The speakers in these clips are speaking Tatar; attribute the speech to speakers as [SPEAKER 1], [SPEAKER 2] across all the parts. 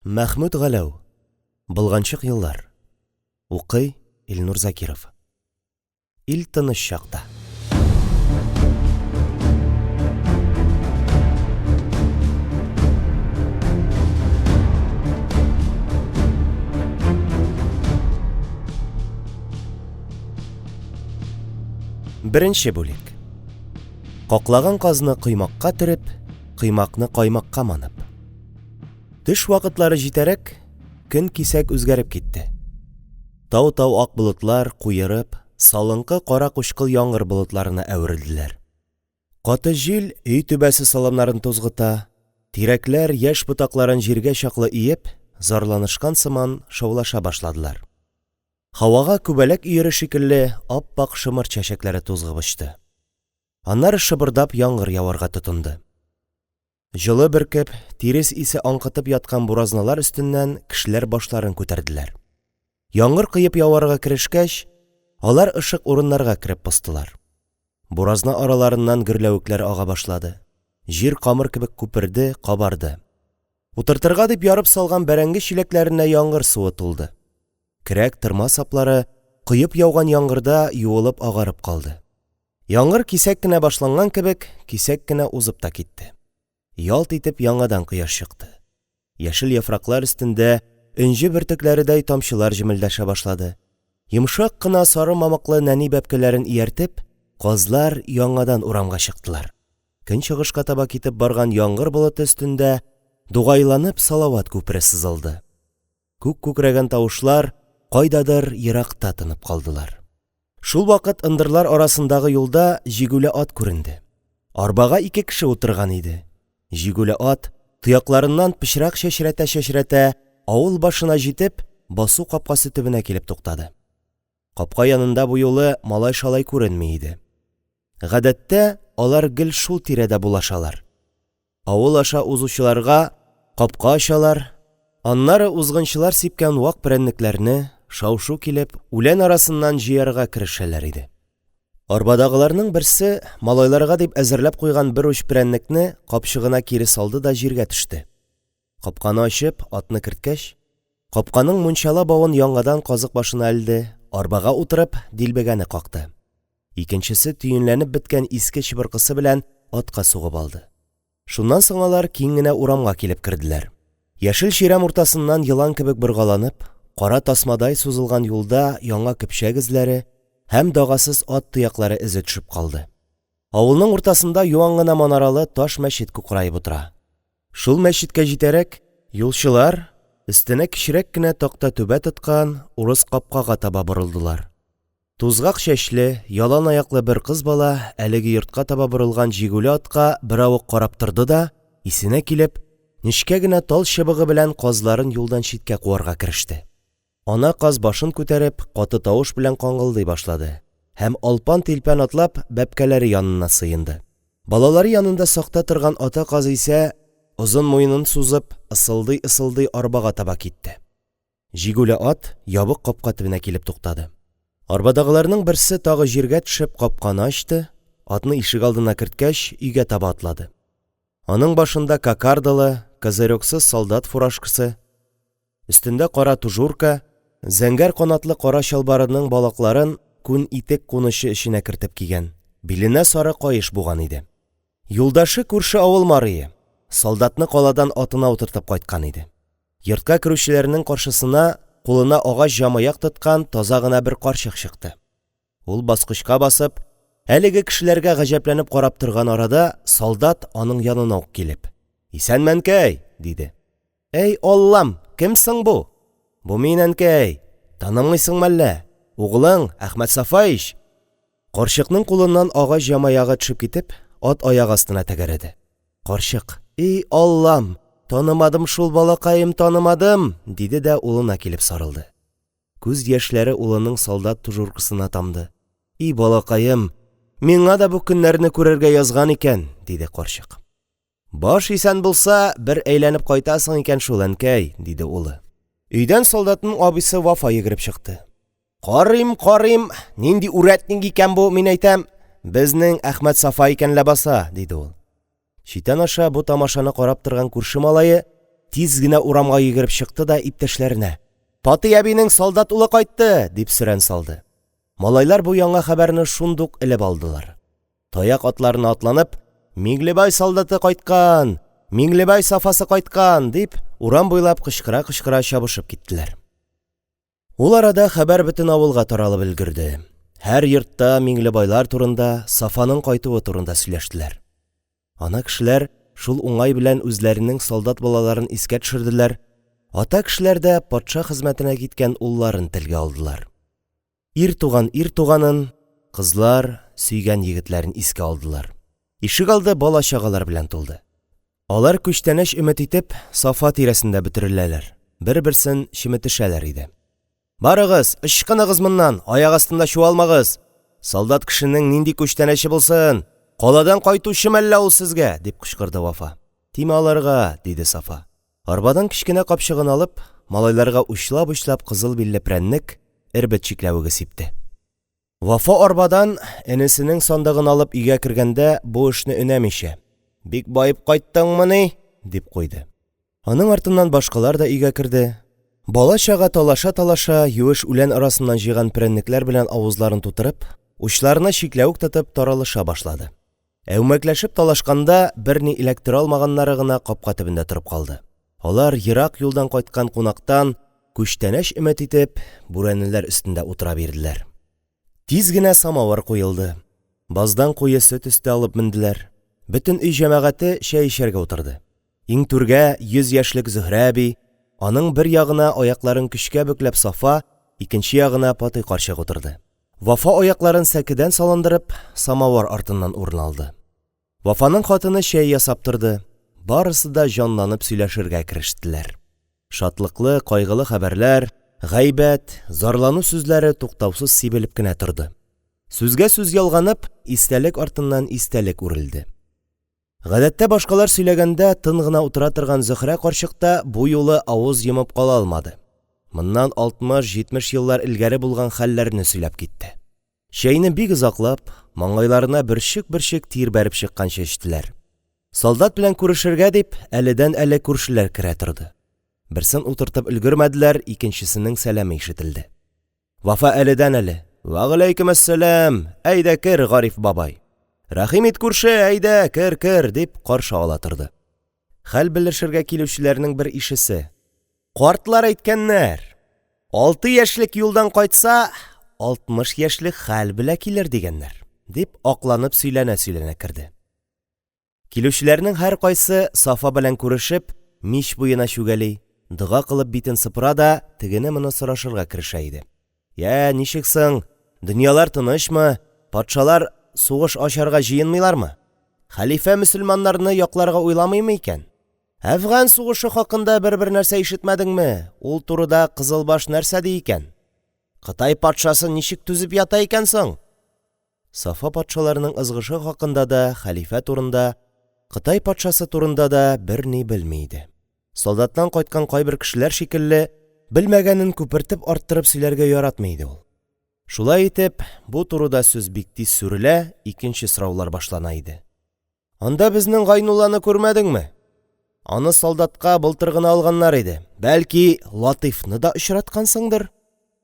[SPEAKER 1] Мәхмүт Галәү. Болганчык еллар. Укый Илнур Закиров. Ил тыныч чакта. Беренче бүлек. Каклаган казны коймакка төреп, коймакны каймакка манып. Төш вакытлары җитәрәк, көн кисәк үзгәреп китте. Тау-тау ак болытлар, куерып, салынкы кара-кучкыл яңгыр болытларына әверелделәр. Каты җил өй түбәсе саламнарын тузгыта, тирәкләр, яшь ботакларын җиргә чаклы иеп, зарланышкан сыман шаулаша башладылар. Һавага күбәләк өере шикелле ап-ак шомырт чәчәкләре тузгып очты. Аннары шыбырдап яңгыр яварга тотынды. Җылы бөркеп, тирес исе аңкытып яткан буразналар өстеннән кешеләр башларын күтәрделәр. Яңгыр коеп яварга керешкәч, алар ышык урыннарга кереп постылар. Буразна араларыннан гөрләвекләр ага башлады. Җир камыр кебек күперде, кабарды. Утыртырга дип ярып салган бәрәңге чиләкләренә яңгыр суы тулды. Көрәк, тырма саплары коеп яуган яңгырда юылып агарып калды. Яңгыр кисәк кенә башланган кебек, кисәк кенә узып та китте. Ялт итеп яңадан кояш чыкты. Яшел яфраклар өстендә энҗе бөртекләредәй тамчылар җемелдәшә башлады. Йомшак кына сары мамыклы нәни бәбкәләрен ияртеп, казлар яңадан урамга чыктылар. Көнчыгышка таба китеп барган яңгыр болыты өстендә дугайланып салават күпере сызылды. Күк күкрәгән тавышлар кайдадыр еракта тынып калдылар. Шулвакыт ындырлар арасындагы юлда җигүле ат күренде. Арбага ике кеше утырган иде. Җигүле ат, тоякларыннан пычрак чәчрәтә-чәчрәтә, авыл башына җитеп, басу капкасы төбенә килеп туктады. Капка янында бу юлы малай-шалай күренми иде. Гадәттә, алар гел шул тирәдә булашалар. Авыл аша узучыларга капка ачалар, аннары узгынчылар сипкән вак прәннекләрне, шау-шу килеп, үлән арасыннан җыярга керешәләр иде. Арбадагыларның берсе малайларга дип әзерләп куйган бер уч прәннекне капчыгына кире салды да җиргә төште. Капканы ачып, атны керткәч, капканың мунчала бавын яңадан казык башына элде, арбага утырып, дилбегәне какты. Икенчесе төенләнеп беткән иске чыбыркысы белән атка сугып алды. Шуннан соң алар киң генә урамга килеп керделәр. Яшел чирәм уртасыннан елан кебек боргаланып, кара тасмадай сузылган юлда яңа көпчәк эзләре һәм дагасыз ат тояклары эзе төшеп калды. Авылның уртасында юан гына манаралы таш мәчет кукраеп утыра. Шул мәчеткә җитәрәк, юлчылар өстенә кечерәк кенә такта түбә тоткан урыс капкага таба борылдылар. Тузгак чәчле, ялан аяклы бер кыз бала әлеге йортка таба борылган җигүле атка беравык карап торды да, исенә килеп, нечкә генә тал чыбыгы белән казларын юлдан читкә куарга кереште. Ана каз башын күтәреп, каты тавыш белән каңгылдый башлады һәм, алпан-тилпән атлап, бәбкәләре янына сыенды. Балалары янында сакта торган ата каз исә, озын муенын сузып, ысылдый-ысылдый арбага таба китте. Җигүле ат ябык капка төбенә килеп туктады. Арбадагыларның берсе тагы җиргә төшеп капканы ачты, атны ишегалдына керткәч, өйгә таба атлады. Аның башында кокардалы, козырёксыз солдат фуражкасы, өстендә кара тужурка, зәңгәр канатлы кара чалбарының балакларын күн итек кунычы эченә кертеп кигән, биленә сары каеш буган иде. Юлдашы күрше авыл марие, солдатны каладан атына утыртып кайткан иде. Йортка керүчеләрнең каршысына кулына агач җамаяк тоткан таза гына бер карчык чыкты. Ул баскычка басып, әлеге кешеләргә гаҗәпләнеп карап торган арада, солдат, аның янына ук килеп: – Исәнме, әнкәй! – диде. – Әй, Аллам, кем соң бу? – Бу мин, әнкәй! Танымыйсың мәллә? Углың, Әхмәтсафа ич! Карчыкның кулыннан агач җамаягы төшеп китеп, ат аягы астына тәгәрәде. Карчык: «И Аллам, танымадым шул, балакаем, танымадым!» – диде дә улына килеп сарылды. Күз яшьләре улының солдат тужуркасына тамды. «И балакаем, миңа да бу көннәрне күрергә язган икән!» – диде карчык. «Баш исән булса, бер әйләнеп кайтасың икән шул, әнкәй», – диде улы. Өйдән солдатның абыйсы Вафа йөгереп чыкты. Карыйм, карыйм, нинди үрәтник икән бу, мин әйтәм. Безнең Әхмәтсафа икән ләбаса, диде ул. Читән аша бу тамашаны карап торган күрше малае, Тиз генә урамга йөгереп чыкты да иптәшләренә: – Патый әбинең солдат улы кайтты! – дип сөрән салды. Малайлар бу яңа хәбәрне шундук элеп алдылар. Таяк атларына атланып: – Миңлебай солдаты кайткан! Миңлебай Сафасы кайткан! – дип, урам буйлап кычкыра-кычкыра чабышып киттеләр. Ул арада хәбәр бөтен авылга таралып өлгерде. Һәр йортта Миңлебайлар турында, Сафаның кайтуы турында сөйләштеләр. Ана кешеләр шул уңай белән үзләренең солдат балаларын искә төшерделәр, ата кешеләр дә патша хезмәтенә киткән улларын телгә алдылар. Ир туган ир туганын, кызлар сөйгән егетләрен искә алдылар. Ишегалды бала-чагалар белән тулды. Алар, күчтәнәч өмет итеп, Сафа тирәсендә бөтереләләр, бер-берсен чеметешәләр иде. – Барыгыз, ычкыныгыз моннан, аяк астында чуалмагыз! Солдат кешенең нинди күчтәнәче булсын?! Каладан кайтучы мәллә ул сезгә? – дип кычкырды Вафа. – Тимә аларга! – диде Сафа. Арбадан кечкенә капчыгын алып, малайларга учлап-учлап кызыл билле прәннек, эрбет чикләвеге сипте. Вафа арбадан энесенең сандыгын алып өйгә кергәндә, бу эшне өнәмичә: – Бик баеп кайттыңмыни? – дип куйды. Аның артыннан башкалар да өйгә керде. Бала-чага, талаша-талаша, юеш үлән арасыннан җыйган прәннекләр белән авызларын тутырып, учларына чикләвек тотып таралыша башлады. Әүмәкләшеп талашканда берни эләктерә алмаганнары гына капка төбендә торып калды. Алар, ерак юлдан кайткан кунактан күчтәнәч өмет итеп, бүрәнәләр өстендә утыра бирделәр. Тиз генә самавыр куелды. Баздан куе сөт өсте алып менделәр. Бөтен өй җәмәгате чәй эчәргә утырды. Иң түргә йөз яшьлек Зөһрә әби, аның бер ягына аякларын көчкә бөкләп Сафа, икенче ягына Патый карчык утырды. Вафа аякларын сәкедән салындырып, самавыр артыннан урын алды. Вафаның хатыны чәй ясап торды. Барысы да җанланып сөйләшергә керештеләр. Шатлыклы, кайгылы хәбәрләр, гайбәт, зарлану сүзләре туктаусыз сибелеп кенә торды. Сүзгә сүз ялганып, истәлек артыннан истәлек үрелде. Гадәттә, башкалар сөйләгәндә тын гына утыра торган Зөһрә карчык та бу юлы авыз йомып кала алмады. Моннан 60-70 еллар элгәре булган хәлләрне сөйләп китте. Чәйне бик озаклап, маңгайларына бөрчек-бөрчек тир бәреп чыкканчы эчтеләр. Солдат белән күрешергә дип, әледән-әле күршеләр керә торды. Берсен утыртып өлгермәделәр, икенчесенең сәламе ишетелде. Вафа әледән-әле: – Вәгаләйкемәссәлам, әйдә кер, Гариф бабай! Рәхим ит, күрше, әйдә, кер, кер! – дип каршы ала торды. Хәл белешергә килүчеләрнең бер ишесе: – Картлар әйткәннәр, алты яшьлек юлдан кайтса, 60 яшьлек хәл белә килер, дигәннәр, – дип, акланып сөйләнә-сөйләнә керде. Килүчеләрнең һәркайсы, Сафа белән күрешеп, мич буена чүгәли, дога кылып битен сыпыра да тегене-моны сорашырга керешә иде. – Йә, ничек соң, дөньялар тынычмы, патшалар сугыш ачарга җыенмыйлармы? Хәлифә мөселманнарны якларга уйламыймы икән? Әфган сугышы хакында бер-бер нәрсә ишетмәдеңме, ул турыда кызылбаш нәрсә ди икән? Кытай патшасы ничек түзеп ята икән соң? Сафа патшаларның ызгышы хакында да, хәлифә турында, Кытай патшасы турында да берни белми иде. Солдаттан кайткан кайбер кешеләр шикелле, белмәгәнен күпертеп-арттырып сөйләргә яратмый иде ул. Шулай итеп, бу турыда сүз бик тиз сүрелә, икенче сораулар башлана иде. Анда безнең Гайнулланы күрмәдеңме? Аны солдатка былтыр гына алганнар иде. Бәлки, Латыйфны да очраткансыңдыр?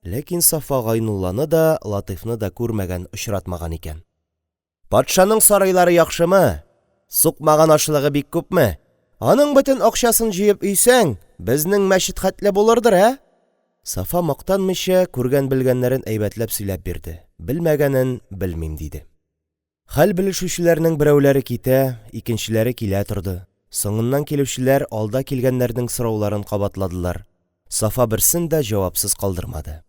[SPEAKER 1] Ләкин Сафа Гайнулланы да, Латыйфны да күрмәгән, очратмаган икән. Патшаның сарайлары яхшымы? Сукмаган ашлыгы бик күпме? Аның бөтен акчасын җыеп өйсәң, безнең мәчет хәтле булырдыр, ә? Сафа, мактанмыйча, күргән-белгәннәрен әйбәтләп сөйләп бирде, белмәгәнен белмим, диде. Хәл белешүчеләрнең берәүләре китә, икенчеләре килә торды. Соңыннан килүчеләр алда килгәннәрнең сорауларын кабатладылар. Сафа берсен дә җавапсыз калдырмады.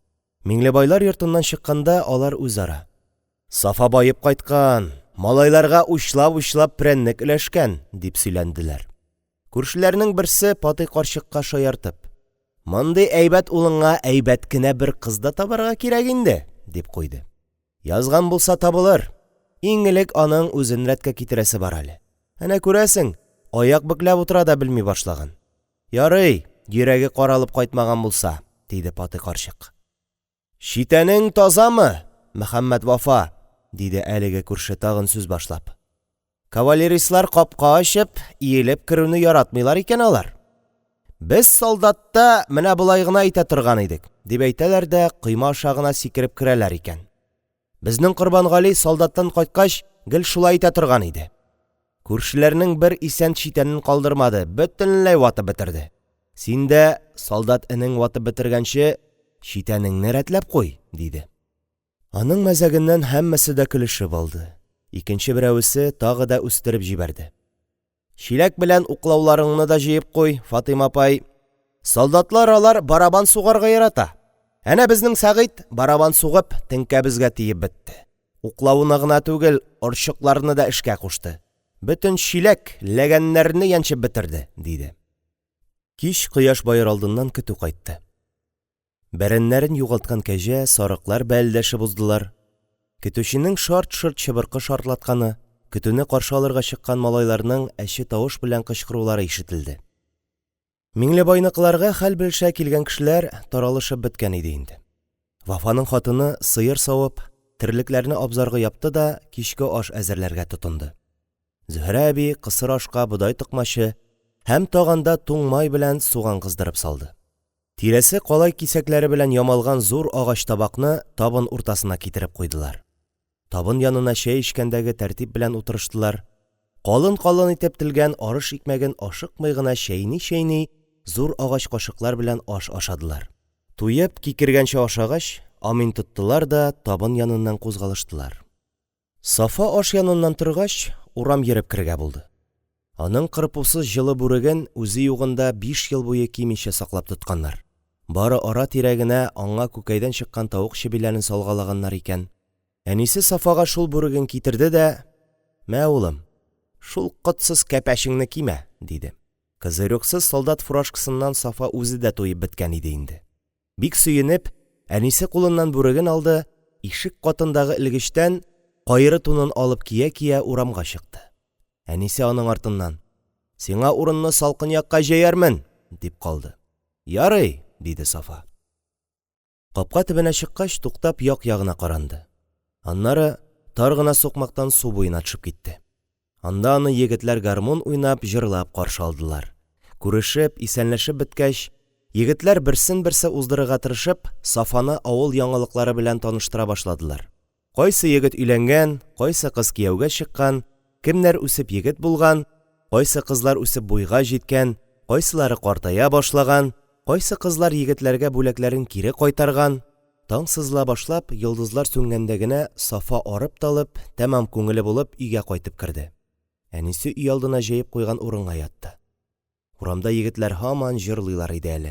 [SPEAKER 1] Миңлебайлар йортыннан чыкканда, алар үзара: – Сафа баеп кайткан, малайларга учлап-учлап прәннек өләшкән, – дип сөйләнделәр. Күршеләрнең берсе, Патый карчыкка шаяртып: – Мондый әйбәт улыңа әйбәт кенә бер кыз да табарга кирәк инде, – дип куйды. Язган булса табылыр. Иң элек аның үзен рәткә китерәсе бар әле. Әнә күрәсең, аяк бөкләп утыра да белми башлаган. Ярый, йөрәге каралып кайтмаган булса, – диде Патый карчык. Читәнең тазамы, Мөхәммәтвафа? – диде әлеге күрше, тагын сүз башлап. Кавалеристлар капка ачып, иелеп керүне яратмыйлар икән алар. «Без солдатта менә болай гына итә торган идек», – дип әйтәләр дә койма аша гына сикереп керәләр икән. Безнең Корбангали, солдаттан кайткач, гел шулай итә торган иде. Күршеләрнең бер исән читәнен калдырмады, бөтенләй ватып бетерде. Син дә, солдат энең ватып бетергәнче, читәнеңне рәтләп куй, – диде. Аның мәзәгеннән һәммәсе дә көлешеп алды. Икенче берәвесе тагы да үстереп җибәрде: – Чиләк белән уклауларыңны да җыеп куй, Фатыйма апай. Солдатлар алар барабан сугарга ярата. Әнә безнең Сәгыйть, барабан сугып, теңкәбезгә тиеп бетте. Уклауны гына түгел, орчыкларны да эшкә кушты. Бөтен чиләк, ләгәннәрне яньчеп бетерде, – диде. Кич, кояш баер алдыннан, көтү кайтты. Бәрәннәрен югалткан кәҗә, сарыклар бәэлдәшеп уздылар. Көтүченең шарт-шорт чыбыркы шартлатканы, көтүне каршы алырга чыккан малайларның әче тавыш белән кычкырулары ишетелде. Миңлебайныкыларга хәл белешә килгән кешеләр таралышып беткән иде инде. Вафаның хатыны, сыер савып, терлекләрне абзарга япты да кичке аш әзерләргә тотынды. Зөһрә әби кысыр ашка бодай токмачы һәм таганда туң май белән суган кыздырып салды. Тирәсе калай кисәкләре белән ямалган зур агач табакны табын уртасына китереп куйдылар. Табын янына чәй эчкәндәге тәртип белән утырыштылар. Калын-калын итеп телгән арыш икмәген ашыкмый гына чәйни-чәйни, зур агач кашыклар белән аш ашадылар. Туеп, кикергәнче ашагач, амин тоттылар да табын яныннан кузгалыштылар. Сафа аш яныннан торгач, урам йөреп керергә булды. Аның кырпусыз җылы бүреген үзе югында биш ел буе кимичә саклап тотканнар. Бары ара-тирә генә аңа күкәйдән чыккан тавык чебиләрен салгалаганнар икән. Әнисе Сафага шул бүреген китерде дә: «Мә, улым, шул котсыз кәпәчеңне кимә», – диде. Козырёксыз солдат фуражкасыннан Сафа үзе дә туеп беткән иде инде. Бик сөенеп, әнисе кулыннан бүреген алды, ишек катындагы элгечтән кайры тунын алып кия-кия урамга чыкты. Әнисе аның артыннан: «Сиңа урынны салкын якка җәярмен», – дип калды. «Ярый», – диде Сафа. Капка төбенә чыккач, туктап, як-ягына каранды. Аннары тар гына сукмактан су буена төшеп китте. Анда аны егетләр гармун уйнап, җырлап каршы алдылар. Күрешеп, исәнләшеп беткәч, егетләр, берсен-берсе уздырырга тырышып, Сафаны авыл яңалыклары белән таныштыра башладылар. Кайсы егет өйләнгән, кайсы кыз кияүгә чыккан, кемнәр үсеп егет булган, кайсы кызлар үсеп буйга җиткән, кайсылары картая башлаган, кайсы кызлар егетләргә бүләкләрен кире кайтарган. Таң сызыла башлап, йолдызлар сүнгәндә генә, Сафа арып-талып, тәмам күңеле булып, өйгә кайтып керде. Әнисе өйалдына җәеп куйган урынга ятты. Урамда егетләр һаман җырлыйлар иде әле.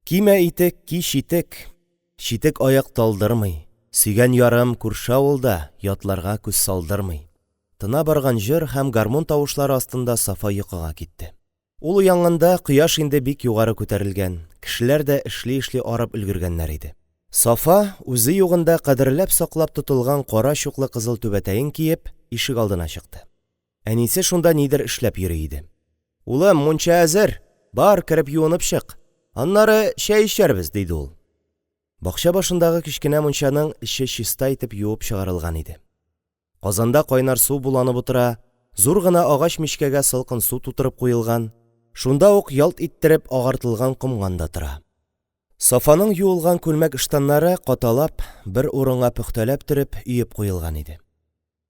[SPEAKER 1] Кимә итек, ки читек, Читек аяк талдырмый, Сөйгән ярым күрше авылда, Ятларга күз салдырмый. Тына барган җыр һәм гармун тавышлары астында Сафа йокыга китте. Ул уянганда, кояш инде бик югары күтәрелгән, кешеләр дә эшли-эшли арып өлгергәннәр иде. Сафа, үзе югында кадерләп саклап тотылган кара чуклы кызыл түбәтәен киеп, ишегалдына чыкты. Әнисе шунда нидер эшләп йөри иде. «Улым, мунча әзер, бар, кереп юынып чык. Аннары чәй эчәрбез», – диде ул. Бакча башындагы кечкенә мунчаның эче чиста итеп юып чыгарылган иде. Казанда кайнар су буланып утыра, зур гына агач мичкәгә салкын су тутырып куелган, шунда ук ялт иттереп агартылган комган да тора. Сафаның юылган күлмәк-ыштаннары, каталап, бер урынга пөхтәләп төреп, өеп куелган иде.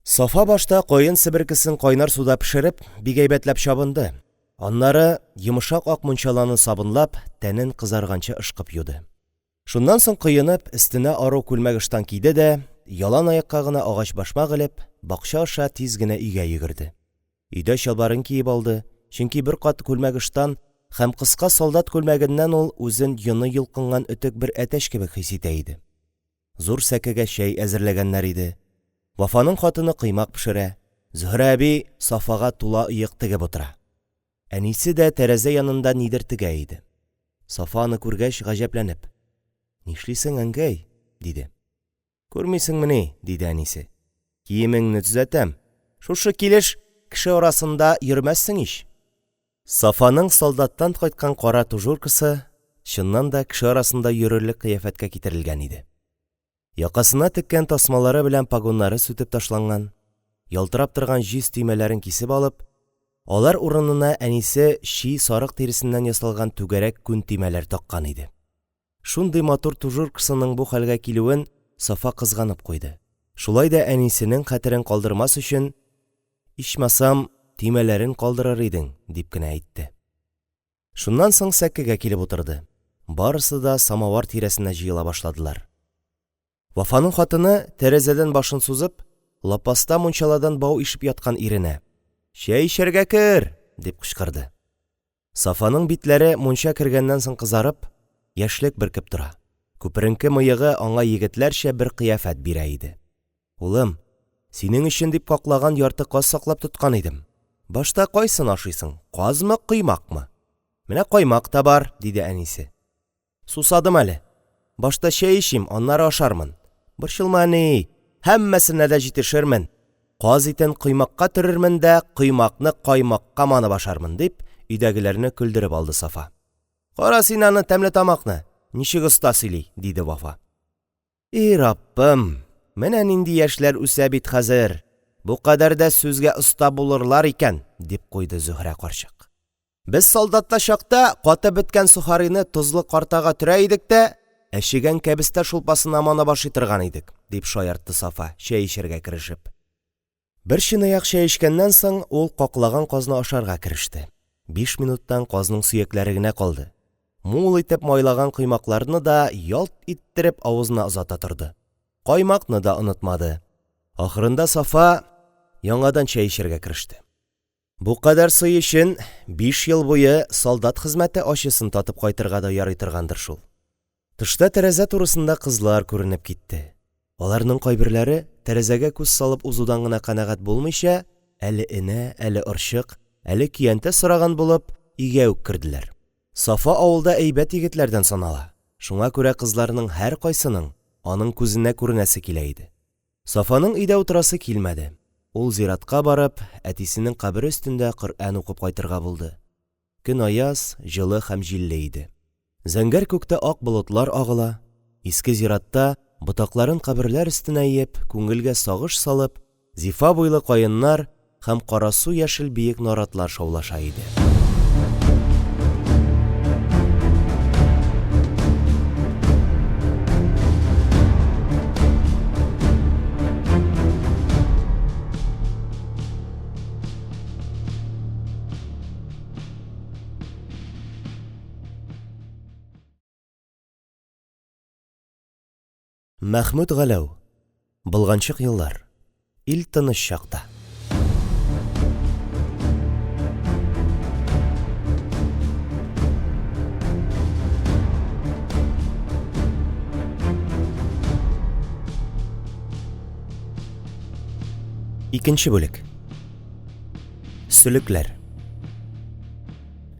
[SPEAKER 1] Сафа башта каен себеркесен кайнар суда пешереп, бик әйбәтләп чабынды, аннары, йомшак ак мунчаланы сабынлап, тәнен кызарганчы ышкып юды. Шуннан соң коенып, өстенә ару күлмәк-ыштан киде дә, ялан аякка гына агач башмак элеп, бакча аша тиз генә өйгә йөгерде. Өйдә чалбарын киеп алды, чөнки бер кат күлмәк-ыштан һәм кыска солдат күлмәгеннән ул үзен йоны йолкынган өтек бер әтәч кебек хис итә иде. Зур сәкегә чәй әзерләгәннәр иде. Вафаның хатыны коймак пешерә, Зөһрә әби Сафага тула оек тегеп утыра. Әнисе дә тәрәзә янында нидер тегә иде. Сафа аны күргәч, гаҗәпләнеп: – Нишлисең, әнкәй? – диде. – Күрмисеңмени? – диде әнисе. – Киемеңне төзәтәм. Шушы килеш кеше арасында йөрмәссең ич. Сафаның солдаттан кайткан кара тужуркасы, чыннан да, кеше арасында йөрерлек кыяфәткә китерелгән иде. Якасына теккән тасмалары белән погоннары сүтеп ташланган, ялтырап торган җиз төймәләрен кисеп алып, Алар урынына әнисе чи сарык тиресеннән ясалган түгәрәк күн төймәләр таккан иде. Шундый матур тужуркасының бу хәлгә килүен Сафа кызганып куйды. Шулай да әнисенең хәтерен калдырмас өчен: – Ичмасам, төймәләрен калдырыр идең, – дип кенә әйтте. Шуннан соң сәкегә килеп утырды. Барысы да самавыр тирәсенә җыела башладылар. Вафаның хатыны, тәрәзәдән башын сузып, лапаста мунчаладан бау ишеп яткан иренә: – Чәй эчәргә кер! – дип кычкырды. Сафаның битләре мунча кергәннән соң кызарып, яшьлек бөркеп тора, күперенке мыегы аңа егетләрчә бер кыяфәт бирә иде. – Улым, синең өчен дип каклаган ярты каз саклап тоткан идем. Башта кайсын ашыйсың – казмы, коймакмы? Менә каймак та бар, – диде әнисе. – Сусадым әле. Башта чәй эчим, аннары ашармын. Борчылма, әни, һәммәсенә дә җитешермен. Каз итен коймакка төрермен дә коймакны каймакка манып ашармын, – дип, өйдәгеләрне көлдереп алды Сафа. – Кара син аны, тәмлетамакны, ничек оста сөйли! – диде Вафа. И Раббым, менә нинди яшьләр үсә бит хәзер, бу кадәр дә сүзгә оста булырлар икән! – дип куйды Зөһрә карчык. Без солдатта чакта катып беткән сохарины тозлы картага төрә идек тә әчегән кәбестә шулпасына манып ашый торган идек, – дип шаяртты Сафа, чәй эчәргә керешеп. Бер чынаяк чәй эчкәннән соң, ул каклаган казны ашарга кереште. Биш минуттан казның сөякләре генә калды. Мул итеп майлаган коймакларны да ялт иттереп авызына озата торды. Каймакны да онытмады. Ахырында Сафа яңадан чәй эчәргә кереште. Бу кадәр сый өчен биш ел буе солдат хезмәте ачысын татып кайтырга да ярый торгандыр шул. Тышта тәрәзә турысында кызлар күренеп китте. Аларның кайберләре, тәрәзәгә күз салып узудан гына канәгать булмыйча, әле энә, әле орчык, әле көянтә сораган булып, өйгә үк керделәр. Сафа авылда әйбәт егетләрдән санала, шуңа күрә кызларның һәркайсының аның күзенә күренәсе килә иде. Сафаның өйдә утырасы килмәде. Ул зиратка барып, әтисенең кабере өстендә Коръән укып кайтырга булды. Көн аяз, җылы һәм җилле иде. Зәңгәр күктә ак болытлар агыла. Иске зиратта, ботакларын каберләр өстенә иеп, күңелгә сагыш салып, зифа буйлы каеннар һәм карасу яшел биек наратлар шаулаша иде. Мәхмүт Галәү. Болганчык еллар. Ил тыныч чакта. Икенче бүлек. Сөлекләр.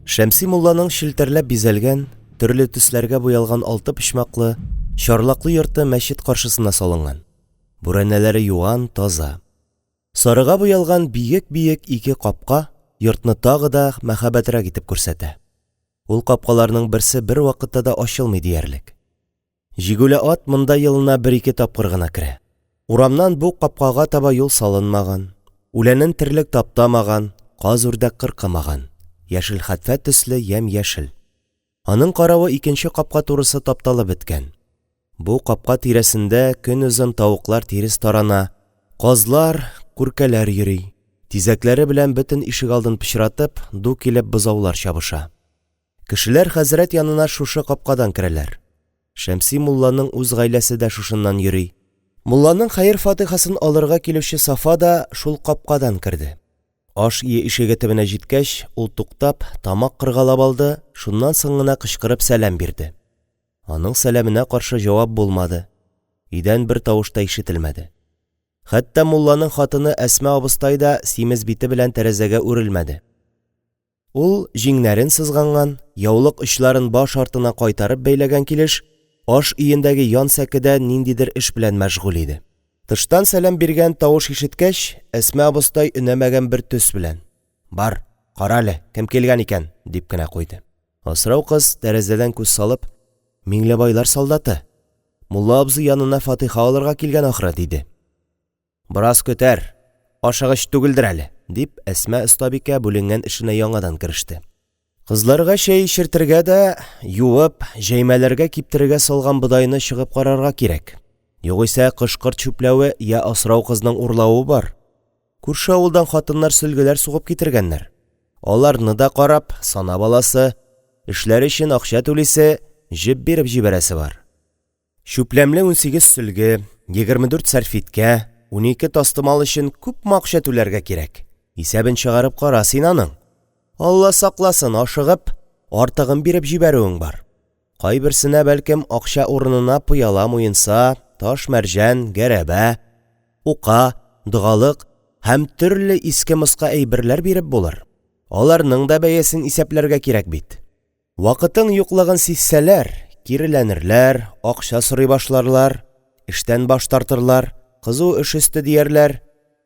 [SPEAKER 1] Шәмси мулланың челтәрләп бизәлгән, төрле төсләргә буялган алты почмаклы, чарлаклы йорты мәчет каршысына салынган. Бүрәнәләре юан, таза. Сарыга буялган биек-биек ике капка йортны тагы да мәһабәтрәк итеп күрсәтә. Ул капкаларның берсе бервакытта да ачылмый диярлек. Җигүле ат монда елына бер-ике тапкыр гына керә. Урамнан бу капкага таба юл салынмаган, үләнен терлек таптамаган, каз-үрдәк кыркымаган. Яшел хәтфә төсле ямь-яшел. Аның каравы икенче капка турысы тапталып беткән. Бу капка тирәсендә көнозын тавыклар тирес тарана, казлар, күркәләр йөри. Тизәкләре белән бөтен ишегалдын пычратып, ду килеп бозаулар чабыша. Кешеләр хәзрәт янына шушы капкадан керәләр. Шәмси мулланың үз гаиләсе дә шушыннан йөри. Мулланың хәер-фатихасын алырга килүче Сафа да шул капкадан керде. Аш өе ишеге төбенә җиткәч, ул туктап, тамак кыргалап алды, шуннан соң гына кычкырып сәлам бирде. Аның сәламенә каршы җавап булмады. Өйдән бер тавыш та ишетелмәде. Хәтта мулланың хатыны Әсма абыстай да симез бите белән тәрәзәгә үрелмәде. Ул, җиңнәрен сызганган, яулык очларын баш артына кайтарып бәйләгән килеш, аш өендәге ян сәкедә ниндидер эш белән мәшгуль иде. Тыштан сәлам биргән тавыш ишеткәч, Әсма абыстай өнәмәгән бер төс белән: – Бар, карале, кем килгән икән? – дип кенә куйды. Асрау кыз, тәрәзәдән күз салып: – Миңлебайлар солдаты. Мулла абзый янына фатиха алырга килгән, ахры, – диде. Бераз көтәр, ашыгыч түгелдер әле. – дип, Әсма остабикә бүленгән эшенә яңадан кереште. Кызларга чәй эчертергә дә, юып, җәймәләргә киптерергә салган бодайны чыгып карарга кирәк, югыйсә кош-корт чүпләве йә асрау кызның урлавы бар. Күрше авылдан хатыннар сөлгеләр сугып китергәннәр. Аларны да карап, санап аласы, эшләре өчен акча түлисе, җеп биреп җибәрәсе бар. Чүпләмле 18 сөлге, 24 сәрфиткә, 12 тастымал өчен күпме акча түләргә кирәк – исәбен чыгарып кара син аның. Алла сакласын, ашыгып, артыгын биреп җибәрүең бар. Кайберсенә, бәлкем, акча урынына пыяла муенса, таш мәрҗән, гәрәбә, ука, догалык һәм төрле иске-москы әйберләр биреп булыр. Аларның да бәясен исәпләргә кирәк бит. Вакытың юклыгын сизсәләр, киреләнерләр, акча сорый башларлар, эштән баш тартырлар, кызу эш өсте диярләр.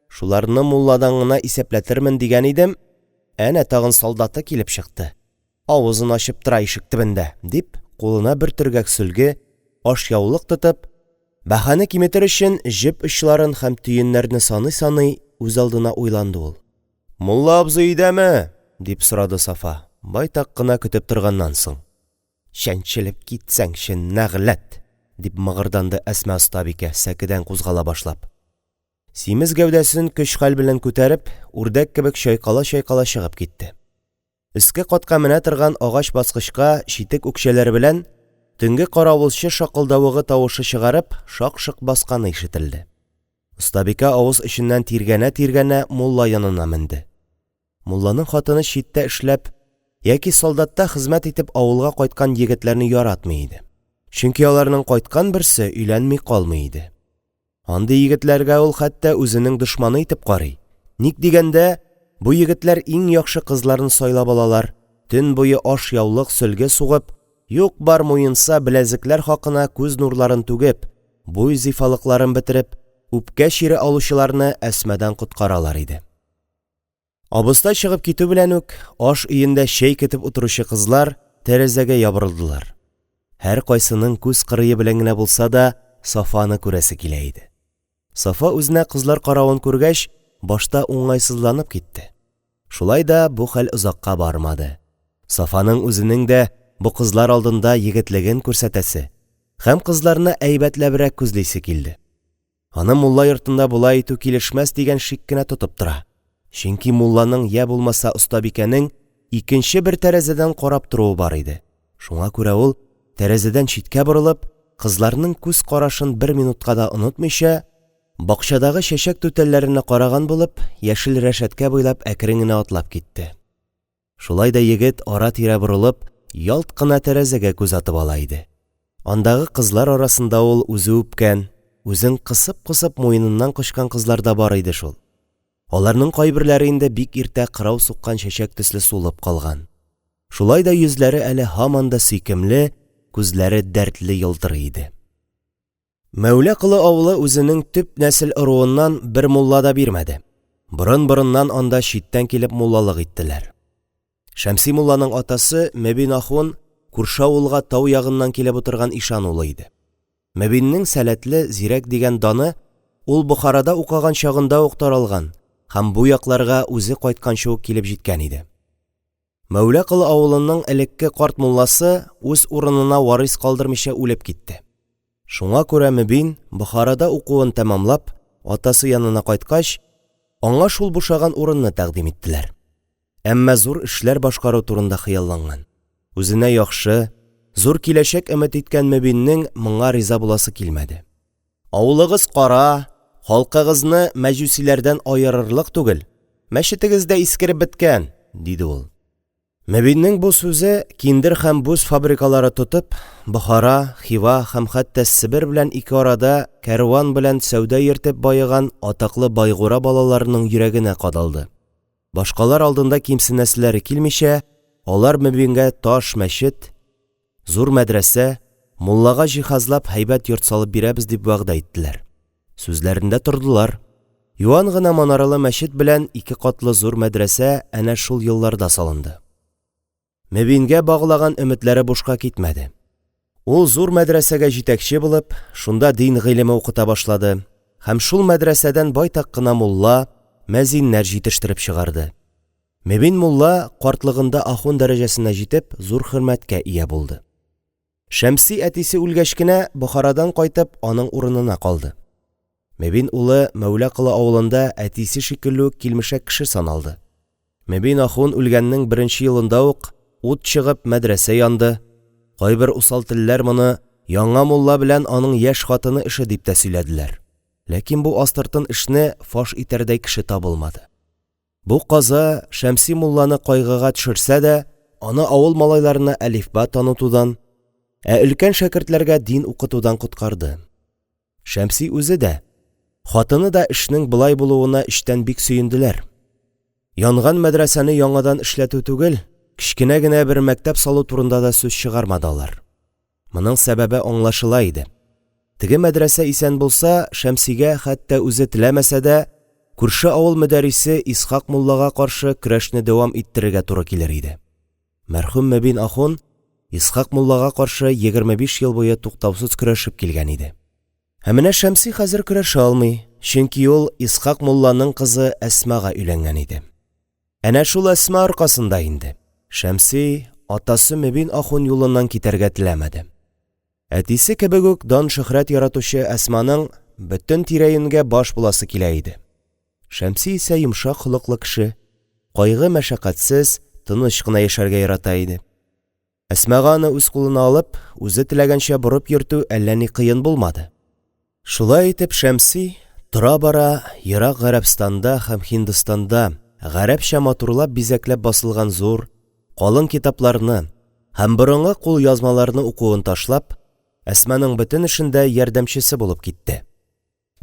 [SPEAKER 1] Шуларны мулладан гына исәпләтермен дигән идем, әнә тагын солдаты килеп чыкты, авызын ачып тора ишек төбендә, – дип, кулына бер төргәк сөлге, ашъяулык тотып, бәһане киметер өчен, җеп очларын һәм төеннәрне саный-саный, үзалдына уйланды ул. – Мулла абзый өйдәме? – дип сорады Сафа, байтак кына көтеп торганнан соң. – Чәнчелеп китсәңче, нәгъләт! – дип мыгырданды Әсма остабикә, сәкедән кузгала башлап. Симез гәүдәсен көч-хәл белән күтәреп, үрдәк кебек чайкала-чайкала чыгып китте. Өске катка менә торган агач баскычка читек үкчәләре белән төнге каравылчы шакылдавыгы тавышы чыгарып, шак-шок басканы ишетелде. Остабикә авыз эченнән тиргәнә-тиргәнә мулла янына менде. Мулланың хатыны читтә эшләп яки солдатта хезмәт итеп авылга кайткан егетләрне яратмый иде. Чөнки аларның кайткан берсе өйләнми калмый иде. Андый егетләргә ул хәтта үзенең дошманы итеп карый. Ник дигәндә, бу егетләр иң яхшы кызларны сайлап алалар, төн буе ашъяулык, сөлге сугып, юк-бар муенса, беләзекләр хакына күз нурларын түгеп, буй зифалыкларын бетереп, үпкә чире алучыларны Әсмадан коткаралар иде. Абыстай чыгып китү белән үк, аш өендә чәй көтеп утыручы кызлар тәрәзәгә ябырылдылар. Һәркайсының күз кырые белән генә булса да Сафаны күрәсе килә иде. Сафа үзенә кызлар каравын күргәч, башта уңайсызланып китте. Шулай да бу хәл озакка бармады. Сафаның үзенең дә бу кызлар алдында егетлеген күрсәтәсе һәм кызларны әйбәтләбрәк күзлисе килде. Аны мулла йортында болай итү килешмәс дигән шик кенә тотып тора. Чөнки мулланың йә булмаса остабикәнең икенче бер тәрәзәдән карап торуы бар иде. Шуңа күрә ул, тәрәзәдән читкә борылып, кызларның күз карашын бер минутка да онытмыйча, бакчадагы чәчәк түтәлләренә караган булып, яшел рәшәткә буйлап әкрен генә атлап китте. Шулай да егет, ара-тирә борылып, ялт кына тәрәзәгә күз атып ала иде. Андагы кызлар арасында ул үзе үпкән, үзен кысып-кысып муеныннан кочкан кызлар да бар иде шул. Аларның кайберләре инде бик иртә кырау суккан чәчәк төсле сулып калган. Шулай да йөзләре әле һаман да сөйкемле, күзләре дәртле елтырый иде. Мәүла Колы авылы үзенең төп нәсел-ыруыннан бер мулла да бирмәде. Борын-борыннан анда читтән килеп муллалык иттеләр. Шәмси мулланың атасы Мөбин ахун күрше авылга тау ягыннан килеп утырган ишан улы иде. Мөбиннең сәләтле, зирәк дигән даны ул Бохарада укыган чагында ук таралган һәм бу якларга үзе кайтканчы ук килеп җиткән иде. Мәүла Колы авылының элекке карт мулласы үз урынына варис калдырмыйча үлеп китте. Шуңа күрә Мөбин, Бохарада укуын тәмамлап, атасы янына кайткач, аңа шул бушаган урынны тәкъдим иттеләр. Әмма зур эшләр башкару турында хыялланган, үзенә яхшы, зур киләчәк өмет иткән Мөбиннең моңа риза буласы килмәде. Авылыгыз кара, халкыгызны мәҗүсиләрдән аерырлык түгел, мәчетегез дә искереп беткән, диде ул. Мөбиннең бу сүзе киндер һәм бүз фабрикалары тотып, Бохара, Хива һәм хәтта Себер белән ике арада кәрван белән сәүдә йөртеп баеган атаклы байгура балаларының йөрәгенә кадалды. Башкалар алдында кимсенәселәре килмичә, алар Мөбингә таш мәчет, зур мәдрәсә, муллага җиһазлап һәйбәт йорт салып бирәбез дип вәгъдә иттеләр. Сүзләрендә тордылар. Юан гына манаралы мәчет белән ике катлы зур мәдрәсә әнә шул елларда салынды. Мөбингә баглаган өметләре бушка китмәде. Ул зур мәдрәсәгә җитәкче булып, шунда дин гыйлеме укыта башлады һәм шул мәдрәсәдән байтак кына мулла, мәзиннәр җитештереп чыгарды. Мөбин мулла, картлыгында ахун дәрәҗәсенә җитеп, зур хөрмәткә ия булды. Шәмси әтисе үлгәч кенә, Бохарадан кайтып, аның урынына калды. Мөбин улы Мәүла Колы авылында әтисе шикелле үк килмешәк кеше саналды. Мөбин ахун үлгәннең беренче елында ук, ут чыгып, мәдрәсә янды; кайбер усал телләр моны яңа мулла белән аның яшь хатыны эше дип тә сөйләделәр. Ләкин бу астыртын эшне фаш итәрдәй кеше табылмады. Бу каза Шәмси мулланы кайгыга төшерсә дә, аны авыл малайларына әлифба танытудан, ә өлкән шәкертләргә дин укытудан коткарды. Шәмси үзе дә, хатыны да эшнең болай булуына эчтән бик сөенделәр. Янган мәдрәсәне яңадан эшләтү түгел, кечкенә генә бер мәктәп салу турында да сүз чыгармады алар. Моның сәбәбе аңлашыла иде. Теге мәдрәсә исән булса, Шәмсигә, хәтта үзе теләмәсә дә, күрше авыл мөдәррисе Исхак муллага каршы көрәшне дәвам иттерергә туры килер иде. Мәрхүм Мөбин ахун Исхак муллага каршы 25 ел буе туктаусыз көрәшеп килгән иде. Ә менә Шәмси хәзер көрәшә алмый, чөнки ул Исхак мулланың кызы Әсмага өйләнгән иде. Әнә шул Әсма аркасында инде Шәмси атасы Мөбин ахун юлыннан китәргә теләмәде. Әтисе кебек үк дан-шөһрәт яратучы Әсманың бөтен тирә-юньгә баш буласы килә иде. Шәмси исә йомшак холыклы кеше, кайгы-мәшәкатьсез, тыныч кына яшәргә ярата иде. Әсмага аны үз кулына алып, үзе теләгәнчә борып йөртү әллә ни кыен булмады. Шулай итеп, Шәмси, тора-бара, ерак Гарәбстанда һәм Һиндстанда гарәпчә матурлап-бизәкләп басылган зур, калын китапларны һәм борынгы кулъязмаларны укуын ташлап, Әсманың бөтен эшендә ярдәмчесе булып китте.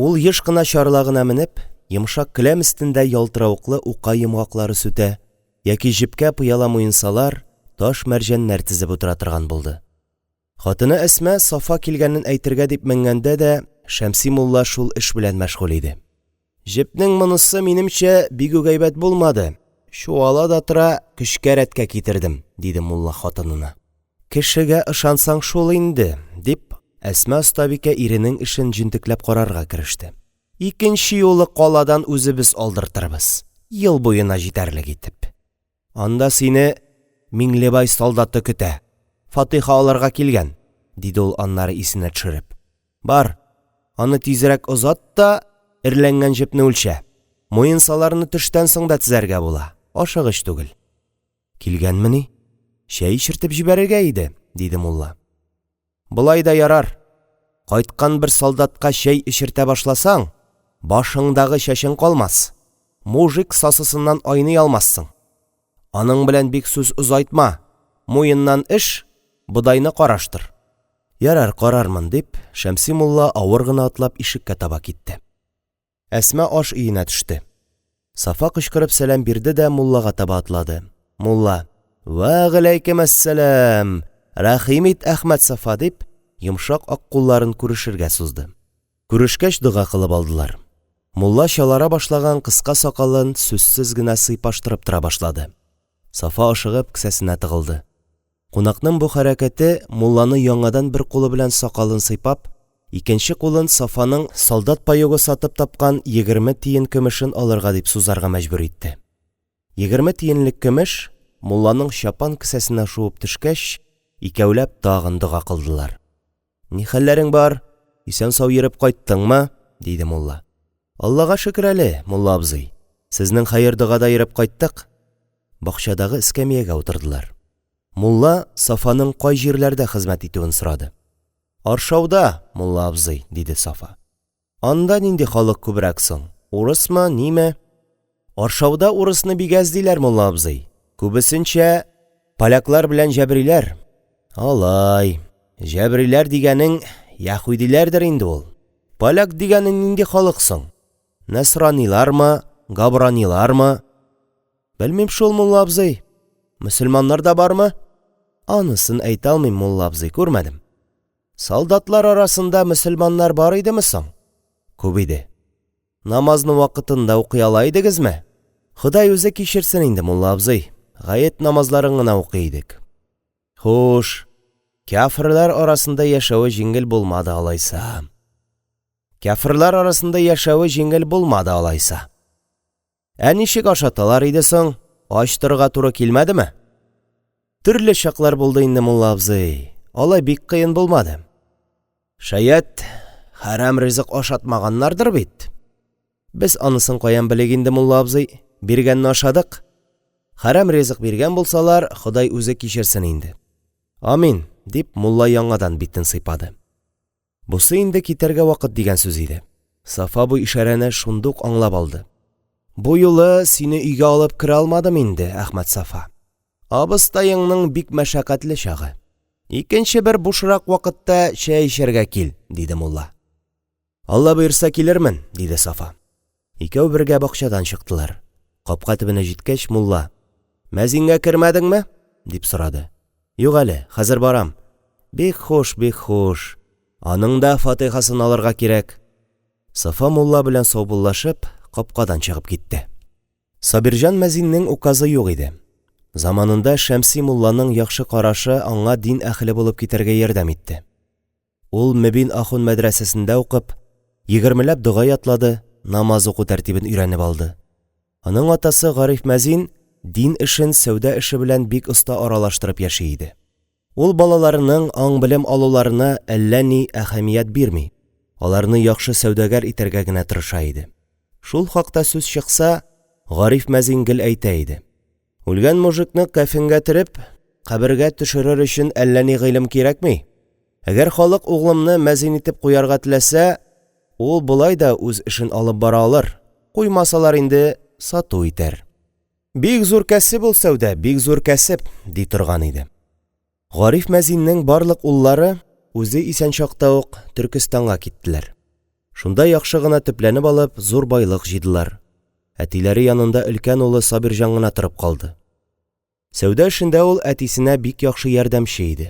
[SPEAKER 1] Ул еш кына чарлагына менеп, йомшак келәм өстендә ялтыравыклы ука йомгаклары сүтә яки җепкә пыяла муенсалар, таш мәрҗәннәр тезеп утыра торган булды. Хатыны Әсма Сафа килгәнен әйтергә дип менгәндә дә Шәмси мулла шул эш белән мәшгуль иде. Җепнең монысы, минемчә, бик үк әйбәт булмады, чуала да тора, көчкә рәткә китердем, диде мулла хатынына. Кешегә ышансаң шул инде, дип, Әсма остабикә иренең эшен җентекләп карарга кереште. Икенче юлы каладан үзебез алдыртырбыз, ел буена җитәрлек итеп. Анда сине Миңлебай солдаты көтә, фатиха алырга килгән, диде ул аннары исенә төшереп. Бар, аны тизрәк озат та, эрләнгән җепне үлчә. Муенсаларны төштән соң да тезәргә була, ашыгыч түгел. Килгәнмени? Чәй эчертеп җибәрергә иде, диде мулла. Болай да ярар. Кайткан бер солдатка чәй эчертә башласаң, башыңдагы чәчең калмас. Мужик сасысыннан айный алмассың. Аның белән бик сүз озайтма. Муеннан эш, бодайны караштыр. Ярар, карармын, дип, Шәмси мулла авыр гына атлап ишеккә таба китте. Әсма аш өенә төште. Сафа кычкырып сәлам бирде дә муллага таба атлады. Мулла: «Вәгаләйкемәссәлам! Рәхим ит, Әхмәтсафа!» – дип, йомшак ак кулларын күрешергә сузды. Күрешкәч, дога кылып алдылар. Мулла чалара башлаган кыска сакалын сүзсез генә сыйпаштырып тора башлады. Сафа ашыгып кесәсенә тыгылды. Кунакның бу хәрәкәте мулланы яңадан бер кулы белән сакалын сыйпап, икенче кулын Сафаның солдат паёгы сатып тапкан 20 тиен көмешен алырга дип сузарга мәҗбүр итте. 20 тиенлек көмеш мулланың чапан кесәсенә шуып төшкәч, икәүләп тагын дога кылдылар. Ни хәлләрең бар? Исән-сау йөреп кайттыңмы? – диде мулла. Аллага шөкер әле, мулла абзый. Сезнең хәер-догада йөреп кайттык. Бакчадагы эскәмиягә утырдылар. Мулла Сафаның кай җирләрдә хезмәт итүен сорады. Аршауда, мулла абзый, диде Сафа. Анда нинди халык күбрәк соң? Урысмы, ниме? Аршауда урысны бик әз диләр, мулла абзый. Күбесенчә поляклар белән җәбриләр. Алай. Җәбриләр дигәнең яһүдиләрдер инде ул. Поляк дигәнең нинди халык соң? Нәсранилармы, габранилармы? Белмим шул, мулла абзый. Мөселманнар да бармы? Анысын әйтә алмыйм, мулла абзый, күрмәдем. Солдатлар арасында мөселманнар бар идеме соң? Күп иде. Намазны вакытында укый ала идегезме? Ходай үзе кичерсен инде, мулла абзый. Гает намазларын гына укый идек. Хуш, кяферлар арасында яшәве җиңел булмады алайса. Кяферлар арасында яшәве җиңел булмады алайса. Ә ничек ашаталар иде соң, ач торырга туры килмәдеме? Төрле чаклар булды инде, мулла абзый, алай бик кыен булмады. Шаять, хәрәм ризык ашатмаганнардыр бит? Без анысын каян белик инде, мулла абзый, биргәнне ашадык. Хәрәм ризык биргән булсалар, Ходай үзе кичерсен инде. Амин, – дип, мулла яңадан битен сыйпады. Бусы инде китәргә вакыт дигән сүз иде. Сафа бу ишарәне шундук аңлап алды. Бу юлы сине өйгә алып керә алмадым инде, Әхмәтсафа. Абыстаеңның бик мәшәкатьле чагы. Икенче бер бушрак вакытта чәй эчәргә кил, – диде мулла. Алла боерса, килермен, – диде Сафа. Икәү бергә бакчадан чыктылар. Капка төбенә җиткәч, мулла: – Мәзингә кермәдеңме? – дип сорады. – Юк әле, хәзер барам. Бик хуш, бик хуш. Аның да фатихасын алырга кирәк. Сафа мулла белән саубуллашып, капкадан чыгып китте. Сабирҗан мәзиннең указы юк иде. Заманында Шәмси мулланың яхшы карашы аңа дин әһеле булып китәргә ярдәм итте. Ул Мөбин ахун мәдрәсәсендә укып, егермеләп дога ятлады, намаз уку тәртибен өйрәнеп алды. Аның атасы Гариф мәзин дин эшен сәүдә эше белән бик оста аралаштырып яши иде. Ул балаларының аң-белем алуларына әллә ни әһәмият бирми, аларны яхшы сәүдәгәр итәргә генә тырыша иде. Шул хакта сүз чыкса, Гариф мәзин гел әйтә иде: Үлгән мужикны кәфенгә төреп, кабергә төшерер өчен әллә ни гыйлем кирәкми. Әгәр халык углымны мәзин итеп куярга теләсә, ул болай да үз эшен алып бара алыр, куймасалар инде, сату итәр. Бик зур кәсеп ул сәүдә, бик зур кәсеп, ди торган иде. Гариф мәзиннең барлык уллары үзе исән чакта ук Төркестанга киттеләр. Шунда яхшы гына төпләнеп алып, зур байлык җыйдылар. Әтиләре янында өлкән улы Сабирҗан гына торып калды. Сәүдә эшендә ул әтисенә бик яхшы ярдәмче иде.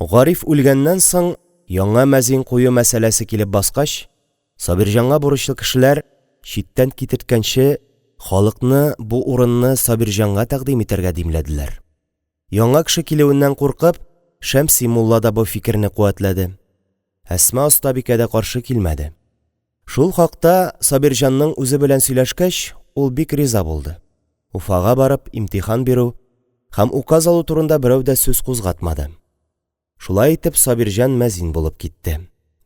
[SPEAKER 1] Гариф үлгәннән соң, яңа мәзин кую мәсьәләсе килеп баскач, Сабирҗанга бурычлы кешеләр, читтән китерткәнче, халыкны бу урынны Сабирҗанга тәкъдим итәргә димләделәр. Яңа кеше килүеннән куркып, Шәмси мулла да бу фикерне куәтләде. Әсма остабикә дә каршы килмәде. Шул хакта Сабирҗанның үзе белән сөйләшкәч, ул бик риза булды. Уфага барып, имтихан бирү һәм указ алу турында берәү дә сүз кузгатмады. Шулай итеп, Сабирҗан мәзин булып китте.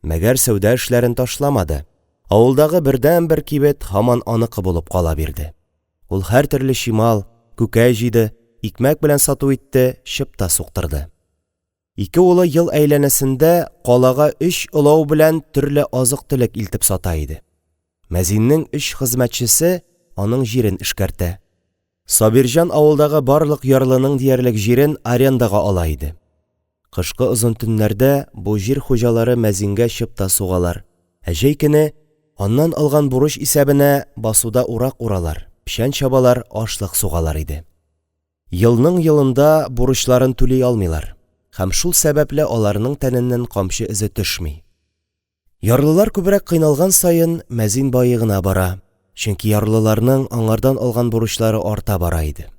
[SPEAKER 1] Мәгәр сәүдә эшләрен ташламады. Авылдагы бердәнбер кибет һаман аныкы булып кала бирде. Ул һәртөрле чимал, күкәй җыйды, икмәк белән сату итте, чыпта суктырды. Ике улы ел әйләнәсендә калага өч олау белән төрле азык-төлек илтеп сата иде. Мәзиннең өч хезмәтчесе аның җирен эшкәртә. Сабирҗан авылдагы барлык ярлының диярлек җирен арендага ала иде. Кышкы озын төннәрдә бу җир хуҗалары мәзингә чыпта сугалар, ә җәй көне аннан алган бурыч исәбенә басуда урак уралар, печән чабалар, ашлык сугалар иде. Елның-елында бурычларын түли алмыйлар, һәм шул сәбәпле аларның тәненнән камчы эзе төшми. Ярлылар күбрәк кыйналган саен, мәзин байый гына бара, чөнки ярлыларның аңардан алган бурычлары арта бара иде.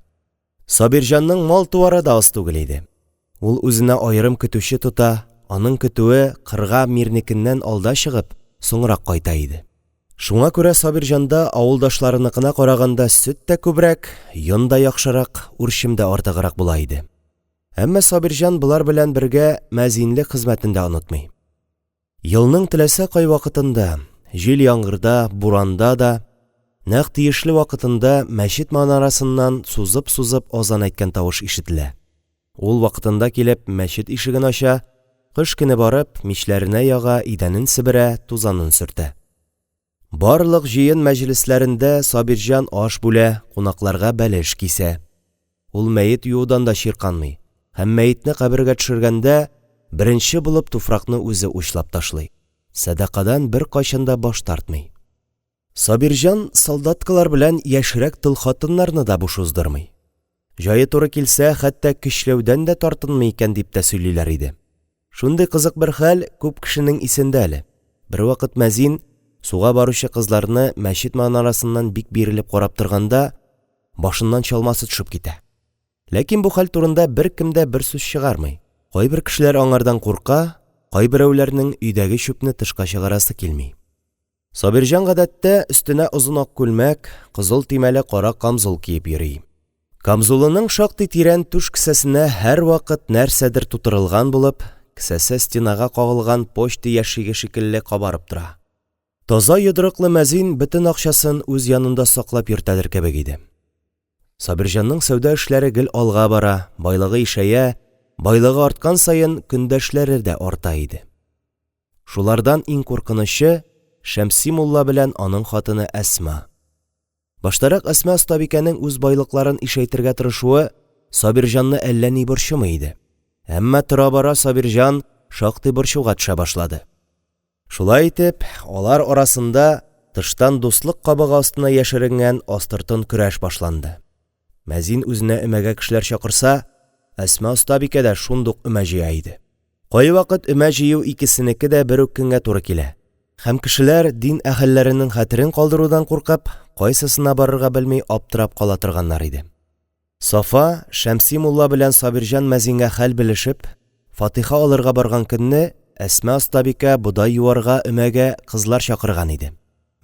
[SPEAKER 1] Сабирҗанның мал-туары да аз түгел иде. Ул үзенә аерым көтүче тота, аның көтүе кырга мирнекеннән алда чыгып, соңрак кайта иде. Шуңа күрә Сабирҗанда авылдашларыныкына караганда сөт тә күбрәк, йон да яхшырак, үрчем дә артыграк була иде. Әмма Сабирҗан болар белән бергә мәзинлек хезмәтен дә онытмый. Елның теләсә кай вакытында, җил-яңгырда, буранда да, нәкъ тиешле вакытында мәчет манарасыннан сузып-сузып азан әйткән тавыш ишетелә. Ул вакытында килеп мәчет ишеген ача, кыш көне барып, мичләренә яга, идәнен себерә, тузанын сөртә. Барлык җыен мәҗлесләрендә Сабирҗан аш бүлә, кунакларга бәлеш кисә. Ул мәет юудан да чирканмый һәм мәетне кабергә төшергәндә беренче булып туфракны үзе учлап ташлый. Сәдакадан беркайчан да баш тартмый. Сабирҗан солдаткалар белән яшьрәк тол хатыннарны да буш уздырмый. Җае туры килсә, хәтта көчләүдән дә тартынмый икән дип тә сөйлиләр иде. Шундый кызык бер хәл күп кешенең исендә әле. Бервакыт мәзин, суга баручы кызларны мәчет манарасыннан бик бирелеп карап торганда, башыннан чалмасы төшеп китә. Ләкин бу хәл турында беркем дә бер сүз чыгармый. Кайбер кешеләр аңардан курка, кайберәүләрнең өйдәге чүпне тышка чыгарасы килми. Сабирҗан, гадәттә, өстенә озын ак күлмәк, кызыл төймәле кара камзул киеп йөри. Камзулының шактый тирән түш кесәсенә һәрвакыт нәрсәдер тутырылган булып, кесәсе стенага кагылган почта ящигы шикелле кабарып тора. Таза йодрыклы мәзин бөтен акчасын үз янында саклап йөртәдер кебек иде. Сабирҗанның сәүдә эшләре гел алга бара, байлыгы ишәя, байлыгы арткан саен, көндәшләре дә арта иде. Шулардан иң куркынычы – Шәмси мулла белән аның хатыны Әсма. Баштарак Әсма остабикәнең үз байлыкларын ишәйтергә тырышуы Сабирҗанны әллә ни борчымый иде. Әмма тора-бара Сабирҗан шактый борчуга төшә башлады. Шулай итеп, алар арасында тыштан дуслык кабыгы астына яшеренгән астыртын көрәш башланды. Мәзин үзенә өмәгә кешеләр чакырса, Әсма остабикә дә шундук өмә җыя иде. Кайвакыт өмә җыю икесенеке дә бер үк көнгә туры килә, һәм кешеләр, дин әһелләренең хәтерен калдырудан куркып, кайсысына барырга белми аптырап кала торганнар иде. Сафа, Шәмси мулла белән Сабирҗан мәзингә хәл белешеп, фатиха алырга барган көнне Әсма остабикә бодай юарга өмәгә кызлар чакырган иде.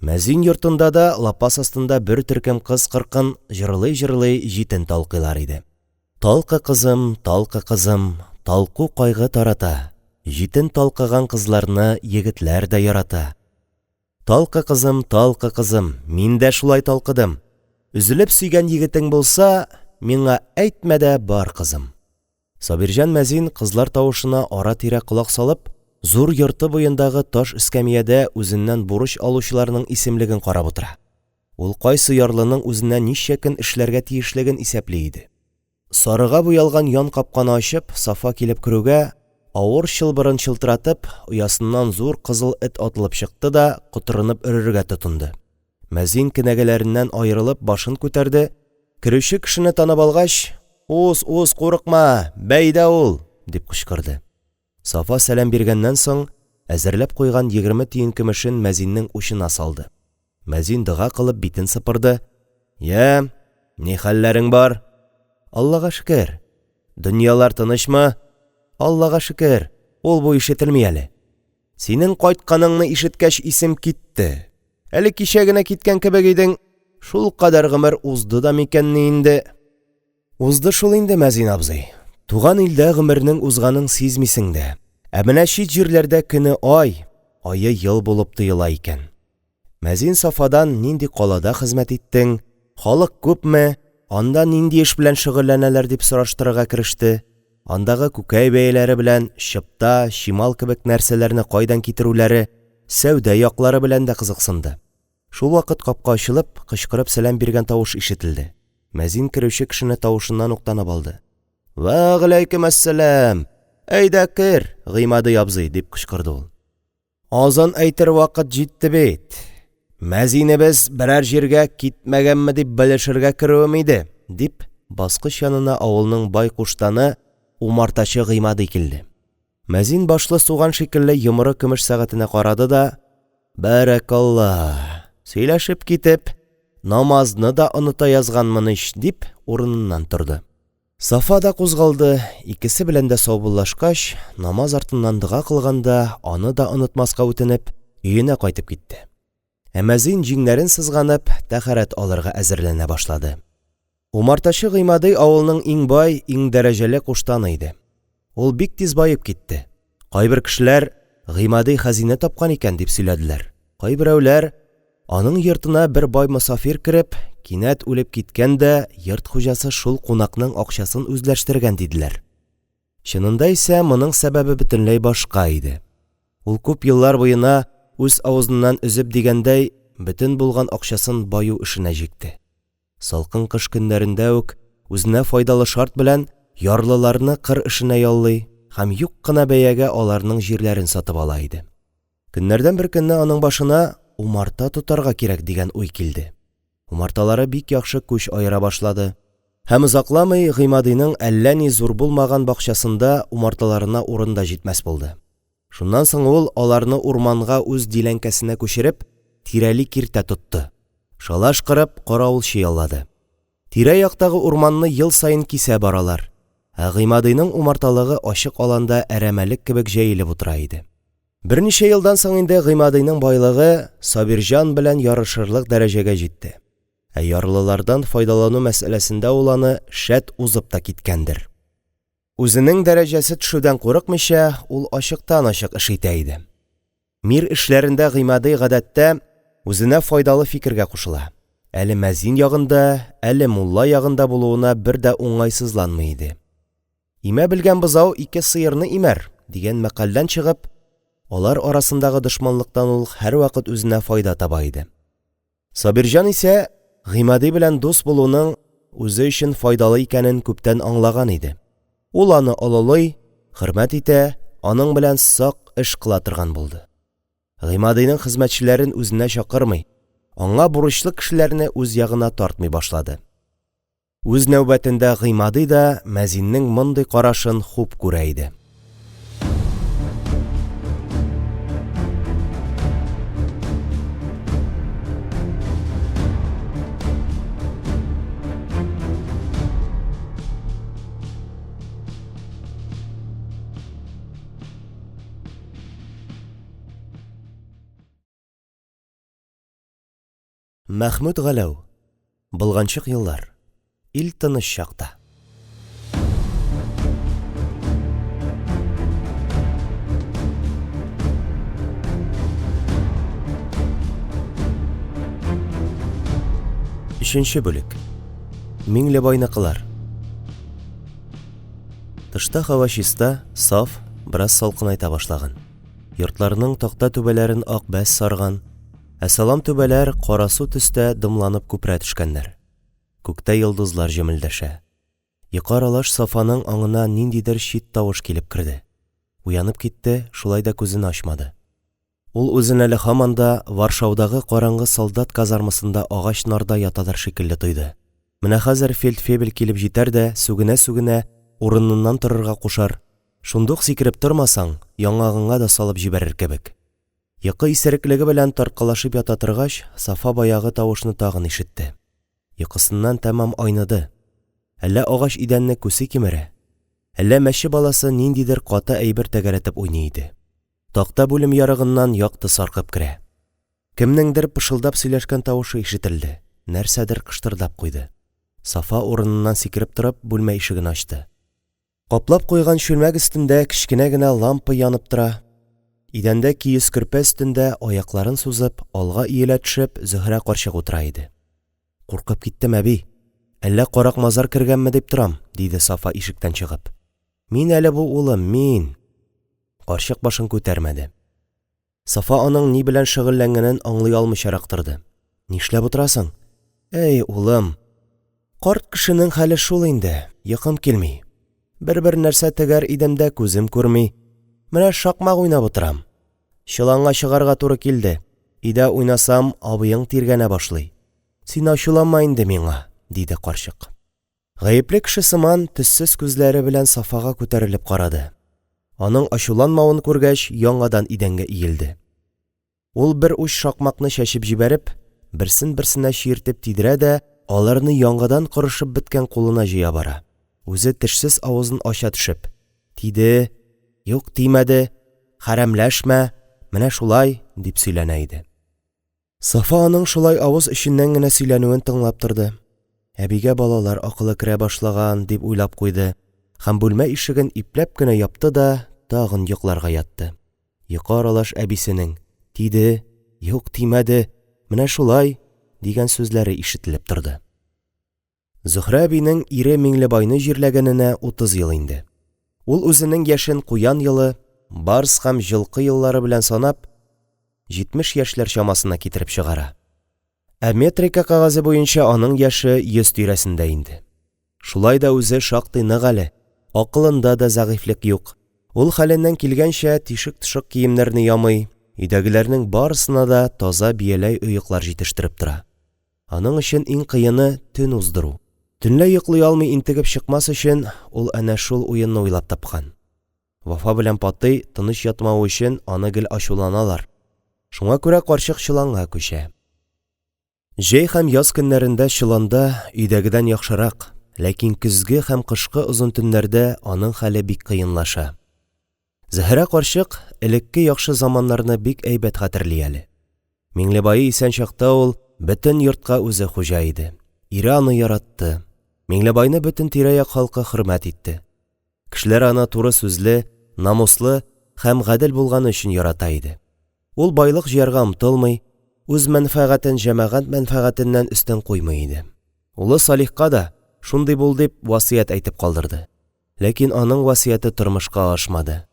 [SPEAKER 1] Мәзин йортында да лапас астында бер төркем кыз-кыркын җырлый-җырлый җитен талкыйлар иде. Талкы кызым, талкы кызым, Талку кайгы тарата, Җитен талкыган кызларны Егетләр дә ярата. Талкы кызым, талкы кызым, Мин дә шулай талкыдым. Өзелеп сөйгән егетең булса, Миңа әйтмә дә, бар, кызым. Сабирҗан мәзин, кызлар тавышына ара-тирә колак салып, зур йорты буендагы таш эскәмиядә үзеннән бурыч алучыларның исемлеген карап утыра. Ул кайсы ярлының үзенә ничә көн эшләргә тиешлеген исәпли иде. Сарыга буялган ян капканы ачып, Сафа килеп керүгә, авыр чылбырын чылтыратып, оясыннан зур кызыл эт атылып чыкты да котырынып өрергә тотынды. Мәзин кенәгәләреннән аерылып башын күтәрде, керүче кешене танып алгач: – Уз, уз, курыкма, бәйдә ул! – дип кычкырды. Сафа сәлам биргәннән соң, әзерләп куйган 20 тиен көмешен мәзиннең учына салды. Мәзин дога кылып битен сыпырды. – Йә, ни хәлләрең бар? – Аллага шөкер. – Дөньялар тынычмы? – Аллага шөкер, ул-бу ишетелми әле. Синең кайтканыңны ишеткәч исем китте. Әле кичә генә киткән кебек идең, шулкадәр гомер узды да микәнни инде? Узды шул инде, мәзин абзый. Туган илдә гомернең узганын сизмисең дә. Ә менә чит җирләрдә көне ай, ае ел булып тоела икән. Мәзин Сафадан нинди калада хезмәт иттең, халык күпме, анда нинди эш белән шөгыльләнәләр дип сораштырырга кереште, андагы күкәй бәяләре белән чыпта, чимал кебек нәрсәләрне кайдан китерүләре, сәүдә яклары белән дә кызыксынды. Шулвакыт капка ачылып, кычкырып сәлам биргән тавыш ишетелде. Мәзин керүче кешене тавышыннан ук танып алды. – Вәгаләйкем әссәлам! Әйдә, кер, Гыймади абзый! – дип кычкырды ул. Азан әйтер вакыт җитте бит, мәзинебез берәр җиргә китмәгәнме дип белешергә керүем иде, – дип, баскыч янына авылның бай куштаны – умартачы Гыймади килде. Мәзин башлы суган шикелле йомры көмеш сәгатенә карады да: – Бәрәкалла, сөйләшеп китеп, намазны да оныта язганмын ич, – дип, урыныннан торды. Сафа да кузгалды, икесе белән дә саубуллашкач, намаз артыннан дога кылганда аны да онытмаска үтенеп, өенә кайтып китте. Ә мәзин, җиңнәрен сызганып, тәһарәт алырга әзерләнә башлады. Умартачы Гыймади авылның иң бай, иң дәрәҗәле куштаны иде. Ул бик тиз баеп китте. Кайбер кешеләр, Гыймади хәзинә тапкан икән, дип сөйләделәр. Кайберәүләр, аның йортына бер бай мосафир кереп, кинәт үлеп киткән дә, йорт хуҗасы шул кунакның акчасын үзләштергән, диделәр. Чынында исә моның сәбәбе бөтенләй башка иде. Ул күп еллар буена, үз авызыннан өзеп дигәндәй, бөтен булган акчасын баю эшенә җикте. Салкын кыш көннәрендә үк үзенә файдалы шарт белән ярлыларны кыр эшенә яллый һәм юк кына бәягә аларның җирләрен сатып ала иде. Көннәрдән бер көнне аның башына умарта тотарга кирәк дигән уй килде. Умарталары бик яхшы күч аера башлады. Һәм озакламый Гыймадиның әллә ни зур булмаган бакчасында умарталарына урын да җитмәс булды. Шуннан соң ул, аларны урманга үз диләнкәсенә күчереп, тирәли киртә тотты. Шалаш корып, каравылчы яллады. Тирә-яктагы урманны ел саен кисә баралар, ә Гыймадиның умарталыгы ачык аланда әрәмәлек кебек җәелеп утыра иде. Берничә елдан соң инде Гыймадиның байлыгы Сабирҗан белән ярышырлык дәрәҗәгә җитте, ә ярлылардан файдалану мәсьәләсендә ул аны, шәт, узып та киткәндер. Үзенең дәрәҗәсе төшүдән курыкмыйча, ул ачыктан-ачык эш итә иде. Мир эшләрендә Гыймади, гадәттә, үзенә файдалы фикергә кушыла, әле мәзин ягында, әле мулла ягында булуына бер дә уңайсызланмый иде. «Имә белгән бозау ике сыерны имәр» дигән мәкальдән чыгып, алар арасындагы дошманлыктан ул һәрвакыт үзенә файда таба иде. Сабирҗан исә Гыймади белән дус булуның үзе өчен файдалы икәнен күптән аңлаган иде. Ул аны олылый, хөрмәт итә, аның белән сак эш кыла торган булды. Гыймадиның хезмәтчеләрен үзенә чакырмый, аңа бурычлы кешеләрне үз ягына тартмый башлады. Үз нәүбәтендә Гыймади да мәзиннең мондый карашын хуп күрә иде. Мәхмүт Галәү. Болганчык еллар. Ил тыныч чакта. Өченче бүлек. Миңлебайныкылар. Тышта һава чиста, саф, бераз салкынайта башлаган. Йортларның такта түбәләрен ак бәс сарган, Ә салам түбәләр карасу төстә дымланып күперә төшкәннәр. Күктә йолдызлар җемелдәшә. Йокы аралаш Сафаның аңына ниндидер чит тавыш килеп керде. Уянып китте, шулай да күзен ачмады. Ул үзен әле һаман да Варшаудагы караңгы солдат казармасында агач нарда ятадыр шикелле тойды. Менә хәзер фельдфебель килеп җитәр дә, сүгенә-сүгенә, урыныннан торырга кушар, шундук сикереп тормасаң, яңагыңа да салып җибәрер кебек. Йокы исереклеге белән тарткалашып ята торгач, Сафа баягы тавышны тагын ишетте. Йокысыннан тәмам айныды. Әллә агач идәнне күсе кимерә, әллә мәче баласы ниндидер каты әйбер тәгәрәтеп уйный иде. Такта бүлем ярыгыннан якты саркып керә. Кемнеңдер пышылдап сөйләшкән тавышы ишетелде, нәрсәдер кыштырдап куйды. Сафа, урыныннан сикереп торып, бүлмә ишеген ачты. Каплап куйган чүлмәк өстендә кечкенә генә лампа янып тора. Идәндә киез көрпә өстендә, аякларын сузып, алга иелә төшеп, Зөһрә карчык утыра иде. Куркып киттем, әби. Әллә карак-мазар кергәнме дип торам, диде Сафа ишектән чыгып. Мин әле бу, улым, мин. Карчык башын күтәрмәде. Сафа аның ни белән шөгыльләнгәнен аңлый алмыйчарак торды. Нишләп утырасың? Әй, улым. Карт кешенең хәле шул инде, йокым килми. Бер-бер нәрсә тегәр идем дә күзем күрми. Менә шакмак уйнап утырам. Чоланга чыгарга туры килде. Өйдә уйнасам, абыең тиргәнә башлый. Син ачуланма инде миңа, диде карчык. Гаепле кеше сыман, төссез күзләре белән Сафага күтәрелеп карады. Аның ачуланмавын күргәч, яңадан идәнгә иелде. Ул бер уч шакмакны чәчеп җибәреп, берсен берсенә чиертеп тидерә дә, аларны яңадан корышып беткән кулына җыя бара. Үзе тешсез авызын ача төшеп: Тиде, юк, тимәде, хәрәмләшмә, менә шулай, дип сөйләнә иде. Сафа аның шулай авыз эченнән генә сөйләнүен тыңлап торды. Әбигә балалар акылы керә башлаган, дип уйлап куйды һәм бүлмә ишеген ипләп кенә япты да тагын йокларга ятты. Йокы аралаш әбисенең, Тиде, юк, тимәде, менә шулай, дигән сүзләре ишетелеп торды. Зөһрә әбинең ире Миңлебайны җирләгәненә 30 ел инде. Ул үзенең яшен куян елы, барс һәм җылкы еллары белән санап, 70 яшьләр чамасына китереп чыгара. Ә метрика кәгазе буенча аның яше 100 тирәсендә инде. Шулай да үзе шактый нык әле, акылында да зәгыйфьлек юк. Ул хәленнән килгәнчә тишек-тошык киемнәрне ямый, өйдәгеләрнең барысына да таза бияләй-оеклар җитештереп тора. Аның өчен иң кыены төн уздыру. Төнлә йоклый алмый интегеп чыкмас өчен, ул әнә шул уенны уйлап тапкан. Вафа белән Патый тыныч ятмавы өчен аны гел ачуланалар. Шуңа күрә карчык чоланга күчә. Җәй һәм яз көннәрендә чоланда өйдәгедән яхшырак, ләкин көзге һәм кышкы озын төннәрдә аның хәле бик кыенлаша. Зөһрә карчык элекке яхшы заманнарны бик әйбәт хәтерли әле. Миңлебае исән чакта ул бөтен йортка үзе хуҗа иде. Ире аны яратты. Миңлебайны бөтен тирә-як халкы хөрмәт итте. Кешеләр аны туры сүзле, намуслы һәм гадел булганы өчен ярата иде. Ул байлык җыярга омтылмый, үз мәнфәгатен җәмәгать мәнфәгатеннән өстен куймый иде. Улы Салихка да, шундый бул дип, васыять әйтеп калдырды. Ләкин аның васыяте тормышка ашмады.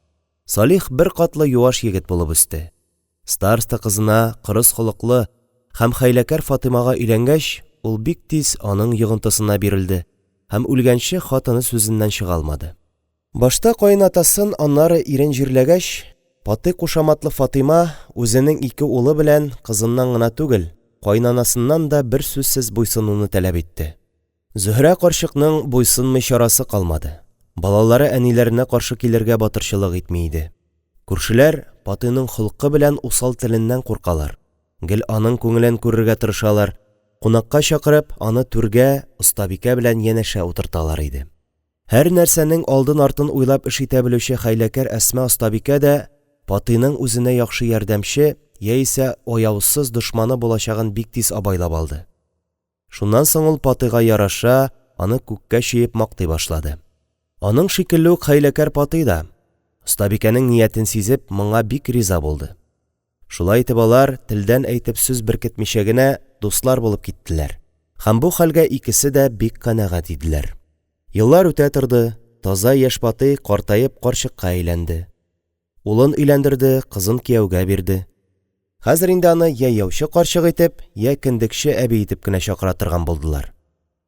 [SPEAKER 1] Салих беркатлы юаш егет булып үсте. Староста кызына, кырыс холыклы һәм хәйләкәр Фатыймага өйләнгәч, ул бик тиз аның йогынтысына бирелде һәм үлгәнче хатыны сүзеннән чыга алмады. Башта каенатасын, аннары ирен җирләгәч, Патый кушаматлы Фатыйма үзенең ике улы белән кызыннан гына түгел, каенанасыннан да берсүзсез буйсынуны таләп итте. Зөһрә карчыкның буйсынмый чарасы калмады. Балалары әниләренә каршы килергә батырчылык итми иде. Күршеләр Патыйның холкы белән усал теленнән куркалар, гел аның күңелен күрергә тырышалар, кунакка чакырып, аны түргә, остабикә белән янәшә утырталар иде. Һәр нәрсәнең алдын-артын уйлап эш итә белүче хәйләкәр Әсма остабикә дә Патыйның үзенә яхшы ярдәмче яисә аяусыз дошманы булачагын бик тиз абайлап алды. Шуннан соң ул Патыйга яраша, аны күккә чөеп мактый башлады. Аның шикелле үк хәйләкәр Патый да, остабикәнең ниятен сизеп, моңа бик риза булды. Шулай итеп алар, телдән әйтеп сүз беркетмичә генә, дуслар булып киттеләр. Һәм бу хәлгә икесе дә бик канәгать иделәр. Еллар үтә торды, таза яшь Патый картаеп карчыкка әйләнде. Улын өйләндерде, кызын кияүгә бирде. Хәзер инде аны йә яучы карчык итеп, йә кендекче әби итеп кенә чакыра торган булдылар.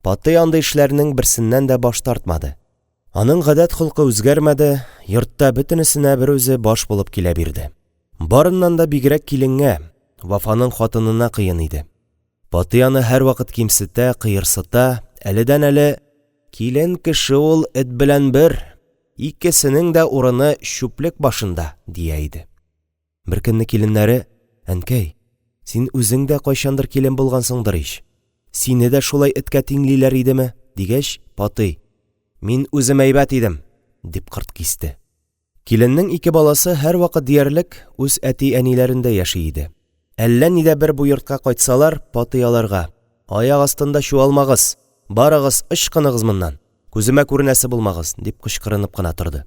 [SPEAKER 1] Патый андый эшләрнең берсеннән дә баш тартмады. Аның гадәт-холкы үзгәрмәде, йортта бөтенесенә берүзе баш булып килә бирде. Барыннан да бигрәк киленгә, Вафаның хатынына кыен иде. Патый аны һәрвакыт кимсетә, кыерсыта, әледән-әле: Килен кеше ул эт белән бер, икесенең дә урыны чүплек башында, дия иде. Беркөнне киленнәре: «Әнкәй, син үзең дә кайчандыр килен булгансыңдыр ич? Сине дә шулай эткә тиңлиләр идеме?» – дигәч, Патый: «Мин үзем әйбәт идем!» – дип кырт кисте. Киленнең ике баласы һәрвакыт диярлек үз әти-әниләрендә яши иде. Әллә нидә бер бу йортка кайтсалар, Патый аларга: «Аяк астында чуалмагыз! Барыгыз, ычкыныгыз моннан! Күземә күренәсе булмагыз!» – дип кычкырынып кына торды.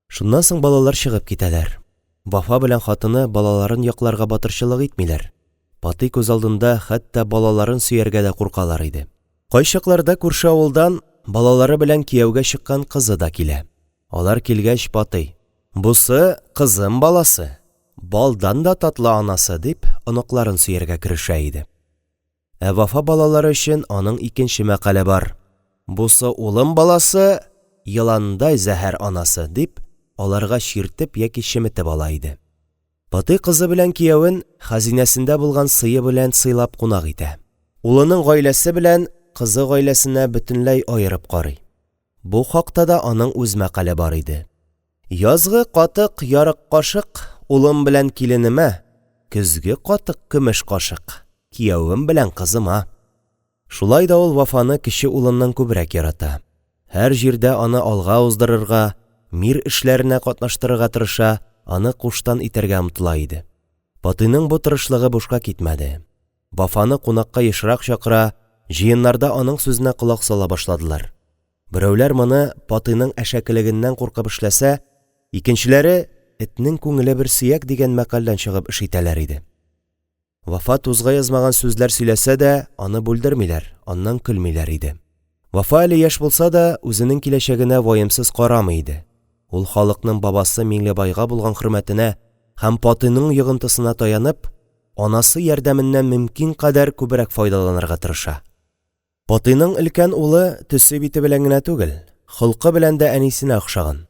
[SPEAKER 1] Шуннан соң балалар чыгып китәләр. Вафа белән хатыны балаларын якларга батырчылык итмиләр. Патый күз алдында хәтта балаларын сөяргә дә куркалар иде. Кайчакларда күрше авылдан балалары белән кияүгә чыккан кызы да килә. Алар килгәч, Патый: «Бусы, кызым баласы, балдан да татлы анасы», – дип, оныкларын сөяргә керешә иде. Ә Вафа балалары өчен аның икенче мәкале бар: «Бусы улым баласы, еландай зәһәр анасы», – дип, аларга чиртеп яки чеметеп ала иде. Патый кызы белән киявен хәзинәсендә булган сые белән сыйлап кунак итә. Улының гаиләсе белән кызы гаиләсенә бөтенләй аерып карый. Бу хакта да аның үз мәкале бар иде. Язгы катык ярык кашык улым белән киленемә, көзге катык көмеш кашык киявем белән кызыма. Шулай да ул Вафаны кече улыннан күбрәк ярата. Һәр җирдә аны алга уздырырга, мир эшләренә катнаштырырга тырыша, аны куштан итәргә омтыла иде. Патыйның бу тырышлыгы бушка китмәде. Вафаны кунакка ешрак чакыра, җыеннарда аның сүзенә колак сала башладылар. Берәүләр моны Патыйның әшәкелегеннән куркып эшләсә, икенчеләре этнең күңеле бер сөяк дигән мәкальдән чыгып эш итәләр иде. Вафа тузга язмаган сүзләр сөйләсә дә, аны бүлдермиләр, аннан көлмиләр иде. Вафа әле яшь булса да, үзенең киләчәгенә ваемсыз карамый иде. Ул халыкның бабасы Миңлебайга булган хөрмәтенә һәм Патыйның йогынтысына таянып, анасы ярдәменнән мөмкин кадәр күбрәк файдаланырга тырыша. Патыйның өлкән улы төсе-бите белән генә түгел, холкы белән дә әнисенә охшаган.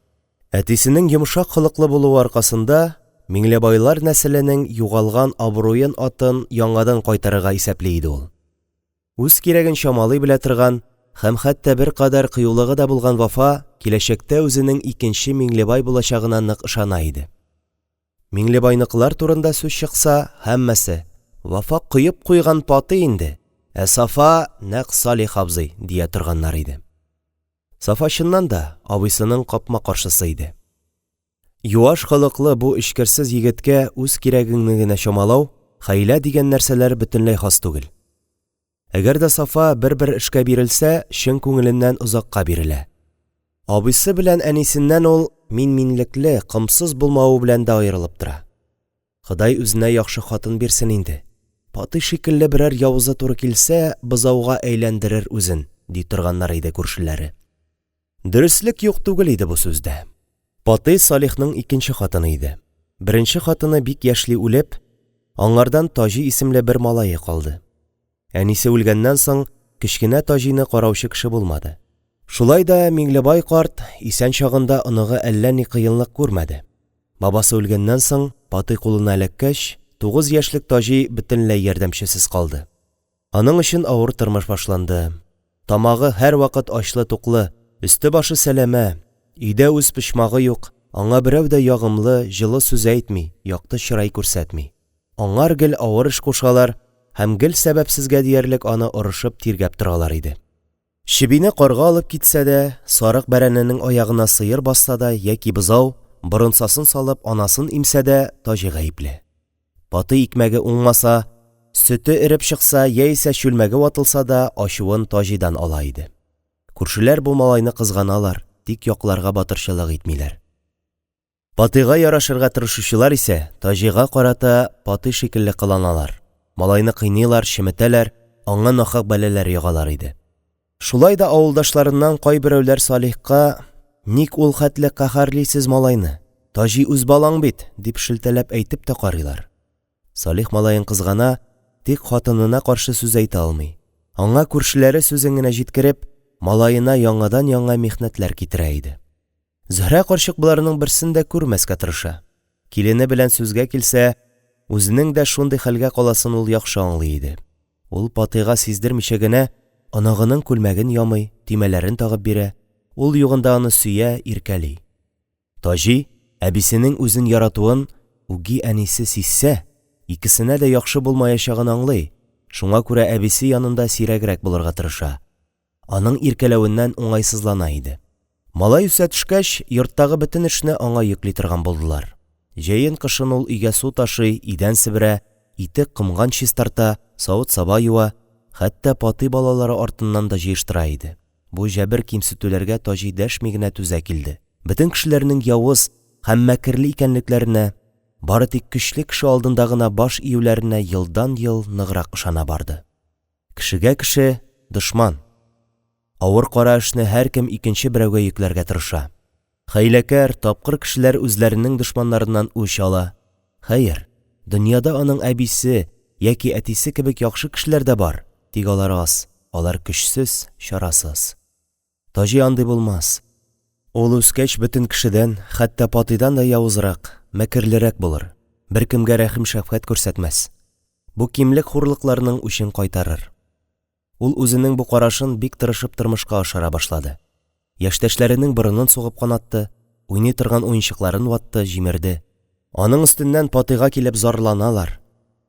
[SPEAKER 1] Әтисенең йомшак холыклы булуы аркасында, Миңлебайлар нәселенең югалган абруен-атын яңадан кайтарырга исәпли иде ул. Үз кирәген чамалый белә торган һәм хәтта беркадәр кыюлыгы да булган Вафа киләчәктә үзенең икенче Миңлебай булачагына нык ышана иде. Миңлебайныкылар турында сүз чыкса, һәммәсе: «Вафа коеп куйган Патый инде, ә Сафа – нәкъ Салих абзый», – дия торганнар иде. Сафа, чыннан да, абыйсының капма-каршысы иде. Юаш холыклы бу эчкерсез егеткә үз кирәгеңне генә чамалау, хәйлә дигән нәрсәләр бөтенләй хас түгел. Әгәр дә Сафа бер-бер эшкә бирелсә, чын күңеленнән озакка бирелә. Абыйсы белән әнисеннән ул мин-минлекле, комсыз булмавы белән дә аерылып тора. Ходай үзенә яхшы хатын бирсен инде. Патый шикелле берәр явызы туры килсә, бозауга әйләндерер үзен, ди торганнар иде күршеләре. Дөреслек юк түгел иде бу сүздә. Патый Салихның икенче хатыны иде. Беренче хатыны бик яшьли үлеп, аңардан Таҗи исемле бер малае калды. Әнисе үлгәннән соң, кечкенә Таҗины караучы кеше булмады. Шулай да Миңлебай карт исән чагында оныгы әллә ни кыенлык күрмәде. Бабасы үлгәннән соң, Патый кулына эләккәч, тугыз яшьлек Таҗи бөтенләй ярдәмчесез калды. Аның өчен авыр тормыш башланды. Тамагы һәрвакыт ачлы-туклы, өсте-башы сәләмә, өйдә үз почмагы юк, аңа берәү дә ягымлы, җылы сүз әйтми, якты чырай күрсәтми. Аңар гел авыр эш кушалар һәм гел сәбәпсезгә диярлек аны орышып-тиргәп торалар иде. Чебине карга алып китсә дә, сарык бәрәненең аягына сыер басса да яки бозау, борынсасын салып, анасын имсә дә, Таҗи гаепле. Патый икмәге уңмаса, сөте эреп чыкса яисә чүлмәге ватылса да, ачуын Таҗидан ала иде. Күршеләр бу малайны кызганалар, тик якларга батырчылык итмиләр. Патыйга ярашырга тырышучылар исә Таҗига карата Патый шикелле кыланалар, малайны кыйныйлар, чеметәләр, аңа нахак бәлаләр ягалар иде. Шулай да авылдашларыннан кайберәүләр Салихка: «Ник ул хәтле каһәрлисез малайны? Таҗи үз балаң бит!» – дип шелтәләп әйтеп тә карыйлар. Салих малаен кызгана, тик хатынына каршы сүз әйтә алмый. Аңа күршеләре сүзен генә җиткереп, малаена яңадан-яңа михнәтләр китерә иде. Зөһрә карчык боларның берсен дә күрмәскә тырыша. Килене белән сүзгә килсә, үзенең дә шундый хәлгә каласын ул яхшы аңлый иде. Ул Патыйга сиздермичә генә оныгының күлмәген ямый, төймәләрен тагып бирә, ул югында аны сөя, иркәли. Таҗи, әбисенең үзен яратуын үги әнисе сизсә, икесенә дә яхшы булмаячагын аңлый, шуңа күрә әбисе янында сирәгрәк булырга тырыша, аның иркәләвеннән уңайсызлана иде. Малай үсә төшкәч, йорттагы бөтен эшне аңа йөкли торган булдылар. Җәен-кышын ул өйгә су ташый, идән себерә, итек, комган чистарта, савыт-саба юа, хәтта Патый балалары артыннан да җыештыра иде. Бу җәбер-кимсетүләргә Таҗи дәшми генә түзә килде. Бөтен кешеләрнең явыз һәм мәкерле икәнлекләренә, бары тик көчле кеше алдында гына баш июләренә елдан-ел ныграк ышана барды. Кешегә кеше – дошман. Авыр кара эшне һәркем икенче берәүгә йөкләргә тырыша. Хәйләкәр, тапкыр кешеләр үзләренең дошманнарыннан үч ала. Хәер, дөньяда аның әбисе яки әтисе кебек яхшы кешеләр дә бар, тик алар аз, алар көчсез, чарасыз. Таҗи андый булмас. Ул үскәч бөтен кешедән, хәтта Патыйдан да явызрак, мәкерлерәк булыр, беркемгә рәхим-шәфкать күрсәтмәс. Бу кимлек-хурлыкларның үчен кайтарыр. Ул үзенең бу карашын бик тырышып тормышка ашыра башлады. Яшьтәшләренең борынын сугып канатты, уйный торган уенчыкларын ватты, җимерде. Аның өстеннән Патыйга килеп зарланалар.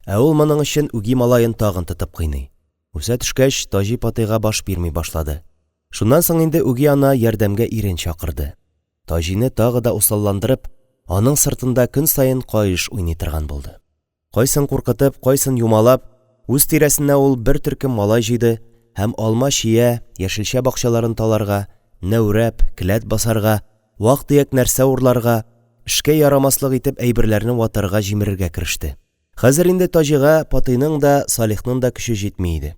[SPEAKER 1] Ә ул моның өчен үги малаен тагын тотып кыйный. Үсә төшкәч, Таҗи Патыйга баш бирми башлады. Шуннан соң инде үги ана ярдәмгә ирен чакырды. Таҗины тагы да усалландырып, аның сыртында көн саен каеш уйный торган булды. Кайсын куркытып, кайсын юмалап, үз тирәсенә ул бер төркем малай җыйды һәм алма-чия, яшелчә бакчаларын таларга, нәүрәп, келәт басарга, вак-төяк нәрсә урларга, эшкә ярамаслык итеп әйберләрне ватарга-җимерергә кереште. Хәзер инде Таҗига Патыйның да, Салихның да көче җитми иде.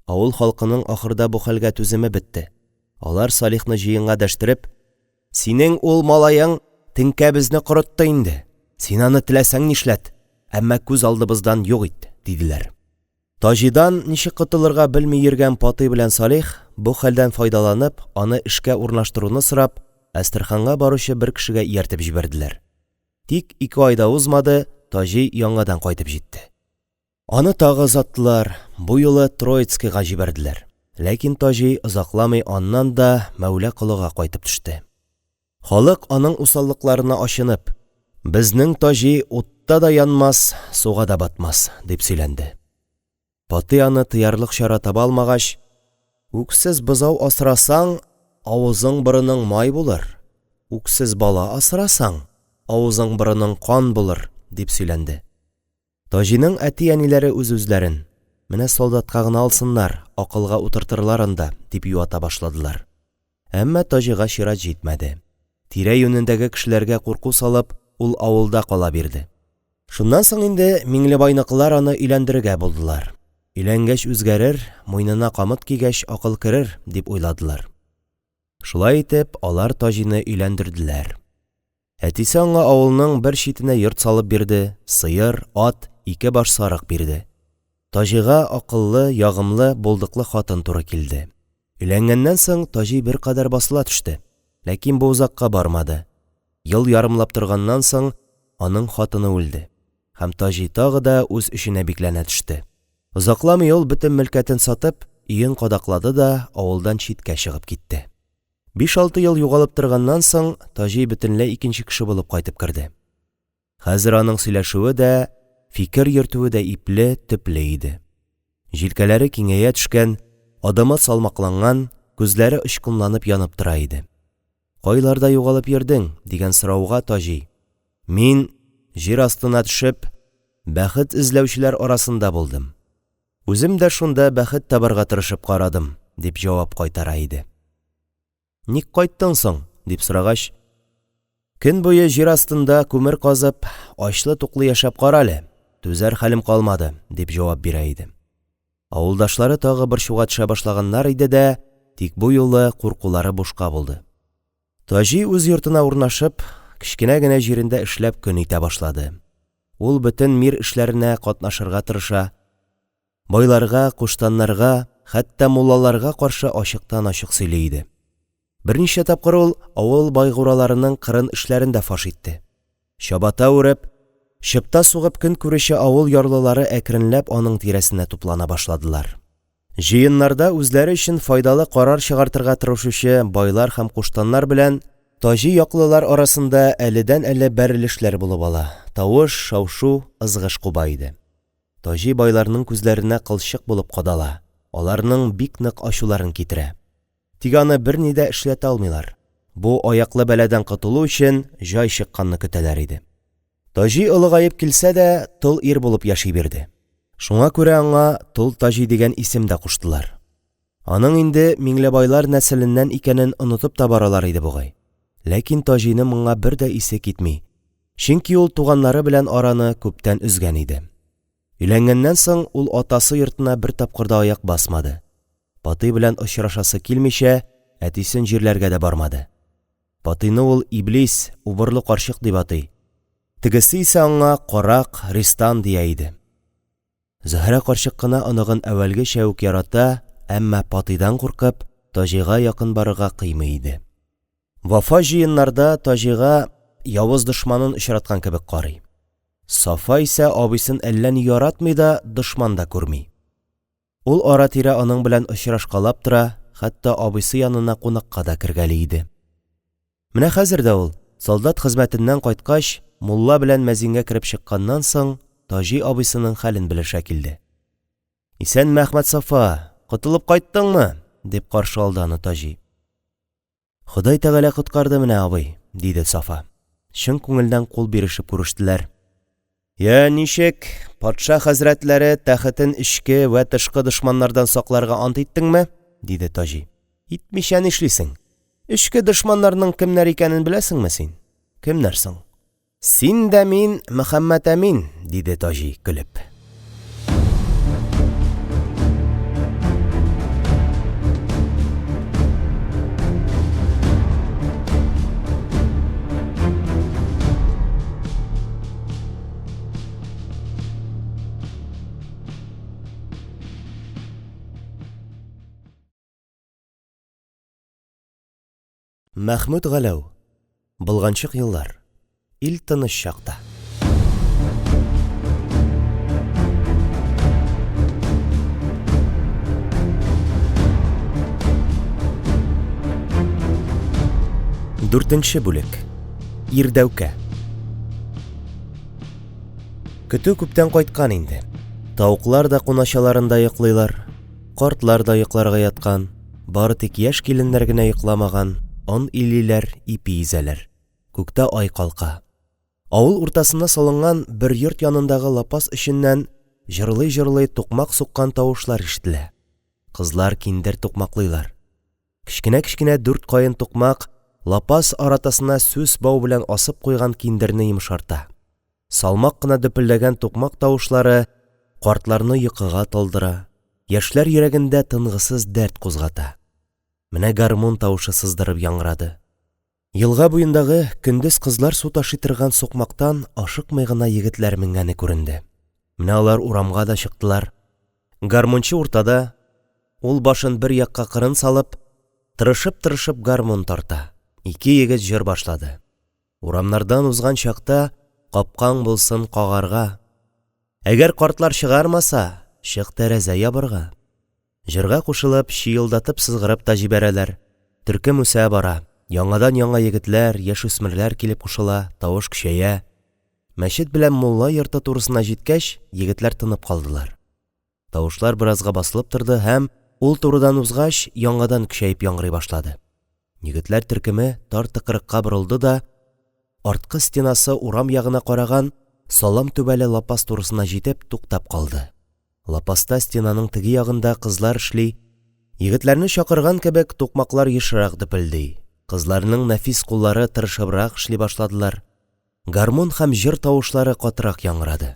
[SPEAKER 1] Авыл халкының ахырда бу хәлгә түземе бетте. Алар Салихны җыенга дәштереп, Синең ул малаең теңкәбезне корытты инде. Син аны теләсәң нишләт, әмма күз алдыбыздан юк ит, диделәр. Таҗидан ничек котылырга белми йөргән Патый белән Салих, бу хәлдән файдаланып, аны эшкә урнаштыруны сорап, Әстерханга баручы бер кешегә ияртеп җибәрделәр. Тик ике ай да узмады, Таҗи яңадан кайтып җитте. Аны тагы озаттылар, бу юлы Троицкига җибәрделәр. Ләкин Таҗи озакламый аннан да Мәүла Колыга кайтып төште. Халык аның усаллыкларына ачынып, Безнең Таҗи утта да янмас, суга да батмас, дип сөйләнде. Патый аны тыярлык чара таба алмагач, Үксез бозау асрасаң, авызың-борының май булыр, үксез бала асрасаң, авызың-борының кан булыр, – дип сөйләнде. Таҗиның әти-әниләре үз-үзләрен: – Менә солдатка гына алсыннар, акылга утыртырлар анда, – дип юата башладылар. Әмма Таҗига чират җитмәде. Тирә-юнендәге кешеләргә курку салып, ул авылда кала бирде. Шуннан соң инде Миңлебайныкылар аны өйләндерергә булдылар. Өйләнгәч үзгәрер, муенына камыт кигәч, акыл керер, дип уйладылар. Шулай итеп, алар Таҗины өйләндерделәр. Әтисе аңа авылның бер читенә йорт салып бирде, сыер, ат, ике баш сарык бирде. Таҗига акыллы, ягымлы, булдыклы хатын туры килде. Өйләнгәннән соң, Таҗи беркадәр басыла төште, ләкин бу озакка бармады. Ел ярымлап торганнан соң, аның хатыны үлде, һәм Таҗи тагы да үз эченә бикләнә төште. Озакламый ул, бөтен мөлкәтен сатып, өен кадаклады да авылдан читкә чыгып китте. Биш-алты ел югалып торганнан соң, Таҗи бөтенләй икенче кеше булып кайтып керде. Хәзер аның сөйләшүе дә, фикер йөртүе дә ипле, төпле иде. Җилкәләре киңәя төшкән, адымы салмакланган, күзләре очкынланып янып тора иде. «Кайларда югалып йөрдең?» – дигән сорауга Таҗи: «Мин, җир астына төшеп, бәхет эзләүчеләр арасында булдым. Үзем дә шунда бәхет табарга тырышып карадым, – дип җавап кайтара иде. Ник кайттың соң? – дип сорагач, Көн буе җир астында күмер казып, ачлы-туклы яшәп кара әле, түзәр хәлем калмады, – дип җавап бирә иде. Авылдашлары тагы борчуга төшә башлаганнар иде дә, тик бу юлы куркулары бушка булды. Таҗи үз йортына урнашып, кечкенә генә җирендә эшләп көн итә башлады. Ул бөтен мир эшләренә катнашырга тырыша, байларга, куштаннарга, хәтта муллаларга каршы ачыктан-ачык сөйли иде. Берничә тапкыр ул авыл байгураларының кырын эшләрен дә фаш итте. Чабата үреп, чыпта сугып көн күрүче авыл ярлылары әкренләп аның тирәсенә туплана башладылар. Җыеннарда үзләре өчен файдалы карар чыгартырга тырышучы байлар һәм куштаннар белән Таҗи яклылар арасында әледән-әле бәрелешләр булып ала, тавыш, шау-шу, ызгыш куба иде. Таҗи байларның күзләренә кылчык булып кадала, аларның бик нык ачуларын китерә. Тик аны берни дә эшләтә алмыйлар, бу аяклы бәладән котылу өчен җай чыкканны көтәләр иде. Таҗи олыгаеп килсә дә, тол ир булып яши бирде. Шуңа күрә аңа Тол Таҗи дигән исем дә куштылар. Аның инде Миңлебайлар нәселеннән икәнен онытып та баралар иде бугай. Ләкин Таҗиның моңа бер дә исе китми, чөнки ул туганнары белән араны күптән өзгән иде. Өйләнгәннән соң ул атасы йортына бер тапкыр да аяк басмады. Патый белән очрашасы килмичә, әтисен җирләргә дә бармады. Патыйны ул иблис, убырлы карчык дип атый. Тегесе исә аңа карак, ристан дия иде. Зөһрә карчык кына оныгын әүвәлгечә үк ярата, әмма Патыйдан куркып, Таҗига якын барырга кыймый иде. Вафа җыеннарда Таҗига явыз дошманын очраткан кебек карый. Сафа исә абыйсын әллә ни яратмый да, дошман да күрми. Ул ара-тирә аның белән очрашкалап тора, хәтта абыйсы янына кунакка да кергәли иде. Менә хәзер дә ул, солдат хезмәтеннән кайткач, мулла белән мәзингә кереп чыкканнан соң, Таҗи абыйсының хәлен белешә килде. Исәнме, Әхмәтсафа, котылып кайттыңмы? – дип каршы алды аны Таҗи. Ходай Тәгалә коткарды менә, абый, – диде Сафа. Чын күңелдән кул бирешеп күрештеләр. Йә, ничек, патша хәзрәтләре тәхетен эчке вә тышкы дошманнардан сакларга ант иттеңме? – диде Таҗи. Итмичә нишлисең? Эчке дошманнарның кемнәр икәнен беләсеңме син? Кемнәр соң? Син дә мин, Мөхәммәтәмин, диде Таҗи, көлеп. Мәхмүт Галәү. Болганчык еллар. Ил тыныч чакта. Дүртенче бүлек. Ирдәүкә. Көтү күптән кайткан инде. Тавыклар да куначаларында йоклыйлар. Картлар да йокларга яткан. Бары тик яшь киленнәр генә йокламаган, он илиләр, ипи изәләр. Күктә ай калка. Авыл уртасына салынган бер йорт янындагы лапас эченнән җырлый-җырлый тукмак суккан тавышлар ишетелә. Кызлар киндер тукмаклыйлар. Кечкенә-кечкенә дүрт каен тукмак лапас аратасына сүс бау белән асып куйган киндерне йомшарта. Салмак кына дөпелдәгән тукмак тавышлары картларны йокыга талдыра, яшьләр йөрәгендә тынгысыз дәрт кузгата. Менә гармун тавышы сыздырып яңгырады. Елга буендагы көндез кызлар су ташый торган сукмактан ашыкмый гына егетләр менгәне күренде. Менә алар урамга да чыктылар. Гармунчы уртада, ул башын бер якка кырын салып, тырышып-тырышып гармун тарта. Ике егет җыр башлады. Урамнардан узган чакта Капкаң булсын кагарга. Әгәр картлар чыгармаса, Чык тәрәзә ябарга. Җырга кушылып, чыелдатып сызгырып та җибәрәләр. Төркем үсә бара, яңадан-яңа егетләр, яшүсмерләр килеп кушыла, тавыш көчәя. Мәчет белән мулла йорты турысына җиткәч, егетләр тынып калдылар. Тавышлар беразга басылып торды һәм, ул турыдан узгач, яңадан көчәеп яңгырый башлады. Егетләр төркеме тар тыкрыкка борылды да, арткы стенасы урам ягына караган салам түбәле лапас турысына җитеп, туктап калды. Лапаста стенаның теге ягында кызлар эшли. Егетләрне чакырган кебек, тукмаклар ешрак дөпелди. Кызларның нәфис куллары тырышыбрак эшли башладылар. Гармун һәм җыр тавышлары катырак яңгырады.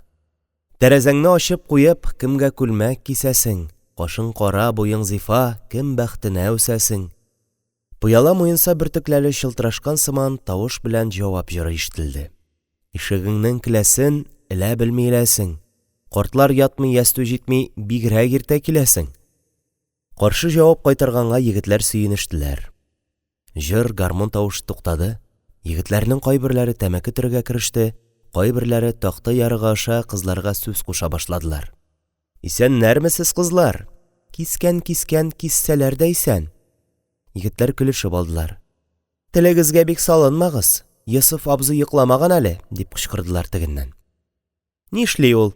[SPEAKER 1] Тәрәзәңне ачып куеп, кемгә күлмәк кисәсең? Кашың кара, буең зифа, кем бәхетенә үсәсең? Пыяла муенса бөртекләре чылтырашкан сыман тавыш белән җавап җыры ишетелде. Ишегеңнең келәсен элә белми эләсең. Картлар ятмый, ястү җитми, бигрәк иртә киләсең. Каршы җавап кайтарганга егетләр сөенештеләр. Җыр, гармун тавышы туктады. Егетләрнең кайберләре тәмәке төрергә кереште, кайберләре такта ярыгы аша кызларга сүз куша башладылар. Исәннәрмесез, кызлар! Кискән, кискән, киссәләр дә исән! Егетләр көлешеп алдылар. Телегезгә бик салынмагыз, Йосыф абзый йокламаган әле, дип кычкырдылар тегеннән. Нишли ул?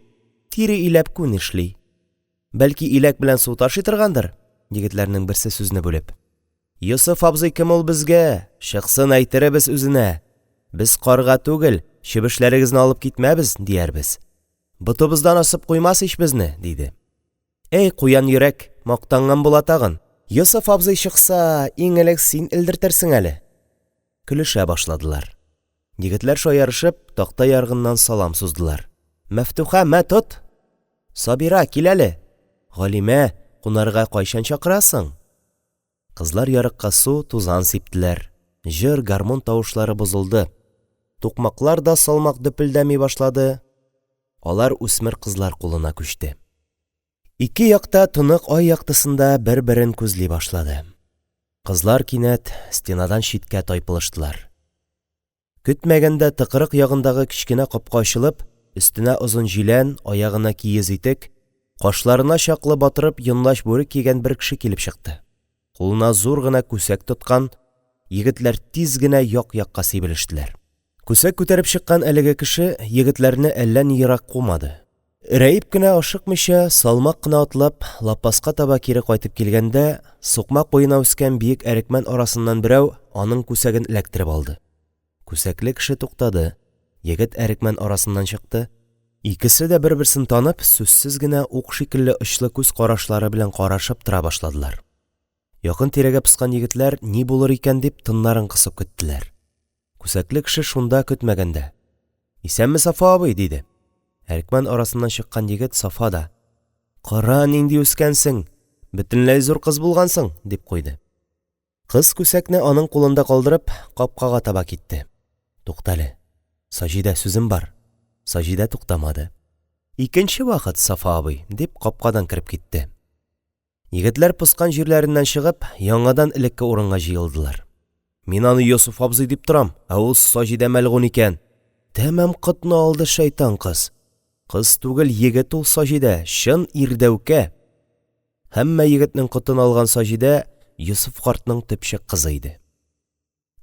[SPEAKER 1] Тире иләп күн эшли. Бәлки, иләк белән су ташый торгандыр? Егетләрнең берсе сүзне бүлеп. Йосыф абзый кем ул безгә? Чыксын, әйтеребез үзенә. Без карга түгел, чебешләрегезне алып китмәбез, диярбез. Ботыбыздан асып куймас ич безне, диде. Әй, куян йөрәк, мактанган була тагын. Йосыф абзый чыкса, иң элек син элдертерсең әле. Көлешә башладылар. Егетләр шаярышып, такта ярыгыннан салам суздылар. Мәфтуха, мә, тот! Сабира, кил әле! Галимә, кунарга кайчан чакырасың? Кызлар ярыкка су, тузан сиптеләр. Җыр, гармун тавышлары бозылды. Тукмаклар да салмак дөпелдәми башлады. Алар үсмер кызлар кулына күчте. Ике як та тонык ай яктысында бер-берен күзли башлады. Кызлар кинәт стенадан читкә тайпылыштылар. Көтмәгәндә тыкрык ягындагы кечкенә капка ачылып, өстенә озын җилән, аягына киез итек, кашларына чаклы батырып йонлач бүрек кигән бер кеше килеп чыкты. Кулына зур гына күсәк тоткан, егетләр тиз генә як-якка сибелештеләр. Күсәк күтәреп чыккан әлеге кеше егетләрне әллә ни ерак кумады. Эрәеп кенә ашыкмыйча, салмак кына атлап, лапаска таба кире кайтып килгәндә, сукмак буена үскән биек әрекмән арасыннан берәү аның күсәген эләктереп алды. Күсәкле кеше туктады, егет әрекмән арасыннан чыкты. Икесе дә бер-берсен танып, сүзсез генә ук шикелле очлы күз карашлары белән карашып тора башладылар. Якын-тирәгә поскан егетләр ни булыр икән дип тыннарын кысып көттеләр. Күсәкле кеше шунда көтмәгәндә: Исәнме, Сафа абый, диде. Әрекмән арасыннан чыккан егет Сафа да: Кара, нинди үскәнсең! Бөтенләй зур кыз булгансың, дип куйды. Кыз күсәкне аның кулында калдырып, капкага таба китте. Туктале, Саҗидә, сүзем бар. Саҗидә туктамады. Икенче вакыт, Сафа абый, дип, капкадан кереп китте. Егетләр поскан җирләреннән чыгып, яңадан элекке урынга җыелдылар. Мин аны Йосыф абзый дип торам, ә ул Саҗидә мәлгунь икән. Тәмам котны алды шайтан кыз. Кыз түгел, егет ул Саҗидә, чын ирдәүкә. Һәммә егетнең котын алган Саҗидә Йосыф картның төпчек кызы иде.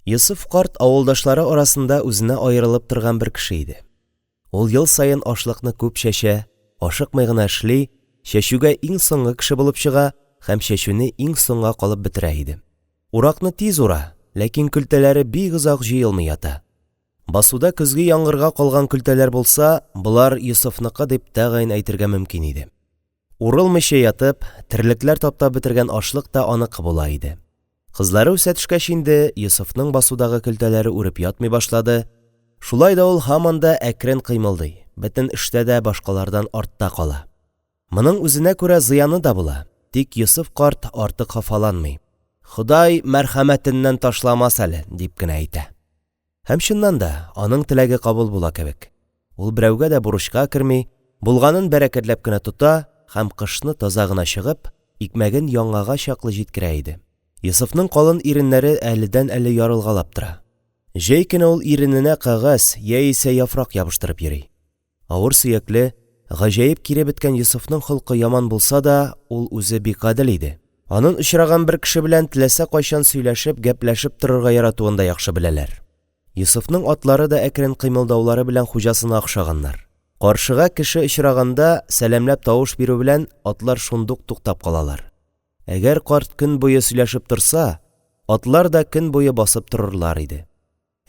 [SPEAKER 1] Йосыф карт авылдашлары арасында үзенә аерылып торган бер кеше иде. Ул ел саен ашлыкны күп чәчә, ашыкмый гына эшли, чәчүгә иң соңгы кеше булып чыга һәм чәчүне иң соңга калып бетерә иде. Уракны тиз ура, ләкин көлтәләре бик озак җыелмый ята. Басуда көзге яңгырга калган көлтәләр булса, болар Йосыфныкы дип тәгаен әйтергә мөмкин иде. Урылмыйча ятып, терлекләр таптап бетергән ашлык та аныкы була иде. Кызлары үсә төшкәч инде, Йосыфның басудагы көлтәләре үреп ятмый башлады, шулай да ул һаман да әкрен кыймылдый, бөтен эштә дә башкалардан артта кала. Моның үзенә күрә зыяны да була, тик Йосыф карт артык хафаланмый: «Ходай мәрхәмәтеннән ташламас әле», – дип кенә әйтә. Һәм, чыннан да, аның теләге кабул була кебек. Ул берәүгә дә бурычка керми, булганын бәрәкәтләп кенә тота һәм, кышны таза гына чыгып, икмәген яңага чаклы җиткерә иде. Йосыфның калын иреннәре әледән-әле ярылгалап тора. Җәй көне ул ирененә кәгазь яисә яфрак ябыштырып йөри. Авыр сөякле, гаҗәеп кире беткән Йосыфның холкы яман булса да, ул үзе бик гадел иде. Анын очраган бер кеше белән теләсә кайчан сөйләшеп, гәпләшеп торырга яратуын да яхшы беләләр. Йосыфның атлары да әкрен кыймылдаулары белән хуҗасына охшаганнар. Каршыга кеше очраганда, сәламләп тавыш бирү белән, атлар шундук туктап калалар. Әгәр карт көн буе сөйләшеп торса, атлар да көн буе басып торырлар иде.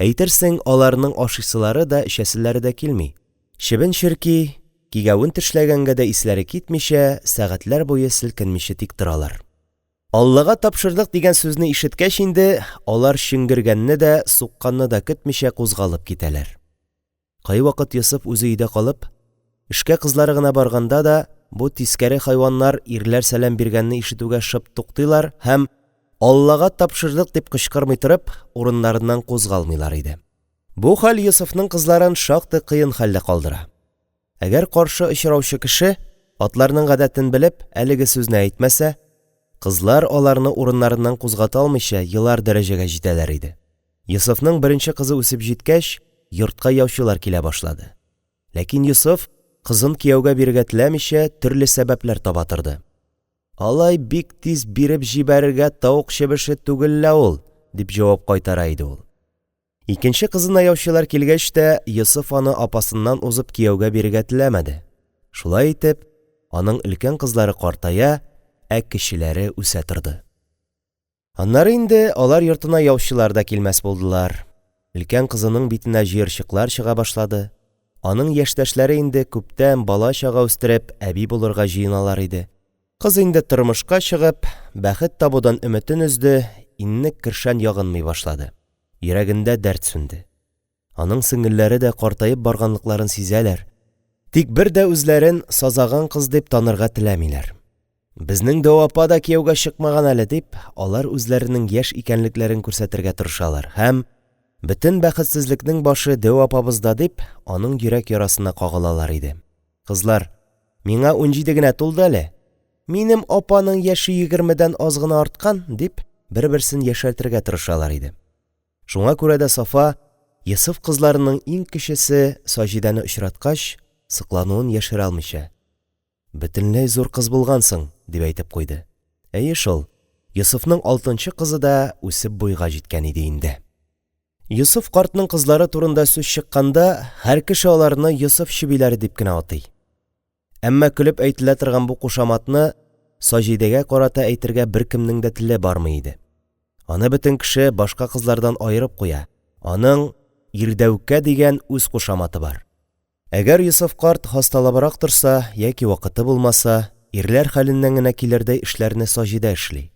[SPEAKER 1] Әйтерсең, аларның ашыйсылары да, эчәселәре дә килми. Чебен-черки, кигәвен тешләгәнгә дә исләре китмичә, сәгатьләр буе селкенмичә тик торалар. Аллага тапшырдык дигән сүзне ишеткәч инде, алар чөңгергәнне дә, сукканны да көтмичә кузгалып китәләр. Кайвакыт Йосыф үзе өйдә калып, эшкә кызлары гына барганда да, бу тискәре хайваннар ирләр сәлам биргәнне ишетүгә шып туктыйлар һәм, Аллага тапшырдык дип кычкырмый торып, урыннарыннан кузгалмыйлар иде. Бу хәл Йосыфның кызларын шактый кыен хәлдә калдыра. Әгәр каршы очраучы кеше, атларның гадәтен белеп, әлеге сүзне әйтмәсә, кызлар аларны урыннарыннан кузгата алмыйча елар дәрәҗәгә җитәләр иде. Йосыфның беренче кызы үсеп җиткәч, йортка яучылар килә башлады. Ләкин Йосыф, кызын кияүгә бирергә теләмичә, төрле сәбәпләр таба торды. Алай бик тиз биреп җибәрергә тавык чебеше түгел лә ул, дип җавап кайтара иде ул. Икенче кызына яучылар килгәч тә, Йосыф аны апасыннан узып кияүгә бирергә теләмәде. Шулай итеп, аның өлкән кызлары картая, ә кечеләре үсә торды. Аннары инде алар йортына яучылар да килмәс булдылар. Өлкән кызының битенә җыерчыклар чыга башлады. Аның яшьтәшләре инде күптән бала-чага үстереп, әби булырга җыеналар иде. Кыз инде тормышка чыгып, бәхет табудан өметен өзде, иннек-кершән ягынмый башлады. Йөрәгендә дәрт сүнде. Аның сеңелләре дә картаеп барганлыкларын сизәләр, тик бер дә үзләрен сазаган кыз дип танырга теләмиләр. Безнең дәү апа да кияүгә чыкмаган әле, дип, алар үзләренең яшь икәнлекләрен күрсәтергә тырышалар һәм, бөтен бәхетсезлекнең башы дәү апабызда, дип, аның йөрәк ярасына кагылалар иде. Кызлар, миңа 17 генә тулды әле, минем апаның яше егермедән аз гына арткан, дип, бер-берсен яшәртергә тырышалар иде. Шуңа күрә дә Сафа, Йосыф кызларының иң кечесе Саҗидәне очраткач, соклануын яшерә алмыйча: Бөтенләй зур кыз булгансың, дип әйтеп куйды. Әйе шул, Йосыфның алтынчы кызы да үсеп буйга җиткән иде инде. Йосыф картның кызлары турында сүз чыкканда, һәр кеше аларны Йосыф чебиләре дип кенә атый. Әмма көлеп әйтелә торган бу кушаматны Саҗидәгә карата әйтергә беркемнең дә теле бармый иде. Аны бөтен кеше башка кызлардан аерып куя, аның Ирдәүкә дигән үз кушаматы бар. Әгәр Йосыф карт хасталабрак торса яки вакыты булмаса, ирләр хәленнән генә килердәй эшләрне Саҗидә эшли.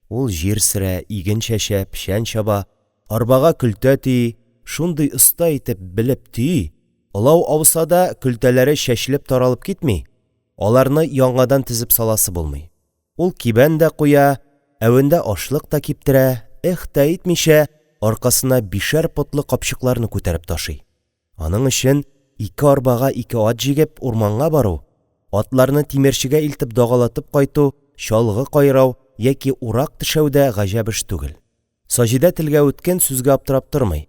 [SPEAKER 1] Ул җир сөрә, иген чәчә, печән чаба, арбага көлтә төйи, шундый оста итеп, белеп төйи, олау ауса да, көлтәләре чәчелеп-таралып китми, аларны яңадан тезеп саласы булмый. Ул кибән дә куя, әвендә ашлык та киптерә, эһ тә итмичә, аркасына бишәр потлы капчыкларны күтәреп ташый. Аның өчен ике арбага ике ат җигеп урманга бару, атларны тимерчегә илтеп дагалатып кайту, чалгы кайрау яки урак тешәү дә гаҗәп эш түгел. Саҗидә телгә үткен, сүзгә аптырап тормый.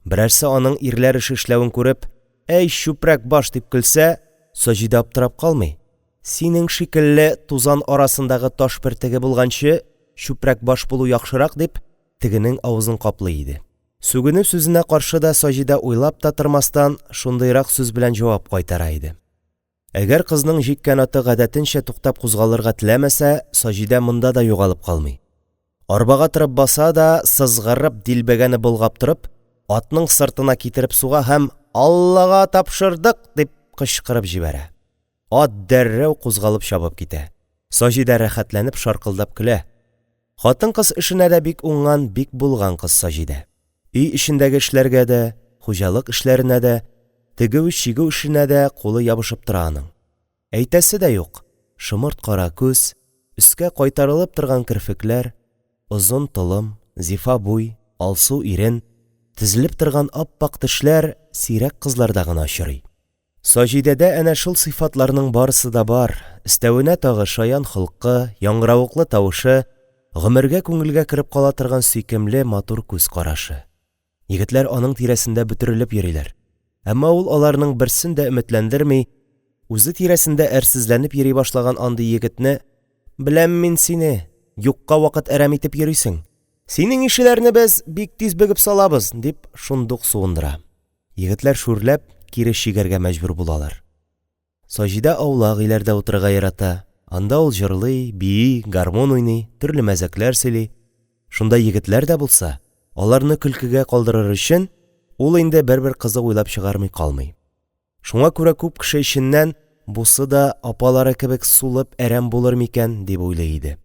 [SPEAKER 1] Берәрсе аның ирләр эше эшләвен күреп, Әй, чүпрәк баш! дип көлсә, Саҗидә аптырап калмый. Синең шикелле тузан арасындагы таш бөртеге булганчы, чүпрәк баш булу яхшырак, дип, тегенең авызын каплый иде. Сүгенү сүзенә каршы да Саҗидә уйлап та тормастан шундыйрак сүз белән җавап кайтара иде. Әгәр кызның җиккән аты гадәтенчә туктап кузгалырга теләмәсә, Саҗидә монда да югалып калмый. Арбага торып баса да, сызгырып, дилбегәне болгап торып, атның сыртына китереп суга һәм: «Аллага тапшырдык!» – дип кычкырып җибәрә. Ат дәррәү кузгалып чабып китә. Саҗидә рәхәтләнеп шаркылдап көлә. Хатын-кыз эшенә дә бик уңган, бик булган кыз Саҗидә. Өй эчендәге эшләргә дә, хуҗалык эшләренә дә, тегү-чигү эшенә дә кулы ябышып тора аның. Әйтәсе дә юк, шомырт кара күз, өскә кайтарылып торган керфекләр, озын толым, зифа буй, алсу ирен, тезелеп торган ап-ак тешләр сирәк кызларда гына очрый. Саҗидәдә әнә шул сыйфатларның барысы да бар, өстәвенә тагы шаян холкы, яңгыравыклы тавышы, гомергә күңелгә кереп кала торган сөйкемле, матур күз карашы. Егетләр аның тирәсендә бөтерелеп йөриләр. Әмма ул аларның берсен дә өметләндерми, үзе тирәсендә әрсезләнеп йөри башлаган андый егетне: «Беләм мин сине, юкка вакыт әрәм итеп йөрисең. Синең ишеләрне без бик тиз бөгеп салабыз», – дип, шундук суындыра. Егетләр шүрләп, кире чигәргә мәҗбүр булалар. Саҗидә аулак өйләрдә утырырга ярата. Анда ул җырлый, бии, гармун уйный, төрле мәзәкләр сөйли. Шунда егетләр дә булса, аларны көлкегә калдырыр өчен, ул инде бер-бер кызык уйлап чыгармый калмый. Шуңа күрә күп кеше эченнән, бусы да апалары кебек сулып әрәм булыр микән, дип уйлый иде.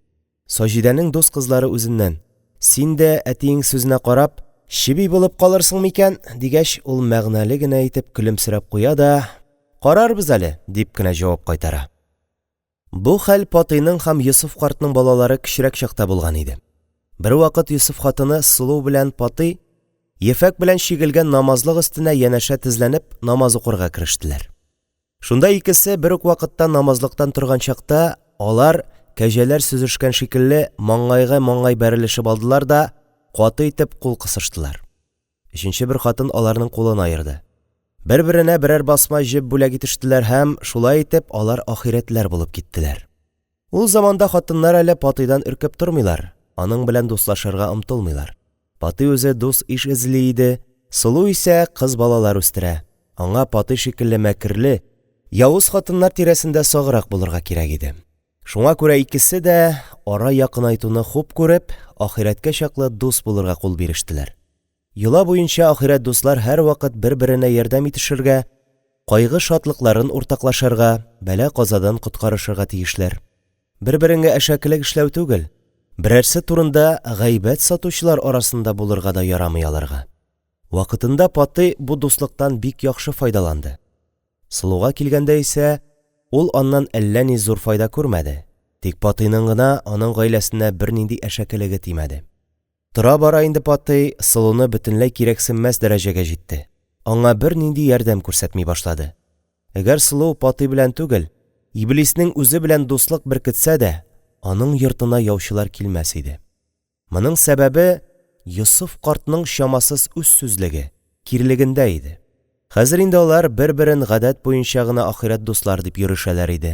[SPEAKER 1] Саҗидәнең дус кызлары үзеннән: «Син дә, әтиең сүзенә карап, чеби булып калырсың микән?» – дигәч, ул мәгънәле генә итеп көлемсерәп куя да: «Карарбыз әле», – дип кенә җавап кайтара. Бу хәл Патыйның һәм Йосыф картның балалары кечерәк чакта булган иде. Бервакыт Йосыф хатыны Сылу белән Патый, ефәк белән чигелгән намазлык өстенә янәшә тезләнеп, намаз укырга керештеләр. Шунда икесе бер үк вакытта намазлыктан торган чакта, алар, кәҗәләр сөзешкән шикелле, маңгайга-маңгай бәрелешеп алдылар да каты итеп кул кысыштылар. Өченче бер хатын аларның кулын аерды. Бер-беренә берәр басма җеп бүләк итештеләр һәм, шулай итеп, алар ахирәтләр булып киттеләр. Ул заманда хатыннар әле Патыйдан өркеп тормыйлар, аның белән дуслашырга омтылмыйлар. Патый үзе дус-иш эзли иде, Сылу исә кыз балалар үстерә, аңа Патый шикелле мәкерле, явыз хатыннар тирәсендә саграк булырга кирәк иде. Шуңа күрә икесе дә, ара якынайтуны хуп күреп, ахирәткә чаклы дус булырга кул бирештеләр. Йола буенча ахирәт дуслар һәрвакыт бер-беренә ярдәм итешергә, кайгы-шатлыкларын уртаклашырга, бәла-казадан коткарышырга тиешләр. Бер-береңә әшәкелек эшләү түгел, берәрсе турында гайбәт сатучылар арасында булырга да ярамый аларга. Вакытында Патый бу дуслыктан бик яхшы файдаланды. Сылуга килгәндә исә, ул аннан әллә ни зур файда күрмәде, тик Патыйның гына аның гаиләсенә бернинди әшәкелеге тимәде. Тора-бара инде Патый Сылуны бөтенләй кирәксенмәс дәрәҗәгә җитте, аңа бернинди ярдәм күрсәтми башлады. Әгәр Сылу Патый белән түгел, иблиснең үзе белән дуслык беркетсә дә, аның йортына яучылар килмәс иде. Моның сәбәбе Йосыф картның чамасыз үзсүзлеге, кирелегендә иде. Хәзер инде алар бер-берен гадәт буенча гына ахирәт дуслар дип йөрешәләр иде.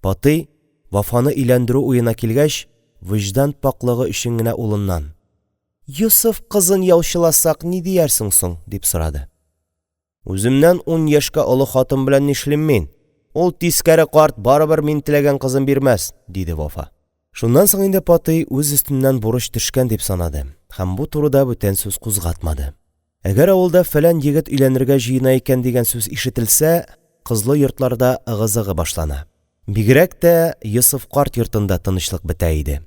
[SPEAKER 1] Патый, Вафаны өйләндерү уена килгәч, вөҗдан пакьлыгы өчен генә улыннан: – Йосыф кызын яучыласак, ни диярсең соң? – дип сорады. Үземнән ун яшькә олы хатын белән нишлим мин? Ул тискәре карт барыбер мин теләгән кызын бирмәс, – диде Вафа. Шуннан соң инде Патый үз өстеннән бурыч төшкән дип санады һәм бу турыда бүтән сүз кузгатмады. Әгәр авылда фәлән егет өйләнергә җыена икән дигән сүз ишетелсә, кызлы йортларда ыгы-зыгы башлана. Бигрәк тә Йосыф карт йортында тынычлык бетә иде.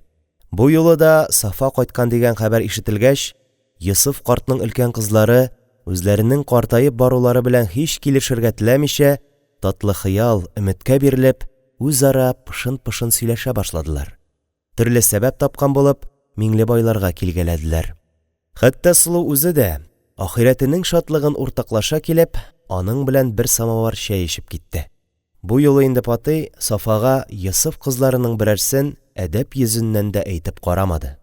[SPEAKER 1] Бу юлы да Сафа кайткан дигән хәбәр ишетелгәч, Йосыф картның өлкән кызлары, үзләренең картаеп барулары белән һич килешергә теләмичә, татлы хыял, өметкә бирелеп, үзара пышын-пышын сөйләшә башладылар. Төрле сәбәп тапкан булып, Миңлебайларга килгәләделәр. Хәтта Сылу үзе дә, ахирәтенең шатлыгын уртаклаша килеп, аның белән бер самавар чәй эчеп китте. Бу юлы инде Патый Сафага Йосыф кызларының берәрсен әдәп йөзеннән дә әйтеп карамады.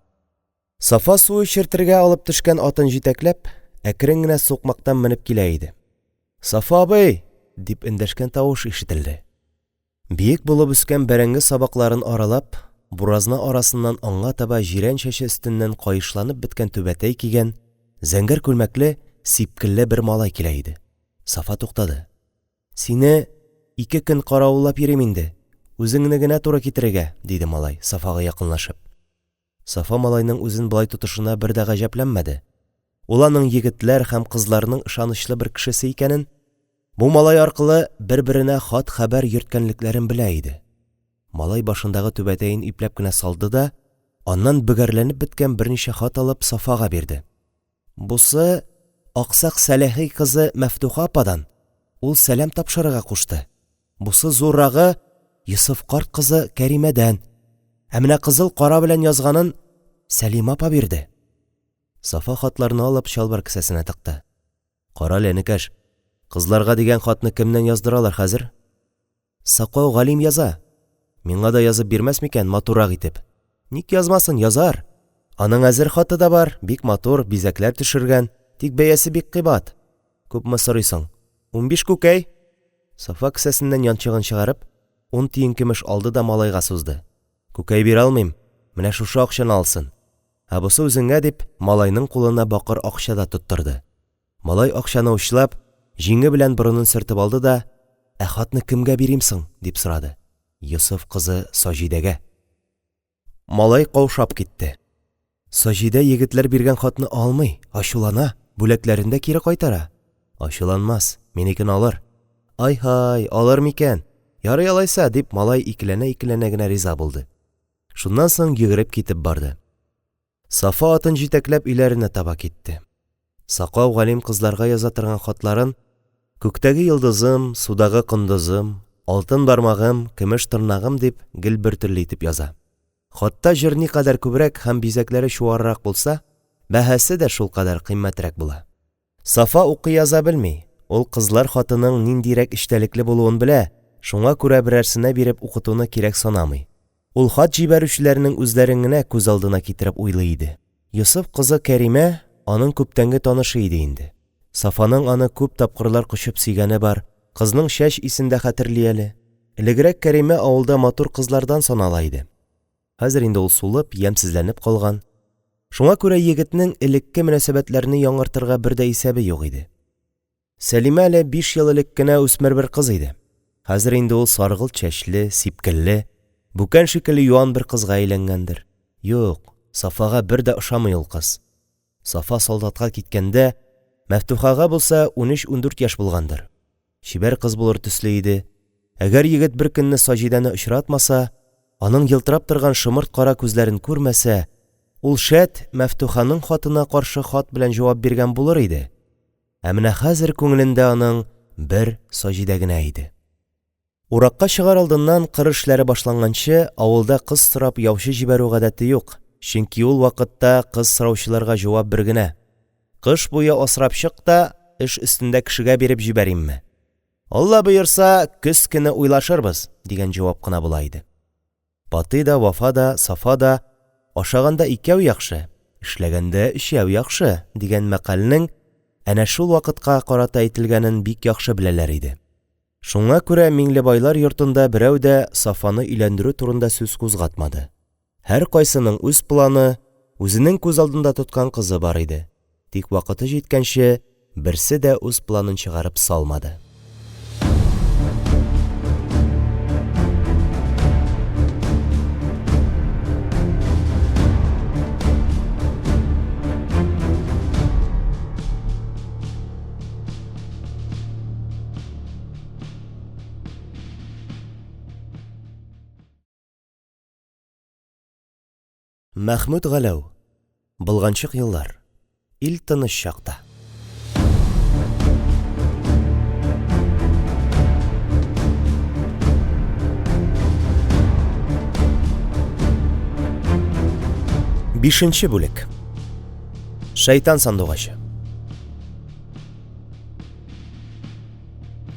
[SPEAKER 1] Сафа су эчертергә алып төшкән атын җитәкләп, әкрен генә сукмактан менеп килә иде. Сафа абый! дип эндәшкән тавыш ишетелде. Биек булып үскән бәрәңге сабакларын аралап, буразна арасыннан аңа таба җирән чәче өстеннән каешланып беткән түбәтәй кигән, зәңгәр күлмәкле, сипкелле бер малай килә иде. Сафа туктады. Сине ике көн каравыллап йөрим инде, үзеңне генә туры китерергә, диде малай, Сафага якынлашып. Сафа малайның үзен болай тотышына бер дә гаҗәпләнмәде. Ул аның егетләр һәм кызларның ышанычлы бер кешесе икәнен, бу малай аркылы бер-беренә хат-хәбәр йөрткәнлекләрен белә иде. Малай башындагы түбәтәен ипләп кенә салды да, аннан бөгәрләнеп беткән берничә хат алып, Сафага бирде: – Бусы аксак Сәләхи кызы Мәфтуха ападан, ул сәлам тапшырырга кушты, бусы, зуррагы, Йосыф карт кызы Кәримәдән, ә менә кызыл кара белән язганын Сәлимә апа бирде. Сафа хатларны алып чалбар кесәсенә тыкты. – Карале, энекәш, кызларга дигән хатны кемнән яздыралар хәзер? Сакау Галим яза. Миңа да язып бирмәс микән, матуррак итеп? Ник язмасын, язар. Аның әзер хаты да бар, бик матур, бизәкләр төшергән, тик бәясе бик кыйбат. Күпме сорый соң? 15 күкәй. Сафа кесәсеннән янчыгын чыгарып, ун тиен көмеш алды да малайга сузды. Күкәй бирә алмыйм, менә шушы акчаны алсын. Ә бусы үзеңә, дип, малайның кулына бакыр акча да тоттырды. Малай акчаны учлап, җиңе белән борынын сөртеп алды да: – Ә хатны кемгә бирим соң? – дип сорады. Йосыф кызы Саҗидәгә. Малай каушап китте. Саҗидә егетләр биргән хатны алмый, ачулана, бүләкләрен дә кире кайтара. Ачуланмас, минекен алыр. Ай-һай, алыр микән? Ярый алайса, дип, малай икеләнә-икеләнә генә риза булды. Шуннан соң йөгереп китеп барды. Сафа атын җитәкләп өйләренә таба китте. Сакау Галим кызларга яза торган хатларын Күктәге йолдызым, судагы кондызым, алтын бармагым, көмеш тырнагым дип гел бертөрле итеп яза. Хатта җыр никадәр күбрәк һәм бизәкләре чуаррак булса, бәһасе дә шулкадәр кыйммәтрәк була. Сафа укый-яза белми, ул кызлар хатының ниндирәк эчтәлекле булуын белә, шуңа күрә берәрсенә биреп укытуны кирәк санамый. Ул хат җибәрүчеләрнең үзләрен генә күз алдына китереп уйлый иде. Йосыф кызы Кәримә аның күптәнге танышы иде инде. Сафаның аны күп тапкырлар кочып сөйгәне бар, кызның чәч исен дә хәтерли әле. Элегрәк Кәримә авылда матур кызлардан санала иде. Хәзер инде ул сулып, ямьсезләнеп калган. Шуңа күрә егетнең элекке мөнәсәбәтләрне яңартырга бер дә исәбе юк иде. Сәлимә әле биш ел элек кенә үсмер бер кыз иде. Хәзер инде ул саргылт чәчле, сипкелле, бүкән шикелле юан бер кызга әйләнгәндер. Юк, Сафага бер дә ошамый ул кыз. Сафа солдатка киткәндә, Мәфтухага булса 13-14 яшь булгандыр. Чибәр кыз булыр төсле иде. Әгәр егет беркөнне Саҗидәне очратмаса, аның елтырап торган шомырт кара күзләрен күрмәсә, ул, шәт, Мәфтуханың хатына каршы хат белән җавап биргән булыр иде. Ә менә хәзер күңелендә аның бер Саҗидә генә иде. Уракка чыгар алдыннан кыр эшләре башланганчы, авылда кыз сорап яучы җибәрү гадәте юк, чөнки ул вакытта кыз сораучыларга җавап бер генә: Кыш буе асрап чык та, эш өстендә кешегә биреп җибәримме? Алла боерса, көз көне уйлашырбыз, дигән җавап кына була иде. Патый да, Вафа да, Сафа да, Ашаганда икәү яхшы, эшләгәндә өчәү яхшы, дигән мәкальнең әнә шул вакытка карата әйтелгәнен бик яхшы беләләр иде. Шуңа күрә Миңлебайлар йортында берәү дә Сафаны өйләндерү турында сүз кузгатмады. Һәркайсының үз планы, үзенең күз алдында тоткан кызы бар иде. Тик вакыты җиткәнче, берсе дә үз планын чыгарып салмады. Мәхмүт Галәү. Болганчык еллар. Ил тыныч чакта. Бишенче бүлек. Шайтан сандугачы.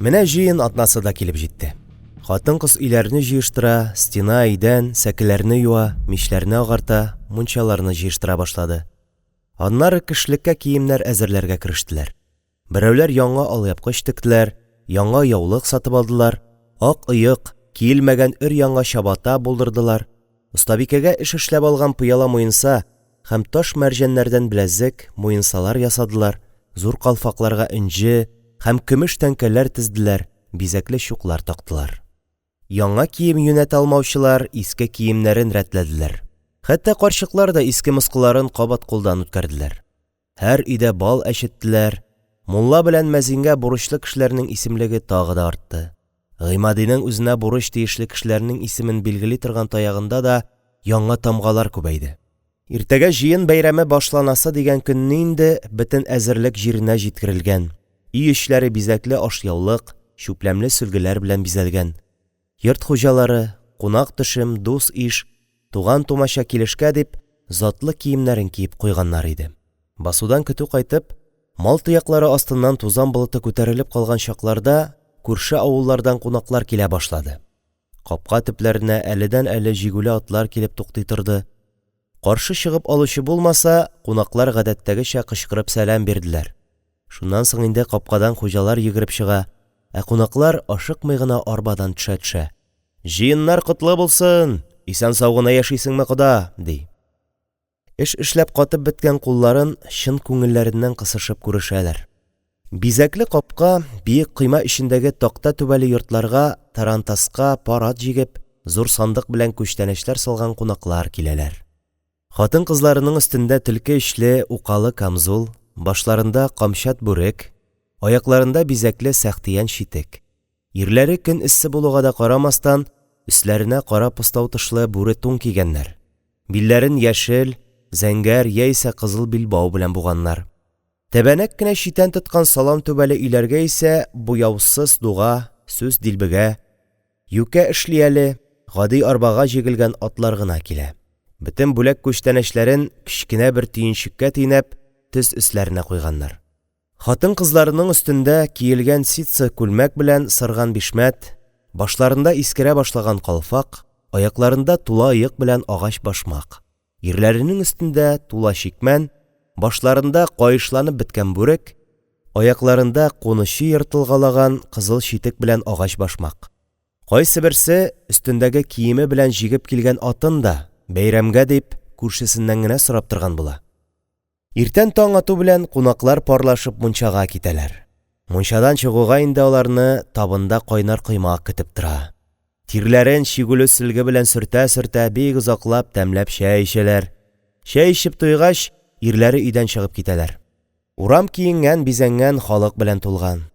[SPEAKER 1] Менә җыен атнасы да килеп җитте. Хатын-кыз өйләрне җыештыра, стена, идән, сәкеләрне юа, мичләрне агарта, мунчаларны җыештыра башлады. Аннары кешлеккә киемнәр әзерләргә керештеләр. Берәүләр яңа алъяпкыч тектеләр, яңа яулык сатып алдылар, ак оек, киелмәгән өр-яңа чабата булдырдылар, остабикәгә эш эшләп алган пыяла муенса һәм таш мәрҗәннәрдән беләзек, муенсалар ясадылар, зур калфакларга энҗе һәм көмеш тәңкәләр тезделәр, бизәкле чуклар тактылар. Яңа кием юнәтә алмаучылар иске киемнәрен рәтләделәр. Хәтта карчыклар да иске-москыларын кабат кулдан үткәрделәр. Һәр өйдә бал әчеттеләр. Мулла белән мәзингә бурычлы кешеләрнең исемлеге тагы да артты. Гыймадиның үзенә бурыч тиешле кешеләрнең исемен билгели торган таягында да яңа тамгалар күбәйде. Иртәгә җыен бәйрәме башланасы дигән көнне инде бөтен әзерлек җиренә җиткерелгән, өй эчләре бизәкле ашъяулык, чүпләмле сөлгеләр белән бизәлгән. Йорт хуҗалары, кунак-төшем, дус-иш, туган-тумача килешкә дип, затлы киемнәрен киеп куйганнар иде. Басудан көтү кайтып, мал тояклары астыннан тузан болыты күтәрелеп калган чакларда күрше авыллардан кунаклар килә башлады. Капка төпләренә әледән-әле җигүле атлар килеп туктый торды. Каршы чыгып алучы булмаса, кунаклар гадәттәгечә кычкырып сәлам бирделәр. Шуннан соң инде капкадан хуҗалар йөгереп чыга, ә кунаклар, ашыкмый гына арбадан төшә-төшә: – Җыеннар котлы булсын! Исән-сау гына яшисеңме, кода? – ди. Эш эшләп катып беткән кулларын чын күңелләреннән кысышып күрешәләр. Бизәкле капка, биек койма эчендәге такта түбәле йортларга тарантаска пар ат җигеп, зур сандык белән күчтәнәчләр салган кунаклар киләләр. Хатын-кызларының өстендә төлке эчле укалы камзул, башларында камчат бүрек, аякларында бизәкле сәхтиян читек. Ирләре көн эссе булуга да карамастан, өсләренә кара постау тышлы бүре тун кигәннәр, билләрен яшел, зәңгәр яисә кызыл билбау белән буганнар. Тәбәнәк кенә читән тоткан салам түбәле өйләргә исә буяусыз дуга, сүс дилбегә, юкә эшлияле, гади арбага җигелгән атлар гына килә. Бөтен бүләк-күчтәнәчләрен кечкенә бер төенчеккә төйнәп, тез өсләренә куйганнар. Хатын-кызларының өстендә киелгән ситсы күлмәк белән сырган бишмәт, башларында искерә башлаган калфак, аякларында тула оек белән агач башмак. Ирләренең өстендә тула чикмән, башларында каешланып беткән бүрек, аякларында кунычы ертылгалаган кызыл читек белән агач башмак. Кайсыберсе өстендәге киеме белән җигеп килгән атын да, бәйрәмгә дип, күршесеннән генә сорап торган була. Иртән таң ату белән кунаклар парлашып мунчага китәләр. Мунчадан чыгуга инде аларны табында кайнар коймак көтеп тора. Тирләрен чигүле сөлге белән сөртә-сөртә бик озаклап тәмләп чәй эчәләр. Чәй эчеп туйгач, ирләре өйдән чыгып китәләр. Урам киенгән-бизәнгән халык белән тулган.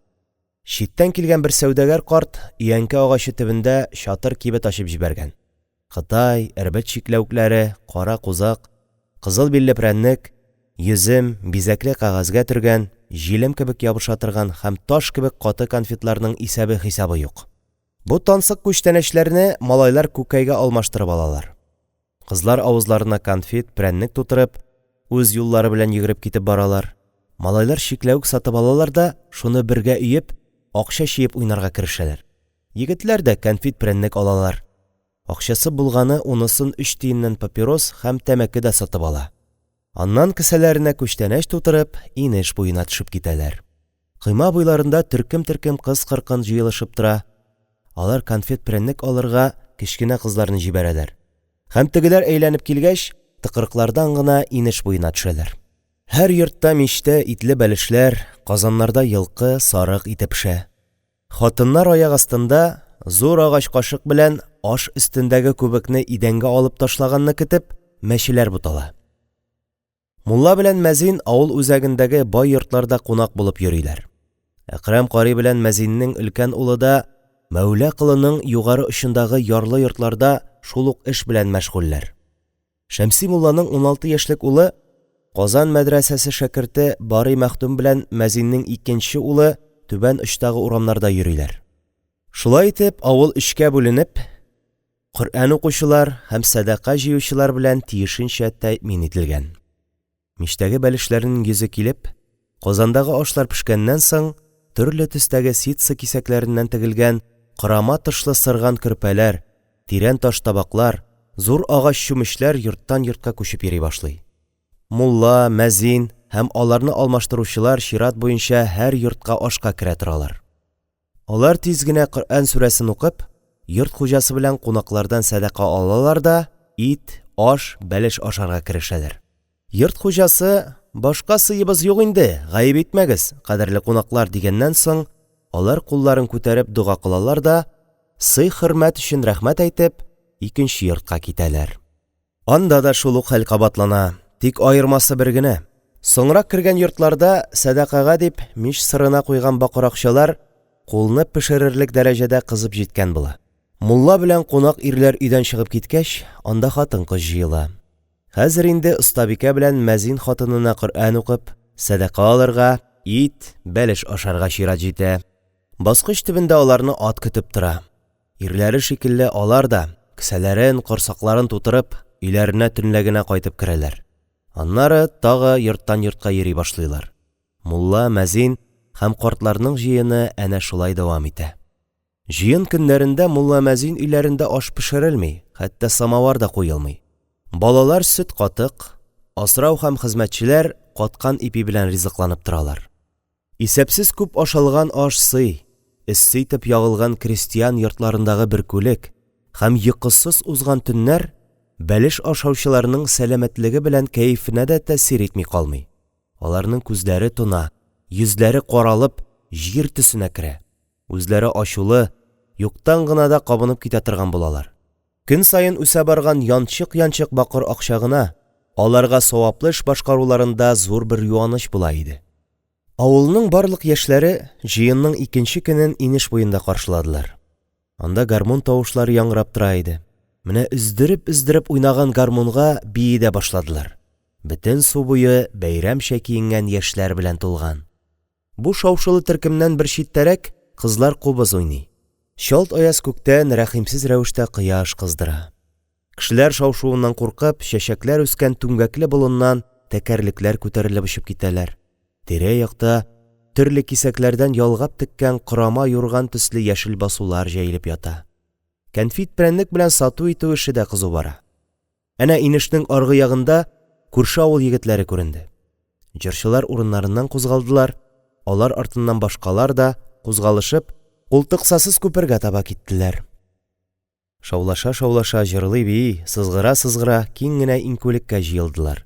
[SPEAKER 1] Читтән килгән бер сәүдәгәр карт өянке агачы төбендә чатыр кибет ачып җибәргән. Кытай, эрбет чикләвекләре, кара кузак, кызыл билле прәннек, йөзем, бизәкле кәгазьгә төргән, җилем кебек ябыша торган һәм таш кебек каты конфетларның исәбе-хисабы юк. Бу тансык күчтәнәчләрне малайлар күкәйгә алмаштырып алалар. Кызлар авызларына конфет, прәннек тутырып, үз юллары белән йөгереп китеп баралар. Малайлар чикләвек сатып алалар да, шуны бергә өеп, акча чөеп уйнарга керешәләр. Егетләр дә конфет-прәннек алалар. Акчасы булганы унысын өч тиеннән папирос һәм тәмәке дә сатып ала. Аннан кесәләренә күчтәнәч тутырып, инеш буена төшеп китәләр. Койма буйларында төркем-төркем кыз-кыркын җыелышып тора. Алар конфет-прәннек алырга кечкенә кызларны җибәрәләр. Һәм тегеләр әйләнеп килгәч, тыкрыклардан гына инеш буена төшәләр. Һәр йортта мичтә итле бәлешләр, казаннарда елкы, сарык ите пешә. Хатыннар аяк астында зур агач кашык белән аш өстендәге күбекне идәнгә алып ташлаганны көтеп, мәчеләр бутала. Мулла белән мәзин авыл үзәгендәге бай йортларда кунак булып йөриләр. Әкрәм карый белән мәзиннең өлкән улы да Мәүла Колының югары очындагы ярлы йортларда шул ук эш белән мәшгульләр. Шәмси мулланың 16 яшьлек улы, Казан мәдрәсәсе шәкерте Барый мәхдүм белән мәзиннең икенче улы түбән очтагы урамнарда йөриләр. Шулай итеп, авыл өчкә бүленеп, Коръән укучылар һәм сәдака җыючылар белән тиешенчә тәэмин ителгән. Мичтәге бәлешләрнең йөзе килеп, казандагы ашлар пешкәннән соң, төрле төстәге ситсы кисәкләреннән тегелгән корама тышлы сырган көрпәләр, тирән таш табаклар, зур агач чүмечләр йорттан йортка күчеп йөри башлый. Мулла, мәзин һәм аларны алмаштыручылар чират буенча һәр йортка ашка керә торалар. Алар тиз генә Коръән сүрәсен укып, йорт хуҗасы белән кунаклардан сәдака алалар да ит, аш, бәлеш ашарга керешәләр. Йорт хуҗасы, Башка сыебыз юк инде, гаеп итмәгез, кадерле кунаклар, дигәннән соң, алар кулларын күтәреп дога кылалар да, сый-хөрмәт өчен рәхмәт әйтеп, икенче йортка китәләр. Анда да шул ук хәл кабатлана, тик аермасы бер генә. Соңрак кергән йортларда сәдакага дип мич сырына куйган бакыр акчалар кулны пешерерлек дәрәҗәдә кызып җиткән була. Мулла белән кунак ирләр өйдән чыгып киткәч, анда хатын-кыз җыела. Хәзер инде остабикә белән мәзин хатынына Коръән укып, сәдака алырга, ит, бәлеш ашарга чират җитә. Баскыч төбендә аларны ат көтеп тора. Ирләре шикелле алар да, кесәләрен, корсакларын тутырып, өйләренә төнлә генә кайтып керәләр. Аннары тагы йорттан йортка йөри башлыйлар. Мулла, мәзин һәм картларның җыены әнә шулай дәвам итә. Җыен көннәрендә мулла-мәзин өйләрендә аш пешерелми, хәтта самавыр да куелмый. Балалар сөт-катык, асрау һәм хезмәтчеләр каткан ипи белән ризыкланып торалар. Исәпсез күп ашалган аш-сый, эссе итеп ягылган крестьян йортларындагы бөркүлек һәм йокысыз узган төннәр бәлеш ашаучыларның сәламәтлеге белән кәефенә дә тәэсир итми калмый. Аларның күзләре тона, йөзләре каралып, җир төсенә керә. Үзләре ачулы, юктан гына да кабынып китә торган булалар. Көн саен үсә барган янчык-янчык бакыр акча гына аларга саваплы эш башкаруларында зур бер юаныч була иде. Авылның барлык яшьләре җыенның икенче көнен инеш буенда каршыладылар. Анда гармун тавышлары яңгырап тора иде. Менә өздереп-өздереп уйнаган гармунга бии дә башладылар. Бөтен су буе бәйрәмчә киенгән яшьләр белән тулган. Бу шау-шулы төркемнән бер читтәрәк кызлар кубыз уйный. Чалт аяз күктән рәхимсез рәвештә кояш кыздыра. Кешеләр шау-шуыннан куркып, чәчәкләр үскән түмгәкле болыннан тәкәрлекләр күтәрелеп очып китәләр. Тирә-якта төрле кисәкләрдән ялгап теккән корама юрган төсле яшел басулар җәелеп ята. Кәнфит-прәннек белән сату итү эше дә кызу бара. Әнә инешнең аргы ягында күрше авыл егетләре күренде. Җырчылар урыннарыннан кузгалдылар, алар артыннан башкалар да, кузгалышып, култыксасыз күпергә таба киттеләр. Шаулаша-шаулаша, җырлый-бии, сызгыра-сызгыра киң генә иңкүлеккә җыелдылар.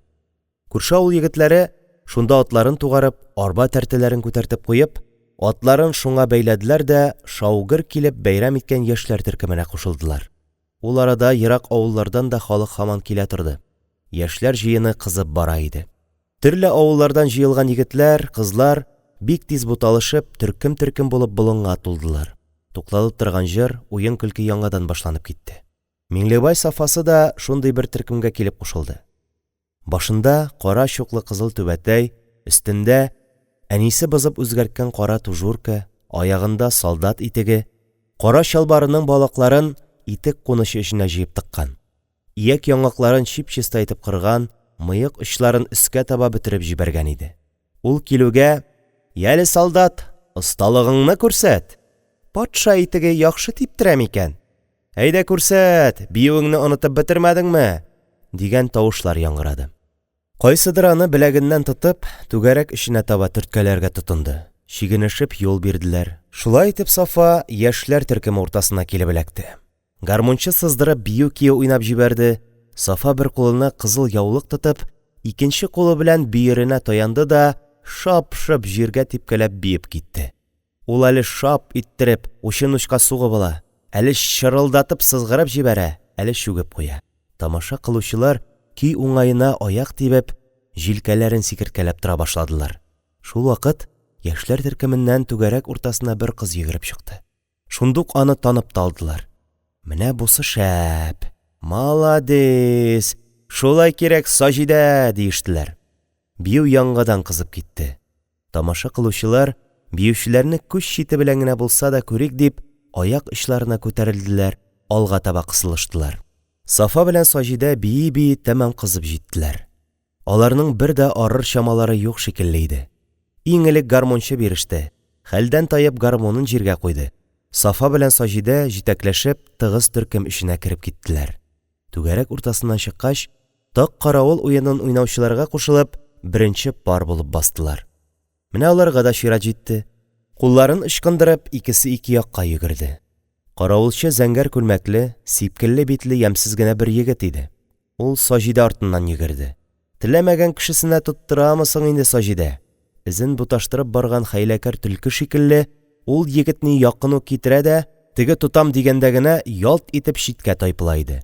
[SPEAKER 1] Күрше авыл егетләре, шунда атларын тугарып, арба тәртәләрен күтәртеп куеп, атларын шуңа бәйләделәр дә шау-гөр килеп бәйрәм иткән яшьләр төркеменә кушылдылар. Ул арада ерак авыллардан да халык һаман килә торды. Яшьләр җыены кызып бара иде. Төрле авыллардан җыелган егетләр, кызлар, бик тиз буталышып, төркем-төркем булып болынга тулдылар. Тукталып торган җыр, уен-көлке яңадан башланып китте. Миңлебай Сафасы да шундый бер төркемгә килеп кушылды. Башында, кара чуклы кызыл түбәтәй, өстендә, әнисе бозып үзгәрткән кара тужурка, аягында, солдат итеге, кара чалбарының балакларын итек кунычы эченә җыеп тыккан. Ияк-яңакларын чип-чиста итеп кырган, мыек очларын өскә таба бөтереп җибәргән иде. Ул килүгә, Яле, солдат, осталыгыңны күрсәт! Патша итеге яхшы типтерә микән? Әйдә күрсәт, биюеңне онытып бетермәдеңме? дигән тавышлар яңгырады. Кайсыдыр аны беләгеннән тотып, түгәрәк эченә таба төрткәләргә тотынды. Чигенешеп юл бирделәр. Шулай итеп Сафа яшьләр төркеме уртасына килеп эләкте. Гармунчы сыздырып бию көе уйнап җибәрде. Сафа бер кулына кызыл яулык тотып, икенче кулы белән бөеренә таянды да шап-шоп җиргә типкәләп биеп китте. Ул әле шап иттереп, учын учка сугып ала, әле чырылдатып сызгырып җибәрә, әле чүгеп куя. Тамаша кылучылар көй уңаена аяк тибеп, җилкәләрен сикерткәләп тора башладылар. Шулвакыт яшьләр төркеменнән түгәрәк уртасына бер кыз йөгереп чыкты. Шундук аны танып та алдылар. Менә бусы шәп! Маладис! Шулай кирәк, Саҗидә! диештеләр. Бию яңадан кызып китте. Тамаша кылучылар, биючеләрне күз чите белән генә булса да күрик дип, аяк очларына күтәрелделәр, алга таба кысылыштылар. Сафа белән Саҗидә бии-бии тәмам кызып җиттеләр. Аларның бер дә арыр чамалары юк шикелле иде. Иң элек гармунчы биреште, хәлдән таеп гармунын җиргә куйды. Сафа белән Саҗидә, җитәкләшеп, тыгыз төркем эченә кереп киттеләр. Түгәрәк уртасыннан чыккач, так каравыл уенын уйнаучыларга кушылып, беренче пар булып бастылар. Менә аларга да чират җитте. Кулларын ычкындырып, икесе ике якка йөгерде. Каравылчы зәңгәр күлмәкле, сипкелле битле ямьсез генә бер егет иде. Ул Саҗидә артыннан йөгерде. Теләмәгән кешесенә тоттырамы соң инде Саҗидә? Эзен буташтырып барган хәйләкәр төлке шикелле, ул егетне якын ук китерә дә, теге тотам дигәндә генә ялт итеп читкә тайпыла иде.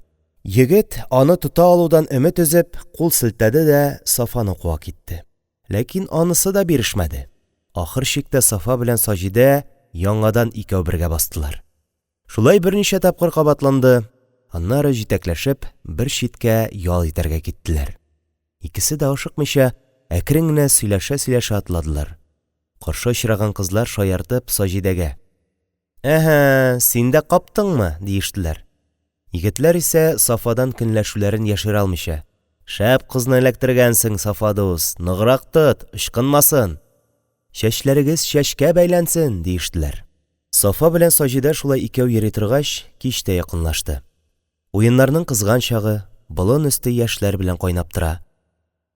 [SPEAKER 1] Егет, аны тота алудан өмет өзеп, кул селтәде дә Сафаны куа китте. Ләкин анысы да бирешмәде. Ахыр чиктә Сафа белән Саҗидә яңадан икәү бергә бастылар. Шулай берничә тапкыр кабатланды, аннары, җитәкләшеп, бер читкә ял итәргә киттеләр. Икесе дә ашыкмыйча, әкрен генә сөйләшә-сөйләшә атладылар. Каршы очраган кызлар, шаяртып, Саҗидәгә: Әһә, син дә каптыңмы? – диештеләр. Егетләр исә, Сафадан көнләшүләрен яшерә алмыйча: – Шәп кызны эләктергәнсең, Сафа дус, ныграк тот, ычкынмасын! Чәчләрегез чәчкә бәйләнсен! – диештеләр. Сафа белән Саҗидә шулай икәү йөри торгач, кич тә якынлашты. Уеннарның кызган чагы, болын өсте яшьләр белән кайнап тора.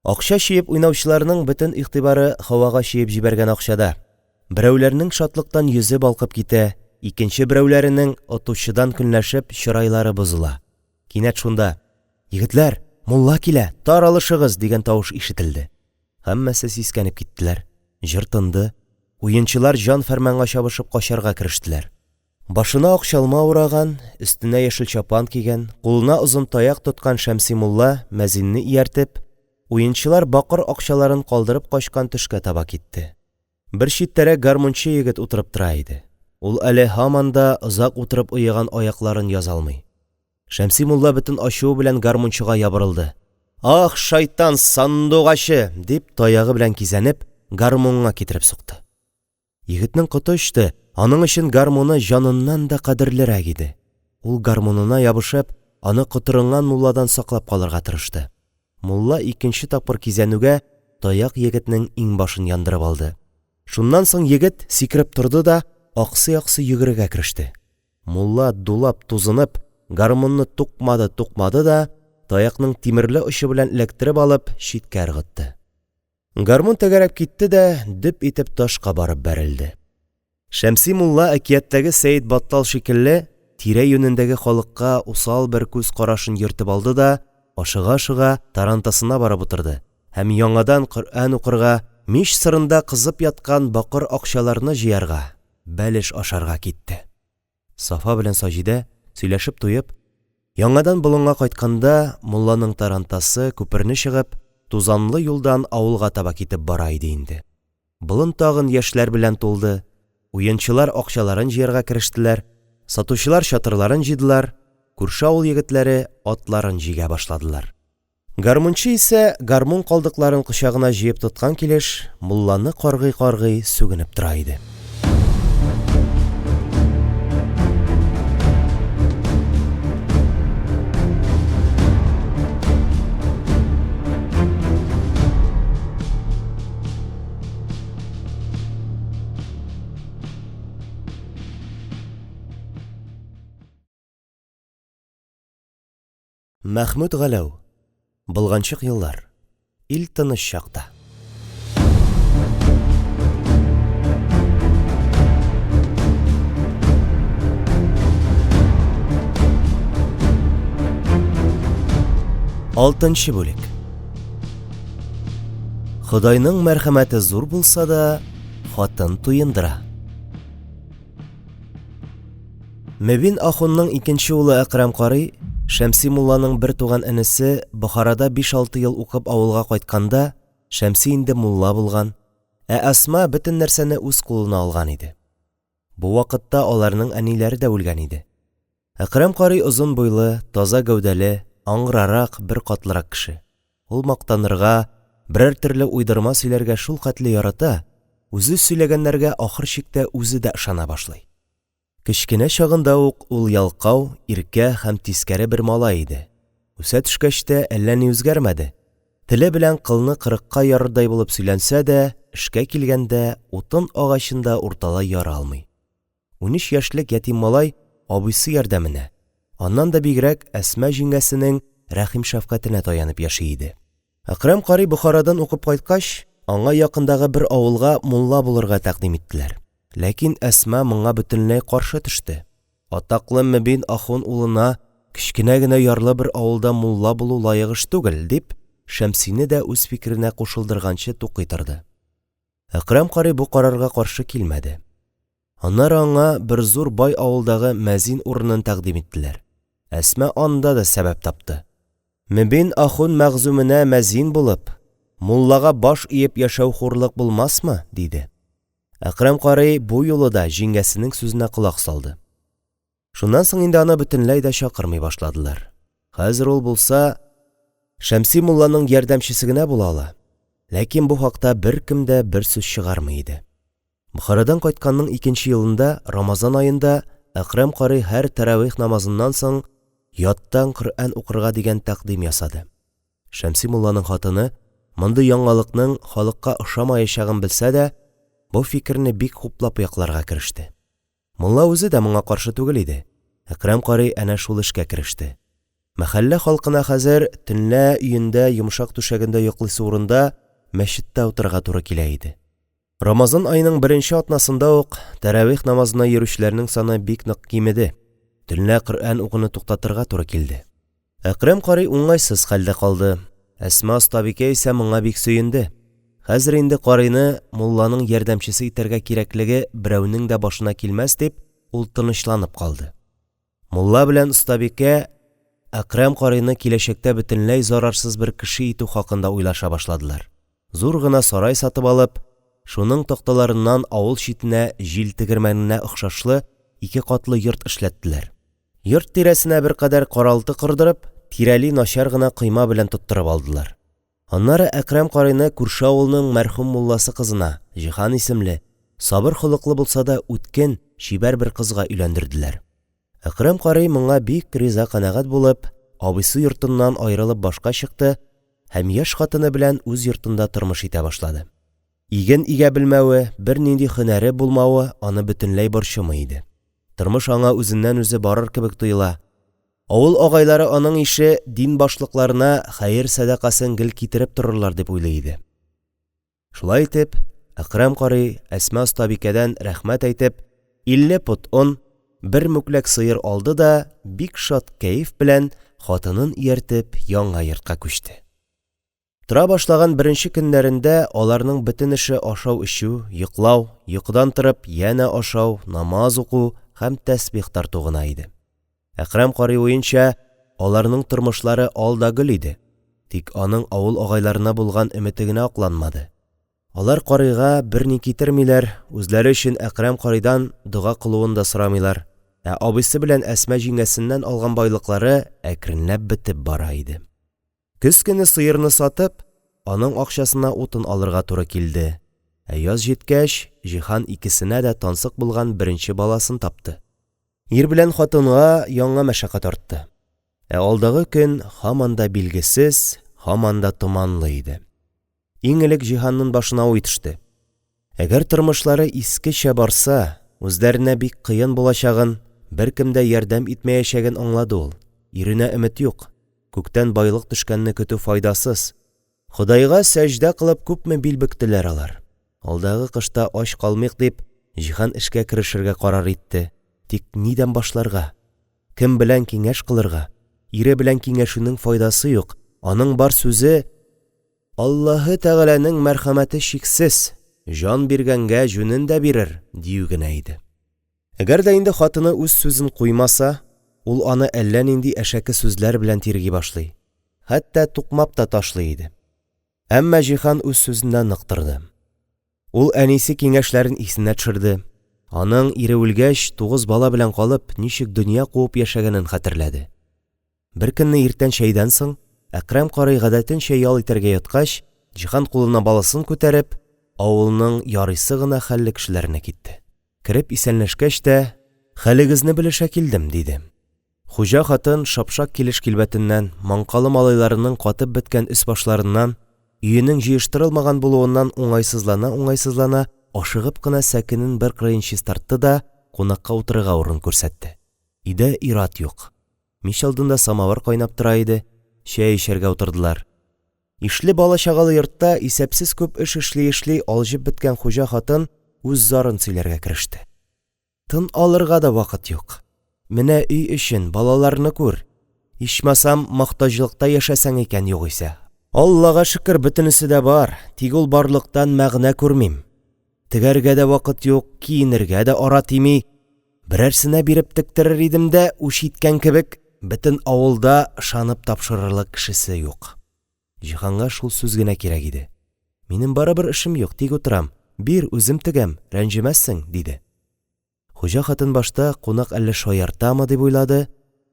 [SPEAKER 1] Акча чөеп уйнаучыларның бөтен игътибары һавага чөеп җибәргән акчада. Берәүләрнең шатлыктан йөзе балкып китә, икенче берәүләренең, отучыдан көнләшеп, чырайлары бозыла. Кинәт шунда: – Егетләр, мулла килә, таралышыгыз! – дигән тавыш ишетелде. Һәммәсе сискәнеп киттеләр. Җыр тынды. Уенчылар җан-фәрманга чабышып качарга керештеләр. Башына ак чалма ураган, өстенә яшел чапан кигән, кулына озын таяк тоткан Шәмси мулла, мәзинне ияртеп, уенчылар бакыр акчаларын калдырып качкан төшкә таба китте. Бер читтәрәк гармунчы егет утырып тора иде. Ул әле һаман да озак утырып оеган аякларын яза алмый. Шәмси мулла бөтен ачуы белән гармунчыга ябырылды: – Ах, шайтан сандугачы! – дип, таягы белән кизәнеп, гармунга китереп сукты. Егетнең коты очты, аның өчен гармуны җаныннан да кадерлерәк иде. Ул, гармунына ябышып, аны котырынган мулладан саклап калырга тырышты. Мулла икенче тапкыр кизәнүгә, таяк егетнең иңбашын яндырып алды. Шуннан соң егет сикереп торды да аксый-аксый йөгерергә кереште. Мулла, дулап, тузынып, гармунны тукмады-тукмады да, таякның тимерле очы белән эләктереп алып, читкә ыргытты. Гармун тәгәрәп китте дә дөп итеп ташка барып бәрелде. Шәмси мулла, әкияттәге Сәет Баттал шикелле, тирә-юнендәге халыкка усал бер күз карашын йөртеп алды да, ашыга-ашыга, тарантасына барып утырды һәм яңадан Коръән укырга, мич сырында кызып яткан бакыр акчаларны җыярга, бәлеш ашарга китте. Сафа белән Саҗидә, сөйләшеп туеп, яңадан болынга кайтканда, мулланың тарантасы, күперне чыгып, тузанлы юлдан авылга таба китеп бара иде инде. Болын тагын яшьләр белән тулды. Уенчылар акчаларын җыярга керештеләр, сатучылар чатырларын җыйдылар, күрше авыл егетләре атларын җигә башладылар. Гармунчы исә, гармун калдыкларын кочагына җыеп тоткан килеш, мулланы каргый-каргый сүгенеп тора иде. Мәхмүт Галәү. Болганчык еллар. Ил тыныч чакта. Алтынчы бүлек. Ходайның мәрхәмәте зур булса да, хатын туендыра. Мөбин ахунның икенче улы Әкрәм карый, Шәмси мулланың бертуган энесе, Бохарада биш-алты ел укып авылга кайтканда, Шәмси инде мулла булган, ә Әсма бөтен нәрсәне үз кулына алган иде. Бу вакытта аларның әниләре дә үлгән иде. Әкрәм карый озын буйлы, таза гәүдәле, аңгырарак, беркатлырак кеше. Ул мактанырга, берәр төрле уйдырма сөйләргә шулхәтле ярата, үзе сөйләгәннәргә ахыр чиктә үзе дә ышана башлый. Кечкенә чагында ук ул ялкау, иркә һәм тискәре бер малай иде. Үсә төшкәч тә әллә ни үзгәрмәде. Теле белән кылны кырыкка ярырдай булып сөйләнсә дә, эшкә килгәндә, утын агачын да урталай яра алмый. 13 яшьлек ятим малай абыйсы ярдәменә, аннан да бигрәк Әсма җиңгәсенең рәхим-шәфкатенә таянып яши иде. Әкрәм карый Бохарадан укып кайткач, аңа якындагы бер авылга мулла булырга тәкъдим иттеләр. Ләкин Әсма моңа бөтенләй каршы төште. Атаклы Мөбин ахун улына кечкенә генә ярлы бер авылда мулла булу лаек эш түгел, дип, Шәмсине дә үз фикеренә кушылдырганчы тукый торды. Әкрәм карый бу карарга каршы килмәде. Аннары аңа бер зур бай авылдагы мәзин урынын тәкъдим иттеләр. Әсма анда да сәбәп тапты. Мөбин ахун мәгъзүменә мәзин булып, Муллага баш иеп яшәү хурлык булмасмы? – диде. Әкрәм карый бу юлы да җиңгәсенең сүзенә колак салды. Шуннан соң инде аны бөтенләй дә чакырмый башладылар. Хәзер ул булса, Шәмси мулланың ярдәмчесе генә була ала, ләкин бу хакта беркем дә бер сүз чыгармый иде. Бохарадан кайтканның икенче елында, рамазан аенда, Әкрәм карый һәр тәравих намазыннан соң яттан Коръән укырга дигән тәкъдим ясады. Шәмси мулланың хатыны, мондый яңалыкның халыкка ошамаячагын белсә дә, бу фикерне бик хуплап якларга кереште. Мулла үзе дә моңа каршы түгел иде. Әкрәм карый әнә шул эшкә кереште. Мәхәллә халкына хәзер төнлә өендә йомшак түшәгендә йоклыйсы урында мәчеттә утырырга туры килә иде. Рамазан аеның беренче атнасында ук тәравих намазына йөрүчеләрнең саны бик нык кимеде. Төнлә Коръән укуны туктатырга туры килде. Әкрәм карый уңайсыз хәлдә калды. Әсма остабикә исә моңа бик сөенде. Хәзер инде карыйны мулланың ярдәмчесе итәргә кирәклеге берәүнең дә башына килмәс дип, ул тынычланып калды. Мулла белән остабикә Әкрәм карыйны киләчәктә бөтенләй зарарсыз бер кеше итү хакында уйлаша башладылар. Зур гына сарай сатып алып, шуның такталарыннан авыл читенә җил тегермәненә охшашлы ике катлы йорт эшләттеләр. Йорт тирәсенә беркадәр каралты кордырып, тирәли начар гына койма белән тоттырып алдылар. Аннары Әкрәм карыйны күрше авылның мәрхүм мулласы кызына, Җиһан исемле, сабыр холыклы булса да үткен, чибәр бер кызга өйләндерделәр. Әкрәм карый моңа бик риза-канәгать булып, абыйсы йортыннан аерылып башка чыкты һәм яшь хатыны белән үз йортында тормыш итә башлады. Иген игә белмәве, бернинди һөнәре булмавы аны бөтенләй борчымый иде. Тормыш аңа үзеннән-үзе барыр кебек тоела. Авыл агайлары аның ише дин башлыкларына хәер-сәдакасын гел китереп торырлар дип уйлый иде. Шулай итеп, Әкрәм карый, Әсма остабикәдән рәхмәт әйтеп, 50 пот он, бер мүкләк сыер алды да бик шат кәеф белән, хатынын ияртеп, яңа йортка күчте. Тора башлаган беренче көннәрендә аларның бөтен эше ашау-эчү, йоклау, йокыдан торып, янә ашау, намаз уку һәм тәсбих тарту гына иде. Әкрәм карый уенча, аларның тормышлары ал да гөл иде. Тик аның авыл агайларына булган өмете генә акланмады. Алар карыйга берни китермиләр, үзләре өчен Әкрәм карыйдан дога кылуын да сорамыйлар, ә абыйсы белән Әсма җиңгәсеннән алган байлыклары әкренләп бетеп бара иде. Көз көне сыерны сатып, аның акчасына утын алырга туры килде. Ә яз җиткәч, Җиһан икесенә дә тансык булган беренче баласын тапты. Ир белән хатынга яңа мәшәкать артты. Ә алдагы көн һаман да билгесез, һаман да томанлы иде. Иң элек Җиһанның башына уй төште. Әгәр тормышлары искечә барса, үзләренә бик кыен булачагын, беркем дә ярдәм итмәячәген аңлады ул. Иренә өмет юк. Күктән байлык төшкәнне көтү файдасыз. Ходайга сәҗдә кылып күпме бил бөктеләр алар. Алдагы кышта ач калмыйк дип, Җиһан эшкә керешергә карар итте. Тик нидән башларга? Кем белән киңәш кылырга? Ире белән киңәшүнең файдасы юк, аның бар сүзе, Аллаһы Тәгаләнең мәрхәмәте чиксез, җан биргәнгә җүнен дә бирер, дию генә иде. Әгәр дә инде хатыны үз сүзен куймаса, ул аны әллә нинди әшәке сүзләр белән тирги башлый, хәтта тукмап та ташлый иде. Әмма Җиһан үз сүзендә нык торды. Ул әнисе киңәшләрен исенә төшерде, аның, ире үлгәч, тугыз бала белән калып, ничек дөнья куып яшәгәнен хәтерләде. Беркөнне иртән чәйдән соң, Әкрәм карый гадәтенчә ял итәргә яткач, Җиһан кулына баласын күтәреп, авылның ярыйсы гына хәлле кешеләренә китте. Кереп исәнләшкәч тә, Хәлегезне белешә килдем, диде. Хуҗа хатын шапшак килеш-килбәтеннән, маңкалы малайларының катып беткән өс-башларыннан, өенең җыештырылмаган булуыннан уңайсызлана-уңайсызлана, ашыгып кына сәкенең бер кырыен чистартты да кунакка утырырга урын күрсәтте. Өйдә ир-ат юк. Мич алдында самавыр кайнап тора иде, чәй эчәргә утырдылар. Ишле бала-чагалы йортта исәпсез күп эш эшли-эшли алҗып беткән хуҗа хатын үз зарын сөйләргә кереште. Тын алырга да вакыт юк. Менә өй эчен, балаларны күр. Ичмасам, мохтаҗлыкта яшәсәң икән югыйсә. Аллага шөкер, бөтенесе дә бар, тик ул барлыктан мәгънә күрмим. Тегәргә дә вакыт юк, киенергә дә ара тими. Берәрсенә биреп тектерер идем дә, үч иткән кебек, бөтен авылда ышанып тапшырырлык кешесе юк. Җиһанга шул сүз генә кирәк иде. Минем барыбер эшем юк, тик утырам. Бир, үзем тегәм, рәнҗемәссең, – диде. Хуҗа хатын башта, кунак әллә шаяртамы, дип уйлады,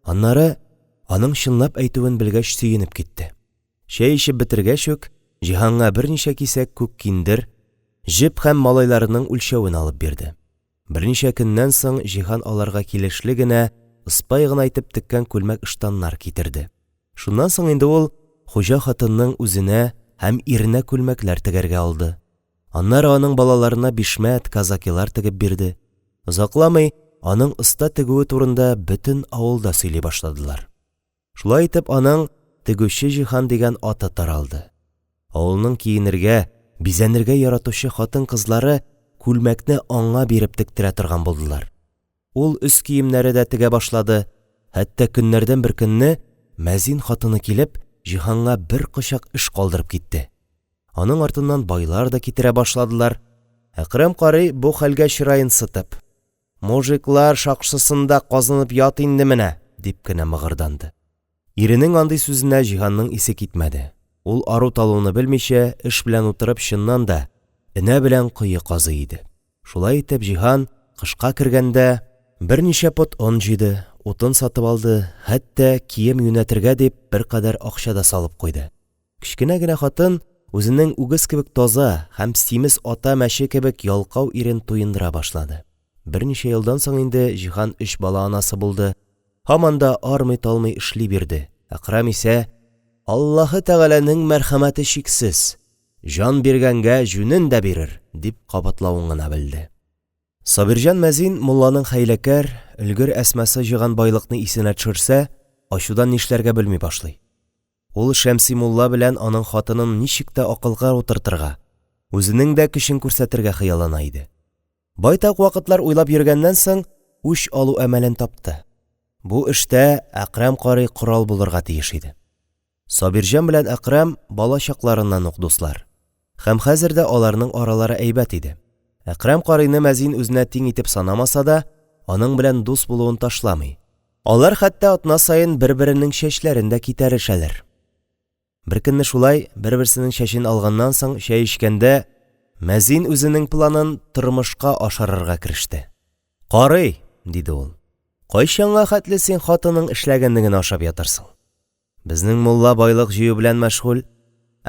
[SPEAKER 1] аннары, аның чынлап әйтүен белгәч сөенеп китте. Чәй эчеп бетергәч үк, Җиһанга берничә кисәк күк киндер, җеп һәм малайларының үлчәвен алып бирде. Берничә көннән соң Җиһан аларга килешле генә, ыспай гына итеп теккән күлмәк-ыштаннар китерде. Шуннан соң инде ул хуҗа хатынның үзенә һәм иренә күлмәкләр тегәргә алды. Аннары аның балаларына бишмәт, казакилар тегеп бирде. Озакламый аның оста тегүе турында бөтен авылда сөйли башладылар. Шулай итеп, аның Тегүче Җиһан дигән аты таралды. Авылның киенергә, бизәнергә яратучы хатын-кызлары күлмәкне аңа биреп тектерә торган булдылар. Ул өс киемнәре дә тегә башлады, хәтта көннәрдән бер көнне мәзин хатыны килеп, Җиһанга бер кочак эш калдырып китте. Аның артыннан байлар да китерә башладылар. Әкрәм карый бу хәлгә чыраен сытып: – Мужиклар шакшысында казынып ят инде менә, – дип кенә мыгырданды. Иренең андый сүзенә Җиһанның исе китмәде. Ул, ару-талуны белмичә, эш белән утырып, чыннан да, энә белән кое казый иде. Шулай итеп, Җиһан, кышка кергәндә, берничә пот он җыйды, утын сатып алды, хәтта, кием юнәтергә дип, беркадәр акча да салып куйды. Кечкенә генә хатын үзенең үгез кебек таза һәм симез ата мәче кебек ялкау ирен туендыра башлады. Берничә елдан соң инде Җиһан өч бала анасы булды. Һаман да армый-талмый эшли бирде. Әкрәм исә: Аллаһы Тәгаләнең мәрхәмәте чиксез, җан биргәнгә җүнен дә бирер, дип кабатлавын гына белде. Сабирҗан мәзин мулланың хәйләкәр, өлгер Әсмасы җыйган байлыкны исенә төшерсә, ачудан нишләргә белми башлый. Ул Шәмси мулла белән аның хатынын ничек тә акылга утыртырга, үзенең дә көчен күрсәтергә хыяллана иде. Байтак вакытлар уйлап йөргәннән соң, үч алу әмәлен тапты. Бу эштә Әкрәм карый корал булырга тиеш иде. Сабирҗан белән Әкрәм бала чакларыннан ук дуслар. Һәм хәзер дә аларның аралары әйбәт иде. Әкрәм карыйны мәзин үзенә тиң итеп санамаса да, аның белән дус булуын ташламый. Алар хәтта атна саен бер-беренең чәчләрен дә китәрешәләр. Беркөнне шулай, бер-берсенең чәчен алганнан соң, чәй эчкәндә, мәзин үзенең планын тормышка ашырырга кереште. Карый, диде ул, кайчанга хәтле син хатының эшләгәнне генә ашап ятарсың? Безнең мулла байлык җыю белән мәшгуль,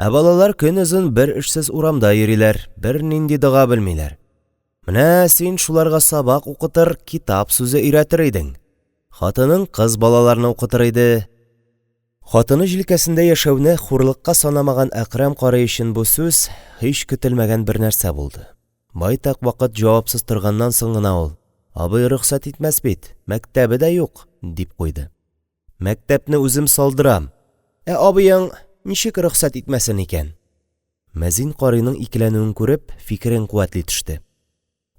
[SPEAKER 1] ә балалар көнозын бер эшсез урамда йөриләр, бернинди дога белмиләр. Менә син шуларга сабак укытыр, китап сүзе өйрәтер идең. Хатының кыз балаларны укытыр иде. Хатыны җилкәсендә яшәүне хурлыкка санамаган Әкрәм карый өчен бу сүз һич көтелмәгән бер нәрсә булды. Байтак вакыт җавапсыз торганнан соң гына ул: Абый рөхсәт итмәс бит, мәктәбе дә юк, дип куйды. Мәктәпне үзем салдырам. Ә абыең ничек рөхсәт итмәсен икән? Мәзин карыйның икеләнүен күреп, фикерен куәтли төште.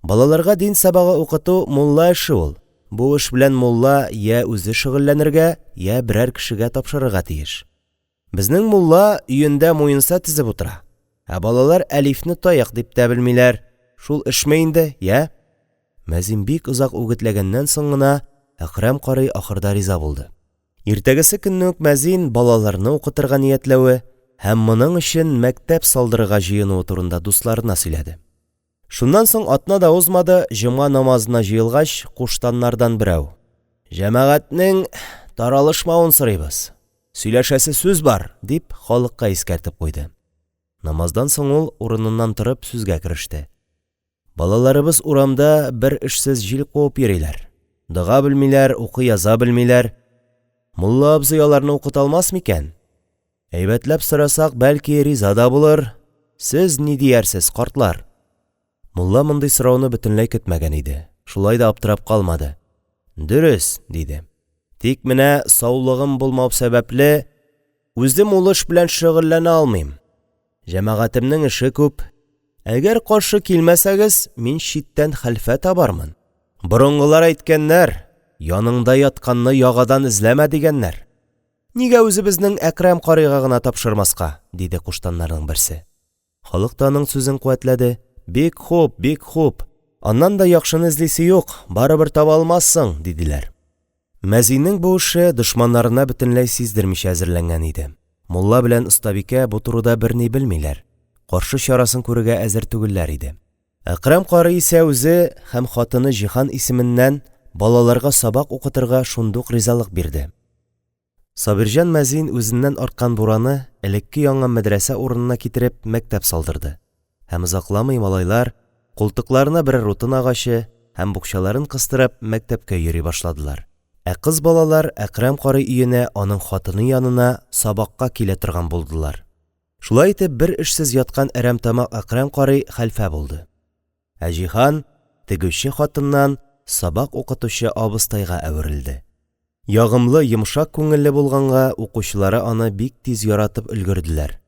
[SPEAKER 1] Балаларга дин сабагы укыту мулла эше ул. Бу эш белән мулла йә үзе шөгыльләнергә, йә берәр кешегә тапшырырга тиеш. Безнең мулла өендә муенса тезеп утыра. Ә балалар әлифне таяк дип тә белмиләр. Шул эшме инде, йә? Мәзин бик озак үгетләгәннән соң гына Әкрәм карый ахырда риза булды. Иртәгесе көнне үк мәзин балаларны укытырга ниятләве һәм моның өчен мәктәп салдырырга җыенуы турында дусларына сөйләде. Шуннан соң атна да узмады, җомга намазына җыелгач, куштаннардан берәү: – Җәмәгатьнең таралышмавын сорыйбыз. Сөйләшәсе сүз бар, – дип, халыкка искәртеп куйды. Намаздан соң ул, урыныннан торып, сүзгә кереште. Балаларыбыз урамда бер эшсез җил куып йөриләр. Дога белмиләр, укый-яза белмиләр. Мулла абзый аларны укыта алмас микән? Әйбәтләп сорасак, бәлки, риза да булыр. Сез ни диярсез, картлар? Мулла мондый сорауны бөтенләй көтмәгән иде. Шулай да аптырап калмады. Дөрес, диде. Тик менә саулыгым булмау сәбәпле, үзем ул эш белән шөгыльләнә алмыйм. Җәмәгатемнең эше күп. Әгәр каршы килмәсәгез, мин читтән хәлфә табармын. Борынгылар әйткәннәр, яныңда ятканны ягадан эзләмә, дигәннәр. Нигә үзебезнең Әкрәм карыйга гына тапшырмаска? – диде куштаннарның берсе. Халык та аның сүзен куәтләде. Бик хуп, бик хуп! Аннан да яхшыны эзлисе юк, барыбер таба алмассың, диделәр. Мәзиннең бу эше дошманнарына бөтенләй сиздермичә әзерләнгән иде. Мулла белән остабикә бу турыда берни белмиләр, каршы чарасын күрергә әзер түгелләр иде. Әкрәм карый исә үзе һәм хатыны Җиһан исеменнән балаларга сабак укытырга шундук ризалык бирде. Сабирҗан мәзин үзеннән арткан бураны элекке янган мәдрәсә урынына китереп мәктәп салдырды. Һәм озакламый малайлар, култыкларына берәр утын агачы һәм букчаларын кыстырып, мәктәпкә йөри башладылар. Ә кыз балалар Әкрәм карый өенә аның хатыны янына сабакка килә торган булдылар. Шулай итеп, бер эшсез яткан әрәмтамак Әкрәм карый хәлфә булды. Ә Җиһан тегүче хатыннан сабак укытучы абыстайга әверелде. Ягымлы, йомшак күңелле булганга, укучылары аны бик тиз яратып өлгерделәр.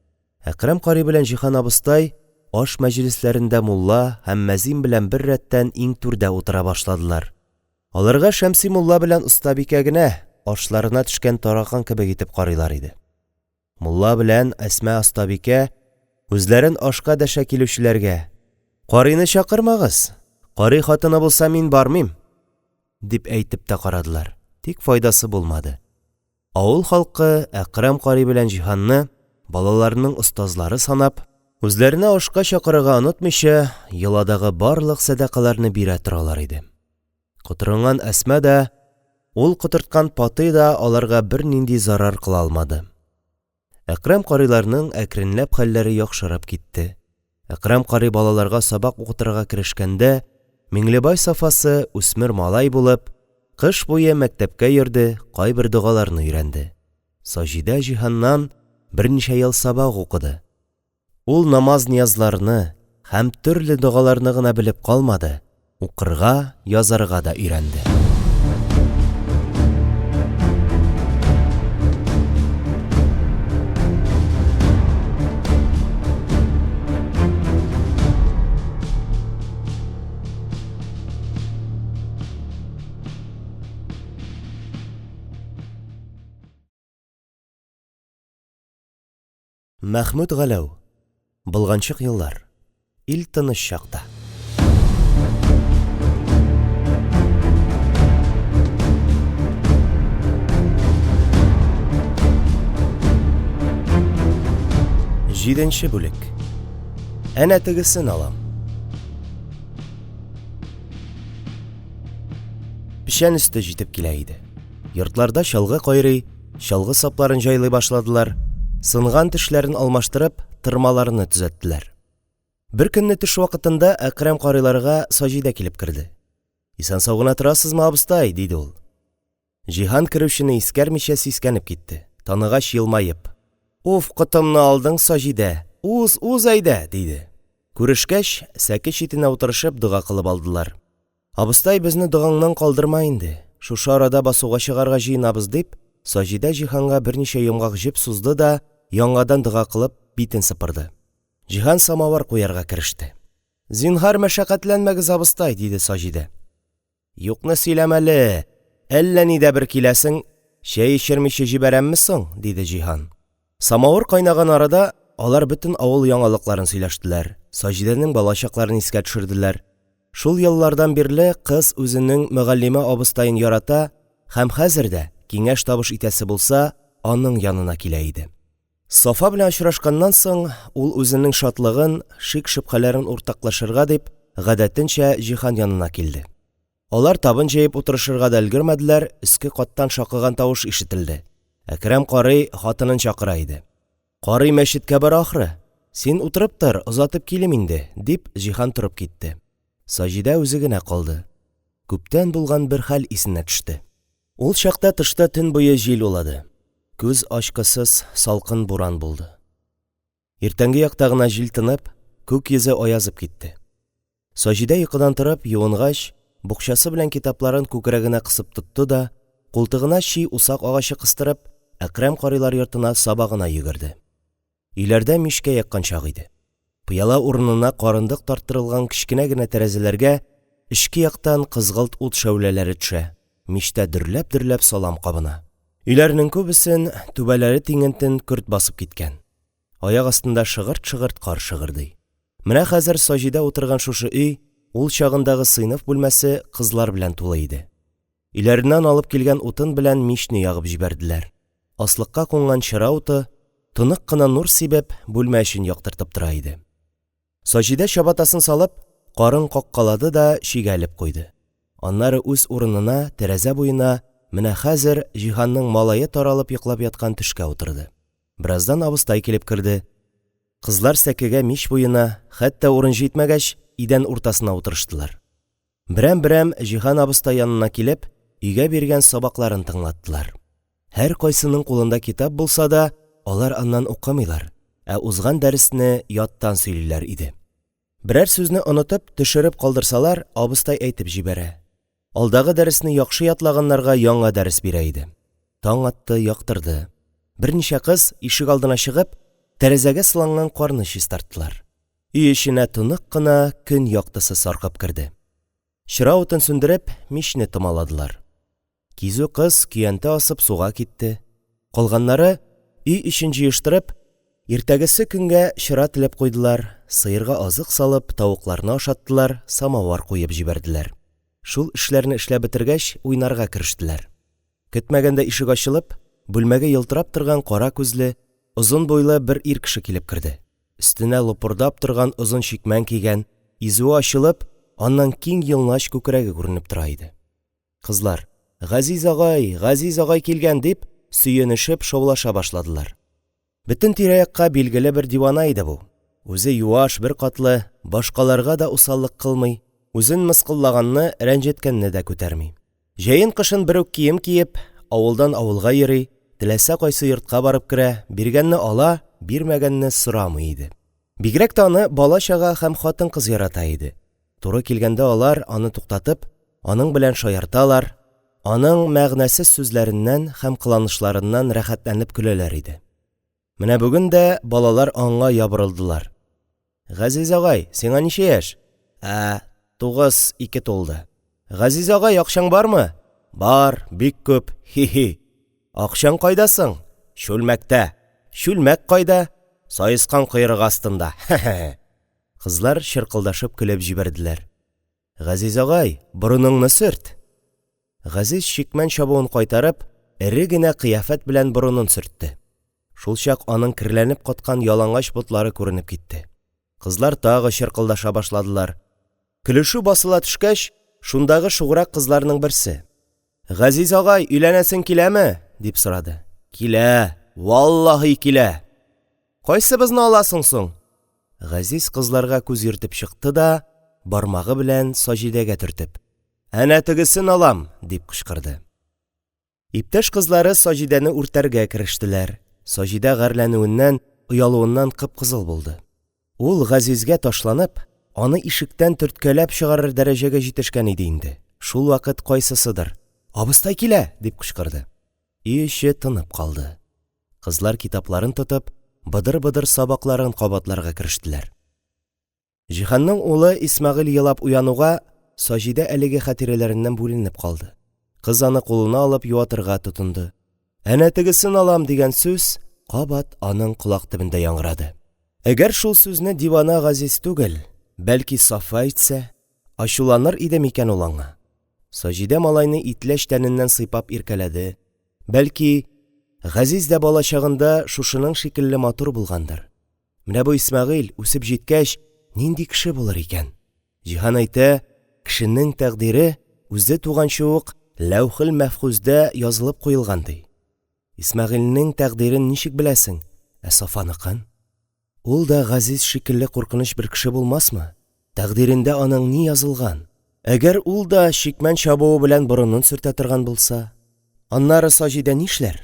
[SPEAKER 1] Әкрәм карый белән Җиһан абыстай аш мәҗлесләрендә мулла һәм мәзин белән беррәттән иң түрдә утыра башладылар. Аларга Шәмси мулла белән остабикә генә ашларына төшкән таракан кебек итеп карыйлар иде. Мулла белән Әсма остабикә үзләрен ашка дәшә килүчеләргә: «Карыйны чакырмагыз, карый хатыны булса, мин бармыйм», – дип әйтеп тә карадылар, тик файдасы булмады. Авыл халкы Әкрәм карый белән Җиһанны балаларының остазлары санап, үзләренә ашка чакырырга онытмыйча, йоладагы барлык сәдакаларны бирә торалар иде. Котырынган Әсма да, ул котырткан Патый да аларга бернинди зарар кыла алмады. Әкрәм карыйларның әкренләп хәлләре яхшырып китте. Әкрәм карый балаларга сабак укытырга керешкәндә, Миңлебай Сафасы, үсмер малай булып, кыш буе мәктәпкә йөрде, кайбер догаларны өйрәнде. Саҗидә Җиһаннан берничә ел сабак укыды. Ул намаз-ниязларны һәм төрле догаларны гына белеп калмады, укырга, язарга да өйрәнде. Мәхмүт Галәү. Болганчык еллар. Ил тыныч чакта. Җиденче бүлек. Әнә тегесен алам. Печән өсте җитеп килә иде. Йортларда чалгы кайрый, Чалгы сапларын җайлый башладылар, сынган тешләрен алмаштырып, тырмаларны төзәттеләр. Беркөнне төш вакытында Әкрәм карыйларга Саҗидә килеп керде. «Исән-сау гына торасызмы, абыстай?» – диде ул. Җиһан керүчене искәрмичә сискәнеп китте. Таныгач, елмаеп: «Уф, котымны алдың, Саҗидә! Уз, уз әйдә!» – диде. Күрешкәч, сәке читенә утырышып, дога кылып алдылар. Абыстай, безне догаңнан калдырма инде, шушы арада басуга чыгарга җыенабыз, дип, Саҗидә Җиһанга берничә йомгак җеп сузды да, яңадан дога кылып, битен сыпырды. Җиһан самавыр куярга кереште. Зинһар, мәшәкатьләнмәгез, абыстай, диде Саҗидә. Юкны сөйләмә әле, әллә нидә бер киләсең, чәй эчермичә җибәрәмме соң? диде Җиһан. Самавыр кайнаган арада, алар бөтен авыл яңалыкларын сөйләштеләр, Саҗидәнең балачакларын искә төшерделәр. Шул еллардан бирле кыз үзенең мөгаллимә абыстаен ярата һәм хәзер дә, киңәш-табыш итәсе булса, аның янына килә иде. Сафа белән очрашканнан соң, ул үзенең шатлыгын, шик-шөбһәләрен уртаклашырга дип, гадәтенчә, Җиһан янына килде. Алар табын җәеп утырышырга да өлгермәделәр, өске каттан шакыган тавыш ишетелде. Әкрәм карый хатынын чакыра иде. Карый мәчеткә бара ахры. Син утырып тор, озатып килим инде, дип, Җиһан торып китте. Саҗидә үзе генә калды. Күптән булган бер хәл исенә төште. Ул чакта тышта төн буе җил улады. Күз ачкысыз салкын буран булды. Иртәнге якта гына җил тынып, күк йөзе аязып китте. Саҗидә йокыдан торып, юынгач, букчасы белән китапларын күкрәгенә кысып тотты да, култыгына чи усак агачы кыстырып, Әкрәм карыйлар йортына сабагына йөгерде. Өйләрдә мичкә яккан чак иде. Пыяла урынына карындык тарттырылган кечкенә генә тәрәзәләргә эчке яктан кызгылт ут шәүләләре төшә, мичтә дөрләп-дөрләп салам кабына. Өйләрнең күбесен түбәләре тиңентен көрт басып киткән. Аяк астында шыгырт-шыгырт кар шыгырдый. Менә хәзер Саҗидә утырган шушы өй, ул чагындагы сыйныф бүлмәсе кызлар белән тулы иде. Өйләреннән алып килгән утын белән мичне ягып җибәрделәр. Аслыкка кунган чыра уты, тонык кына нур сибеп, бүлмә эчен яктыртып тора иде. Саҗидә, чабатасын салып, карын каккалады да чөйгә элеп куйды. Аннары үз урынына, тәрәзә буена, менә хәзер Җиһанның малае таралып йоклап яткан төшкә утырды. Бераздан абыстай килеп керде. Кызлар сәкегә, мич буена, хәтта урын җитмәгәч, идән уртасына утырыштылар. Берәм-берәм Җиһан абыстай янына килеп, өйгә биргән сабакларын тыңлаттылар. Һәркайсының кулында китап булса да, алар аннан укымыйлар, ә узган дәресне яттан сөйлиләр иде. Берәр сүзне онытып, төшереп калдырсалар, абыстай әйтеп җибәрә. Алдагы дәресне яхшы ятлаганнарга яңа дәрес бирә иде. Таң атты, яктырды. Берничә кыз, ишегалдына чыгып, тәрәзәгә сыланган карны чистарттылар. Өй эченә тонык кына көн яктысы саркып керде. Чыра утын сүндереп, мичне томаладылар. Кизү кыз көянтә асып суга китте. Калганнары, өй эчен җыештырып, иртәгесе көнгә чыра телеп куйдылар, сыерга азык салып, тавыкларны ашаттылар, самовар куеп җибәрделәр. Шул эшләрне эшләп бетергәч, уйнарга керештеләр. Көтмәгәндә ишек ачылып, бүлмәгә елтырап торган кара күзле, озын буйлы бер ир кеше килеп керде. Өстенә лопырдап торган озын чикмән кигән, изүе ачылып, аннан киң йонлач күкрәге күренеп тора иде. Кызлар: «Газиз агай, Газиз агай килгән!» – дип, сөенешеп шаулаша башладылар. Бөтен тирә-якка билгеле бер дивана иде бу. Үзе юаш, беркатлы, башкаларга да усаллык кылмый, үзен мыскыллаганны, рәнҗеткәнне дә күтәрми. Җәен-кышын бер үк кием киеп, авылдан авылга йөри, теләсә кайсы йортка барып керә, биргәнне ала, бирмәгәнне сорамый иде. Бигрәк тә аны бала-чага һәм хатын-кыз ярата иде. Туры килгәндә алар, аны туктатып, аның белән шаярталар, аның мәгънәсез сүзләреннән һәм кыланышларыннан рәхәтләнеп көләләр иде. Менә бүген дә балалар аңа ябырылдылар. Газиз агай, сиңа ничә яшь? Ә, 9-2 тулды. Газиз агай, акчаң бармы? Бар, бик күп, хи-хи. Акчаң кайда соң? Чүлмәктә. Чүлмәк кайда? Саескан койрыгы астында, хе-хе. Кызлар чыркылдашып көлеп җибәрделәр. Газиз агай, борыныңны сөрт! Газиз чикмән чабуын кайтарып, эре генә кыяфәт белән борынын сөртте. Шулчак аның керләнеп каткан ялангач ботлары күренеп китте. Кызлар тагы чыркылдаша башладылар. Көлешү басыла төшкәч, шундагы шуграк кызларның берсе: Газиз агай, өйләнәсең киләме? – дип сорады. Килә, валлаһи, килә! Кайсыбызны аласың соң? Газиз кызларга күз йөртеп чыкты да, бармагы белән Саҗидәгә төртеп: Әнә тегесен алам! – дип кычкырды. Иптәш кызлары Саҗидәне үртәргә керештеләр. Саҗидә гарьләнүеннән, оялуыннан кып-кызыл булды. Ул, Газизгә ташланып, аны ишектән төрткәләп чыгарыр дәрәҗәгә җитешкән иде инде, шулвакыт кайсысыдыр: – Абыстай килә! – дип кычкырды. Өй эче тынып калды. Кызлар, китапларын тотып, быдыр-быдыр сабакларын кабатларга керештеләр. Җиһанның улы Исмәгыйль елап уянуга, Саҗидә әлеге хатирәләреннән бүленеп калды. Кыз аны кулына алып юатырга тотынды. Әнә тегесен алам дигән сүз кабат аның колак төбендә яңгырады. Әгәр шул сүзне дивана Газиз түгел, бәлки Сафа әйтсә, ачуланыр иде микән ул аңа? Саҗидә малайны итләч тәненнән сыйпап иркәләде. Бәлки, Газиз дә балачагында шушының шикелле матур булгандыр. Менә бу Исмәгыйль, үсеп җиткәч, нинди кеше булыр икән? Җиһан әйтә, кешенең тәкъдире үзе туганчы ук ләүхел-мәхфүздә язылып куелган, ди. Исмәгыйльнең тәкъдирен ничек беләсең, ә Сафаныкын? Ул да Газиз шикелле куркыныч бер кеше булмасмы? Тәкъдирендә аның ни язылган? Әгәр ул да чикмән чабуы белән борынын сөртә торган булса? Аннары Саҗидә нишләр?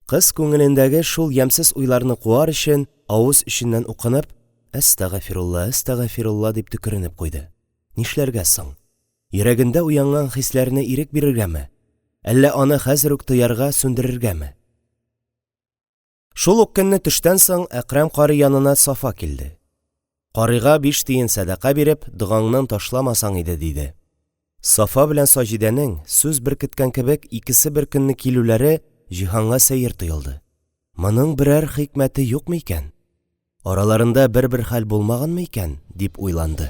[SPEAKER 1] Кыз күңелендәге шул ямьсез уйларны куар өчен, авыз эченнән укынып, Әстәгафирулла, әстәгафирулла, дип төкеренеп куйды. Нишләргә соң? Йөрәгендә уянган хисләренә ирек бирергәме? Әллә аны хәзер үк тыярга, сүндерергәме? Шул ук көнне төштән соң Әкрәм карый янына Сафа килде. Карыйга биш тиен сәдака биреп, догаңнан ташламасаң иде, диде. Сафа белән Саҗидәнең, сүз беркеткән кебек, икесе бер көнне килүләре Җиһанга сәер тоелды. Моның берәр хикмәте юкмы икән? Араларында бер-бер хәл булмаганмы икән, дип уйланды.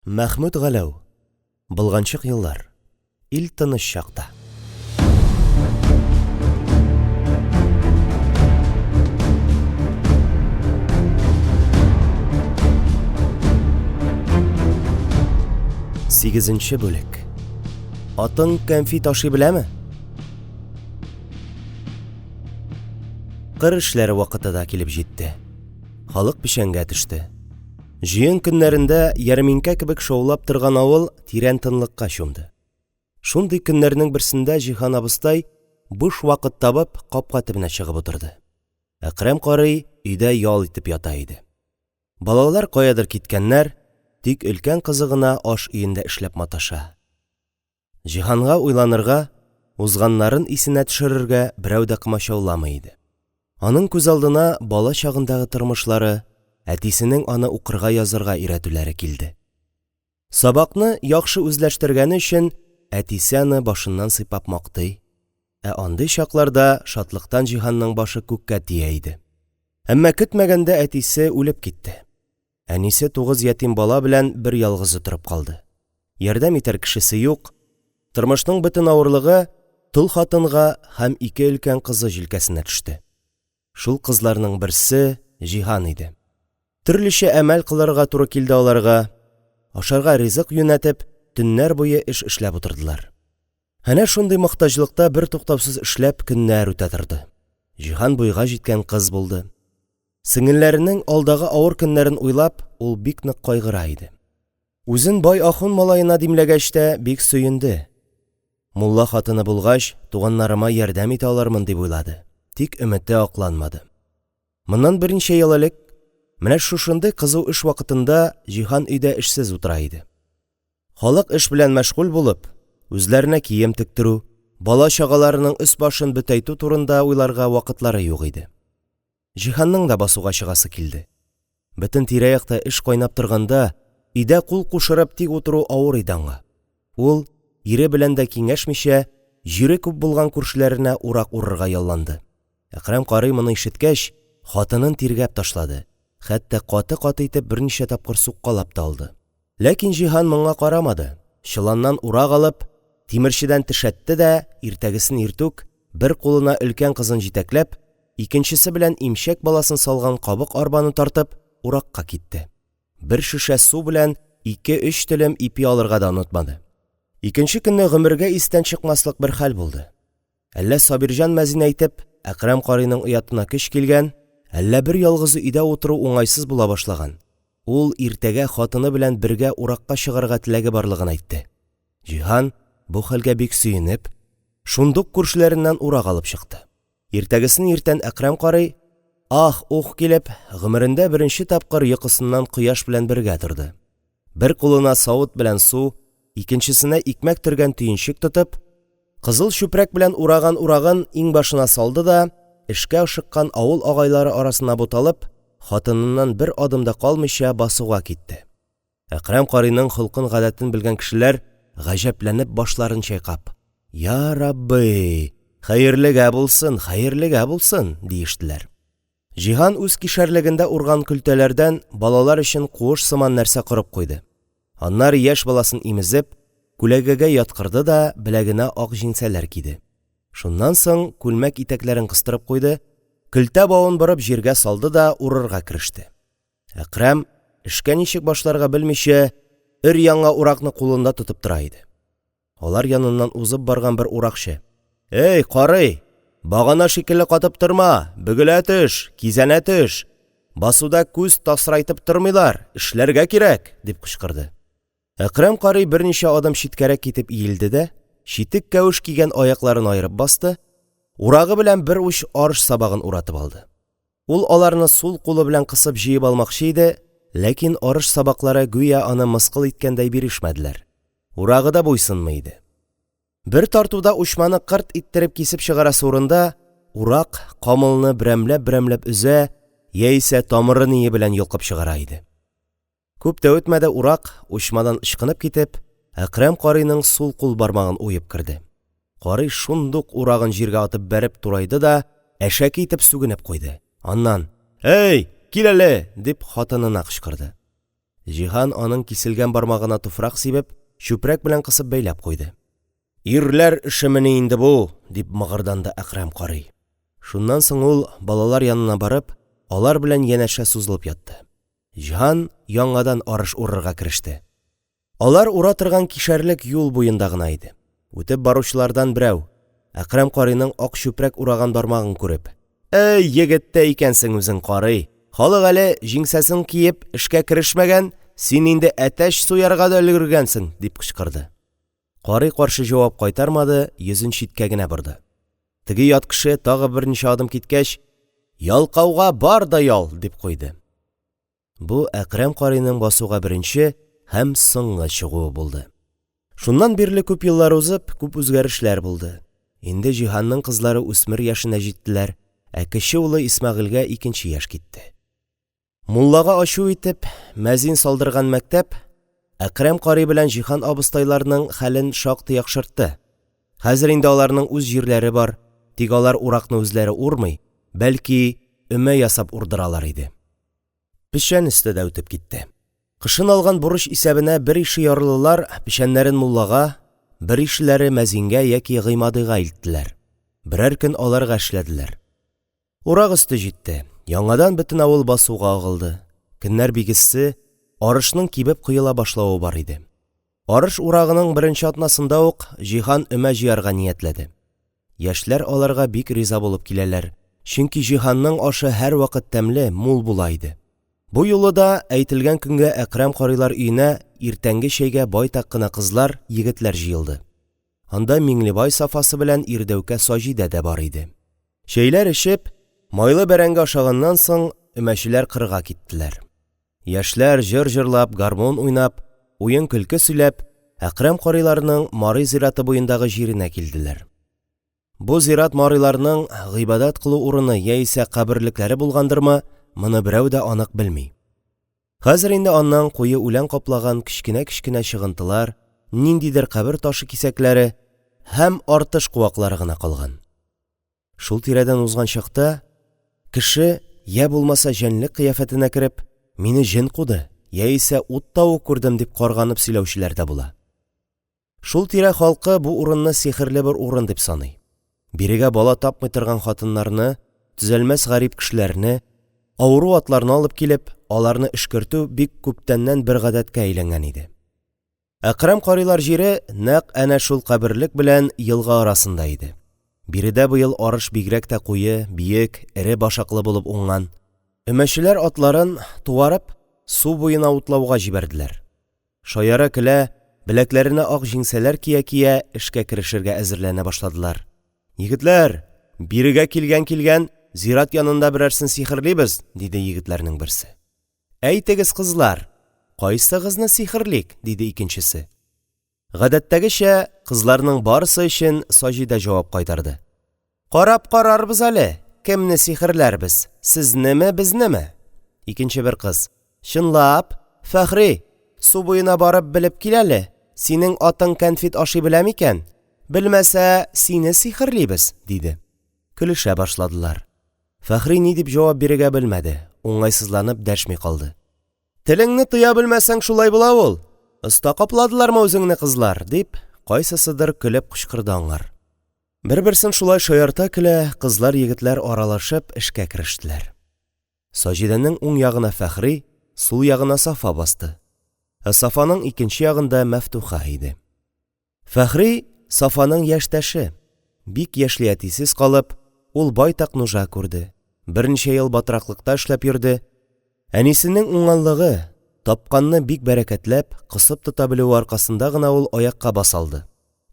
[SPEAKER 1] Мәхмүт Галәү. Болганчык еллар. Ил тыныч чакта. Сигезенче бүлек. Атың кәнфит ашый беләме? Кыр эшләре вакыты да килеп җитте. Халык печәнгә төште. Җыен көннәрендә ярминкә кебек шаулап торган авыл тирән тынлыкка чумды. Шундый көннәрнең берсендә Җиһан абыстай, буш вакыт табып, капка төбенә чыгып утырды. Әкрәм карый өйдә ял итеп ята иде. Балалар каядыр киткәннәр, тик өлкән кызы гына аш өендә эшләп маташа. Җиһанга уйланырга, узганнарын исенә төшерергә берәү дә комачауламый иде. Аның күз алдына бала чагындагы тормышлары, әтисенең аны укырга-язарга өйрәтүләре килде. Сабакны яхшы үзләштергәне өчен әтисе аны башыннан сыйпап мактый, ә андый чакларда шатлыктан Җиһанның башы күккә тия иде. Әмма көтмәгәндә әтисе үлеп китте. Әнисе тугыз ятим бала белән бер ялгызы торып калды. Ярдәм итәр кешесе юк. Тормышның бөтен авырлыгы тол хатынга һәм ике өлкән кызы җилкәсенә төште. Шул кызларның берсе Җиһан иде. Төрлечә әмәл кылырга туры килде аларга. Ашарга ризык юнәтеп, төннәр буе эш эшләп утырдылар. Әнә шундый мохтаҗлыкта бертуктаусыз эшләп көннәр үтә торды. Җиһан буйга җиткән кыз булды. Сеңелләренең алдагы авыр көннәрен уйлап, ул бик нык кайгыра иде. Үзен бай ахун малаена димләгәч тә бик сөенде. Мулла хатыны булгач, туганнарыма ярдәм итә алырмын дип уйлады. Тик өмете акланмады. Моннан берничә ел элек, менә шушындый кызу эш вакытында Җиһан өйдә эшсез утыра иде. Халык эш белән мәшгуль булып, үзләренә кием тектерү, бала-чагаларының өс-башын бөтәйтү турында уйларга вакытлары юк иде. Җиһанның да басуга чыгасы килде. Бөтен тирә-якта эш кайнап торганда, өйдә кул кушырып тик утыру авыр иде аңа. Ул, ире белән дә киңәшмичә, җире күп булган күршеләренә урак урырга ялланды. Әкрәм карый моны ишеткәч, хатынын тиргәп ташлады, хәтта каты-каты итеп берничә тапкыр суккалап та алды. Ләкин Җиһан моңа карамады, чоланнан урак алып, тимерчедән тешәтте дә, иртәгесен иртүк, бер кулына өлкән кызын җитәкләп, икенчесе белән имчәк баласын салган кабык арбаны тартып, уракка китте. Бер шешә су белән ике-өч телем ипи алырга да онытмады. Икенче көнне гомергә истән чыкмаслык бер хәл булды. Әллә Сабирҗан мәзин әйтеп, Әкрәм карыйның оятына көч килгән, әллә бер ялгызы өйдә утыру уңайсыз була башлаган, ул иртәгә хатыны белән бергә уракка чыгарга теләге барлыгын әйтте. Җиһан, бу хәлгә бик сөенеп, шундук күршеләреннән урак алып чыкты. Иртәгесен иртән Әкрәм карый, ах-ух килеп, гомерендә беренче тапкыр йокысыннан кояш белән бергә торды. Бер кулына савыт белән су, икенчесенә икмәк төргән төенчек тотып, кызыл чүпрәк белән ураган урагын иңбашына салды да, эшкә ашыккан авыл агайлары арасына буталып, хатыныннан бер адым да калмыйча басуга китте. Әкрәм карыйның холкын-гадәтен белгән кешеләр, гаҗәпләнеп башларын чайкап: «Йа Рабби, хәерлегә булсын, хәерлегә булсын!» – диештеләр. Җиһан үз кишәрлегендә урган көлтәләрдән балалар өчен куыш сыман нәрсә корып куйды. Аннары яшь баласын имезеп, күләгәгә яткырды да беләгенә ак җиңсәләр киде. Шуннан соң күлмәк итәкләрен кыстырып куйды, көлтә бавын борып җиргә салды да урырга кереште. Әкрәм, эшкә ничек башларга белмичә, өр-яңа уракны кулында тотып тора иде. Алар яныннан узып барган бер уракчы: «Эй, карый, багана шикелле катып торма, бөгелә төш, кизәнә төш! Басуда күз тасрайтып тормыйлар, эшләргә кирәк!» – дип кычкырды. Әкрәм карый берничә адым читкәрәк китеп иелде дә, читек-кәвеш кигән аякларын аерып басты, урагы белән бер уч арыш сабагын уратып алды. Ул аларны сул кулы белән кысып җыеп алмакчы иде, ләкин арыш сабаклары гүя аны мыскыл иткәндәй бирешмәделәр. Урагы да буйсынмый иде. Бер тартуда учманы кырт иттереп кисеп чыгарасы урында, урак камылны берәмләп-берәмләп өзә яисә тамыры-ние белән йолкып чыгара иде. Күп тә үтмәде, урак, учмадан ычкынып китеп, Әкрәм карыйның сул кул бармагын уеп керде. Карый шундук урагын җиргә атып бәреп турайды да әшәке итеп сүгенеп куйды. Аннан: «Әй, кил әле!» – дип, хатынына кычкырды. Җиһан, аның киселгән бармагына туфрак сибеп, чүпрәк белән кысып бәйләп куйды. – Ирләр эшемени инде бу?! – дип мыгырданды Әкрәм карый. Шуннан соң ул, балалар янына барып, алар белән янәшә сузылып ятты. Җиһан яңадан арыш урырга кереште. Алар ура торган кишәрлек юл буенда гына иде. Үтеп баручылардан берәү, Әкрәм карыйның ак чүпрәк ураган бармагын күреп: – Әй егет тә икәнсең үзең, карый! Халык әле, җиңсәсен киеп, эшкә керешмәгән, син инде әтәч суярга да өлгергәнсең! – дип кычкырды. Карый каршы җавап кайтармады, йөзен читкә генә борды. Теге ят кеше, тагы берничә адым киткәч: – Ялкауга бар да ял! – дип куйды. Бу Әкрәм карыйның басуга беренче һәм соңгы чыгуы булды. Шуннан бирле күп еллар узып, күп үзгәрешләр булды. Инде Җиһанның кызлары үсмер яшенә җиттеләр, ә кече улы Исмәгыйльгә икенче яшь китте. Муллага ачу итеп, мәзин салдырган мәктәп Әкрәм карый белән Җиһан абыстайларның хәлен шактый яхшыртты. Хәзер инде аларның үз җирләре бар, тик алар уракны үзләре урмый, бәлки өмә ясап урдыралар иде. Печән өсте дә үтеп китте. Кышын алган бурыч исәбенә берише ярлылар печәннәрен муллага, беришеләре мәзингә яки Гыймадига илттеләр. Берәр көн аларга эшләделәр. Урак өсте җитте, яңадан бөтен авыл басуга агылды. Көннәр бик эссе, арышның кибеп коела башлавы бар иде. Арыш урагының беренче атнасында ук Җиһан өмә җыярга ниятләде. Яшьләр аларга бик риза булып киләләр, чөнки Җиһанның ашы һәрвакыт тәмле, мул була иде. Бу юлы да әйтелгән көнгә Әкрәм карыйлар өенә иртәнге чәйгә байтак кына кызлар, егетләр җыелды. Анда Миңлебай Сафасы белән Ирдәүкә Саҗидә дә бар иде. Чәйләр эчеп, майлы бәрәңге ашаганнан соң, өмәчеләр кырга киттеләр. Яшьләр, җыр җырлап, гармун уйнап, уен-көлке сөйләп, Әкрәм карыйларның мари зираты буендагы җиренә килделәр. Бу зират мариларның гыйбадәт кылу урыны яисә каберлекләре булгандырмы, моны берәү дә анык белми. Хәзер инде аннан куе үлән каплаган кечкенә-кечкенә чыгынтылар, ниндидер кабер ташы кисәкләре һәм артыш куаклары гына калган. Шул тирәдән узган чакта, кеше, йә булмаса җәнлек кыяфәтенә кереп, мине җен куды, яисә ут тавы күрдем дип карганып сөйләүчеләр дә була. Шул тирә халкы бу урынны сихерле бер урын дип саный. Бирегә бала тапмый торган хатыннарны, төзәлмәс гарип кешеләрне, авыру атларны алып килеп, аларны өшкертү бик күптәннән бер гадәткә әйләнгән иде. Әкрәм карыйлар җире нәкъ әнә шул каберлек белән елга арасында иде. Биредә быел арыш бигрәк тә куе, биек, эре башаклы булып уңган. Өмәчеләр атларын, туарып, су буена утлауга җибәрделәр. Шаяра-көлә, беләкләренә ак җиңсәләр кия-кия, эшкә керешергә әзерләнә башладылар. – Егетләр, бирегә килгән-килгән, зират янында берәрсен сихерлибез, – диде егетләрнең берсе. – Әйтегез, кызлар, кайсыгызны сихерлик? – диде икенчесе. Гадәттәгечә, кызларның барысы өчен Саҗидә җавап кайтарды: – Карап карарбыз әле, кемне сихерләрбез: сезнеме, безнеме? Икенче бер кыз: – Чынлап, Фәхри, су буена барып белеп кил әле: синең атың кәнфит ашый белә микән? Белмәсә, сине сихерлибез, – диде. Көлешә башладылар. Фәхри ни дип җавап бирергә белмәде, уңайсызланып дәшми калды. Телеңне тыя белмәсәң, шулай була ул. Оста капладылармы үзеңне кызлар? – дип, кайсысыдыр көлеп кычкырды аңар. Бер-берсен шулай шаярта-көлә, кызлар-егетләр аралашып эшкә керештеләр. Саҗидәнең уң ягына Фәхри, сул ягына Сафа басты. Ә Сафаның икенче ягында Мәфтуха иде. Фәхри – Сафаның яшьтәше. Бик яшьли әтисез калып, ул байтак нужа күрде, берничә ел батраклыкта эшләп йөрде. Әнисенең уңганлыгы, тапканны бик бәрәкәтләп, кысып тота белүе аркасында гына ул аякка баса алды.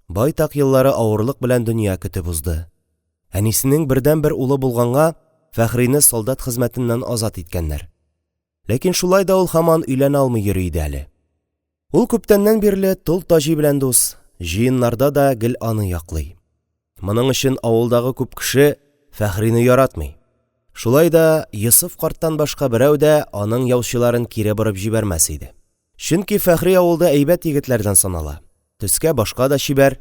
[SPEAKER 1] Байтак еллары авырлык белән дөнья көтеп узды. Әнисенең бердәнбер улы булганга, Фәхрине солдат хезмәтеннән азат иткәннәр. Ләкин шулай да ул һаман өйләнә алмый йөри иде әле. Ул күптәннән бирле Тол Таҗи белән дус, җыеннарда да гел аны яклый. Моның өчен авылдагы күп кеше Фәхрине яратмый. Шулай да Йосыф карттан башка берәү дә аның яучыларын кире борып җибәрмәс иде. Чөнки Фәхри авылда әйбәт егетләрдән санала. Төскә-башка да чибәр.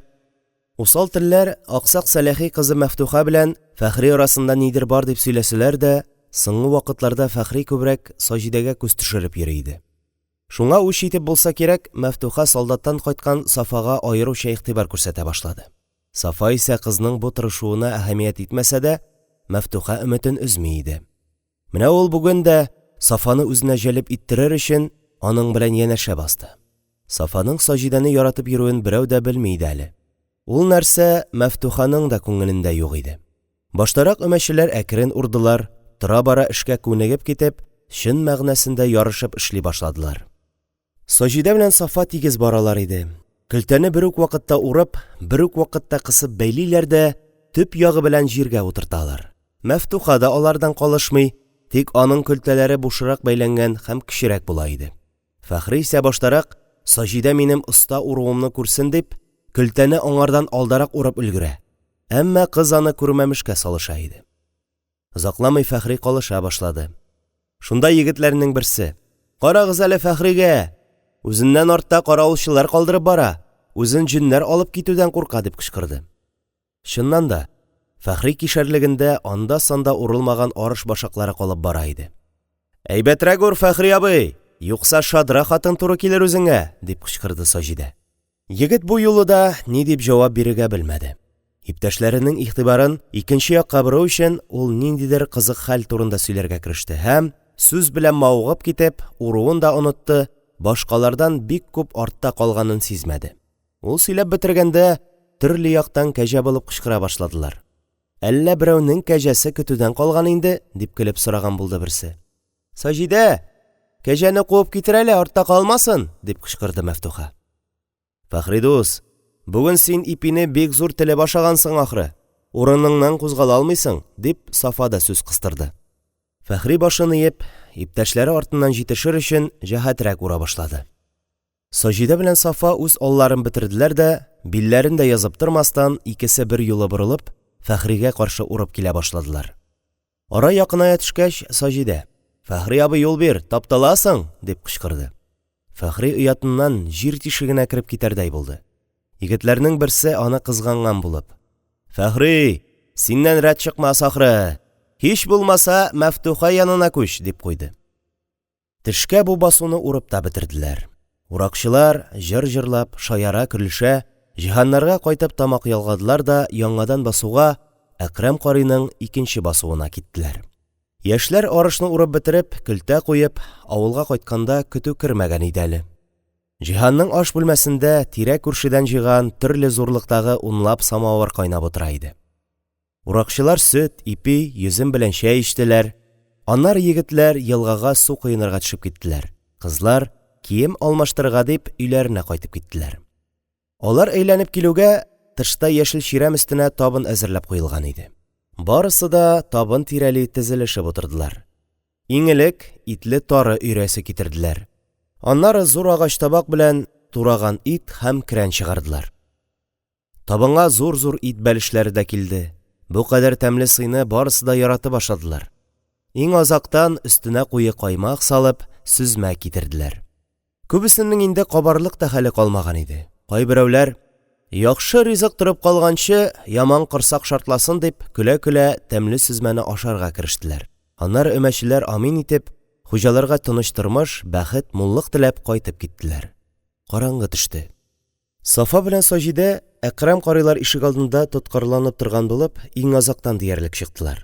[SPEAKER 1] Усал телләр аксак Сәләхи кызы Мәфтуха белән Фәхри арасында нидер бар дип сөйләсәләр дә, соңгы вакытларда Фәхри күбрәк Саҗидәгә күз төшереп йөри иде. Шуңа үч итеп булса кирәк, Мәфтуха солдаттан кайткан Сафага аеруча игътибар күрсәтә башлады. Сафа исә кызның бу тырышуына әһәмият итмәсә дә, Мәфтуха өметен өзми иде. Менә ул бүген дә, Сафаны үзенә җәлеп иттерер өчен, аның белән янәшә басты. Сафаның Саҗидәне яратып йөрүен берәү дә белми иде әле. Ул нәрсә Мәфтуханың да күңелендә юк иде. Баштарак өмәчеләр әкрен урдылар, тора-бара эшкә күнегеп китеп, чын мәгънәсендә ярышып эшли башладылар. Саҗидә белән Сафа тигез баралар иде. Көлтәне бер үк вакытта урып, бер үк вакытта кысып бәйлиләр дә төп ягы белән җиргә утырталар. Мәфтуха да алардан калышмый, тик аның көлтәләре бушрак бәйләнгән һәм кечерәк була иде. Фәхри исә баштарак, Саҗидә минем оста уруымны күрсен дип, көлтәне аңардан алдарак урып өлгерә, әмма кыз аны күрмәмешкә салыша иде. Озакламый Фәхри калыша башлады. Шунда егетләрнең берсе: – Карагыз әле Фәхригә! Үзеннән артта каравылчылар калдырып бара, үзен җеннәр алып китүдән курка! – дип кычкырды. Чыннан да, Фәхри кишәрлегендә анда-санда урылмаган арыш башаклары калып бара иде. – Әйбәтрәк ур, Фәхри абый, юкса шадра хатын туры килер үзеңә! – дип кычкырды Саҗидә. Егет бу юлы да ни дип җавап бирергә белмәде. Иптәшләренең игътибарын икенче якка бору өчен, ул ниндидер кызык хәл турында сөйләргә кереште һәм, сүз белән мавыгып китеп, уруын да онытты, башкалардан бик күп артта калганын сизмәде. Ул сөйләп бетергәндә, төрле яктан кәҗә булып кычкыра башладылар. Әллә берәүнең кәҗәсе көтүдән калган инде? – дип көлеп сораган булды берсе. Саҗидә, кәҗәне куып китер әле, артта калмасын! – дип кычкырды Мәфтуха. Фәхри дус, бүген син ипине бик зур телеп ашагансың, ахры, урыныңнан кузгала алмыйсың, – дип, Сафа да сүз кыстырды. Фәхри башын иеп, иптәшләре артыннан җитешер өчен, җәһәтрәк ура башлады. Саҗидә белән Сафа үз алларын бетерделәр дә, билләрен дә язып тормастан, икесе берьюлы борылып, Фәхригә каршы урып килә башладылар. Ара якыная төшкәч, Саҗидә: – Фәхри абый, юл бир, тапталасың! – дип кычкырды. Фәхри оятыннан җир тишегенә кереп китәрдәй булды. Егетләрнең берсе, аны кызганган булып: – Фәхри, синнән рәт чыкмас, ахры. Һич булмаса, Мәфтуха янына күч, – дип куйды. Төшкә бу басуны урып та бетерделәр. Уракчылар, җыр җырлап, шаяра-көлешә, Җиһаннарга кайтып тамак ялгадылар да яңадан басуга, Әкрәм карыйның икенче басуына киттеләр. Яшьләр арышны урып бетереп, көлтә куеп, авылга кайтканда көтү кермәгән иде әле. Җиһанның аш бүлмәсендә тирә-күршедән җыйган төрле зурлыктагы унлап самавыр кайнап утыра иде. Уракчылар сөт, ипи, йөзем белән чәй эчтеләр. Аннары егетләр елгага су коенырга төшеп киттеләр, кызлар, кием алмаштырырга дип, өйләренә кайтып киттеләр. Алар әйләнеп килүгә, тышта яшел чирәм өстенә табын әзерләп куелган иде. Барысы да табын тирәли тезелешеп утырдылар. Иң элек итле тары өйрәсе китерделәр. Аннары зур агач табак белән тураган ит һәм керән чыгардылар. Табынга зур-зур ит бәлешләре дә килде. Бу кадәр тәмле сыйны барысы да яратып ашадылар. Иң азактан, өстенә куе каймак салып, сөзмә китерделәр. Күбесенең инде кабарлык та хәле калмаган иде. Кайберәүләр, Яхшы ризык торып калганчы, яман корсак шартласын, дип, көлә-көлә, тәмле сөзмәне ашарга керештеләр. Аннары өмәчеләр амин итеп, хуҗаларга тыныч тормыш, бәхет, муллык теләп кайтып киттеләр. Караңгы төште. Сафа белән Саҗидә, Әкрәм карыйлар ишегалдында тоткарланып торган булып, иң азактан диярлек чыктылар.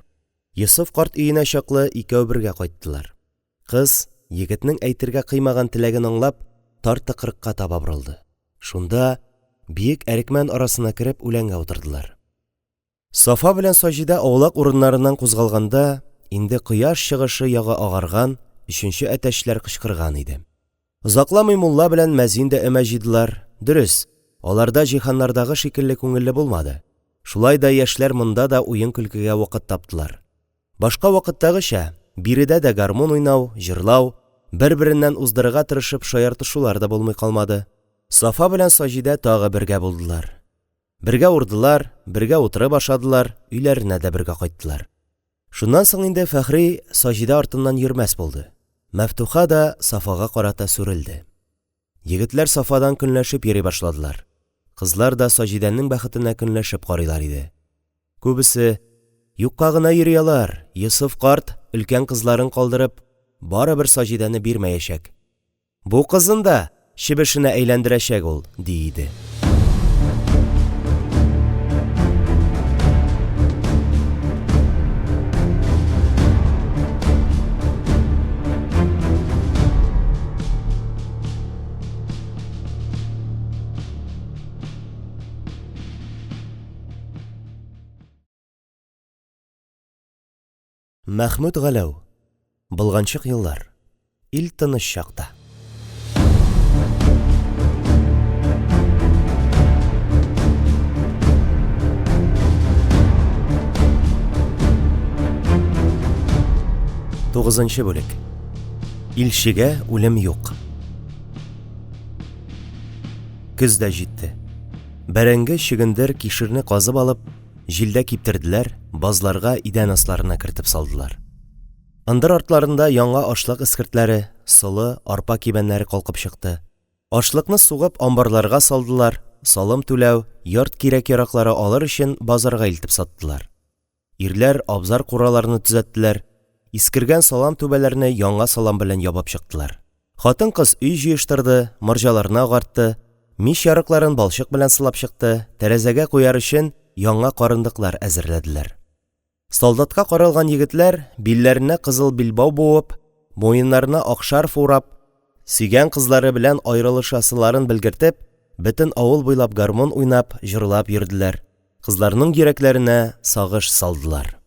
[SPEAKER 1] Йосыф карт өенә чаклы икәү бергә кайттылар. Кыз, егетнең әйтергә кыймаган теләген аңлап, тар тыкрыкка таба борылды. Шунда, биек әрекмән арасына кереп, үләнгә утырдылар. Сафа белән Саҗидә аулак урыннарыннан кузгалганда, инде кояш чыгышы ягы агарган, өченче әтәчләр кычкырган иде. Озакламый мулла белән мәзин дә өмә җыйдылар. Дөрес, аларда Җиһаннардагы шикелле күңелле булмады. Шулай да яшьләр монда да уен-көлкегә вакыт таптылар. Башка вакыттагыча, биредә дә гармун уйнау, җырлау, бер-береннән уздырырга тырышып шаяртышулар да булмый калмады. Сафа белән Саҗидә тагы бергә булдылар. Бергә урдылар, бергә утырып ашадылар, өйләренә дә бергә кайттылар. Шуннан соң инде Фәхри Саҗидә артыннан йөрмәс булды. Мәфтуха да Сафага карата сүрелде. Егетләр Сафадан көнләшеп йөри башладылар. Кызлар да Саҗидәнең бәхетенә көнләшеп карыйлар иде. Күбесе, Юкка гына йөри алар, Йосыф карт, өлкән кызларын калдырып, барыбер Саҗидәне бирмәячәк. Бу кызын да чебешенә әйләндерәчәк ул, – ди иде. Мәхмүт Галәү. Болганчык еллар. Ил тыныч чакта. Тугызынчы бүлек. Илчегә үлем юк. Көз дә җитте. Бәрәңге, чөгендер, кишерне казып алып, җилдә киптерделәр, базларга, идән асларына кертеп салдылар. Ындыр артларында яңа ашлык эскертләре, солы, арпа кибәннәре калкып чыкты. Ашлыкны сугып, амбарларга салдылар, салым түләү, йорт кирәк-яраклары алыр өчен базарга илтеп саттылар. Ирләр абзар-кураларны төзәттеләр, искергән салам түбәләрне яңа салам белән ябып чыктылар. Хатын-кыз өй җыештырды, морҗаларны агартты, мич ярыкларын балчык белән сылап чыкты, тәрәзәгә куяр өчен яңа карындыклар әзерләделәр. Солдатка каралган егетләр, билләренә кызыл билбау буып, муеннарына ак шарф урап, сөйгән кызлары белән аерылышасыларын белгертеп, бөтен авыл буйлап гармун уйнап, җырлап йөрделәр, кызларның йөрәкләренә сагыш салдылар.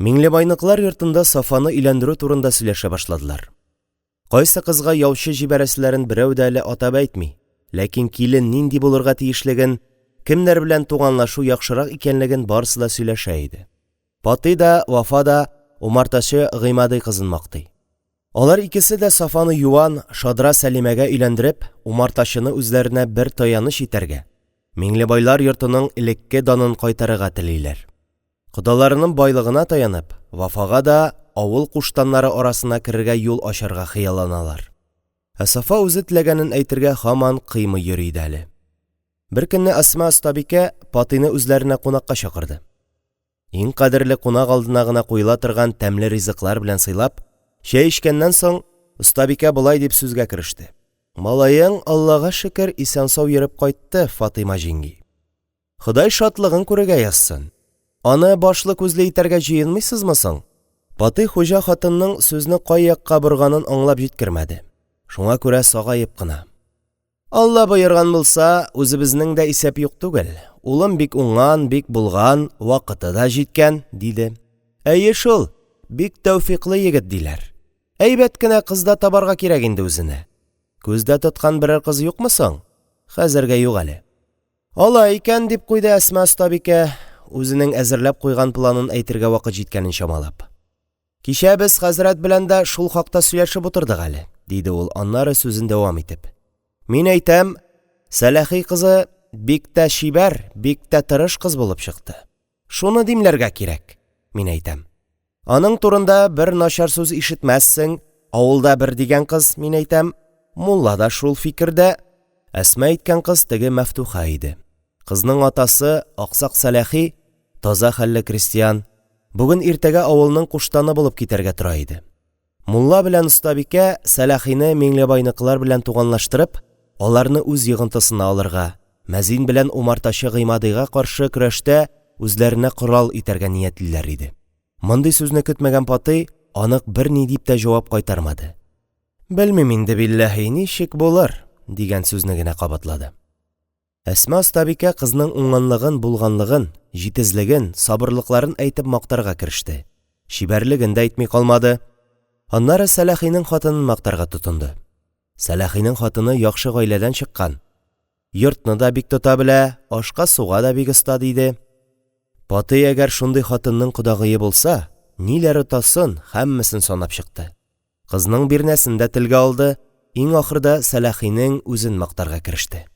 [SPEAKER 1] Миңлебайныкылар йортында Сафаны өйләндерү турында сөйләшә башладылар. Кайсы кызга яучы җибәрәселәрен берәү дә әле атап әйтми, ләкин килен нинди булырга тиешлеген, кемнәр белән туганлашу яхшырак икәнлеген барысы да сөйләшә иде. Патый да, Вафа да умартачы Гыймади кызын мактый. Алар икесе дә Сафаны юан, шадра Сәлимәгә өйләндереп, умартачыны үзләренә бер таяныч итәргә, Миңлебайлар йортының элекке данын кайтарырга телиләр. Кодаларының байлыгына таянып, Вафага да авыл куштаннары арасына керергә юл ачарга хыялланалар. Ә Сафа үзе теләгәнен әйтергә һаман кыймый йөри иде әле. Беркөнне Әсма остабикә Патыйны үзләренә кунакка чакырды. Иң кадерле кунак алдына гына куела торган тәмле ризыклар белән сыйлап, чәй эчкәннән соң, остабикә болай дип сүзгә кереште. Малаең, Аллага шөкер, исән-сау йөреп кайтты, Фатыйма җиңги. Ходай шатлыгын күрергә язсын. Аны башлы-күзле итәргә җыенмыйсызмы соң? Патый хуҗа хатынның сүзне кай якка борганын аңлап җиткермәде. Шуңа күрә сагаеп кына. Алла боерган булса, үзебезнең дә исәп юк түгел. Улым бик уңган, бик булган, вакыты да җиткән, диде. Әйе шул, бик тәүфикълы егет, диләр. Әйбәт кенә кыз да табарга кирәк инде үзенә. Күздә тоткан берәр кыз юкмы соң? Хәзергә юк әле. Алай икән, дип куйды Әсма остабикә, үзенең әзерләп куйган планын әйтергә вакыт җиткәнен чамалап. Кичә без хәзрәт белән дә шул хакта сөйләшеп утырдык әле, диде ул аннары сүзен дәвам итеп. Мин әйтәм, Сәләхи кызы бик тә чибәр, бик тә тырыш кыз булып чыкты. Шуны димләргә кирәк, мин әйтәм. Аның турында бер начар сүз ишетмәссең, авылда бер дигән кыз, мин әйтәм. Мулла да шул фикердә. Әсма әйткән кыз теге Мәфтуха иде. Кызның атасы, аксак Сәләхи, таза хәлле крестьян, бүген-иртәгә авылның куштаны булып китәргә тора иде. Мулла белән остабикә Сәләхине Миңлебайныкылар белән туганлаштырып, аларны үз йогынтысына алырга, мәзин белән умартачы Гыймадыйга каршы көрәштә үзләренә корал итәргә ниятлиләр иде. Мондый сүзне көтмәгән Патый анык берни дип тә җавап кайтармады. Белмим инде, билләһи, ничек булыр, дигән сүзне генә кабатлады. Әсма остабикә кызның уңганлыгын, булганлыгын, җитезлеген, сабырлыкларын әйтеп мактарга кереште. Чибәрлеген дә әйтми калмады. Аннары Сәләхинең хатынын мактарга тотынды. Сәләхинең хатыны яхшы гаиләдән чыккан. Йортны да бик тота белә, ашка-суга да бик оста, диде. Патый әгәр шундый хатынның кодагые булса, ниләр отасын, һәммәсен санап чыкты. Кызның бирнәсен дә телгә алды, иң ахырда Сәләхинең үзен мактарга кереште.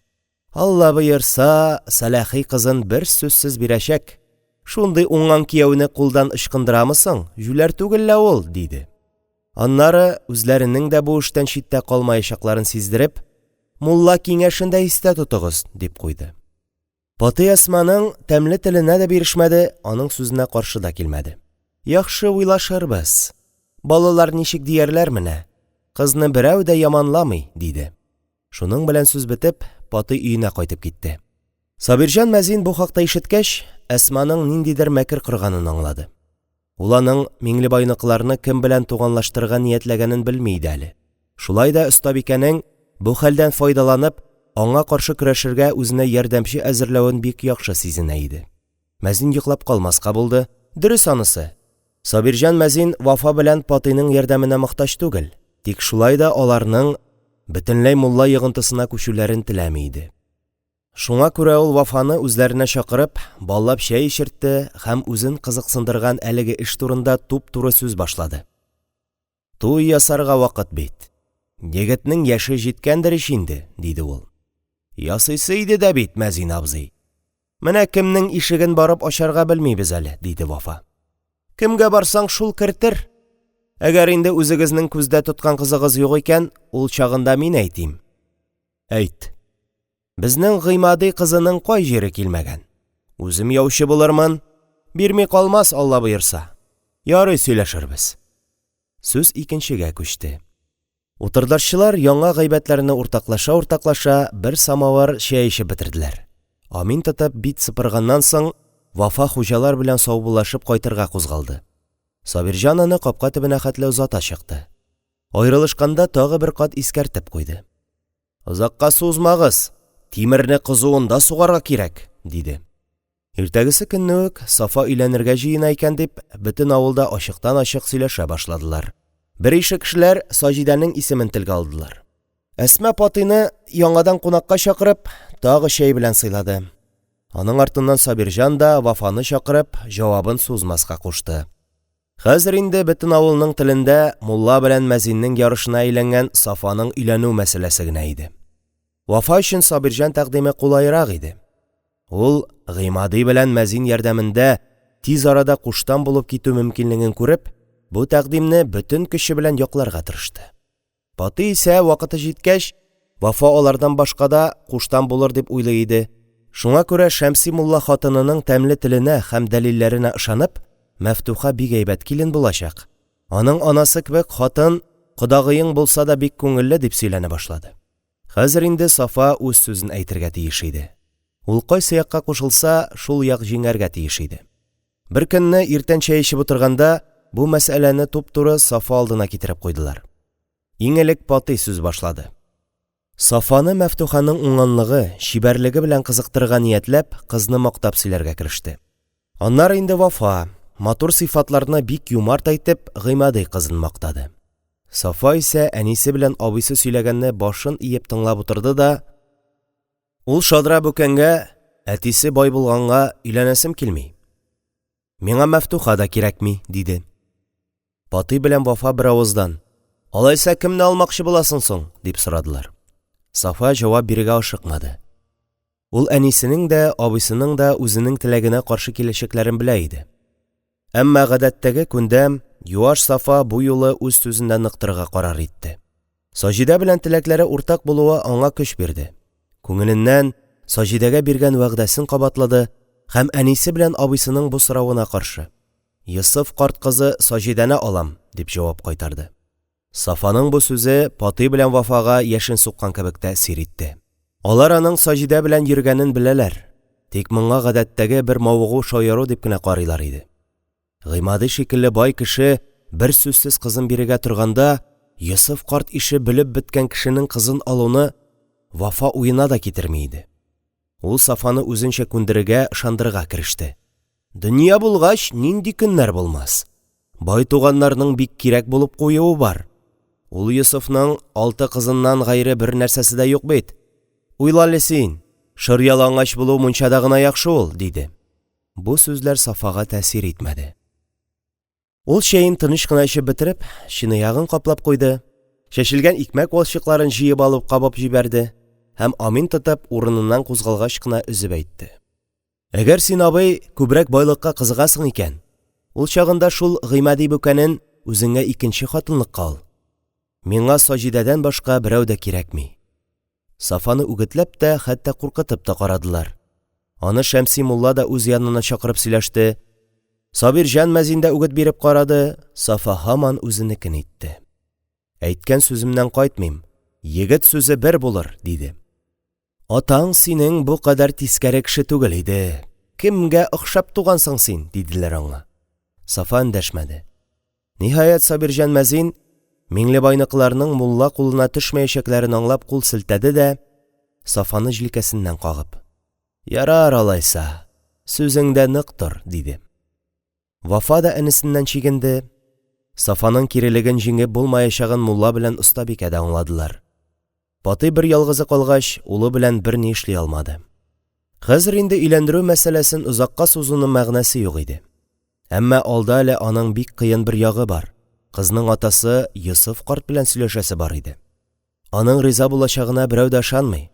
[SPEAKER 1] Алла боерса, Сәләхи кызын берсүзсез бирәчәк. Шундый уңган кияүне кулдан ычкындырамы соң, җүләр түгел лә ул, диде. Аннары, үзләренең дә бу эштән читтә калмаячакларын сиздереп, мулла киңәшен дә истә тотыгыз, дип куйды. Патый Әсманың тәмле теленә дә бирешмәде, аның сүзенә каршы да килмәде. Яхшы уйлашырбыз. Балалар ничек диярләр менә. Кызны берәү дә яманламый, – диде. Шуның белән сүз бетеп, Патый өенә кайтып китте. Сабирҗан мәзин бу хакта ишеткәч, Әсманың ниндидер мәкер корганын аңлады. Ул аның Миңлебайныкыларны кем белән туганлаштырырга ниятләгәнен белми иде әле. Шулай да остабикәнең, бу хәлдән файдаланып, аңа каршы көрәшергә үзенә ярдәмче әзерләвен бик яхшы сизенә иде. Мәзин йоклап калмаска булды. Дөрес анысы. Сабирҗан мәзин Вафа белән Патыйның ярдәменә мохтаҗ түгел, тик шулай да аларның бөтенләй мулла йогынтысына күчүләрен теләми иде. Шуңа күрә ул Вафаны үзләренә чакырып, баллап чәй эчертте һәм үзен кызыксындырган әлеге эш турында туп-туры сүз башлады. «Туй ясарга вакыт бит. Егетнең яше җиткәндер ич инде», – диде ул. «Ясыйсы иде дә бит, мәзин абзый. Менә кемнең ишеген барып ачарга белмибез әле», – диде Вафа. «Кемгә барсаң, шул кертер. Әгәр инде үзегезнең күздә тоткан кызыгыз юк икән, ул чагында мин әйтим». «Әйт». Безнең Гыймади кызының кай җире килмәгән? Үзем яучы булырмын. Бирми калмас, Алла боерса. Ярый, сөйләшербез. Сүз икенчегә күчте. Утырдашчылар яңа гайбәтләрне уртаклаша-уртаклаша бер самавыр чәй эчеп бетерделәр. Амин тотып бит сыпырганнан соң, Вафа хуҗалар белән саубуллашып кайтырга кузгалды. Сабирҗан аны капка төбенә хәтле озата чыкты. Аерылышканда тагы бер кат искәртеп куйды. Озакка сузмагыз, тимерне кызуында сугарга кирәк, диде. Иртәгесе көнне үк Сафа өйләнергә җыена икән дип, бөтен авылда ачыктан-ачык сөйләшә башладылар. Берише кешеләр Саҗидәнең исемен телгә алдылар. Әсма Патыйны, яңадан кунакка чакырып, тагы чәй белән сыйлады. Аның артыннан Сабирҗан да, Вафаны чакырып, җавабын сузмаска кушты. Хәзер инде бөтен авылның телендә мулла белән мәзиннең ярышына әйләнгән Сафаның өйләнү мәсьәләсе генә иде. Вафа өчен Сабирҗан тәкъдиме кулайрак иде. Ул, Гыймади белән мәзин ярдәмендә тиз арада куштан булып китү мөмкинлеген күреп, бу тәкъдимне бөтен көче белән якларга тырышты. Патый исә, вакыты җиткәч, Вафа алардан башка да куштан булыр дип уйлый иде. Шуңа күрә Шәмси мулла хатынының тәмле теленә һәм дәлилләренә ышанып, Мәфтуха бик әйбәт килен булачак, аның анасы кебек хатын кодагыең булса да бик күңелле, дип сөйләнә башлады. Хәзер инде Сафа үз сүзен әйтергә тиеш иде. Ул кайсы якка кушылса, шул як җиңәргә тиеш иде. Беркөнне, иртән чәй эчеп утырганда, бу мәсьәләне туп-туры Сафа алдына китереп куйдылар. Иң элек Патый сүз башлады. Сафаны Мәфтуханың уңганлыгы, чибәрлеге белән кызыктырырга ниятләп, кызны мактап сөйләргә кереште. Аннары инде Вафа, матур сыйфатларны бик юмарт әйтеп, Гыймади кызын мактады. Сафа исә әнисе белән абыйсы сөйләгәнне башын иеп тыңлап утырды да, Ул шадра бүкәнгә, әтисе бай булганга, өйләнәсем килми. Миңа Мәфтуха да кирәкми, диде. Патый белән Вафа беравыздан: Алайса, кемне алмакчы буласың соң? – дип сорадылар. Сафа җавап бирергә ашыкмады. Ул әнисенең дә, абыйсының да үзенең теләгенә каршы киләчәкләрен белә иде. Әмма гадәттәге күндәм, юаш Сафа бу юлы үз сүзендә нык торырга карар итте. Саҗидә белән теләкләре уртак булуы аңа көч бирде. Күңеленнән Саҗидәгә биргән вәгъдәсен кабатлады һәм әнисе белән абыйсының бу соравына каршы: Йосыф карт кызы Саҗидәне алам, дип җавап кайтарды. Сафаның бу сүзе Патый белән Вафага яшен суккан кебек тәэсир итте. Алар аның Саҗидә белән йөргәнен беләләр, тик моңа гадәттәге бер мавыгу-шаяру дип кенә карыйлар иде. Гыймади шикелле бай кеше берсүзсез кызын бирергә торганда, Йосыф карт ише бөлеп беткән кешенең кызын алуны Вафа уена да китерми иде. Ул Сафаны үзенчә күндерергә, ышандырырга кереште. Дөнья булгач, нинди көннәр булмас. Бай туганнарның бик кирәк булып куюы бар. Ул Йосыфның алты кызыннан гайре бер нәрсәсе дә юк бит. Уйлале син, шыр ялангач булу мунчада гына яхшы ул, диде. Бу сүзләр Сафага тәэсир итмәде. Ул чәен тыныч кына эчеп бетереп, чынаягын каплап куйды, чәчелгән икмәк валчыкларын җыеп алып кабып җибәрде һәм амин тотып, урыныннан кузгалгач кына өзеп әйтте. Әгәр син, абый, күбрәк байлыкка кызыгасың икән, ул чагында шул Гыймади бүкәнен үзеңә икенче хатынлыкка ал. Миңа Саҗидәдән башка берәү дә кирәкми. Сафаны үгетләп тә, хәтта куркытып та карадылар. Аны Шәмси мулла да үз янына чакырып сөйләште. Сабирҗан мәзин дә үгет биреп карады, Сафа һаман үзенекен итте. Әйткән сүземнән кайтмыйм: егет сүзе бер булыр, – диде. «Атаң синең бу кадәр тискәре кеше түгел иде, кемгә охшап тугансың син?» – диделәр аңа. Сафа эндәшмәде. Ниһаять, Сабирҗан мәзин, Миңлебайныкыларның мулла кулына төшмәячәкләрен аңлап кул селтәде дә, Сафаны җилкәсеннән кагып: – Ярар, алайса, сүзеңдә нык тор, – диде. Вафа да энесеннән чигенде. Сафаның кирелеген җиңеп булмаячагын мулла белән остабикә дә аңладылар. Патый берьялгызы калгач, улы белән берни эшли алмады. Хәзер инде өйләндерү мәсьәләсен озакка сузуның мәгънәсе юк иде. Әмма алда әле аның бик кыен бер ягы бар – кызның атасы Йосыф карт белән сөйләшәсе бар иде. Аның риза булачагына берәү дә ышанмый.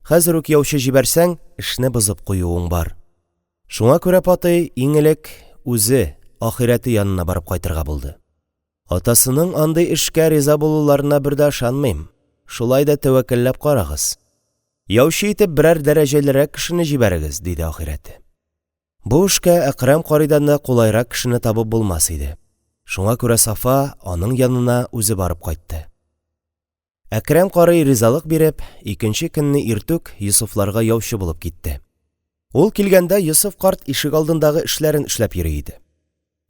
[SPEAKER 1] Хәзер үк яучы җибәрсәң, эшне бозып куюың бар. Шуңа күрә Патый, иң элек, үзе, ахирәте янына барып кайтырга булды. Атасының андый эшкә риза булуларына бер дә ышанмыйм, шулай да тәвәккәлләп карагыз. Яучы итеп берәр дәрәҗәлерәк кешене җибәрегез, диде ахирәте. Бу эшкә Әкрәм карыйдан да кулайрак кешене табып булмас иде. Шуңа күрә Сафа аның янына үзе барып кайтты. Әкрәм карый ризалык биреп, икенче көнне иртүк Йосыфларга яучы булып китте. Ул килгәндә, Йосыф карт ишегалдындагы эшләрен эшләп йөри иде.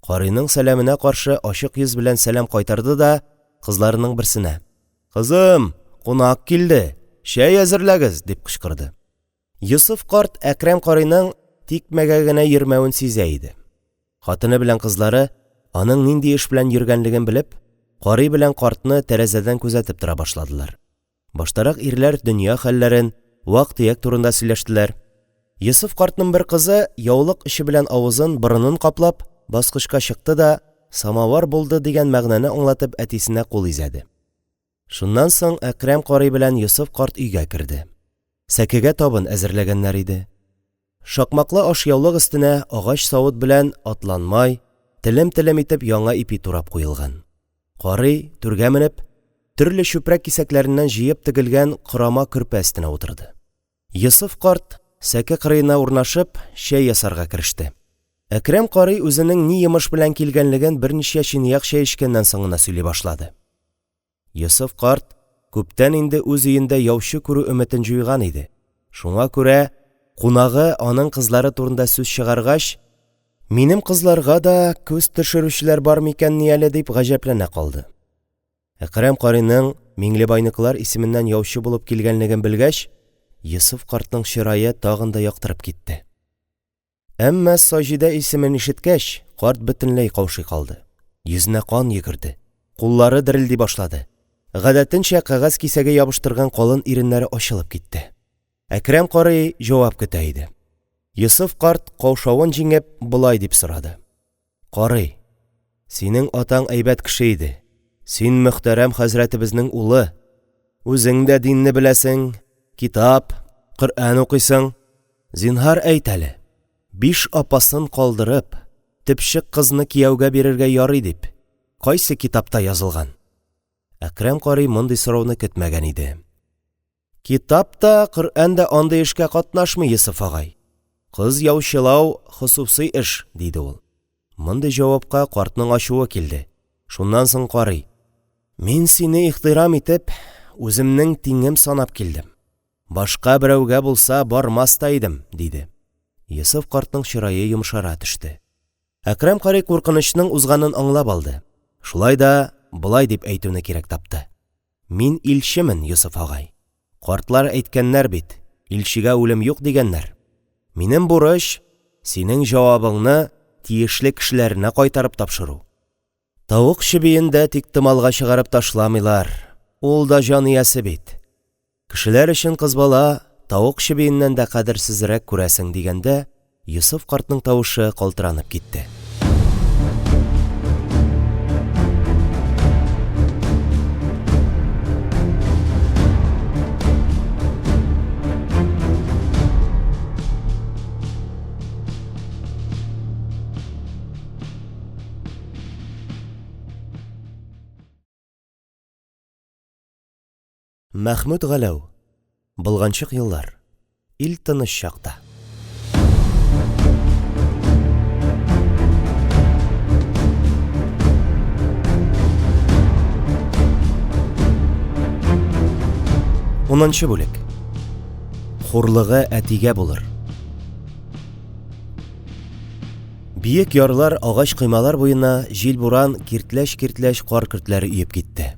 [SPEAKER 1] Карыйның сәламенә каршы ачык йөз белән сәлам кайтарды да кызларының берсенә: – Кызым, кунак килде, чәй әзерләгез! – дип кычкырды. Йосыф карт Әкрәм карыйның тикмәгә генә йөрмәвен сизә иде. Хатыны белән кызлары, аның нинди эш белән йөргәнлеген белеп, карый белән картны тәрәзәдән күзәтеп тора башладылар. Баштарак ирләр дөнья хәлләрен, вак-төяк турында сөйләштеләр. Йосыф картның бер кызы, яулык очы белән авызын, борынын каплап, баскычка чыкты да, самавыр булды дигән мәгънәне аңлатып, әтисенә кул изәде. Шуннан соң Әкрәм карый белән Йосыф карт өйгә керде. Сәкегә табын әзерләгәннәр иде. Шакмаклы ашъяулык өстенә агач савыт белән атланмай, телем-телем итеп яңа ипи турап куелган. Карый, түргә менеп, төрле чүпрәк кисәкләреннән җыеп тегелгән корама көрпә өстенә утырды. Йосыф карт, сәке кырыена урнашып, чәй ясарга кереште. Әкрәм карый үзенең ни йомыш белән килгәнлеген берничә чынаяк чәй эчкәннән соң гына сөйли башлады. Йосыф карт күптән инде үз өендә яучы күрү өметен җуйган иде. Шуңа күрә, кунагы аның кызлары турында сүз чыгаргач, минем кызларга да күз төшерүчеләр бар микәнни әле дип гаҗәпләнә калды. Әкрәм карыйның Миңлебайныкылар исеменнән яучы булып килгәнлеген белгәч, Йосыф картның чырае тагын да яктырып китте. Әмма Саҗидә исемен ишеткәч, карт бөтенләй каушый калды. Йөзенә кан йөгерде, куллары дерелди башлады. Гадәтенчә кәгазь кисәге ябыштырган калын иреннәре ачылып китте. Әкрәм карый җавап көтә иде. Йосыф карт, каушавын җиңеп, болай дип сорады. Карый, синең атаң әйбәт кеше иде. Син мөхтәрәм хәзрәтебезнең улы. Үзең дә динне беләсең, китап, Коръән укыйсың. Зинһар әйт әле, биш апасын калдырып, төпчек кызны кияүгә бирергә ярый дип, кайсы китапта язылган? Әкрәм карый мондый сорауны көтмәгән иде. Китап та, Коръән дә андый эшкә катнашмый, Йосыф агай. Кыз яучылау – хосусый эш, диде ул. Мондый җавапка картның ачуы килде. Шуннан соң карый: Мин сине ихтирам итеп, үземнең тиңем санап килдем. Башка берәүгә булса, бармас та идем, диде. Йосыф картның чырае йомшара төште. Әкрәм карый куркынычның узганын аңлап алды. Шулай да болай дип әйтүне кирәк тапты. Мин илчемен, Йосыф агай. Картлар әйткәннәр бит, илчегә үлем юк дигәннәр. Минем бурыч, синең җавабыңны тиешле кешеләренә кайтарып тапшыру. Тавык чебиен дә тиктомалга чыгарып ташламыйлар, ул да җан иясе бит. Кешеләр өчен кыз бала тавык чебиеннән дә кадерсезрәк күрәсең, дигәндә, Йосыф картның тавышы калтыранып китте. Мәхмүт Галәү. Болганчык еллар. Ил тыныч чакта. Унынчы бүлек. Хурлыгы әтигә булыр. Биек ярлар, агач коймалар буена җил-буран киртләч-киртләч кар көртләре өеп китте.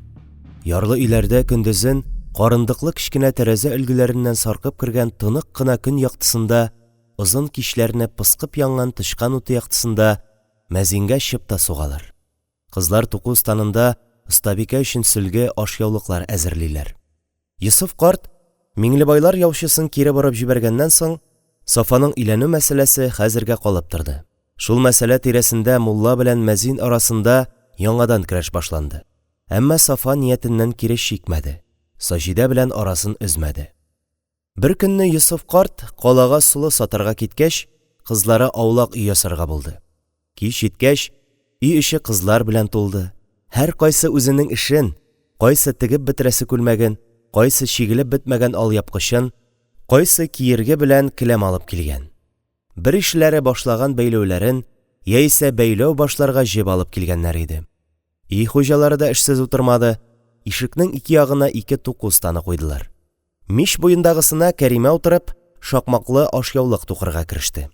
[SPEAKER 1] Ярлы өйләрдә көндезен карындыклы кечкенә тәрәзә өлгеләреннән саркып кергән тонык кына көн яктысында, озын кичләрне пыскып янган тычкан уты яктысында мәзингә чыпта сугалар. Кызлар туку станында остабикә өчен сөлге, ашъяулыклар әзерлиләр. Йосыф карт, Миңлебайлар яучысын кире борып җибәргәннән соң, Сафаның өйләнү мәсьәләсе хәзергә калып торды. Шул мәсьәлә тирәсендә мулла белән мәзин арасында яңадан көрәш башланды. Әмма Сафа ниятеннән кире чикмәде, Саҗидә белән арасын өзмәде. Беркөнне Йосыф карт калага солы сатарга киткәч, кызлары аулак өй ясарга булды. Кич җиткәч, өй эче кызлар белән тулды. Һәркайсы үзенең эшен, кайсы тегеп бетерәсе күлмәген, кайсы чигелеп бетмәгән алъяпкычын, кайсы киерге белән келәм алып килгән. Беришеләре башлаган бәйләүләрен яисә бәйләү башларга җеп алып килгәннәр иде. Өй хуҗалары да эшсез утырмады, ишекнең ике ягына ике туку станы куйдылар. Мич буендагысына Кәримә утырып, шакмаклы ашъяулык тукырга кереште.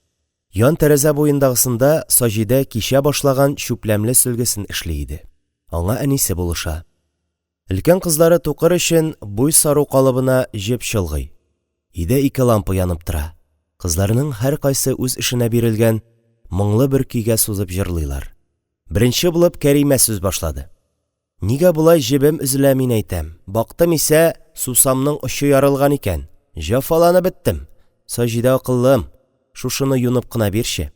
[SPEAKER 1] Ян тәрәзә буендагысында Саҗидә кичә башлаган чүпләмле сөлгесен эшли иде. Аңа әнисе булыша. Өлкән кызлары тукыр өчен буй сару калыбына җеп чолгый. Өйдә ике лампа янып тора. Кызларның һәркайсы үз эшенә бирелгән, моңлы бер көйгә сузып җырлыйлар. Беренче булып Кәримә сүз башлады. Нигә болай җебем өзелә, мин әйтәм. Бактым исә, сусамның очы ярылган икән. Җәфаланып беттем. Саҗидә акыллым, шушыны юнып кына бирче.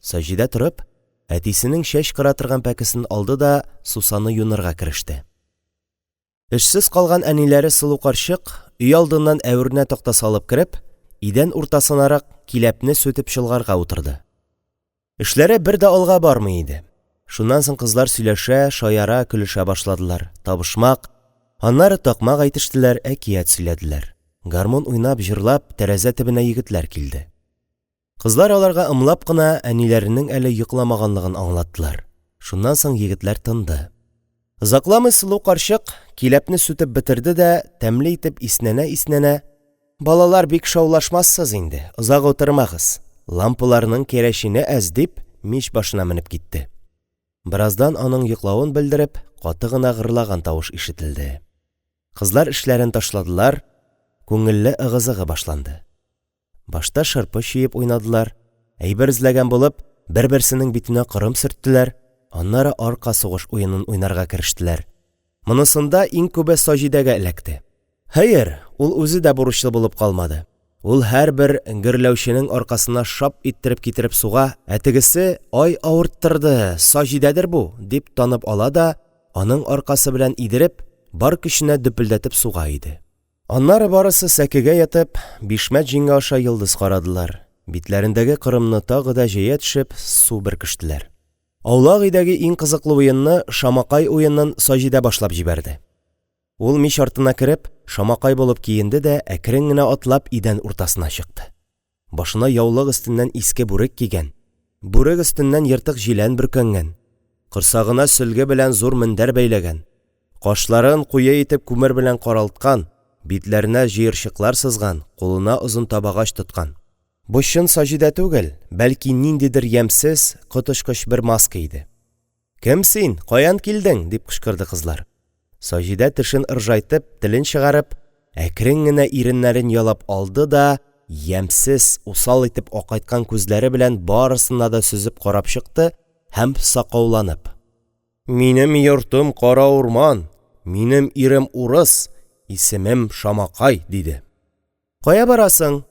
[SPEAKER 1] Саҗидә торып, әтисенең чәч кыра торган пәкесен алды да сусаны юнырга кереште. Эшсез калган әниләре Сылу карчык, өйалдыннан әвернә тактасы алып кереп, идән уртасынарак киләпне сүтеп чолгарга утырды. Эшләре бер дә алга бармый иде. Шуннан соң кызлар сөйләшә, шаяра, көлешә башладылар, табышмак, аннары такмак әйтештеләр, әкият сөйләделәр. Гармун уйнап, җырлап, тәрәзә төбенә егетләр килде. Кызлар аларга ымлап кына әниләренең әле йокламаганлыгын аңлаттылар. Шуннан соң егетләр тынды. Озакламый Сылу карчык киләпне сүтеп бетерде дә, тәмле итеп иснәнә-иснәнә, Балалар, бик шаулашмассыз инде, озак утырмагыз, лампаларның кәрәчине әз, дип, мич башына менеп китте. Бераздан аның йоклавын белдереп, каты гына гырлаган тавыш ишетелде. Кызлар эшләрен ташладылар, күңелле ыгы-зыгы башланды. Башта шырпы чөеп уйнадылар, әйбер эзләгән булып, бер-берсенең битенә корым сөрттеләр, аннары арка сугыш уенын уйнарга керештеләр. Монысында иң күбе Саҗидәгә эләкте. Хәер, ул үзе дә бурычлы булып калмады. Ул һәрбер гөрләүченең аркасына шап иттереп китереп суга, ә тегесе, Ай авырттырды, Саҗидәдер бу, дип танып ала да, аның аркасы белән идереп, бар көченә дөпелдәтеп суга иде. Аннары барысы сәкегә ятып, бишмәт җиңе аша йолдыз карадылар, битләрендәге корымны тагы да җәя төшеп, су бөркештеләр. Аулак өйдәге иң кызыклы уенны, Шамакай уенын Саҗидә башлап җибәрде. Ул мич артына кереп, шамакай булып киенде дә әкрен генә атлап идән уртасына чыкты. Башына яулык өстеннән иске бүрек кигән, бүрек өстеннән ертык җилән бөркәнгән, корсагына сөлге белән зур мендәр бәйләгән, кашларын куе итеп күмер белән каралткан, битләренә җыерчыклар сызган, кулына озын табагач тоткан. Бу чын Саҗидә түгел, бәлки ниндидер ямьсез, коточкыч бер маска иде. Кем син? Каян килдең? – дип кычкырды кызлар. Саҗидә тешен ыржайтып, телен чыгарып, әкрен генә иреннәрен ялап алды да ямьсез, усал итеп акайткан күзләре белән барысына да сөзеп карап чыкты һәм, сакауланып: Минем йортым кара урман, минем ирем урыс, исемем Шамакай, диде. Кая барасың?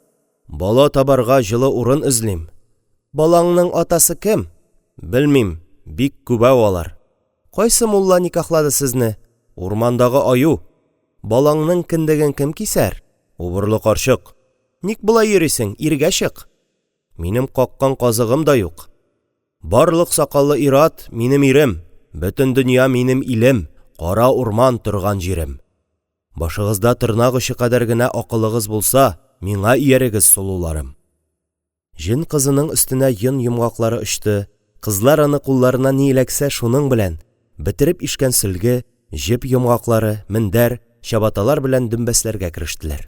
[SPEAKER 1] Бала табарга җылы урын эзлим. Балаңның атасы кем? Белмим, бик күбәү алар. Кайсы мулла никахлады сезне? Урмандагы аю. Балаңның кендеген кем кисәр? Убырлы карчык. Ник болай йөрисең, иргә чык. Минем каккан казыгым да юк. Барлык сакаллы ир-ат, минем ирем, бөтен дөнья минем илем, кара урман торган җирем. Башыгызда тырнак очы кадәр генә акылыгыз булса, миңа иярегез, сылуларым. Җен кызының өстенә йон йомгаклары очты, кызлар аны кулларына ни эләксә, шуның белән, бөтереп ишкән сөлге, җеп йомгаклары, мендәр, чабаталар белән дөмбәсләргә керештеләр.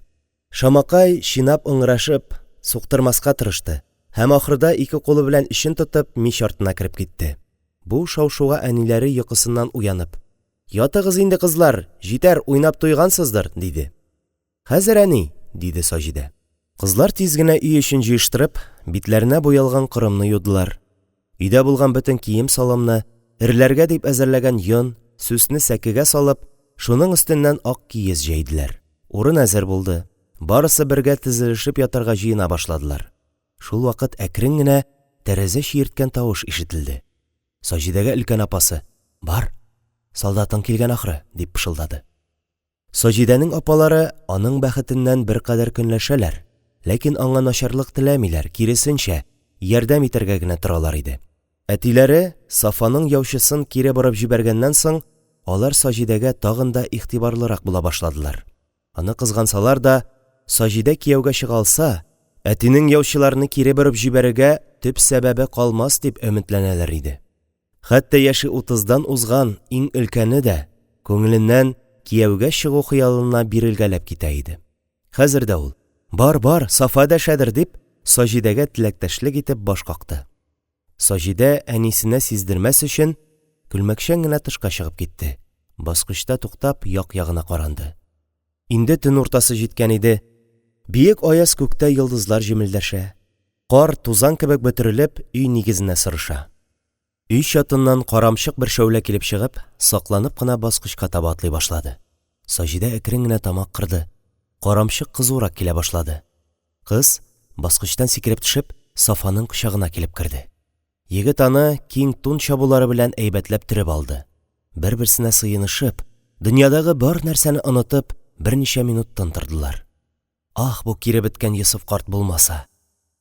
[SPEAKER 1] Шамакай, чинап-ыңгырашып, суктырмаска тырышты һәм ахырда, ике кулы белән эчен тотып, мич артына кереп китте. Бу шау-шуга әниләре йокысыннан уянып: – Ятыгыз инде, кызлар, җитәр, уйнап туйгансыздыр, – диде. Хәзер, әни, – диде Саҗидә. Кызлар тиз генә өй эчен җыештырып, битләренә буялган корымны юдылар. Өйдә булган бөтен кием-салымны, эрләргә дип әзерләгән йон, сүсне сәкегә салып, шуның өстеннән ак киез җәйделәр. Урын әзер булды. Барысы бергә тезелешеп ятарга җыена башладылар. Шулвакыт әкрен генә тәрәзә чиерткән тавыш ишетелде. Саҗидәгә өлкән апасы: – Бар, солдатың килгән, ахры, – дип пышылдады. Саҗидәнең апалары аның бәхетеннән беркадәр көнләшәләр, ләкин аңа начарлык теләмиләр, киресенчә, ярдәм итәргә генә торалар иде. Әтиләре Сафаның яучысын кире борып җибәргәннән соң, алар Саҗидәгә тагын да игътибарлырак була башладылар. Аны кызгансалар да, Саҗидә кияүгә чыга алса, әтинең яучыларны кире борып җибәрергә төп сәбәбе калмас дип өметләнәләр иде. Хәтта яше утыздан узган иң өлкәне дә күңеленнән кияүгә чыгу хыялына бирелгәләп китә иде. Хәзер дә ул: «Бар, бар, Сафа дәшәдер», – дип, Саҗидәгә теләктәшлек итеп баш какты. Саҗидә, әнисенә сиздермәс өчен, күлмәкчән генә тышка чыгып китте, баскычта туктап, як-ягына каранды. Инде төн уртасы җиткән иде. Биек аяз күктә йолдызлар җемелдәшә. Кар, тузан кебек бөтерелеп, өй нигезенә сырыша. Өй чатыннан карамчык бер шәүлә килеп чыгып, сакланып кына баскычка таба атлый башлады. Саҗидә әкрен генә тамак кырды. Карамчык кызурак килә башлады. Кыз, баскычтан сикереп төшеп, Сафаның кочагына килеп керде. Егет аны киң тун чабулары белән әйбәтләп төреп алды. Бер-берсенә сыенышып, дөньядагы бар нәрсәне онытып, берничә минут тын тордылар. Ах, бу киребеткән Йосыф карт булмаса!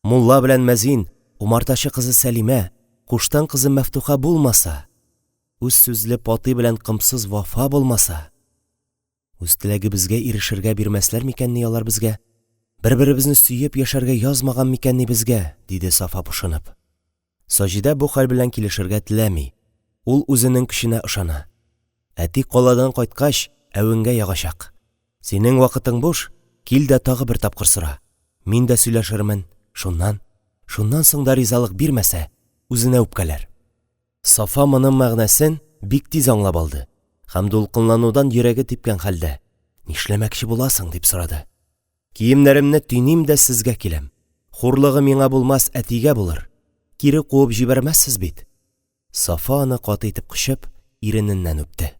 [SPEAKER 1] Мулла белән мәзин, умартачы кызы Сәлимә, куштан кызы Мәфтуха булмаса! Үзсүзле Патый белән комсыз Вафа булмаса! Үз теләгебезгә ирешергә бирмәсләр микәнни алар безгә? Бер-беребезне сөеп яшәргә язмаган микәнни безгә? – диде Сафа пошынып. Саҗидә бу хәл белән килешергә теләми. Ул үзенең көченә ышана. Әти каладан кайткач, әвенгә ягачак. Синең вакытың буш, кил дә тагы бер тапкыр сора. Мин дә сөйләшермен. Шуннан? Шуннан соң да ризалык бирмәсә, үзенә үпкәләр. Сафа моның мәгънәсен бик тиз аңлап алды һәм дулкынланудан йөрәге типкән хәлдә: Нишләмәкче буласың? – дип сорады. Киемнәремне төйним дә сезгә киләм. Хурлыгы миңа булмас, әтигә булыр. Кире куып җибәрмәссез бит? Сафа аны каты итеп кочып, ирененнән үпте.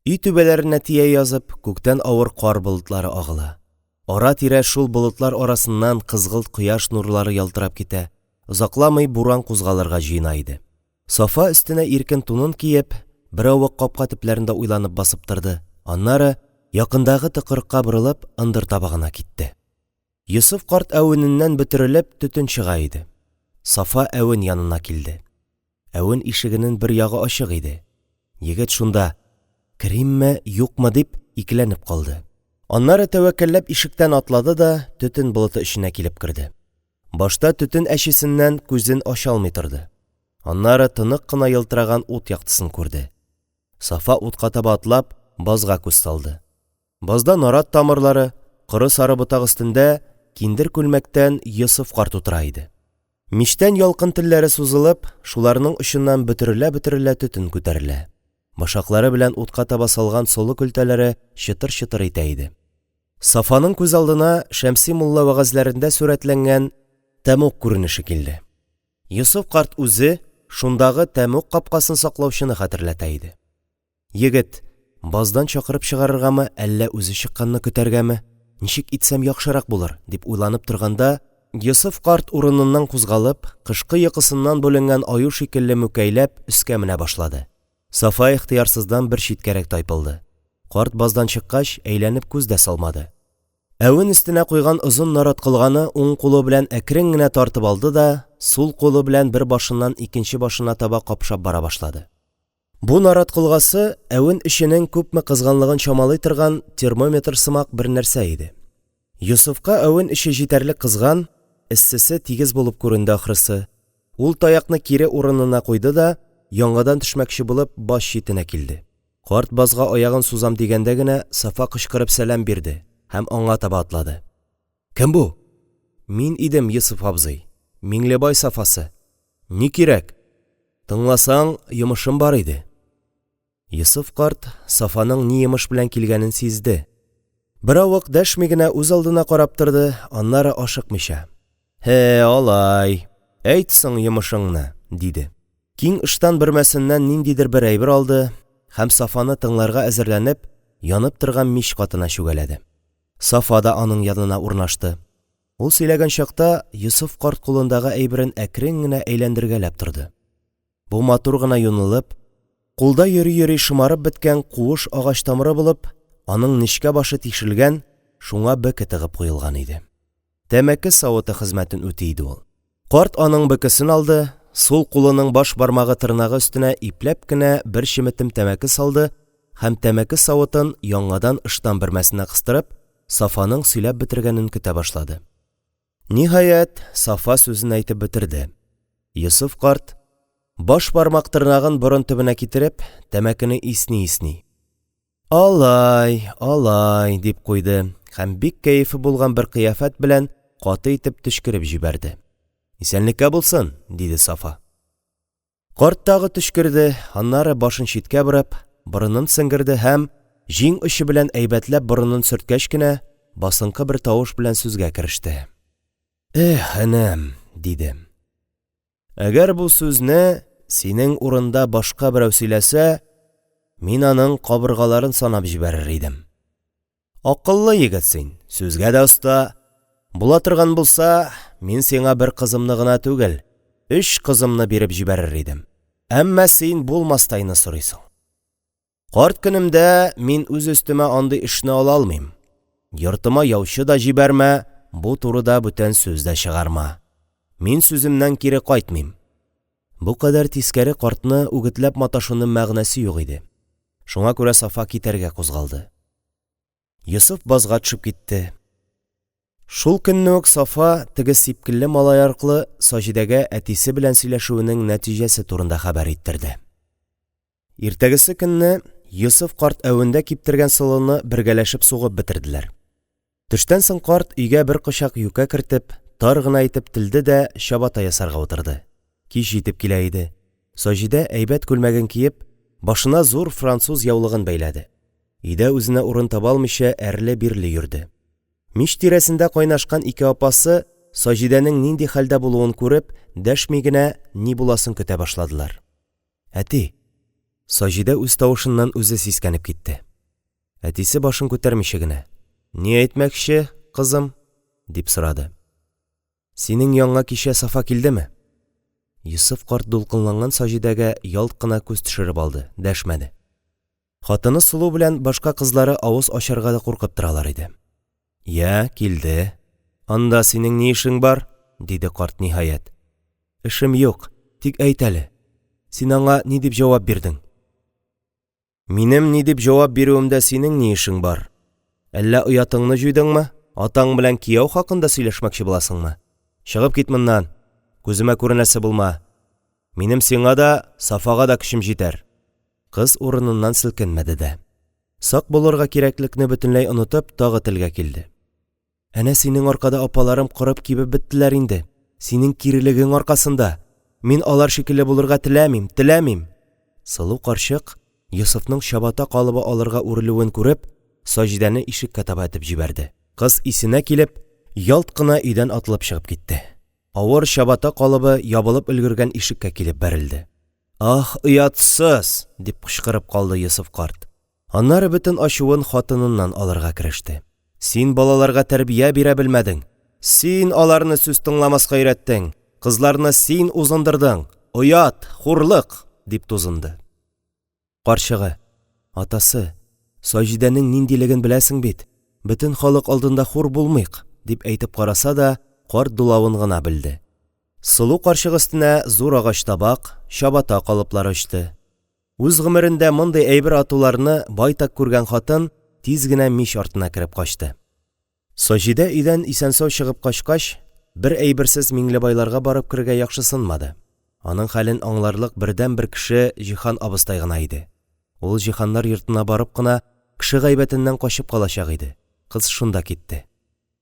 [SPEAKER 1] Өй түбәләренә тия язып, күктән авыр кар болытлары агыла. Ара-тирә шул болытлар арасыннан кызгылт кояш нурлары ялтырап китә. Озакламый буран кузгалырга җыена иде. Сафа, өстенә иркен тунын киеп, беравык капка төпләрендә уйланып басып торды, аннары, якындагы тыкрыкка борылып, ындыр табагына китте. Йосыф карт әвененнән бөтерелеп төтен чыга иде. Сафа әвен янына килде. Әвен ишегенең бер ягы ачык иде. Егет шунда, керимме, юкмы дип, икеләнеп калды. Аннары тәвәккәлләп ишектән атлады да төтен болыты эченә килеп керде. Башта төтен әчесеннән күзен ача алмый торды. Аннары тонык кына елтыраган ут яктысын күрде. Сафа утка таба атлап, базга күз салды. Базда нарат тамырлары, коры сары ботак өстендә киндер күлмәктән Йосыф карт утыра иде. Мичтән ялкын телләре сузылып, шуларның очыннан бөтерелә-бөтерелә төтен күтәрелә. Башаклары белән утка таба салган солы көлтәләре чытыр-чытыр итә иде. Сафаның күз алдына Шәмси мулла вәгазьләрендә сурәтләнгән тәмуг күренеше килде. Йосыф карт үзе шундагы тәмуг капкасын саклаучыны хәтерләтә иде. Егет, баздан чакырып чыгарыргамы, әллә үзе чыкканны көтәргәме, ничек итсәм яхшырак булыр, дип уйланып торганда, Йосыф карт урыныннан кузгалып, кышкы йокысыннан бүленгән аю шикелле мүкәйләп өскә менә башлады. Сафа ихтыярсыздан бер читкәрәк тайпылды. Карт баздан чыккач, әйләнеп күз дә салмады. Әвен өстенә куйган озын нарат колганы уң кулы белән әкрен генә тартып алды да сул кулы белән бер башыннан икенче башына таба капшап бара башлады. Бу нарат колгасы әвен эченең күпме кызганлыгын чамалый торган термометр сымак бер нәрсә иде. Йосыфка әвен эче җитәрлек кызган, эссесе тигез булып күренде ахрысы, ул таякны кире урынына куйды да, яңадан төшмәкче булып, баз читенә килде. Карт базга аягын сузам дигәндә генә, Сафа кычкырып сәлам бирде һәм аңа таба атлады. – Кем бу? – Мин идем, Йосыф абзый, Миңлебай Сафасы. Ни кирәк? Тыңласаң, йомышым бар иде. Йосыф карт Сафаның ни йомыш белән килгәнен сизде. Беравык дәшми генә үзалдына карап торды, аннары, ашыкмыйча: – Һе, алай, әйт соң йомышыңны! – диде. Киң ыштан бөрмәсеннән ниндидер бер әйбер алды һәм, Сафаны тыңларга әзерләнеп, янып торган мич катына чүгәләде. Сафа да аның янына урнашты. Ул сөйләгән чакта, Йосыф карт кулындагы әйберен әкрен генә әйләндергәләп торды. Бу матур гына юнылып, кулда йөри-йөри шомарып беткән куыш агач тамыры булып, аның нечкә башы тишелгән, шуңа бөке тыгып куелган иде. Тәмәке савыты хезмәтен үти иде ул. Карт аның бөкесен алды, сул кулының баш бармагы тырнагы өстенә ипләп кенә бер чеметем тәмәке салды һәм, тәмәке савытын яңадан ыштан бөрмәсенә кыстырып, Сафаның сөйләп бетергәнен көтә башлады. Ниһаять, Сафа сүзен әйтеп бетерде. Йосыф карт, баш бармак тырнагын борын төбенә китереп, тәмәкене исни-исни: «Алай, алай», – дип куйды һәм бик кәефе булган бер кыяфәт белән каты итеп төчкереп җибәрде. «Исәнлеккә булсын!» – диде Сафа. Карт тагы төчкерде, аннары, башын читкә борып, борынын сеңгерде һәм, җиң очы белән әйбәтләп борынын сөрткәч кенә, басынкы бер тавыш белән сүзгә кереште. «Эх, энем!» – диде. Әгәр бу сүзне синең урында башка берәү сөйләсә, мин аның кабыргаларын санап җибәрер идем. Акыллы егет син, сүзгә дә оста. Була торган булса, мин сиңа бер кызымны гына түгел, өч кызымны биреп җибәрер идем. Әмма син булмастайны сорыйсың. Карт көнемдә мин үз өстемә андый эшне ала алмыйм. Йортыма яучы да җибәрмә, бу турыда бүтән сүз дә чыгарма. Мин сүземнән кире кайтмыйм. Бу кадәр тискәре картны үгетләп маташуның мәгънәсе юк иде. Шуңа күрә Сафа китәргә кузгалды. Йосыф базга төшеп китте. Шул көнне үк Сафа теге сипкелле малай аркылы Саҗидәгә әтисе белән сөйләшүенең нәтиҗәсе турында хәбәр иттерде. Иртәгесе көнне Йосыф карт әвендә киптергән солыны бергәләшеп сугып бетерделәр. Төштән соң карт өйгә бер кочак юкә кертеп, тар гына итеп телде дә чабата ясарга утырды. Кич җитеп килә иде. Саҗидә, әйбәт күлмәген киеп, башына зур француз яулыгын бәйләде. Өйдә үзенә урын таба алмыйча әрле-бирле йөрде. Мич тирәсендә кайнашкан ике апасы, Саҗидәнең нинди хәлдә булуын күреп, дәшми генә ни буласын көтә башладылар. Әти! Саҗидә үз тавышыннан үзе сискәнеп китте. Әтисе башын күтәрмичә генә: Ни әйтмәкче, кызым? дип сорады. Синең янга кичә Сафа килдеме? Йосыф карт дулкынланган Саҗидәгә ялт кына күз төшереп алды, дәшмәде. Хатыны Сылу белән башка кызлары авыз ачарга да куркып торалар иде. Йә, килде. Анда синең ни эшең бар? диде карт, ниһаять. Эшем юк, тик әйт әле, син аңа ни дип җавап бирдең? Минем ни дип җавап бирүемдә синең ни эшең бар? Әллә оятыңны җуйдыңмы? Атаң белән кияү хакында сөйләшмәкче буласыңмы? Чыгып кит моннан! Күземә күренәсе булма. Минем сиңа да, Сафага да көчем җитәр. Кыз урыныннан селкенмәде дә. Сак булырга кирәклекне бөтенләй онытып, тагы телгә килде. Әнә синең аркада апаларым корып-кибеп беттеләр инде. Синең кирелегең аркасында. Мин алар шикелле булырга теләмим, теләмим! Сылу карчык, Йосыфның чабата калыбы алырга үрелүен күреп, Саҗидәне ишеккә таба этеп җибәрде. Кыз, исенә килеп, ялт кына өйдән атылып чыгып китте. Авыр чабата калыбы ябылып өлгергән ишеккә килеп бәрелде. Аһ, оятсыз! – дип кычкырып калды Йосыф карт. Аннары бөтен ачуын хатыныннан алырга кереште. «Син балаларга тәрбия бирә белмәдең! Син аларны сүз тыңламаска өйрәттең! Кызларны син узындырдың! Оят, хурлык!» – дип тузынды. Карчыгы: «Атасы, Саҗидәнең ниндилеген беләсең бит, бөтен халык алдында хур булмыйк», – дип әйтеп караса да, карт дулавын гына белде. Сылу карчык өстенә зур агач табак, чабата калыплары очты. Үз гомерендә мондый әйбер атуларны байтак күргән хатын тиз генә мич артына кереп качты. Саҗидә өйдән исән-сау чыгып качкач, бер әйберсез Миңлебайларга барып керергә яхшысынмады. Аның хәлен аңларлык бердәнбер кеше Җиһан абыстай гына иде. Ул Җиһаннар йортына барып кына кеше гайбәтеннән качып калачак иде, кыз шунда китте.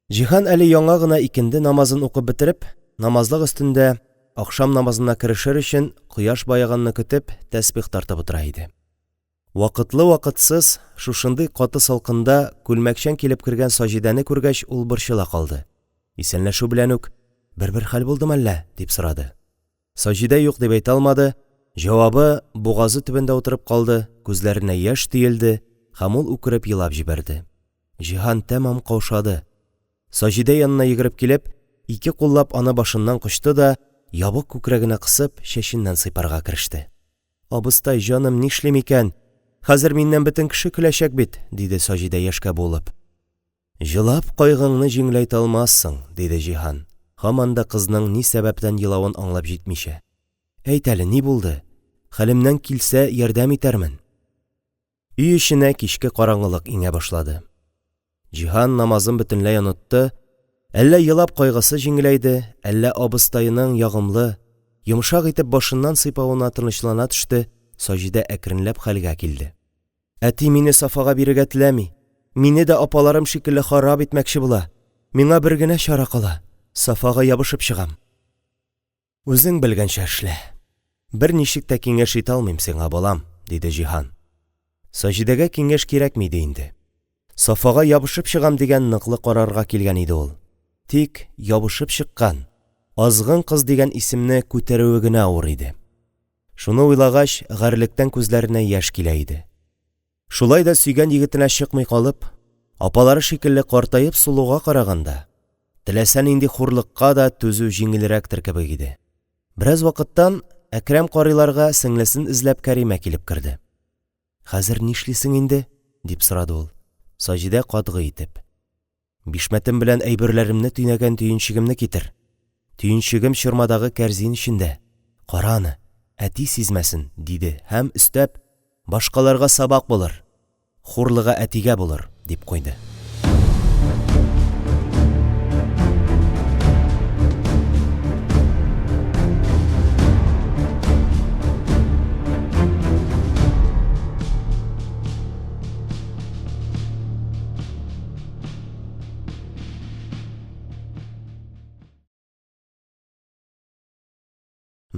[SPEAKER 1] Җиһан әле яңа гына икенде намазын укып бетереп, намазлык өстендә, ахшам намазына керешер өчен, кояш баеганны көтеп, тәсбих тартып утыра иде. Вакытлы-вакытсыз шушындый каты салкында күлмәкчән килеп кергән Саҗидәне күргәч, ул борчыла калды. Исәнләшү белән үк: – Бер-бер хәл булдымы әллә? – дип сорады. Саҗидә юк дип әйтә алмады, җавабы бугазы төбендә утырып калды, күзләренә яшь төелде, һәм ул үкереп елап җибәрде. Җиһан тәмам каушады. Саҗидә янына йөгереп килеп, ике куллап аны башыннан кочты да, ябык күкрәгенә кысып, чәченнән сыйпарга кереште. Абыстай, җаным, нишлим икән? Хәзер миннән бөтен кеше көләчәк бит, – диде Саҗидә, яшькә буылып. Җылап кайгыңны җиңеләйтә алмассың, – диде Җиһан, һаман да кызның ни сәбәптән елавын аңлап җитмичә. Әйт әле, ни булды? Хәлемнән килсә, ярдәм итәрмен. Өй эченә кичке караңгылык иңә башлады. Җиһан намазын бөтенләй онытты, әллә елап кайгысы җиңеләйде, әллә абыстаеның ягымлы, йомшак итеп башыннан сыйпавына тынычлана төште, Саҗидә әкренләп хәлгә килде. Әти мине Сафага бирергә теләми, мине дә апаларым шикелле харап итмәкче була. Миңа бер генә чара кала, Сафага ябышып чыгам. Үзең белгәнчә эшлә. Берничек тә киңәш итә алмыйм сиңа, балам, диде Җиһан. Саҗидәгә киңәш кирәкми иде инде. Сафага ябышып чыгам дигән ныклы карарга килгән иде ул. Тик ябышып чыккан, азгын кыз дигән исемне күтәрүе генә авыр иде. Шуны уйлагач, гарьлектән күзләренә яшь килә иде. Шулай да сөйгән егетенә чыкмый калып, апалары шикелле картаеп сулуга караганда, теләсә нинди хурлыкка да түзү җиңелрәктер кебек иде. Бераз вакыттан Әкрәм карыйларга сеңлесен эзләп Кәримә килеп керде. Хәзер нишлисең инде? дип сорады ул. Саҗидә катгый итеп. Бишмәтем белән әйберләремне төйнәгән төенчегемне китер. Төенчегем чормадагы кәрзин эчендә. Кара аны, әти сизмәсен, диде һәм, өстәп, башкаларга сабак булыр, хурлыгы әтигә булыр, дип куйды.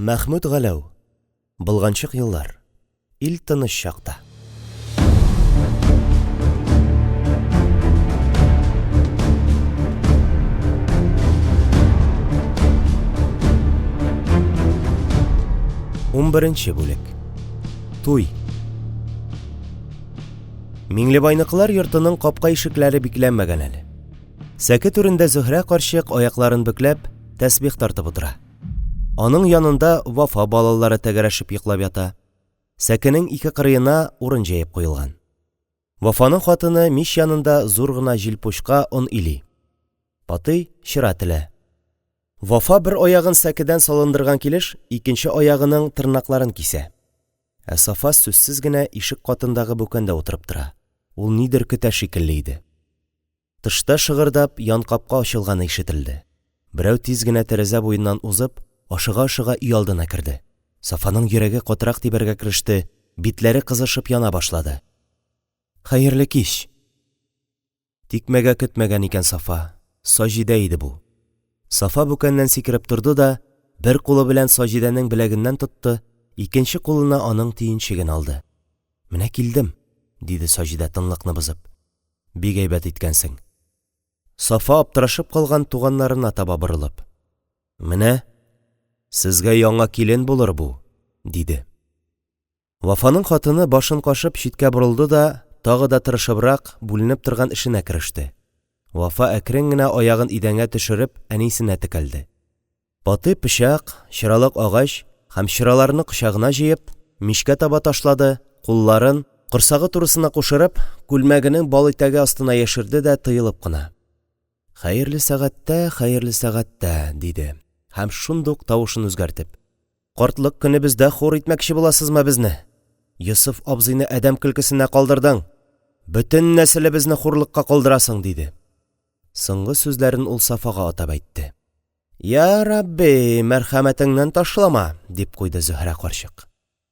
[SPEAKER 1] Мәхмүт Галәү. Болганчык еллар. Ил тыныч чакта. Унберенче бүлек. Туй. Миңлебайныкылар йортының капка ишекләре бикләнмәгән әле. Сәке түрендә Зөһрә карчык аякларын бөкләп, тәсбих тартып утыра. Аның янында Вафа балалары тәгәрәшеп йоклап ята. Сәкенең ике кырыена урын җәеп куелган. Вафаның хатыны мич янында зур гына җилпучка он или. Патый чыра телә. Вафа бер аягын сәкедән салындырган килеш, икенче аягының тырнакларын кисә. Ә Сафа сүзсез генә ишек катындагы бүкәндә утырып тора. Ул нидер көтә шикелле иде. Тышта шыгырдап янкапка ачылганы ишетелде. Берәү тиз генә тәрәзә буеннан узып, ашыга-ашыга өйалдына керде. Сафаның йөрәге катырак тибәргә кереште, битләре кызышып яна башлады. Хәерле кич! Тикмәгә көтмәгән икән Сафа. Саҗидә иде бу. Сафа бүкәннән сикереп торды да, бер кулы белән Саҗидәнең беләгеннән тотты, икенче кулына аның төенчеген алды. Менә килдем, диде Саҗидә, тынлыкны бозып. Бик әйбәт иткәнсең. Сафа аптырашып калган туганнарына таба борылып. Менә, сезгә яңа килен булыр бу, диде. Вафаның хатыны, башын кашып, читкә борылды да, тагы да тырышыбрак, бүленеп торган эшенә кереште. Вафа әкрен генә аягын идәнгә төшереп, әнисенә текәлде. Патый пычак, чыралык агач һәм чыраларны кочагына җыеп, мичкә таба ташлады, кулларын, корсагы турысына кушырып, күлмәгенең балитәге астына яшерде дә тыелып кына. Хәерле сәгатьтә, хәерле сәгатьтә, диде һәм шундук тавышын үзгәртеп. Картлык көнебездә хур итмәкче буласызмы безне? Йосыф абзыйны адәм көлкесенә калдырдың. Бөтен нәселебезне хурлыкка калдырасың, диде. Соңгы сүзләрен ул Сафага атап әйтте. Я Рабби, мәрхәмәтеңнән ташлама, дип куйды Зөһрә карчык.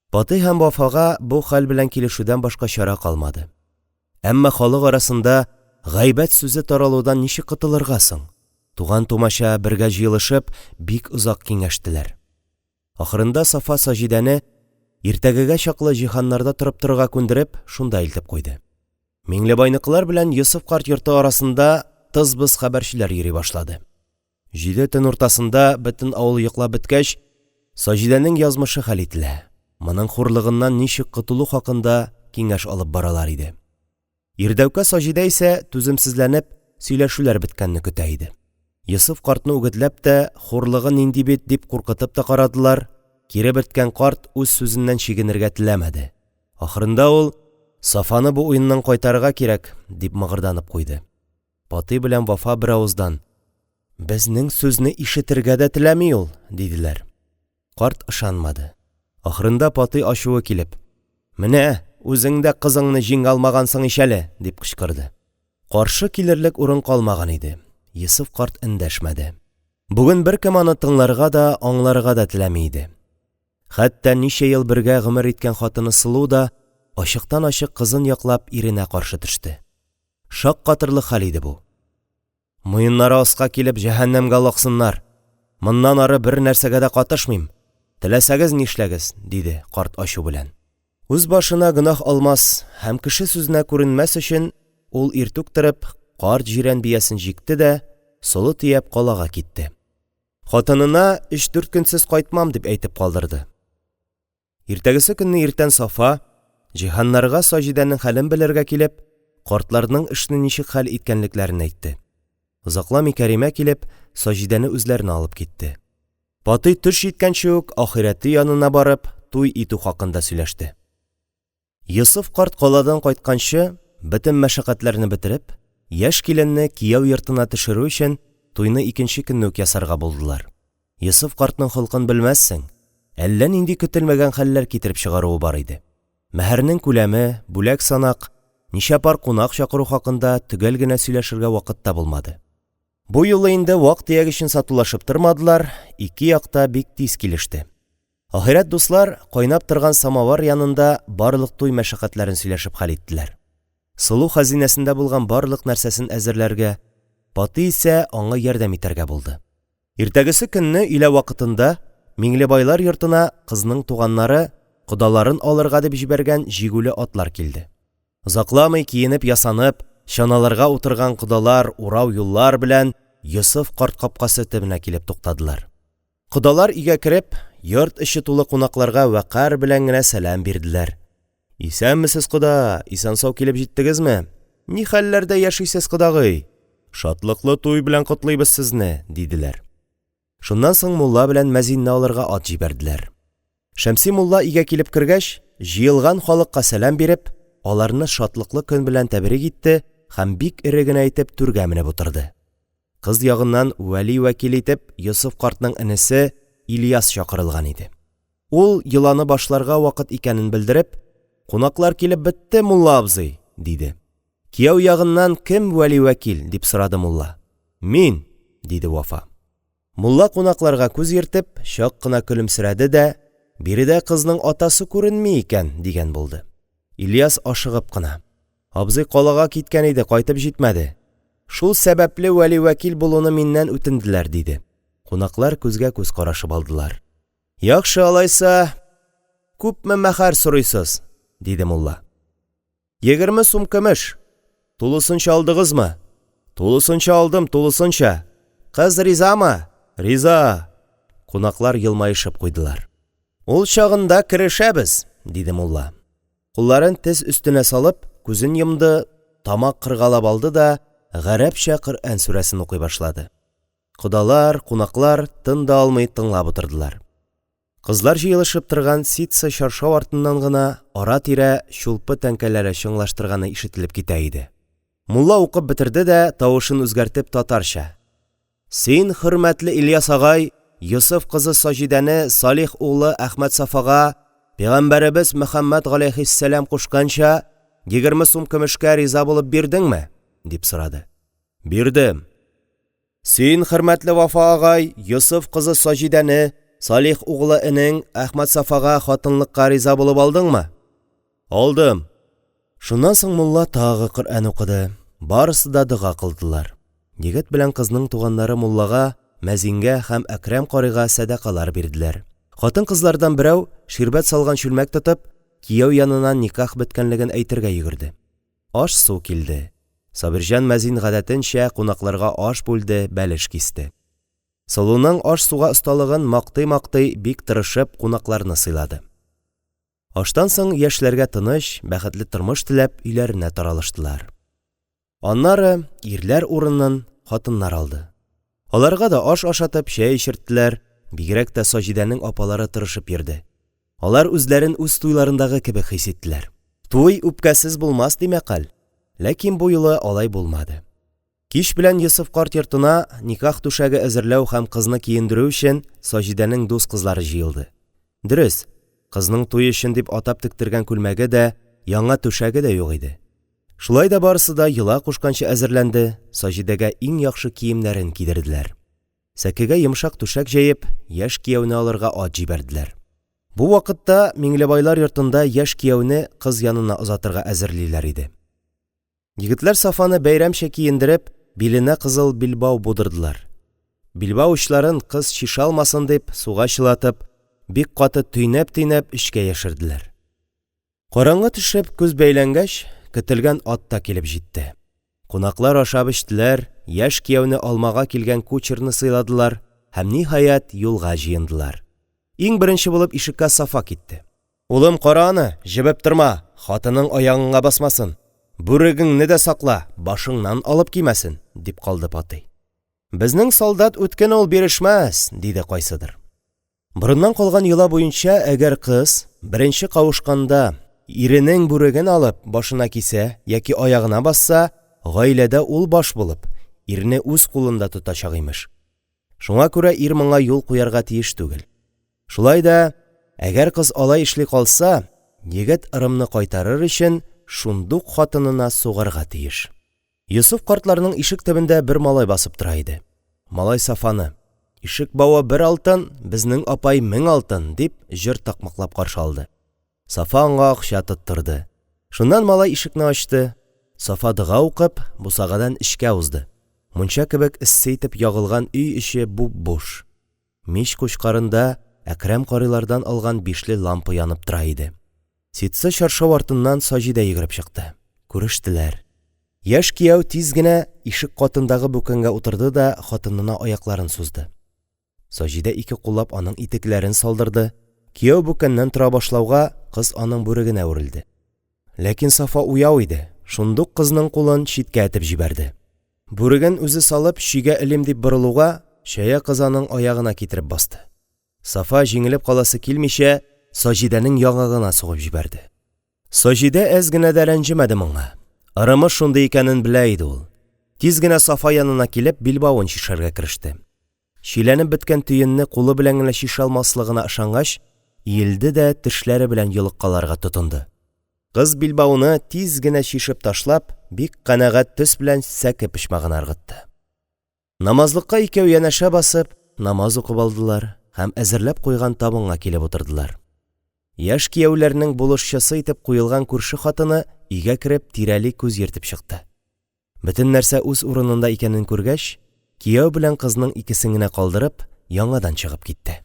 [SPEAKER 1] Патый һәм Вафага бу хәл белән килешүдән башка чара калмады. Әмма халык арасында гайбәт сүзе таралудан ничек котылырга соң? Туган-тумача, бергә җыелышып, бик озак киңәштеләр. Ахырында Сафа Саҗидәне, иртәгәгә чаклы Җиһаннарда торып торырга күндереп, шунда илтеп куйды. Миңлебайныкылар белән Йосыф карт йорты арасында тыз-быз хәбәрчеләр йөри башлады. Җиде төн уртасында, бөтен авыл йоклап беткәч, Саҗидәнең язмышы хәл ителә, моның хурлыгыннан ничек котылу хакында киңәш алып баралар иде. Ирдәүкә Саҗидә исә, түземсезләнеп, сөйләшүләр беткәнне көтә иде. Йосыф картны үгетләп тә, хурлыгы нинди бит, дип куркытып та карадылар, кире беткән карт үз сүзеннән чигенергә теләмәде. Ахырында ул, Сафаны бу уеннан кайтарырга кирәк, дип мыгырданып куйды. Патый белән Вафа беравыздан: – Безнең сүзне ишетергә дә теләми ул! – диделәр. Карт ышанмады. Ахырында Патый, ачуы килеп: – Менә үзең дә кызыңны җиңә алмагансың ич әле! – дип кычкырды. Каршы килерлек урын калмаган иде, Йосыф карт эндәшмәде. Бүген беркем аны тыңларга да, аңларга да теләми иде. Хәтта ничә ел бергә гомер иткән хатыны Сылу да ачыктан-ачык кызын яклап иренә каршы төште. Шаккатырлык хәл иде бу. Муеннары аска килеп, җәһәннәмгә олаксыннар! Моннан ары бернәрсәгә дә катышмыйм, теләсәгез нишләгез, – диде карт ачу белән. Үз башына гөнаһ алмас һәм кеше сүзенә күренмәс өчен, ул, иртүк торып, карт җирән биясен җикте дә, солы төяп, калага китте. Хатынына, өч-дүрт көнсез кайтмам, дип әйтеп калдырды. Иртәгесе көнне иртән Сафа, Җиһаннарга Саҗидәнең хәлен белергә килеп, картларның эшне ничек хәл иткәнлекләрен әйтте. Озакламый Кәримә килеп, Саҗидәне үзләренә алып китте. Патый төш җиткәнче үк ахирәте янына барып, туй итү хакында сөйләште. Йосыф карт каладан кайтканчы, бөтен мәшәкатьләрне бетереп, яшь киленне кияү йортына төшерү өчен, туйны икенче көнне үк ясарга булдылар. Йосыф картның холкын белмәссең, әллә нинди көтелмәгән хәлләр китереп чыгаруы бар иде. Мәһәрнең күләме, бүләк-санак, ничә пар кунак чакыру хакында төгәл генә сөйләшергә вакыт та булмады. Бу юлы инде вак-төяк өчен сатулашып тормадылар, ике як та бик тиз килеште. Ахирәт дуслар кайнап торган самовар янында барлык туй мәшәкатьләрен сөйләшеп хәл иттеләр. Сылу хәзинәсендә булган барлык нәрсәсен әзерләргә, Патый исә аңа ярдәм итәргә булды. Иртәгесе көнне өйлә вакытында Миңлебайлар йортына кызның туганнары кодаларын алырга дип җибәргән җигүле атлар килде. Озакламый киенеп-ясанып, чаналарга утырган кодалар урау юллар белән Йосыф карт капкасы төбенә килеп туктадылар. Кодалар өйгә кереп, йорт эче тулы кунакларга вәкарь белән генә сәлам бирделәр. Исәнмесез, кода, исән-сау килеп җиттегезме? Ни хәлләрдә яшисез, кодагый? Шатлыклы туй белән котлыйбыз сезне, диделәр. Шуннан соң мулла белән мәзинне алырга ат җибәрделәр. Шәмси мулла өйгә килеп кергәч, җыелган халыкка сәлам биреп, аларны шатлыклы көн белән тәбрик итте һәм бик эре генә итеп түргә менеп утырды. Кыз ягыннан вәли-вәкил итеп Йосыф картның энесе Ильяс чакырылган иде. Ул, йоланы башларга вакыт икәнен белдереп, Кунаклар килеп бетте, мулла абзый, диде. Кияү ягыннан кем вәли-вәкил? – дип сорады мулла. Мин, – диде Вафа. Мулла кунакларга күз йөртеп, чак кына көлемсерәде дә, Биредә кызның атасы күренми икән, дигән булды. Ильяс ашыгып кына: Абзый калага киткән иде, кайтып җитмәде. Шул сәбәпле вәли-вәкил булуны миннән үтенделәр, диде. Кунаклар күзгә-күз карашып алдылар. Яхшы, алайса, күпме мәһәр сорыйсыз? – диде мулла. Егерме сум көмеш. Тулысынча алдыгызмы? Тулысынча алдым, тулысынча. Кыз ризамы? Риза. Кунаклар елмаешып куйдылар. Ул чагында керешәбез, диде мулла. Кулларын тез өстенә салып, күзен йомды, тамак кыргалап алды да гарәпчә Коръән сүрәсен укый башлады. Кодалар, кунаклар тын да алмый тыңлап утырдылар. Кызлар җыелышып торган ситсы чаршау артыннан гына ара-тирә чулпы тәңкәләре чыңлаштырганы ишетелеп китә иде. Мулла укып бетерде дә, тавышын үзгәртеп, татарча: Син, хөрмәтле Ильяс агай, Йосыф кызы Саҗидәне Салих углы Әхмәтсафага, пәйгамбәребез Мөхәммәт галәйһиссәлам кушканча, 20 сум көмешкә риза булып бирдеңме? – дип сорады. Бирдем. Син, хөрмәтле Вафа агай, Йосыф кызы Саҗидәне Салих углы энең Әхмәтсафага хатынлыкка риза булып алдыңмы? Алдым. Шуннан соң мулла тагы Коръән укыды, барысы да дога кылдылар. Егет белән кызның туганнары муллага, мәзингә һәм Әкрәм карыйга сәдакалар бирделәр. Хатын-кызлардан берәү, ширбәт салган чүлмәк тотып, кияү янына никах беткәнлеген әйтергә йөгерде. Аш-су килде. Сабирҗан мәзин гадәтенчә кунакларга аш бүлде, бәлеш кисте. Сылуның аш-суга осталыгын мактый-мактый, бик тырышып, кунакларны сыйлады. Аштан соң яшьләргә тыныч, бәхетле тормыш теләп, өйләренә таралыштылар. Аннары ирләр урынын хатыннар алды. Аларга да аш ашатып, чәй эчерттеләр, бигрәк тә Саҗидәнең апалары тырышып йөрде. Алар үзләрен үз туйларындагы кебек хис иттеләр. Туй үпкәсез булмас, ди мәкаль. Ләкин бу юлы алай булмады. Кич белән Йосыф карт йортына никах түшәге әзерләү һәм кызны киендерү өчен Саҗидәнең дус кызлары җыелды. Дөрес, кызның туй өчен дип атап тектергән күлмәге дә, яңа түшәге дә юк иде. Шулай да барысы да йола кушканча әзерләнде, Саҗидәгә иң яхшы киемнәрен кидерделәр. Сәкегә йомшак түшәк җәеп, яшь кияүне алырга ат җибәрделәр. Бу вакытта Миңлебайлар йортында яшь кияүне кыз янына озатырга әзерлиләр иде. Егетләр Сафаны бәйрәмчә киендереп, биленә кызыл билбау будырдылар. Билбау очларын, кыз чишә алмасын дип, суга чылатып, бик каты төйнәп-төйнәп эчкә яшерделәр. Караңгы төшеп, күз бәйләнгәч, көтелгән ат та килеп җитте. Кунаклар ашап эчтеләр, яшь кияүне алмага килгән кучерны сыйладылар һәм, ниһаять, юлга җыендылар. Иң беренче булып ишеккә Сафа китте. Улым, кара аны, җебеп торма, хатының аягыңа басмасын. Бүрегеңне дә сакла, башыңнан алып кимәсен, дип калды Патый. Безнең солдат үткен ул, бирешмәс, диде кайсыдыр. Борыннан калган йола буенча, әгәр кыз, беренче кавышканда, иренең бүреген алып, башына кисә яки аягына басса, гаиләдә ул баш булып, ирне үз кулында тотачак, имеш. Шуңа күрә ир моңа юл куярга тиеш түгел. Шулай да, әгәр кыз алай эшли калса, егет ырымны кайтарыр өчен шундук хатынына сугарга тиеш. Йосыф картларның ишек төбендә бер малай басып тора иде. Малай Сафаны: «Ишек бавы бер алтын, безнең апай мең алтын», – дип, җыр такмаклап каршы алды. Сафа аңа акча тоттырды. Шуннан малай ишекне ачты. Сафа дога укып, бусагадан эчкә узды. Мунча кебек эссе итеп ягылган өй эче буп-буш. Мич кучкарында Әкрәм карыйлардан алган бишле лампа янып тора иде. Ситсы чаршау артыннан Саҗидә йөгереп чыкты. Күрештеләр. Яшь кияү тиз генә ишек катындагы бүкәнгә утырды да хатынына аякларын сузды. Саҗидә ике куллап аның итекләрен салдырды. Кияү бүкәннән тора башлауга, кыз аның бүрегенә үрелде. Ләкин Сафа уяу иде, шундук кызның кулын читкә этеп җибәрде. Бүреген үзе салып, чөйгә элим дип борылуга, чая кыз аның аягына китереп басты. Сафа, җиңелеп каласы килмичә, Саҗидәнең яңагына сугып җибәрде. Саҗидә әз генә дә рәнҗемәде моңа. Ырымы шундый икәнен белә иде ул. Тиз генә Сафа янына килеп, билбавын чишәргә кереште. Чиләнеп беткән төенне кулы белән генә чишә алмаслыгына ышангач, иелде дә тешләре белән йолыккаларга тотынды. Кыз билбауны тиз генә чишеп ташлап, бик канәгать төс белән сәке почмагына ыргытты. Намазлыкка икәү янәшә басып, намаз укып алдылар һәм әзерләп куйган табынга килеп утырдылар. Яшь кияүләрнең булышчысы итеп куелган күрше хатыны өйгә кереп тирәли күз йөртеп чыкты. Бөтен нәрсә үз урынында икәнен күргәч, кияү белән кызның икесен генә калдырып, яңадан чыгып китте.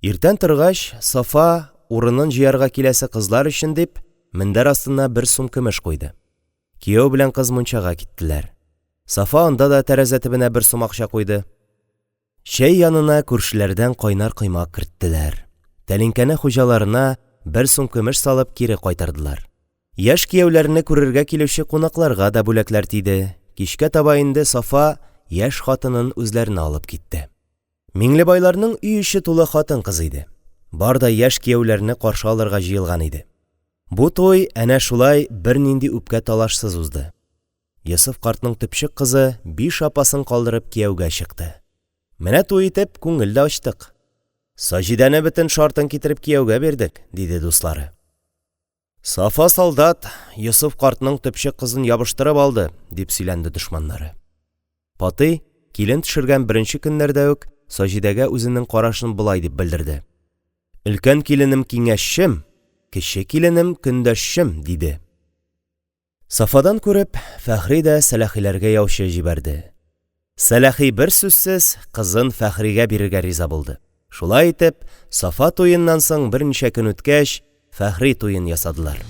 [SPEAKER 1] Иртән торгач, Сафа, урынын җыярга киләсе кызлар өчен дип, мендәр астына бер сум көмеш куйды. Кияү белән кыз мунчага киттеләр. Сафа анда да тәрәзә төбенә бер сум акча куйды. Чәй янына күршеләрдән кайнар коймак керттеләр. Тәлинкәне хуҗаларына бер сум көмеш салып кире кайтардылар. Яшь кияүләрне күрергә килүче кунакларга да бүләкләр тиде. Кичкә таба инде Сафа яшь хатынын үзләренә алып китте. Миңлебайларның өй эче тулы хатын-кыз иде. Бар да яшь кияүләрне каршы алырга җыелган иде. Бу туй әнә шулай бернинди үпкә-талашсыз узды. Йосыф картның төпчек кызы биш апасын калдырып кияүгә чыкты. Менә туй итеп, күңел дә ачтык. Саҗидәне бөтен шартын китереп кияүгә бирдек, диде дуслары. Сафа солдат Йосыф картның төпчек кызын ябыштырып алды, дип сөйләнде дошманнары. Патый, килен төшергән беренче көннәрдә үк, Саҗидәгә үзенең карашын болай дип белдерде: – Өлкән киленем – киңәшчем, кече киленем – көндәшчем, – диде. Сафадан күреп, Фәхри дә Сәләхиләргә яучы җибәрде. Сәләхи берсүзсез кызын Фәхригә бирергә риза булды. Шулай итеп, Сафа туеннан соң берничә көн үткәч, Фәхри туен ясадылар.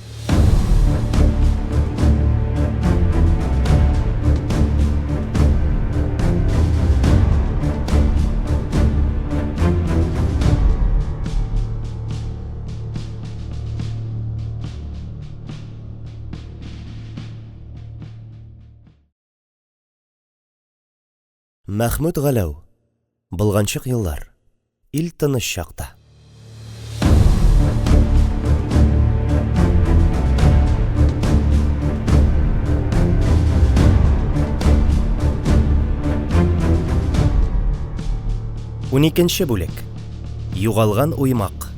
[SPEAKER 1] Мәхмүт Галәү. Болганчык еллар. Ил тыныч чакта. Уникенче бүлек. Югалган уймак.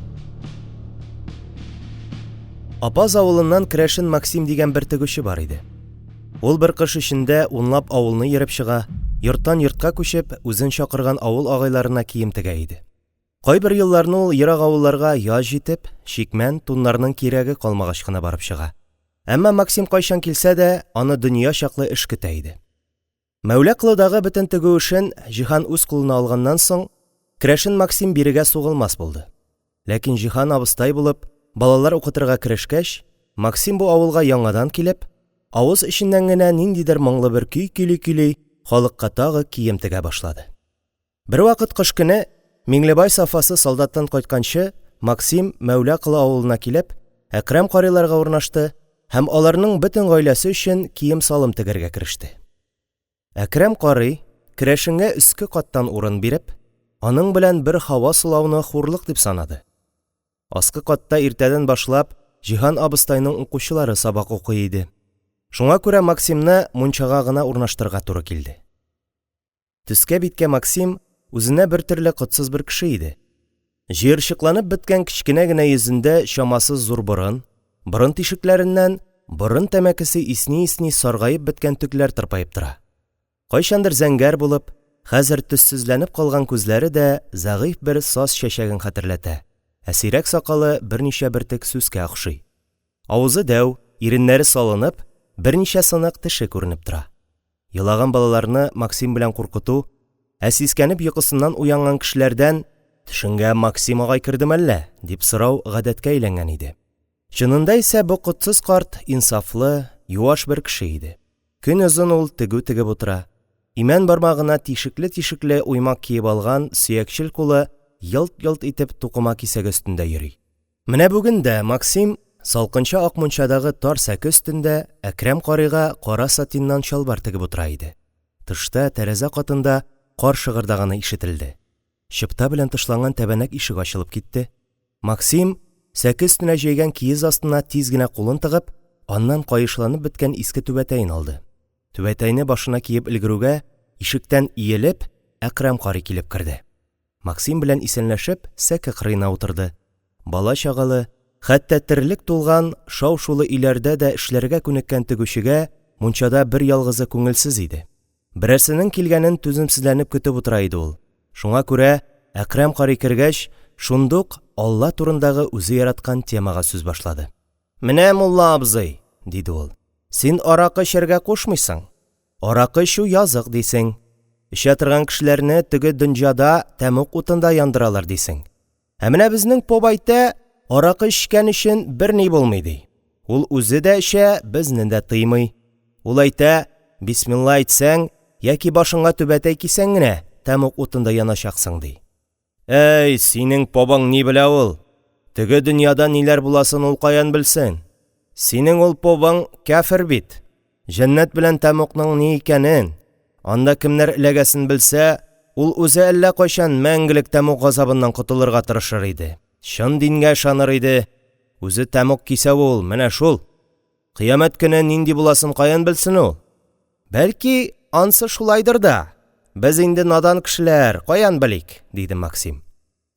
[SPEAKER 1] Апаз авылыннан керәшен Максим дигән бер тегүче бар иде. Ул бер кыш эчендә унлап авылны йөреп чыга, йорттан йортка күчеп, үзен чакырган авыл агайларына кием тегә иде. Кайбер елларны ул ерак авылларга яз җитеп, чикмән, туннарның кирәге калмагач кына барып чыга. Әмма Максим кайчан килсә дә, аны дөнья чаклы эш көтә иде. Мәүла Колыдагы бөтен тегү эшен Җиһан үз кулына алганнан соң, керәшен Максим бирегә сугылмас булды. Ләкин Җиһан абыстай булып, балалар укытырга керешкәч, Максим бу авылга яңадан килеп, авыз эченнән генә ниндидер моңлы бер көй көйли-көйли, халыкка тагы кием тегә башлады. Бервакыт кыш көне, Миңлебай Сафасы солдаттан кайтканчы, Максим, Мәүла Колы авылына килеп, Әкрәм карыйларга урнашты һәм аларның бөтен гаиләсе өчен кием-салым тегәргә кереште. Әкрәм карый, керәшенгә өске каттан урын биреп, аның белән бер һава сулауны хурлык дип санады. Аскы катта иртәдән башлап Җиһан абыстайның укучылары сабак укый иде. Шуңа күрә Максимны мунчага гына урнаштырырга туры килде. Төскә-биткә Максим үзенә бертөрле котсыз бер кеше иде. Җыерчыкланып беткән кечкенә генә йөзендә чамасыз зур борын, борын тишекләреннән борын тәмәкесе исни-исни саргаеп беткән төкләр тырпаеп тора. Кайчандыр зәңгәр булып, хәзер төссезләнеп калган күзләре дә зәгыйфь бер саз чәчәген хәтерләтә, ә сирәк сакалы берничә бөртек сүскә охшый. Авызы дәү, иреннәре салынып, берничә сынык теше күренеп тора. Елаган балаларны Максим белән куркыту, ә сискәнеп йокысыннан уянган кешеләрдән «Төшеңгә Максим агай кердеме әллә?» дип сорау гадәткә әйләнгән иде. Чынында исә бу котсыз карт инсафлы, юаш бер кеше иде. Көнозын ул тегү тегеп утыра. Имән бармагына тишекле-тишекле уймак киеп алган сөякчел кулы елт-елт итеп тукыма кисәге өстендә йөри. Менә бүген дә Максим салкынча ак мунчадагы тар сәке өстендә Әкрәм карыйга кара сатиннан чалбар тегеп утыра иде. Тышта, тәрәзә катында, кар шыгырдаганы ишетелде. Чыпта белән тышланган тәбәнәк ишек ачылып китте. Максим, сәке өстенә җәйгән киез астына тиз генә кулын тыгып, аннан каешланып беткән иске түбәтәен алды. Түбәтәйне башына киеп өлгерүгә, ишектән иелеп, Әкрәм карый килеп керде. Максим белән исәнләшеп, сәке кырыена утырды. Бала-чагалы, хәтта терлек тулган шау-шулы өйләрдә дә эшләргә күнеккән тегүчегә мунчада берьялгызы күңелсез иде. Берәрсенең килгәнен түземсезләнеп көтеп утыра иде ул. Шуңа күрә, Әкрәм карый кергәч, шундук Алла турындагы үзе яраткан темага сүз башлады. Менә, мулла абзый, диде ул, син аракы эчәргә кушмыйсың. Аракы эчү язык, дисең. Эчә торган кешеләрне теге дөнҗада тәмуг утында яндыралар, дисең. Ә менә безнең поп әйтә, аракы эчкән өчен берни булмый, ди. Ул үзе дә эчә, безне дә тыймый. Ул әйтә, бисмилла әйтсәң, яки башыңа түбәтәй кисәң генә, тәмуг утында яначаксың, ди. Әй, синең побың ни белә ул? Теге дөньяда ниләр буласын ул каян белсен? Синең ул побың кяфер бит. Җәннәт белән тәмугның ни икәнен, анда кемнәр эләгәсен белсә, ул үзе әллә кайчан мәңгелек тәмуг газабыннан котылырга тырышыр иде. Чын дингә ышаныр иде. Үзе тәмуг кисәве ул, менә шул. Кыямәт көне нинди буласын каян белсен ул? Бәлки, ансы шулайдыр да. Без инде надан кешеләр, каян белик, диде Максим.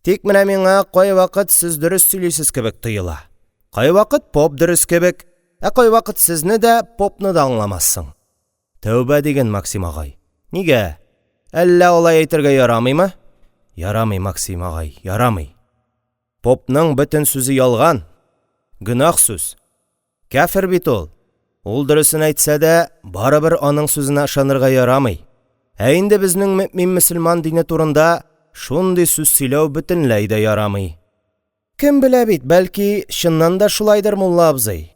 [SPEAKER 1] Тик менә миңа кайвакыт сез дөрес сөйлисез кебек тоела. Кайвакыт поп дөрес кебек, ә кайвакыт сезне дә, попны да аңламассың. Тәүбә диген, Максим агай. Нигә? Әллә алай әйтергә ярамыймы? Ярамый, Максим агай, ярамый! Попның бөтен сүзе ялган, гөнаһ сүз. Кяфер бит ул. Ул дөресен әйтсә дә, барыбер аның сүзенә ышанырга ярамый. Ә инде безнең мөэмин-мөселман дине турында шундый сүз сөйләү бөтенләй дә ярамый. Кем белә бит, бәлки, чыннан да шулайдыр, мулла абзый.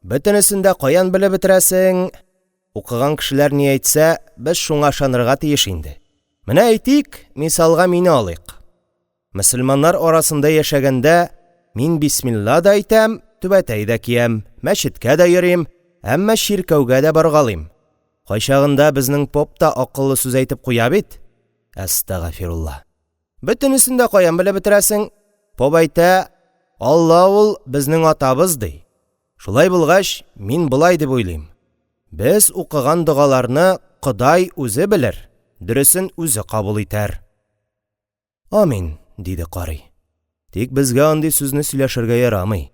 [SPEAKER 1] Бөтенесен дә каян белеп бетерәсең? Укыган кешеләр ни әйтсә, без шуңа ышанырга тиеш инде. Менә әйтик, мисалга мине алыйк. Мөселманнар арасында яшәгәндә, мин бисмилла да әйтәм, түбәтәй дә киям, мәчеткә дә йөрим, әмма чиркәүгә дә баргалыйм. Кайчагында безнең поп та акыллы сүз әйтеп куя бит. Әстәгафирулла. Бөтенесен дә каян белеп бетерәсең? Поп әйтә, Алла ул безнең атабыз, ди. Шулай булгач, мин болай дип уйлыйм: без укыган догаларны Ходай үзе белер, дөресен үзе кабул итәр. Амин, диде карый. Тик безгә андый сүзне сөйләшергә ярамый.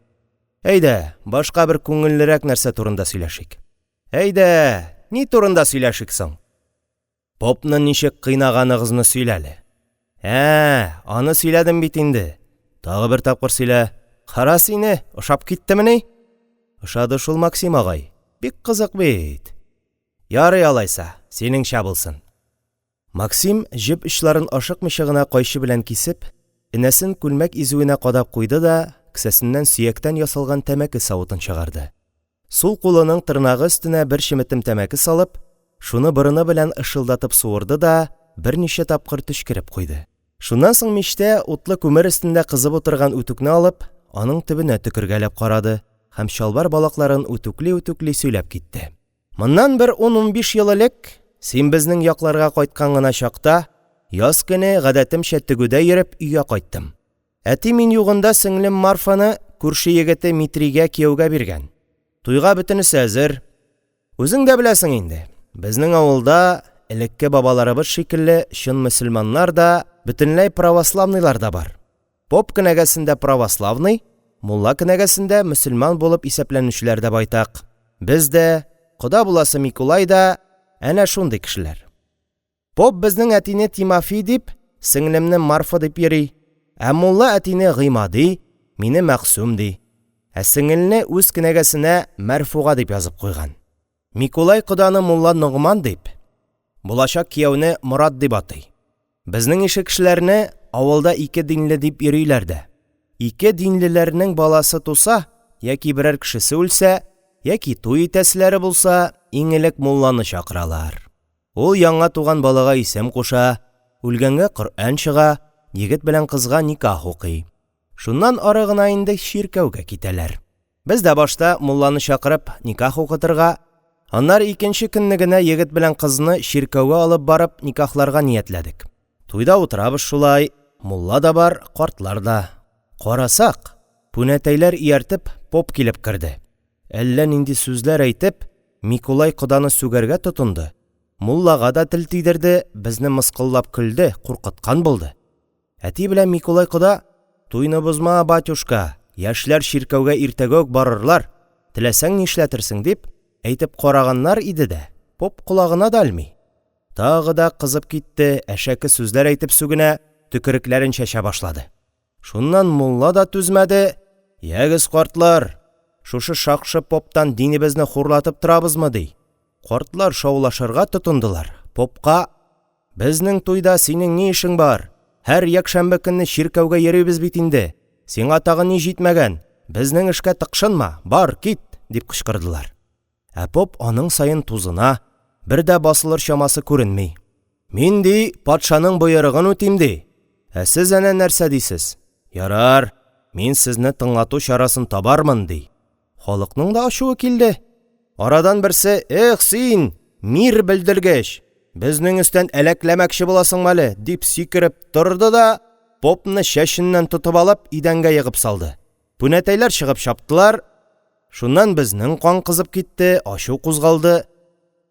[SPEAKER 1] Әйдә, башка бер күңеллерәк нәрсә турында сөйләшик. Әйдә, ни турында сөйләшик соң? Попны ничек кыйнаганыгызны сөйлә әле. Ә, аны сөйләдем бит инде. Тагы бер тапкыр сөйлә. Кара сине, ошап киттемени? Ошады шул, Максим агай. Бик кызык бит. Ярый алайса, синеңчә булсын. Максим, җеп очларын ашыкмыйча гына кайчы белән кисеп, энәсен күлмәк изүенә кадап куйды да, кесәсеннән сөяктән ясалган тәмәке савытын чыгарды. Сул кулының тырнагы өстенә бер чеметем тәмәке салып, шуны борыны белән ышылдатып суырды да берничә тапкыр төчкереп куйды. Шуннан соң мичтә утлы күмер өстендә кызып утырган үтүкне алып, аның төбенә төкергәләп карады һәм чалбар балакларын үтүкли-үтүкли сөйләп китте. Моннан бер ун-унбиш ел элек, син безнең якларга кайткан гына чакта, яз көне, гадәтемчә тегүдә йөреп, өйгә кайттым. Әти мин югында сеңлем Марфаны күрше егете Митригә кияүгә биргән. Туйга бөтенесе әзер. Үзең дә беләсең инде, безнең авылда, элекке бабаларыбыз шикелле, чын мөселманнар да, бөтенләй православныйлар да бар. Поп кенәгәсендә православный, мулла кенәгәсендә мөселман булып исәпләнүчеләр дә байтак. Без дә, кода буласы Микулай да әнә шундый кешеләр. Поп безнең әтине Тимофей дип, сеңлемне Марфа дип йөри, ә мулла әтине Гыймади, мине Мәгъсүм ди, ә сеңелне үз кенәгәсенә Мәрфуга дип язып куйган. Микулай коданы мулла Ногман дип, булачак кияүне Морат дип атый. Безнең ише кешеләрне авылда ике динле дип йөриләр дә. Ике динлеләрнең баласы туса яки берәр кешесе үлсә, яки туй итәселәре булса, иң элек мулланы чакыралар. Ул яңа туган балага исем куша, үлгәнгә Коръән чыга, егет белән кызга никах укый. Шуннан ары гына инде чиркәүгә китәләр. Без дә башта мулланы чакырып никах укытырга, аннары икенче көнне генә егет белән кызны чиркәүгә алып барып никахларга ниятләдек. Туйда утырабыз шулай, мулла да бар, картлар да. Карасак, пүнәтәйләр ияртеп, поп килеп керде. Әллә нинди сүзләр әйтеп, Микулай коданы сүгәргә тотынды, муллага да тел тидерде, безне мыскыллап көлде, куркыткан булды. Әти белән Микулай кода: «Туйны бозма, батюшка, яшьләр чиркәүгә иртәгә үк барырлар, теләсәң ни эшләтерсең», – дип әйтеп караганнар иде дә, поп колагына да элми. Тагы да кызып китте, әшәке сүзләр әйтеп сүгенә, төкерекләрен чәчә башлады. Шуннан мулла да түзмәде: «Ягез, картлар, шушы шакшы поптан динебезне хурлатып торабызмы?» – ди. Картлар шаулашырга тотындылар, попка: «Безнең туйда синең ни эшең бар? Һәр якшәмбе көнне чиркәүгә йөрибез бит инде, сиңа тагы ни җитмәгән, безнең эшкә тыкшынма, бар, кит!» – дип кычкырдылар. Ә поп аның саен тузына, бер дә басылыр чамасы күренми. Мин, ди, патшаның боерыгын үтим, ди. Ә сез әнә нәрсә дисез? Ярар, мин сезне тыңлату чарасын табармын, ди. Халыкның да ачуы килде. Арадан берсе, Эх син, мир белдергеч, безнең өстән әләкләмәкче буласыңмы әле, дип сикереп торды да, попны чәченнән тотып алып, идәнгә егып салды. Пүнәтәйләр чыгып чаптылар. Шуннан безнең кан кызып китте, ачу кузгалды.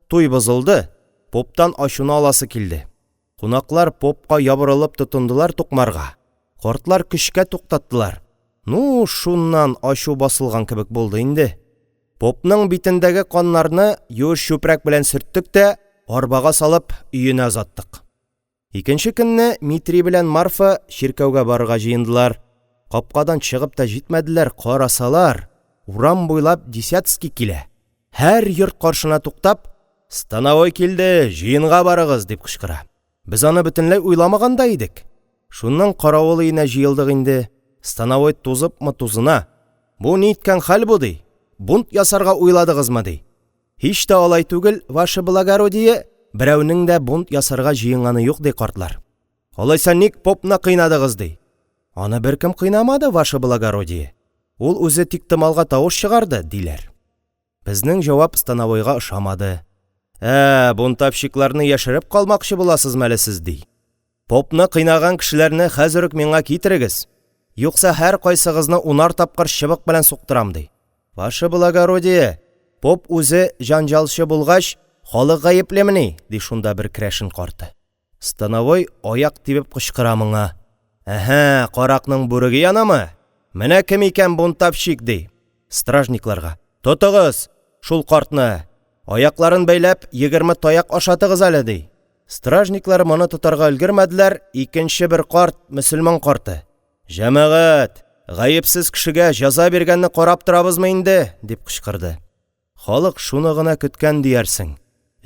[SPEAKER 1] Туй бозылды, поптан ачуны аласы килде. Кунаклар попка ябырылып тотындылар тукмарга. Картлар көчкә туктаттылар. Ну, шуннан ачу басылган кебек булды инде. Попның битендәге каннарны юеш чүпрәк белән сөрттек тә, арбага салып, өенә озаттык. Икенче көнне Митри белән Марфа чиркәүгә барырга җыендылар. Капкадан чыгып та җитмәделәр, карасалар – урам буйлап десятский килә, һәр йорт каршына туктап: «Становой килде, җыенга барыгыз!» – дип кычкыра. Без аны бөтенләй уйламаган да идек. Шуннан каравыл өенә җыелдык инде. Становой тузыпмы-тузына: «Бу ниткән хәл бу? – ди, – Бунт ясарга уйладыгызмы?» – ди. «Һич тә алай түгел, ваше благородие, берәүнең дә бунт ясарга җыенганы юк», – ди картлар. «Алайса, ник попны кыйнадыгыз?» – ди. «Аны беркем кыйнамады, ваше благородие, ул үзе тиктомалга тавыш чыгарды», – диләр. Безнең җавап становойга ошамады. «Ә, бунтовщикларны яшереп калмакчы буласызмы әле сез?» – ди. «Попны кыйнаган кешеләрне хәзер үк миңа китерегез, юкса һәркайсыгызны унар тапкыр чыбык белән суктырам», – ди. «Ваше благородие, поп үзе җәнҗалчы булгач, халык гаеплемени?» – ди шунда бер керәшен карты. Становой аяк тибеп кычкыра моңа: «Әһә, каракның бүреге янамы? Менә кем икән бунтовщик!» – ди. Стражникларга: «Тотыгыз шул картны, аякларын бәйләп, 20 таяк ашатыгыз әле», – ди. Стражниклар моны тотарга өлгермәделәр, икенче бер карт, мөселман карты: – Җәмәгать, гаепсез кешегә җәза биргәнне карап торабызмы инде? – дип кычкырды. Халык шуны гына көткән диярсең,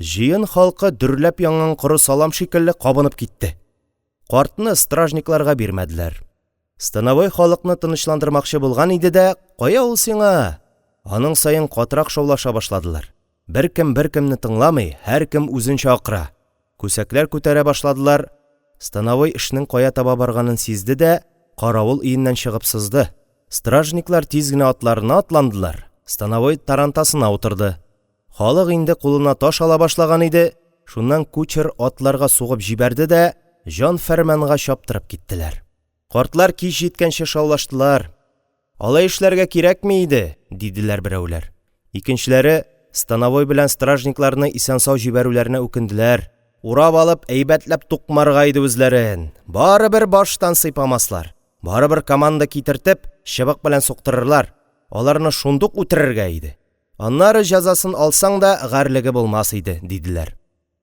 [SPEAKER 1] җыен халкы дөрләп янган коры салам шикелле кабынып китте. Картны стражникларга бирмәделәр. Становой халыкны тынычландырмакчы булган иде дә, кая ул сиңа! Аның саен катырак шаулаша башладылар. Беркем беркемне тыңламый, һәркем үзенчә акыра. Күсәкләр күтәрә башладылар. Становой эшнең кая таба барганын сизде дә каравыл өеннән чыгып сызды. Стражниклар тиз генә атларына атландылар, становой тарантасына утырды. Халык инде кулына таш ала башлаган иде, шуннан кучер атларга сугып җибәрде дә, җан-фәрманга чаптырып киттеләр. Картлар кич җиткәнче шаулаштылар. «Алай эшләргә кирәкми иде», – диделәр берәүләр. Икенчеләре становой белән стражникларны исән-сау җибәрүләренә үкенделәр. Урап алып, әйбәтләп тукмарга иде үзләрен. Барыбер баштан сыйпамаслар. Барыбер команда китертеп, чыбык белән суктырырлар. Аларны шундук үтерергә иде. Аннары җәзасын алсаң да гарьлеге булмас иде, диделәр.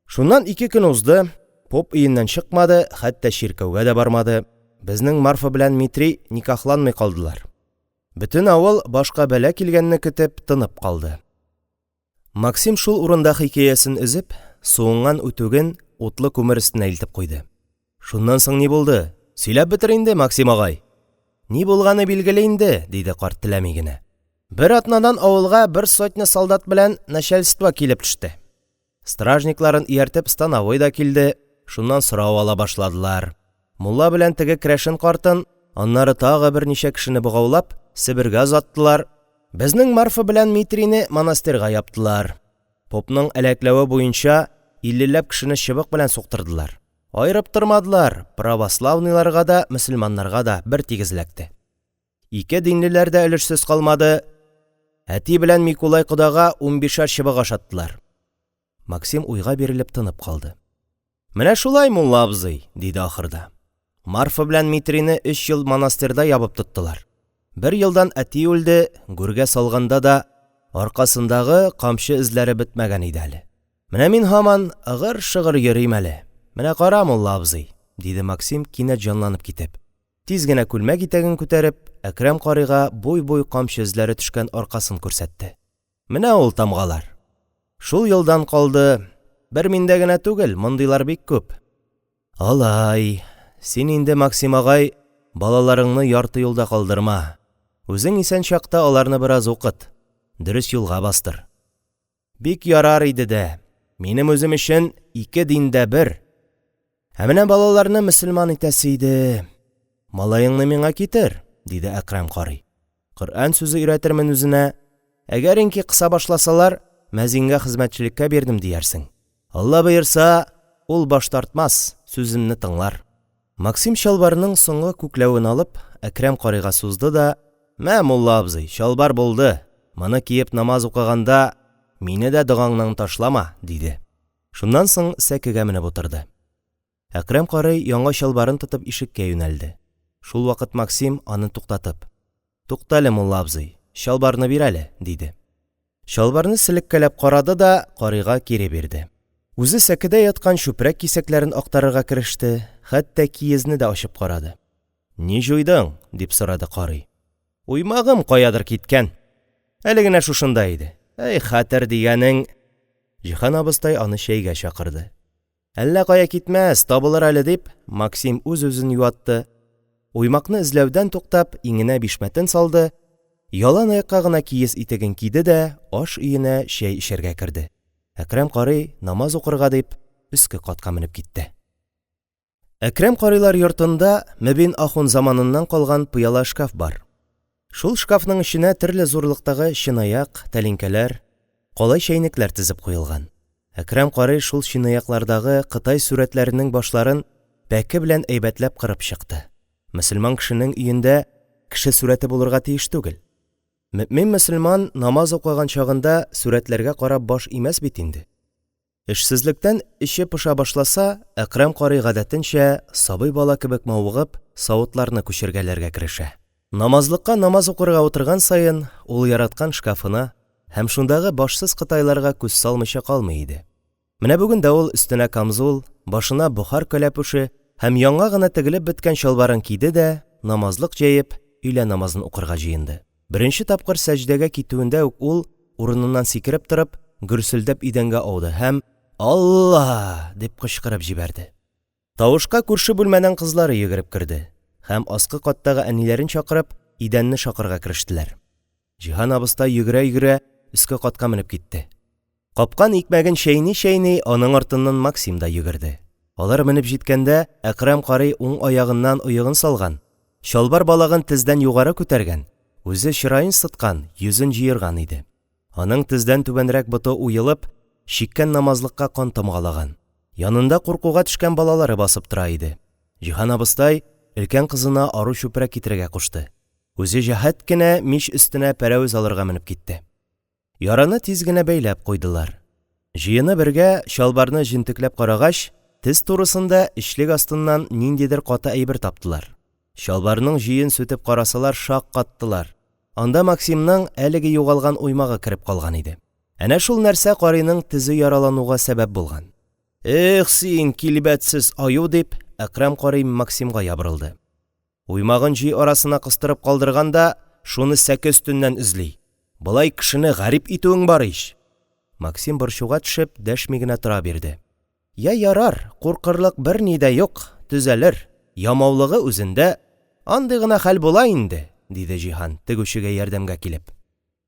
[SPEAKER 1] Шуннан ике көн узды, поп өеннән чыкмады, хәтта чиркәүгә дә бармады. Безнең Марфа белән Митри никахланмый калдылар. Бөтен авыл, башка бәла килгәнне көтеп, тынып калды. Максим шул урында хикәясен өзеп, суынган үтүген утлы күмер өстенә илтеп куйды. – Шуннан соң ни булды? Сөйләп бетер инде, Максим агай. – Ни булганы билгеле инде, – диде карт теләми генә. – Бер атнадан авылга бер сотня солдат белән нәчәлство килеп төште. Стражникларын ияртеп становой да килде, шуннан сорау ала башладылар. Мулла белән теге керәшен картын, аннары тагы берничә кешене богаулап, Себергә озаттылар. Безнең Марфа белән Митрине монастырьга яптылар. Попның әләкләве буенча иллеләп кешене чыбык белән суктырдылар. Аерып тормадылар, православныйларга да, мөселманнарга да бертигез эләкте. Ике динлеләр дә өлешсез калмады. Әти белән Микулай кодага унбишәр чыбык ашаттылар. Максим уйга бирелеп тынып калды. – Менә шулай, мулла абзый, – диде ахырда. – Марфа белән Митрине өч ел монастырьда ябып тоттылар. Бер елдан әти үлде, гүргә салганда да, аркасындагы камчы эзләре бетмәгән иде әле. Менә мин һаман ыгыр-шыгыр йөрим әле. Менә кара, мулла абзый, – диде Максим, кинәт җанланып китеп. Тиз генә күлмәк итәген күтәреп, Әкрәм карыйга буй-буй камчы эзләре төшкән аркасын күрсәтте. – Менә ул тамгалар. Шул елдан калды. Бер миндә генә түгел, мондыйлар бик күп. Алай. Син инде, Максим агай, балаларыңны ярты юлда калдырма. Үзең исән чакта аларны бераз укыт, дөрес юлга бастыр. Бик ярар иде дә, минем үзем өчен ике дин дә бер. Ә менә балаларны мөселман итәсе иде. Малаеңны миңа китер, диде Әкрәм карый. Коръән сүзе өйрәтермен үзенә. Әгәренки кыса башласалар, мәзингә хезмәтчелеккә бирдем диярсең. Алла боерса, ул баш тартмас, сүземне тыңлар. Максим чалбарның соңгы күкләвен алып, Әкрәм карыйга сузды да: – Мә, мулла абзый, чалбар булды, моны киеп намаз укыганда, мине дә догаңнан ташлама, – диде. Шуннан соң сәкегә менеп утырды. Әкрәм карый яңа чалбарын тотып ишеккә юнәлде. Шулвакыт Максим, аны туктатып: – Туктале, мулла абзый, чалбарны бир әле, – диде. Чалбарны селеккәләп карады да карыйга кире бирде. Үзе сәкедә яткан чүпрәк кисәкләрен актарырга кереште, хәтта киезне дә ачып карады. – Ни җуйдың? – дип сорады карый. – Уймагым каядыр киткән. Әле генә шушында иде. Әй, хәтер дигәнең! Җиһан абыстай аны чәйгә чакырды. Әллә кая китмәс, табылыр әле, дип, Максим үз-үзен юатты, уймакны эзләүдән туктап, иңенә бишмәтен салды, яланаякка гына киез итеген киде дә аш өенә чәй эчәргә керде. Әкрәм карый, намаз укырга дип, өске катка менеп китте. Әкрәм карыйлар йортында Мөбин ахун заманыннан калган пыяла шкаф бар. Шул шкафның эченә төрле зурлыктагы чынаяк, тәлинкәләр, калай чәйнекләр тезеп куелган. Әкрәм карый шул чынаяклардагы кытай сурәтләренең башларын пәке белән әйбәтләп кырып чыкты. Мөселман кешенең өендә кеше сурәте булырга тиеш түгел. Мөэмин-мөселман намаз укыган чагында сурәтләргә карап баш имәс бит инде. Эшсезлектән эче поша башласа, Әкрәм карый гадәтенчә, сабый бала кебек мавыгып, савытларны күчергәләргә керешә. Намазлыкка намаз укырга утырган саен, ул яраткан шкафына һәм шундагы башсыз кытайларга күз салмыйча калмый иде. Менә бүген дә ул өстенә камзул, башына бохар кәләпүше һәм яңа гына тегелеп беткән чалбарын киде дә, намазлык җәеп, өйлә намазын укырга җыенды. Беренче тапкыр сәҗдәгә китүендә үк ул, урыныннан сикереп торып, гөрселдәп идәнгә ауды һәм: «Алла!» – дип кычкырып җибәрде. Тавышка күрше бүлмәдән кызлары йөгереп керде һәм, аскы каттагы әниләрен чакырып, идәнне шакырга керештеләр. Җиһан абыстай, йөгерә-йөгерә, өске катка менеп китте. Капкан икмәген чәйни-чәйни, аның артыннан Максим да йөгерде. Алар менеп җиткәндә, Әкрәм карый уң аягыннан оегын салган, чалбар балагын тездән югары күтәргән, үзе чыраен сыткан, йөзен җыерган иде. Аның тездән түбәнрәк боты уелып, чиккән намазлыкка кан тамгалаган. Янында куркуга төшкән балалары басып тора иде. Җиһан абыстай өлкән кызына ару чүпрәк китерергә кушты. Үзе җәһәт кенә мич өстенә пәрәвез алырга менеп китте. Яраны тиз генә бәйләп куйдылар. Җыены бергә чалбарны җентекләп карагач, тез турысында эчлек астыннан ниндидер каты әйбер таптылар. Чалбарның җөен сүтеп карасалар шаккаттылар. Анда Максимның әлеге югалган уймагы кереп калган иде. Әнә шул нәрсә карыйның тезе яралануга сәбәп булган. «Эх син, килбәтсез аю!» – дип, Әкрәм карый Максимга ябырылды. Уймагын җөй арасына кыстырып калдырган да шуны сәке өстеннән эзли. Болай кешене гарип итүең бар ич! Максим, борчуга төшеп, дәшми генә тора бирде. Йә, ярар, куркырлык берни дә юк, төзәлер, ямаулыгы үзендә, андый гына хәл була инде, диде Җиһан, тегүчегә ярдәмгә килеп.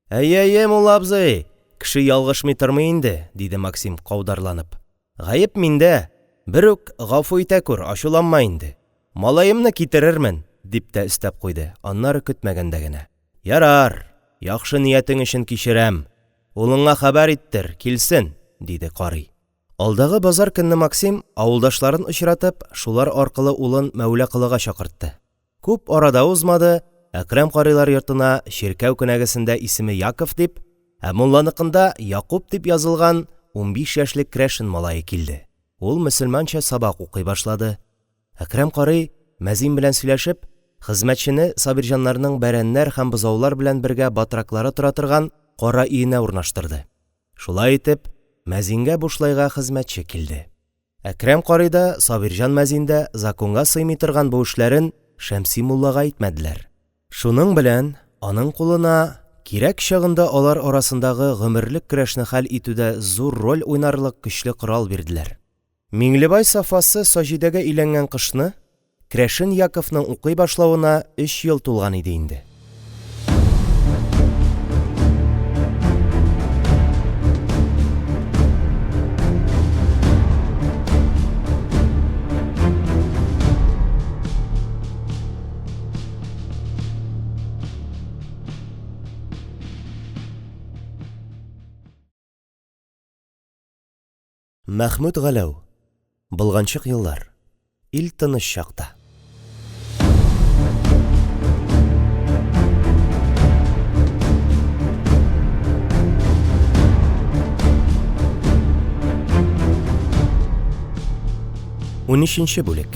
[SPEAKER 1] Әйе, әйе, мулла абзый, кеше ялгышмый тормый инде, диде Максим, каударланып. Гаеп миндә, берүк гафу итә күр, ачуланма инде. Малаемны китерермен, дип тә өстәп куйды, аннары көтмәгәндә генә. Ярар, яхшы ниятең өчен кичерәм. Улыңа хәбәр иттер, килсен, диде карый. Алдагы базар көнне Максим, авылдашларын очратып, шулар аркылы улын Мәүла Колыга чакыртты. Күп ара да узмады, Әкрәм карыйлар йортына чиркәү кенәгәсендә исеме Яков дип, ә мулланыкында Якуб дип язылган 15 яшьлек керәшен малае килде. Ул мөселманча сабак укый башлады. Әкрәм карый, мәзин белән сөйләшеп, хезмәтчене Сабирҗаннарның бәрәннәр һәм бозаулар белән бергә батраклары тора торган кара өенә урнаштырды. Шулай итеп, мәзингә бушлайга хезмәтче килде. Әкрәм карый да, Сабирҗан мәзин дә законга сыймый торган бу эшләрен Шәмси муллага әйтмәделәр. Шуның белән аның кулына кирәк чагында алар арасындагы гомерлек көрәшне хәл итүдә зур роль уйнарлык көчле корал бирделәр. Миңлебай Сафасы Саҗидәгә өйләнгән кышны Керәшен Яковның укый башлавына өч ел тулган иде инде. Мәхмүт Галәү. Болганчык еллар. Ил тыныч чакта. Унөченче бүлек.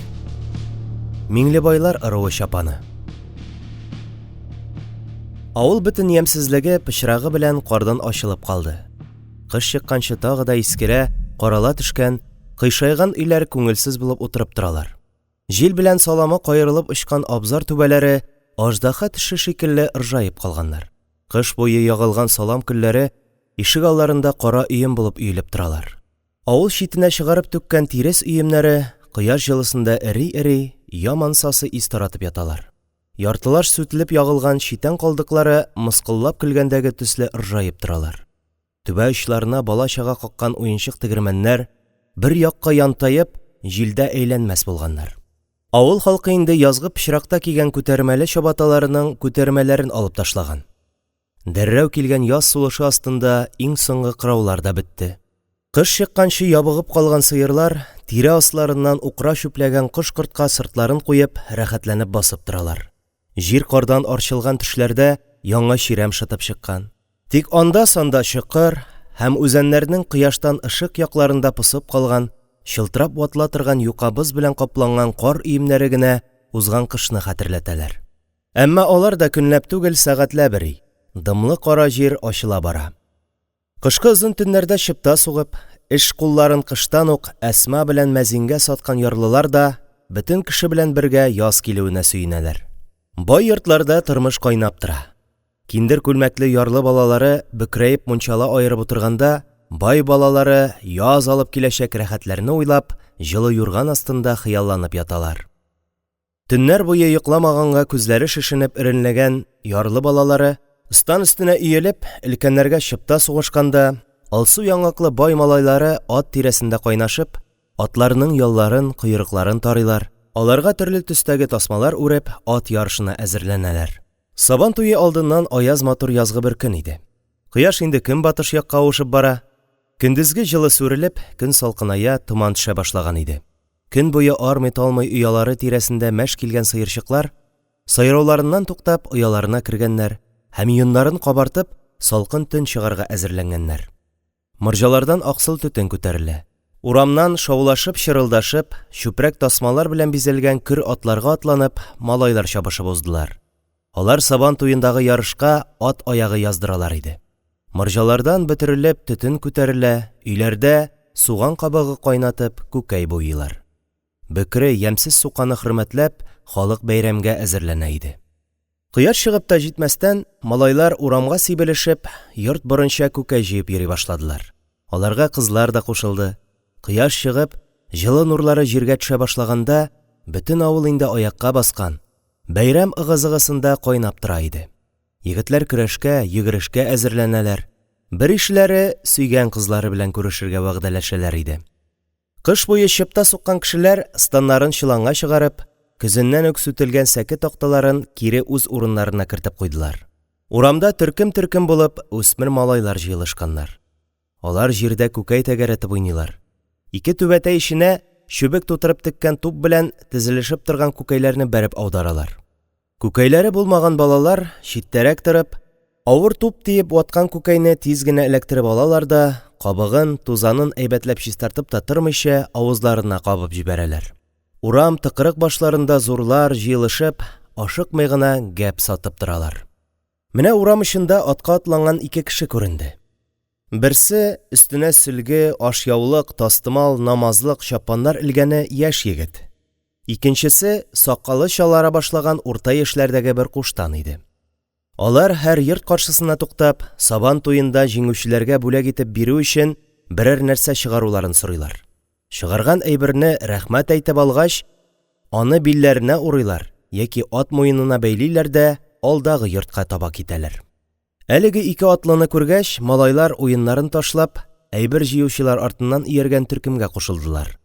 [SPEAKER 1] Миңлебайлар ыруы чапаны. Авыл бөтен ямьсезлеге, пычрагы белән кардан ачылып калды. Кыш чыкканчы тагы да искерә, карала төшкән, кыйшайган өйләр күңелсез булып утырып торалар. Җил белән саламы каерылып очкан абзар түбәләре аждаһа теше шикелле ыржаеп калганнар. Кыш буе ягылган салам көлләре ишегалларында кара өем булып өелеп торалар. Авыл читенә чыгарып түккән тирес өемнәре, кояш җылысында эри-эри, яман сасы ис таратып яталар. Яртылаш сүтелеп ягылган читән калдыклары мыскыллап көлгәндәге төсле ыржаеп торалар. Түбә очларына бала-чага каккан уенчык тегермәннәр, бер якка янтаеп, җилдә әйләнмәс булганнар. Авыл халкы инде язгы пычракта кигән күтәрмәле чабаталарының күтәрмәләрен алып ташлаган. Дәррәү килгән яз сулышы астында иң соңгы кыраулар да бетте. Кыш чыкканчы ябыгып калган сыерлар, тире асларыннан укра чүпләгән кош-кортка сыртларын куеп, рәхәтләнеп басып торалар. Җир кардан арчылган төшләрдә яңа чирәм шытып чыккан. Тик анда-санда чокыр һәм үзәннәрнең кояштан ышык якларында посып калган, чылтырап ватыла торган юка боз белән капланган кар өемнәре генә узган кышны хәтерләтәләр. Әмма алар да көнләп түгел, сәгатьләп эри, дымлы кара җир ачыла бара. Кышкы озын төннәрдә чыпта сугып, эш кулларын кыштан ук Әсма белән мәзингә саткан ярлылар да бөтен кеше белән бергә яз килүенә сөенәләр. Бай йортларда тормыш кайнап тора. Киндер күлмәкле ярлы балалары бөкрәеп мунчала аерып утырганда, бай балалары яз алып киләчәк рәхәтләрне уйлап, җылы юрган астында хыялланып яталар. Төннәр буе йокламаганга күзләре шешенеп эренләгән ярлы балалары, стан өстенә өелеп, өлкәннәргә чыпта сугышканда, алсу яңаклы бай малайлары ат тирәсендә кайнашып, атларның ялларын, койрыкларын тарыйлар, аларга төрле төстәге тасмалар үреп, ат ярышына әзерләнәләр. Сабан туе алдыннан аяз матур язгы бер көн иде. Кояш инде көнбатыш якка авышып бара. Көндезге җылы сүрелеп, көн салкыная, томан төшә башлаган иде. Көн буе армый-талмый оялары тирәсендә мәш килгән сыерчыклар, сайрауларыннан туктап, ояларына кергәннәр һәм йоннарын кабартып, салкын төн чыгарга әзерләнгәннәр. Морҗалардан аксыл төтен күтәрелә. Урамнан, шаулашып-чырылдашып, чүпрәк тасмалар белән бизәлгән көр атларга атланып, малайлар чабышып уздылар. Алар Сабан туендагы ярышка ат аягы яздыралар иде. Морҗалардан бөтерелеп төтен күтәрелә, өйләрдә, суган кабыгы кайнатып, күкәй буйыйлар. Бөкре, ямьсез суканы хөрмәтләп, халык бәйрәмгә әзерләнә иде. Кояш чыгып та җитмәстән, малайлар, урамга сибелешеп, йорт борынча күкәй җыеп йөри башладылар. Аларга кызлар да кушылды. Кояш чыгып, җылы нурлары җиргә төшә башлаганда, бөтен авыл инде аякка баскан, бәйрәм ыгы-зыгысында кайнап тора иде. Егетләр көрәшкә, йөгерешкә әзерләнәләр, беришеләре сөйгән кызлары белән күрешергә вәгъдәләшәләр иде. Кыш буе чыпта суккан кешеләр станнарын чоланга чыгарып, көзеннән үк сүтелгән сәке такталарын кире үз урыннарына кертеп куйдылар. Урамда төркем-төркем булып үсмер малайлар җыелышканнар. Алар җирдә күкәй тәгәрәтеп уйныйлар. Ике түбәтәй эченә чүбек тутырып теккән туп белән тезелешеп торган күкәйләрне бәреп аударалар. Күкәйләре булмаган балалар, читтәрәк торып, авыр туп тиеп ваткан күкәйне тиз генә эләктереп алалар да, кабыгын, тузанын әйбәтләп чистартып та тормыйча, авызларына кабып җибәрәләр. Урам, тыкрык башларында зурлар, җыелышып, ашыкмый гына гәп сатып торалар. Менә урам очында атка атланган ике кеше күренде. Берсе, өстенә сөлге, ашъяулык, тастымал, намазлык, чапаннар элгәне яшь егет. Икенчесе, сакалы чалара башлаган урта яшьләрдәге бер куштан иде. Алар, һәр йорт каршысына туктап, Сабан туенда җиңүчеләргә бүләк итеп бирү өчен берәр нәрсә чыгаруларын сорыйлар. Чыгарган әйберне рәхмәт әйтеп алгач, аны билләренә урыйлар яки ат муенына бәйлиләр дә алдагы йортка таба китәләр. Әлеге ике атлыны күргәч, малайлар, уеннарын ташлап, әйбер җыючылар артыннан ияргән төркемгә кушылдылар.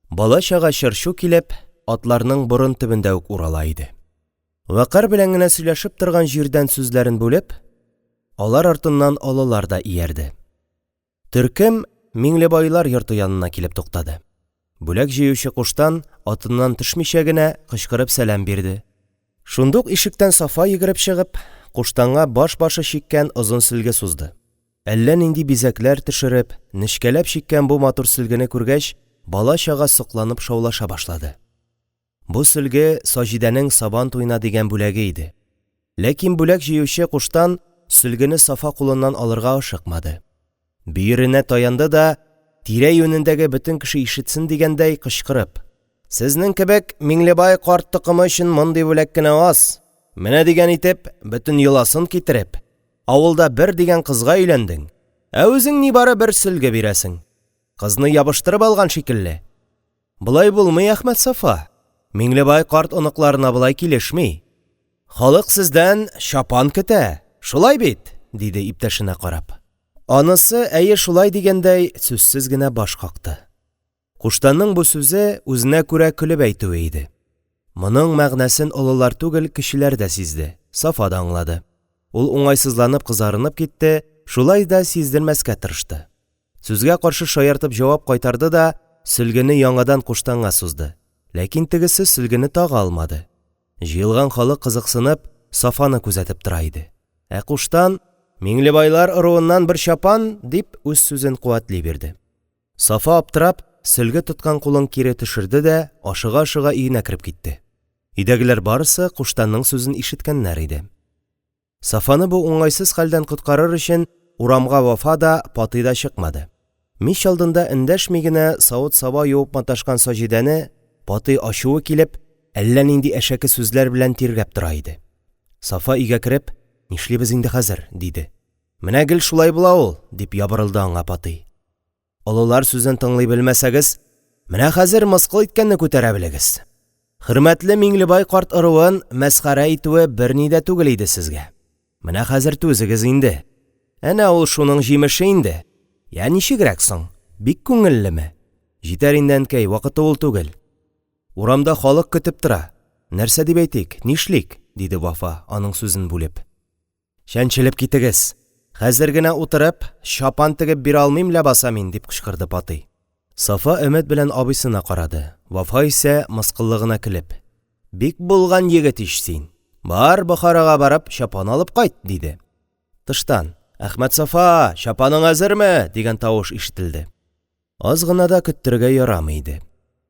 [SPEAKER 1] Бала-чага чыр-чу килеп, атларның борын төбендә үк урала иде. Вәкарь белән генә сөйләшеп торган җирдән сүзләрен бүлеп, алар артыннан олылар да иярде. Төркем Миңлебайлар йорты янына килеп туктады. Бүләк җыючы куштан, атыннан төшмичә генә, кычкырып сәлам бирде. Шундук ишектән Сафа йөгереп чыгып, куштанга баш-башы чиккән озын сөлге сузды. Әллә нинди бизәкләр төшереп, нечкәләп чиккән бу матур сөлгене күргәч, бала-чага сокланып шаулаша башлады. Бу сөлге Саҗидәнең Сабан туена дигән бүләге иде. Ләкин бүләк җыючы куштан сөлгене Сафа кулыннан алырга ашыкмады. Бөеренә таянды да, тирә-юнендәге бөтен кеше ишетсен дигәндәй, кычкырып: – Сезнең кебек Миңлебай карт токымы өчен мондый бүләк кенә аз: менә дигән итеп, бөтен йоласын китереп, авылда бер дигән кызга өйләндең, ә үзең нибары бер сөлге бирәсең, кызны ябыштырып алган шикелле; болай булмый, Әхмәтсафа, Миңлебай карт оныкларына болай килешми; халык сездән чапан көтә, шулай бит? – диде, иптәшенә карап. Анысы, әйе, шулай дигәндәй, сүзсез генә баш какты. Куштанның бу сүзе үзенә күрә көлеп әйтүе иде. Моның мәгънәсен олылар түгел, кечеләр дә сизде, Сафа да аңлады. Ул уңайсызланып кызарынып китте, шулай да сиздермәскә тырышты. Сүзгә каршы шаяртып җавап кайтарды да сөлгене яңадан куштанга сузды. Ләкин тегесе сөлгене тагы алмады. Җыелган халык, кызыксынып, Сафаны күзәтеп тора иде. Ә куштан: «Миңлебайлар ыруыннан бер чапан!» – дип, үз сүзен куәтли бирде. Сафа, аптырап, сөлге тоткан кулын кире төшерде дә ашыга-ашыга өенә кереп китте. Өйдәгеләр барысы куштанның сүзен ишеткәннәр иде. Сафаны бу уңайсыз хәлдән коткарыр өчен, урамга Вафа да, Патый да чыкмады. Мич алдында эндәшми генә савыт-саба юып маташкан Саҗидәне Патый, ачуы килеп, әллә нинди әшәке сүзләр белән тиргәп тора иде. Сафа, өйгә кереп: – Нишлибез инде хәзер? – диде. – Менә гел шулай була ул, – дип ябырылды аңа Патый. Олылар сүзен тыңлый белмәсәгез, менә хәзер мыскыл иткәнне күтәрә белегез. Хөрмәтле Миңлебай карт ыруын мәсхәрә итүе берни дә түгел иде сезгә. Менә хәзер түзегез инде. Әнә ул шуның җимеше инде. Йә, ничегрәк соң, бик күңеллеме? Җитәр инде, әнкәй, вакыты ул түгел. Урамда халык көтеп тора. Нәрсә дип әйтик, нишлик? – диде Вафа, аның сүзен бүлеп. Чәнчелеп китегез! Хәзер генә утырып, чапан тегеп бирә алмыйм ләбаса мин! – дип кычкырды Патый. Сафа өмет белән абыйсына карады. Вафа исә, мыскыллы гына көлеп: – Бик булган егет ич син! Бар, Бохарага барып, чапан алып кайт! – диде. Тыштан: – Әхмәтсафа, чапаның әзерме? – дигән тавыш ишетелде. Аз гына да көттерергә ярамый иде.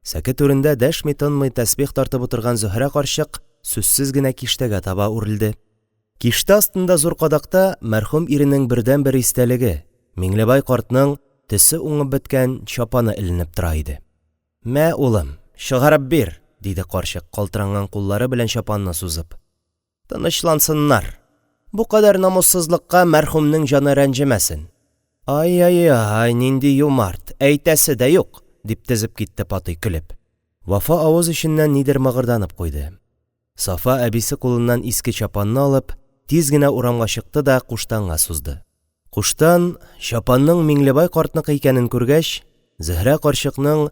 [SPEAKER 1] Сәке түрендә дәшми-тынмый тәсбих тартып утырган Зөһрә карчык сүзсез генә киштәгә таба үрелде. Киштә астында зур кадакта мәрхүм иренең бердәнбер истәлеге – Миңлебай картның төсе уңып беткән чапаны эленеп тора иде. – Мә, улым, чыгарып бир, – диде карчык, калтыранган куллары белән чапанны сузып. – Тынычлансыннар. Бу кадәр намуссызлыкка мәрхүмнең җаны рәнҗемәсен. Ай-яй-яй, нинди юмарт, әйтәсе дә юк! – дип тезеп китте Патый, көлеп. Вафа авыз эченнән нидер мыгырданып куйды. Сафа, әбисе кулыннан иске чапанны алып, тиз генә урамга чыкты да куштанга сузды. Куштан, чапанның Миңлебай картныкы икәнен күргәч, Зөһрә карчыкның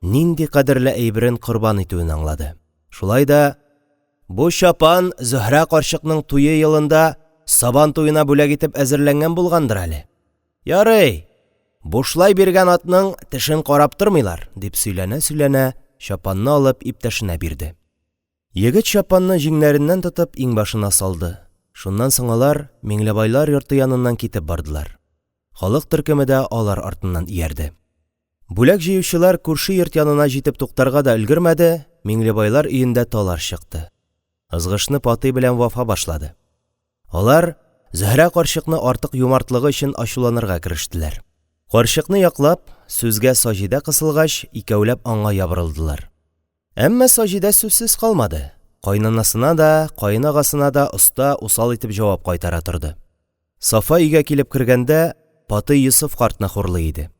[SPEAKER 1] нинди кадерле әйберен корбан итүен аңлады. Шулай да: – Бу чапан Зөһрә карчыкның туе елында Сабан туена бүләк итеп әзерләнгән булгандыр әле. Ярый, бушлай биргән атның тешен карап тормыйлар, – дип сөйләнә-сөйләнә, чапанны алып, иптәшенә бирде. Егет чапанны җиңнәреннән тотып иңбашына салды. Шуннан соң алар Миңлебайлар йорты яныннан китеп бардылар. Халык төркеме дә алар артыннан иярде. Бүләк җыючылар күрше йорт янына җитеп туктарга да өлгермәде, Миңлебайлар өендә талаш чыкты. Ызгышны Патый белән Вафа башлады. Алар Зөһрә карчыкны артык юмартлыгы өчен ачуланырга керештеләр. Карчыкны яклап, сүзгә Саҗидә кысылгач, икәүләп аңа ябырылдылар. Әмма Саҗидә сүзсез калмады, каенанасына да, каенагасына да оста, усал итеп җавап кайтара торды. Сафа өйгә килеп кергәндә, Патый Йосыф картны хурлый иде.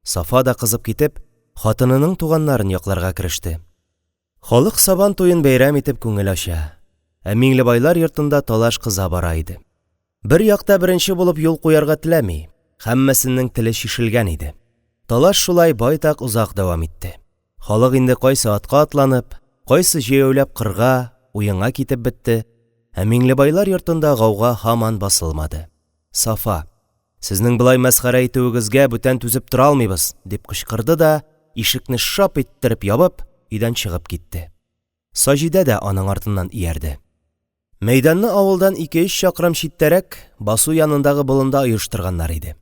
[SPEAKER 1] Сафа да, кызып китеп, хатынының туганнарын якларга кереште. Халык Сабан туен бәйрәм итеп күңел ача, ә Миңлебайлар йортында талаш кыза бара иде. Бер як та беренче булып юл куярга теләми, һәммәсенең теле чишелгән иде. Талаш шулай байтак озак дәвам итте. Халык инде кайсы атка атланып, кайсы җәяүләп кырга, уенга китеп бетте, ә Миңлебайлар йортында гауга һаман басылмады. Сафа: – Сезнең болай мәсхәрә итүегезгә бүтән түзеп тора алмыйбыз! – дип кычкырды да, ишекне шап иттереп ябып, өйдән чыгып китте. Саҗидә дә аның артыннан иярде. Мәйданны авылдан ике-өч чакрым читтәрәк, басу янындагы болында оештырганнар иде.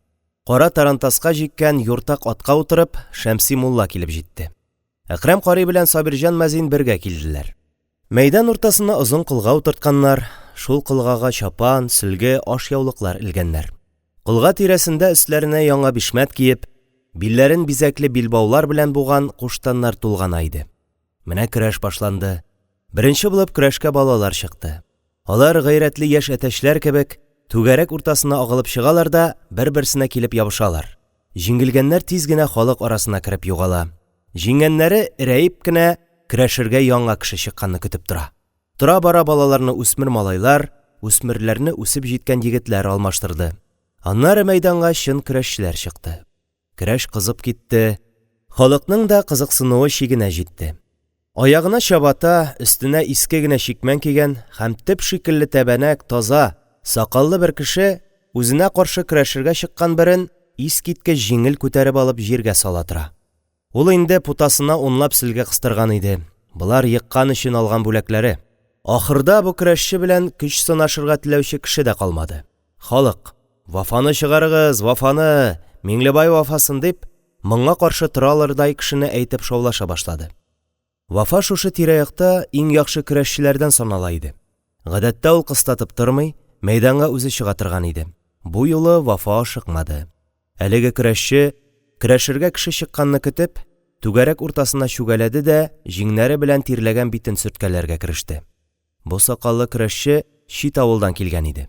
[SPEAKER 1] Кара тарантаска җиккән юртак атка утырып, Шәмси мулла килеп җитте. Әкрәм карый белән Сабирҗан мәзин бергә килделәр. Мәйдан уртасына озын колга утыртканнар, шул колгага чапан, сөлге, ашъяулыклар элгәннәр. Колга тирәсендә өсләренә яңа бишмәт киеп, билләрен бизәкле билбаулар белән буган куштаннар тулгана иде. Менә көрәш башланды. Беренче булып көрәшкә балалар чыкты. Алар, гайрәтле яшь әтәчләр кебек, түгәрәк уртасына агылып чыгалар да бер-берсенә килеп ябышалар. Җиңелгәннәр тиз генә халык арасына кереп югала. Җиңгәннәре, эрәеп кенә, көрәшергә яңа кеше чыкканны көтеп тора. Тора-бара балаларны үсмер малайлар, үсмерләрне үсеп җиткән егетләр алмаштырды. Аннары мәйданга чын көрәшчеләр чыкты. Көрәш кызып китте, халыкның да кызыксынуы чигенә җитте. Аягына чабата, өстенә иске генә чикмән кигән һәм төп шикелле тәбәнәк, таза, сакаллы бер кеше үзенә каршы көрәшергә чыккан берен искиткеч җиңел күтәреп алып җиргә сала тора. Ул инде путасына унлап сөлге кыстырган иде, болар еккан өчен алган бүләкләре. Ахырда бу көрәшче белән көч сынашырга теләүче кеше дә калмады. Халык: «Вафаны чыгарыгыз, Вафаны! Миңлебай Вафасын!» – дип, моңа каршы тора алырдай кешене әйтеп шаулаша башлады. Вафа шушы тирә-якта иң яхшы көрәшчеләрдән санала иде. Гадәттә, ул кыстатып тормый, мәйданга үзе чыга торган иде. Бу юлы Вафа ашыкмады. Әлеге көрәшче, көрәшергә кеше чыкканны көтеп, түгәрәк уртасына чүгәләде дә җиңнәре белән тирләгән битен сөрткәләргә кереште. Бу сакаллы көрәшче чит авылдан килгән иде.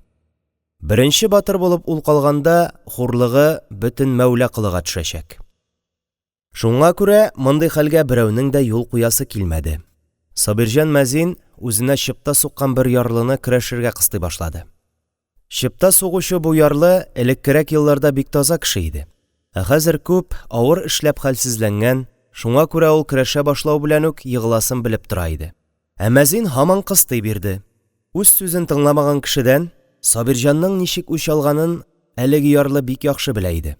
[SPEAKER 1] Беренче батыр булып ул калганда, хурлыгы бөтен Мәүла Колыга төшәчәк. Шуңа күрә мондый хәлгә берәүнең дә юл куясы килмәде. Сабирҗан мәзин үзенә чыпта суккан бер ярлыны көрәшергә кыстый башлады. Чыпта сугучы бу ярлы элеккерәк елларда бик таза кеше иде. Ә хәзер күп, авыр эшләп хәлсезләнгән, шуңа күрә ул көрәшә башлау белән үк егыласын белеп тора иде. Ә мәзин һаман кыстый бирде. Үз сүзен тыңламаган кешедән Сабирҗанның ничек үч алганын әлеге ярлы бик яхшы белә иде.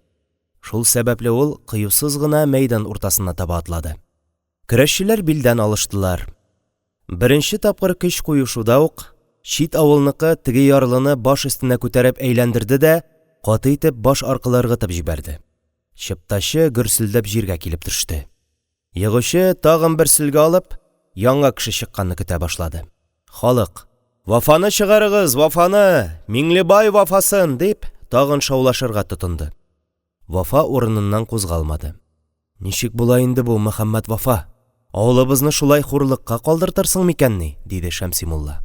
[SPEAKER 1] Шул сәбәпле ул кыюсыз гына мәйдан уртасына таба атлады. Көрәшчеләр билдән алыштылар. Беренче тапкыр көч куешуда ук чит авылныкы теге ярлыны баш өстенә күтәреп әйләндерде дә каты итеп баш аркылы ыргытып җибәрде. Чыптачы гөрселдәп җиргә килеп төште. Егучы, тагын бер сөлге алып, яңа кеше чыкканны көтә башлады. Халык: «Вафаны чыгарыгыз, Вафаны! Миңлебай Вафасын!» – дип, тагын шаулашырга тотынды. Вафа урыныннан кузгалмады. «Ничек була инде бу, Мөхәммәтвафа? Авылыбызны шулай хурлыкка калдыртырсың микәнни?» – диде Шәмси мулла.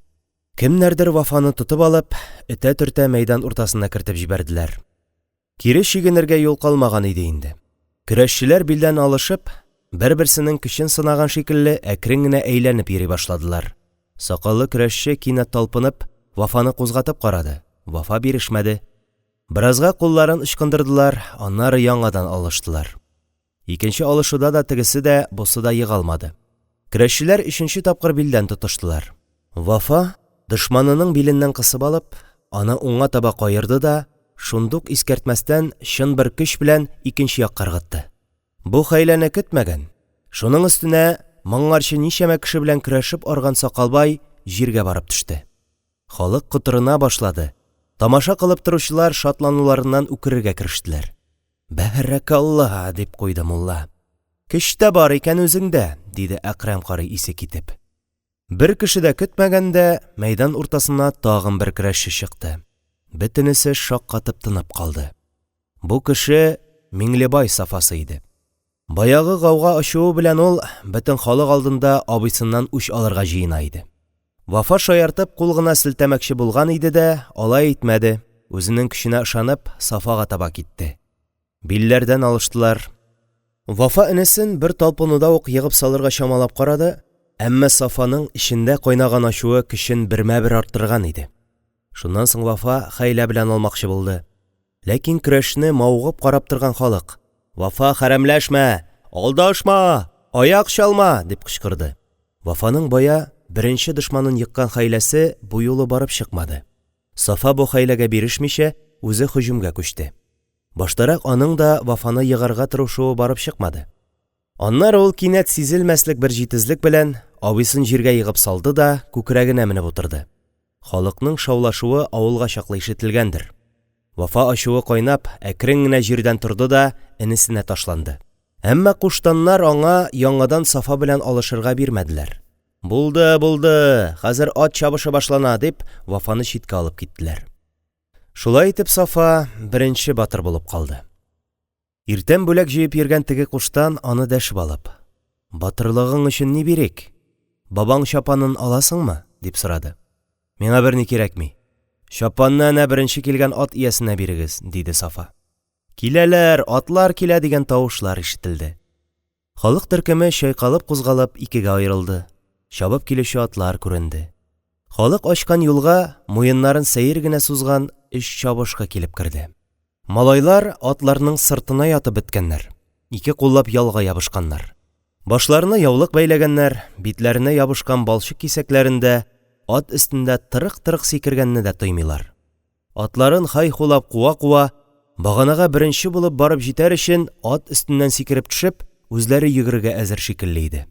[SPEAKER 1] Кемнәрдер Вафаны тотып алып, этә-төртә мәйдан уртасына кертеп җибәрделәр. Кире чигенергә юл калмаган иде инде. Көрәшчеләр билдән алышып, бер-берсенең көчен сынаган шикелле әкрен генә әйләнеп йөри башладылар. Сакаллы көрәшче кинәт талпынып, Вафаны кузгатып карады, Вафа бирешмәде. Беразга кулларын ычкындырдылар, аннары яңадан алыштылар. Икенче алышуда да тегесе дә, бусы да ега алмады. Көрәшчеләр өченче тапкыр билдән тотыштылар. Вафа, дошманының биленнән кысып алып, аны уңга таба каерды да, шундук искәртмәстән, чын бер көч белән икенче якка ыргытты. Бу хәйләне көтмәгән, шуның өстенә моңарчы ничәмә кеше белән көрәшеп арган Сакалбай җиргә барып төште. Халык котырына башлады, тамаша кылып торучылар шатлануларыннан үкерергә керештеләр. «Бәрәкалла!» – дип куйды мулла. «Көч тә бар икән үзеңдә!» – диде Әкрәм карый, исе китеп. Бер кеше дә көтмәгәндә, мәйдан уртасына тагын бер көрәшче чыкты. Бөтенесе шаккатып тынып калды. Бу кеше Миңлебай Сафасы иде. Баягы гауга ачуы белән ул бөтен халык алдында абыйсыннан үч алырга җыена иде. Вафа шаяртып кул гына селтәмәкче булган иде дә, алай итмәде, үзенең көченә ышанып, Сафага таба китте. Билләрдән алыштылар. Вафа энесен бер талпынуда ук егып салырга чамалап карады, әмма Сафаның эчендә кайнаган ачуы көчен бермә-бер арттырган иде. Шуннан соң Вафа хәйлә белән алмакчы булды. Ләкин көрәшне мавыгып карап торган халык: «Вафа, хәрәмләшмә! Алдашма! Аяк чалма!» – дип кычкырды. Вафаның бая беренче дошманын еккан хәйләсе бу юлы барып чыкмады. Сафа бу хәйләгә бирешмичә, үзе һөҗүмгә күчте. Баштарак аның да Вафаны егарга тырышуы барып чыкмады. Аннары ул кинәт сизелмәслек бер җитезлек белән абыйсын җиргә егып салды да күкрәгенә менеп утырды. Халыкның шаулашуы авылга чаклы ишетелгәндер. Вафа ачуы кайнап, әкрен генә җирдән торды да энесенә ташланды. Әмма куштаннар аңа яңадан Сафа белән алышырга бирмәделәр. Булды, булды, хәзер ат чабышы башлана, дип, Вафаны читкә алып киттеләр. Шулай итеп, Сафа беренче батыр булып калды. Иртән бүләк җыеп йөргән теге куштан, аны дәшеп алып: – Батырлыгың өчен ни бирик, бабаң чапанын аласыңмы? – дип сорады. – Миңа берни кирәкми, чапанны әнә беренче килгән ат иясенә бирегез, – диде Сафа. Киләләр, атлар килә! – дигән тавышлар ишетелде. Халык төркеме, чайкалып-кузгалып, икегә аерылды, чабып килүче атлар күренде. Халык ачкан юлга муеннарын сәер генә сузган өч чабышкы килеп керде. Малайлар атларның сыртына ятып беткәннәр, ике куллап ялга ябышканнар. Башларына яулык бәйләгәннәр, битләренә ябышкан балчык кисәкләрен дә, ат өстендә тырык-тырык сикергәнне дә тоймыйлар. Атларын һай-һулап куа-куа, баганага беренче булып барып җитәр өчен, ат өстеннән сикереп төшеп, үзләре йөгерергә әзер шикелле иде.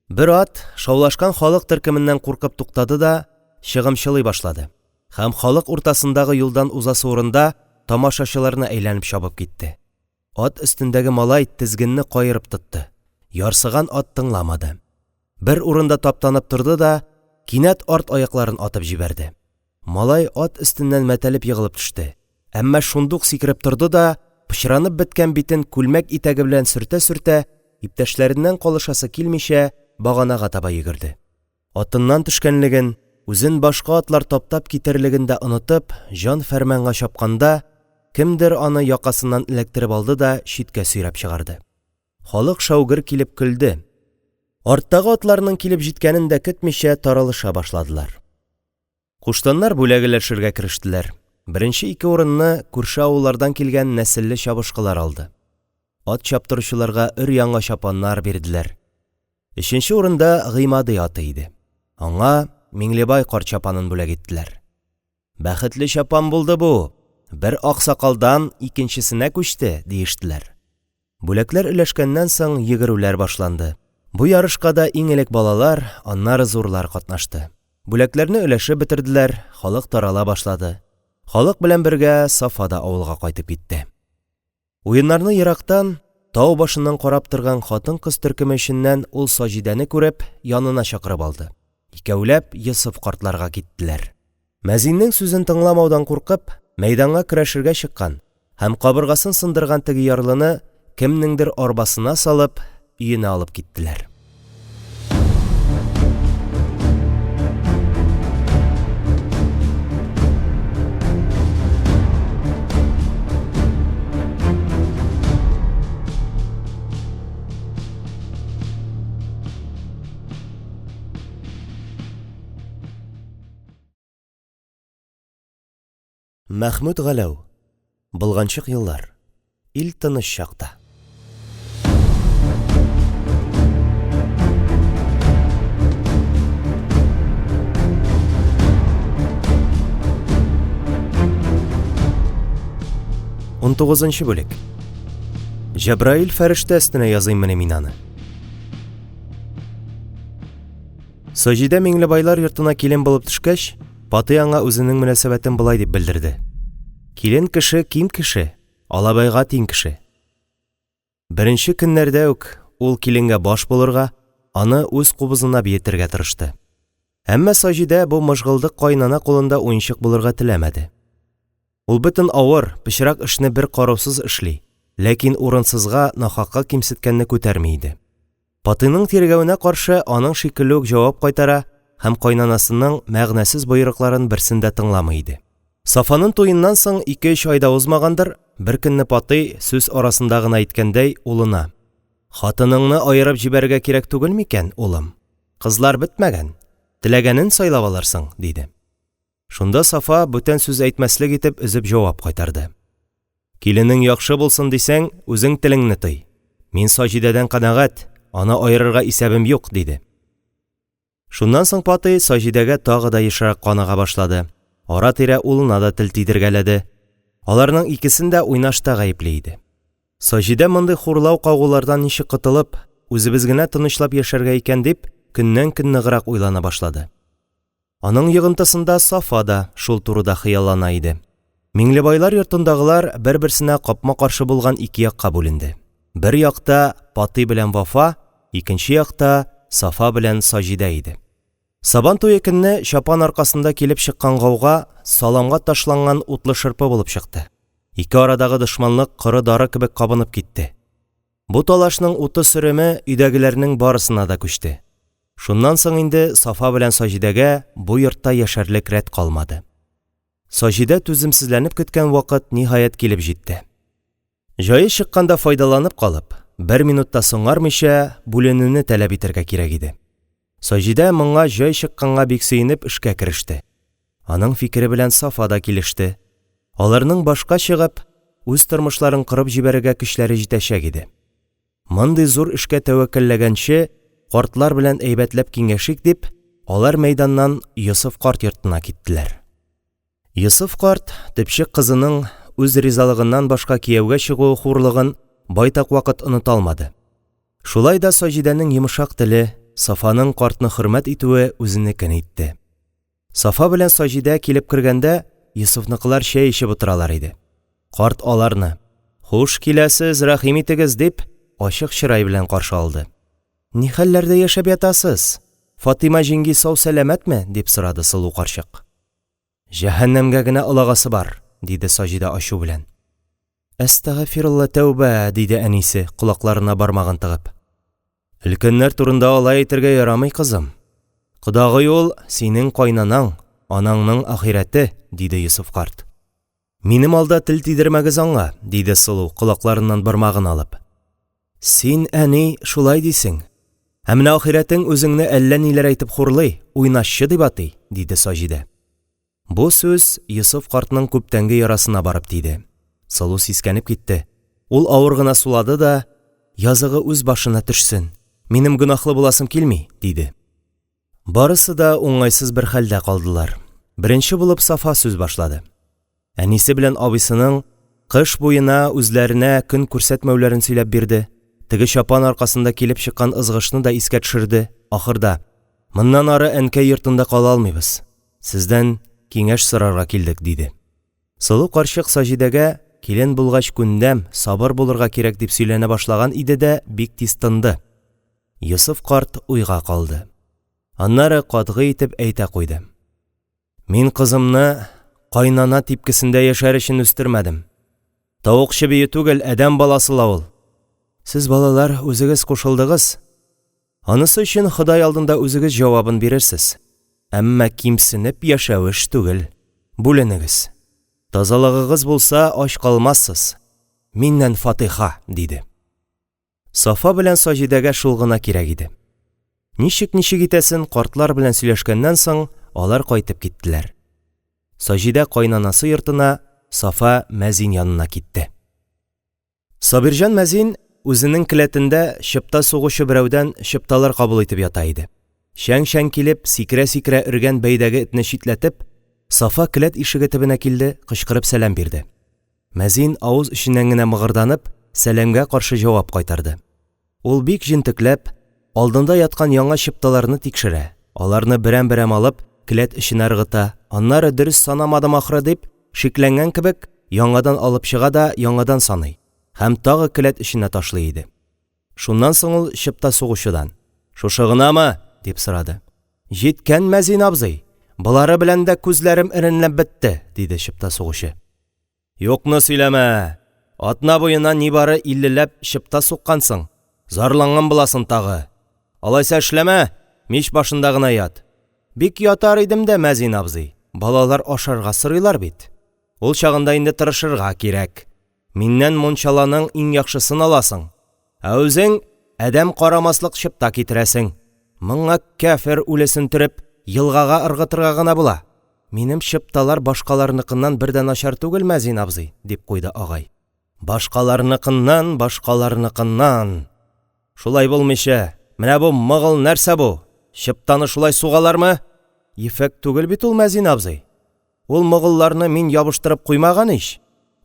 [SPEAKER 1] Бер ат шаулашкан халык төркеменнән куркып туктады да чыгымчылый башлады һәм халык уртасындагы юлдан узасы урында тамашачыларны әйләнеп чабып китте. Ат өстендәге малай тезгенне каерып тотты. Ярсыган ат тыңламады. Бер урында таптанып торды да кинәт арт аякларын атып җибәрде. Малай ат өстеннән мәтәлеп егылып төште, әмма шундук сикереп торды да, пычранып беткән битен күлмәк итәге белән сөртә-сөртә, иптәшләреннән калышасы килмичә, баганага таба йөгерде. Атыннан төшкәнлеген, үзен башка атлар таптап китәрлеген дә онытып, җан-фәрманга чапканда, кемдер аны якасыннан эләктереп алды да читкә сөйрәп чыгарды. Халык шау-гөр килеп көлде. Арттагы атларның килеп җиткәнен дә көтмичә таралыша башладылар. Куштаннар бүләк өләшергә керештеләр. Беренче ике урынны күрше авыллардан килгән нәселле чабышкылар алды. Ат чаптыручыларга өр-яңа чапаннар бирделәр. Өченче урында Гыймади аты иде. Аңа Миңлебай карт чапанын бүләк иттеләр. Бәхетле чапан булды бу, бер аксакалдан икенчесенә күчте, диештеләр. Бүләкләр өләшкәннән соң, йөгерүләр башланды. Бу ярышка да иң элек балалар, аннары зурлар катнашты. Бүләкләрне өләшеп бетерделәр, халык тарала башлады. Халык белән бергә Сафа да авылга кайтып китте. Уеннарны ерактан, тау башыннан карап торган хатын-кыз төркеме эченнән ул Саҗидәне күреп, янына чакырып алды. Икәүләп Йосыф картларга киттеләр. Мәзиннең сүзен тыңламаудан куркып, мәйданга көрәшергә чыккан һәм кабыргасын сындырган теге ярлыны кемнеңдер арбасына салып, өенә алып киттеләр. Мәхмүт Галәү. Болганчык еллар. Ил тыныч чакта. Унтугызынчы бүлек. Җәбраил фәрештә өстенә языйммыни мин аны? Саҗидә Миңлебайлар йортына килен булып төшкәч, Патый аңа үзенең мөнәсәбәтен болай дип белдерде: Килен кеше ким кеше, алабайга тиң кеше. Беренче көннәрдә үк ул киленгә баш булырга, аны үз кубызына биетергә тырышты. Әмма Саҗидә бу мыжгылдык каенана кулында уенчык булырга теләмәде. Ул бөтен авыр, пычрак эшне бер карусыз эшли, ләкин урынсызга, нахакка кимсеткәнне күтәрми иде. Патыйның тиргәвенә каршы аның шикелле үк җавап кайтара һәм кайнанасының мәгънәсез боерыкларын берсен дә тыңламый иде. Сафаның туеннан соң ике-өч ай да узмагандыр, беркөнне Патый, сүз арасында гына әйткәндәй, улына: Хатыныңны аерып җибәрергә кирәк түгел микән, улым? Кызлар бетмәгән. Теләгәнен сайлап алырсың, диде. Шунда Сафа бүтән сүз әйтмәслек итеп өзеп җавап кайтарды. Киленең яхшы булсын дисәң, үзең телеңне тый. Мин Саҗидәдән канәгать, аны аерырга исәбем юк, диде. Шуннан соң Патый Саҗидәгә тагы да ешрак каныга башлады. Ара-тирә улына да тел тидергәләде. Аларның икесен дә уйнашта гаепли иде. Саҗидә мондый хурлау-кагулардан ничек котылып, үзебез генә тынычлап яшәргә икән дип, көннән-көн ныграк уйлана башлады. Аның йогынтысында Сафа да шул турыда хыяллана иде. Миңлебайлар йортындагылар бер-берсенә капма-каршы булган ике якка бүленде. Бер якта Патый белән Вафа, икенче якта Сафа белән Саҗидә иде. Сабан туе көнне чапан аркасында килеп чыккан гауга саламга ташланган утлы шырпы булып чыкты. Ике арадагы дошманлык коры дары кебек кабынып китте. Бу талашның уты-сөреме өйдәгеләрнең барысына да күчте. Шуннан соң инде Сафа белән Саҗидәгә бу йортта яшәрлек рәт калмады. Саҗидә түземсезләнеп көткән вакыт, ниһаять, килеп җитте. Җае чыкканда файдаланып калып, бер минут та соңармыйча, бүленүне таләп итәргә кирәк иде. Саҗидә, моңа җай чыкканга бик сөенеп, эшкә кереште. Аның фикере белән Сафа да килеште. Аларның башка чыгып, үз тормышларын корып җибәрергә көчләре җитәчәк иде. Мондый зур эшкә тәвәккәлләгәнче, картлар белән әйбәтләп киңәшик дип, алар мәйданнан Йосыф карт йортына киттеләр. Йосыф карт төпчек кызының үз ризалыгыннан башка кияүгә чыгуы хурлыгын байтак вакыт оныта алмады. Шулай да Саҗидәнең йомшак теле, Сафаның картны хөрмәт итүе үзенекен итте. Сафа белән Саҗидә килеп кергәндә, Йосыфныкылар чәй эчеп утыралар иде. Карт аларны: «Хуш киләсез, рәхим итегез!» – дип, ачык чырай белән каршы алды. «Ни хәлләрдә яшәп ятасыз? Фатыйма җиңги сау-сәламәтме?» – дип сорады Сылу карчык. Җәһәннәмгә генә олагасы бар! – диде Саҗидә ачу белән. Әстәгъфирулла, тәүбә! – диде әнисе, колакларына бармагын тыгып. Өлкәннәр турында алай әйтергә ярамый, кызым. Кодагый ул – синең кайнанаң, анаңның ахирәте, – диде Йосыф карт. Минем алда тел тидермәгез аңа, – диде Сылу, колакларыннан бармагын алып. Син, әни, шулай дисең. Ә менә ахирәтең үзеңне әллә ниләр әйтеп хурлый, уйнашчы дип атый, – диде Саҗидә. Бу сүз Йосыф картның күптәнге ярасына барып тиде. Сылу сискәнеп китте. Ул авыр гына сулады да: «Языгы үз башына төшсен. Минем гөнаһлы буласым килми», – диде. Барысы да уңайсыз бер хәлдә калдылар. Беренче булып Сафа сүз башлады. Әнисе белән абыйсының кыш буена үзләренә көн күрсәтмәүләрен сөйләп бирде, теге чапан аркасында килеп чыккан ызгышны да искә төшерде, ахырда: «Моннан ары әнкәй йортында кала алмыйбыз. Сездән киңәш сорарга килдек», – диде. Сылу карчык Саҗидәгә, килен булгач, күндәм, сабыр булырга кирәк дип сөйләнә башлаган иде дә бик тиз тынды. Йосыф карт уйга калды. Аннары катгый итеп әйтә куйды. Мин кызымны кайнана типкесендә яшәр өчен үстермәдем. Тавык чебие түгел, адәм баласы ла ул. Сез, балалар, үзегез кушылдыгыз. Анысы өчен Ходай алдында үзегез җавабын бирерсез. Әмма кимсенеп яшәү эш түгел. Бүленегез. Тазалыгыгыз булса, ач калмассыз. Миннән фатыйха, диде. Сафа белән Саҗидәгә шул гына кирәк иде. Ничек-ничек итәсен картлар белән сөйләшкәннән соң, алар кайтып киттеләр. Саҗидә кайнанасы йортына, Сафа мәзин янына китте. Сабирҗан мәзин үзенең келәтендә чыпта сугучы берәүдән чыпталар кабул итеп ята иде. Чәң-чәң килеп, сикерә-сикерә өргән бәйдәге этне читләтеп, Сафа келәт ишеге төбенә килде, кычкырып сәлам бирде. Мәзин, авыз эченнән генә мыгырданып, сәламгә каршы җавап кайтарды. Ул бик җентекләп, алдында яткан яңа чыпталарны тикшерә, аларны берәм-берәм алып, келәт эченә ыргыта, аннары, дөрес санамадым ахры дип, шикләнгән кебек, яңадан алып чыга да яңадан саный һәм тагы келәт эченә ташлый иде. Шуннан соң ул чыпта сугучыдан: – Шушы гынамы? – дип сорады. – Җиткән, мәзин абзый! Болары белән дә күзләрем эренләп бетте, – диде чыпта сугучы. Юкны сөйләмә! Атна буена нибары иллеләп чыпта суккансың, зарланган буласың тагы. Алайса, эшләмә, мич башында гына ят. Бик ятар идем дә, мәзин абзый, балалар ашарга сорыйлар бит. Ул чагында инде тырышырга кирәк. Миннән мунчаланың иң яхшысын аласың, ә үзең адәм карамаслык чыпта китерәсең. Моңа кяфер үлесен төреп, елгага ыргытырга гына була. Минем чыпталар башкаларныкыннан бер дә начар түгел, мәзин абзый, – дип куйды агай. Башкаларныкыннан, башкаларныкыннан. Шулай булмыйча, менә бу могыл нәрсә бу? Чыптаны шулай сугалармы? Ефәк түгел бит ул, мәзин абзый. Ул могылларны мин ябыштырып куймаган ич.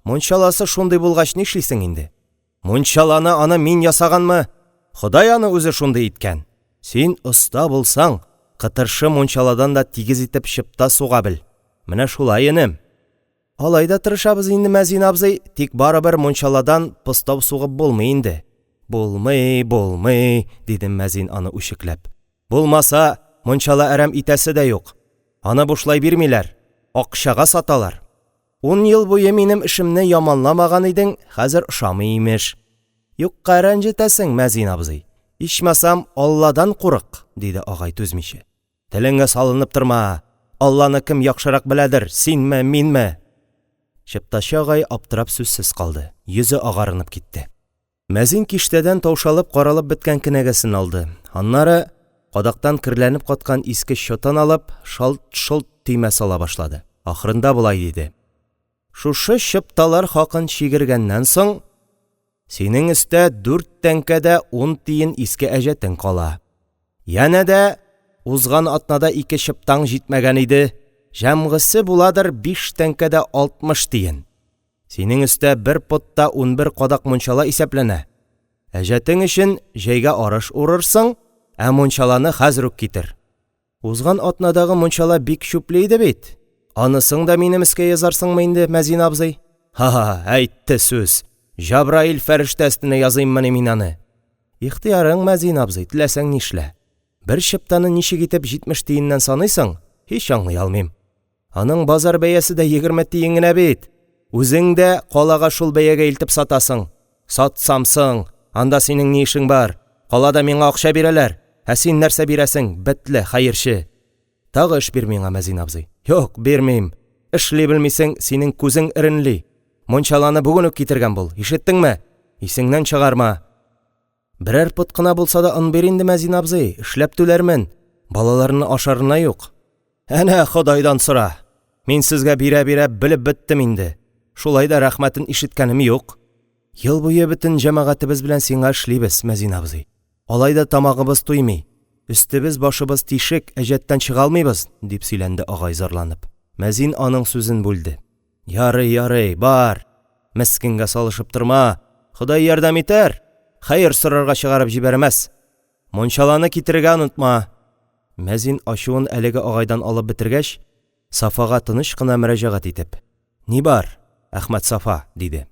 [SPEAKER 1] Мунчаласы шундый булгач нишлисең инде? Мунчаланы аны мин ясаганмы? Ходай аны үзе шундый иткән. Син оста булсаң, кытыршы мунчаладан да тигез итеп чыпта суга бел. Менә шулай, энем. Алай да тырышабыз инде, мәзин абзый, тик барыбер мунчаладан постау сугып булмый инде. Булмый, булмый, диде мәзин аны үчекләп. Булмаса, мунчала әрәм итәсе дә юк. Аны бушлай бирмиләр, акчага саталар. Ун ел буе минем эшемне яманламаган идең, хәзер ошамый, имеш. Юкка рәнҗетәсең, мәзин абзый, ичмасам, Алладан курык! – диде агай, түзмичә. Телеңә салынып торма, Алланы кем яхшырак беләдер – синме, минме? Чыптачы агай аптырап сүзсез калды, йөзе агарынып китте. Мәзин киштәдән таушалып, каралып беткән кенәгәсен алды, аннары, кадактан керләнеп каткан иске счётын алып, шалт-шолт төймә сала башлады, ахырында болай диде: – Шушы чыпталар хакын чигергәннән соң, синең өстә дүрт тәңкә дә ун тиен иске әҗәтең кала. Янә дә узган атнада ике чыптаң җитмәгән иде, җәмгысы буладыр биш тәңкә дә 60 тиен. Синең өстә бер пот та 11 кадак мунчала исәпләнә. Әҗәтең өчен җәйгә арыш урырсың, ә мунчаланы хәзер үк китер. Узган атнадагы мунчала бик чүпле иде бит, анысын да минем өскә язарсыңмы инде, мәзин абзый? Һа, әйтте сүз! Җәбраил фәрештә өстенә языйммыни мин аны? Ихтыярың, мәзин абзый, теләсәң нишлә. Бер чыптаны ничек итеп 70 тиеннән саныйсың, һич аңлый алмыйм. Аның базар бәясе дә 20 тиен генә бит. Үзең дә калага шул бәягә илтеп сатасың. Сатсам соң, анда синең ни эшең бар? Калада миңа акча бирәләр. Ә син нәрсә бирәсең, бетле, хәерче? Тагы эш бир миңа, мәзин абзый. Юк, бирмим. Эшли белмисең, синең күзең эренли. Мунчаланы бүген үк китергән бул, ишеттеңме? Исеңнән чыгарма. Берәр пот кына булса да он бир инде, мәзин абзый, эшләп түләрмен. Балаларның ашарына юк. Әнә Ходайдан сора. Мин сезгә бирә-бирә бөлеп беттем инде. Шулай да рәхмәтен ишеткәнем юк. Ел буе бөтен җәмәгатебез белән сиңа эшлибез, мәзин абзый. Алай да тамагыбыз туймый. Өстебез-башыбыз тишек, әҗәттән чыга алмыйбыз, дип сөйләнде агай зарланып. Мәзин аның сүзен бүлде. Ярый, ярый, бар. Мескенгә салышып торма. Ходай ярдәм итәр. Хәер сорарга чыгарып җибәрмәс. Мунчаланы китерергә онытма. Мәзин ачуын әлеге агайдан алып бетергәч, Сафага тыныч кына мөрәҗәгать итеп: Ни бар, Әхмәтсафа? – диде.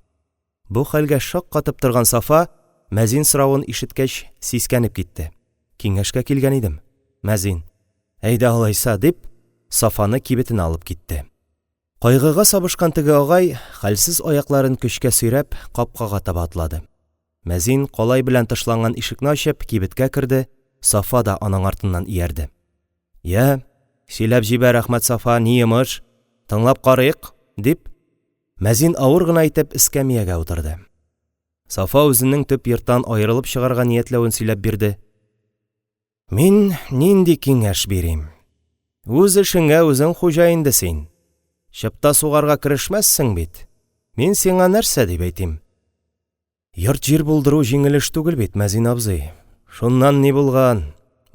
[SPEAKER 1] Бу хәлгә шаккатып торган Сафа, мәзин соравын ишеткәч, сискәнеп китте. Киңәшкә килгән идем. Мәзин: Әйдә алайса, – дип, Сафаны кибетенә алып китте. Кайгыга сабышкан теге агай, хәлсез аякларын көчкә сөйрәп, капкага таба атлады. Мәзин, калай белән тышланган ишекне ачып, кибеткә керде, Сафа да аның артыннан иярде. – Йә, сөйләп җибәр, Әхмәтсафа, ни йомыш? Тыңлап карыйк, – дип, мәзин авыр гына итеп эскәмиягә утырды. Сафа үзенең төп йорттан аерылып чыгарга ниятләвен сөйләп бирде. Мин нинди киңәш бирим? Үз эшеңә үзең хуҗа инде син. Чыпта сугарга керешмәссең бит. Мин сиңа нәрсә дип әйтим? Йорт-җир булдыру җиңел эш түгел бит, мәзин абзый. Шуннан ни булган?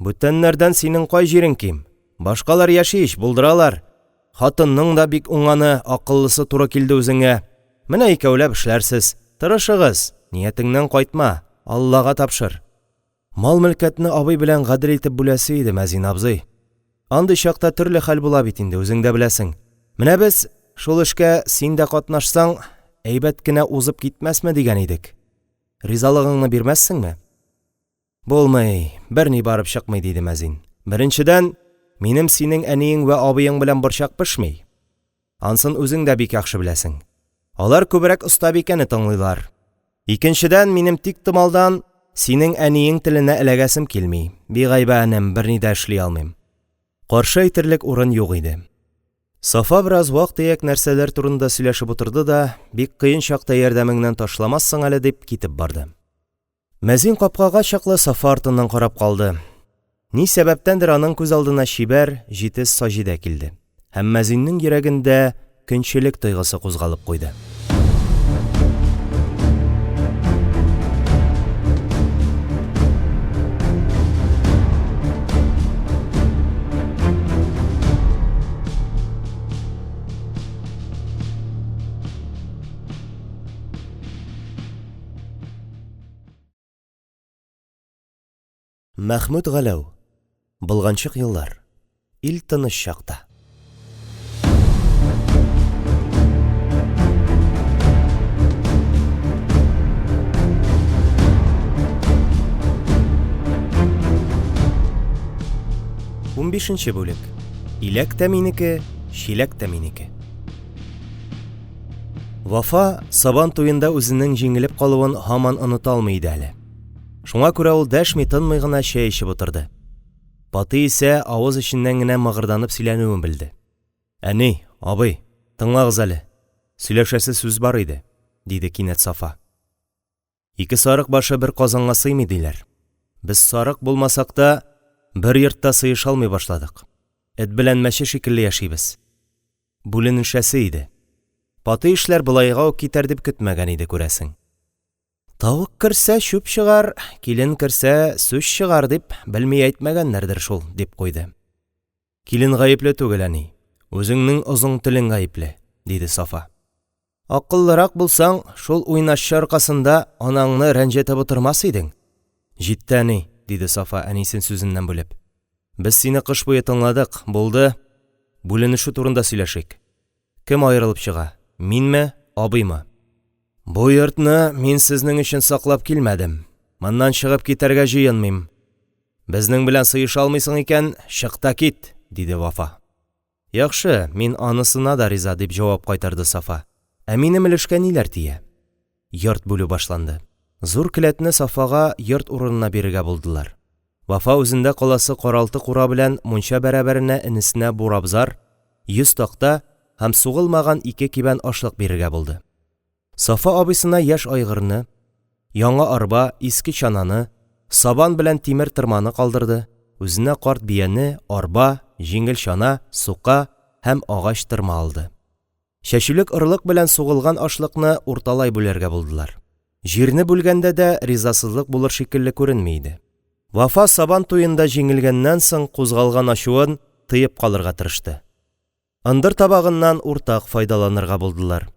[SPEAKER 1] Бүтәннәрдән синең кай җирең ким? Башкалар яши ич, булдыралар. Хатынның да бик уңганы, акыллысы туры килде үзеңә. Менә икәүләп эшләрсез. Тырышыгыз, ниятеңнән кайтма, Аллага тапшыр. Мал-мөлкәтне абый белән гадел итеп бүләсе иде, мәзин абзый. Андый чакта төрле хәл була бит инде, үзең дә беләсең. Менә без, шул эшкә син дә катнашсаң, әйбәт кенә узып китмәсме дигән идек. Ризалыгыңны бирмәссеңме? Булмый, берни барып чыкмый, диде мәзин. Беренчедән, минем синең әниең вә абыең белән борчак пешми. Ансын үзең дә бик яхшы беләсең. Алар күбрәк остабикәне тыңлыйлар. Икенчедән, минем тиктомалдан синең әниең теленә эләгәсем килми. Бигайбә, энем, берни дә эшли алмыйм. Каршы әйтерлек урын юк иде. Сафа бераз вак-төяк нәрсәләр турында сөйләшеп утырды да, бик кыен чакта ярдәмеңнән ташламассың әле дип китеп барды. Мәзин капкага чаклы Сафа артыннан карап калды. Ни сәбәптәндер аның күз алдына чибәр, җитез Саҗидә килде. Һәм мәзиннең йөрәгендә көнчелек тойгысы кузгалып куйды. Мәхмүт Галәү. Болганчык еллар. Ил тыныч чакта. Унбишенче бүлек. Иләк тә минеке, чиләк тә минеке. Вафа Сабан туенда үзенең җиңелеп калуын һаман оныта алмый иде әле. Шуңа күрә ул дәшми-тынмый гына чәй эчеп утырды. Патый исә авыз эченнән генә мыгырданып сөйләнүен белде. – Әни, абый, тыңлагыз әле, сөйләшәсе сүз бар иде, – диде кинәт Сафа. – Ике сарык башы бер казанга сыймый, диләр. Без сарык булмасак та, бер йортта сыеша алмый башладык. Эт белән мәче шикелле яшибез. Бүленешәсе иде. Патый эшләр болайга ук китәр дип көтмәгән иде, күрәсең. Тавык керсә, чүп чыгар, килен керсә, сүз чыгар, дип, белми әйтмәгәннәрдер шул, – дип куйды. Килен гаепле түгел, әни, үзеңнең озын телең гаепле, – диде Сафа. Акыллырак булсаң, шул уйнашчы аркасында анаңны рәнҗетеп утырмас идең. Җитте, әни, – диде Сафа, әнисен сүзеннән бүлеп. Без сине кыш буе тыңладык, булды. Бүленешү турында сөйләшик. Кем аерылып чыга? Минме, абыймы? Бу йортны мин сезнең өчен саклап килмәдем. Моннан чыгып китәргә җыенмыйм. Безнең белән сыеша алмыйсың икән, чык та кит, диде Вафа. Яхшы, мин анысына да риза, дип җавап кайтарды Сафа. Ә минем өлешкә ниләр тия? Йорт бүлү башланды. Зур келәтне Сафага йорт урынына бирергә булдылар. Вафа үзендә каласы каралты-кура белән мунча бәрабәренә энесенә бурабзар, 100 такта һәм сугылмаган ике кибән ашлык бирергә булды. Сафа абыйсына яшь айгырны, яңа арба, иске чананы, сабан белән тимер тырманы калдырды, үзенә карт бияне, арба, җиңел чана, сука һәм агач тырма алды. Чәчүлек орлык белән сугылган ашлыкны урталай бүләргә булдылар. Җирне бүлгәндә дә ризасызлык булыр шикелле күренми иде. Вафа Сабан туенда җиңелгәннән соң кузгалган ачуын тыеп калырга тырышты. Ындыр табагыннан уртак файдаланырга булдылар.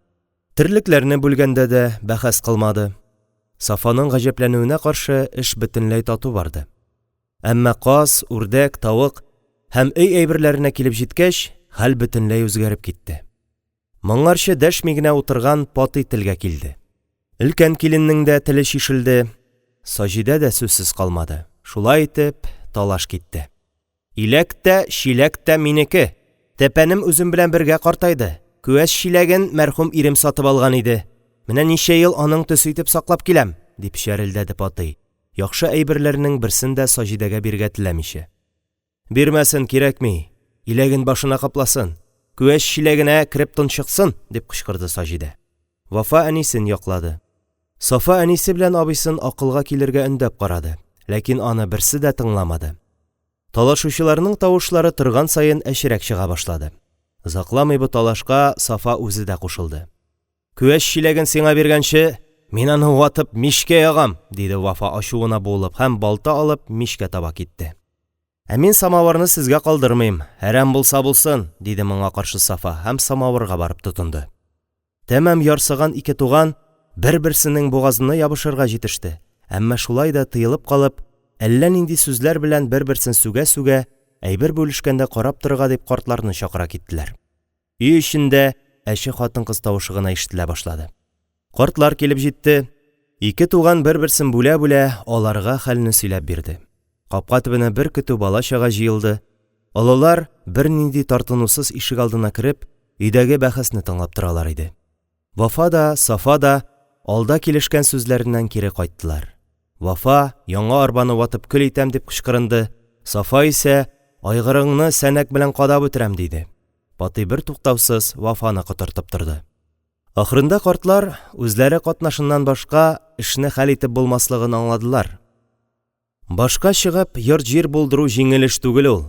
[SPEAKER 1] Терлекләрне бүлгәндә дә бәхәс кылмады. Сафаның гаҗәпләнүенә каршы, эш бөтенләй тату барды. Әмма каз, үрдәк, тавык һәм өй әйберләренә килеп җиткәч, хәл бөтенләй үзгәреп китте. Моңарчы дәшми генә утырган Патый телгә килде. Өлкән киленнең дә теле чишелде. Саҗидә дә сүзсез калмады. Шулай итеп, талаш китте. Иләк тә, чиләк тә минеке. Тәпәнем үзем белән бергә картайды. Күәс чиләген мәрхүм ирем сатып алган иде. Менә ничә ел аның төсе итеп саклап киләм, дип чәрелдәде Патый, яхшы әйберләрнең берсен дә Саҗидәгә бирергә теләмичә. Бирмәсен, кирәкми. Иләген башына капласын. Күәс чиләгенә кереп тончыксын, дип кычкырды Саҗидә. Вафа әнисен яклады. Сафа әнисе белән абыйсын акылга килергә өндәп карады, ләкин аны берсе дә тыңламады. Талашучыларның тавышлары торган саен әчерәк чыга башлады. Озакламый бу талашка Сафа үзе дә кушылды. Күәс чиләген сиңа биргәнче, мин аны ватып мичкә ягам, диде Вафа ачуына буылып һәм балта алып мичкә таба китте. Ә мин самавырны сезгә калдырмыйм, әрәм булса булсын, диде моңа каршы Сафа һәм самавырга барып тотынды. Тәмам ярсыган ике туган бер-берсенең бугазына ябышырга җитеште, әмма шулай да тыелып калып, әллә нинди сүзләр белән бер-берсен сүгә-сүгә, әйбер бүлешкәндә карап торырга дип картларны чакыра киттеләр. Өй эчендә әче хатын-кыз тавышы гына ишетелә башлады. Картлар килеп җитте. Ике туган бер-берсен бүлә-бүлә аларга хәлне сөйләп бирде. Капка төбенә бер көтү бала-чага җыелды. Олылар, бернинди тартынусыз ишегалдына кереп, өйдәге бәхәсне тыңлап торалар иде. Вафа да, Сафа да алда килешкән сүзләреннән кире кайттылар. Вафа, яңа арбаны ватып көл итәм, дип кычкырынды, Сафа исә, айгырыңны сәнәк белән кадап үтерәм, диде. Патый бертуктаусыз Вафаны котыртып торды. Ахырында картлар, үзләре катнашыннан башка эшне хәл итеп булмаслыгын аңладылар. Башка чыгып, йорт-җир булдыру җиңел эш түгел ул.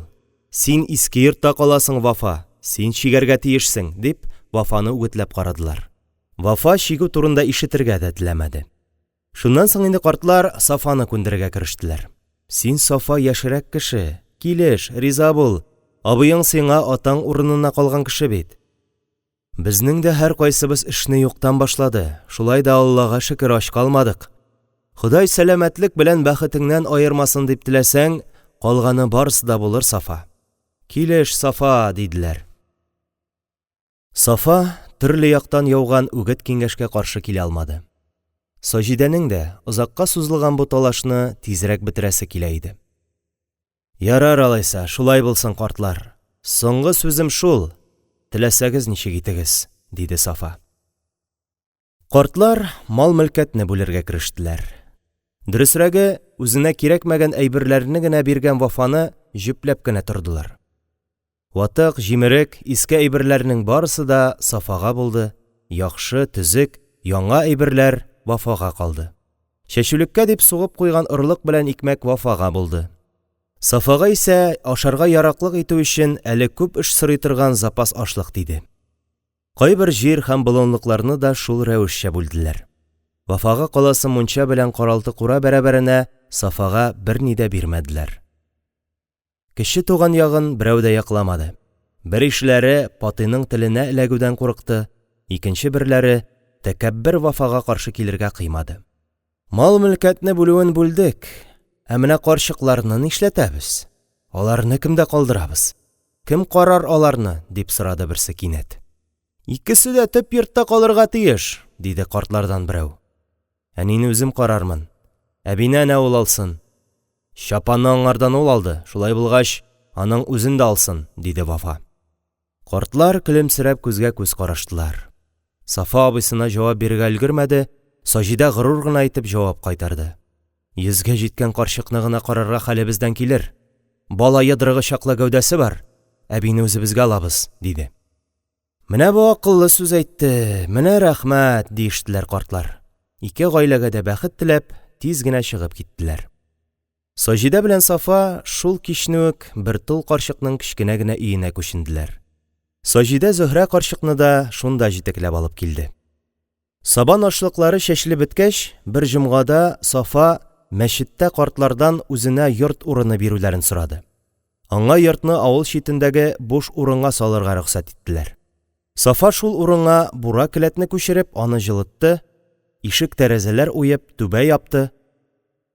[SPEAKER 1] Син иске йортта каласың, Вафа, син чигәргә тиешсең, дип, Вафаны үгетләп карадылар. Вафа чигү турында ишетергә дә теләмәде. Шуннан соң инде картлар Сафаны күндерергә керештеләр. Син, Сафа, яшьрәк кеше, килеш, риза бул, абыең сиңа атаң урынына калган кеше бит. Безнең дә һәркайсыбыз эшне юктан башлады, шулай да, Аллага шөкер, ач калмадык. Ходай сәламәтлек белән бәхетеңнән аермасын дип теләсәң, калганы барысы да булыр, Сафа. Килеш, Сафа, диделәр. Сафа төрле яктан яуган үгет-киңәшкә каршы килә алмады. Саҗидәнең дә озакка сузылган бу талашны тизрәк бетерәсе килә иде. Ярар, алайса, шулай булсын, картлар. Соңгы сүзем шул, теләсәгез ничек итегез, – диде Сафа. Картлар мал-мөлкәтне бүлергә керештеләр. Дөресрәге, үзенә кирәкмәгән әйберләрне генә биргән Вафаны җөпләп кенә тордылар. Ватык, җимерек, иске әйберләрнең барысы да Сафага булды, яхшы, төзек, яңа әйберләр Вафага калды. Чәчүлеккә дип сугып куйган орлык белән икмәк Вафага булды. Сафага исә ашарга яраклык итү өчен әле күп эш сорый торган запас ашлык тиде. Кайбер җир һәм болынлыкларны да шул рәвешчә бүлделәр. Вафага каласы мунча белән каралты-кура бәрабәренә Сафага берни дә бирмәделәр. Кече туган ягын берәү дә якламады. Беришеләре Патыйның теленә эләгүдән курыкты, икенче берләре тәкәббер Вафага каршы килергә кыймады. Мал-мөлкәтне бүлүен бүлдек, ә менә карчыкларны нишләтәбез? Аларны кемдә калдырабыз? Кем карар аларны? – дип сорады берсе кинәт. Икесе дә төп йортта калырга тиеш, – диде картлардан берәү. Әнине үзем карармын. Әбине әнә ул алсын. Чапанны аңардан ул алды, шулай булгач, аның үзен дә алсын, – диде Вафа. Картлар көлемсерәп күзгә-күз караштылар. Сафа абыйсына җавап бирергә өлгермәде, Саҗидә горур гына итеп җавап кайтарды. Йөзгә җиткән карчыкны гына карарга хәлебездән килер. Бала йодрыгы чаклы гәүдәсе бар, әбине үзебезгә алабыз, диде. Менә бу акыллы сүз әйтте, менә рәхмәт, диештеләр картлар. Ике гаиләгә дә бәхет теләп, тиз генә чыгып киттеләр. Саҗидә белән Сафа шул кичне үк бер тол карчыкның кечкенә генә өенә күченделәр. Саҗидә Зөһрә карчыкны да шунда җитәкләп алып килде. Сабан ашлыклары чәчелеп беткәч, бер җомгада Сафа мәчеттә картлардан үзенә йорт урыны бирүләрен сорады. Аңа йортны авыл читендәге буш урынга салырга рөхсәт иттеләр. Сафа шул урынга бура келәтне күчереп, аны җылытты, ишек-тәрәзәләр уеп, түбә япты.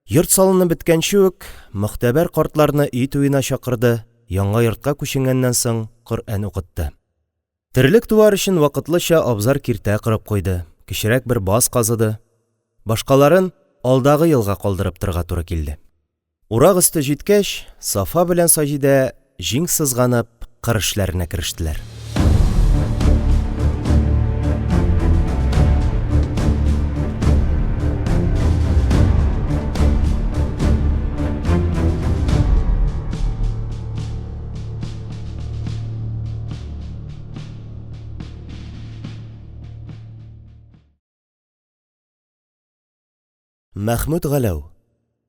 [SPEAKER 1] Йорт салынып беткәнче үк, могтәбәр картларны өй туена чакырды, яңа йортка күченгәннән соң, Коръән укытты. Терлек-туар өчен вакытлыча абзар-киртә корып куйды, кечерәк бер баз казыды. Башкаларын алдагы елга калдырып торырга туры килде. Урак өсте җиткәч, Сафа белән Саҗидә, җиң сызганып, кыр эшләренә керештеләр. Мәхмүт Галәү.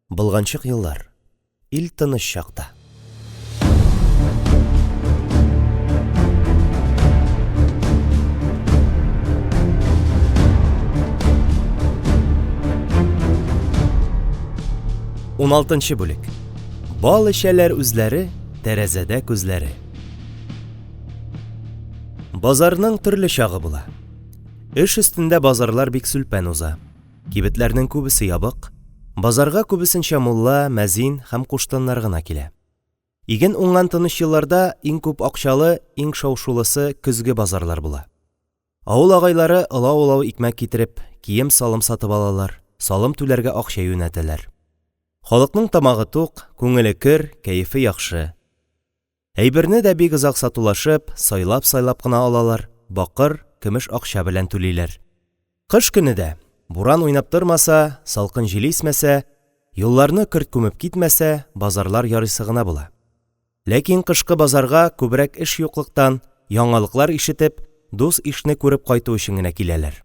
[SPEAKER 1] Болганчык еллар. Ил тыныч чакта. Уналтынчы бүлек. Бал эчәләр үзләре, тәрәзәдә күзләре. Базарның төрле чагы була. Эш өстендә базарлар бик сүлпән уза. Кибетләрнең күбесе ябык, базарга күбесенчә мулла, мәзин һәм куштаннар гына килә. Иген уңган тыныч елларда иң күп акчалы, иң шау-шулысы көзге базарлар була. Авыл агайлары олау-олау икмәк китереп, кием-салым сатып алалар, салым түләргә акча юнәтәләр. Халыкның тамагы тук, күңеле көр, кәефе яхшы. Әйберне дә бик озак сатулашып, сайлап-сайлап кына алалар, бакыр, көмеш акча белән түлиләр. Кыш көне дә, буран уйнап тормаса, салкын җил исмәсә, юлларны көрт күмеп китмәсә, базарлар ярыйсы гына була. Ләкин кышкы базарга күбрәк эш юклыктан, яңалыклар ишетеп, дус-ишне күреп кайту өчен генә киләләр.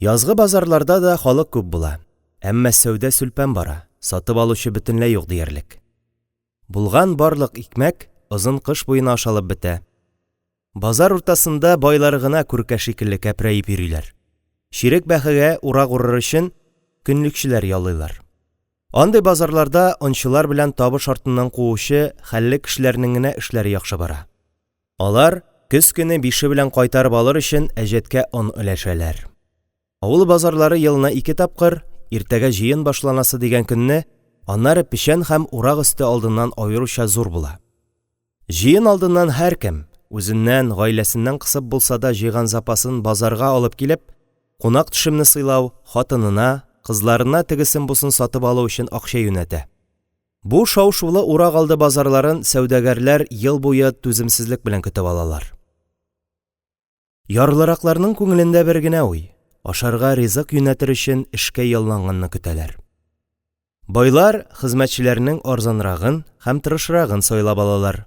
[SPEAKER 1] Язгы базарларда да халык күп була, әмма сәүдә сүлпән бара, сатып алучы бөтенләй юк диярлек. Булган барлык икмәк озын кыш буена ашалып бетә. Базар уртасында байлар гына күркә шикелле кәпрәеп йөриләр. Чирек бәһагә урак урыр өчен көнлекчеләр яллыйлар. Андый базарларда ончылар белән табыш артыннан куучы хәлле кешеләрнең генә эшләре яхшы бара. Алар, көз көне бише белән кайтарып алыр өчен, әҗәткә он өләшәләр. Авыл базарлары елына ике тапкыр, иртәгә җыен башланасы дигән көнне, аннары печән һәм урак өсте алдыннан аеруча зур була. Җыен алдыннан һәркем, үзеннән, гаиләсеннән кысып булса да җыйган запасын базарга алып килеп, кунак-төшемне сыйлау, хатынына, кызларына тегесен-бусын сатып алу өчен акча юнәтә. Бу шау-шулы урак алды базарларын сәүдәгәрләр ел буе түземсезлек белән көтеп алалар. Ярлыракларның күңелендә бер генә уй: ашарга ризык юнәтер өчен эшкә ялланганны көтәләр. Байлар хезмәтчеләрнең арзанрагын һәм тырышрагын сайлап алалар.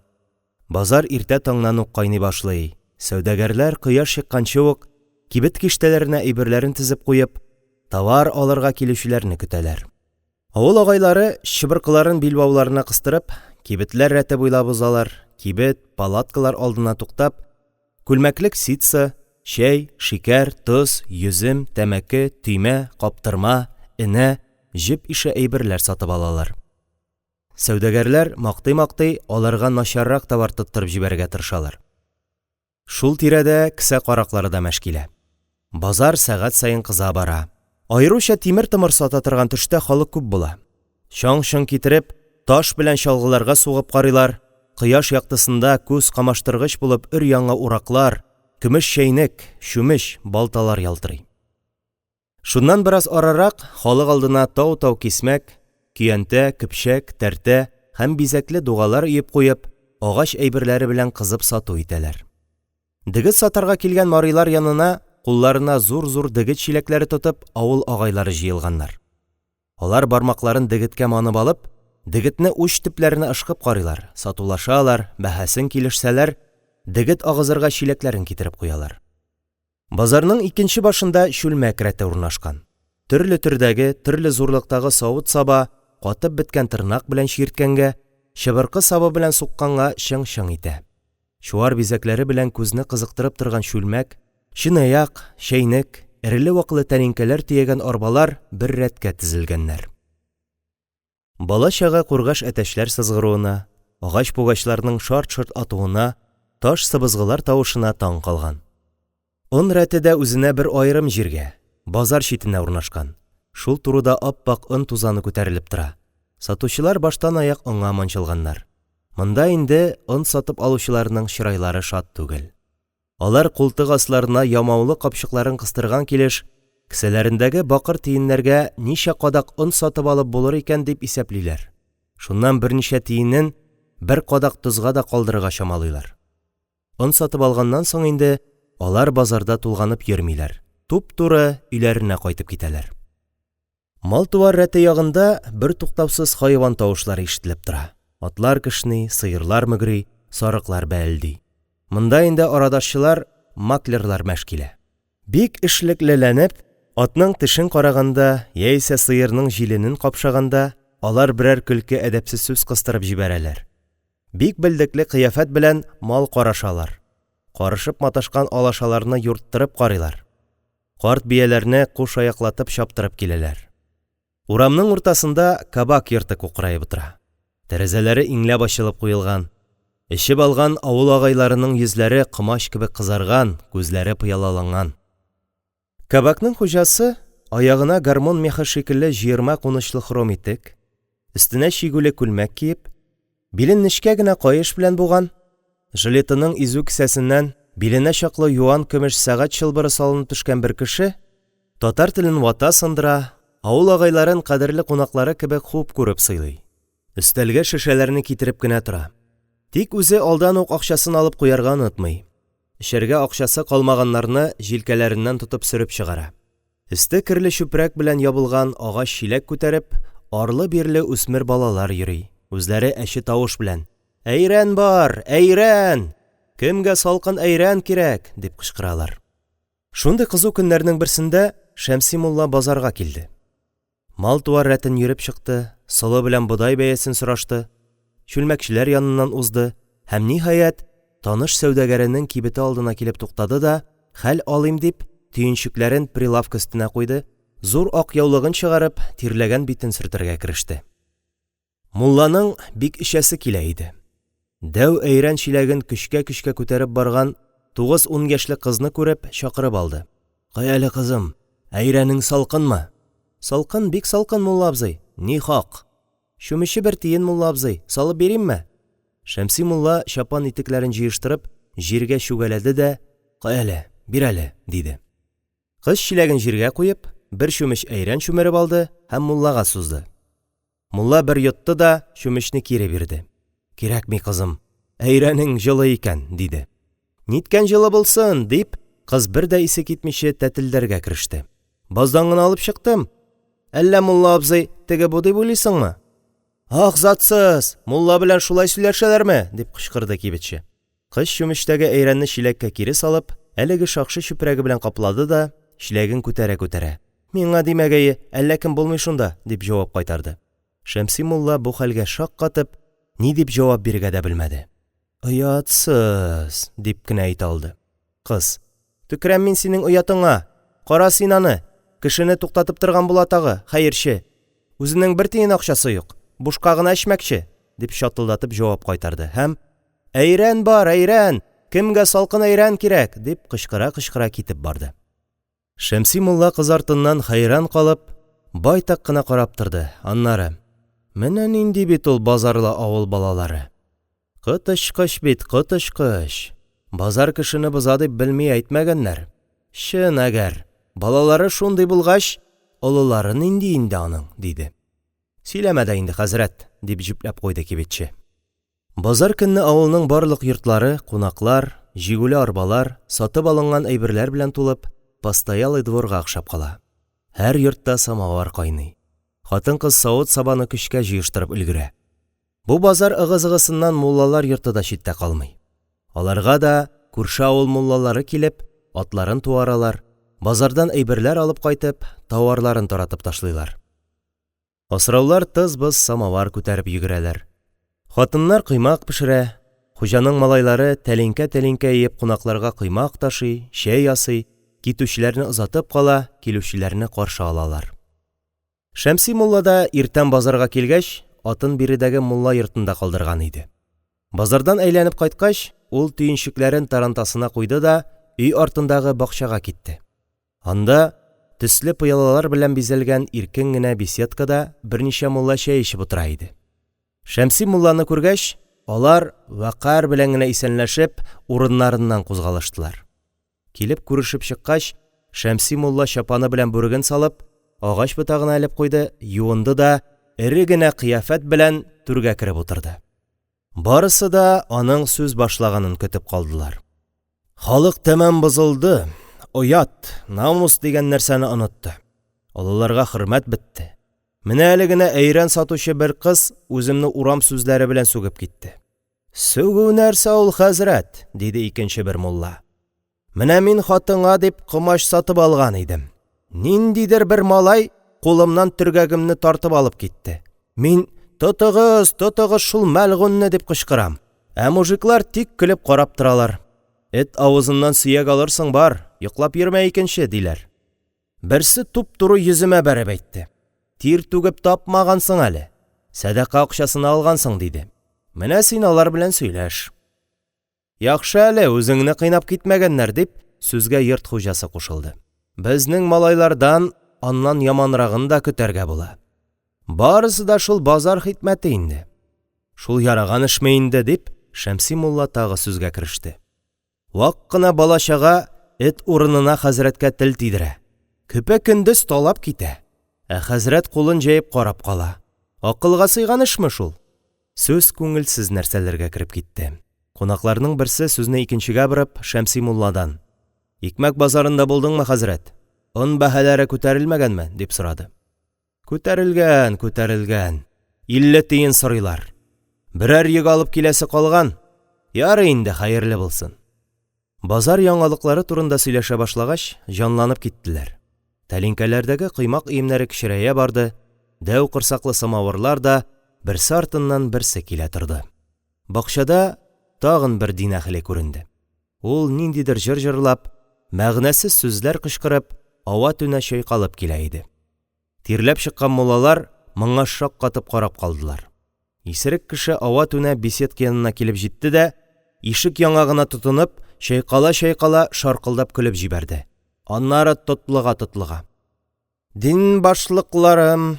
[SPEAKER 1] Базар иртә таңнан ук кайный башлый. Сәүдәгәрләр, кояш чыкканчы ук, кибет киштәләренә әйберләрен тезеп куеп, товар алырга килүчеләрне көтәләр. Авыл агайлары, чыбыркыларын билбауларына кыстырып, кибетләр рәте буйлап узалар, кибет, палаткалар алдына туктап, күлмәклек ситсы, чәй, шикәр, тоз, йөзем, тәмәке, төймә, каптырма, энә, җеп ише әйберләр сатып алалар. Сәүдәгәрләр, мактый-мактый, аларга начаррак товар тоттырып җибәрергә тырышалар. Шул тирәдә кесә караклары да мәш килә. Базар сәгать саен кыза бара. Аеруча тимер-томыр сата торган төштә халык күп була. Чаң-чоң китереп, таш белән чалгыларга сугып карыйлар, кояш яктысында күз камаштыргыч булып өр-яңа ураклар, көмеш чәйнек, чүмеч, балталар ялтырый. Шуннан бераз арырак халык алдына тау-тау кисмәк, көянтә, көпчәк, тәртә һәм бизәкле дугалар өеп куеп, агач әйберләре белән кызып сату итәләр. Дегет сатарга килгән марилар янына, кулларына зур-зур дегет чиләкләре тотып, авыл агайлары җыелганнар. Алар бармакларын дегеткә манып алып, дегетне уч төпләренә ышкып карыйлар, сатулашалар, бәһасен килешсәләр, дегет агызырга чиләкләрен китереп куялар. Базарның икенче башында чүлмәк рәте урнашкан. Төрле төрдәге, төрле зурлыктагы савыт-саба катып беткән тырнак белән чиерткәнгә, чыбыркы сабы белән сукканга чың-чың итә. Чуар бизәкләре белән күзне кызыктырып торган чүлмәк, чынаяк, чәйнек, эреле-ваклы тәлинкәләр төягән арбалар бер рәткә тезелгәннәр. Бала-чага кургаш әтәчләр сызгыруына, агач пугачларның шарт-шорт атуына, таш сыбызгылар тавышына таң калган. Он рәте дә үзенә бер аерым җиргә, базар читенә урнашкан. Шул турыда ап-ак он тузаны күтәрелеп тора. Сатучылар баштанаяк онга манчылганнар. Монда инде он сатып алучыларның чырайлары шат түгел. Алар култык асларына ямаулы капчыкларын кыстырган килеш, кесәләрендәге бакыр тиеннәргә ничә кадак он сатып алып булыр икән дип исәплиләр. Шуннан берничә тиенен бер кадак тозга да калдырырга чамалыйлар. Он сатып алганнан соң инде алар базарда тулганып йөрмиләр, туп-туры өйләренә кайтып китәләр. Мал-туар рәте ягында бертуктаусыз хайван тавышлары ишетелеп тора: атлар кешни, сыерлар мөгри, сарыклар бәэлди. Монда инде арадашчылар, маклерлар мәш килә. Бик эшлеклеләнеп, атның тешен караганда яисә сыерның җиленен капшаганда, алар берәр көлке әдәпсез сүз кыстырып җибәрәләр. Бик белдекле кыяфәт белән мал карашалар, карышып маташкан алашаларны юрттырып карыйлар. Карт бияләрне кушаяклатып чаптырып киләләр. Урамның уртасында кабак йорты кукраеп утыра. Тәрәзәләре иңләп ачылып куелган. Эчеп алган авыл агайларының йөзләре комач кебек кызарган, күзләре пыялаланган. Кабакның хуҗасы, аягына гармун мехы шикелле җыерма кунычлы хром итек, өстенә чигүле күлмәк киеп, Билен нечкә генә каеш белән буган, жилетының изү кесәсеннән биленә чаклы юан көмеш сәгать чылбыры салынып төшкән бер кеше, татар телен вата-сындыра, авыл агайларын кадерле кунаклары кебек хуп күреп сыйлый. Өстәлгә шешәләрне китереп кенә тора. Тик үзе алдан ук акчасын алып куярга онытмый. Эчәргә акчасы калмаганнарны җилкәләреннән тотып сөреп чыгара. Өсте керле чүпрәк белән ябылган агач чиләк күтәреп, арлы-бирле үсмер балалар йөри, үзләре әче тавыш белән: «Әйрән бар! Әйрән! Кемгә салкын әйрән кирәк?» – дип кычкыралар. Шундый кызу көннәрнең берсендә Шәмси мулла базарга килде. Мал-туар рәтен йөреп чыкты, солы белән бодай бәясен сорашты, чүлмәкчеләр яныннан узды һәм, ниһаять, таныш сәүдәгәренең кибете алдына килеп туктады да, хәл алыйм дип, төенчекләрен прилавка өстенә куйды, зур ак яулыгын чыгарып, тирләгән битен сөртергә кереште. Мулланың бик эчәсе килә иде. Дәү әйрән чиләген көчкә-көчкә күтәреп барган тугыз-ун яшьлек кызны күреп, чакырып алды. Кая әле, кызым, әйрәнең салкынмы? Салкын, бик салкын, мулла абзый. Ни хак? Чүмече бер тиен, мулла абзый, салып биримме? Шәмси мулла, чапан итекләрен җыештырып, җиргә чүгәләде дә, Кая әле, бир әле, диде. Кыз чиләген җиргә куеп, бер чүмеч әйрән чүмереп алды һәм муллага сузды. Мулла бер йотты да чүмечне кире бирде. Кирәкми, кызым, әйрәнең җылы икән, диде. Ниткән җылы булсын, дип, Кыз бер дә исе китмичә тәтелдәргә кереште: – Баздан гына алып чыктым, әллә, мулла абзый, теге-бу дип уйлыйсыңмы? – Ах, затсыз, мулла белән шулай сөйләшәләрме? – дип кычкырды кибетче. Кыз чүмечтәге әйрәнне чиләккә кире салып, әлеге шакшы чүпрәге белән каплады да, чиләген күтәрә-күтәрә: – Миңа димәгәе, әллә кем булмый шунда, – дип җавап кайтарды. Шәмси мулла, бу хәлгә шаккатып, ни дип җавап бирергә дә белмәде. – Оятсыз! – дип кенә әйтә алды. Кыз: – Төкерәм мин синең оятыңа! Кара син аны, кешене туктатып торган була тагы, хәерче! Үзенең бер тиен акчасы юк, бушка гына эчмәкче! – дип чатылдатып җавап кайтарды һәм: – Әйрән бар, әйрән! Кемгә салкын әйрән кирәк? – дип кычкыра-кычкыра китеп барды. Шәмси мулла кыз артыннан хәйран калып, байтак кына карап торды, аннары: – Менә нинди бит ул базарлы авыл балалары! Коточкыч бит, коточкыч! Базар кешене боза дип белми әйтмәгәннәр. Чын әгәр, балалары шундый булгач, олылары нинди инде аның? – диде. Сөйләмә дә инде, хәзрәт! – дип җөпләп куйды кибетче. Базар көнне авылның барлык йортлары кунаклар, җигүле арбалар, сатып алынган әйберләр белән тулып, постоялый дворга охшап кала. Һәр йортта самавыр кайный. Хатын-кыз савыт-сабаны көчкә җыештырып өлгерә. Бу базар ыгы-зыгысыннан муллалар йорты да читтә калмый. Аларга да күрше авыл муллалары килеп, атларын туаралар, базардан әйберләр алып кайтып, товарларын таратып ташлыйлар. Асраулар тыз-быз самавыр күтәреп йөгерәләр. Хатыннар коймак пешерә, хуҗаның малайлары тәлинкә-тәлинкә өеп кунакларга коймак ташый, чәй ясый, китүчеләрне озатып кала, килүчеләрне каршы алалар. Шәмси мулла да, иртән базарга килгәч, атын биредәге мулла йортында калдырган иде. Базардан әйләнеп кайткач, ул төенчекләрен тарантасына куйды да өй артындагы бакчага китте. Анда, төсле пыялалар белән бизәлгән иркен генә беседкада берничә мулла чәй эчеп утыра иде. Шәмси мулланы күргәч, алар, вәкарь белән генә исәнләшеп, урыннарыннан кузгалыштылар. Килеп күрешеп чыккач, Шәмси мулла чапаны белән бүреген салып, агач ботагына элеп куйды, юынды да эре генә кыяфәт белән түргә кереп утырды. Барысы да аның сүз башлаганын көтеп калдылар. Халык тәмам бозылды, оят, намус дигән нәрсәне онытты. Олыларга хөрмәт бетте. Менә әле генә әйрән сатучы бер кыз үземне урам сүзләре белән сүгеп китте. Сүгү нәрсә ул, хәзрәт? – диде икенче бер мулла. Менә мин хатынга дип комач сатып алган идем. Ниндидер бер малай кулымнан төргәгемне тартып алып китте. Мин: «Тотыгыз, тотыгыз шул мәлгуньне!» – дип кычкырам. Ә мужиклар тик көлеп карап торалар. «Эт авызыннан сөяк алырсың, бар, йоклап йөрмә икенче!» – диләр. Берсе туп-туры йөземә бәреп әйтте: «Тир түгеп тапмагансың әле, сәдака акчасына алгансың», – диде. Менә син алар белән сөйләш. Яхшы әле, үзеңне кыйнап китмәгәннәр, – дип, сүзгә йорт хуҗасы кушылды. Безнең малайлардан аннан яманрагын да көтәргә була. Барысы да шул базар хикмәте инде. Шул яраган эшме инде, – дип, Шәмси мулла тагы сүзгә кереште. Вак кына бала-чага эт урынына хәзрәткә тел тидерә. Көпә-көндез талап китә. Ә хәзрәт кулын җәеп карап кала. Акылга сыйган эшме шул? Сүз күңелсез нәрсәләргә кереп китте. Кунакларның берсе, сүзне икенчегә борып, Шәмси мулладан: – Икмәк базарында булдыңмы, хәзрәт? Он бәһаләре күтәрелмәгәнме? – дип сорады. Күтәрелгән, күтәрелгән. 50 тиен сорыйлар. Берәр йөк алып киләсе калган. Ярый инде, хәерле булсын. Базар яңалыклары турында сөйләшә башлагач, җанланып киттеләр. Тәлинкәләрдәге коймак өемнәре кечерәя барды, дәү корсаклы самавырлар да берсе артыннан берсе килә торды. Бакчада тагын бер дин әһеле күренде. Ул, ниндидер җыр җырлап, мәгънәсез сүзләр кычкырып, ава-түнә чайкалып килә иде. Тирләп чыккан муллалар моңа шаккатып карап калдылар. Исерек кеше ава-түнә беседка янына килеп җитте дә, ишек яңагына тотынып, чайкала-чайкала, шаркылдап көлеп җибәрде. Аннары тотлыга-тотлыга: – Дин башлыклары,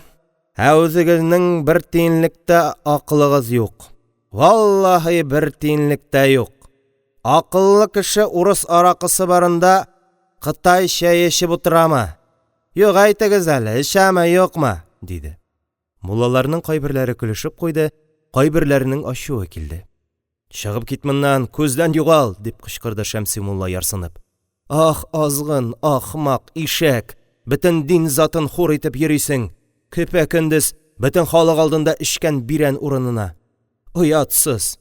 [SPEAKER 1] ә үзегезнең бер тиенлек тә акылыгыз юк! Валлаһи, бер тиенлек тә юк! Акыллы кеше урыс аракысы барында кытай чәе эчеп утырамы? Юк, әйтегез әле, эчәме, юкмы? – диде. Муллаларның кайберләре көлешеп куйды, кайберләренең ачуы килде. – Чыгып кит моннан, күздән югал! – дип кычкырды Шәмси мулла, ярсынып. Ах, азгын, ахмак, ишәк, бөтен дин затын хур итеп йөрисең, көпә-көндез, бөтен халык алдында эчкән бирән урынына… Оятсыз!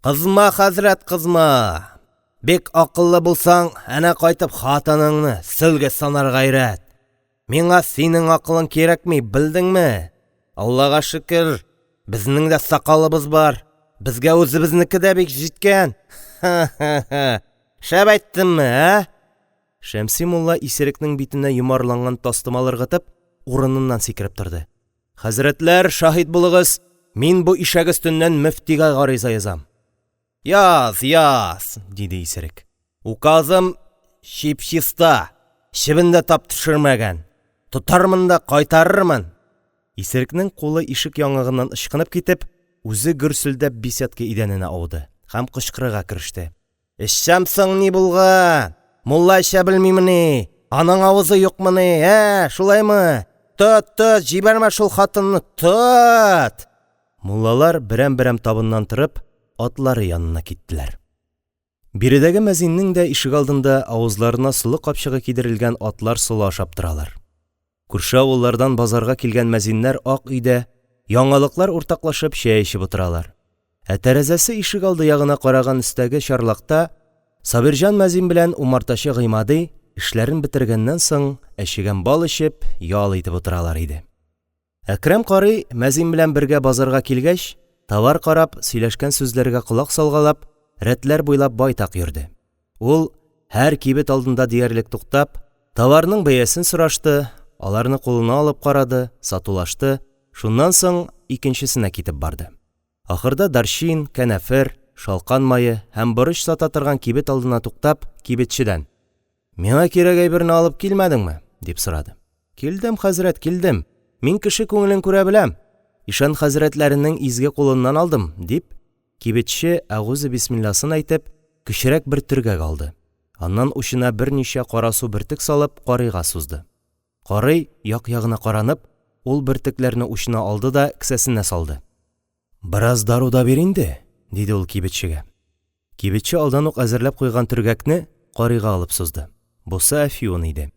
[SPEAKER 1] Кызма, хәзрәт, кызма; бик акыллы булсаң, әнә кайтып хатыныңны, сөлге санарга өйрәт; миңа синең акылың кирәкми, белдеңме; Аллага шөкер, безнең дә сакалыбыз бар, безгә үзебезнеке дә бик җиткән, ха-ха-ха, шәп әйттемме, ә? Шәмси мулла, исерекнең битенә йомарланган тастымал ыргытып, урыныннан сикереп торды: – Хәзрәтләр, шаһит булыгыз: мин бу ишәк өстеннән мөфтигә гариза язам! – Яз, яз! – диде исерек. – Указым чип-чиста, чебен дә тап төшермәгән, тотармын да кайтарырмын! Исерекнең кулы ишек яңагыннан ычкынып китеп, үзе гөрселдәп беседка идәненә ауды һәм кычкырырга кереште: – Эчсәм соң ни булган? Мулла эчә белмимени? Аның авызы юкмыни, ә, шулаймы? Тот, тот, җибәрмә шул хатынны, тот! Муллалар, берәм-берәм табыннан торып, атлары янына киттеләр. Биредәге мәзиннең дә ишегалдында авызларына солы капчыгы кидерелгән атлар солы ашап торалар. Күрше авыллардан базарга килгән мәзиннәр ак өйдә, яңалыклар уртаклашып, чәй эчеп утыралар. Ә тәрәзәсе ишегалды ягына караган өстәге чарлакта Сабирҗан мәзин белән умартачы Гыймади, эшләрен бетергәннән соң, әчегән бал эчеп, ял итеп утыралар иде. Әкрәм карый, мәзин белән бергә базарга килгәч, товар карап, сөйләшкән сүзләргә колак салгалап, рәтләр буйлап байтак йөрде. Ул, һәр кибет алдында диярлек туктап, товарның бәясен сорашты, аларны кулына алып карады, сатулашты, шуннан соң икенчесенә китеп барды. Ахырда дарчин, канәфер, шалкан мае һәм борыч сата торган кибет алдына туктап, кибетчедән: – Миңа кирәк әйберне алып килмәдеңме? – дип сорады. – Килдем, хәзрәт, килдем; мин кеше күңелен күрә беләм, ишан хәзрәтләренең изге кулыннан алдым, – дип, кибетче, әгузе-бисмилласын әйтеп, кечерәк бер төргәк алды, аннан учына берничә карасу бөртек салып, карыйга сузды. Карый, як-ягына каранып, ул бөртекләрне учына алды да кесәсенә салды. Бераз дару да бир инде, – диде ул кибетчегә. Кибетче алдан ук әзерләп куйган төргәкне карыйга алып сузды. Бусы әфьюн иде.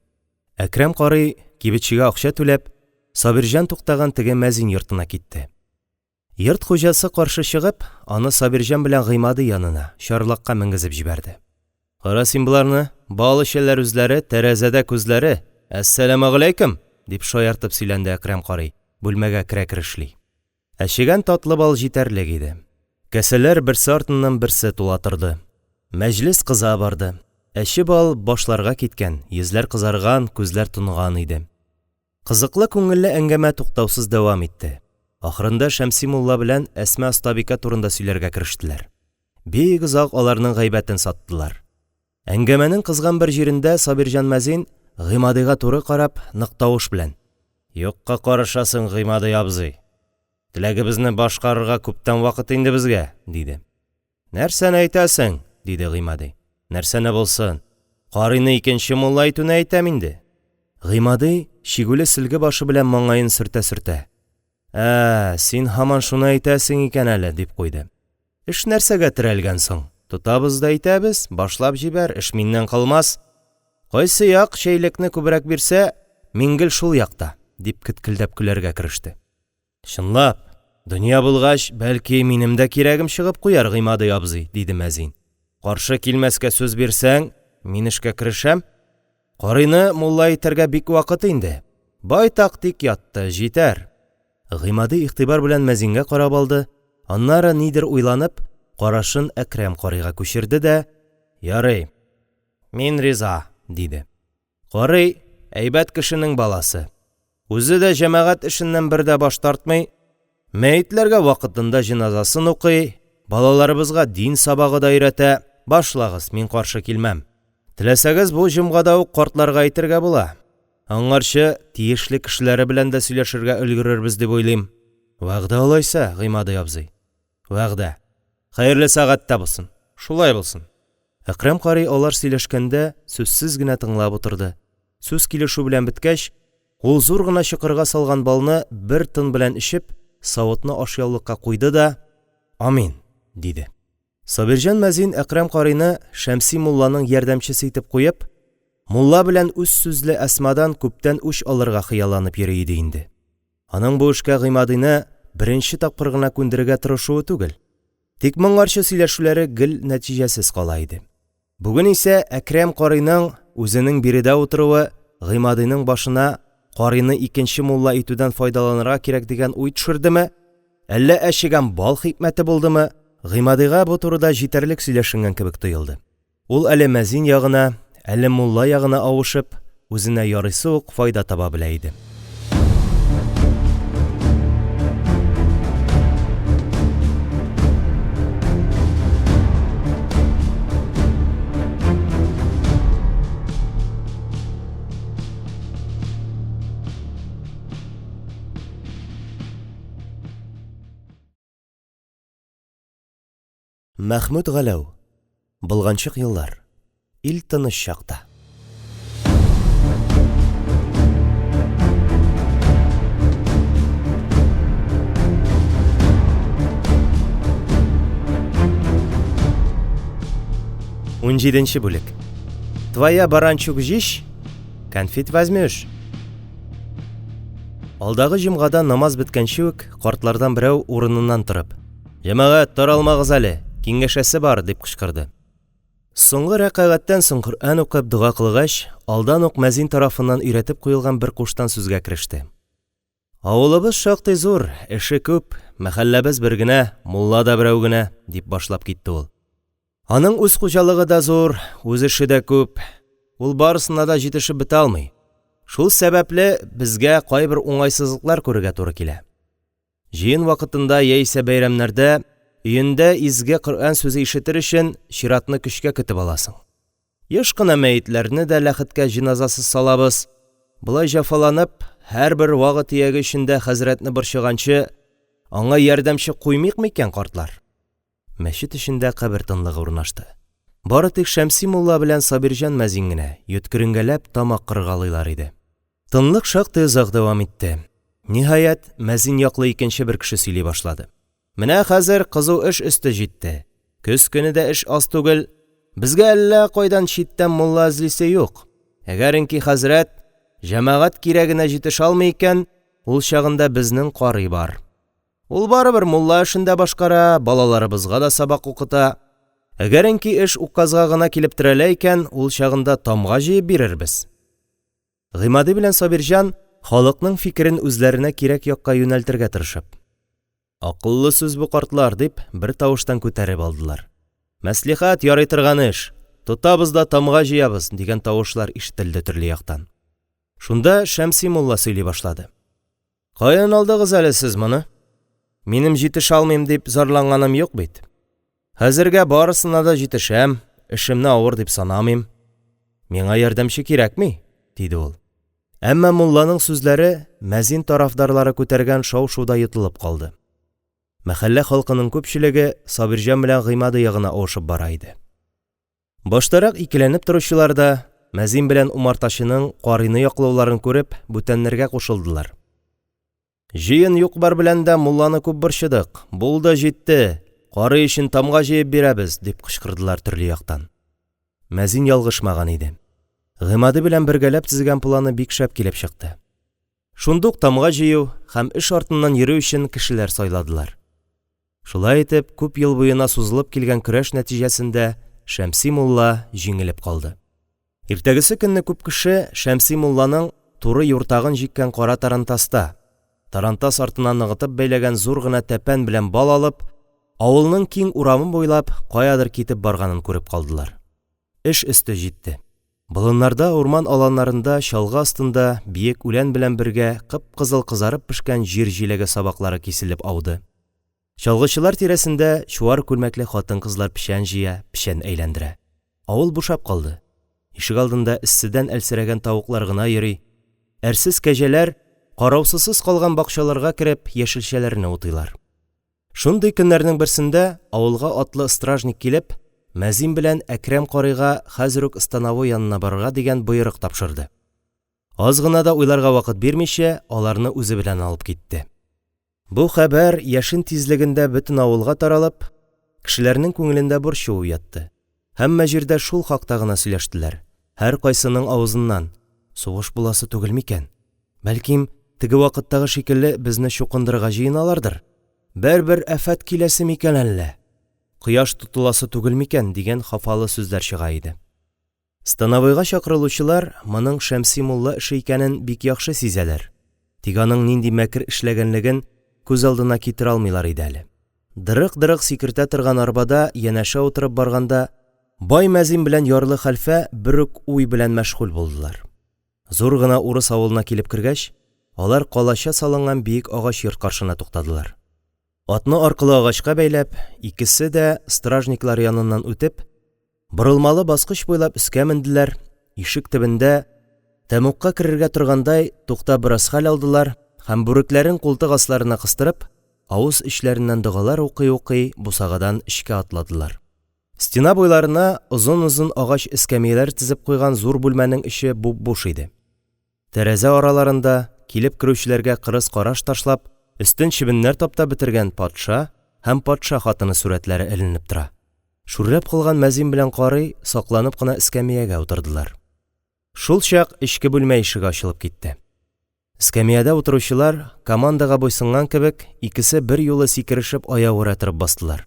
[SPEAKER 1] Әкрәм карый, кибетчегә акча түләп, Сабирҗан туктаган теге мәзин йортына китте. Йорт хуҗасы каршы чыгып, аны Сабирҗан белән Гыймади янына, чарлакка менгезеп җибәрде. Кара син боларны, бал эчәләр үзләре, тәрәзәдә күзләре, әссәламегаләйкем! – дип шаяртып сөйләнде Әкрәм карый, бүлмәгә керә-керешли. Әчегән татлы бал җитәрлек иде. Касәләр берсе артыннан берсе тула торды. Мәҗлес кыза барды. Әче бал башларга киткән, йөзләр кызарган, күзләр тонган иде. Кызыклы күңелле әңгәмә туктаусыз дәвам итте. Ахырында Шәмси мулла белән Әсма остабикә турында сөйләргә керештеләр. Бик озак аларның гайбәтен саттылар. Әңгәмәнең кызган бер җирендә Сабирҗан мәзин, Гыймадига туры карап, нык тавыш белән: – Юкка карышасың, Гыймади абзый. Теләгебезне башкарырга күптән вакыт инде безгә, – диде. Нәрсәне әйтәсең? – диде Гыймади. – Нәрсәне булсын? Карыйны икенче мулла итүне әйтәм инде. Гыймади, чигүле сөлге башы белән маңгаен сөртә-сөртә: – Ә, син һаман шуны әйтәсең икән әле, – дип куйды. – Эш нәрсәгә терәлгән соң? Тотабыз да итәбез, башлап җибәр, эш миннән калмас. Кайсы як чәйлекне күбрәк бирсә, мин гел шул якта, – дип кеткелдәп көләргә кереште. Чынлап, дөнья булгач, бәлки, минем дә кирәгем чыгып куяр, Гыймади абзый, – диде мәзин. – Каршы килмәскә сүз бирсәң, мин эшкә керешәм. Карыйны мулла итәргә бик вакыт инде, байтак тик ятты, җитәр. Гыймади игътибар белән мәзингә карап алды, аннары, нидер уйланып, карашын Әкрәм карыйга күчерде дә: – Ярый, мин риза, – диде. Карый – әйбәт кешенең баласы, үзе дә җәмәгать эшеннән бер дә баш тартмый, мәетләргә вакытында җеназасын укый, балаларыбызга дин сабагы да өйрәтә, башлагыз, мин каршы килмәм. Теләсәгез, бу җомгада ук картларга әйтергә була, аңарчы тиешле кешеләре белән дә сөйләшергә өлгерербез дип уйлыйм. Вәгъдә алайса, Гыймади абзый? Вәгъдә. Хәерле сәгатьтә булсын. Шулай булсын. Әкрәм карый алар сөйләшкәндә сүзсез генә тыңлап утырды. Сүз килешү белән беткәч, ул зур гына чокырга салган балны бер тын белән эчеп, савытны ашъяулыкка куйды да: – Амин! – диде. Сабирҗан мәзин Әкрәм карыйны Шәмси мулланың ярдәмчесе итеп куеп, мулла белән үзсүзле Әсмадан күптән үч алырга хыялланып йөри иде инде. Аның бу эшкә Гыймадины беренче тапкыр гына күндерергә тырышуы түгел. Тик моңарчы сөйләшүләре гел нәтиҗәсез кала иде. Бүген исә Әкрәм карыйның үзенең биредә утыруы Гыймадиның башына карыйны икенче мулла итүдән файдаланырга кирәк дигән уй төшердеме, әллә әчегән бал хикмәте булдымы, Гыймадига бу турыда җитәрлек сөйләшенгән кебек тоелды. Ул әле мәзин ягына, әле мулла ягына авышып, үзенә ярыйсы ук файда таба белә иде. Мәхмүт Галәү. Болганчык еллар. Ил тыныч чакта. Унҗиденче бүлек. Твоя баранчук җиш, конфет возьмешь. Алдагы җомгада намаз беткәнче үк картлардан берәү урыныннан торып, «Җәмәгать, таралмагыз әле, киңәшәсе бар!» – дип кычкырды. Соңгы рәкәгатьтән соң Коръән укып, дога кылгач, алдан ук мәзин тарафыннан өйрәтеп куелган бер куштан сүзгә кереште. Авылыбыз шактый зур, эше күп, мәхәлләбез бер генә, мулла да берәү генә, дип башлап китте ул. Аның үз хуҗалыгы да зур, үз эше дә күп. Ул барысына да җитешеп бетә алмый. Шул сәбәпле безгә кайбер уңайсызлыклар күрергә туры килә. Җыен вакытында яисә бәйрәмнәрдә өендә изге Коръән сүзе ишетер өчен чиратны көчкә көтеп аласың. Еш кына мәетләрне дә ләхеткә җеназасыз салабыз. Болай җәфаланып, һәрбер вагы-төяге өчен дә хәзрәтне борчыганчы, аңа ярдәмче куймыйк микән, картлар? Мәчет эчендә кабер тынлыгы урнашты. Бары тик Шәмси мулла белән Сабирҗан мәзин генә, йөткеренгәләп, тамак кыргалыйлар иде. Тынлык шактый озак дәвам итте. Ниһаять, мәзин яклы икенче бер кеше сөйли башлады. Менә хәзер кызу эш өсте җитте. Көз көне дә эш аз түгел. Безгә әллә кайдан читтән мулла эзлисе юк. Әгәренки хәзрәт җәмәгать кирәгенә җитешә алмый икән, ул чагында безнең карый бар. Ул барыбер мулла эшен дә башкара, балаларыбызга да сабак укыта. Әгәренки эш указга гына килеп терәлә икән, ул чагында тамга җыеп бирербез. Гыймади белән Сабирҗан, халыкның фикерен үзләренә кирәк якка юнәлтергә тырышып. Акыллы сүз бу, картлар, дип, бертавыштан күтәреп алдылар. Мәслихәт, ярый торган эш! Тотабыз да тамга җыябыз! дигән тавышлар ишетелде төрле яктан. Шунда Шәмси мулла сөйли башлады. Каян алдыгыз әле сез моны? Минем җитешә алмыйм дип зарланганым юк бит. Хәзергә барысына да җитешәм, эшемне авыр дип санамыйм. Миңа ярдәмче кирәкми, диде ул. Әмма мулланың сүзләре мәзин тарафдарлары күтәргән шау-шуда йотылып калды. Мәхәллә халкының күпчелеге Сабирҗан белән Гыймади ягына авышып бара иде. Баштарак икеләнеп торучылар да, мәзин белән умартачының карыйны яклауларын күреп, бүтәннәргә кушылдылар. Җыен юк-бар белән дә мулланы күп борчыдык. Булды, җитте! Карый өчен тамга җыеп бирәбез! – дип кычкырдылар төрле яктан. Мәзин ялгышмаган иде. Гыймади белән бергәләп төзегән планы бик шәп килеп чыкты. Шундук тамга җыю һәм эш артыннан йөрү өчен кешеләр сайладылар. Шулай итеп, күп ел буена сузылып килгән көрәш нәтиҗәсендә Шәмси мулла җиңелеп калды. Иртәгесе көнне күп кеше Шәмси мулланың туры юртагын җиккән кара тарантаста, тарантас артына ныгытып бәйләгән зур гына тәпән белән бал алып, авылның киң урамы буйлап каядыр китеп барганын күреп калдылар. Эш өсте җитте. Болыннарда, урман аланнарында, чалгы астында биек үлән белән бергә кып-кызыл кызарып пешкән җир җиләге сабаклары киселеп ауды. Чалгычылар тирәсендә чуар күлмәкле хатын-кызлар печән җыя, печән әйләндерә. Авыл бушап калды. Ишегалдында эсседән әлсерәгән тавыклар гына йөри. Әрсез кәҗәләр, караусысыз калган бакчаларга кереп, яшелчәләрне утыйлар. Шундый көннәрнең берсендә авылга атлы стражник килеп, мәзин белән Әкрәм карыйга хәзер үк становой янына барырга дигән боерык тапшырды. Аз гына да уйларга вакыт бирмичә, аларны үзе белән алып китте. Бу хәбәр яшен тизлегендә бөтен авылга таралып, кешеләрнең күңелендә борчу уятты. Һәммә җирдә шул хакта гына сөйләштеләр. Һәркайсының авызыннан: «Сугыш буласы түгел микән?», «Бәлкем, теге вакыттагы шикелле, безне чукындырырга җыеналардыр?», «Бер-бер афәт киләсе микән әллә?», «Кояш тотыласы түгел микән?» дигән хафалы сүзләр чыга иде. Становойга чакырылучылар моның Шәмси мулла эше икәнен бик яхшы сизәләр, тик аның нинди мәкер эшләгәнлеген күз алдына китерә алмыйлар иде әле. Дырык-дырык сикертә торган арбада янәшә утырып барганда, бай мәзин белән ярлы хәлфә бер үк уй белән мәшгуль булдылар. Зур гына урыс авылына килеп кергәч, алар калача салынган биек агач йорт каршына туктадылар. Атны аркылы агачка бәйләп, икесе дә стражниклар яныннан үтеп, борылмалы баскыч буйлап өскә менделәр, ишек төбендә, тәмугка керергә торгандай, туктап бераз хәл алдылар һәм, бүрекләрен култык асларына кыстырып, авыз эчләреннән догалар укый-укый, бусагадан эчкә атладылар. Стена буйларына озын-озын агач эскәмияләр тезеп куйган зур бүлмәнең эче буп-буш иде. Тәрәзә араларында, килеп керүчеләргә кырыс караш ташлап, өстен чебеннәр таптап бетергән патша һәм патша хатыны сурәтләре эленеп тора. Шүрләп калган мәзин белән карый сакланып кына эскәмиягә утырдылар. Шулчак эчке бүлмә ишеге ачылып китте. Эскәмиядә утыручылар, командага буйсынган кебек, икесе берьюлы сикерешеп аягүрә торып бастылар.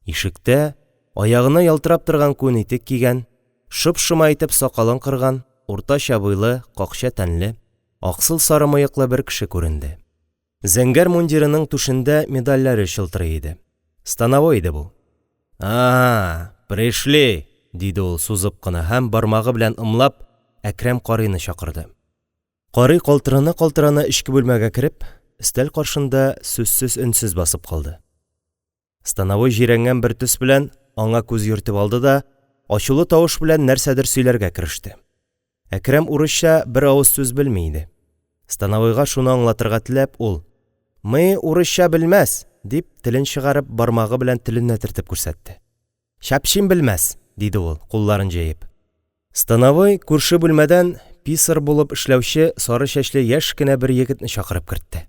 [SPEAKER 1] Ишектә, аягына ялтырап торган күн итек кигән, шоп-шома итеп сакалын кырган, уртача буйлы, какча тәнле, аксыл-сары мыеклы бер кеше күренде. Зәңгәр мундирының түшендә медальләре чылтырый иде. Становой иде бу. «А-а, пришли!» – диде ул сузып кына һәм, бармагы белән ымлап, Әкрәм карыйны чакырды. Карый, калтырана-калтырана эчке бүлмәгә кереп, өстәл каршында сүзсез-өнсез басып калды. Становой җирәнгән бер төс белән аңа күз йөртеп алды да ачулы тавыш белән нәрсәдер сөйләргә кереште. Әкрәм урысча бер авыз сүз белми иде. Становойга шуны аңлатырга теләп, ул: «Мы урысча белмәс!» – дип, телен чыгарып, бармагы белән теленә төртеп күрсәтте. «Сәпчим белмәс!» – диде ул, кулларын җәеп. Становой күрше бүлмәдән писарь булып эшләүче сары чәчле яшь кенә бер егетне чакырып кертте.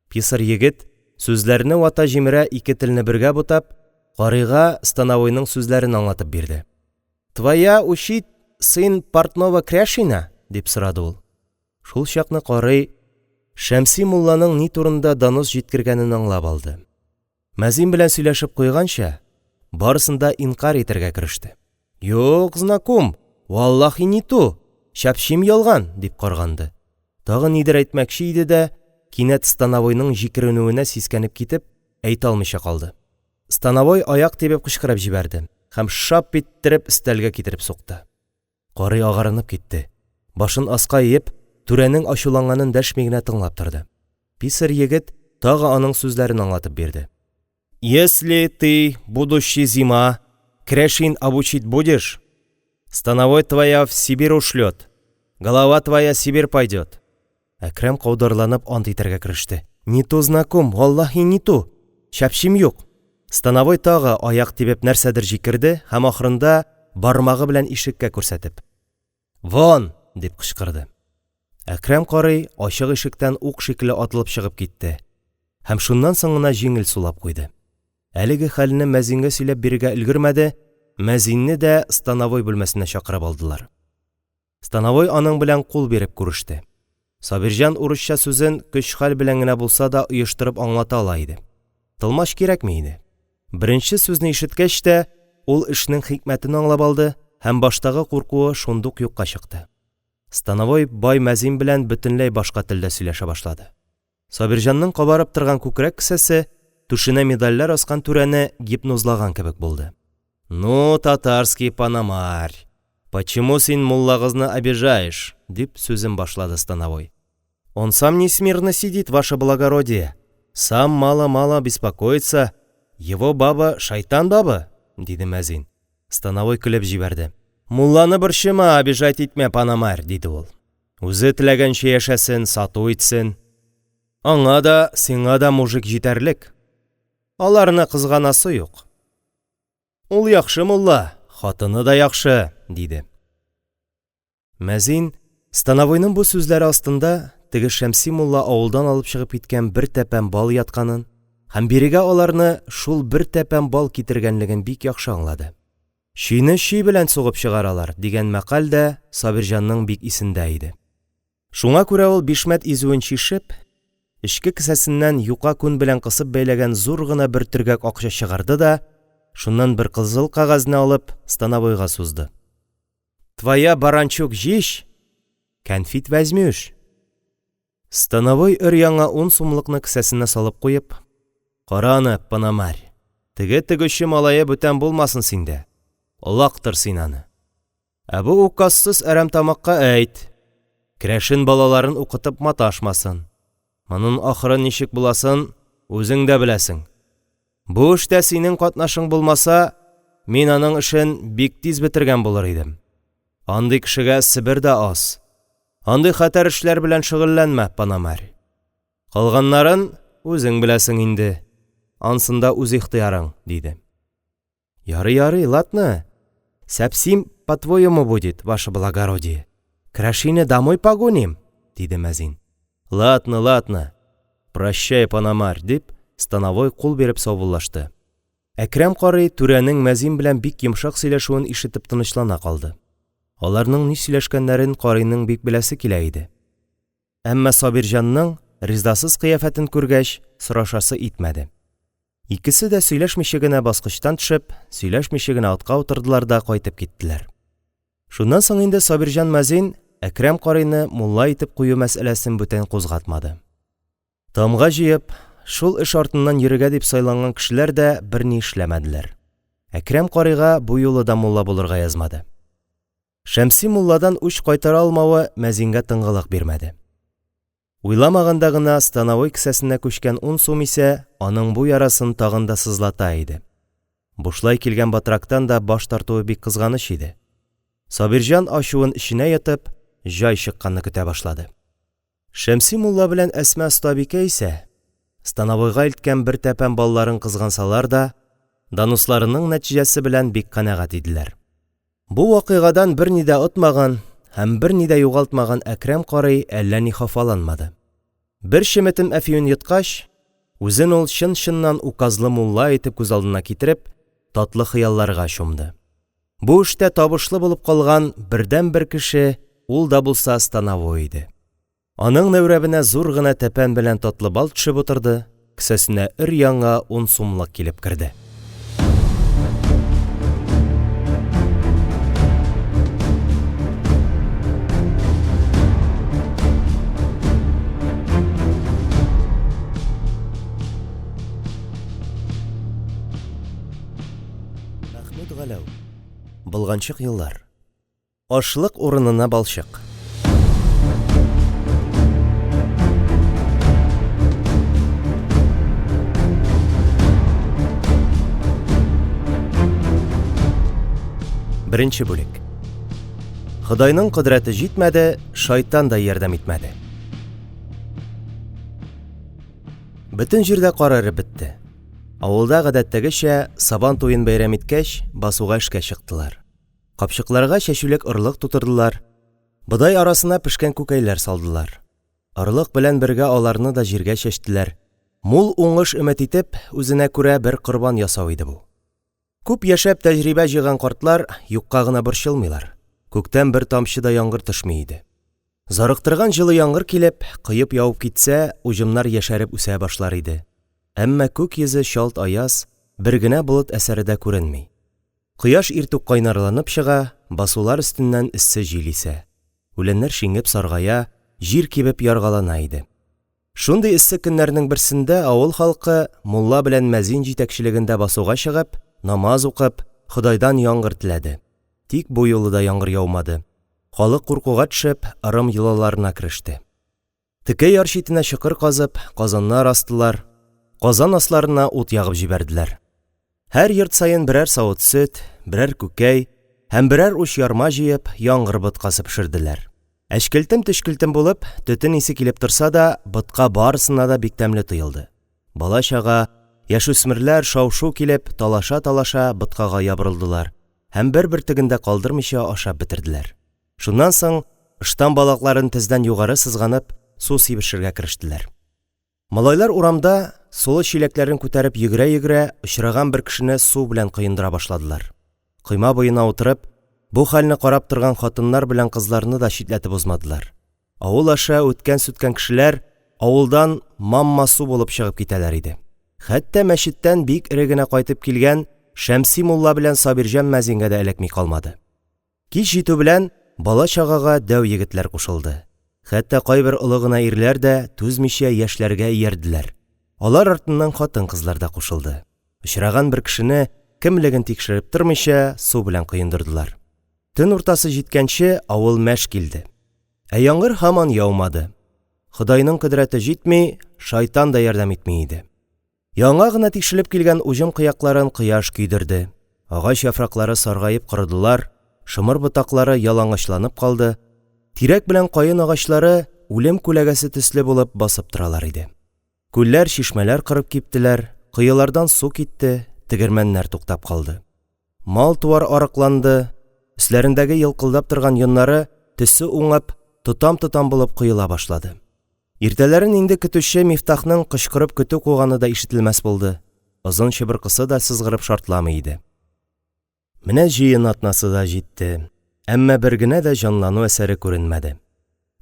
[SPEAKER 1] Писарь егет, сүзләрне вата-җимерә ике телне бергә бутап, карыйга становойның сүзләрен аңлатып бирде. «Твоя учить сын портного кряшена?» – дип сорады ул. Шул чакны карый Шәмси мулланың ни турында донос җиткергәнен аңлап алды. Мәзин белән сөйләшеп куйганча, барысын да инкарь итәргә кереште. «Юк, знакум, валлаһи, ниту, сәпчим ялган!» – дип карганды. Тагы нидер әйтмәкче иде дә, кинәт становойның җикеренүенә сискәнеп китеп, әйтә алмыйча калды. Становой аяк тибеп кычкырып җибәрде һәм шап иттереп өстәлгә китереп сукты. Карый агарынып китте, башын аска иеп, түрәнең ачуланганын дәшми генә тыңлап торды. Писарь егет тагы аның сүзләрен аңлатып бирде. «Если ты, будущий зима, кряшен обучить будешь, становой твоя в Сибирь ушлет, голова твоя Сибирь пойдет». Әкрәм каударланып ант итәргә кереште. «Ниту, знакум, валлаһи, ниту! Сәпчим юк!» Становой тагы аяк тибеп нәрсәдер җикерде һәм ахырында, бармагы белән ишеккә күрсәтеп: «Вон!» – дип кычкырды. Әкрәм карый ачык ишектән ук шикелле атылып чыгып китте һәм шуннан соң гына җиңел сулап куйды. Әлеге хәлне мәзингә сөйләп бирергә өлгермәде, мәзинне дә становой бүлмәсенә чакырып алдылар. Становой аның белән кул биреп күреште. Сабирҗан урысча сүзен көч-хәл белән генә булса да оештырып аңлата ала иде. Тылмач кирәкми иде. Беренче сүзне ишеткәч тә, ул эшнең хикмәтен аңлап алды һәм баштагы куркуы шундук юкка чыкты. Становой бай мәзин белән бөтенләй башка телдә сөйләшә башлады. Сабирҗанның кабарып торган күкрәк кесәсе түшенә медальләр аскан түрәне гипнозлаган кебек булды. «Ну, татарский пономарь, почему син муллагызны обижаешь?» – дип сүзен башлады становой. «Он сам не смирно сидит, ваше благородие, сам мало-мало беспокоится, его баба – шайтан баба», – диде мәзин. Становой көлеп җибәрде. «Мулланы борчыма, обижать итмә, пономарь», – диде ул. «Үзе теләгәнчә яшәсен, сату итсен. Аңа да, сиңа да мужик җитәрлек. Аларны кызганасы юк». Ул яхшы мулла, хатыны да яхшы, – диде. Мәзин, становойның бу сүзләре астында теге Шәмси мулла авылдан алып чыгып киткән бер тәпән бал ятканын һәм бирегә аларны шул бер тәпән бал китергәнлеген бик яхшы аңлады. Чөйне чөй белән сугып чыгаралар, дигән мәкаль дә Сабирҗанның бик исендә иде. Шуңа күрә ул, бишмәт изүен чишеп, эчке кесәсеннән юка күн белән кысып бәйләгән зур гына бер төргәк акча чыгарды да, шуннан бер кызыл кәгазьне алып, становойга сузды: – Твоя баранчук җич, кәнфит вәзмүш! Становой өр-яңа ун сумлыкны кесәсенә салып куеп: – Кара аны, пономарь, теге тегүче малае бүтән булмасын синдә, олактыр син аны. Ә бу указсыз әрәмтамакка әйт: керәшен балаларын укытып маташмасын, монын ахыры ничек буласын үзең дә беләсең. Бу эштә синең катнашың булмаса, мин аның эшен бик тиз бетергән булыр идем. Андый кешегә Себер дә аз. Андый хәтәр эшләр белән шөгыльләнмә, пономарь. Калганнарын үзең беләсең инде, ансында үз ихтыярың, – диде. Ярый, ярый, ладно, сәпсим по-твоему будет, ваше благородие, крәшине дамой погоним, – диде мәзин. Ладно, ладно, прощай, пономарь, – дип, становой кул биреп саубуллашты. Әкрәм карый түрәнең мәзин белән бик йомшак сөйләшүен ишетеп тынычлана калды. Аларның ни сөйләшкәннәрен карыйның бик беләсе килә иде. Әмма Сабирҗанның ризасыз кыяфәтен күргәч, сорашасы итмәде. Икесе дә сөйләшмичә генә баскычтан төшеп, сөйләшмичә генә атка утырдылар да кайтып киттеләр. Шуннан соң инде Сабирҗан мәзин Әкрәм карыйны мулла итеп кую мәсьәләсен бүтән кузгатмады. Тамга җыеп, шул эш артыннан йөрергә дип сайланган кешеләр дә берни эшләмәделәр. Әкрәм карыйга бу юлы да мулла булырга язмады. Шәмси мулладан үч кайтара алмавы мәзингә тынгылык бирмәде. Уйламаганда гына становой кесәсенә күчкән ун сум исә аның бу ярасын тагын да сызлата иде. Бушлай килгән батрактан да баш тартуы бик кызганыч иде. Сабирҗан ачуын эченә йотып, җай чыкканны көтә башлады. Шәмси мулла белән Әсма остабикә исә, становойга илткән бер тәпән балларын кызгансалар да, доносларының нәтиҗәсе белән бик канәгать иделәр. Бу вакыйгадан берни дә отмаган һәм берни дә югалтмаган Әкрәм карый әллә ни хафаланмады. Бер чеметем әфиюн йоткач, үзен ул чын-чыннан указлы мулла итеп күз алдына китереп, татлы хыялларга чумды. Бу эштә табышлы булып калган бердәнбер кеше ул да булса становой иде. Аның нәүрәбенә зур гына тәпән белән татлы бал төшеп утырды, кесәсенә өр-яңа ун сумлык килеп керде. Мәхмүт Галәү. Болганчык еллар. Ашлык урынына балчык. Беренче бүлек. Ходайның кодрәте җитмәде, шайтан да ярдәм итмәде. Бөтен җирдә кар эреп бетте. Авылда гадәттәгечә Сабан туен бәйрәм иткәч, басуга эшкә чыктылар. Капчыкларга чәчүлек орлык тутырдылар, бодай арасына пешкән күкәйләр салдылар. Орлык белән бергә аларны да җиргә чәчтеләр. Мул уңыш өмет итеп, үзенә күрә бер корбан ясау иде бу. Күп яшәп тәҗрибә җыйган картлар юкка гына борчылмыйлар. Күктән бер тамчы да яңгыр төшми иде. Зарыктырган җылы яңгыр килеп, коеп явып китсә, уҗымнар яшәреп үсә башлар иде. Әмма күк йөзе чалт аяз, бер генә болыт әсәре дә күренми. Кояш иртүк кайнарланып чыга, басулар өстеннән эссе җил исә. Үләннәр шиңеп саргая, җир кибеп яргалана иде. Шундый эссе көннәрнең берсендә авыл халкы, мулла белән мәзин җитәкчелегендә басуга чыгып, намаз укып, Ходайдан яңгыр теләде. Тик бу юлы да яңгыр яумады. Халык куркуга төшеп, ырым йолаларына кереште. Текә яр читенә чокыр казып, казаннар астылар, казан асларына ут ягып җибәрделәр. Һәр йорт саен берәр савыт сөт, берәр күкәй һәм берәр уч ярма җыеп, яңгыр боткасы пешерделәр. Әчкелтем-төчкелтем булып, төтен исе килеп торса да, ботка барысына да бик тәмле тоелды. Бала-чага, яшүсмерләр шау-шу килеп, талаша-талаша боткага ябырылдылар һәм бер бөртеген дә калдырмыйча ашап бетерделәр. Шуннан соң, ыштан балакларын тездән югары сызганып, су сибешергә керештеләр. Малайлар урамда, сулы чиләкләрен күтәреп йөгерә-йөгерә, очраган бер кешене су белән коендыра башладылар. Койма буена утырып, бу хәлне карап торган хатыннар белән кызларны да читләтеп узмадылар. Авыл аша үткән-сүткән кешеләр авылдан манма су булып чыгып китәләр иде. Хәтта мәчеттән бик эре генә кайтып килгән Шәмси мулла белән Сабирҗан мәзингә дә эләкми калмады. Кич җитү белән, бала-чагага дәү егетләр кушылды. Хәтта кайбер олы гына ирләр дә, түзмичә, яшьләргә иярделәр. Алар артыннан хатын-кызлар да кушылды. Очраган бер кешене, кемлеген тикшереп тормыйча, су белән коендырдылар. Төн уртасы җиткәнче, авыл мәш килде. Ә яңгыр һаман яумады. Ходайның кодрәте җитми, шайтан да ярдәм итми иде. Яңа гына тишелеп килгән уҗым кыякларын кояш көйдерде. Агач яфраклары саргаеп корыдылар, шомыр ботаклары ялангачланып калды, тирәк белән каен агачлары үлем күләгәсе төсле булып басып торалар иде. Күлләр, чишмәләр корып киптеләр, коелардан су китте, тегермәннәр туктап калды. Мал-туар арыкланды, өсләрендәге елкылдап торган йоннары, төсе уңып, тотам-тотам булып коела башлады. Иртәләрен инде көтүче Мифтахның кычкырып көтү куганы да ишетелмәс булды, озын чыбыркысы да сызгырып шартламый иде. Менә җыен атнасы да җитте, әмма бер генә дә җанлану әсәре күренмәде.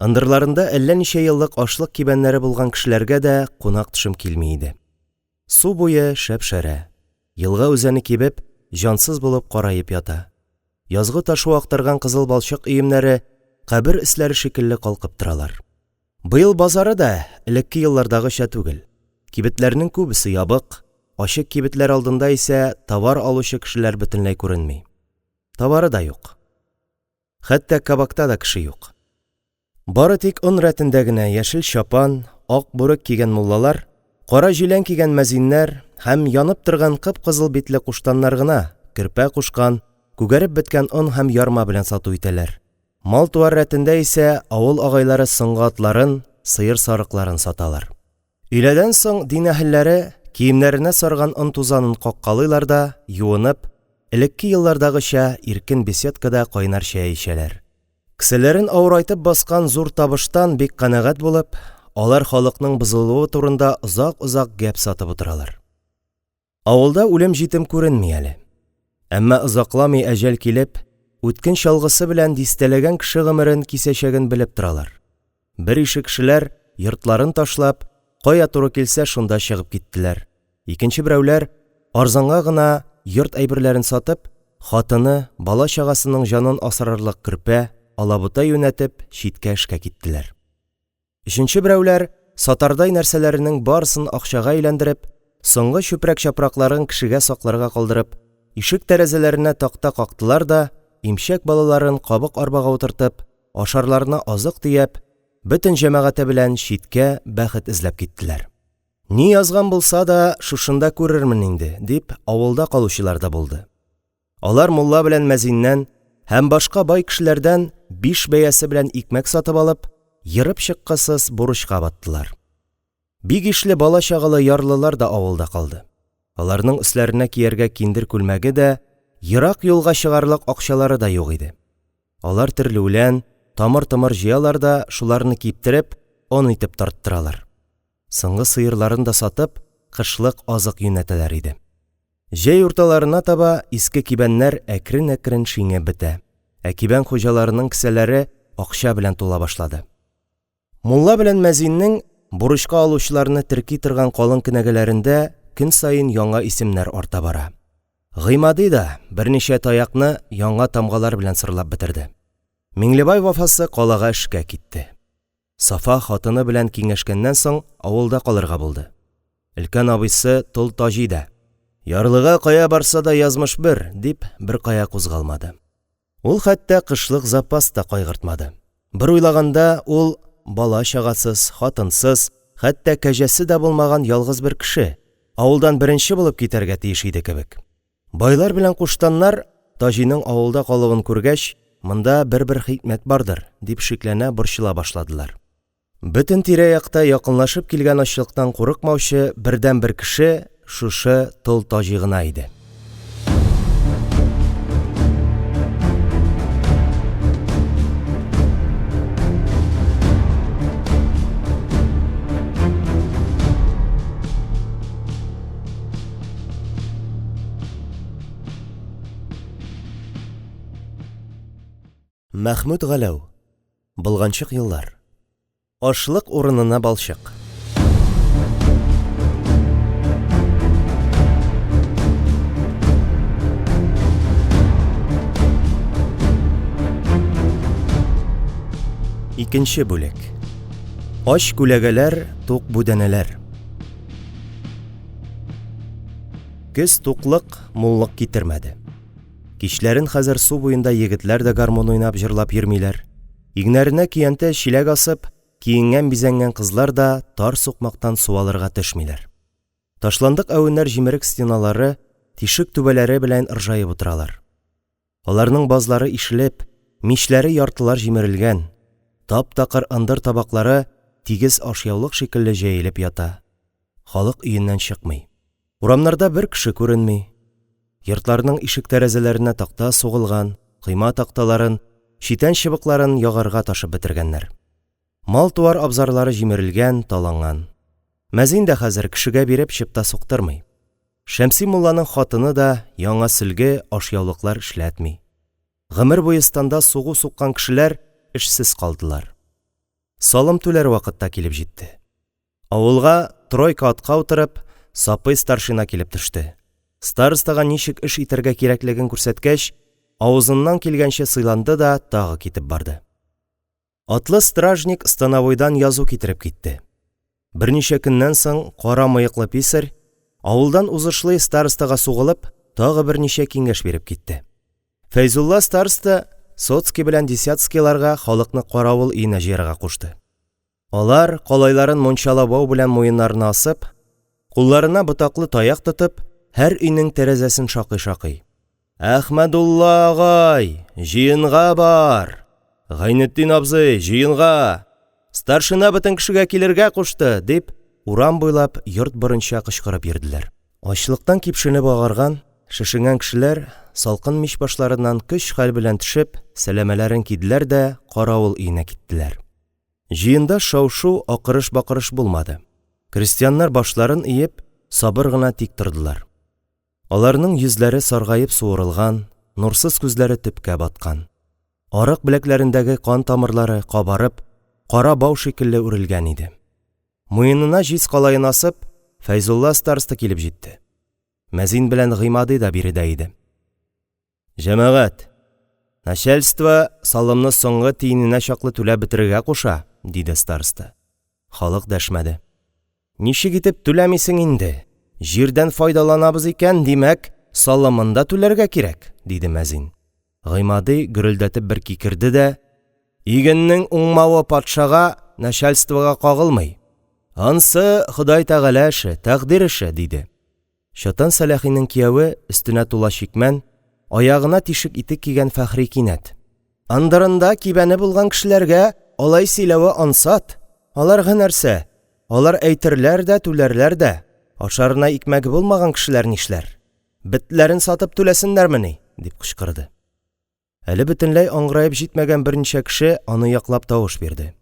[SPEAKER 1] Ындырларында әллә ничә еллык ашлык кибәннәре булган кешеләргә дә кунак-төшем килми иде. Су буе шәп-шәрә. Елга үзәне кибеп, җансыз булып караеп ята. Язгы ташу актарган кызыл балчык өемнәре кабер өсләре шикелле калкып торалар. Быел базары да элекке еллардагыча түгел. Кибетләрнең күбесе ябык, ачык кибетләр алдында исә товар алучы кешеләр бөтенләй күренми. Товары да юк. Хәтта кабакта да кеше юк. Бары тик он рәтендә генә яшел чапан, ак бүрек кигән муллалар, кара җилән кигән мәзиннәр һәм янып торган кып-кызыл битле куштаннар гына көрпә кушкан, күгәреп беткән он һәм ярма белән сату итәләр. Мал-туар рәтендә исә авыл агайлары соңгы атларын, сыер-сарыкларын саталар. Өйләдән соң дин әһелләре киемнәренә сарган он тузанын каккалыйлар да, юынып, элекке еллардагыча иркен беседкада кайнар чәй эчәләр. Кесәләрен авырайтып баскан зур табыштан бик канәгать булып, алар халыкның бозылуы турында озак-озак гәп сатып утыралар. Авылда үлем-җитем күренми әле. Әмма озакламый әҗәл килеп, үткен чалгысы белән дистәләгән кеше гомерен кисәчәген белеп торалар. Бер ише кешеләр, йортларын ташлап, кая туры килсә, шунда чыгып киттеләр. Икенче берәүләр, арзанга гына йорт әйберләрен сатып, хатыны, бала-чагасының җанын асрарлык көрпә, алабута юнәтеп, читкә эшкә киттеләр. Өченче берәүләр, сатардай нәрсәләренең барысын акчага әйләндереп, соңгы чүпрәк-чапракларын кешегә сакларга калдырып, ишек-тәрәзәләренә такта кактылар да, имчәк балаларын кабык арбага утыртып, ашарларына азык төяп, бөтен җәмәгате белән читкә бәхет эзләп киттеләр. Ни язган булса да, шушында күрермен инде, дип, авылда калучылар да булды. Алар мулла белән мәзиннән һәм башка бай кешеләрдән биш бәясе белән икмәк сатып алып, ерып чыккысыз бурычка баттылар. Бик ишле бала-чагалы ярлылар да авылда калды. Аларның өсләренә кияргә киндер күлмәге дә, ерак юлга чыгарлык акчалары да юк иде. Алар төрле үлән, тамыр-томыр җыялар да шуларны киптереп, он итеп тарттыралар. Соңгы сыерларын да сатып, кышлык азык юнәтәләр иде. Җәй урталарына таба иске кибәннәр әкрен-әкрен шиңеп бетә, ә кибән хуҗаларының кесәләре акча белән тула башлады. Мулла белән мәзиннең бурычка алучыларны терки торган калын кенәгәләрендә көн саен яңа исемнәр арта бара. Гыймади да берничә таякны яңа тамгалар белән сырлап бетерде. Миңлебай Вафасы калага эшкә китте. Сафа хатыны белән киңәшкәннән соң авылда калырга булды. Өлкән абыйсы Тол Таҗи да, Ярлыга кая барса да язмыш бер, дип, беркая кузгалмады. Ул хәтта кышлык запас та кайгыртмады. Бер уйлаганда, ул, бала-чагасыз, хатынсыз, хәтта кәҗәсе дә булмаган ялгыз бер кеше, авылдан беренче булып китәргә тиеш иде кебек. Байлар белән куштаннар, Таҗиның авылда калуын күргәч, монда бер-бер хикмәт бардыр, дип шикләнә, борчыла башладылар. Бөтен тирә-якта якынлашып килгән ачлыктан курыкмаучы бердәнбер кеше шушы Тол Таҗи гына иде. Мәхмүт Галәү. Болганчык еллар. Ашлык урынына балчык. Икенче бүлек. Ач күләгәләр, тук бүдәнәләр. Көз туклык, муллык китермәде. Кичләрен хәзер су буенда егетләр дә гармун уйнап җырлап йөрмиләр. Иңнәренә көянтә-чиләк асып, киенгән-бизәнгән кызлар да тар сукмактан су алырга төшмиләр. Ташландык әвеннәр җимерек стеналары, тишек түбәләре белән ыржаеп утыралар. Аларның базлары ишелеп, мичләре яртылар җимерелгән, тап-такыр ындыр табаклары тигез ашъяулык шикелле җәелеп ята. Халык өеннән чыкмый. Урамнарда бер кеше күренми. Йортларның ишек-тәрәзәләренә такта сугылган, койма такталарын, читән чыбыкларын ягарга ташып бетергәннәр. Мал-туар абзарлары җимерелгән, таланган. Мәзин дә хәзер кешегә биреп чыпта суктырмый. Шәмси мулланың хатыны да яңа сөлге, ашъяулыклар эшләтми. Гомер буе станда сугу суккан кешеләр эшсез калдылар. Салым түләр вакыт та килеп җитте. Авылга, тройка атка утырып, Сапый старшина килеп төште. Старостага ничек эш итәргә кирәклеген күрсәткәч, авызыннан килгәнче сыйланды да тагы китеп барды. Атлы стражник становойдан язу китереп китте. Берничә көннән соң кара мыеклы писарь, авылдан узышлый старостага сугылып, тагы берничә киңәш биреп китте. Фәйзулла староста сотский белән десятскийларга халыкны каравыл өенә җыярга кушты. Алар, калайларын мунчала бау белән муеннарына асып, кулларына ботаклы таяк тотып, һәр өйнең тәрәзәсен шакый-шакый: Әхмәдулла агай, җыенга бар! Гайнетдин абзый, җыенга! Старшина бөтен кешегә килергә кушты! – дип, урам буйлап йорт борынча кычкырып йөрделәр. Ачлыктан кипшенеп агарган, шешенгән кешеләр, салкын мич башларыннан көч-хәл белән төшеп, сәләмәләрен киделәр дә каравыл өенә киттеләр. Җыенда шау-шу, акырыш-бакырыш булмады. Крестьяннар башларын иеп, сабыр гына тик тордылар. Аларның йөзләре саргаеп суырылган, нурсыз күзләре төпкә баткан. Арык беләкләрендәге кан тамырлары, кабарып, кара бау шикелле үрелгән иде. Муенына җиз калаен асып, Фәйзулла староста килеп җитте. Мәзин белән Гыймади да биредә иде. Җәмәгать, нәчәлство салымны соңгы тиененә чаклы түләп бетерергә куша, диде староста. Халык дәшмәде. Ничек итеп түләмисең инде? Җирдән файдаланабыз икән, димәк, салымын да түләргә кирәк, диде мәзин. Гыймади гөрелдәтеп бер кикерде дә, Игеннең уңмавы патшага, нәчәлствога кагылмый. Ансы Ходай Тәгалә эше, тәкъдир эше, диде. Чатан Сәләхинең кияве, өстенә тула чикмән, аягына тишек итек кигән Фәхри кинәт: Ындырында кибәне булган кешеләргә алай сөйләве ансат. Аларга нәрсә? Алар әйтерләр дә, түләрләр дә. Ашарына икмәге булмаган кешеләр нишләр? Бетләрен сатып түләсеннәрмени? дип кычкырды. Әле бөтенләй аңгыраеп җитмәгән берничә кеше аны яклап тавыш бирде.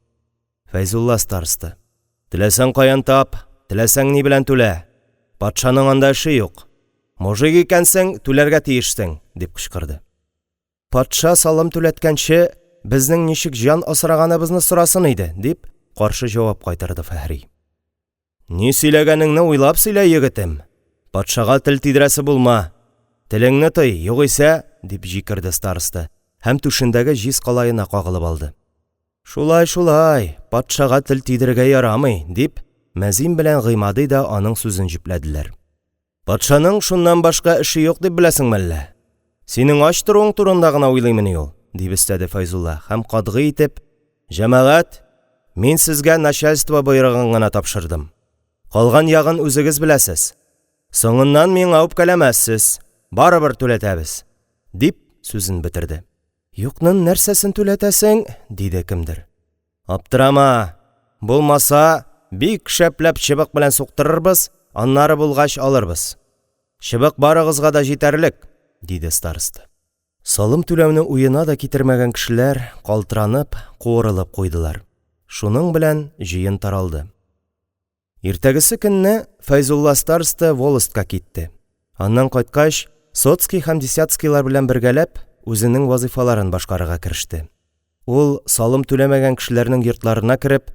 [SPEAKER 1] Фәйзулла староста: – Теләсәң каян тап, теләсәң ни белән түлә. Патшаның анда эше юк. Мужик икәнсең, түләргә тиешсең, – дип кычкырды. Патша салым түләткәнче, безнең ничек җан асраганыбызны сорасын иде, – дип, каршы җавап кайтарды Фәхри. Ни сөйләгәнеңне уйлап сөйлә, егетем. Патшага тел тидерәсе булма. Телеңне тый, югыйсә, дип җикерде староста һәм түшендәге җиз калаена кагылып алды. Шулай, шулай, патшага тел тидерергә ярамый, дип, мәзин белән Гыймади да аның сүзен җөпләделәр. Патшаның шуннан башка эше юк дип беләсеңме әллә? Синең ач торуың турында гына уйлыймыни ул? дип өстәде Фәйзулла һәм катгый итеп, Җәмәгать, мин сезгә начальство боерыгын гына тапшырдым. Калган ягын үзегез беләсез. Соңыннан миңа үпкәләмәссез, барыбер түләтәбез, дип сүзен бетерде. Юкнын нәрсәсен түләтәсең? диде кемдер. Аптырама, булмаса, бик шәпләп чыбык белән суктырырбыз, аннары булгач алырбыз. Чыбык барыгызга да җитәрлек, диде староста. Салым түләүне уена да китермәгән кешеләр, калтыранып, куырылып куйдылар. Шуның белән җыен таралды. Иртәгесе көнне Фәйзулла староста волостька китте. Аннан кайткач, сотский һәм десятскийлар белән бергәләп, үзенең вазыйфаларын башкарырга кереште. Ул, салым түләмәгән кешеләрнең йортларына кереп,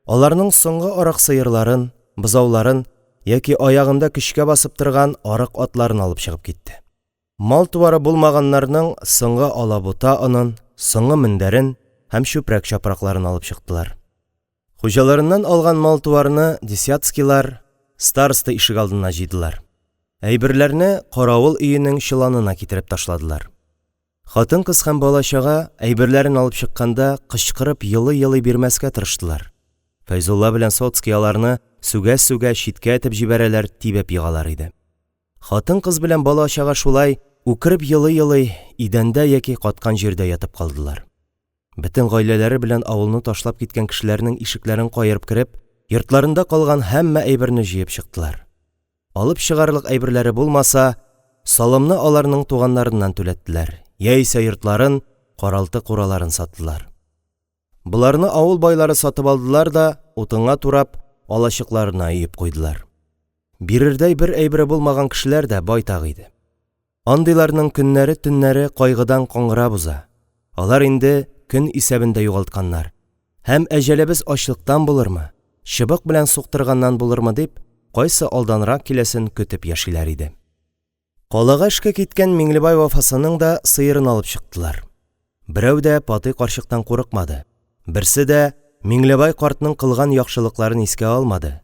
[SPEAKER 1] аларның соңгы арык сыерларын, бозауларын яки аягында көчкә басып торган арык атларын алып чыгып китте. Мал-туары булмаганнарның соңгы алабута онын, соңгы мендәрен һәм чүпрәк-чапракларын алып чыктылар. Хуҗаларыннан алган мал-туарны десятскийлар староста ишегалдына җыйдылар, әйберләрне каравыл өенең чоланына китереп ташладылар. Хатын-кыз һәм бала-чага, әйберләрен алып чыкканда, кычкырып елый-елый бирмәскә тырыштылар. Фәйзулла белән сотский аларны, сүгә-сүгә, читкә этеп җибәрәләр, тибеп егалар иде. Хатын-кыз белән бала-чага шулай, үкереп елый-елый, идәндә яки каткан җирдә ятып калдылар. Бөтен гаиләләре белән авылны ташлап киткән кешеләрнең ишекләрен каерып кереп, йортларында калган һәммә әйберне җыеп чыктылар. Алып чыгарлык әйберләре булмаса, салымны аларның туганнарыннан түләттеләр яисә йортларын, каралты-кураларын саттылар. Боларны авыл байлары сатып алдылар да, утынга турап, алачыкларына өеп куйдылар. Бирердәй бер әйбере булмаган кешеләр дә байтак иде. Андыйларның көннәре-төннәре кайгыдан каңгырап уза, алар инде көн исәбен дә югалтканнар һәм, әҗәлебез ачлыктан булырмы, чыбык белән суктырганнан булырмы дип, кайсы алданрак киләсен көтеп яшиләр иде. Калага эшкә киткән Миңлебай Вафасының да сыерын алып чыктылар. Берәү дә Патый карчыктан курыкмады, берсе дә Миңлебай картның кылган яхшылыкларын искә алмады,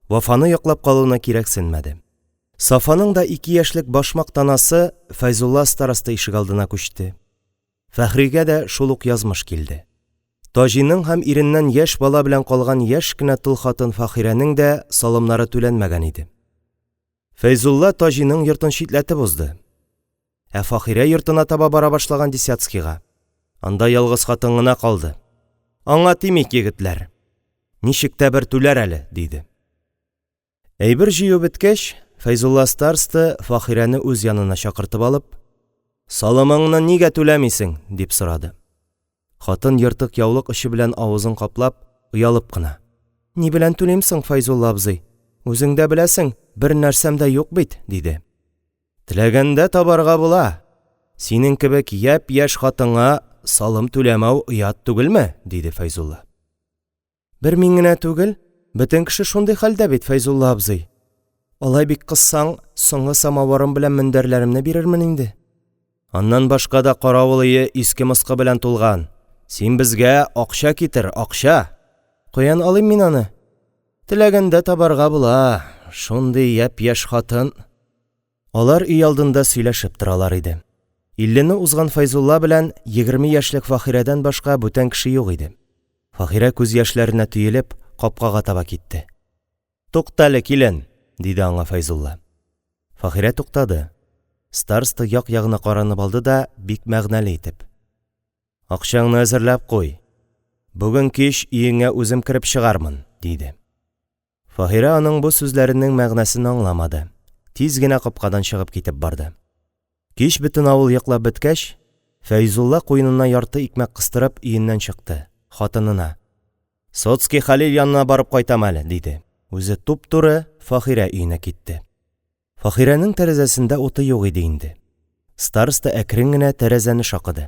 [SPEAKER 1] Вафаны яклап калуны кирәксенмәде. Сафаның да ике яшьлек башмак танасы Фәйзулла староста ишегалдына күчте. Фәхригә дә шул ук язмыш килде. Таҗиның һәм иреннән яшь бала белән калган яшь кенә тол хатын Фахирәнең дә салымнары түләнмәгән иде. Фәйзулла Таҗиның йортын читләтеп узды. Ә Фахирә йортына таба бара башлаган десятскийга: Анда ялгыз хатын гына калды. Аңа тимик, егетләр. Ничек тә бер түләр әле, диде. Әйбер җыю беткәч, Фәйзулла староста Фахирәне үз янына чакыртып алып: – Салымыңны нигә түләмисең? – дип сорады. Хатын ертык яулык очы белән авызын каплап, оялып кына: – Ни белән түлим соң, Фәйзулла абзый? Үзең дә беләсең, бернәрсәм дә юк бит, – диде. Теләгәндә табарга була. Синең кебек япь-яшь хатынга салым түләмәү оят түгелме? – диде Фәйзулла. Бер мин генә түгел, бөтен кеше шундый хәлдә бит, Фәйзулла абзый. Алай бик кыссаң, соңгы самавырым белән мендәрләремне бирермен инде. Аннан башка да каравыл өе иске-москы белән тулган. Син безгә акча китер, акча! Каян алыйм мин аны? Теләгәндә табарга була, шундый япь-яшь хатын. Алар өйалдында сөйләшеп торалар иде. Иллене узган Фәйзулла белән 20 яшьлек Фахирәдән башка бүтән кеше юк иде. Фахирә күз яшьләренә төелеп, капкага таба китте. Туктале, килен! – диде аңа Фәйзулла. Фахирә туктады. Староста як-ягына каранып алды да бик мәгънәле итеп: – Акчаңны әзерләп куй. Бүген кич өеңә үзем кереп чыгармын, – диде. Фахирә аның бу сүзләренең мәгънәсен аңламады, тиз генә капкадан чыгып китеп барды. Кич бөтен авыл йоклап беткәч, Фәйзулла куенына ярты икмәк кыстырып өеннән чыкты, хатынына: – Сотский Хәлил янына барып кайтам әле, – диде, үзе туп-туры Фахирә өенә китте. Фахирәнең тәрәзәсендә уты юк иде инде. Староста әкрен генә тәрәзәне шакыды.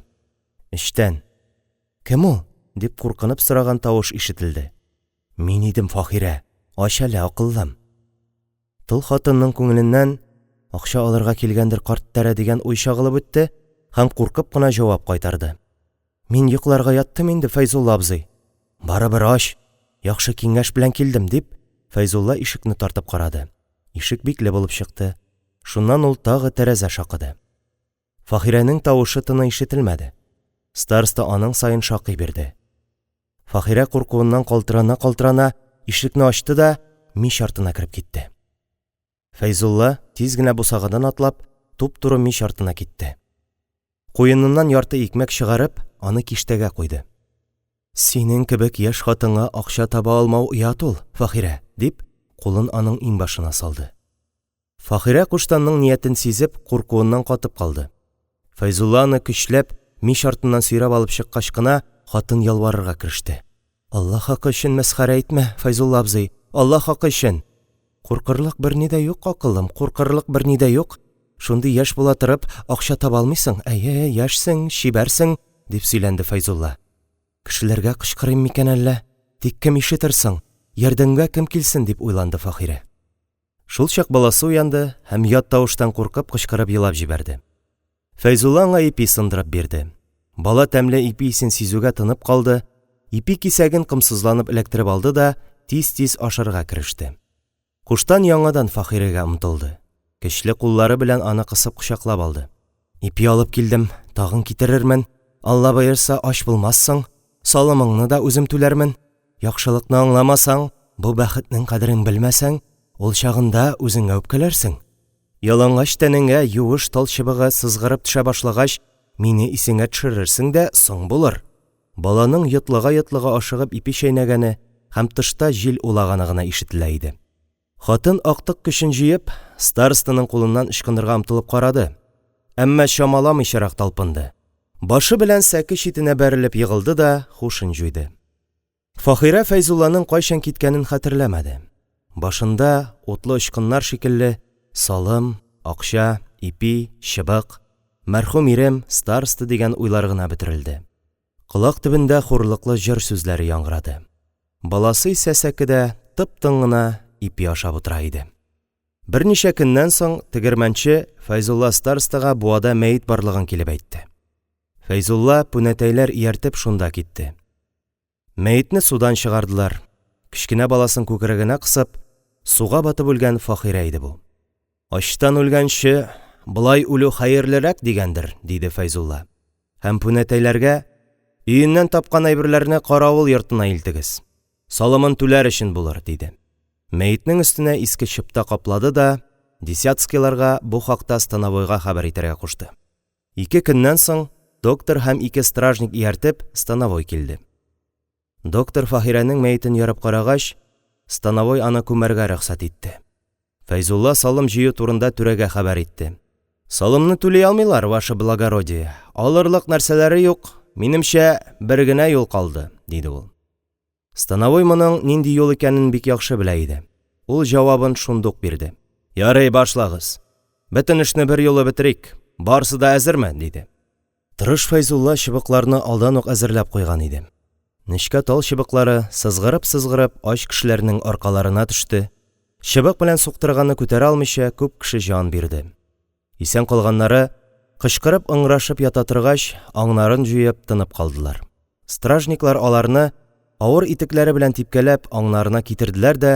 [SPEAKER 1] Эчтән: – Кем ул? – дип куркынып сораган тавыш ишетелде. Мин идем, Фахирә, ач әле, акыллым. Тол хатынның күңеленнән акча алырга килгәндер карт тәре дигән уй чагылып үтте һәм куркып кына җавап кайтарды. Мин йокларга яттым инде, Фәйзулла абзый. Барыбер ач, яхшы киңәш белән килдем, дип, Фәйзулла ишекне тартып карады. Ишек бикле булып чыкты. Шуннан ул тагы тәрәзә шакыды. Фахирәнең тавышы-тыны ишетелмәде. Староста аның саен шакый бирде. Фахирә куркуыннан калтырана-калтырана ишекне ачты да мич артына кереп китте. Фәйзулла, тиз генә бусагадан атлап, туп-туры мич артына китте. Куеныннан ярты икмәк чыгарып, аны киштәгә куйды. Синең кебек яшь хатынга акча таба алмау оят ул, Фахирә, дип, кулын аның иңбашына салды. Фахирә куштанның ниятен сизеп, куркуыннан катып калды. Фәйзулла аны, көчләп, мич артыннан сөйрәп алып чыккач кына, хатын ялварырга кереште. – Алла хакы өчен мәсхәрә итмә, Фәйзулла абзый, Алла хакы өчен! Куркырлык берни дә юк, акыллым, куркырлык берни дә юк. Шундый яшь була торып, акча таба алмыйсың, әйе, яшьсең, чибәрсең, – дип сөйләнде Фәйзулла. Кешеләргә кычкырыйм микән әллә? Тик кем ишетер соң, ярдәмгә кем килсен?» – дип уйланды Фахирә. Шулчак баласы уянды һәм ят тавыштан куркып кычкырып елап җибәрде. Фәйзулла аңа ипи сындырып бирде. Бала тәмле ипи исен сизүгә тынып калды, ипи кисәген комсызланып эләктереп алды да тиз-тиз ашарга кереште. Куштан яңадан Фахирәгә омтылды. Көчле куллары белән аны кысып кочаклап алды. Ипи алып килдем, тагын китерермен. Алла боерса, ач булмассың. Салымыңны да үзем түләрмен. Яхшылыкны аңламасаң, бу бәхетнең кадерен белмәсәң, ул чагында үзеңә үпкәләрсең. Ялангач тәнеңә юеш тал чыбыгы сызгырып төшә башлагач, мине исеңә төшерерсең дә, соң булыр. Баланың йотлыга-йотлыга ашыгып ипи чәйнәгәне һәм тышта җил улаганы гына ишетелә иде. Хатын, актык көчен җыеп, старостаның кулыннан ычкынырга омтылып карады, әмма чамаламыйчарак талпынды. Башы белән сәке читенә бәрелеп егылды да һушын җуйды. Фахирә Фәйзулланың кайчан киткәнен хәтерләмәде. Башында, утлы очкыннар шикелле, салым, акча, ипи, чыбык, мәрхүм ирем, староста дигән уйлар гына бөтерелде. Колак төбендә хурлыклы җыр сүзләре яңгырады. Баласы исә сәкедә тып-тын гына ипи ашап утыра иде. Берничә көннән соң тегермәнче Фәйзулла старостага буада мәет барлыгын килеп әйтте. Фәйзулла, пүнәтәйләр ияртеп, шунда китте. Мәетне судан чыгардылар. Кечкенә баласын күкрәгенә кысып, суга батып үлгән Фахирә иде бу. Ачтан үлгәнче, болай үлү хәерлерәк дигәндер, диде Фәйзулла. Һәм пүнәтәйләргә, Өеннән тапкан әйберләрне каравыл йортына илтегез. Салымын түләр өчен булыр, диде. Мәетнең өстенә иске чыпта каплады да десятскийларга бу хакта становойга хәбәр итәргә кушты. Ике көннән соң, доктор һәм ике стражник ияртеп, становой килде. Доктор Фахирәнең мәетен ярып карагач, становой аны күмәргә рөхсәт итте. Фәйзулла салым җыю турында түрәгә хәбәр итте. Салымны түли алмыйлар, ваше благородие. Алырлык нәрсәләре юк. Минемчә, бер генә юл калды, диде ул. Становой моның нинди юл икәнен бик яхшы белә иде. Ул җавабын шундук бирде. Ярый, башлагыз. Бөтен эшне берьюлы бетерик. Барысы да әзерме? диде. Тырыш Фәйзулла чыбыкларны алдан ук әзерләп куйган иде. Нечкә тал чыбыклары, сызгырып-сызгырып, ач кешеләрнең аркаларына төште. Чыбык белән суктырганны күтәрә алмыйча, күп кеше җан бирде. Исән калганнары, кычкырып ыңгырашып ята торгач, аңнарын җуеп, тынып калдылар. Стражниклар аларны, авыр итекләре белән типкәләп, аңнарына китерделәр дә,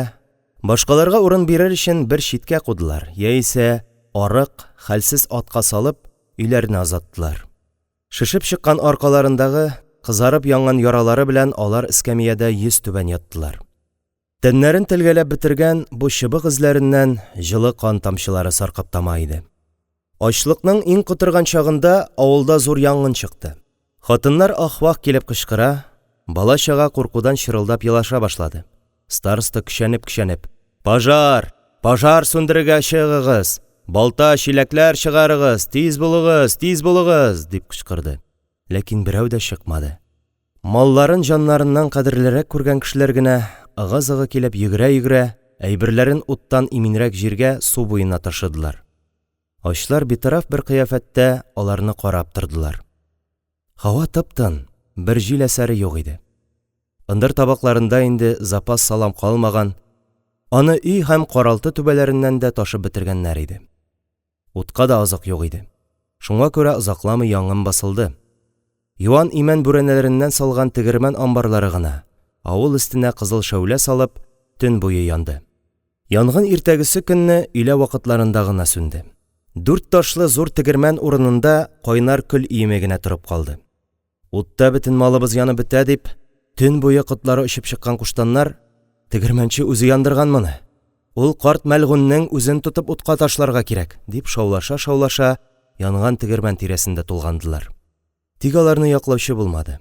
[SPEAKER 1] башкаларга урын бирер өчен бер читкә кудылар яисә, арык, хәлсез атка салып, өйләренә озаттылар. Шешеп чыккан аркаларындагы кызарып янган яралары белән алар эскәмиядә йөзтүбән яттылар. Тәннәрен телгәләп бетергән бу чыбык эзләреннән җылы кан тамчылары саркып тама иде. Ачлыкның иң котырган чагында авылда зур янгын чыкты. Хатыннар ах-вах килеп кычкыра, бала-чага куркудан чырылдап елаша башлады. Староста көчәнеп-көчәнеп: – Пожар! Пожар сүндерергә чыгыгыз! Балта, чиләкләр чыгарыгыз! Тиз булыгыз, тиз булыгыз! – дип кычкырды. Ләкин берәү дә чыкмады. Малларын җаннарыннан кадерлерәк күргән кешеләр генә, ыгы-зыгы килеп йөгерә-йөгерә, әйберләрен уттан иминрәк җиргә, су буена ташыдылар. Ачлар битараф бер кыяфәттә аларны карап тордылар. Һава тып-тын, бер җил әсәре юк иде. Ындыр табакларында инде запас салам калмаган, аны өй һәм каралты түбәләреннән дә ташып бетергәннәр иде. Утка да азык юк иде. Шуңа күрә озакламый янгын басылды. Юан имән бүрәнәләреннән салган тегермән амбарлары гына, авыл өстенә кызыл шәүлә салып, төн буе янды. Янгын иртәгесе көнне өйлә вакытларында гына сүнде. Дүрт ташлы зур тегермән урынында кайнар көл өеме генә торып калды. Утта бөтен малыбыз янып бетә дип, төн буе котлары очып чыккан куштаннар, Тегермәнче үзе яндырган моны! Ул карт мәлгуньнең үзен тотып утка ташларга кирәк! дип шаулаша-шаулаша, янган тегермән тирәсендә тулгандылар. Тик аларны яклаучы булмады.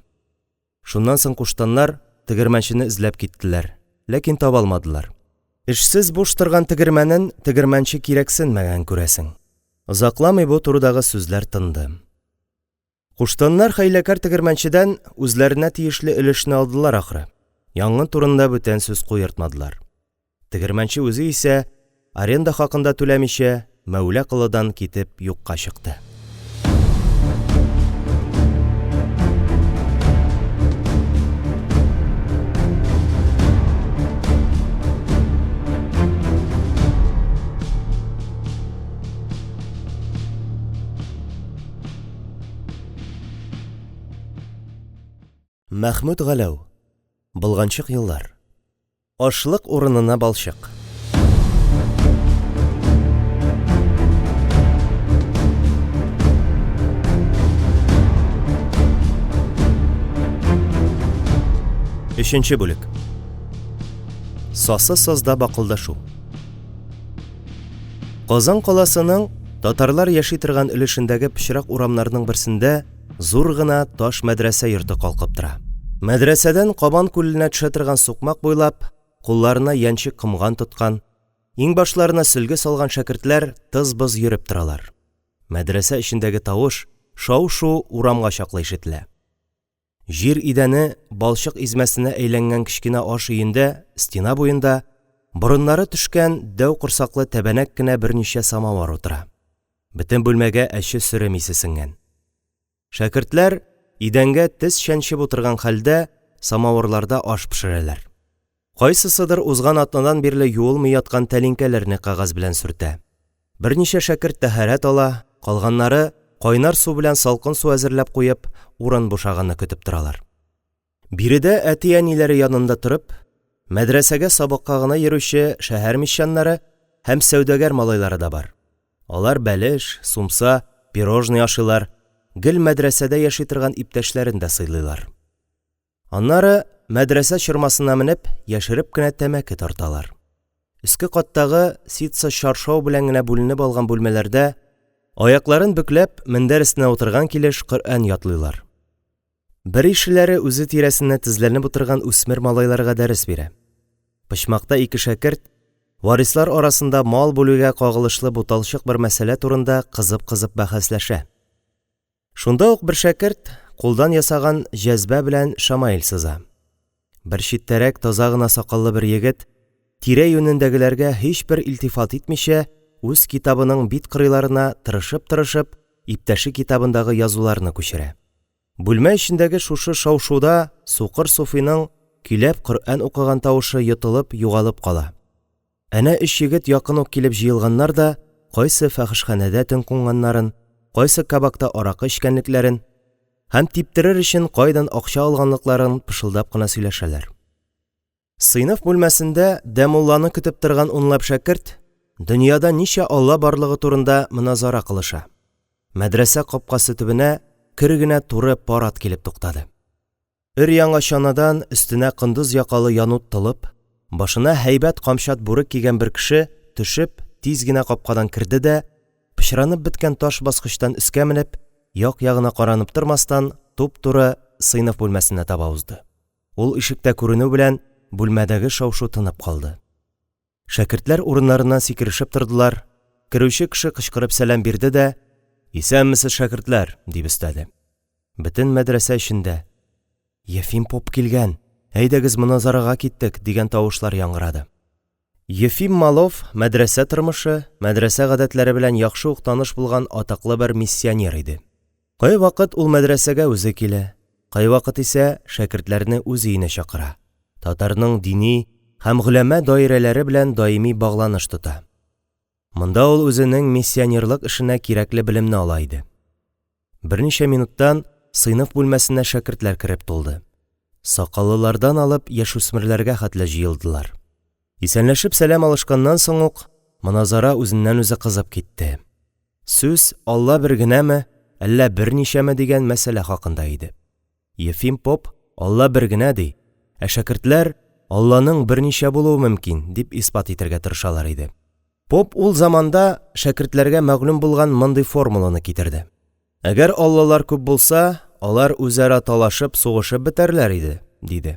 [SPEAKER 1] Шуннан соң куштаннар тегермәнчене эзләп киттеләр, ләкин таба алмадылар. Эшсез буш торган тегермәнен тегермәнче кирәксенмәгән, күрәсең. Озакламый бу турыдагы сүзләр тынды. Куштаннар хәйләкәр тегермәнчедән үзләренә тиешле өлешне алдылар, ахры. Янгын турында бүтән сүз куертмадылар. Тегермәнче үзе исә, аренда хакын да түләмичә, Мәүла Колыдан китеп юкка чыкты. Мәхмүт Галәү. Болганчык еллар. Ашлык урынына балчык. Өченче бүлек. Сасы сазда бакылдашу. Казан каласының татарлар яши торган өлешендәге пычрак урамнарның берсендә зур гына таш мәдрәсә йорты калкып тора. Мәдрәсәдән Кабан күленә төшә торган сукмак буйлап, кулларына яньчек комган тоткан, иңбашларына сөлге салган шәкертләр тыз-быз йөреп торалар. Мәдрәсә эчендәге тавыш, шау-шу урамга чаклы ишетелә. Җир идәне балчык измәсенә әйләнгән кечкенә аш өендә, стена буенда, борыннары төшкән дәү корсаклы тәбәнәк кенә берничә самавар утыра. Бөтен бүлмәгә әче сөрем исе сеңгән. Шәкертләр, идәнгә тез чәнчеп утырган хәлдә, самавырларда аш пешерәләр. Кайсысыдыр узган атнадан бирле юылмый яткан тәлинкәләрне кәгазь белән сөртә. Берничә шәкерт тәһарәт ала, калганнары, кайнар су белән салкын су әзерләп куеп, урын бушаганны көтеп торалар. Биредә әти-әниләре янында торып, мәдрәсәгә сабакка гына йөрүче шәһәр мещаннары һәм сәүдәгәр малайлары да бар. Алар бәлеш, сумса, пирожный ашыйлар, гел мәдрәсәдә яши торган иптәшләрен дә сыйлыйлар. Аннары, мәдрәсә чормасына менеп, яшереп кенә тәмәке тарталар. Өске каттагы ситсы чаршау белән генә бүленеп алган бүлмәләрдә, аякларын бөкләп, мендәр өстенә утырган килеш Коръән ятлыйлар. Беришеләре үзе тирәсенә тезләнеп утырган үсмер малайларга дәрес бирә. Почмакта ике шәкерт варислар арасында мал бүлүгә кагылышлы буталчык бер мәсьәлә турында кызып-кызып бәхәсләшә. Шунда ук бер шәкерт кулдан ясаган җәзбә белән шамаил сыза. Бер читтәрәк таза гына сакаллы бер егет, тирә-юнендәгеләргә һичбер илтифат итмичә, үз китабының бит кырыйларына тырышып-тырышып, иптәше китабындагы язуларны күчерә. Бүлмә эчендәге шушы шау-шуда сукыр суфиның көйләп Коръән укыган тавышы йотылып, югалып кала. Әнә өч егет якын ук килеп җыелганнар да кайсы фәхешханәдә төн кунганнарын, кайсы кабакта аракы эчкәнлекләрен һәм типтерер өчен кайдан акча алганлыкларын пышылдап кына сөйләшәләр. Сыйныф бүлмәсендә дәмулланы көтеп торган унлап шәкерт дөньяда ничә Алла барлыгы турында моназара кылыша. Мәдрәсә капкасы төбенә көр генә туры пар ат килеп туктады. Өр-яңа чанадан өстенә кондыз якалы янут толып, башына һәйбәт камчат бүрек кигән бер кеше, төшеп, тиз генә капкадан керде дә, пычранып беткән таш баскычтан өскә менеп, як-ягына каранып тормастан, туп-туры сыйныф бүлмәсенә таба узды. Ул ишектә күренү белән, бүлмәдәге шау-шу тынып калды. Шәкертләр урыннарыннан сикерешеп тордылар. Керүче кеше кычкырып сәлам бирде дә: "Исәнмесез, шәкертләр!" – дип өстәде. Бөтен мәдрәсә эчендә: "Ефим поп килгән! Әйдәгез, моназарага киттек!" – дигән тавышлар яңгырады. Ефим Малов мәдрәсә тормышы, мәдрәсә гадәтләре белән яхшы ук таныш булган атаклы бер миссионер иде. Кайвакыт ул мәдрәсәгә үзе килә, кайвакыт исә шәкертләрне үз өенә чакыра, татарның дини һәм голәмә даирәләре белән даими багланыш тота. Монда ул үзенең миссионерлык эшенә кирәкле белемне ала иде. Берничә минуттан сыйныф бүлмәсенә шәкертләр кереп тулды. Сакаллылардан алып яшүсмерләргә хәтле җыелдылар. Исәнләшеп сәлам алышканнан соң ук, моназара үзеннән-үзе кызып китте. Сүз Алла бер генәме, әллә берничәме дигән мәсьәлә хакында иде. Ефим поп, Алла бер генә, ди, ә шәкертләр, Алланың берничә булуы мөмкин, дип исбат итәргә тырышалар иде. Поп ул заманда шәкертләргә мәгълүм булган мондый формуланы китерде. Әгәр Аллалар күп булса, алар үзара талашып, сугышып бетәрләр иде, диде.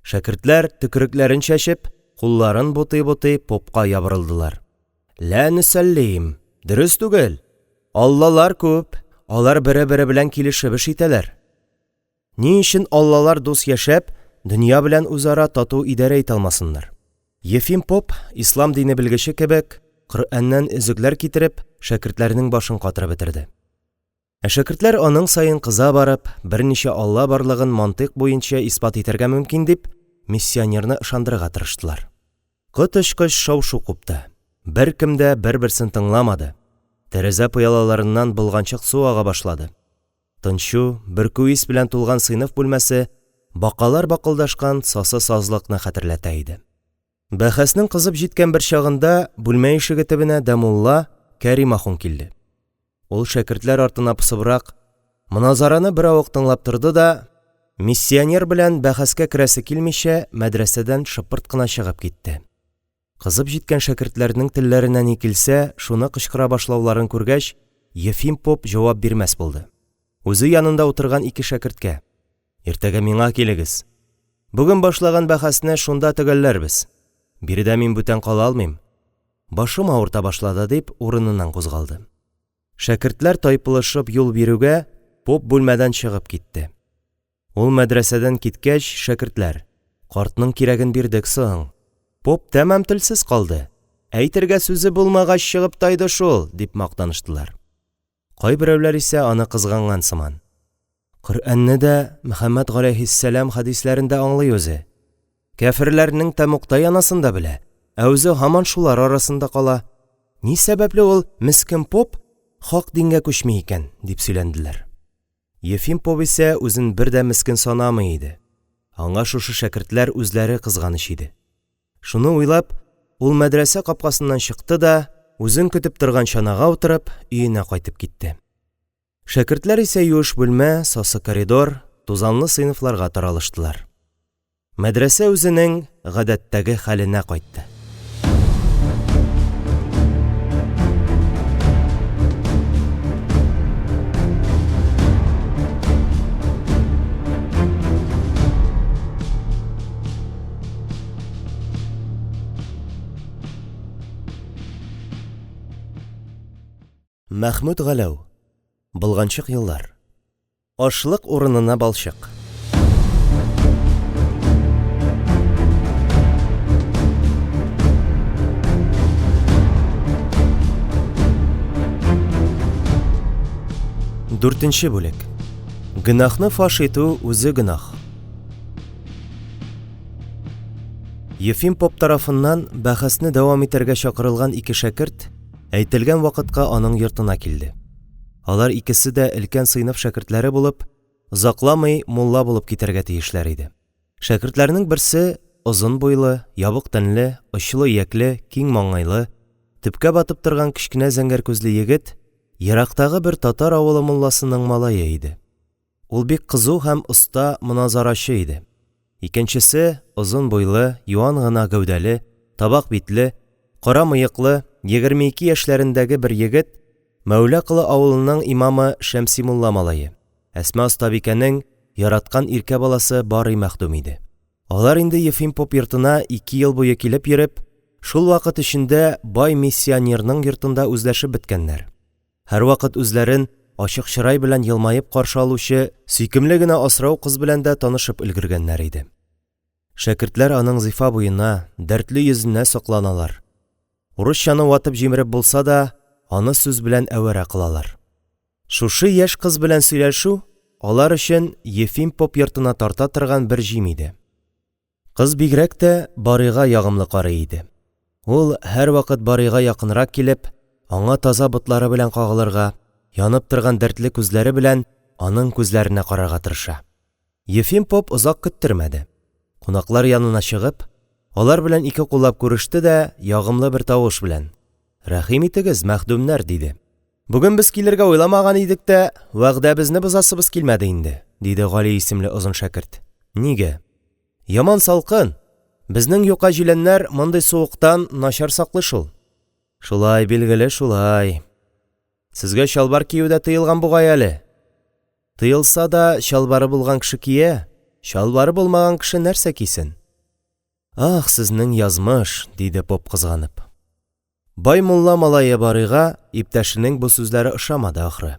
[SPEAKER 1] Шәкертләр, төкерекләрен чәчеп, кулларын бутый-бутый, попка ябырылдылар. Лә нөсәллим! Дөрес түгел! Аллалар күп, алар бере-бере белән килешеп эш итәләр. Ни өчен аллалар дус яшәп, дөнья белән үзара тату идарә итә алмасыннар? Ефим поп, ислам дине белгече кебек, Коръәннән өзекләр китереп, шәкертләрнең башын катырып бетерде. Ә шәкертләр аның саен кыза барып, берничә Алла барлыгын мантыйк буенча исбат итәргә мөмкин дип, миссионерны ышандырырга тырыштылар. Коточкыч шау-шу купты. Беркем дә бер-берсен тыңламады. Тәрәзә пыялаларыннан болганчык су ага башлады. Тынчу, бөркү ис белән тулган сыйныф бүлмәсе бакалар бакылдашкан сасы сазлыкны хәтерләтә иде. Бәхәснең кызып җиткән бер чагында бүлмә ишеге төбенә дәмулла Кәрим ахун килде. Ул шәкертләр артына посыбрак, моназараны беравык тыңлап торды да, миссионер белән бәхәскә керәсе килмичә, мәдрәсәдән шыпырт кына чыгып китте. Кызып җиткән шәкертләрнең телләренә ни килсә, шуны кычкыра башлауларын күргәч, Ефим поп җавап бирмәс булды. Үзе янында утырган ике шәкерткә: – Иртәгә миңа килегез. Бүген башлаган бәхәсне шунда төгәлләрбез. Биредә мин бүтән кала алмыйм. Башым авырта башлады, – дип, урыныннан кузгалды. Шәкертләр тайпылышып юл бирүгә, поп бүлмәдән чыгып китте. Ул мәдрәсәдән киткәч, шәкертләр: – Картның кирәген бирдек соң! Поп тәмам телсез калды. Әйтергә сүзе булмагач чыгып тайды шул, – дип мактаныштылар. Кайберәүләр исә аны кызганган сыман: – Коръәнне дә, Мөхәммәт галәйһиссәлам хәдисләрен дә аңлый үзе. Кяферләрнең тәмугта янасын да белә, ә үзе һаман шулар арасында кала. Ни сәбәпле ул мескен поп хак дингә күчми икән? – дип сөйләнделәр. Ефим поп исә үзен бер дә мескен санамый иде. Аңа шушы шәкертләр үзләре кызганыч иде. Шуны уйлап, ул мәдрәсә капкасыннан чыкты да, үзен көтеп торган чанага утырып, өенә кайтып китте. Шәкертләр исә юеш бүлмә, сасы коридор, тузанлы сыйныфларга таралыштылар. Мәдрәсә үзенең гадәттәге хәленә кайтты. Мәхмүт Галәү. Болганчык еллар. Ашлык урынына балчык. Дүртенче бүлек. Гөнаһны фаш итү үзе гөнаһ. Ефим поп тарафыннан бәхәсне дәвам итәргә чакырылган ике шәкерт әйтелгән вакытка аның йортына килде. Алар икесе дә өлкән сыйныф шәкертләре булып, озакламый мулла булып китәргә тиешләр иде. Шәкертләрнең берсе озын буйлы, ябык тәнле, очлы иякле, киң маңгайлы, төпкә батып торган кечкенә зәңгәр күзле егет ерактагы бер татар авылы мулласының малае иде. Ул бик кызу һәм оста моназарачы иде. Икенчесе, озын буйлы, юан гына гәүдәле, табак битле, кара мыеклы, 22 яшьләрендәге бер егет, Мәүла Колы авылының имамы Шәмси мулла малае, Әсма остабикәнең яраткан иркә баласы Барый мәхдүм иде. Алар инде Ефим поп йортына ике ел буе килеп йөреп, шул вакыт эчендә бай миссионерның йортында үзләшеп беткәннәр. Һәрвакыт үзләрен ачык чырай белән елмаеп каршы алучы сөйкемле генә асрау кыз белән дә танышып өлгергәннәр иде. Шәкертләр аның зифа буена, дәртле йөзенә сокланалар. Урысчаны ватып-җимереп булса да, аны сүз белән әвәрә кылалар. Шушы яшь кыз белән сөйләшү алар өчен Ефим поп йортына тарта торган бер җим иде. Кыз бигрәк тә Барыйга ягымлы карый иде. Ул, һәрвакыт Барыйга якынрак килеп, аңа таза ботлары белән кагылырга, янып торган дәртле күзләре белән аның күзләренә карарга тырыша. Ефим поп озак көттермәде. Кунаклар янына чыгып, алар белән ике куллап күреште дә ягымлы бер тавыш белән: Рәхим итегез, мәхдүмнәр, диде. Бүген без килергә уйламаган идек тә, вәгъдәбезне бозасыбыз килмәде инде, диде Гали исемле озын шәкерт. Нигә? Яман салкын. Безнең юка җиләннәр мондый суыктан начар саклый шул. Шулай, билгеле, шулай. Сезгә чалбар кию дә тыелган бугай әле. Тыелса да, чалбары булган кеше кия, чалбары булмаган кеше нәрсә кисен? Ах, сезнең язмыш, диде поп кызганып. Бай мулла малае Барыйга иптәшенең бу сүзләре ошамады, ахры.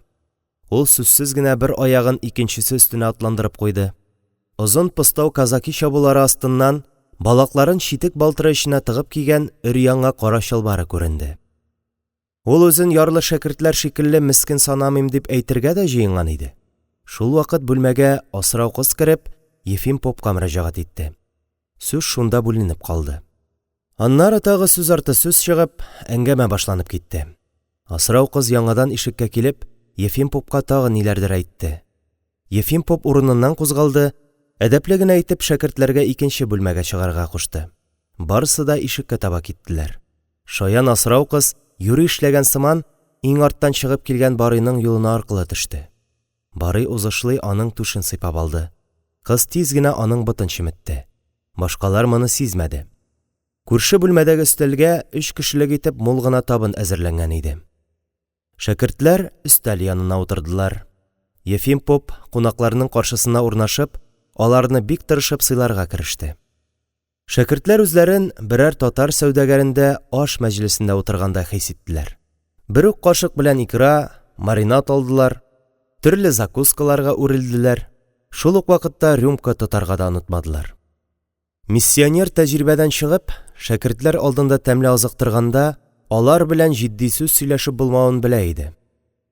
[SPEAKER 1] Ул сүзсез генә бер аягын икенчесе өстенә атландырып куйды. Озын постау казаки чабулары астыннан балакларын читек балтыры эченә тыгып кигән өр-яңа кара чалбары күренде. Ул үзен ярлы шәкертләр шикелле мескен санамыйм дип әйтергә дә җыенган иде. Шулвакыт бүлмәгә асрау кыз кереп, Ефим попка мөрәҗәгать итте. Сүз шунда бүленеп калды. Аннары тагы сүз арты сүз чыгып, әңгәмә башланып китте. Асрау кыз яңадан ишеккә килеп, Ефим попка тагы ниләрдер әйтте. Ефим поп урыныннан кузгалды, Әдәпле генә итеп шәкертләргә икенче бүлмәгә чыгарга кушты. Барысы да ишеккә таба киттеләр. Шаян асрау кыз, юри эшләгән сыман, иң арттан чыгып килгән Барыйның юлына аркылы төште. Барый, узышлый, аның түшен сыйпап алды. Кыз тиз генә аның ботын чеметте. Башкалар моны сизмәде. Күрше бүлмәдәге өстәлгә өч кешелек итеп мул гына табын әзерләнгән иде. Шәкертләр өстәл янына утырдылар. Ефим поп, кунакларның каршысына урнашып, аларны бик тырышып сыйларга кереште. Шәкертләр үзләрен берәр татар сәүдәгәрендә аш мәҗлесендә утыргандай хис иттеләр. Бер үк кашык белән икра, маринад алдылар, төрле закускаларга үрелделәр, шул ук вакытта рюмка тотарга да онытмадылар. Миссионер тәҗрибәдән чыгып, шәкертләр алдында тәмле азыктырганда, алар белән җитди сүз сөйләшеп булмавын белә иде.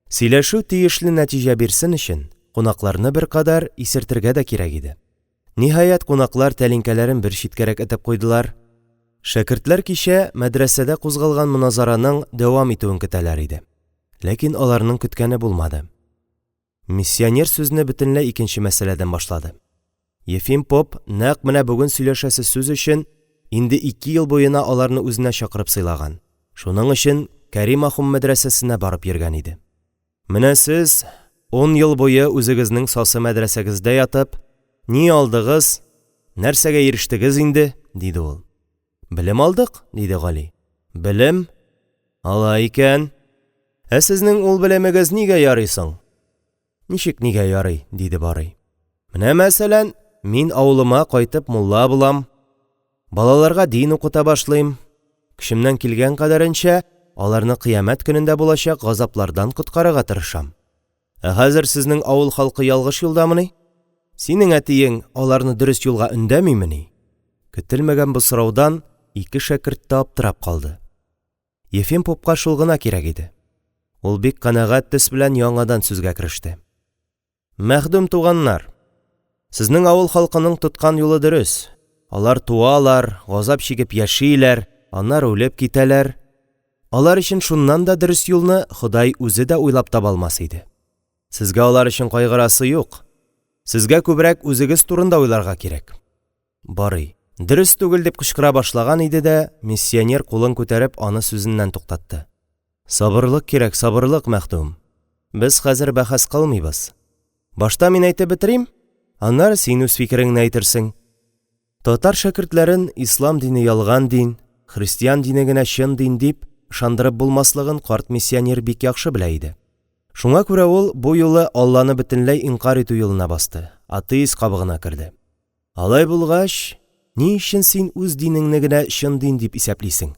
[SPEAKER 1] Сөйләшү тиешле нәтиҗә бирсен өчен, кунакларны беркадәр исертергә дә кирәк иде. Ниһаять, кунаклар тәлинкәләрен бер читкәрәк этеп куйдылар. Шәкертләр кичә мәдрәсәдә кузгалган моназараның дәвам итүен көтәләр иде. Ләкин аларның көткәне булмады. Миссионер сүзне бөтенләй икенче мәсьәләдән башлады. Ефим поп нәкъ менә бүген сөйләшәсе сүз өчен инде ике ел буена аларны үзенә чакырып сыйлаган, шуның өчен Кәрим ахун мәдрәсәсенә барып йөргән иде. Менә сез, ун ел буе үзегезнең сасы мәдрәсәгездә ятып, ни алдыгыз, нәрсәгә ирештегез инде? диде ул. Белем алдык, диде Гали. Белем? Алай икән. Ә сезнең ул белемегез нигә ярый соң? Ничек нигә ярый? диде Барый. Менә, мәсәлән, мин авылыма кайтып мулла булам, балаларга дин укыта башлыйм, көчемнән килгән кадәренчә аларны кыямәт көнендә булачак газаплардан коткарырга тырышам. Ә хәзер сезнең авыл халкы ялгыш юлдамыни? Синең әтиең аларны дөрес юлга өндәмимени? Көтелмәгән бу сораудан ике шәкерт тә аптырап калды. Ефим попка шул гына кирәк иде. Ул бик канәгать төс белән яңадан сүзгә кереште. Мәхдүм туганнар, сезнең авыл халкының тоткан юлы дөрес. Алар туалар, газап чигеп яшиләр, аннары үлеп китәләр. Алар өчен шуннан да дөрес юлны Ходай үзе дә уйлап таба алмас иде. Сезгә алар өчен кайгырасы юк. Сезгә күбрәк үзегез турында уйларга кирәк. Барый. Дөрес түгел, дип кычкыра башлаган иде дә, миссионер кулын күтәреп аны сүзеннән туктатты. Сабырлык кирәк, сабырлык, мәхдүм. Без хәзер бәхәс кылмыйбыз. Башта мин әйтеп бетерим, аннары син үз фикереңне әйтерсең. Татар шәкертләрен ислам дине ялган дин, христиан дине генә чын дин дип ышандырып булмаслыгын карт миссионер бик яхшы белә иде. Шуңа күрә ул бу юлы Алланы бөтенләй инкарь итү юлына басты, атеист кабыгына керде. Алай булгач, ни өчен син үз динеңне генә чын дин дип исәплисең?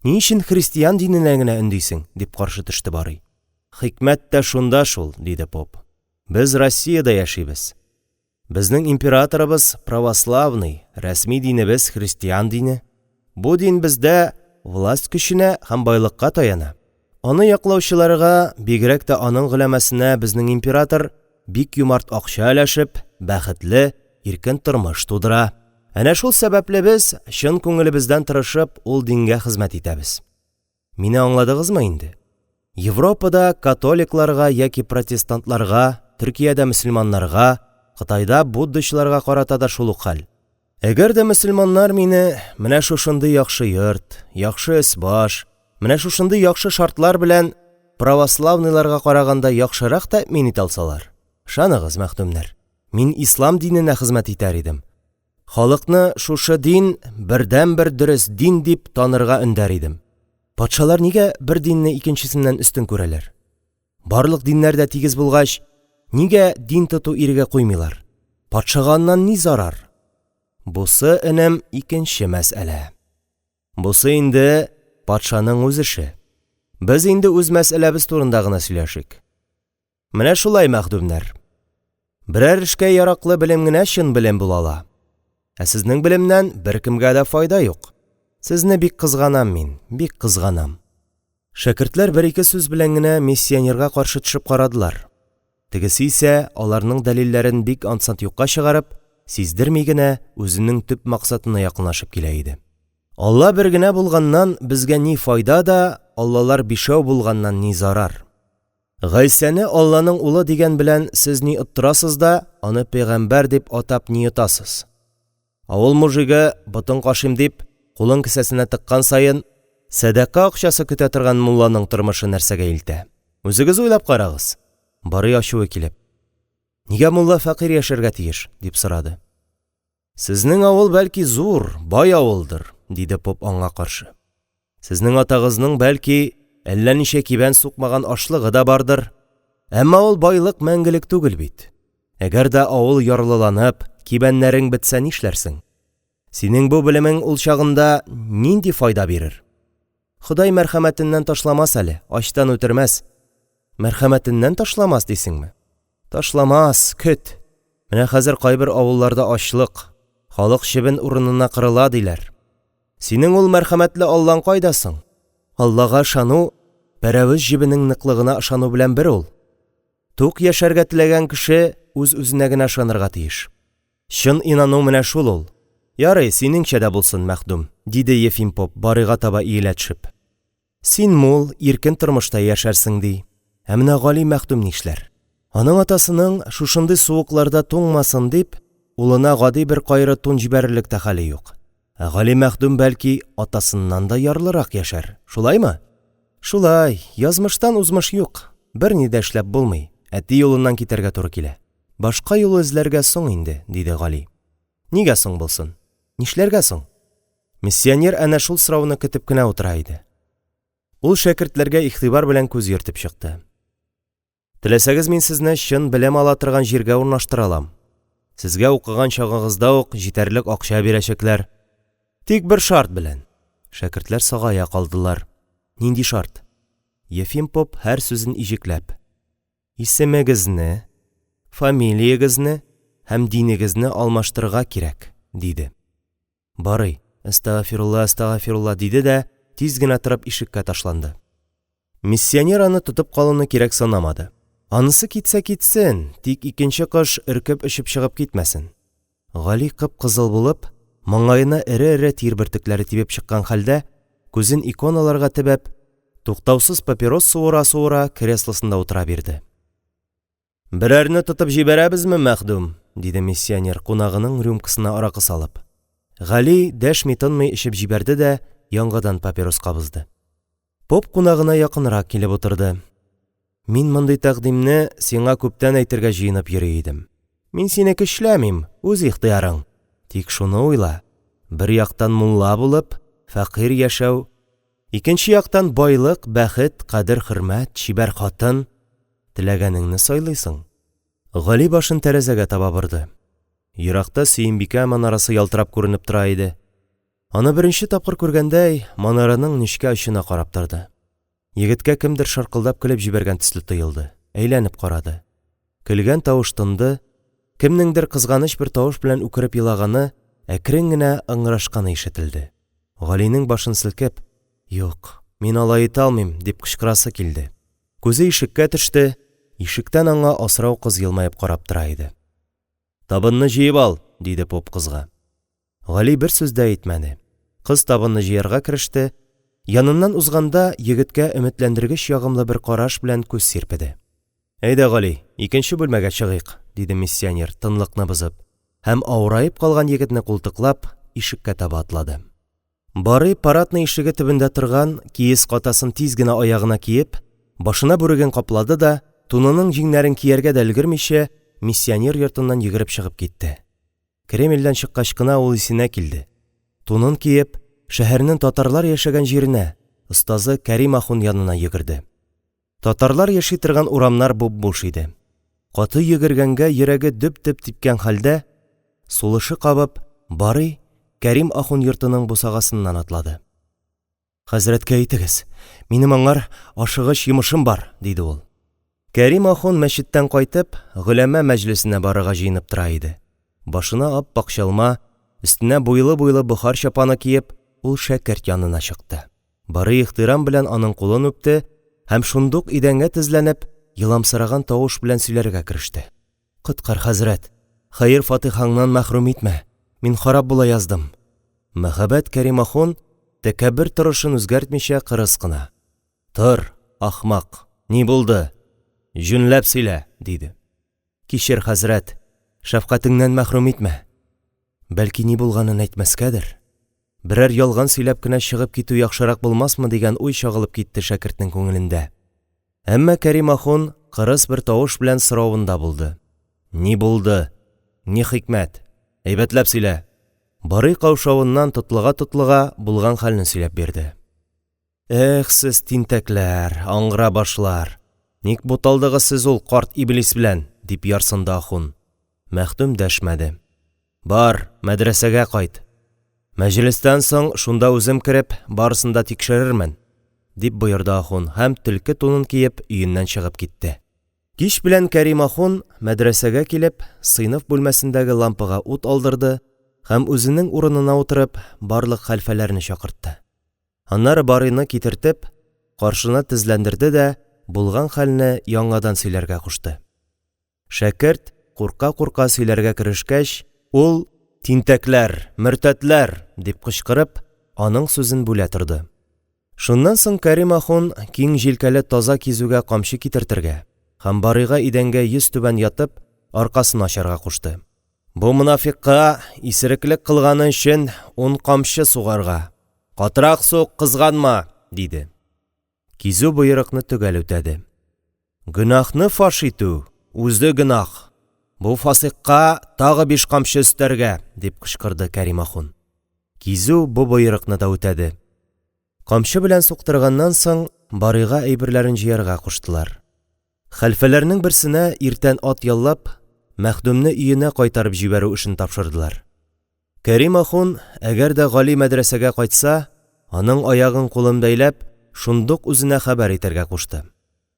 [SPEAKER 1] Ни өчен христиан диненә генә өндисең? – дип каршы төште Барый. Хикмәт тә шунда шул, – диде поп. Без Россиядә яшибез. Безнең императорыбыз православный, рәсми динебез христиан дине. Бу дин бездә власть көченә һәм байлыкка таяна. Аны яклаучыларга, бигрәк тә аның голәмәсенә безнең император, бик юмарт акча өләшеп, бәхетле, иркен тормыш тудыра. Әнә шул сәбәпле без, чын күңелебездән тырышып, ул дингә хезмәт итәбез. Мине аңладыгызмы инде? Европада католикларга яки протестантларга, Төркиядә мөселманнарга, Кытайда буддачыларга карата да шул ук хәл. Әгәр дә мөселманнар мине менә шушындый яхшы йорт, яхшы өс-баш, менә шушындый яхшы шартлар белән православныйларга караганда яхшырак тәэмин итә алсалар, ышаныгыз, мәхдүмнәр, мин ислам диненә хезмәт итәр идем. Халыкны шушы дин, бердәнбер дөрес дин дип танырга өндәр идем. Патшалар нигә бер динне икенчесеннән өстен күрәләр? Барлык диннәр дә тигез булгач, нигә дин тоту иреге куймыйлар? Патшага аннан ни зарар? Бусы, энем, икенче мәсьәлә. Бусы инде патшаның үз эше. Без инде үз мәсьәләбез турында гына сөйләшик. Менә шулай, мәхдүмнәр. Берәр эшкә яраклы белем генә чын белем була ала. Ә сезнең белемнән беркемгә дә файда юк. Сезне бик кызганам мин, бик кызганам. Шәкертләр бер-ике сүз белән генә миссионерга каршы төшеп карадылар. Тегесе исә, аларның дәлилләрен бик ансат юкка чыгарып, сиздерми генә үзенең төп максатына якынлашып килә иде. Алла бер генә булганнан безгә ни файда да, аллалар бишәү булганнан ни зарар? Гайсәне Алланың улы дигән белән сез ни оттырасыз да аны пәйгамбәр дип атап ни отасыз? Авыл мужигы, ботын кашыйм дип, кулын кесәсенә тыккан саен, сәдака акчасы көтә торган мулланың тормышы нәрсәгә илтә? Үзегез уйлап карагыз! Барый, ачуы килеп: – Нигә мулла фәкыйрь яшәргә тиеш? – дип сорады. – Сезнең авыл, бәлки, зур, бай авылдыр, – диде поп аңа каршы. – Сезнең атагызның, бәлки, әллә ничә кибән сукмаган ашлыгы да бардыр. Әмма ул байлык мәңгелек түгел бит. Әгәр дә авыл ярлыланып, кибәннәрең бетсә нишләрсең? Синең бу белемең ул чагында нинди файда бирер? Ходай мәрхәмәтеннән ташламас әле, ачтан үтермәс. Мәрхәмәтеннән ташламас дисеңме? Ташламас, көт! Менә хәзер кайбер авылларда ачлык, халык чебен урынына кырыла, диләр. Синең ул мәрхәмәтле Аллаң кайда соң? Аллага ышану пәрәвез җебенең ныклыгына ышану белән бер ул. Тук яшәргә теләгән кеше үз-үзенә генә ышанырга тиеш. Чын инану менә шул ул. Ярый, синеңчә дә булсын, мәхдүм, диде Ефим поп, Барыйга таба иелә төшеп. Син мул, иркен тормышта яшәрсең, ди. Ә менә Гали мәхдүм нишләр? Аның атасының, шушындый суыкларда туңмасын дип, улына гади бер кайры тун җибәрерлек тә хәле юк. Ә Гали мәхдүм, бәлки, атасыннан да ярлырак яшәр. Шулаймы? Шулай, язмыштан узмыш юк, берни дә эшләп булмый, әти юлыннан китәргә туры килә. Башка юл эзләргә соң инде, диде Гали. Нигә соң булсын? Нишләргә соң? Миссионер әнә шул сорауны көтеп кенә утыра иде. Ул шәкертләргә игътибар белән күз йөртеп чыкты. Теләсәгез, мин сезне чын белем ала торган җиргә урнаштыра алам. Сезгә укыган чагыгызда ук җитәрлек акча бирәчәкләр. Тик бер шарт белән. Шәкертләр сагая калдылар. Нинди шарт? Ефим поп һәр сүзен иҗекләп. Исемегезне, фамилиягезне һәм динегезне алмаштырырга кирәк, диде. Барый: Әстәгафирулла, әстәгафирулла, диде дә тиз генә торып ишеккә ташланды. Миссионер аны тотып калуны кирәк санамады. Анысы китсә китсен, тик икенче кош өркеп очып чыгып китмәсен. Гали кып-кызыл булып, маңгаена эре-эре тир бөртекләре тибеп чыккан хәлдә, күзен иконаларга төбәп, туктаусыз папирос суыра-суыра, креслосында утыра бирде. «Берәрне тотып җибәрәбезме, мәхдүм?» – диде миссионер, кунагының рюмкасына аракы салып. Гали дәшми-тынмый эчеп җибәрде дә яңадан папирос кабызды. Поп кунагына якынрак килеп утырды. «Мин мондый тәкъдимне сиңа күптән әйтергә җыенып йөри идем. Мин сине көчләмим, үз ихтыярың. Тик шуны уйла: бер яктан мулла булып, фәкыйрь яшәү, икенче яктан байлык, бәхет, кадер-хөрмәт, чибәр хатын. Теләгәнеңне сайлыйсың. Гали башын тәрәзәгә таба борды. Еракта Сөембикә манарасы ялтырап күренеп тора иде. Аны беренче тапкыр күргәндәй, манараның нечкә очына карап торды. Егеткә кемдер шаркылдап көлеп җибәргән төсле тоелды. Әйләнеп карады. Көлгән тавыш тынды, кемнеңдер кызганыч бер тавыш белән үкереп елаганы, әкрен генә ыңгырашканы ишетелде. Галинең башын селкеп: «Юк, мин алай итә алмыйм!» – дип кычкырасы килде. Күзе ишеккә төште, ишектән аңа асрау кыз елмаеп карап тора иде. «Табынны җыеп ал», – диде поп кызга. Гали бер сүз дә әйтмәде. Кыз табынны җыярга кереште, яныннан узганда, егеткә өметләндергеч ягымлы бер караш белән күз сирпеде. «Әйдә, Гали, икенче бүлмәгә чыгыйк», – диде миссионер, тынлыкны бозып, һәм, авыраеп калган егетне култыклап, ишеккә таба атлады. Барый парадный ишеге төбендә торган киез катасын тиз генә аягына киеп, башына бүреген каплады да, тунының җиңнәрен кияргә дә өлгермичә, миссионер йортыннан йөгереп чыгып китте. Кремльдән чыккач кына ул исенә килде. Тунын киеп, шәһәрнең татарлар яшәгән җиренә, остазы Кәрим ахун янына йөгерде. Татарлар яши торган урамнар буп-буш иде. Каты йөгергәнгә йөрәге дөп-дөп типкән хәлдә, сулышы кабып, Барый Кәрим ахун йортының бусагасыннан атлады. Хәзрәткә әйтегез, минем аңар ашыгыч йомышым бар, диде ул. Кәрим ахун мәчеттән кайтып, голәмә мәҗлесенә барырга җыенып тора иде. Башына ап-ак чалма, өстенә буйлы-буйлы бохар чапаны киеп, ул шәкерт янына чыкты. Барый ихтирам белән аның кулын үпте һәм шундук идәнгә тезләнеп, еламсыраган тавыш белән сөйләргә кереште. Коткар, хәзрәт! Хәер-фатихаңнан мәхрүм итмә! Мин харап була яздым! Мәһабәт Кәрим ахун, тәкәббер торышын үзгәртмичә, кырыс кына: Тор, ахмак, ни булды? Җүнләп сөйлә! – диде. Кичер, хәзрәт, шәфкатеңнән мәхрүм итмә. Бәлки, ни булганын әйтмәскәдер? Берәр ялган сөйләп кенә чыгып китү яхшырак булмасмы дигән уй чагылып китте шәкертнең күңелендә. Әмма Кәрим ахун кырыс бер тавыш белән соравында булды: – Ни булды, ни хикмәт? Әйбәтләп сөйлә! Барый каушавыннан тотлыга-тотлыга булган хәлне сөйләп бирде. Эх сез, тинтәкләр, аңгыра башлар, ник буталдыгыз сез ул карт иблис белән? – дип ярсынды ахун. Мәхдүм дәшмәде. Бар, мәдрәсәгә кайт. Мәҗлестән соң шунда үзем кереп, барысын да тикшерермен, – дип боерды ахун һәм, төлке тунын киеп, өеннән чыгып китте. Кич белән Кәрим ахун, мәдрәсәгә килеп, сыйныф бүлмәсендәге лампага ут алдырды һәм, үзенең урынына утырып, барлык хәлфәләрне чакыртты. Аннары Барыйны китертеп, каршына тезләндерде дә булган хәлне яңадан сөйләргә кушты. Шәкерт курка-курка сөйләргә керешкәч, ул: «Тинтәкләр, мөртәтләр!» – дип кычкырып, аның сүзен бүлә торды. Шуннан соң Кәрим ахун киң җилкәле таза кизүгә камчы китертергә һәм Барыйга идәнгә йөзтүбән ятып, аркасын ачарга кушты. Бу монафикъка исереклек кылганы өчен ун камчы сугарга! Катырак сук, кызганма! – диде. Кизү боерыкны төгәл үтәде. Гөнаһны фаш итү – үзе гөнаһ! Бу фасикъка тагы биш камчы өстәргә! – дип кычкырды Кәрим ахун. Кизү бу боерыкны да үтәде. Камчы белән суктырганнан соң, Барыйга әйберләрен җыярга куштылар. Хәлфәләрнең берсенә иртән ат яллап, мәхдүмне өенә кайтарып җибәрү эшен тапшырдылар. Кәрим ахун, әгәр дә Гали мәдрәсәгә кайтса, аның аягын-кулын бәйләп, шундук үзенә хәбәр итәргә кушты.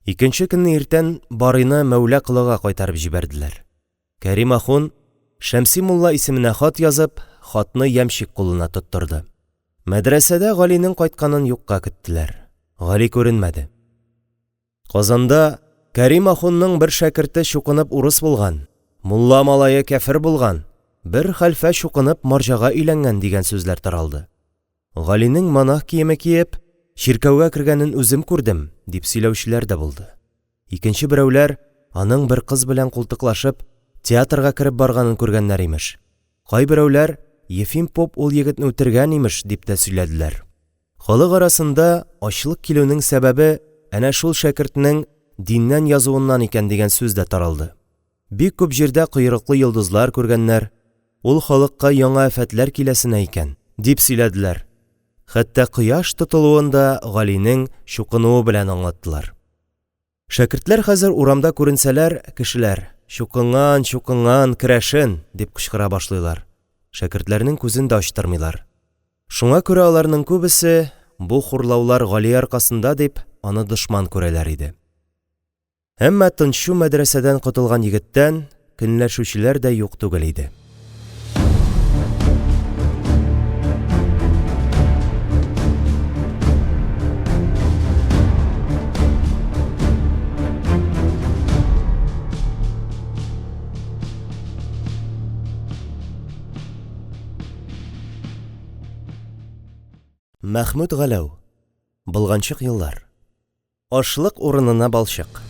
[SPEAKER 1] Икенче көнне иртән Барыйны Мәүла Колыга кайтарып җибәрделәр. Кәрим ахун, Шәмси мулла исеменә хат язып, хатны ямщик кулына тоттырды. Мәдрәсәдә Галинең кайтканын юкка көттеләр. Гали күренмәде. Казанда Кәрим ахунның бер шәкерте чукынып урыс булган, мулла малае кяфер булган, бер хәлфә чукынып марҗага өйләнгән дигән сүзләр таралды. Галинең монах киеме киеп, чиркәүгә кергәнен үзем күрдем, дип сөйләүчеләр дә булды. Икенче берәүләр аның бер кыз белән култыклашып театрга кереп барганын күргәннәр, имеш. Кайберәүләр, Ефим поп ул егетне үтергән, имеш, дип тә сөйләделәр. Халык арасында ачлык килүнең сәбәбе әнә шул шәкертнең диннән язуыннан икән дигән сүз дә таралды. Бик күп җирдә койрыклы йолдызлар күргәннәр, ул халыкка яңа афәтләр киләсенә икән, дип сөйләделәр. Хәтта кояш тотылуын да Галинең чукынуы белән аңлаттылар. Шәкертләр хәзер урамда күренсәләр, кешеләр: «Чукынган, чукынган, керәшен!» – дип кычкыра башлыйлар. Шәкертләрнең күзен дә ачтырмыйлар. Шуңа күрә аларның күбесе, бу хурлаулар Гали аркасында дип, аны дошман күрәләр иде. Әмма тынчу мәдрәсәдән котылган егеттән көнләшүчеләр дә юк түгел иде. Мәхмүт Галәү. Болганчык еллар. Ашлык урынына балчык.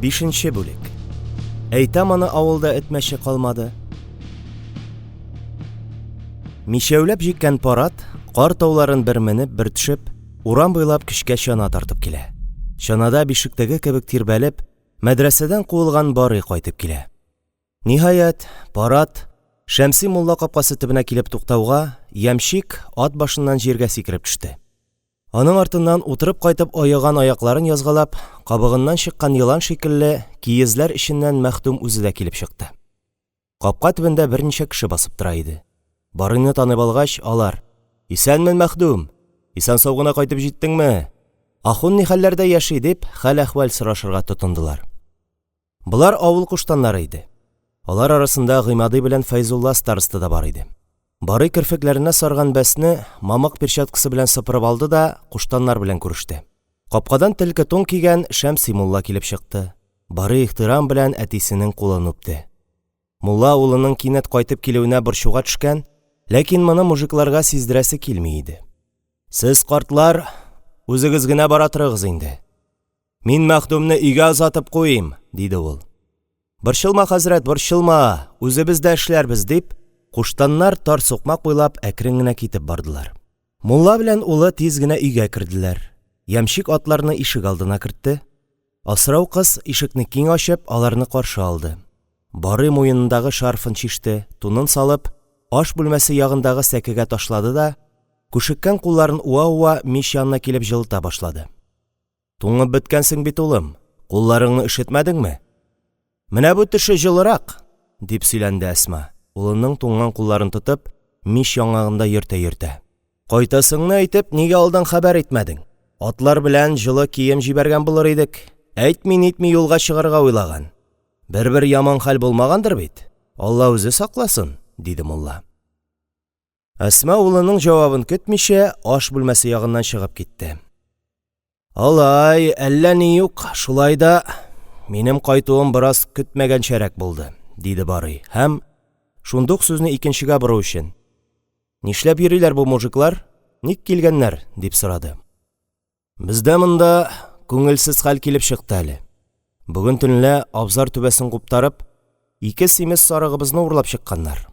[SPEAKER 1] Бишенче бүлек. Әйтәм аны авылда эт-мәче калмады. Мичәүләп җиккән пар ат, кар тауларын бер менеп, бер төшеп, урам буйлап көчкә чана тартып килә. Чанада бишектәге кебек тирбәлеп, Мәдрәсәдән куылган Барый кайтып килә. Ниһаять, пар ат, Шәмси мулла капкасы төбенә килеп туктауга, ямщик ат башыннан җиргә сикереп төште. Аның артыннан утырып кайтып оеган аякларын язгалап, кабыгыннан чыккан елан шикелле, киезләр эченнән мәхдүм үзе дә килеп чыкты. Капка төбендә берничә кеше басып тора иде. Барыйны танып алгач, алар: «Исәнме, мәхдүм! Исән-сау гына кайтып җиттеңме? Ахун ни хәлләрдә яши?» – дип, хәл-әхвәл сорашырга тотындылар. Болар авыл куштаннары иде. Алар арасында Гыймади белән Фәйзулла староста да бар иде. Барый керфекләренә сарган бәсне мамык перчаткасы белән сыпырып алды да куштаннар белән күреште. Капкадан төлке тун кигән Шәмси мулла килеп чыкты. Барый ихтирам белән әтисенең кулын үпте. Мулла улының кинәт кайтып килүенә борчуга төшкән, ләкин моны мужикларга сиздерәсе килми иде. – Сез, картлар, үзегез генә бара торыгыз инде, мин мәхдүмне өйгә озатып куйыйм, – диде ул. – Борчылма, хәзрәт, борчылма, үзебез дә эшләрбез, – дип, куштаннар тар сукмак буйлап әкрен генә китеп бардылар. Мулла белән улы тиз генә өйгә керделәр. Ямщик атларны ишегалдына кертте. Асрау кыз, ишекне киң ачып, аларны каршы алды. Барый муенындагы шарфын чиште, тунын салып, аш бүлмәсе ягындагы сәкегә ташлады да, күшеккән кулларын уа-уа, мич янына килеп җылыта башлады. – Туңып беткәнсең бит, улым, кулларыңны өшетмәдеңме? Менә бу төше җылырак, – дип сөйләнде Әсма, улының туңган кулларын тотып, мич яңагында йөртә-йөртә. – Кайтасыңны әйтеп, нигә алдан хәбәр итмәдең? Атлар белән җылы кием җибәргән булыр идек. Әйтми-нитми юлга чыгарга уйлаган. Бер-бер яман хәл булмагандыр бит? Алла үзе сакласын, – диде мулла. Әсма, улының җавабын көтмичә, аш бүлмәсе ягыннан чыгып китте. Алай, әллә ни юк, шулай да минем кайтуым бераз көтмәгәнчәрәк булды, – диде Барый һәм, шундук сүзне икенчегә бору өчен: – Нишләп йөриләр бу мужиклар, ник килгәннәр? – дип сорады. Бездә монда күңелсез хәл килеп чыкты әле. Бүген төнлә, абзар түбәсен куптарып, ике симез сарыгыбызны урлап чыкканнар.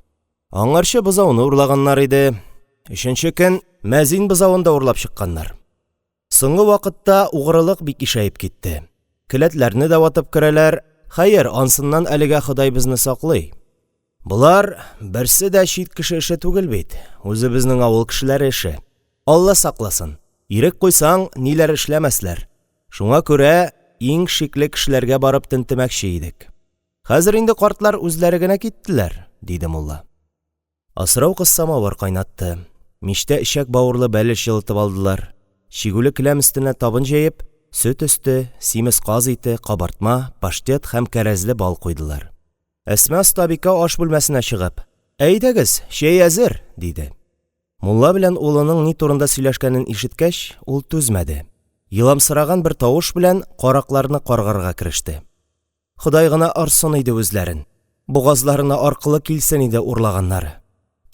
[SPEAKER 1] Аңарчы бозауны урлаганнар иде. Өченче көн мәзин бозавын да урлап чыкканнар. Соңгы вакытта угрылык бик ишәеп китте. Келәтләрне дә ватып керәләр. Хәер, ансыннан әлегә Ходай безне саклый. Болар берсе дә чит кеше эше түгел бит, үзебезнең авыл кешеләре эше. Алла сакласын, ирек куйсаң, ниләр эшләмәсләр. Шуңа күрә иң шикле кешеләргә барып тентемәкче идек. Хәзер инде картлар үзләре генә киттеләр, – диде мулла. Асрау кыз самавыр кайнатты. Мичтә эчәк-бавырлы бәлеш җылытып алдылар. Чигүле келәм өстенә табын җәеп, сөт өсте, симез каз ите, кабартма, паштет һәм кәрәзле бал куйдылар. Әсма остабикә аш бүлмәсенә чыгып: – Әйдәгез, чәй әзер! – диде. Мулла белән улының ни турында сөйләшкәнен ишеткәч, ул түзмәде, еламсыраган бер тавыш белән каракларны каргарга кереште. – Ходай гына орсын иде үзләрен, бугазларына аркылы килсен иде урлаганнары.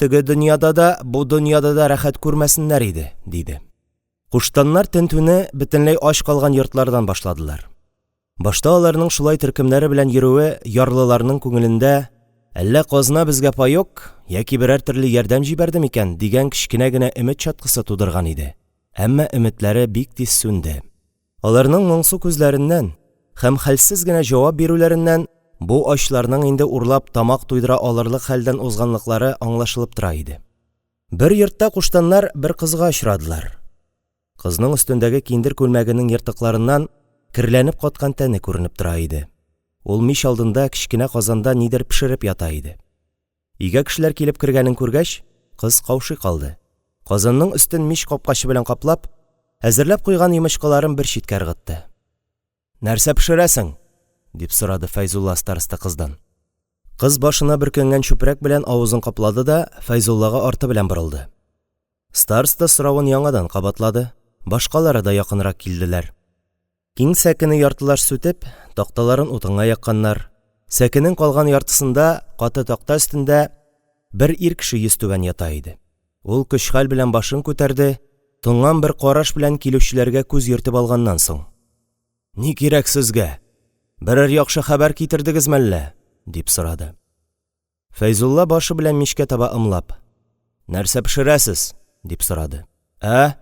[SPEAKER 1] Теге дөньяда да, бу дөньяда да рәхәт күрмәсеннәр иде, – диде. Куштаннар тентүне бөтенләй ач калган йортлардан башладылар. Башта аларның шулай төркемнәре белән йөрүе ярлыларның күңелендә «Әллә казна безгә паёк яки берәр төрле ярдәм җибәрде микән?» дигән кечкенә генә өмет чаткысы тудырган иде, әмма өметләре бик тиз сүнде. Аларның моңсу күзләреннән һәм хәлсез генә җавап бирүләреннән бу ачларның инде урлап тамак туйдыра алырлык хәлдән узганлыклары аңлашылып тора иде. Бер йортта куштаннар бер кызга очрадылар. Кызның өстендәге киндер күлмәгенең ертыкларыннан керләнеп каткан тәне күренеп тора иде. Ул мич алдында кечкенә казанда нидер пешереп ята иде. Өйгә кешеләр килеп кергәнен күргәч, кыз каушый калды. Казанның өстен мич капкачы белән каплап, әзерләп куйган йомычкаларын бер читкә ыргытты. Нәрсә пешерәсең? – дип сорады Фәйзулла староста кыздан. Кыз башына бөркәнгән чүпрәк белән авызын каплады да Фәйзуллага арты белән борылды. Староста соравын яңадан кабатлады, башкалары да якынрак килделәр. Киң сәкене яртылаш сүтеп, такталарын утынга якканнар. Сәкенең калган яртысында, каты такта өстендә, бер ир кеше йөзтүбән ята иде. Ул көч-хәл белән башын күтәрде, тонган бер караш белән килүчеләргә күз йөртеп алганнан соң: Ни кирәк сезгә? Берәр яхшы хәбәр китердегез мәллә? – дип сорады. Фәйзулла башы белән мичкә таба ымлап: – Нәрсә пешерәсез? – дип сорады. – Ә?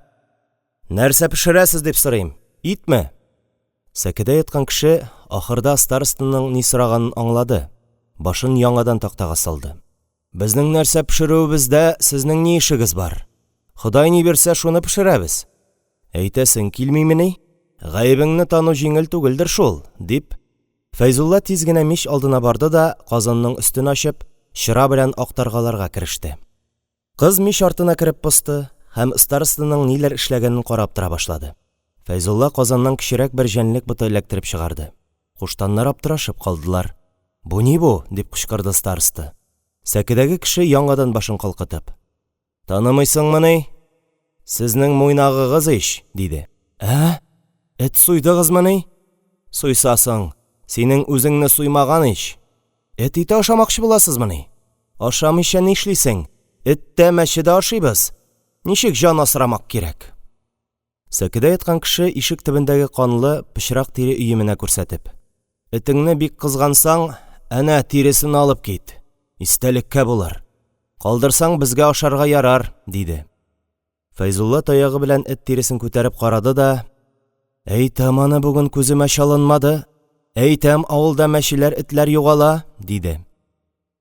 [SPEAKER 1] Нәрсә пешерәсез дип сорыйм? Итме? Сәкедә яткан кеше ахырда старостаның ни сораганын аңлады, башын яңадан тактага салды. – Безнең нәрсә пешерүебездә сезнең ни эшегез бар? Ходай ни бирсә, шуны пешерәбез. Әйтәсең килмимени? Гаебеңне тану җиңел түгелдер шул, – дип, Фәйзулла тиз генә мич алдына барды да, казанның өстен ачып, чыра белән актаргаларга кереште. Кыз мич артына кереп посты һәм старостаның ниләр эшләгәнен карап тора башлады. Фәйзулла казаннан кечерәк бер җәнлек боты эләктереп чыгарды. Куштаннар аптырашып калдылар. Бу ни бу? – дип кычкырды староста. Сәкедәге кеше яңадан башын калкытып. Танымыйсыңмыни? Сезнең Муйнагыгыз ич, диде. Ә? Эт суйдыгызмыни? Суйсасың, синең үзеңне суймаган ич. Эт ите ашамакчы буласызмыни? Ашамыйча нишлисең, эт тә, мәче дә ашыйбыз, ничек җан асрамак кирәк? Сәкедә яткан кеше, ишек төбендәге канлы, пычрак тире өеменә күрсәтеп: – Этеңне бик кызгансаң, әнә тиресен алып кит, истәлеккә булыр, калдырсаң, безгә ашарга ярар, – диде. Фәйзулла таягы белән эт тиресен күтәреп карады да: – Әйтәм аны бүген күземә чалынмады, әйтәм авылда мәчеләр, этләр югала, – диде.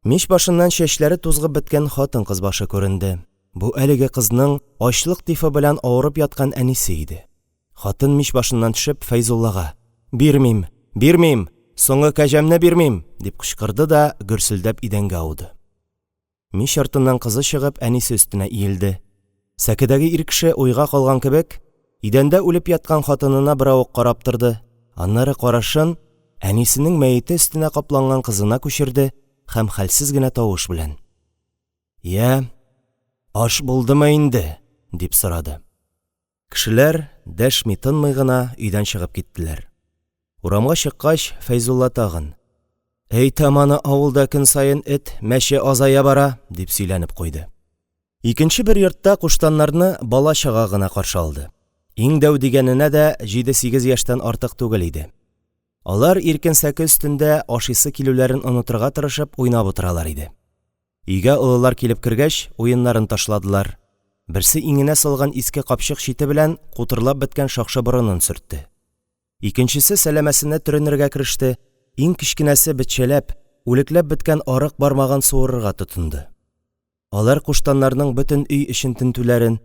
[SPEAKER 1] Мич башыннан чәчләре тузгып беткән хатын-кыз башы күренде. Бу әлеге кызның ачлык тифы белән авырып яткан әнисе иде. Хатын, мич башыннан төшеп, Фәйзуллага: – Бирмим, бирмим, соңгы кәҗәмне бирмим! – дип кычкырды да гөрселдәп идәнгә ауды. Мич артыннан кызы чыгып, әнисе өстенә иелде. Сәкедәге ир кеше, уйга калган кебек, идәндә үлеп яткан хатынына беравык карап торды, аннары карашын әнисенең мәете өстенә капланган кызына күчерде һәм хәлсез генә тавыш белән: – Йә, аш булдымы инде? – дип сорады. Кешеләр, дәшми-тынмый гына, өйдән чыгып киттеләр. Урамга чыккач, Фәйзулла тагын: – Әйтәм аны, авылда көн саен эт, мәче азая бара, – дип сөйләнеп куйды. Икенче бер йортта куштаннарны бала-чага гына каршы алды. Иң дәү дигәненә дә җиде-сигез яшьтән артык түгел иде. Алар иркен сәке өстендә, ашыйсы килүләрен онытырга тырышып, уйнап утыралар иде. Өйгә олылар килеп кергәч, уеннарын ташладылар. Берсе иңенә салган иске капчык чите белән кутырлап беткән шакшы борынын сөртте. Икенчесе сәләмәсенә төренергә кереште, иң кечкенәсе бетчәләп, үлекләп беткән арык бармагын суырырга тотынды. Алар куштаннарның бөтен өй эчен тентүләрен,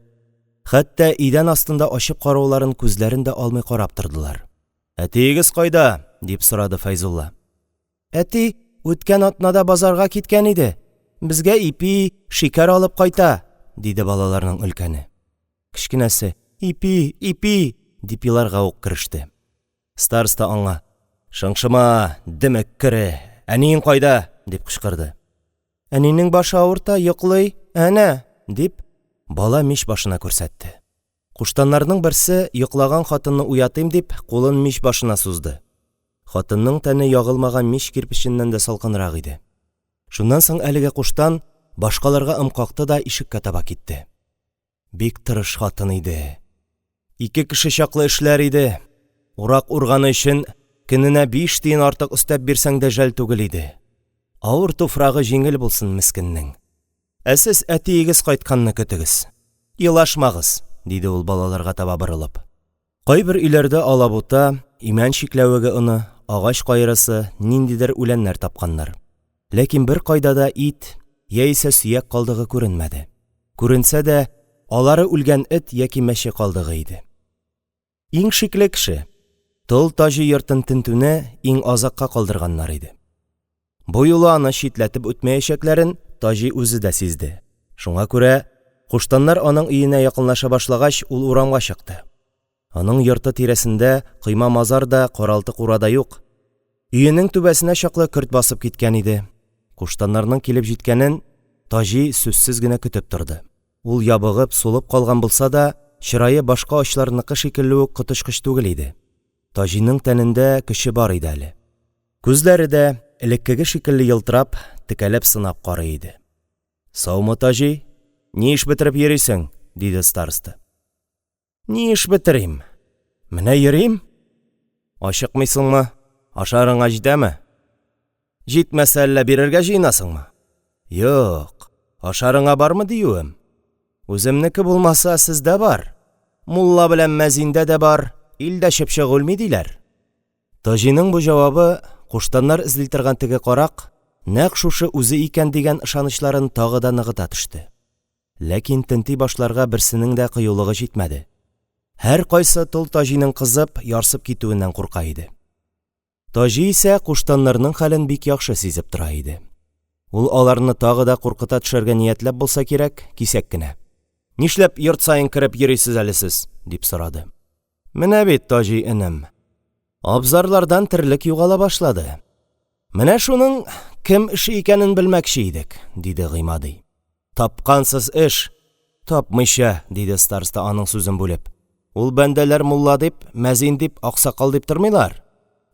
[SPEAKER 1] хәтта идән астын да ачып карауларын күзләрен дә алмый карап тордылар. Әтиегез кайда? – дип сорады Фәйзулла. Әти үткән атнада базарга киткән иде, безгә ипи, шикәр алып кайта, – диде балаларның өлкәне. Кечкенәсе: – Ипи, ипи! – дип еларга ук кереште. Староста аңа: – Шыңшыма, дөм эккере, әниең кайда? – дип кычкырды. Әнинең башы авырта, йоклый, әнә, – дип, бала мич башына күрсәтте. Куштаннарның берсе, йоклаган хатынны уятыйм дип, кулын мич башына сузды. Хатынның тәне ягылмаган мич кирпеченнән дә салкынрак иде. Шуннан соң әлеге куштан башкаларга ым какты да ишеккә таба китте. Бик тырыш хатын иде. Ике кеше чаклы эшләр иде. Урак урганы өчен көненә биш тиен артык өстәп бирсәң дә жәл түгел иде. Авыр туфрагы җиңел булсын мескеннең. Ә сез әтиегез кайтканны көтегез. Елашмагыз, – диде ул, балаларга таба борылып. Кайбер өйләрдә алабута, имән чикләвеге оны, агач кайрысы, ниндидер үләннәр тапканнар. Ләкин беркайда да ит яисә сөяк калдыгы күренмәде. Күренсә дә, алары үлгән эт яки мәче калдыгы иде. Иң шикле кеше – Тол Таҗи йортын тентүне иң азакка калдырганнар иде. Бу юлы аны читләтеп үтмәячәкләрен Таҗи үзе дә сизде. Шуңа күрә, куштаннар аның өенә якынлаша башлагач, ул урамга чыкты. Аның йорты тирәсендә койма-мазар да, каралты-кура да юк. Өенең түбәсенә чаклы көрт басып киткән иде. Куштаннарның килеп җиткәнен Таҗи сүзсез генә көтеп торды. Ул ябыгып, сулып калган булса да, чырае башка ачларныкы шикелле үк коточкыч түгел иде. Таҗиның тәнендә көче бар иде әле. Күзләре дә, элеккеге шикелле елтырап, текәлеп сынап карый иде. Саумы, Таҗи! Ни эш бетереп йөрисең? – диде староста. Ни эш бетерим? Менә йөрим. Ачыкмыйсыңмы? Ашарыңа җитәме? Җитмәсә, әллә бирергә җыенасыңмы? Юк, ашарыңа бармы диюем. Үземнеке булмаса, сездә бар. Мулла белән мәзиндә дә бар, илдә чыпчык үлми, диләр. Таҗиның бу җавабы куштаннар эзли торган теге карак нәкъ шушы үзе икән дигән ышанычларын тагы да ныгыта төште. Ләкин тенти башларга берсенең дә кыюлыгы җитмәде. Һәркайсы тол Таҗиның кызып, ярсып китүеннән курка иде. Таҗи исә куштаннарның хәлен бик яхшы сизеп тора иде. Ул аларны тагы да куркыта төшәргә ниятләп булса кирәк, кисәк кенә: Нишләп йорт саен кереп йөрисез әле сез? – дип сорады. Менә бит, Таҗи энем, абзарлардан терлек югала башлады. Менә шуның кем эше икәнен белмәкче идек, – диде Гыймади. Тапкансыз эш! Тапмыйча, – диде староста, аның сүзен бүлеп. Ул бәндәләр мулла дип, мәзин дип, аксакал дип тормыйлар.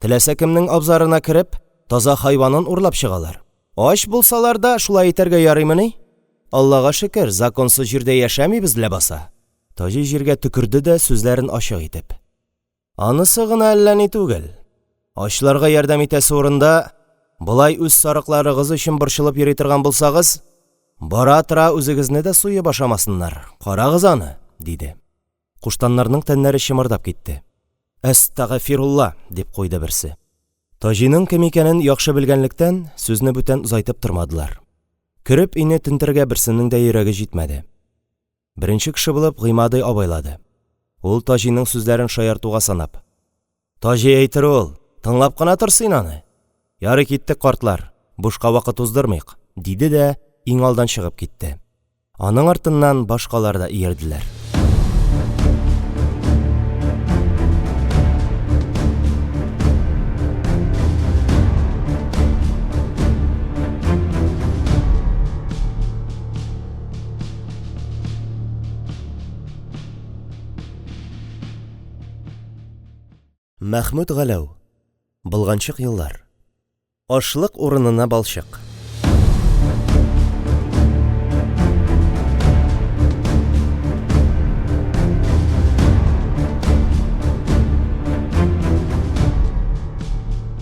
[SPEAKER 1] Теләсә кемнең абзарына кереп, таза хайванын урлап чыгалар. Ач булсалар да, шулай итәргә ярыймыни? Аллага шөкер, законсыз җирдә яшәмибез ләбаса! Таҗи җиргә төкерде дә сүзләрен ачык итеп: – Анысы гына әллә ни түгел, ачларга ярдәм итәсе урында, болай үз сарыкларыгыз өчен борчылып йөри торган булсагыз, бара-тора үзегезне дә суеп ашамасыннар, карагыз аны! – диде. Куштаннарның тәннәре чымырдап китте. – Әстәгъфирулла! – дип куйды берсе. Таҗиның кем икәнен яхшы белгәнлектән, сүзне бүтән озайтып тормадылар. Кереп өйне тентергә берсенең дә йөрәге җитмәде. Беренче кеше булып Гыймади абайлады. Ул, Таҗиның сүзләрен шаяртуга санап: – Таҗи әйтер ул, тыңлап кына тор син аны! Ярый, киттек, картлар, бушка вакыт уздырмыйк, – диде дә иң алдан чыгып китте. Аның артыннан башкалар да иярделәр. Мәхмүт Галәү. Болганчык еллар. Ашлык урынына балчык.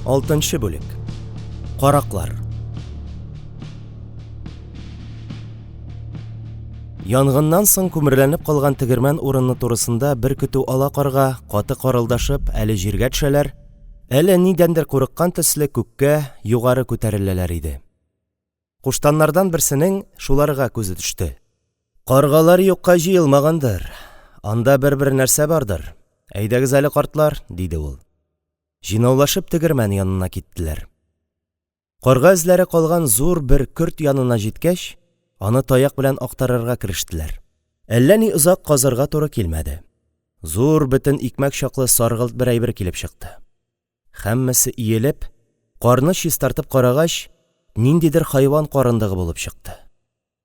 [SPEAKER 1] Алтынчы бүлек. Караклар. Янгыннан соң күмерләнеп калган тегермән урыны турысында бер көтү ала карга каты карылдашып әле җиргә төшәләр, Әле нидәндер курыккан төсле күккә, югары күтәреләләр иде. Куштаннардан берсенең шуларга күзе төште. Каргалар юкка җыелмагандыр, анда бер-бер нәрсә бардыр. Әйдәгез әле, картлар, диде ул. Җыйнаулашып тегермән янына киттеләр. Карга эзләре калган зур бер көрт янына җиткәч, аны таяк белән актарырга керештеләр. Әллә ни озак казырга туры килмәде. Зур бөтен икмәк чаклы саргылт бер әйбер килеп чыкты. Һәммәсе иелеп, карны чистартып карагач, ниндидер хайван карындыгы булып чыкты.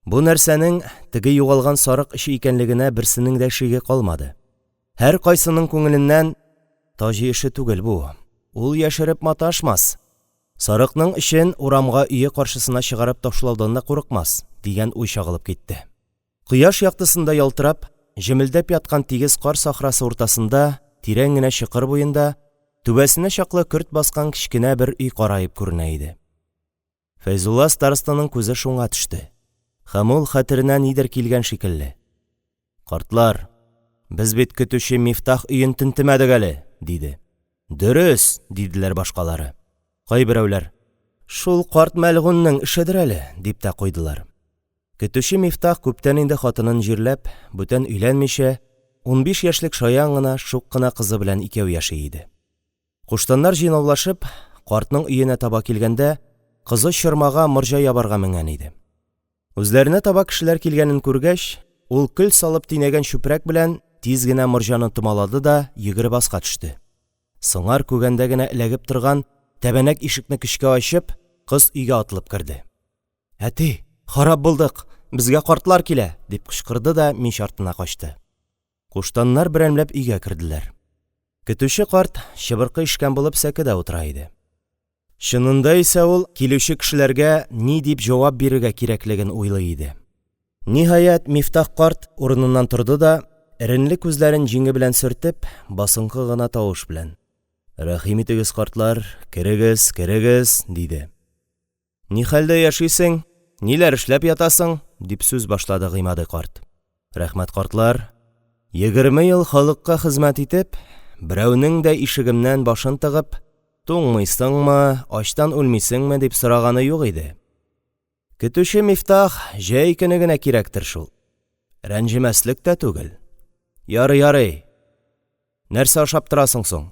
[SPEAKER 1] Бу нәрсәнең теге югалган сарык эче икәнлегенә берсенең дә шиге калмады. Һәркайсының күңеленнән Таҗи эше түгел бу, ул яшереп маташмас, сарыкның эчен урамга өе каршысына чыгарып ташлаудан да курыкмас, дигән уй чагылып китте. Кояш яктысында ялтырап, җемелдәп яткан тигез кар сахрасы уртасында, тирән генә чокыр буенда, түбәсенә чаклы көрт баскан кечкенә бер өй караеп күренә иде. Фәйзулла старостаның күзе шуңа төште. Һәм ул хәтеренә нидер килгән шикелле. Картлар, без бит көтүче Мифтах өен тентемәдек әле, диде. Дөрес, диделәр башкалары. Кайберәүләр, Шул карт мәлгуньнең эшедер әле, дип тә куйдылар. Көтүче Мифтах күптән инде хатынын җирләп, бүтән өйләнмичә, 15 яшьлек шаян гына, шук кына кызы белән икәү яши иде. Куштаннар җыйнаулашып, картның өенә таба килгәндә, кызы чормага морҗа ябарга менгән иде. Үзләренә таба кешеләр килгәнен күргәч, ул көл салып төйнәгән чүпрәк белән тиз генә морҗаны томалады да йөгереп аска төште. Сыңар күгәндә генә эләгеп торган тәбәнәк ишекне көчкә ачып, кыз өйгә атылып керде. Әти, харап булдык, безгә картлар килә! – дип кычкырды да мич артына качты. Куштаннар берәмләп өйгә керделәр. Көтүче карт, чыбыркы ишкән булып, сәкедә утыра иде. Чынында исә ул килүче кешеләргә ни дип җавап бирергә кирәклеген уйлый иде. Ниһаять, Мифтах карт урыныннан торды да, эренле күзләрен җиңе белән сөртеп, басынкы гына тавыш белән: Рәхим итегез, картлар, керегез, керегез, диде. Ни хәлдә яшисең, ниләр эшләп ятасың? – дип сүз башлады Гыймади карт. Рәхмәт, картлар. 20 ел халыкка хезмәт итеп, берәүнең дә ишегемнән башын тыгып, туңмыйсыңмы, ачтан үлмисеңме дип сораганы юк иде. Көтүче Мифтах җәй көне генә кирәктер шул. Рәнҗемәслек тә түгел. Ярый, ярый. Нәрсә ашап торасың соң?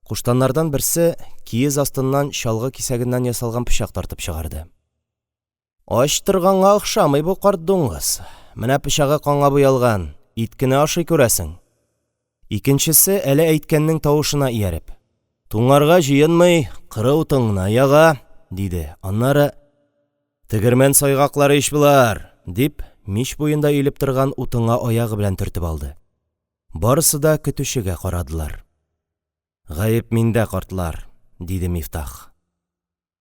[SPEAKER 1] Куштаннардан берсе киез астыннан чалгы кисәгеннән ясалган пычак тартып чыгарды. Ач торганга охшамый бу карт дуңгыз. Менә пычагы канга буялган, ит кенә ашый күрәсең. Икенчесе әле әйткәннең тавышына ияреп: Туңарга җыенмый, коры утын гына яга, диде. Аннары: Тегермән сайгаклары ич болар, дип, мич буенда өелеп торган утынга аягы белән төртеп алды. Барысы да көтүчегә карадылар. Гаеп миндә, картлар, диде Мифтах.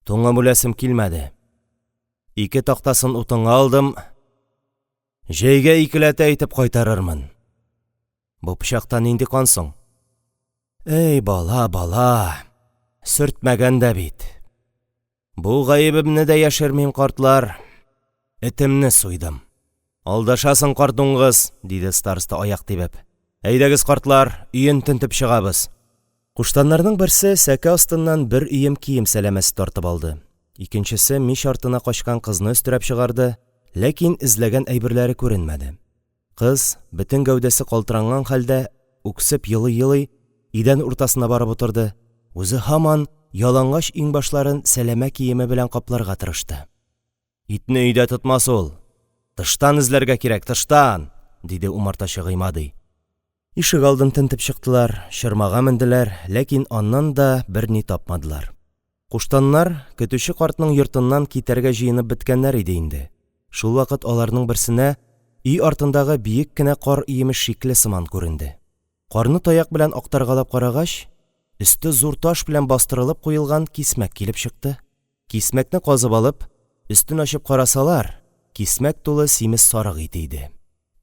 [SPEAKER 1] Туңып үләсем килмәде. Ике тактасын утынга алдым, җәйгә икеләтә итеп кайтарырмын. Бу пычакта нинди кан соң? Әй бала, бала, сөртмәгән дә бит. Бу гаебемне дә яшермим, картлар, этемне суйдым. Алдашасың, карт дуңгыз! – диде староста, аяк тибеп. Әйдәгез, картлар, өен тентеп чыгабыз! Куштаннарның берсе сәке астыннан бер өем кием сәләмәсе тартып алды, икенчесе мич артына качкан кызны өстерәп чыгарды, ләкин эзләгән әйберләре күренмәде. Кыз, бөтен гәүдәсе калтыранган хәлдә, үксеп елый-елый, идән уртасына барып утырды, үзе һаман ялангач иңбашларын сәләмә киеме белән капларга тырышты. – Итне өйдә тотмас ул! Тыштан эзләргә кирәк, тыштан! – диде умартачы Гыймади. Ишегалдын тентеп чыктылар, чормага менделәр, ләкин аннан да берни тапмадылар. Куштаннар көтүче картның йортыннан китәргә җыенып беткәннәр иде инде, шулвакыт аларның берсенә өй артындагы биек кенә кар өеме шикле сыман күренде. Карны таяк белән актаргалап карагач, өсте зур таш белән бастырылып куелган кисмәк килеп чыкты. Кисмәкне казып алып, өстен ачып карасалар, кисмәк тулы симез сарык ите иде.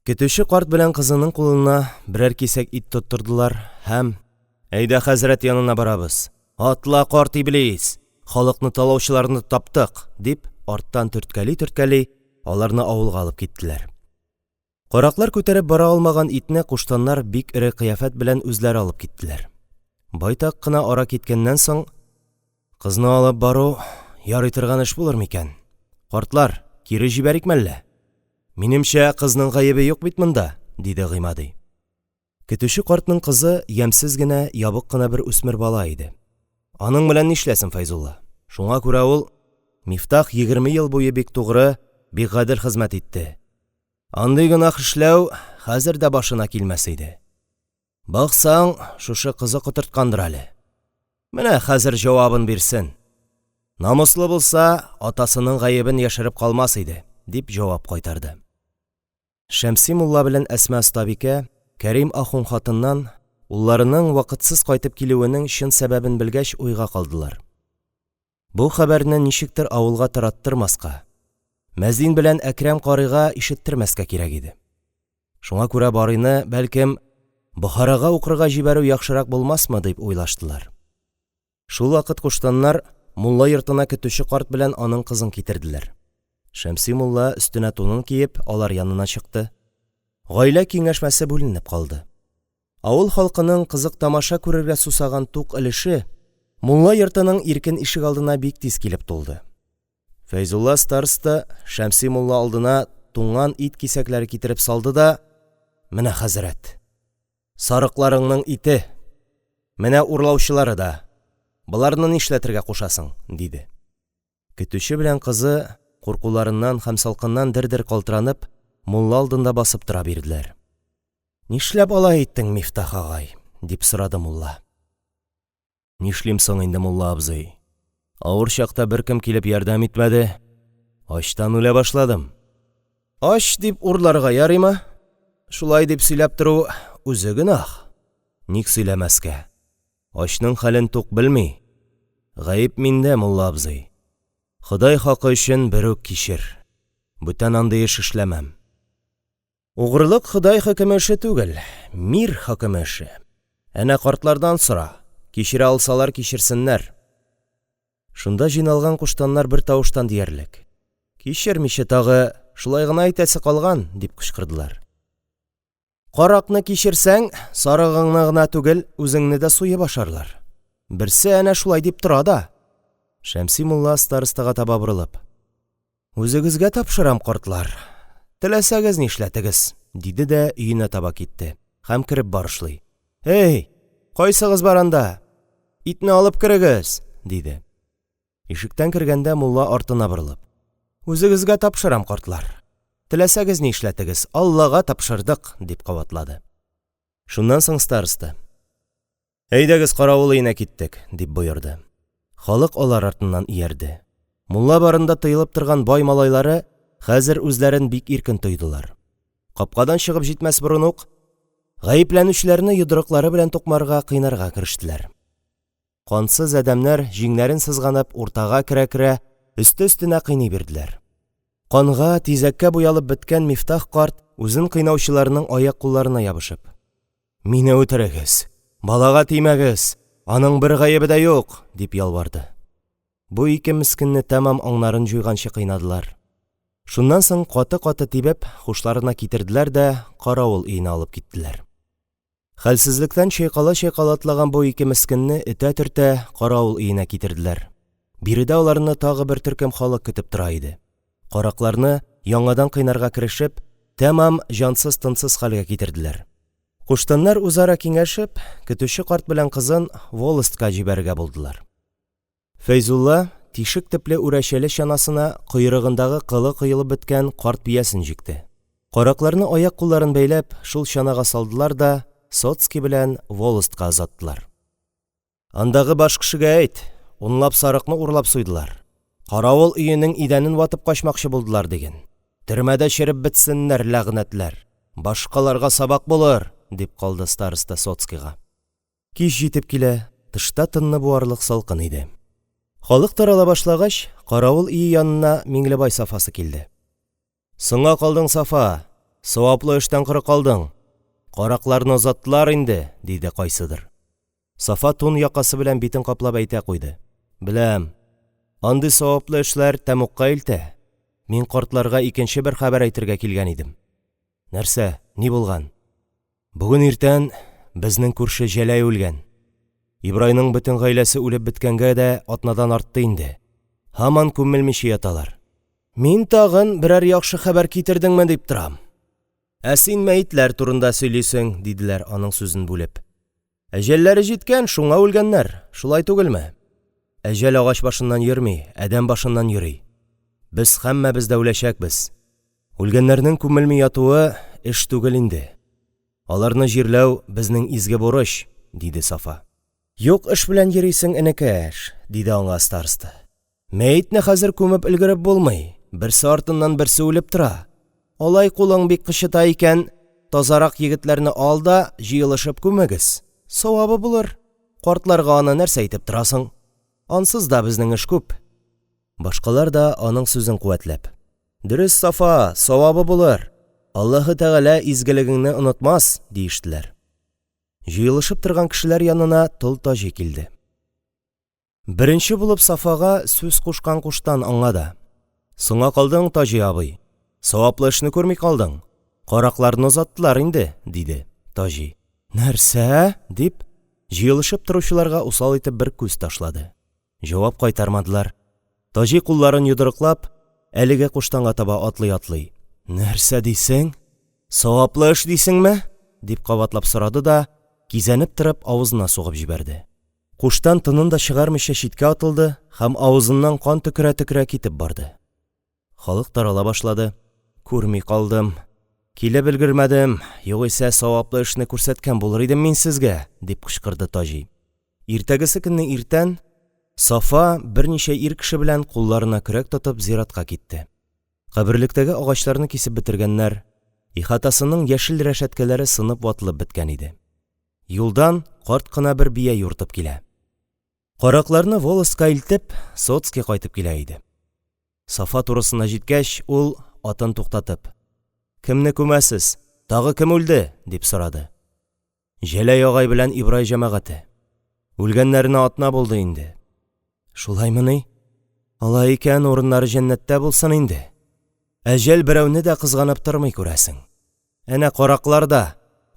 [SPEAKER 1] Көтүче карт белән кызының кулына берәр кисәк ит тоттырдылар һәм: – Әйдә, хәзрәт янына барабыз! Атла, карт иблис! Халыкны талаучыларны таптык! – дип, арттан төрткәли-төрткәли, аларны авылга алып киттеләр. Караклар күтәреп бара алмаган итне куштаннар бик эре кыяфәт белән үзләре алып киттеләр. Байтак кына ара киткәннән соң, Кызны алып бару ярый торган эш булыр микән? Картлар, кире җибәрикме әллә? Минемчә, кызның гаебе юк бит монда, – диде Гыймади. Көтүче картның кызы ямьсез генә, ябык кына бер үсмер бала иде. Аның белән нишләсен Фәйзулла? Шуңа күрә ул: Мифтах 20 ел буе бик тугры, бик гадел хезмәт итте. Андый гөнаһ эшләү хәзер дә башына килмәс иде. Баксаң, шушы кызы котырткандыр әле. Менә хәзер җавабын бирсен. Намуслы булса, атасының гаебен яшереп калмас иде, – дип җавап кайтарды. Шәмси мулла белән Әсма остабикә Кәрим ахун хатыннан улларының вакытсыз кайтып килүенең чын сәбәбен белгәч уйга калдылар. Бу хәбәрне ничектер авылга тараттырмаска, мәзин белән Әкрәм карыйга ишеттермәскә кирәк иде. Шуңа күрә Барыйны, бәлкем, Бохарага укырга җибәрү яхшырак булмасмы, дип уйлаштылар. Шулвакыт куштаннар мулла йортына көтүче карт белән аның кызын китерделәр. Шәмси мулла, өстенә тунын киеп, алар янына чыкты. Гаилә киңәшмәсе бүленеп калды. Авыл халкының кызык тамаша күрергә сусаган тук өлеше мулла йортының иркен ишегалдына бик тиз килеп тулды. Фәйзулла староста Шәмси мулла алдына туңган ит кисәкләре китереп салды да: – Менә, хәзрәт, сарыкларыңның ите, менә урлаучылары да, боларны нишләтергә кушасың? – диде. Көтүче белән кызы, куркуларыннан һәм салкыннан дер-дер калтыранып, мулла алдында басып тора бирделәр. Нишләп алай иттең, Мифтах агай? – дип сорады мулла. Нишлим соң инде, мулла абзый? Авыр чакта беркем килеп ярдәм итмәде. Ачтан үлә башладым. Ач дип урларга ярыймы? Шулай дип сөйләп тору үзе гөнаһ. Ник сөйләмәскә? Ачның хәлен тук белми. Гаеп миндә, мулла абзый. Ходай хакы өчен берүк кичер. Бүтән андый эш эшләмәм. Угрылык Ходай хөкеме эше түгел, мир хөкеме эше. Әнә картлардан сора, кичерә алсалар кичерсеннәр. Шунда җыйналган куштаннар бер тавыштан диярлек: – Кичермичә тагы, шулай гына әйтәсе калган! – дип кычкырдылар. Каракны кичерсәң, сарыгыңны гына түгел, үзеңне дә суеп ашарлар. Берсе әнә шулай дип тора да. Шәмси мулла старостага таба борылып: Үзегезгә тапшырам, картлар, теләсәгез нишләтегез, – диде дә өенә таба китте һәм кереп барышлый: – Әй, кайсыгыз бар анда? Итне алып керегез! – диде. Ишектән кергәндә, мулла артына борылып: – Үзегезгә тапшырам, картлар, теләсәгез ни эшләтегез, Аллага тапшырдык! – дип кабатлады. Шуннан соң староста: – Әйдәгез, каравыл өенә киттек, – дип боерды. Халык алар артыннан иярде. Мулла барында тыелып торган бай малайлары хәзер үзләрен бик иркен тойдылар. Капкадан чыгып җитмәс борын ук, гаепләнүчеләрне йодрыклары белән тукмарга, кыйнарга керештеләр. Кансыз адәмнәр, җиңнәрен сызганып, уртага керә-керә, өсте-өстенә кыйный бирделәр. Канга, тизәккә буялып беткән Мифтах карт, үзен кыйнаучыларның аяк-кулларына ябышып: – Мине үтерегез, балага тимәгез, аның бер гаебе дә юк! – дип ялварды. Бу ике мескенне тәмам аңнарын җуйганчы кыйнадылар. Шуннан соң, каты-каты тибеп, һушларына китерделәр дә каравыл өенә алып киттеләр. Хәлсезлектән чайкала-чайкала атлаган бу ике мескенне, этә-төртә, каравыл өенә китерделәр. Биредә аларны тагы бер төркем халык көтеп тора иде. Каракларны, яңадан кыйнарга керешеп, тәмам җансыз-тынсыз хәлгә китерделәр. Куштаннар, үзара киңәшеп, көтүче карт белән кызын волостька җибәрергә булдылар. Фәйзулла тишек төпле үрәчәле чанасына койрыгындагы кылы коелып беткән карт биясен җикте. Каракларны аяк-кулларын бәйләп, шул чанага салдылар да сотский белән волостька озаттылар. Андагы баш кешегә әйт, унлап сарыкны урлап суйдылар, каравыл өенең идәнен ватып качмакчы булдылар, диген. Төрмәдә череп бетсеннәр, ләгънәтләр! Башкаларга сабак булыр! – дип калды староста сотскийга. Кич җитеп килә, тышта тынны буарлык салкын иде. Халык тарала башлагач, каравыл өе янына Миңлебай Сафасы килде. Соңга калдың, Сафа, саваплы эштән коры калдың. Каракларны озаттылар инде, – диде кайсыдыр. Сафа тун якасы белән битен каплап әйтә куйды: – Беләм, андый саваплы эшләр тәмугка илтә. Мин картларга икенче бер хәбәр әйтергә килгән идем. Нәрсә, ни булган? Бүген иртән безнең күрше Җәләй үлгән. Ибрайның бөтен гаиләсе үлеп беткәнгә дә атнадан артты инде. Һаман күмелмичә яталар. Мин тагын берәр яхшы хәбәр китердеңме дип торам. Ә син мәетләр турында сөйлисең, диделәр, аның сүзен бүлеп. Әҗәлләре җиткән, шуңа үлгәннәр, шулай түгелме? Әҗәл агач башыннан йөрми, адәм башыннан йөри. Без һәммәбез дә үләчәкбез. Үлгәннәрнең күмелми ятуы эш түгел инде. Аларны җирләү – безнең изге бурыч, – диде Сафа. Юк эш белән йөрисең, энекәш, – диде аңа староста. Мәетне хәзер күмеп өлгереп булмый, берсе артыннан берсе үлеп тора. Алай кулың бик кычыта икән, тазарак егетләрне ал да җыелышып күмегез. Савабы булыр. Картларга аны нәрсә әйтеп торасың? Ансыз да безнең эш күп. Башкалар да, аның сүзен куәтләп: – Дөрес, Сафа, савабы булыр, Аллаһы Тәгалә изгелегеңне онытмас, – диештеләр. Җыелышып торган кешеләр янына Тол Таҗи килде. Беренче булып Сафага сүз кушкан куштан аңа да: – Соңга калдың, Таҗи абый, саваплы эшне күрми калдың, каракларны озаттылар инде, – диде. Таҗи: – Нәрсә? – дип, җыелышып торучыларга усал итеп бер күз ташлады. Җавап кайтармадылар. Таҗи, кулларын йодрыклап, әлеге куштанга таба атлый-атлый: – Нәрсә дисең? Саваплы эш дисеңме? – дип кабатлап сорады да, кизәнеп торып, авызына сугып җибәрде. Куштан тынын да чыгармыйча читкә атылды һәм авызыннан кан төкерә-төкерә китеп барды. Халык тарала башлады. Күрми калдым. Килеп өлгермәдем, югыйсә саваплы эшне күрсәткән булыр идем мин сезгә, дип кычкырды Таҗи. Иртәгесе көнне иртән Сафа берничә ир кеше белән кулларына көрәк тотып зиратка китте. Каберлектәге агачларны кисеп бетергәннәр, ихатасының яшел рәшәткәләре сынып-ватылып беткән иде. Юлдан карт кына бер бия юртып килә. Каракларны волостька илтеп, сотский кайтып килә иде. Сафа турысына җиткәч, ул, атын туктатып: – Кемне күмәсез? Тагы кем үлде? – дип сорады. – Җәләй агай белән Ибрай җәмәгате. Үлгәннәренә атна булды инде. – Шулаймыни? Алай икән, урыннары җәннәттә булсын инде. Әҗәл берәүне дә кызганып тормый, күрәсең. Әнә караклар да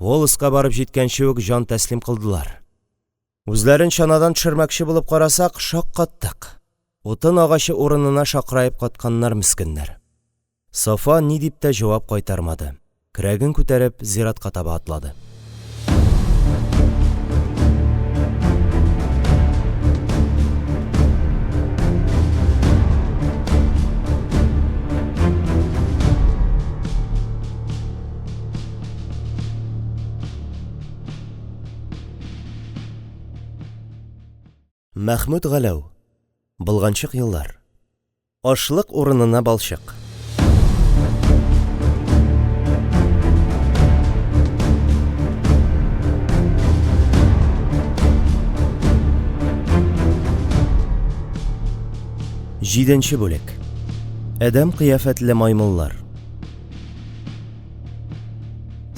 [SPEAKER 1] волостька барып җиткәнче үк җан тәслим кылдылар. Үзләрен чанадан төшермәкче булып карасак, шаккаттык. Утын агачы урынына шакыраеп катканнар, мескеннәр. Сафа ни дип тә җавап кайтармады. Көрәген күтәреп, зиратка таба атлады. Мәхмүт Галәү. Болганчык еллар. Ашлык урынына балчык. Җиденче бүлек. Адәм кыяфәтле маймыллар.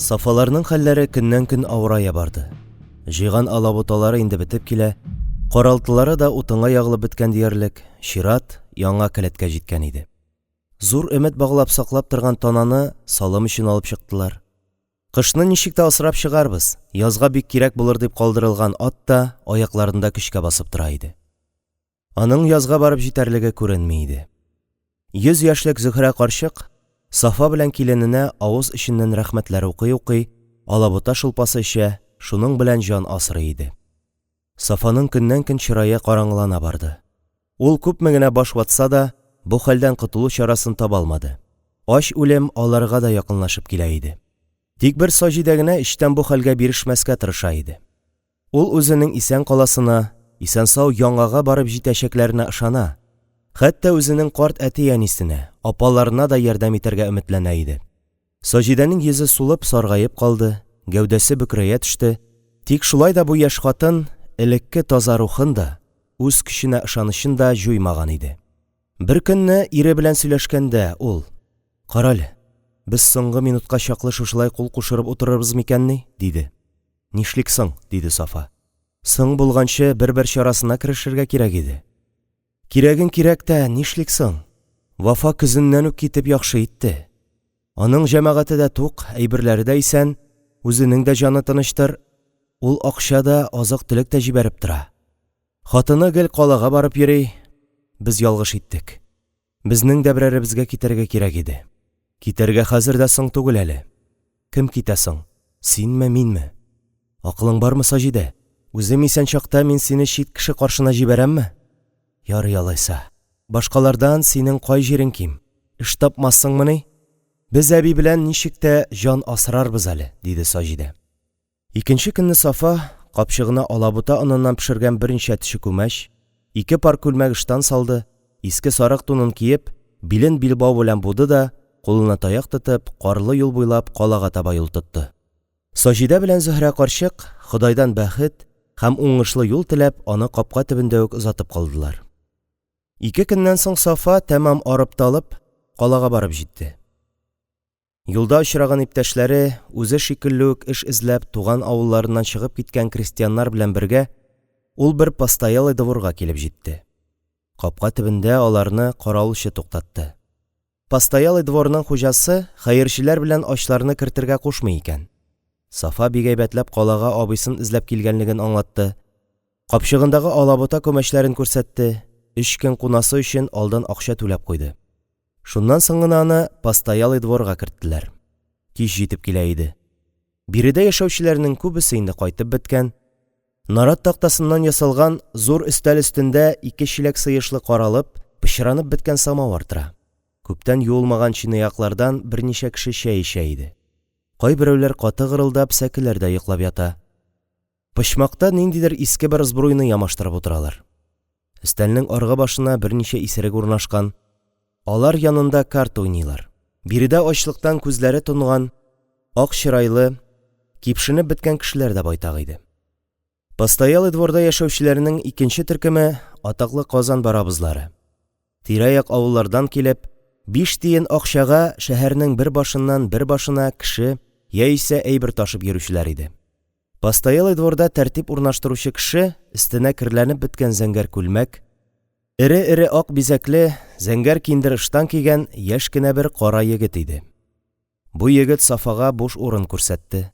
[SPEAKER 1] Сафаларның хәлләре көннән-көн авырая барды. Җыйган алабуталары инде бетеп килә, каралтылары да утынга ягылып беткән диярлек, чират яңа келәткә җиткән иде. Зур өмет баглап саклап торган тананы салым өчен алып чыктылар. Кышны ничек тә асрап чыгарбыз, язга бик кирәк булыр дип калдырылган ат та аякларында көчкә басып тора иде. Аның язга барып җитәрлеге күренми иде. 100 яшьлек Зөһрә карчык Сафа белән килененә авыз эченнән рәхмәтләр укый-укый, алабута шулпасы эчә, шуның белән җан асрый иде. Сафаның көннән-көн чырае караңгылана барды. Ул күпме генә баш ватса да, бу хәлдән котылу чарасын таба алмады. Ач үлем аларга да якынлашып килә иде. Тик бер Саҗидә генә эчтән бу хәлгә бирешмәскә тырыша иде. Ул үзенең исән каласына, исән-сау яңага барып җитәчәкләренә ышана, хәтта үзенең карт әти-әнисенә, апаларына да ярдәм итәргә өметләнә иде. Саҗидәнең йөзе сулып, саргаеп калды, гәүдәсе бөкрәя төште, тик шулай да бу яшь хатын элекке таза рухын да, үз көченә ышанычын да җуймаган иде. Беркөнне ире белән сөйләшкәндә, ул: Карале, без соңгы минутка чаклы шушылай кул кушырып утырырбыз микәнни? – диде. Нишлик соң? – диде Сафа. Соң булганчы бер-бер чарасына керешергә кирәк иде. Кирәген кирәк тә, нишлик соң? Вафа көзеннән үк китеп яхшы итте. Аның җәмәгате дә тук, әйберләре дә исән, үзенең дә җаны тынычтыр. Ул акча да, азык-төлек тә җибәреп тора. Хатыны гел калага барып йөри. Без ялгыш иттек. Безнең дә берәребезгә китәргә кирәк иде. Китәргә хәзер дә соң түгел әле. Кем китә соң? Синме, минме? Акылың бармы, Саҗидә? Үзем исән чакта мин сине чит кеше каршына җибәрәмме? Ярый алайса. Башкалардан синең кай җирең ким? Эш тапмассыңмыни? Без әби белән ничек тә җан асрарбыз әле, диде Саҗидә. Икенче көнне Сафа, капчыгына алабута оныннан пешергән берничә төче күмәч, ике пар күлмәк-ыштан салды, иске сарык тунын киеп, билен билбау белән буды да, кулына таяк тотып, карлы юл буйлап калага таба юл тотты. Саҗидә белән Зөһрә карчык, Ходайдан бәхет һәм уңышлы юл теләп, аны капка төбендә үк озатып калдылар. Ике көннән соң Сафа, тәмам арып-талып, калага барып җитте. Юлда очраган иптәшләре, үзе шикелле үк эш эзләп туган авылларыннан чыгып киткән крестьяннар белән бергә, ул бер постоялый дворга килеп җитте. Капка төбендә аларны каравылчы туктатты. Постоялый дворның хуҗасы хәерчеләр белән ачларны кертергә кушмый икән. Сафа бик әйбәтләп калага абыйсын эзләп килгәнлеген аңлатты. Капчыгындагы алабута күмәчләрен күрсәтте, өч көн кунасы өчен алдан акча түләп куйды. Шуннан соң гына аны постоялый дворга керттеләр. Кич җитеп килә иде. Биредә яшәүчеләрнең күбесе инде кайтып беткән. Нарат тактасыннан ясалган зур өстәл өстендә ике чиләк сыешлы каралып, пычранып беткән самавыр тора. Күптән юылмаган чынаяклардан берничә кеше чәй эчә иде. Кайберәүләр каты гырылдап сәкеләрдә йоклап ята. Почмакта ниндидер иске бер сбруйны ямаштырып утыралар. Өстәлнең аргы башына берничә исерек урнашкан. Алар янында карта уйныйлар. Биредә ачлыктан күзләре тонган, ак чырайлы, кипшенеп беткән кешеләр дә байтак иде. Постоялый дворда яшәүчеләрнең икенче төркеме атаклы Казан барабызлары. Тирә-як авыллардан килеп, биш тиен акчага шәһәрнең бер башыннан бер башына кеше яисә әйбер ташып йөрүчеләр иде. Постоялый дворда тәртип урнаштыручы кеше өстенә керләнеп беткән зәңгәр күлмәк, эре-эре ак бизәкле зәңгәр киндер ыштан кигән яшь кенә бер кара егет иде. Бу егет Сафага буш урын күрсәтте.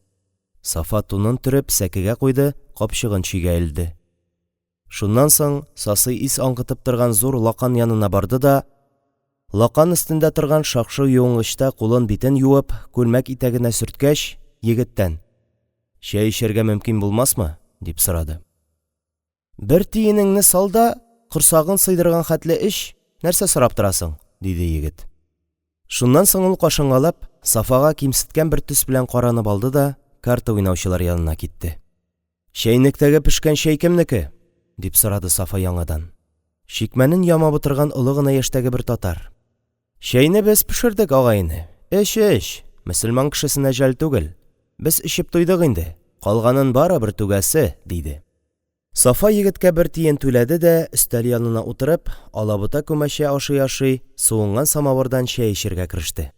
[SPEAKER 1] Сафа тунын төреп сәкегә куйды, капчыгын чөйгә элде. Шуннан соң сасы ис аңкытып торган зур лакан янына барды да, лакан өстендә торган шакшы юынгычта кулын-битен юып, күлмәк итәгенә сөрткәч, егеттән: Чәй эчәргә мөмкин булмасмы? – дип сорады. Бер тиенеңне сал да, корсагың сыйдырган хәтле эч, нәрсә сорап торасың? – диде егет. Шуннан соң ул кашынгалап, Сафага кимсеткән бер төс белән каранып алды да карта уйнаучылар янына китте. Чәйнектәге пешкән чәй кемнеке? дип сорады Сафа яңадан. Чикмәнен ямап утырган олы гына яшьтәге бер татар. Чәйне без пешердек, агай-эне. Эч, эч, мөселман кешесенә жәл түгел. Без эчеп туйдык инде, калганын барыбер түгәсе, диде. Сафа егеткә бер тиен түләде дә, өстәл янына утырып, алабута күмәче ашый-ашый, суынган самавырдан чәй эчәргә кереште.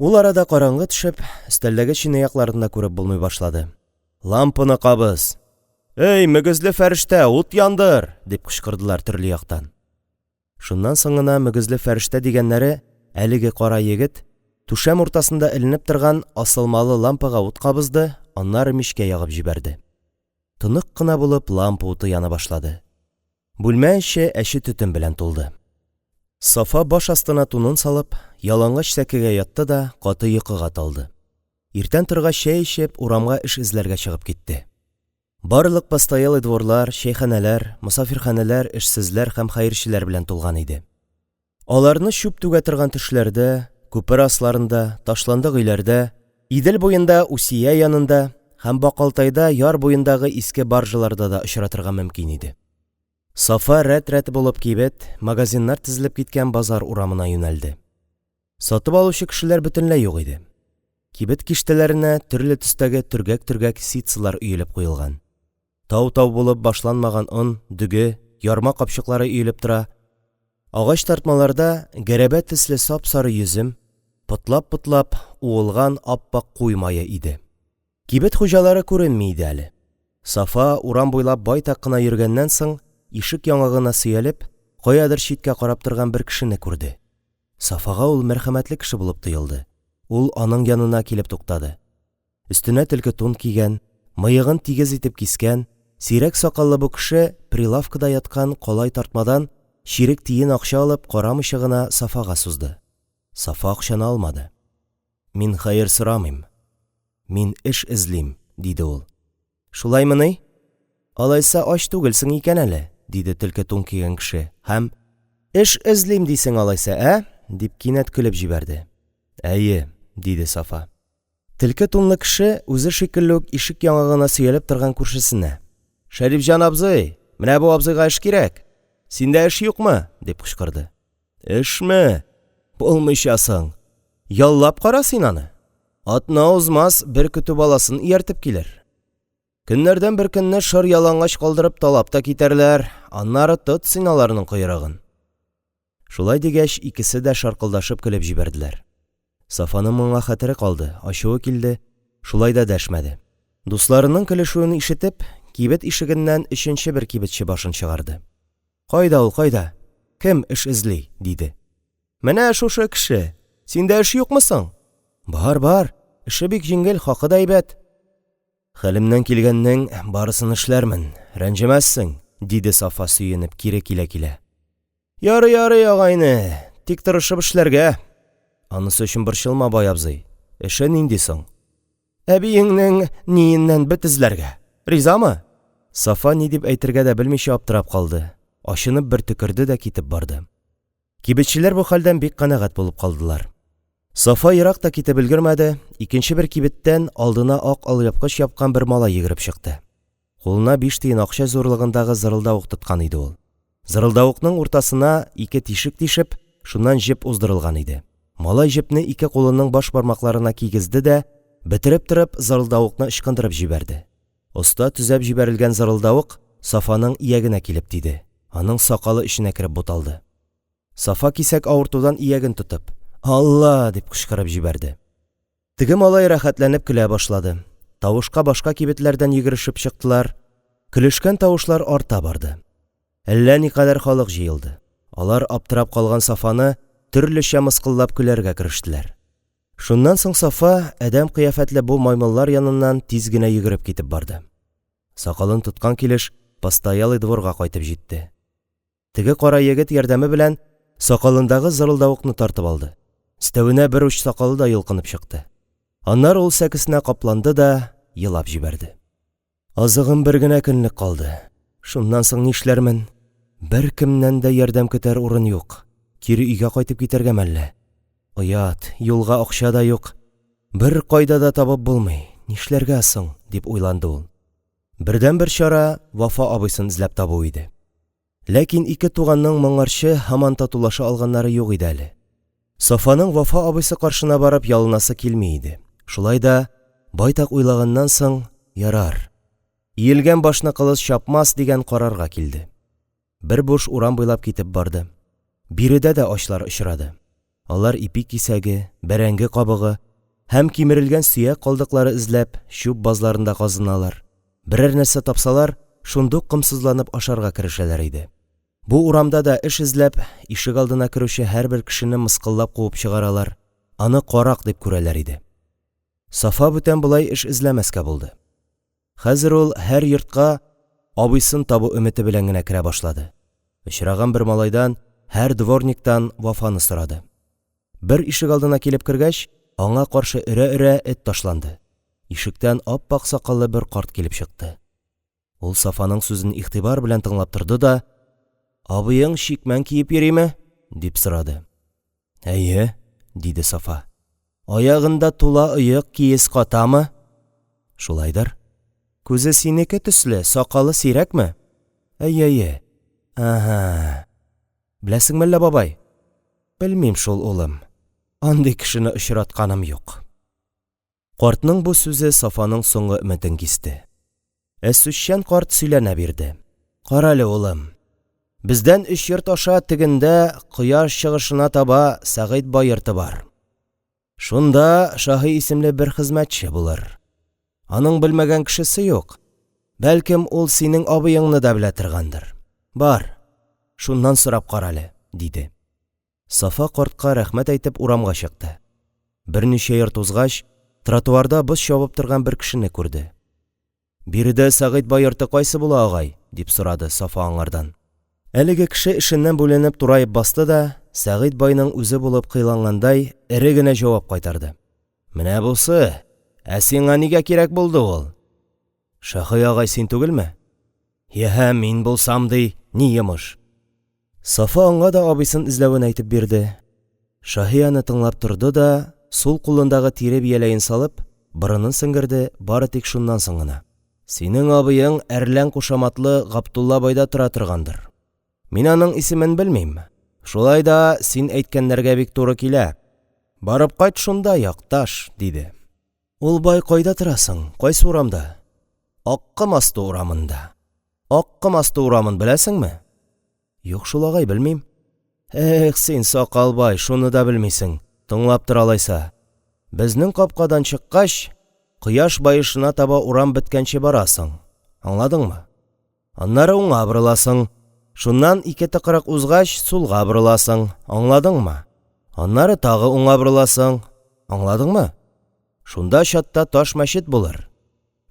[SPEAKER 1] Ул арада караңгы төшеп, өстәлдәге чынаякларны да күреп булмый башлады. – Лампаны кабыз! Әй, мөгезле фәрештә, ут яндыр! – дип кычкырдылар төрле яктан. Шуннан соң гына мөгезле фәрештә дигәннәре – әлеге кара егет – түшәм уртасында эленеп торган асылмалы лампага ут кабызды, аннары мичкә ягып җибәрде. Тонык кына булып лампа уты яна башлады. Бүлмә эче әче төтен белән тулды. Сафа, баш астына тунын салып, ялангач сәкегә ятты да каты йокыга талды. Иртән торгач, чәй эчеп, урамга эш эзләргә чыгып китте. Барлык постоялый дворлар, чәйханәләр, мосафирханәләр эшсезләр һәм хәерчеләр белән тулган иде. Аларны чүп түгә торган төшләрдә, күпер асларында, ташландык өйләрдә, Идел буенда Усия янында һәм Бакалтайда яр буендагы иске баржаларда да очратырга мөмкин иде. Сафа рәт-рәт булып кибет, магазиннар тезелеп киткән базар урамына юнәлде. Сатып алучы кешеләр бөтенләй юк иде. Кибет киштәләренә төрле төстәге төргәк-төргәк ситсылар өелеп куелган. Тау-тау булып башланмаган он, дөге, ярма капчыклары өелеп тора. Агач тартмаларда гәрәбә төсле сап-сары йөзем, потлап-потлап уылган ап-ак куй мае иде. Кибет хуҗалары күренми иде әле. Сафа, урам буйлап байтак кына йөргәннән соң, ишек яңагына сөялеп, каядыр читкә карап торган бер кешене күрде. Сафага ул мәрхәмәтле кеше булып тоелды. Ул аның янына килеп туктады. Өстенә төлке тун кигән, мыегын тигез итеп кискән, сирәк сакаллы бу кеше прилавкада яткан калай тартмадан чирек тиен акча алып, карамыйча гына Сафага сузды. Сафа акчаны алмады. Мин хәер сорамыйм. Мин эш эзлим, диде ул. Шулаймыни? Алайса, ач түгелсең икән әле, диде төлке тун кигән кеше һәм: Эш эзлим дисең алайса, ә? дип кинәт көлеп җибәрде. Әйе, диде Сафа. Төлке тунлы кеше үзе шикелле үк ишек яңагына сөялеп торган күршесенә: Шәрифҗан абзый, менә бу абзыйга эш кирәк. Синдә эш юкмы? дип кычкырды. Эшме? Булмыйча соң! Яллап кара син аны. Атна узмас, бер көтү баласын ияртеп килер. Көннәрдән бер көнне шыр ялангач калдырып талап та китәрләр, аннары тот син аларның койрыгын. Шулай дигәч, икесе дә шаркылдашып көлеп җибәрделәр. Сафаның моңа хәтере калды, ачуы килде, шулай да дәшмәде. Дусларының көлешүен ишетеп, кибет ишегеннән өченче бер кибетче башын чыгарды. Кайда ул, кайда? Кем эш эзли? диде. Менә шушы кеше. Синдә эш юкмы соң? Бар, бар. Эше бик җиңел, хакы да әйбәт. Хәлемнән килгәннең барысын эшләрмен, рәнҗемәссең, диде Сафа сөенеп, кире килә-килә. Ярый, ярый, агайне, тик тырышып эшләргә. Анысы өчен борчылма, бай абзый. Эше нинди соң? Әбиеңнең ниеннән бет эзләргә. Ризамы? Сафа ни дип әйтергә дә белмичә аптырап калды. Ачынып бер төкерде дә китеп барды. Кибетчеләр бу хәлдән бик канәгать булып калдылар. Сафа ерак та китеп өлгермәде, икенче бер кибеттән алдына ак алъяпкыч япкан бер малай йөгереп чыкты. Кулына биш тиен акча зурлыгындагы зырылдавык тоткан иде ул. Зырылдавыкның уртасына ике тишек тишеп, шуннан җеп уздырылган иде. Малай җепне ике кулының баш бармакларына кигезде дә, бөтереп торып, зырылдавыкны ычкындырып җибәрде. Оста төзәп җибәрелгән зырылдавык Сафаның иягенә килеп тиде, аның сакалы эченә кереп буталды. Сафа кисәк авыртудан ияген тотып, Алла! дип кычкырып җибәрде. Теге малай рәхәтләнеп көлә башлады. Тавышка башка кибетләрдән йөгерешеп чыктылар. Көлешкән тавышлар арта барды. Әллә никадәр халык җыелды. Алар аптырап калган Сафаны төрлечә мыскыллап көләргә керештеләр. Шуннан соң Сафа адәм кыяфәтле бу маймыллар яныннан тиз генә йөгереп китеп барды. Сакалын тоткан килеш постоялый дворга кайтып җитте. Теге кара егет ярдәме белән сакалындагы зырылдавыкны тартып алды. Өстәвенә бер уч сакалы да йолкынып чыкты. Аннары ул сәкесенә капланды да елап җибәрде. Азыгым бер генә көнлек калды. Шуннан соң нишләрмен? Беркемнән дә ярдәм көтәр урын юк. Кире өйгә кайтып китәргә мәллә? Оят, юлга акча да юк. Беркайда да табып булмый. Нишләргә соң? дип уйланды ул. Бердәнбер чара Вафа абыйсын эзләп табу иде. Ләкин ике туганның моңарчы һаман татулаша алганнары юк иде әле. Сафаның Вафа абыйсы каршына барып ялынасы килми иде. Шулай да, байтак уйлаганнан соң, ярар. Иелгән башны кылыч чапмас, дигән карарга килде. Бер буш урам буйлап китеп барды. Биредә дә ачлар очрады. Алар ипи кисәге, бәрәңге кабыгы һәм кимерелгән сөяк калдыклары эзләп, чүп базларында казыналар, берәр нәрсә тапсалар, шундук комсызланып ашарга керешәләр иде. Бу урамда да эш эзләп, ишегалдына керүче һәрбер кешене мыскыллап куып чыгаралар, аны карак дип күрәләр иде. Сафа бүтән болай эш эзләмәскә булды. Хәзер ул һәр йортка абыйсын табу өмете белән генә керә башлады. Очраган бер малайдан, һәр дворниктан Вафаны сорады. Бер ишегалдына килеп кергәч, аңа каршы өрә-өрә эт ташланды. Ишектән ап-ак сакаллы бер карт килеп чыкты. Ул Сафаның сүзен игътибар белән тыңлап торды да: – Абыең чикмән киеп йөриме? – дип сорады. Әйе, – диде Сафа. Аягында тула оек, киез катамы? Шулайдыр. Күзе синеке төсле, сакалы сирәкме? Әйе, әйе. Әһә. Беләсеңме әллә, бабай? Белмим шул, улым. Андый кешене очратканым юк. Картның бу сүзе Сафаның соңгы өметен кисте. Ә сүзчән карт сөйләнә бирде. Карале, улым, бездән өч йорт аша тегендә кояш чыгышына таба Сәгыйть бай йорты бар. Шунда Шаһи исемле бер хезмәтче булыр. Аның белмәгән кешесе юк. Бәлкем, ул синең абыеңны да белә торгандыр. Бар, шуннан сорап карале, диде. Сафа картка рәхмәт әйтеп урамга чыкты. Берничә йорт узгач, тротуарда боз чабып торган бер кешене күрде. Биредә Сәгыйть бай йорты кайсы була, агай? – дип сорады Сафа аңардан. Әлеге кеше эшеннән бүленеп тураеп басты да, Сәгыйть байның үзе булып кыйлангандай, эре генә җавап кайтарды. Менә бусы! Ә сиңа нигә кирәк булды ул? Шаһи агай син түгелме? Йә, мин булсам ди, ни йомыш? Сафа аңа да абыйсын эзләвен әйтеп бирде. Шаһи аны тыңлап торды да, сул кулындагы тире бияләен салып, борынын сеңгерде, бары тик шуннан соң гына: Синең абыең Әрлән кушаматлы Габдулла байда тора торгандыр. Мин аның исемен белмим. Шулай да син әйткәннәргә бик туры килә. Барып кайт шунда, якташ, диде. Ул бай кайда тора соң, кайсы урамда? Акком асты урамында. Акком асты урамын беләсеңме? Юк шул, агай, белмим. Эх, син, сакалбай, шуны да белмисең. Тыңлап тор алайса. Безнең капкадан чыккач, кояш баешына таба урам беткәнче барасың. Аңладыңмы? Аннары уңа борыласың. Шуннан ике тыкрык узгач, сулга борыласың. Аңладыңмы? Аннары тагы уңа борыласың. Аңладыңмы? Шунда чатта таш мәчет булыр.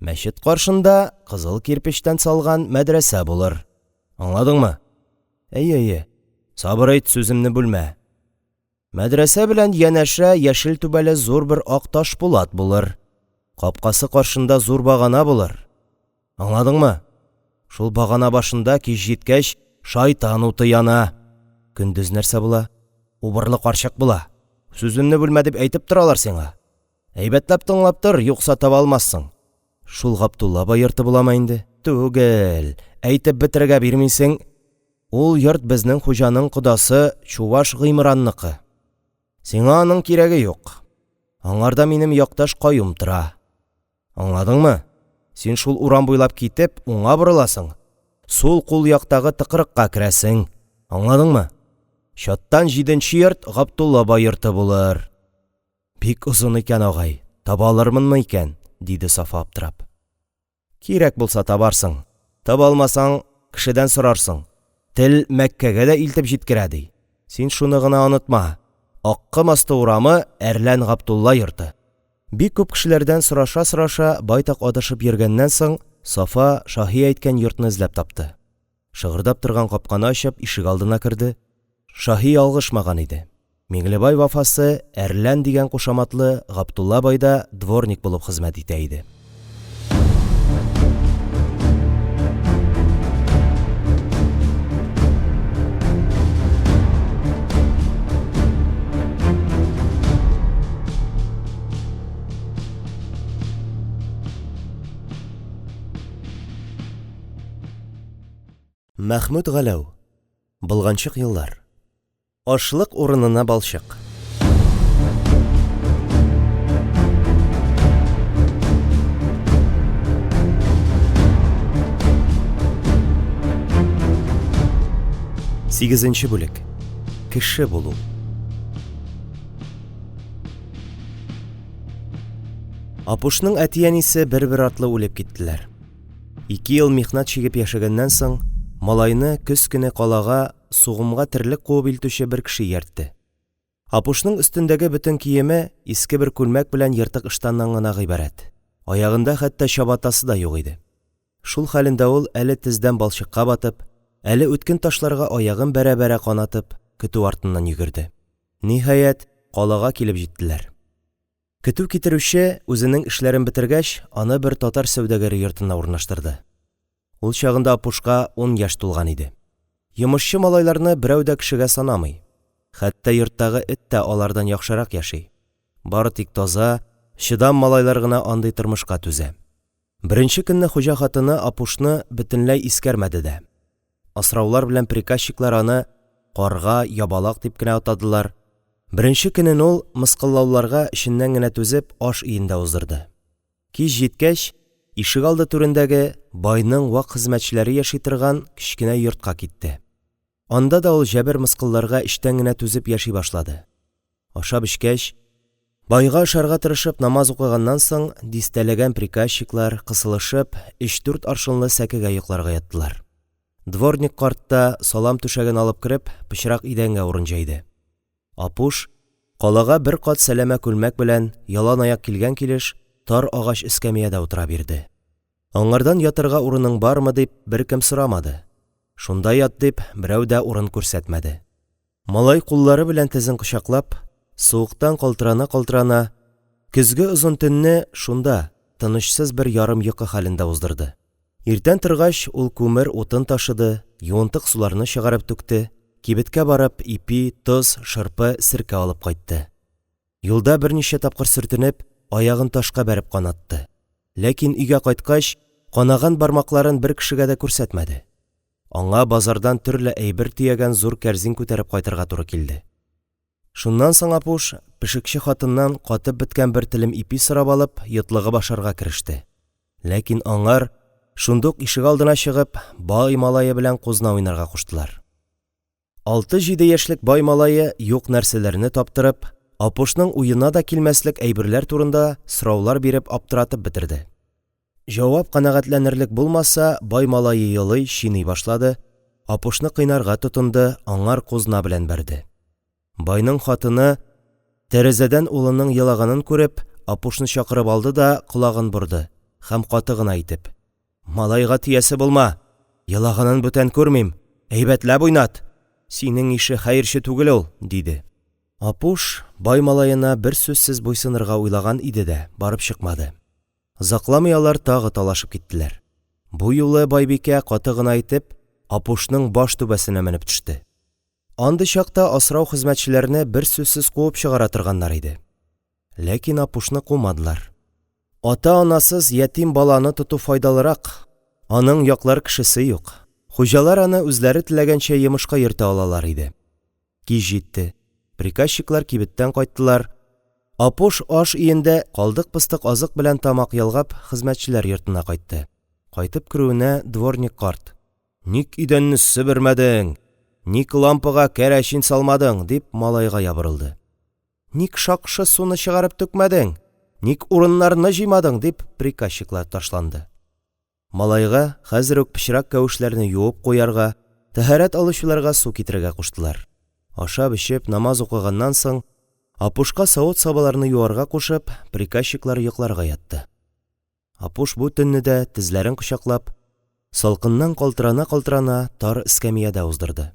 [SPEAKER 1] Мәчет каршында кызыл кирпечтән салган мәдрәсә булыр. Аңладыңмы? Әйе, әйе. Сабыр ит, сүземне бүлмә. Мәдрәсә белән янәшә яшел түбәле зур бер ак таш пулат булыр. Капкасы каршында зур багана булыр. Аңладыңмы? Шул багана башында кич җиткәч шайтан уты яна. Көндез нәрсә була? Убырлы карчык була. Сүземне бүлмә дип әйтеп торалар сиңа. Әйбәтләп тыңлап тор, юкса таба алмассың. Шул Габдулла бай йорты буламы инде? Түгел. Әйтеп бетерергә бирмисең. Ул йорт безнең хуҗаның кодасы Чуваш Гыймранныкы. Сиңа аның кирәге юк. Аңарда минем якташ Каюм тора. Аңладыңмы? Син шул урам буйлап китеп, уңа борыласың. Сул кул яктагы тыкрыкка керәсең. Аңладыңмы? Чаттан җиденче йорт Габдулла бай йорты булыр. Бик озын икән, агай, таба алырмынмы икән? – диде Сафа аптырап. Кирәк булса табарсың. Таба алмасаң, кешедән сорарсың. Тел Мәккәгә дә илтеп җиткерә, ди. Син шуны гына онытма: Акком асты урамы, Әрлән Габдулла йорты. Бик күп кешеләрдән сораша-сораша байтак адашып йөргәннән соң, Сафа Шаһи әйткән йортны эзләп тапты. Шыгырдап торган капканы ачып, ишегалдына керде. Шаһи ялгышмаган иде. Миңлебай Вафасы Әрлән дигән кушаматлы Габдулла байда дворник булып хезмәт итә иде. Мәхмүт Галәү. Болганчык еллар. Ашлык урынына балчык. Сигезенче бүлек. Кеше булу. Апушның әти-әнисе бер-бер артлы үлеп киттеләр. Ике ел михнәт чигеп яшәгәннән соң, малайны көз көне калага сугымга терлек куып илтүче бер кеше ияртте. Апушның өстендәге бөтен киеме иске бер күлмәк белән ертык ыштаннан гына гыйбарәт, аягында хәтта чабатасы да юк иде. Шул хәлендә ул, әле тездән балчыкка батып, әле үткен ташларга аягын бәрә-бәрә канатып, көтү артыннан йөгерде. Ниһаять, калага килеп җиттеләр. Көтү китерүче, үзенең эшләрен бетергәч, аны бер татар сәүдәгәре йортына урнаштырды. Ул чагында Апушка ун яшь тулган иде. Йомышчы малайларны берәү дә кешегә санамый. Хәтта йорттагы эт тә алардан яхшырак яши. Бары тик таза, чыдам малайлар гына андый тормышка түзә. Беренче көнне хуҗа хатыны Апушны бөтенләй искәрмәде дә. Асраулар белән приказчиклар аны карга, ябалак дип кенә атадылар. Беренче көнен ул, мыскыллауларга эченнән генә түзеп, аш өендә уздырды. Кич җиткәч, ишегалды түрендәге, байның вак хезмәтчеләре яши торган кечкенә йортка китте. Анда да ул җәбер-мыскылларга эчтән генә түзеп яши башлады. Ашап-эчкәч, байга ошарга тырышып намаз укыганнан соң, дистәләгән приказчиклар, кысылышып, өч-дүрт аршынлы сәкегә йокларга яттылар. Дворник карт та, салам түшәген алып кереп, пычрак идәнгә урын җәйде. Апуш, калага бер кат сәләмә күлмәк белән, яланаяк килгән килеш, тар агач эскәмиядә утыра бирде. Аңардан ятырга урының бармы дип беркем сорамады. Шунда ят дип, берәү дә урын күрсәтмәде. Малай куллары белән тезен кочаклап, суыктан калтырана-калтырана, көзге озын төнне шунда, тынычсыз бер ярым йокы хәлендә уздырды. Иртән торгач, ул күмер, утын ташыды, юынтык суларны чыгарып түкте, кибеткә барып, ипи, тоз, шырпы, серкә алып кайтты. Юлда берничә тапкыр сөртенеп, аягын ташка бәреп канатты. Ләкин өйгә кайткач, канаган бармакларын бер кешегә дә күрсәтмәде. Аңа базардан төрле әйбер төягән зур кәрзин күтәреп кайтырга туры килде. Шуннан соң Апуш, пешекче хатыннан катып беткән бер телем ипи сорап алып, йотлыгып ашарга кереште. Ләкин аңар, шундук ишегалдына чыгып, бай малае белән кузна уйнарга куштылар. Алты-җиде яшьлек бай малае юк нәрсәләрне таптырып, Апушның уена да килмәслек әйберләр турында сораулар биреп аптыратып бетерде. Җавап канәгатьләнерлек булмаса, бай малае елый, чиный башлады, Апушны кыйнарга тотынды, аңар кузна белән бәрде. Байның хатыны, тәрәзәдән улының елаганын күреп, Апушны чакырып алды да колагын борды һәм каты гына итеп: – Малайга тиясе булма! Елаганын бүтән күрмим! Әйбәтләп уйнат! Синең ише хәерче түгел ул! – диде. Апуш бай малаена берсүзсез буйсынырга уйлаган иде дә, барып чыкмады. Озакламый алар тагы талашып киттеләр. Бу юлы байбикә каты гына итеп Апушның баш түбәсенә менеп төште. Андый чакта асрау хезмәтчеләрне берсүзсез куып чыгара торганнар иде. Ләкин Апушны кумадылар. Ата-анасыз ятим баланы тоту файдалырак, аның яклар кешесе юк. Хуҗалар аны үзләре теләгәнчә йомышка йөртә алалар иде. Кич җитте. Приказчиклар кибеттән кайттылар. Апуш аш өендә калдык-постык азык белән тамак ялгап, хезмәтчеләр йортына кайтты. Кайтып керүенә дворник карт: – Ник идәнне себермәдең? Ник лампага кәрәчин салмадың? – дип, малайга ябырылды. – Ник шакшы суны чыгарып түкмәдең? Ник урыннарны җыймадың? – дип, приказчиклар ташланды. Малайга хәзер үк пычрак кәвешләрне юып куярга, тәһарәт алучыларга су китерергә куштылар. Ашап-эчеп, намаз укыганнан соң, Апушка савыт-сабаларны юарга кушып, приказчиклар йокларга ятты. Апуш бу төнне дә, тезләрен кочаклап, салкыннан калтырана-калтырана, тар эскәмиядә уздырды.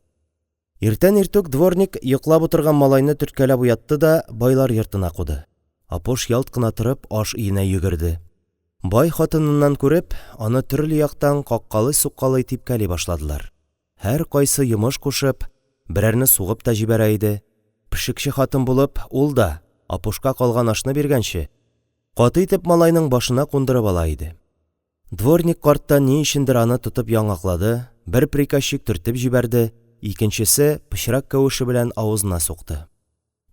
[SPEAKER 1] Иртән иртүк дворник йоклап утырган малайны төрткәләп уятты да байлар йортына куды. Апуш ялт кына торып аш өенә йөгерде. Бай хатыныннан күреп, аны төрле яктан каккалый-суккалый типкәли башладылар. Һәркайсы йомыш кушып, берәрне сугып та җибәрә иде. Пешекче хатын булып, ул да, Апушка калган ашны биргәнче, каты итеп малайның башына кундырып ала иде. Дворник карт та ни өчендер аны тотып яңаклады, бер приказчик төртеп җибәрде, икенчесе пычрак кәвеше белән авызына сукты.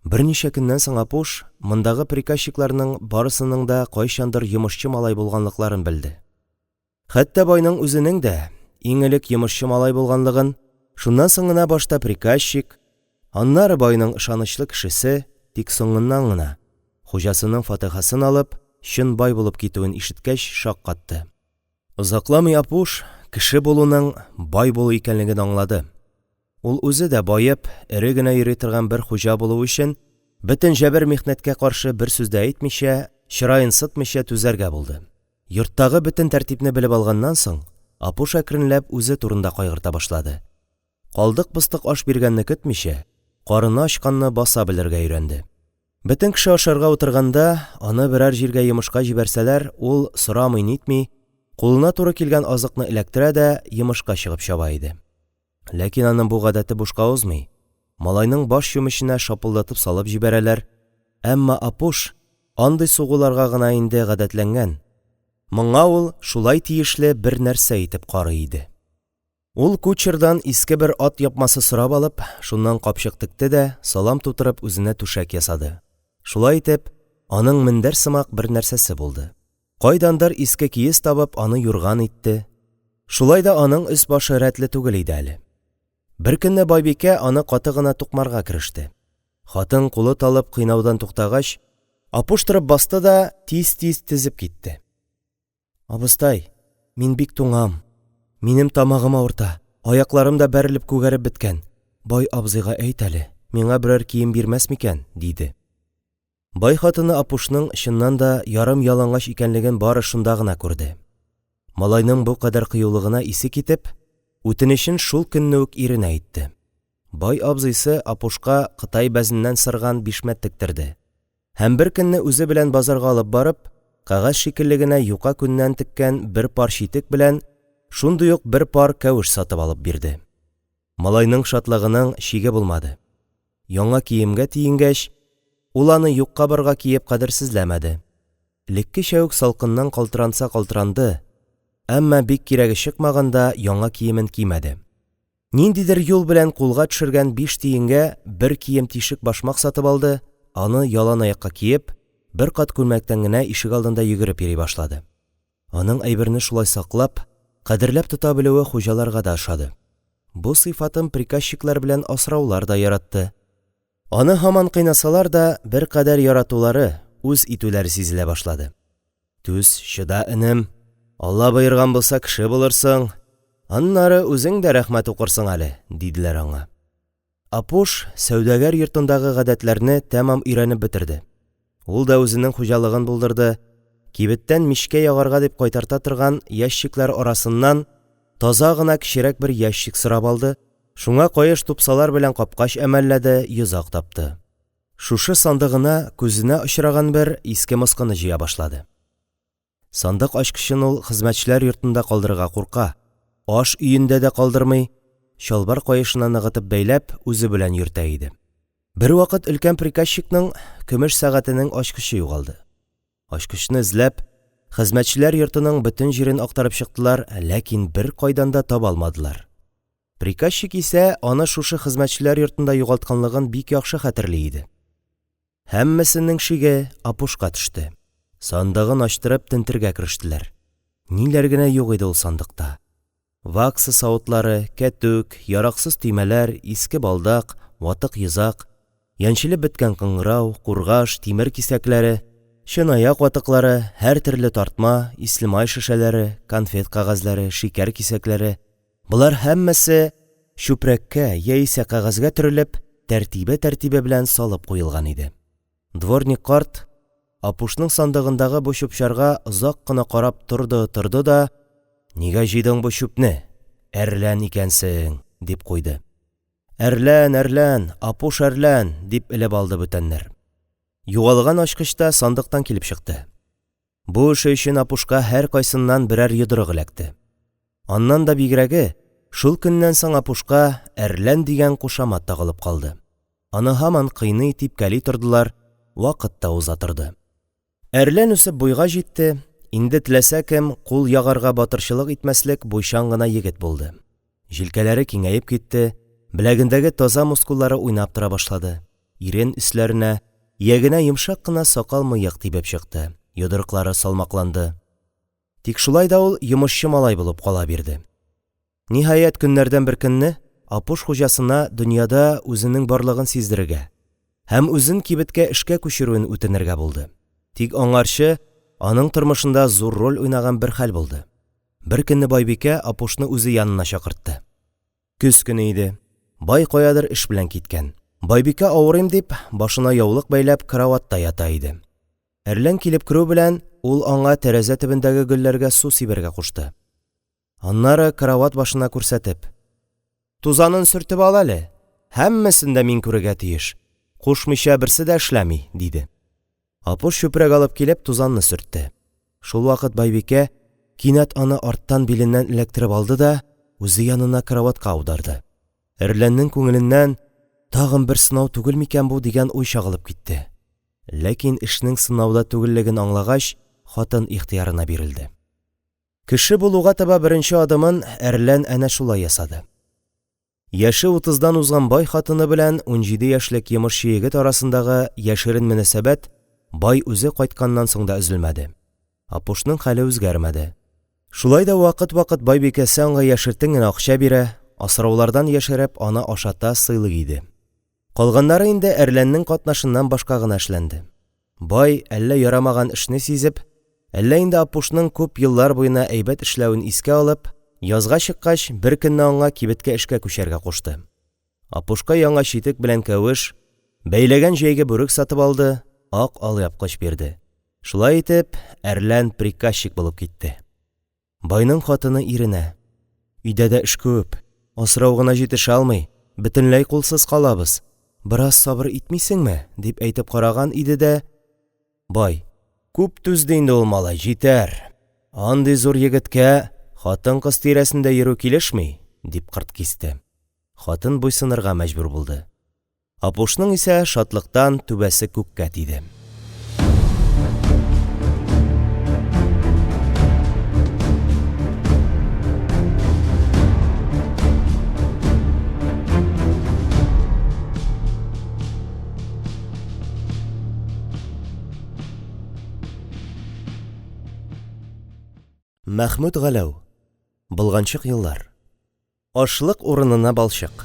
[SPEAKER 1] Берничә көннән соң Апуш мондагы приказчикларның барысының да кайчандыр йомышчы малай булганлыкларын белде. Хәтта байның үзенең дә иң элек йомышчы малай булганлыгын, Шуннан соң гына башта приказчик, аннары байның ышанычлы кешесе, тик соңыннан гына, хуҗасының фатихасын алып, чын бай булып китүен ишеткәч шаккатты. Озакламый Апуш «кеше булу» ның бай булу икәнлеген аңлады. Ул үзе дә, баеп, эре генә йөри торган бер хуҗа булу өчен, бөтен җәбер-михнәткә каршы бер сүз дә әйтмичә, чыраен сытмыйча түзәргә булды. Йорттагы бөтен тәртипне белеп алганнан соң, Апуш әкренләп үзе турында кайгырта башлады. Калдык-постык аш биргәнне көтмичә, карыны ачканны баса белергә өйрәнде. Бөтен кеше ашарга утырганда, аны берәр җиргә йомышка җибәрсәләр, ул, сорамый-нитми, кулына туры килгән азыкны эләктерә дә йомышка чыгып чаба иде. Ләкин аның бу гадәте бушка узмый, малайның баш чүмеченә шапылдатып салып җибәрәләр, әмма Апуш андый сугуларга гына инде гадәтләнгән, моңа ул шулай тиешле бер нәрсә итеп карый иде. Ул кучердан иске бер ат япмасы сорап алып, шуннан капчык текте дә, салам тутырып, үзенә түшәк ясады. Шулай итеп, аның мендәр сымак бер нәрсәсе булды. Кайдандыр иске киез табып, аны юрган итте. Шулай да аның өс-башы рәтле түгел иде әле. Беркөнне байбикә аны каты гына тукмарга кереште. Хатын кулы талып кыйнаудан туктагач, Апуш торып басты да тиз-тиз тезеп китте. – Абыстай, мин бик туңам. Минем тамагым авырта, аякларым да бәрелеп күгәреп беткән. Бай абзыйга әйт әле, миңа берәр кием бирмәс микән? – диде. Бай хатыны Апушның, чыннан да, ярым ялангач икәнлеген бары шунда гына күрде. Малайның бу кадәр кыюлыгына исе китеп, үтенечен шул көнне үк иренә әйтте. Бай абзыйсы Апушка кытай бәзеннән сырган бишмәт тектерде һәм беркөнне үзе белән базарга алып барып, кәгазь шикелле генә юка күннән теккән бер пар читек белән шундый ук бер пар кәвеш сатып алып бирде. Малайның шатлыгының чиге булмады. Яңа киемгә тиенгәч, ул аны юкка-барга киеп кадерсезләмәде. Элеккечә үк салкыннан калтыранса калтыранды, әмма бик кирәге чыкмаганда яңа киемен кимәде. Ниндидер юл белән кулга төшергән биш тиенгә бер кием тишек башмак сатып алды, аны яланаякка киеп, бер кат күлмәктән генә ишегалдында йөгереп йөри башлады. Аның әйберне шулай саклап, кадерләп тота белүе хуҗаларга да ошады. Бу сыйфатын приказчиклар белән асраулар да яратты. Аны һаман кыйнасалар да, беркадәр яратулары, үз итүләре сизелә башлады. Түз, чыда, энем, Алла боерган булса, кеше булырсың, аннары үзең дә рәхмәт укырсың әле, диделәр аңа. Апуш сәүдәгәр йортындагы гадәтләрне тәмам өйрәнеп бетерде. Ул да үзенең хуҗалыгын булдырды, кибеттән мичкә ягарга дип кайтарта торган ящиклар арасыннан таза гына кечерәк бер ящик сорап алды, шуңа каеш тупсалар белән капкач әмәлләде, йозак тапты. Шушы сандыгына күзенә очраган бер иске-москыны җыя башлады. Сандык ачкычын ул хезмәтчеләр йортында калдырырга курка, аш өендә дә калдырмый, чалбар каешына ныгытып бәйләп, үзе белән йөртә иде. Бервакыт өлкән приказчикның көмеш сәгатенең ачкычы югалды. Ачкычны эзләп, хезмәтчеләр йортының бөтен җирен актарып чыктылар, ләкин беркайдан да таба алмадылар. Приказчик исә аны шушы хезмәтчеләр йортында югалтканлыгын бик яхшы хәтерли иде. Һәммәсенең шиге Апушка төште. Сандыгын ачтырып тентергә керештеләр. Ниләр генә юк иде ул сандыкта. Вакса савытлары, кәтүк, яраксыз төймәләр, иске балдак, ватык йозак, яньчелеп беткән кыңгырау, кургаш, тимер кисәкләре, чынаяк ватыклары, һәртөрле тартма, ислемай шешәләре, конфет кәгазьләре, шикәр кисәкләре, болар һәммәсе чүпрәккә яисә кәгазьгә төрелеп, тәртибе-тәртибе белән салып куелган иде. Дворник карт Апушның сандыгындагы бу чүп-чарга озак кына карап торды-торды да: – Нигә җыйдың бу чүпне? Әрлән икәнсең! – дип куйды. Әрлән, Әрлән, Апуш Әрлән! – дип элеп алды бүтәннәр. Югалган ачкыч та сандыктан килеп чыкты. Бу эше өчен Апушка һәркайсыннан берәр йодрык эләкте. Аннан да бигрәге, шул көннән соң Апушка Әрлән дигән кушамат тагылып калды. Аны һаман кыйный, типкәли тордылар, вакыт та уза торды. Әрлән үсеп буйга җитте, инде теләсә кем кул ягарга батырчылык итмәслек буйчан гына егет булды. Җилкәләре киңәеп китте, беләгендәге таза мускуллары уйнап тора башлады. Ирен өсләренә, иягенә йомшак кына сакал-мыек тибеп чыкты, йодрыклары салмакланды. Тик шулай да ул йомышчы малай булып кала бирде. Ниһаять, көннәрдән бер көнне, Апуш хуҗасына дөньяда үзенең барлыгын сиздерергә һәм үзен кибеткә эшкә күчерүен үтенергә булды. Тик аңарчы аның тормышында зур роль уйнаган бер хәл булды. Беркөнне байбикә Апушны үзе янына чакыртты. Көз көне иде. Бай каядыр эш белән киткән. Байбикә, авырыйм дип, башына яулык бәйләп, караватта ята иде. Әрлән килеп керү белән, ул аңа тәрәзә төбендәге гөлләргә су сибәргә кушты. Аннары, карават башына күрсәтеп: – Тузанын сөртеп ал әле, һәммәсен дә мин күрергә тиеш, кушмыйча берсе дә эшләми, – диде. Апуш, чүпрәк алып килеп, тузанны сөртте. Шулвакыт байбикә кинәт аны арттан биленнән эләктереп алды да үзе янына караватка аударды. Әрләннең күңеленнән «Тагын бер сынау түгел микән бу?» дигән уй чагылып китте. Ләкин эшнең сынауда түгеллеген аңлагач, хатын ихтыярына бирелде. Кеше булуга таба беренче адымын Әрлән әнә шулай ясады. Яше утыздан узган бай хатыны белән 17 яшьлек йомышчы егет арасындагы яшерен мөнәсәбәт бай үзе кайтканнан соң да өзелмәде. Апушның хәле үзгәрмәде. Шулай да вакыт-вакыт байбикәсе аңа яшертен генә акча бирә, асраулардан яшереп аны ашата, сыйлый иде. Калганнары инде Әрләннең катнашыннан башка гына эшләнде. Бай, әллә ярамаган эшне сизеп, әллә инде Апушның күп еллар буена әйбәт эшләвен искә алып, язга чыккач, беркөнне аңа кибеткә эшкә күчәргә кушты. Апушка яңа читек белән кәвеш, бәйләгән җәйге бүрек сатып алды, ак алъяпкыч бирде. Шулай итеп, Әрлән приказчик булып китте. Байның хатыны иренә: – Өйдә дә эш күп, асрау гына җитешә алмый, бөтенләй кулсыз калабыз, бераз сабыр итмисеңме? – дип әйтеп караган иде дә, бай: – Күп түзде инде ул малай, җитәр. Андый зур егеткә хатын-кыз тирәсендә йөрү килешми, – дип кырт кисте. Хатын буйсынырга мәҗбүр булды. Апушның исә шатлыктан түбәсе күккә тиде. Мәхмүт Галәү. Болганчык еллар. Ашлык урынына балчык.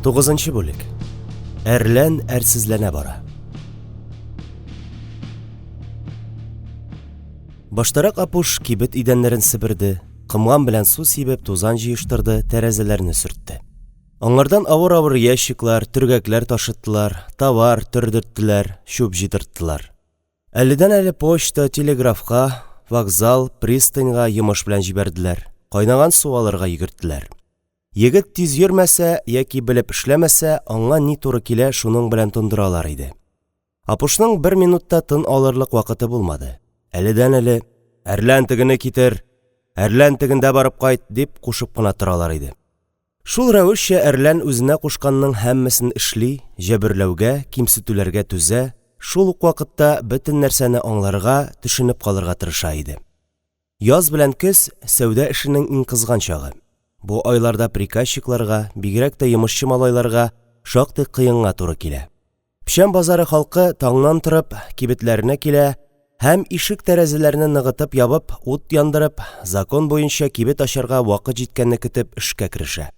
[SPEAKER 1] Тугызынчы бүлек. Әрлән әрсезләнә бара. Баштарак Апуш кибет идәннәрен себерде, комган белән су сибеп тузан җыештырды, тәрәзәләрне сөртте. Аңардан авыр-авыр ящиклар, төргәкләр ташыттылар, товар төрдерттеләр, чүп җыйдырттылар. Әледән-әле почта, телеграфка, вокзал, пристаньга йомыш белән җибәрделәр, кайнаган су алырга йөгерттеләр. Егет тиз йөрмәсә яки белеп эшләмәсә, аңа ни туры килә, шуның белән тондыралар иде. Апушның бер минут та тын алырлык вакыты булмады. Әледән-әле: «Әрлән, тегене китер! Әрлән, тегендә барып кайт!» – дип кушып кына торалар иде. Шул рәвешчә Әрлән үзенә кушканның һәммәсен эшли, җәберләүгә, кимсетүләргә түзә, шул ук вакытта бөтен нәрсәне аңларга, төшенеп калырга тырыша иде. Яз белән көз, сәүдә эшенең иң кызган чагы. Бу айларда приказчикларга, бигрәк тә йомышчы малайларга, шактый кыенга туры килә. Печән базары халкы, таңнан торып, кибетләренә килә һәм, ишек-тәрәзәләрне ныгытып ябып, ут яндырып, закон буенча кибет ачарга вакыт җиткәнне көтеп эшкә керешә.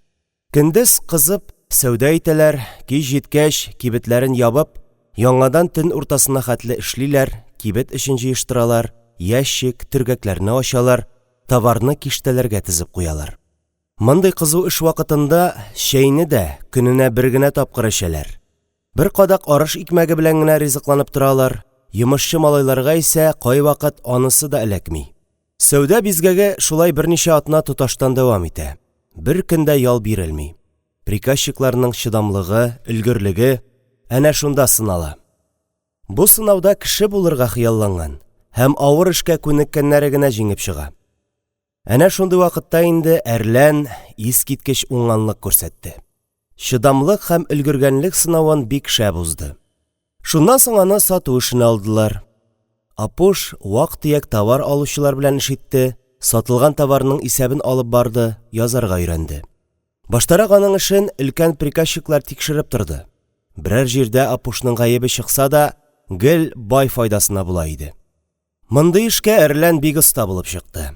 [SPEAKER 1] Көндез, кызып, сәүдә итәләр, кич җиткәч, кибетләрен ябып, яңадан төн уртасына хәтле эшлиләр, кибет эчен җыештыралар, ящик, төргәкләрне ачалар, товарны киштәләргә тезеп куялар. Мондый кызу эш вакытында чәйне дә көненә бер генә тапкыр эчәләр. Бер кадак арыш икмәге белән генә ризыкланып торалар, йомышчы малайларга исә кайвакыт анысы да эләкми. Сәүдә бизгәге шулай берничә атна тоташтан дәвам итә. Бер көн дә ял бирелми. Приказчикларның чыдамлыгы, өлгерлеге әнә шунда сынала. Бу сынауда кеше булырга хыялланган һәм авыр эшкә күнеккәннәре генә җиңеп чыга. Әнә шундый вакытта инде Әрлән искиткеч уңганлык күрсәтте. Чыдамлык һәм өлгергәнлек сынавын бик шәп узды. Шуннан соң аны сату эшенә алдылар. Апуш вак-төяк товар алучылар белән эш итте, сатылган товарның исәбен алып барды, язарга өйрәнде. Баштарак аның эшен өлкән приказчиклар тикшереп торды. Берәр җирдә Апушның гаебе чыкса да, гел бай файдасына була иде. Мондый эшкә Әрлән бик оста булып чыкты.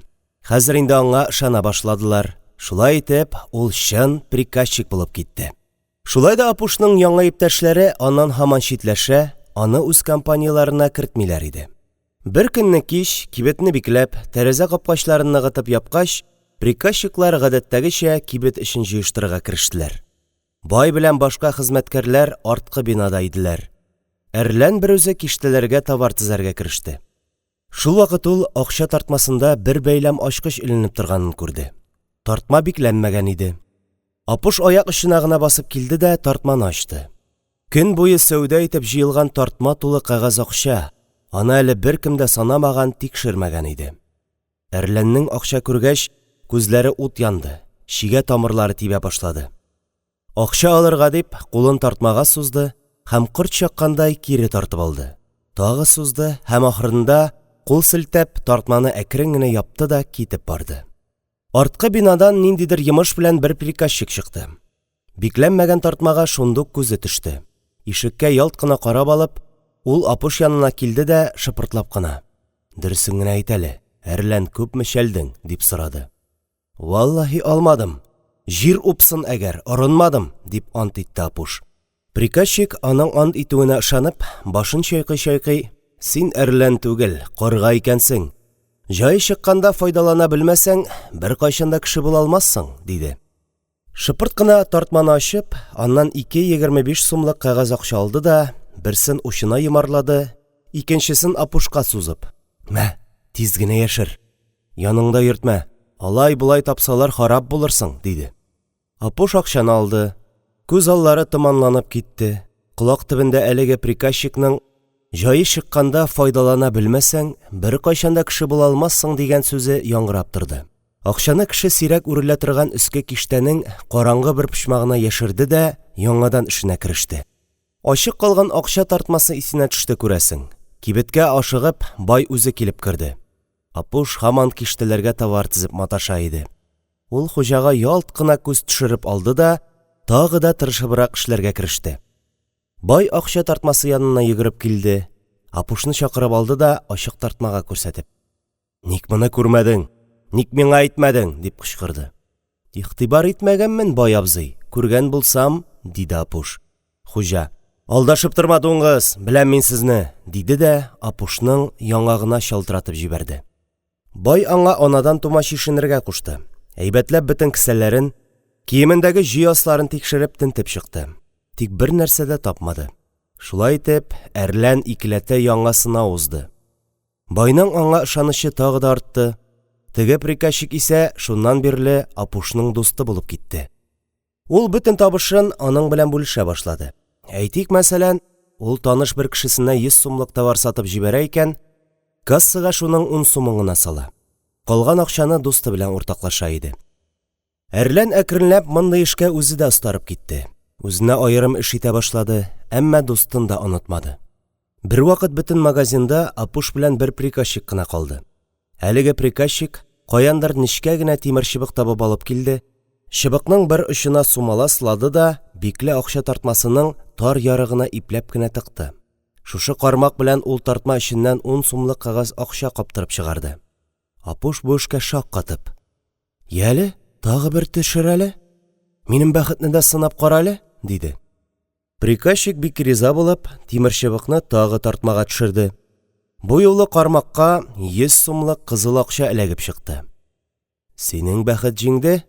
[SPEAKER 1] Хәзер инде аңа ышана башладылар. Шулай итеп, ул чын приказчик булып китте. Шулай да Апушның яңа иптәшләре аннан һаман читләшә, аны үз компанияләренә кертмиләр иде. Беркөнне кич, кибетне бикләп, тәрәзә капкачларын ныгытып япкач, приказчиклар гадәттәгечә кибет эчен җыештырырга керештеләр. Бай белән башка хезмәткәрләр арткы бинада иделәр. Әрлән берүзе киштәләргә товар тезәргә кереште. Шулвакыт ул акча тартмасында бер бәйләм ачкыч эленеп торганын күрде. Тартма бикләнмәгән иде. Апуш аяк очына гына басып килде дә тартманы ачты. Көн буе сәүдә итеп җыелган тартма тулы кәгазь акча, аны әле беркем дә санамаган, тикшермәгән иде. Әрләннең акча күргәч, күзләре ут янды, чигә тамырлары тибә башлады. Акча алырга дип, кулын тартмага сузды һәм корт чаккандай кире тартып алды. Тагы сузды һәм ахырында, кул селтәп, тартманы әкрен генә япты да китеп барды. Арткы бинадан ниндидер йомыш белән бер приказчик чыкты. Бикләнмәгән тартмага шундук күзе төште. Ишеккә ялт кына карап алып, ул Апуш янына килде дә шыпыртлап кына: – Дөресен генә әйт әле, Әрлән, күпме чәлдең? – дип сорады. Валлаһи, алмадым! Җир упсын әгәр, орынмадым! – дип ант итте Апуш. Приказчик, аның ант итүенә ышанып, башын чайкый-чайкый: – Син әрлән түгел, карга икәнсең! Җае чыкканда файдалана белмәсәң, беркайчан да кеше була алмассың, – диде. Шыпырт кына тартманы ачып, аннан ике 25 сумлык кәгазь акча алды да берсен учына йомарлады, икенчесен Апушка сузып: – Мә, тиз генә яшер! Яныңда йөртмә, алай-болай тапсалар, харап булырсың, – диде. Апуш акчаны алды. Күз аллары томанланып китте, колак төбендә әлеге приказчикның Җае чыкканда файдалана белмәсәң, беркайчан да кеше була алмассың, дигән сүзе яңгырап торды. Акчаны кеше сирәк үрелә торган өске киштәнең караңгы бер почмагына яшерде дә яңадан эшенә кереште. Ачык калган акча тартмасы исенә төште, күрәсең. Кибеткә, ашыгып, бай үзе килеп керде. Апуш һаман киштәләргә товар тезеп маташа иде. Ул хуҗага ялт кына күз төшереп алды да тагы да тырышыбрак эшләргә кереште. Бай акча тартмасы янына йөгереп килде, Апушны чакырып алды да ачык тартмага күрсәтеп: – Ник моны күрмәдең? Ник миңа әйтмәдең? – дип кычкырды. – Игътибар итмәгәнмен, бай абзый, күргән булсам… – диде Апуш. Хуҗа: – Алдашып торма, дуңгыз, беләм мин сезне! – диде дә Апушның яңагына чалтыратып җибәрде. Бай аңа анадан тума чишенергә кушты. Әйбәтләп бөтен кесәләрен, киемендәге җөй асларын тикшереп, тентеп чыкты. Тик бернәрсә дә тапмады. Шулай итеп, Әрлән икеләтә яңа сынау узды. Байның аңа ышанычы тагы да артты. Теге приказчик исә шуннан бирле Апушның дусты булып китте. Ул бөтен табышын аның белән бүлешә башлады. Әйтик, мәсәлән, ул таныш бер кешесенә 100 сумлык товар сатып җибәрә икән, кассага шуның ун сумын гына сала. Калган акчаны дусты белән уртаклаша иде. Әрлән әкренләп мондый эшкә үзе дә остарып китте. Үзенә аерым эш итә башлады, әмма дустын да онытмады. Бервакыт бөтен магазинда Апуш белән бер приказчик кына калды. Әлеге приказчик каяндыр нечкә генә тимерчыбык табып алып килде, чыбыкның бер очына сумала сылады да бикле акча тартмасының тар ярыгына ипләп кенә тыкты. Шушы кармак белән ул тартма эченнән ун сумлык кәгазь акча каптырып чыгарды. Апуш бу эшкә шаккатып: – Яле, тагы бер төшер әле! Минем бәхетне дә сынап кара әле! – диде. Приказчик бик риза булып, тимерчыбыкны тагы тартмага төшерде. Бу юлы кармакка йөз сумлык кызыл акча эләгеп чыкты. – Синең бәхет җиңде,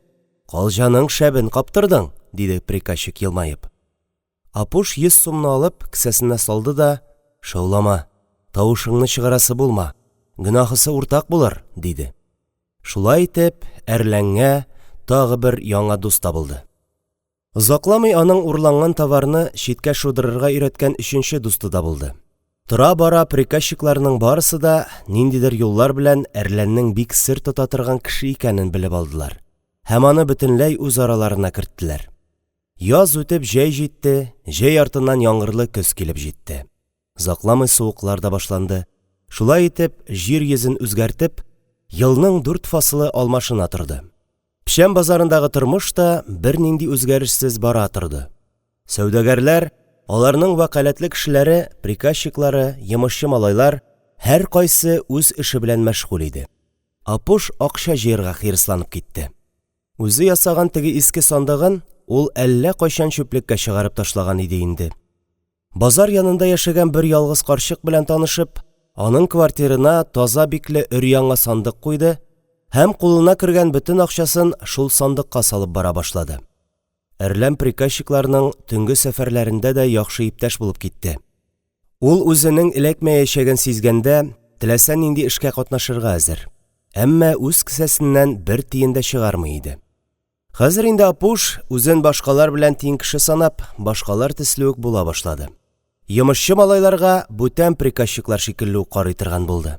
[SPEAKER 1] калҗаның шәбен каптырдың, – диде приказчик, елмаеп. Апуш йөз сумны алып, кесәсенә салды да: – Шаулама, тавышыңны чыгарасы булма, гөнаһысы уртак булыр, – диде. Шулай итеп, Әрләнгә тагы бер яңа дус табылды. Озакламый аның урланган товарны читкә шудырырга өйрәткән өченче дусты да булды. Тора-бара приказчикларның барысы да ниндидер юллар белән Әрләннең бик сер тота торган кеше икәнен белеп алдылар һәм аны бөтенләй үз араларына керттеләр. Яз үтеп, җәй җитте, җәй артыннан яңгырлы көз килеп җитте. Озакламый суыклар да башланды. Шулай итеп, җир йөзен үзгәртеп, елның дүрт фасылы алмашына торды. Печән базарындагы тормыш та бернинди үзгәрешсез бара торды. Сәүдәгәрләр, аларның вәкаләтле кешеләре – приказчиклары, йомышчы малайлар – һәркайсы үз эше белән мәшгуль иде. Апуш акча җыярга хирысланып китте. Үзе ясаган теге иске сандыгын ул әллә кайчан чүплеккә чыгарып ташлаган иде инде. Базар янында яшәгән бер ялгыз карчык белән танышып, аның квартирына таза бикле өр-яңа сандык куйды һәм кулына кергән бөтен акчасын шул сандыкка салып бара башлады. Әрлән приказчикларның төнге сәфәрләрендә дә яхшы иптәш булып китте. Ул үзенең эләкмәячәген сизгәндә, теләсә нинди эшкә катнашырга әзер, әмма үз кесәсеннән бер тиен дә чыгармый иде. Хәзер инде Апуш, үзен башкалар белән тиң кеше санап, башкалар төсле үк була башлады. Йомышчы малайларга бүтән приказчиклар шикелле үк карый торган булды.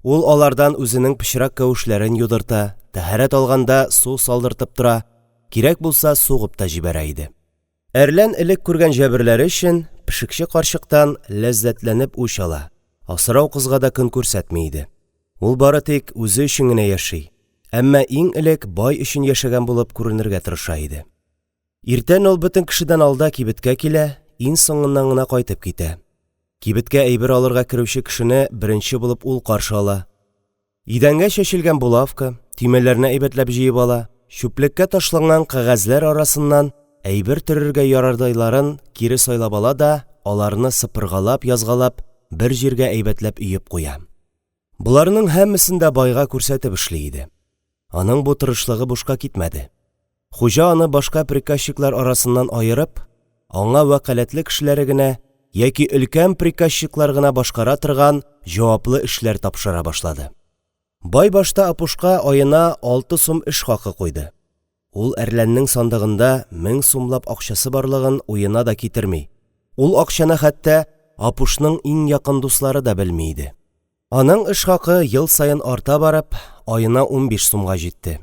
[SPEAKER 1] Ул алардан үзенең пычрак кәвешләрен юдырта, тәһарәт алганда су салдыртып тора, кирәк булса, сугып та җибәрә иде. Әрлән элек күргән җәберләре өчен пешекче карчыктан ләззәтләнеп үч ала, асрау кызга да көн күрсәтми иде. Ул бары тик үзе өчен генә яши, әмма иң элек бай өчен яшәгән булып күренергә тырыша иде. Иртән ул бөтен кешедән алда кибеткә килә, иң соңыннан гына кайтып китә. Кибеткә әйбер алырга керүче кешене беренче булып ул каршы ала. Идәнгә чәчелгән булавка, төймәләрне әйбәтләп җыеп ала, чүплеккә ташланган кәгазьләр арасыннан әйбер төрергә ярардайларын кире сайлап ала да аларны сыпыргалап-язгалап бер җиргә әйбәтләп өеп куя. Боларның һәммәсен дә байга күрсәтеп эшли иде. Аның бу тырышлыгы бушка китмәде. Хуҗа аны башка приказчиклар арасыннан аерып, аңа вәкаләтле кешеләре генә яки өлкән приказчиклар гына башкара торган җаваплы эшләр тапшыра башлады. Бай башта Апушка аена алты сум эш хакы куйды. Ул Әрләннең сандыгында 1000 сумлап акчасы барлыгын уена да китерми, ул акчаны хәтта Апушның иң якын дуслары да белми иде. Аның эш хакы ел саен арта барып, аена 15 сумга җитте.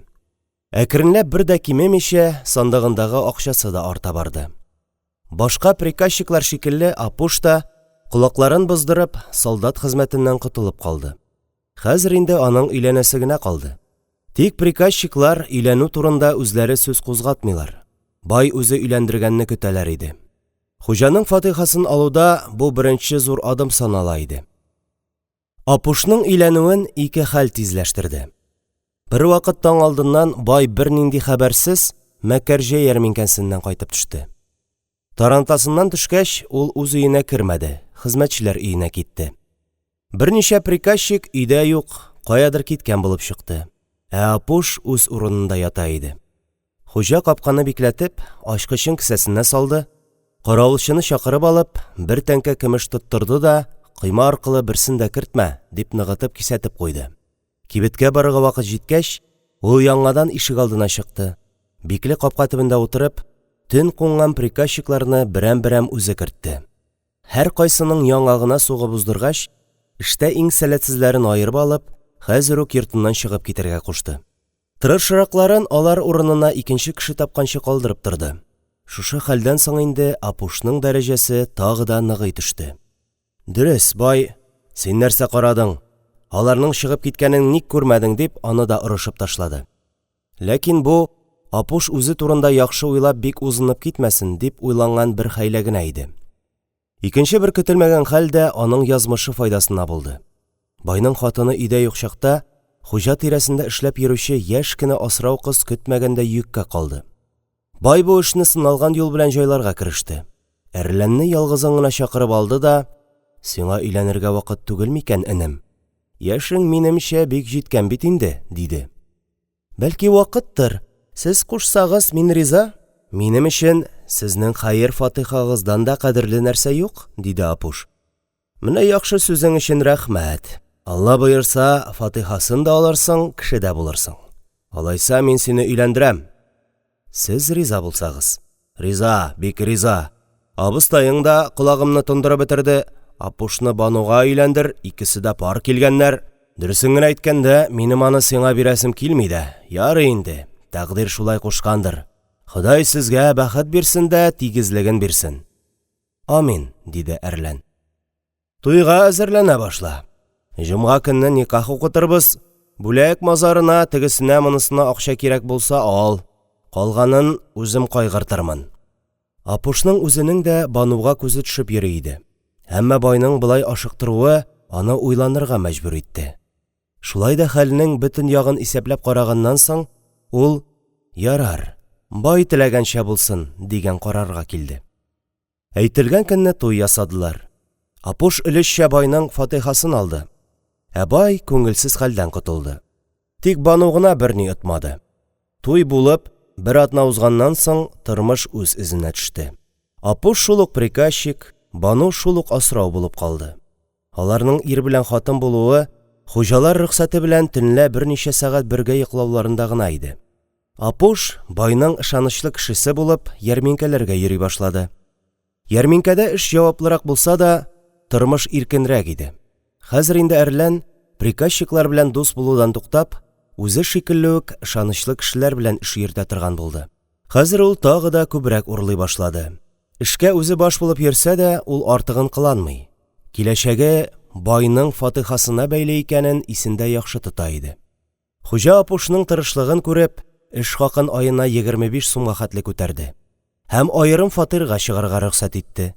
[SPEAKER 1] Әкренләп бер дә кимемичә, сандыгындагы акчасы да арта барды. Башка приказчиклар шикелле, Апуш та, колакларын боздырып, солдат хезмәтеннән котылып калды. Хәзер инде аның өйләнәсе генә калды. Тик приказчиклар өйләнү турында үзләре сүз кузгатмыйлар, бай үзе өйләндергәнне көтәләр иде. Хуҗаның фатихасын алуда бу беренче зур адым санала иде. Апушның өйләнүен ике хәл тизләштерде. Бервакыт таң алдыннан бай бернинди хәбәрсез Мәкәрҗә ярминкәсеннән кайтып төште. Тарантасыннан төшкәч, ул үз өенә кермәде, хезмәтчеләр өенә китте. Берничә приказчик өйдә юк, каядыр киткән булып чыкты. Ә Апуш үз урынында ята иде. Хуҗа капканы бикләтеп, ачкычын кесәсенә салды, каравылчыны чакырып алып, бер тәңкә көмеш тоттырды да, койма аркылы берсен дә кертмә, дип ныгытып кисәтеп куйды. Кибеткә барырга вакыт җиткәч, ул яңадан ишегалдына чыкты, бикле капка төбендә утырып, төн кунган приказчикларны берәм-берәм үзе кертте. Һәркайсының яңагына сугып уздыргач, эштә иң сәләтсезләрен аерып алып, хәзер үк йортыннан чыгып китәргә кушты. Тырышракларын алар урынына икенче кеше тапканчы калдырып торды. Шушы хәлдән соң инде Апушның дәрәҗәсе тагы да ныгый төште. Дөрес, бай, Син нәрсә карадың? Аларның чыгып киткәнен ник күрмәдең? дип, аны да орышып ташлады. Ләкин бу, Апуш үзе турында яхшы уйлап бик узынып китмәсен, дип уйланган бер хәйлә генә иде. Икенче бер көтелмәгән хәл дә аның язмышы файдасына булды. Байның хатыны өйдә юк чакта, хуҗа тирәсендә эшләп йөрүче яшь кенә асрау кыз көтмәгәндә йөккә калды. Бай бу эшне сыналган юл белән җайларга кереште. Әрләнне ялгызын гына чакырып алды да, Сиңа өйләнергә вакыт түгел микән, энем? Яшең, минемчә, бик җиткән бит инде, диде. Бәлки, вакыттыр, сез кушсагыз, мин риза. Минем өчен сезнең хәер-фатихагыздан да кадерле нәрсә юк, диде Апуш. Менә яхшы сүзең өчен рәхмәт. Алла боерса, фатихасын да алырсың, кеше дә булырсың. Алайса, мин сине өйләндерәм. Сез риза булсагыз. Риза, бик риза. Абыстаең да колагымны тондырып бетерде. Апушны Бануга өйләндер, икесе дә пар килгәннәр. Дөресен генә әйткәндә, минем аны сиңа бирәсем килми дә. Ярый инде, тәкъдир шулай кушкандыр. Ходай сезгә бәхет бирсен дә тигезлеген бирсен. Амин, диде Әрлән. Туйга әзерләнә башла. Җомга көнне никах укытырбыз. Бүләк мазарына, тегесенә-монысына акча кирәк булса, ал. Калганын үзем кайгыртырмын. Апушның үзенең дә Бануга күзе төшеп йөри иде, әмма байның болай ашыктыруы аны уйланырга мәҗбүр итте. Шулай да хәлнең бөтен ягын исәпләп караганнан соң, ул: «Ярар, бай теләгәнчә булсын», – дигән карарга килде. Әйтелгән көнне туй ясадылар. Апуш өлешчә байның фатихасын алды, ә бай күңелсез хәлдән котылды. Тик Бану гына берни отмады. Туй булып, бер атна узганнан соң, тормыш үз эзенә төште. Апуш шул ук приказчик, Бану шул ук асрау булып калды. Аларның ир белән хатын булуы хуҗалар рөхсәте белән төнлә берничә сәгать бергә йоклауларында гына иде. Апуш, байның ышанычлы кешесе булып, ярминкәләргә йөри башлады. Ярминкәдә эш җаваплырак булса да, тормыш иркенрәк иде. Хәзер инде Әрлән, приказчиклар белән дус булудан туктап, үзе шикелле үк ышанычлы кешеләр белән эш йөртә торган булды. Хәзер ул тагы да күбрәк урлый башлады. Эшкә үзе баш булып йөрсә дә, ул артыгын кыланмый, киләчәге байның фатихасына бәйле икәнен исендә яхшы тота иде. Хуҗа Апушның тырышлыгын күреп, эш хакын аена 25 сумга хәтле күтәрде һәм аерым фатирга чыгарга рөхсәт итте.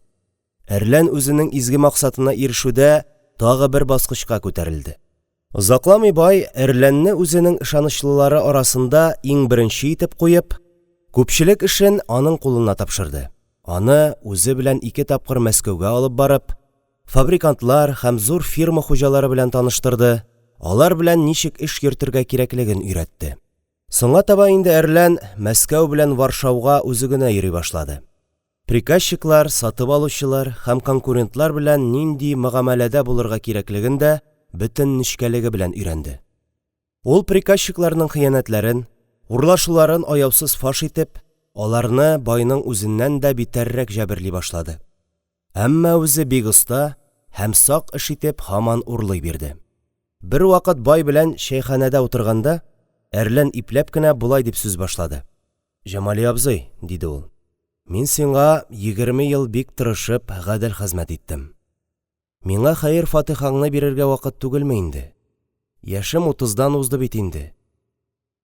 [SPEAKER 1] Әрлән үзенең изге максатына ирешүдә тагы бер баскычка күтәрелде. Озакламый бай Әрләнне үзенең ышанычлылары арасында иң беренче итеп куеп, күпчелек эшен аның кулына тапшырды. Аны, үзе белән ике тапкыр Мәскәүгә алып барып, фабрикантлар һәм зур фирма хуҗалары белән таныштырды, алар белән ничек эш йөртергә кирәклеген өйрәтте. Соңга таба инде Әрлән Мәскәү белән Варшауга үзе генә йөри башлады. Приказчиклар, сатып алучылар һәм конкурентлар белән нинди мөгамәләдә булырга кирәклеген дә бөтен нечкәлеге белән өйрәнде. Ул приказчикларның хыянәтләрен, урлашуларын аяусыз фаш итеп, аларны байның үзеннән дә битәррәк җәберли башлады. Әмма үзе бик оста һәм сак эш итеп һаман урлый бирде. Бервакыт бай белән чәйханәдә утырганда, Әрлән ипләп кенә болай дип сүз башлады: – Җамали абзый, – диде ул, – мин сиңа 20 ел бик тырышып, гадел хезмәт иттем. Миңа хәер-фатихаңны бирергә вакыт түгелме инде? Яшем утыздан узды бит инде.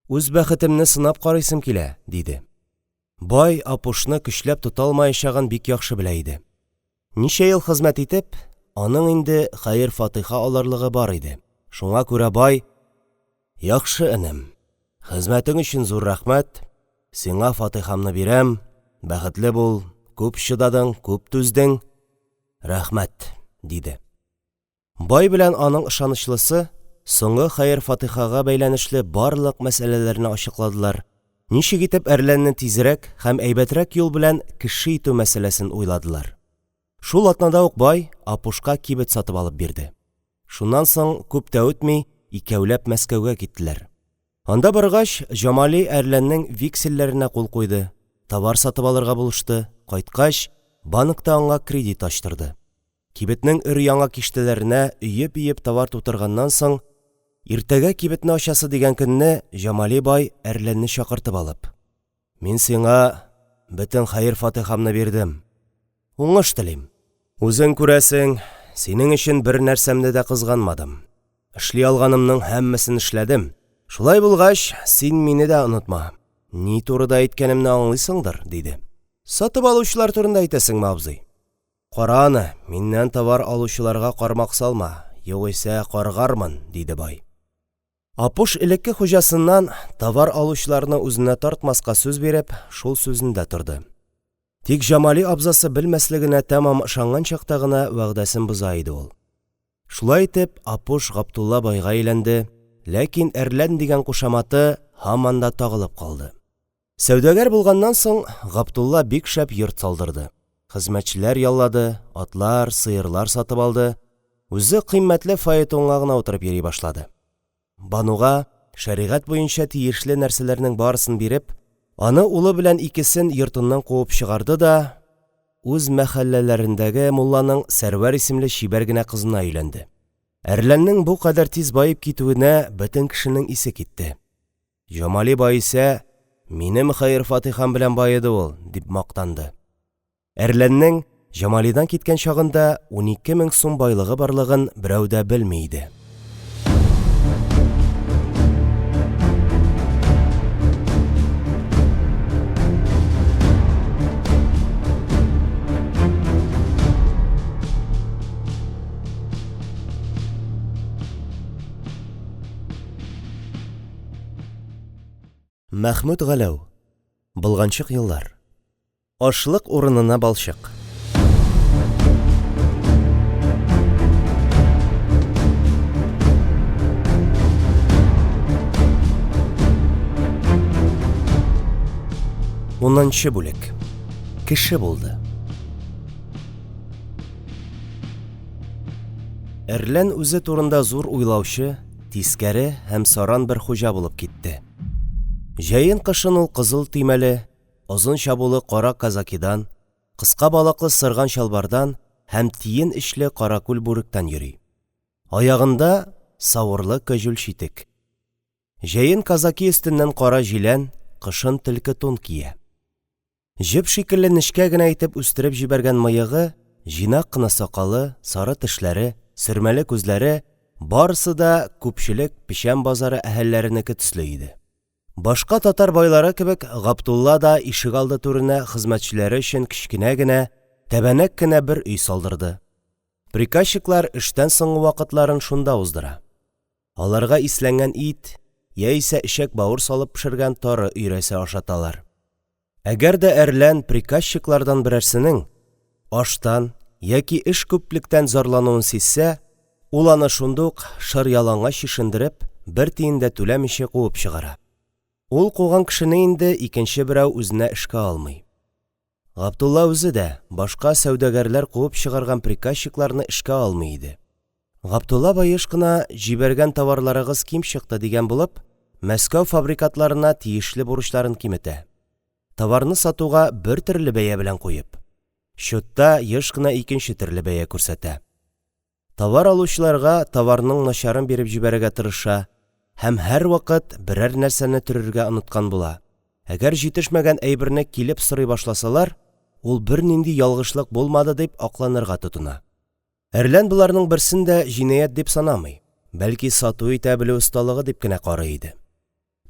[SPEAKER 1] Үз бәхетемне сынап карыйсым килә, – диде. Бай Апушны көчләп тота алмаячагын бик яхшы белә иде. Ничә ел хезмәт итеп, аның инде хәер-фатиха алырлыгы бар иде. Шуңа күрә бай: – Яхшы, энем, хезмәтең өчен зур рәхмәт, сиңа фатихамны бирәм, бәхетле бул, күп чыдадың, күп түздең, рәхмәт, – диде. Бай белән аның ышанычлысы соңгы хәер-фатихага бәйләнешле барлык мәсьәләләрне ачыкладылар, ничек итеп Әрләнне тизрәк һәм әйбәтрәк юл белән кеше итү мәсьәләсен уйладылар. Шул атнада ук бай Апушка кибет сатып алып бирде. Шуннан соң, күп тә үтми, икәүләп Мәскәүгә киттеләр. Анда баргач, Җамали Әрләннең вексельләренә кул куйды, товар сатып алырга булышты, кайткач, банкта аңа кредит ачтырды. Кибетнең өр-яңа киштәләренә өеп-өеп товар тутырганнан соң, иртәгә кибетне ачасы дигән көнне Җамали бай Әрләнне чакыртып алып: – Мин сиңа бөтен хәер-фатихамны бирдем. Уңыш телим. Үзең күрәсең, синең өчен бернәрсәмне дә кызганмадым. Эшли алганымның һәммәсен эшләдем. Шулай булгач, син мине дә онытма. Ни турыда әйткәнемне аңлыйсыңдыр? – диде. – Сатып алучылар турында әйтәсеңме, абзый? Кара аны, миннән товар алучыларга кармак салма, югыйсә каргармын, – диде бай. Апуш элекке хуҗасыннан товар алучыларны үзенә тартмаска сүз биреп, шул сүзендә торды. Тик Җамали абзасы белмәслегенә тәмам ышанган чакта гына вәгъдәсен боза иде ул. Шулай итеп, Апуш Габдулла байга әйләнде, ләкин Әрлән дигән кушаматы һаман да тагылып калды. Сәүдәгәр булганнан соң, Габдулла бик шәп йорт салдырды. Хезмәтчеләр яллады, атлар, сыерлар сатып алды, үзе кыйммәтле фаэтонга гына утырып йөри башлады. Бануга, шәригать буенча тиешле нәрсәләрнең барысын биреп, аны улы белән икесен йортыннан куып чыгарды да, үз мәхәлләләрендәге мулланың Сәрвәр исемле чибәр генә кызына өйләнде. Әрләннең бу кадәр тиз баеп китүенә бөтен кешенең исе китте. Җамали бай исә, Минем хәер-фатихам белән баеды ул, дип мактанды. Әрләннең Җамалидан киткән чагында 12 мең сум байлыгы барлыгын берәү дә белми иде. Мәхмүт Галәү. Болганчык еллар. Ашлык урынына балчык. Унынчы бүлек. Кеше булды. Әрлән үзе турында зур уйлаучы, тискәре һәм саран бер хуҗа булып китте. Җәен-кышын ул кызыл төймәле, озын чабулы кара казакидан, кыска балаклы сырган чалбардан һәм тиен эчле каракүл бүректән йөри. Аягында савырлы кәҗүл читек. Җәен казаки өстеннән кара җилән, кышын төлке тун кия. Җеп шикелле нечкә генә итеп үстереп җибәргән мыегы, җыйнак кына сакалы, сары тешләре, сөрмәле күзләре – барысы да күпчелек Печән базары әһелләренеке төсле иде. Башка татар байлары кебек, Габдулла да ишегалды түренә хезмәтчеләре өчен кечкенә генә, тәбәнәк кенә бер өй салдырды. Приказчиклар эштән соңгы вакытларын шунда уздыра. Аларга исләнгән ит яисә эчәк-бавыр салып пешергән тары өйрәсе ашаталар. Әгәр дә Әрлән приказчиклардан берәрсенең аштан яки эш күплектән зарлануын сизсә, ул аны шундук шыр ялангач чишендереп, бер тиен дә түләмичә куып чыгара. Ул куган кешене инде икенче берәү үзенә эшкә алмый. Габдулла үзе дә башка сәүдәгәрләр куып чыгарган приказчикларны эшкә алмый иде. Габдулла бай еш кына, җибәргән товарларыгыз ким чыкты, дигән булып, Мәскәү фабрикатларына тиешле бурычларын киметә. Товарны сатуга бер төрле бәя белән куеп, счетта еш кына икенче төрле бәя күрсәтә. Товар алучыларга товарның начарын биреп җибәрергә тырыша һәм һәрвакыт берәр нәрсәне төрергә оныткан була. Әгәр җитешмәгән әйберне килеп сорый башласалар, ул бернинди ялгышлык булмады дип акланырга тотына. Әрлән боларның берсен дә җинаять дип санамый, бәлки сату итә белү осталыгы дип кенә карый иде.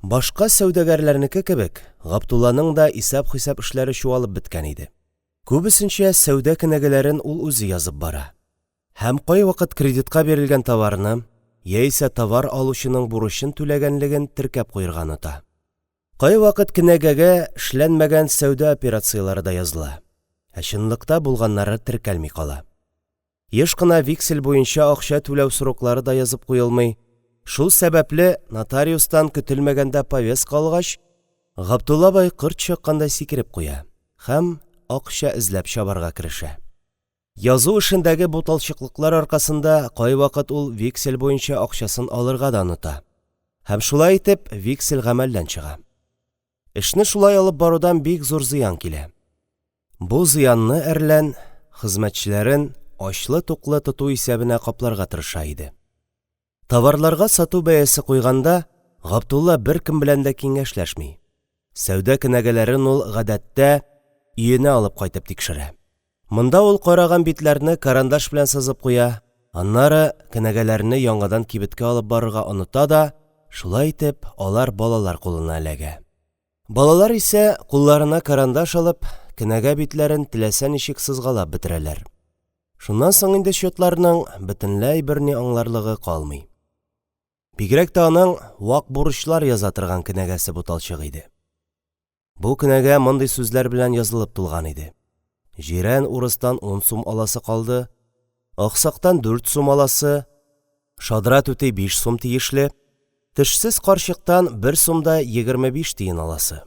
[SPEAKER 1] Башка сәүдәгәрләрнеке кебек, Габдулланың да исәп-хисап эшләре чуалып беткән иде. Күбесенчә сәүдә кенәгәләрен ул үзе язып бара. Һәм кайвакыт кредитка бирелгән товарны яисә товар алучының бурычын түләгәнлеген теркәп куерга оныта. Кайвакыт кенәгәгә эшләнмәгән сәүдә операцияләре дә языла, ә чынлыкта булганнары теркәлми кала. Еш кына вексель буенча акча түләү сроклары да язып куелмый. Шул сәбәпле нотариустан көтелмәгәндә повестка алгач, Габдулла бай корт чаккандай сикереп куя һәм акча эзләп чабарга керешә. Язу эшендәге буталчыклыклар аркасында кайвакыт ул вексель буенча акчасын алырга да оныта. Һәм шулай итеп вексель гамәлдән чыга. Эшне шулай алып барудан бик зур зыян килә. Бу зыянны Әрлән хезмәтчеләрен ачлы-туклы тоту исәбенә капларга тырыша иде. Товарларга сату бәясе куйганда, Габдулла беркем белән дә киңәшләшми. Сәүдә кенәгәләрен ул, гадәттә, өенә алып кайтып тикшерә. Монда ул караган битләрне карандаш белән сызып куя, аннары кенәгәләрне яңадан кибеткә алып барырга оныта да, шулай итеп, алар балалар кулына эләгә. Балалар исә, кулларына карандаш алып, кенәгә битләрен теләсә ничек сызгалап бетерәләр. Шуннан соң инде счетларның бөтенләй берни аңларлыгы калмый. Бигрәк тә аның вак бурычлар яза торган кенәгәсе буталчык иде. Бу кенәгә мондый сүзләр белән язылып тулган иде. Җирән урыстан ун сум аласы калды, аксактан дүрт сум аласы, шадра түти биш сум тиешле, тешсез карчыктан бер сум да 25 тиен аласы.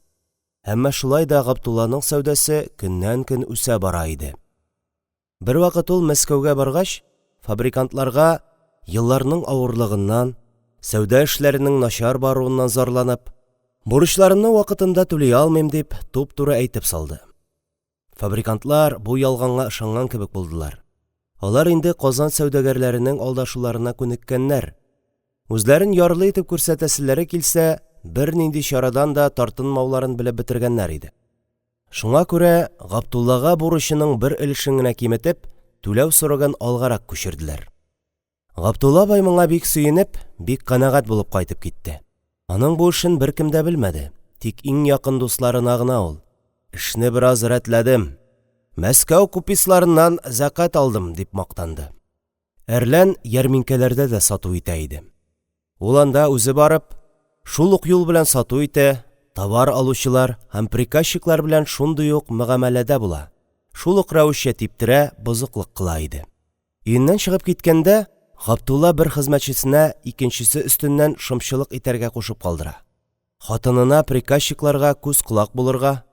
[SPEAKER 1] Әмма шулай да Габдулланың сәүдәсе көннән-көн үсә бара иде. Бервакыт ул Мәскәүгә баргач, фабрикантларга елларның авырлыгыннан, сәүдә эшләренең начар баруыннан зарланып, бурычларымны вакытында түли алмыйм дип, туп-туры әйтеп салды. Фабрикантлар бу ялганга ышанган кебек булдылар. Алар инде Казан сәүдәгәрләренең алдашуларына күнеккәннәр. Үзләрен ярлы итеп күрсәтәселәре килсә, бернинди чарадан да тартынмауларын белеп бетергәннәр иде. Шуңа күрә Габдуллага бурычының бер өлешен генә киметеп, түләү срогын алгарак күчерделәр. Габдулла бай моңа бик сөенеп, бик канәгать булып кайтып китте. Аның бу эшен беркем дә белмәде, тик иң якын дусларына гына ул: «Эшне бераз рәтләдем. Мәскәү куписларыннан зәкят алдым», – дип мактанды. Әрлән ярминкәләрдә дә сату итә иде. Ул анда үзе барып, шул ук юл белән сату итә, товар алучылар һәм приказчиклар белән шундый ук мөгамәләдә була, шул ук рәвешчә типтерә, бозыклык кыла иде. Өеннән чыгып киткәндә, Габдулла бер хезмәтчесенә икенчесе өстеннән шымчылык итәргә кушып калдыра, хатынына приказчикларга күз-колак булырга,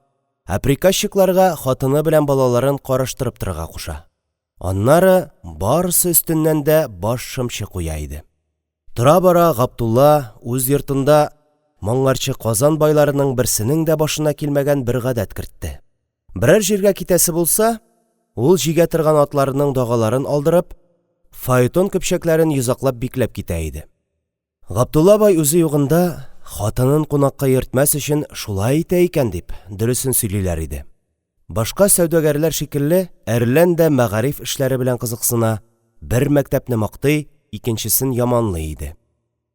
[SPEAKER 1] ә приказчикларга хатыны белән балаларын караштырып торырга куша. Аннары барысы өстеннән дә баш шымчы куя иде. Тора-бара Габдулла үз йортында моңарчы Казан байларының берсенең дә башына килмәгән бер гадәт кертте. Берәр җиргә китәсе булса, ул җигә торган атларының дагаларын алдырып, фаэтон көпчәкләрен йозаклап бикләп китә иде. Габдулла бай үзе югында, хатынын кунакка йөртмәс өчен шулай итә икән дип, дөресен сөйлиләр иде. Башка сәүдәгәрләр шикелле, Әрлән дә мәгариф эшләре белән кызыксына, бер мәктәпне мактый, икенчесен яманлый иде.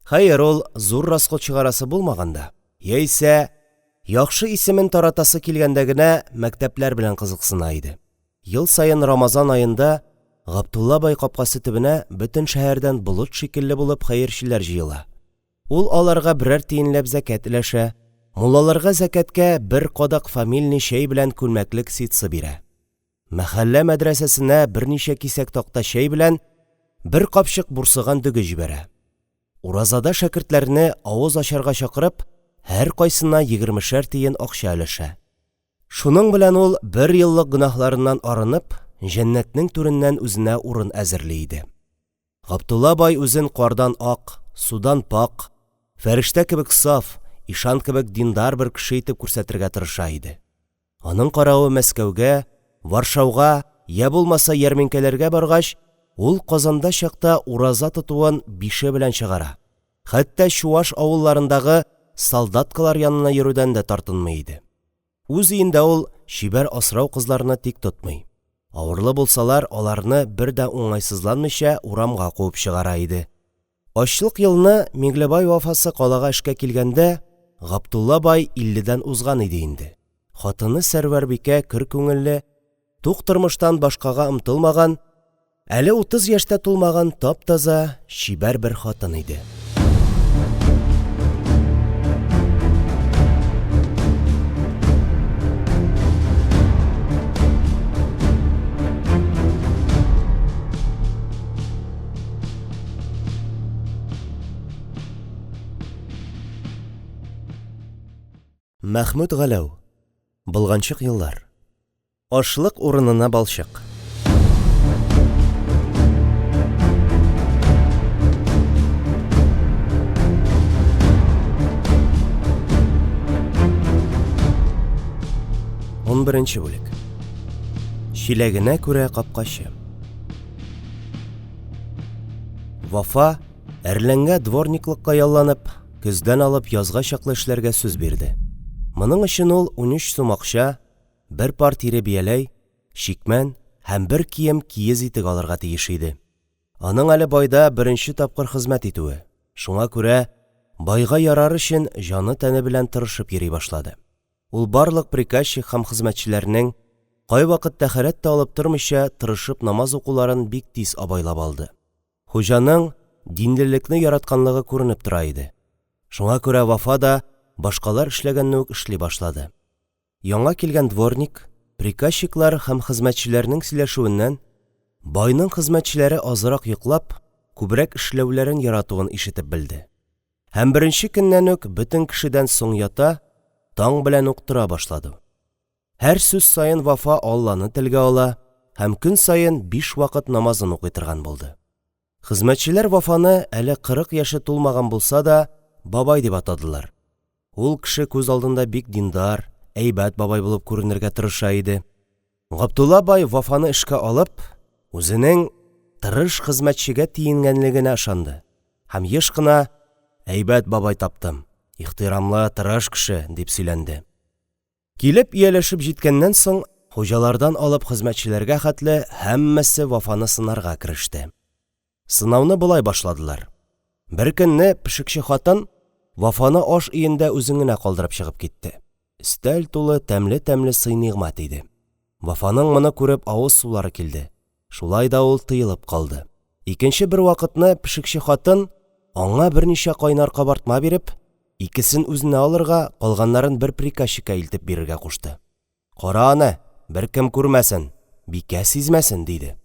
[SPEAKER 1] Хәер, ул, зур расход чыгарасы булмаганда, яисә яхшы исемен таратасы килгәндә генә мәктәпләр белән кызыксына иде. Ел саен Рамазан аенда Габдулла бай капкасы төбенә бөтен шәһәрдән болыт шикелле булып хәерчеләр җыела. Ул аларга берәр тиенләп зәкят өләшә, муллаларга зәкяткә бер кадак фамильный чәй белән күлмәклек ситсы бирә. Мәхәллә мәдрәсәсенә берничә кисәк такта чәй белән бер капчык бурсыган дөге җибәрә. Уразада шәкертләрне авыз ачарга чакырып, һәркайсына егермешәр тиен акча өләшә. Шуның белән ул бер еллык гөнаһларыннан арынып, җәннәтнең түреннән үзенә урын әзерли иде. Габдулла бай үзен кардан ак, судан пакь, фәрештә кебек саф, ишан кебек диндар бер кеше итеп күрсәтергә тырыша иде. Аның каравы Мәскәүгә, Варшауга йә булмаса ярминкәләргә баргач, ул Казанда чакта ураза тотуын бише белән чыгара, хәтта чуаш авылларындагы солдаткалар янына йөрүдән дә тартынмый иде. Үз өендә ул чибәр асрау кызларны тик тотмый, авырлы булсалар, аларны, бер дә уңайсызланмыйча, урамга куып чыгара иде. Ачлык елны Миңлебай Вафасы калага эшкә килгәндә, Габдулла бай илледән узган иде инде. Хатыны Сәрвәрбикә көр күңелле, тук тормыштан башкага омтылмаган, әле утыз яшь тә тулмаган тап-таза, чибәр бер хатын иде. Мәхмүт Галәү. Болганчык еллар. Ашлык урынына балчык. Унберенче бүлек. Чиләгенә күрә капкачы. Вафа, Әрләнгә дворниклыкка ялланып, көздән алып язга чаклы эшләргә сүз бирде. Моның өчен ул 13 сум акча, бер пар тире бияләй, чикмән һәм бер кием киез итек алырга тиеш иде. Аның әле байда беренче тапкыр хезмәт итүе, шуңа күрә байга ярар өчен җаны-тәне белән тырышып йөри башлады. Ул барлык приказчик һәм хезмәтчеләрнең, кайвакыт тәһарәт тә алып тормыйча, тырышып намаз укуларын бик тиз абайлап алды. Хуҗаның динлелекне яратканлыгы күренеп тора иде. Шуңа күрә Вафа да башкалар эшләгәнне үк эшли башлады. Яңа килгән дворник, приказчиклар һәм хезмәтчеләрнең сөйләшүеннән, байның хезмәтчеләре азрак йоклап, күбрәк эшләүләрен яратуын ишетеп белде. Һәм беренче көннән үк бөтен кешедән соң ята, таң белән үк тора башлады. Һәр сүз саен Вафа Алланы телгә ала һәм көн саен биш вакыт намазын укый торган булды. Хезмәтчеләр Вафаны, әле 40 яше тулмаган булса да, бабай дип атадылар. Ул кеше күз алдында бик диндар, әйбәт бабай булып күренергә тырыша иде. Габдулла бай Вафаны эшкә алып, үзенең тырыш хезмәтчегә тиенгәнлегенә ышанды һәм еш кына, Әйбәт бабай таптым, ихтирамлы, тырыш кеше, дип сөйләнде. Килеп ияләшеп җиткәннән соң, хуҗалардан алып хезмәтчеләргә хәтле һәммәсе Вафаны сынарга кереште. Сынауны болай башладылар. Беркөнне пешекче хатын Вафаны аш өендә үзен генә калдырып чыгып китте. Өстәл тулы тәмле-тәмле сый-нигъмәт иде. Вафаның моны күреп авыз сулары килде. Шулай да ул тыелып калды. Икенче бервакытны пешекче хатын аңа берничә кайнар кабартма биреп, Икесен үзенә алырга, калганнарын бер приказчикка илтеп бирергә кушты. «Кара аны, беркем күрмәсен, бикә сизмәсен», – диде.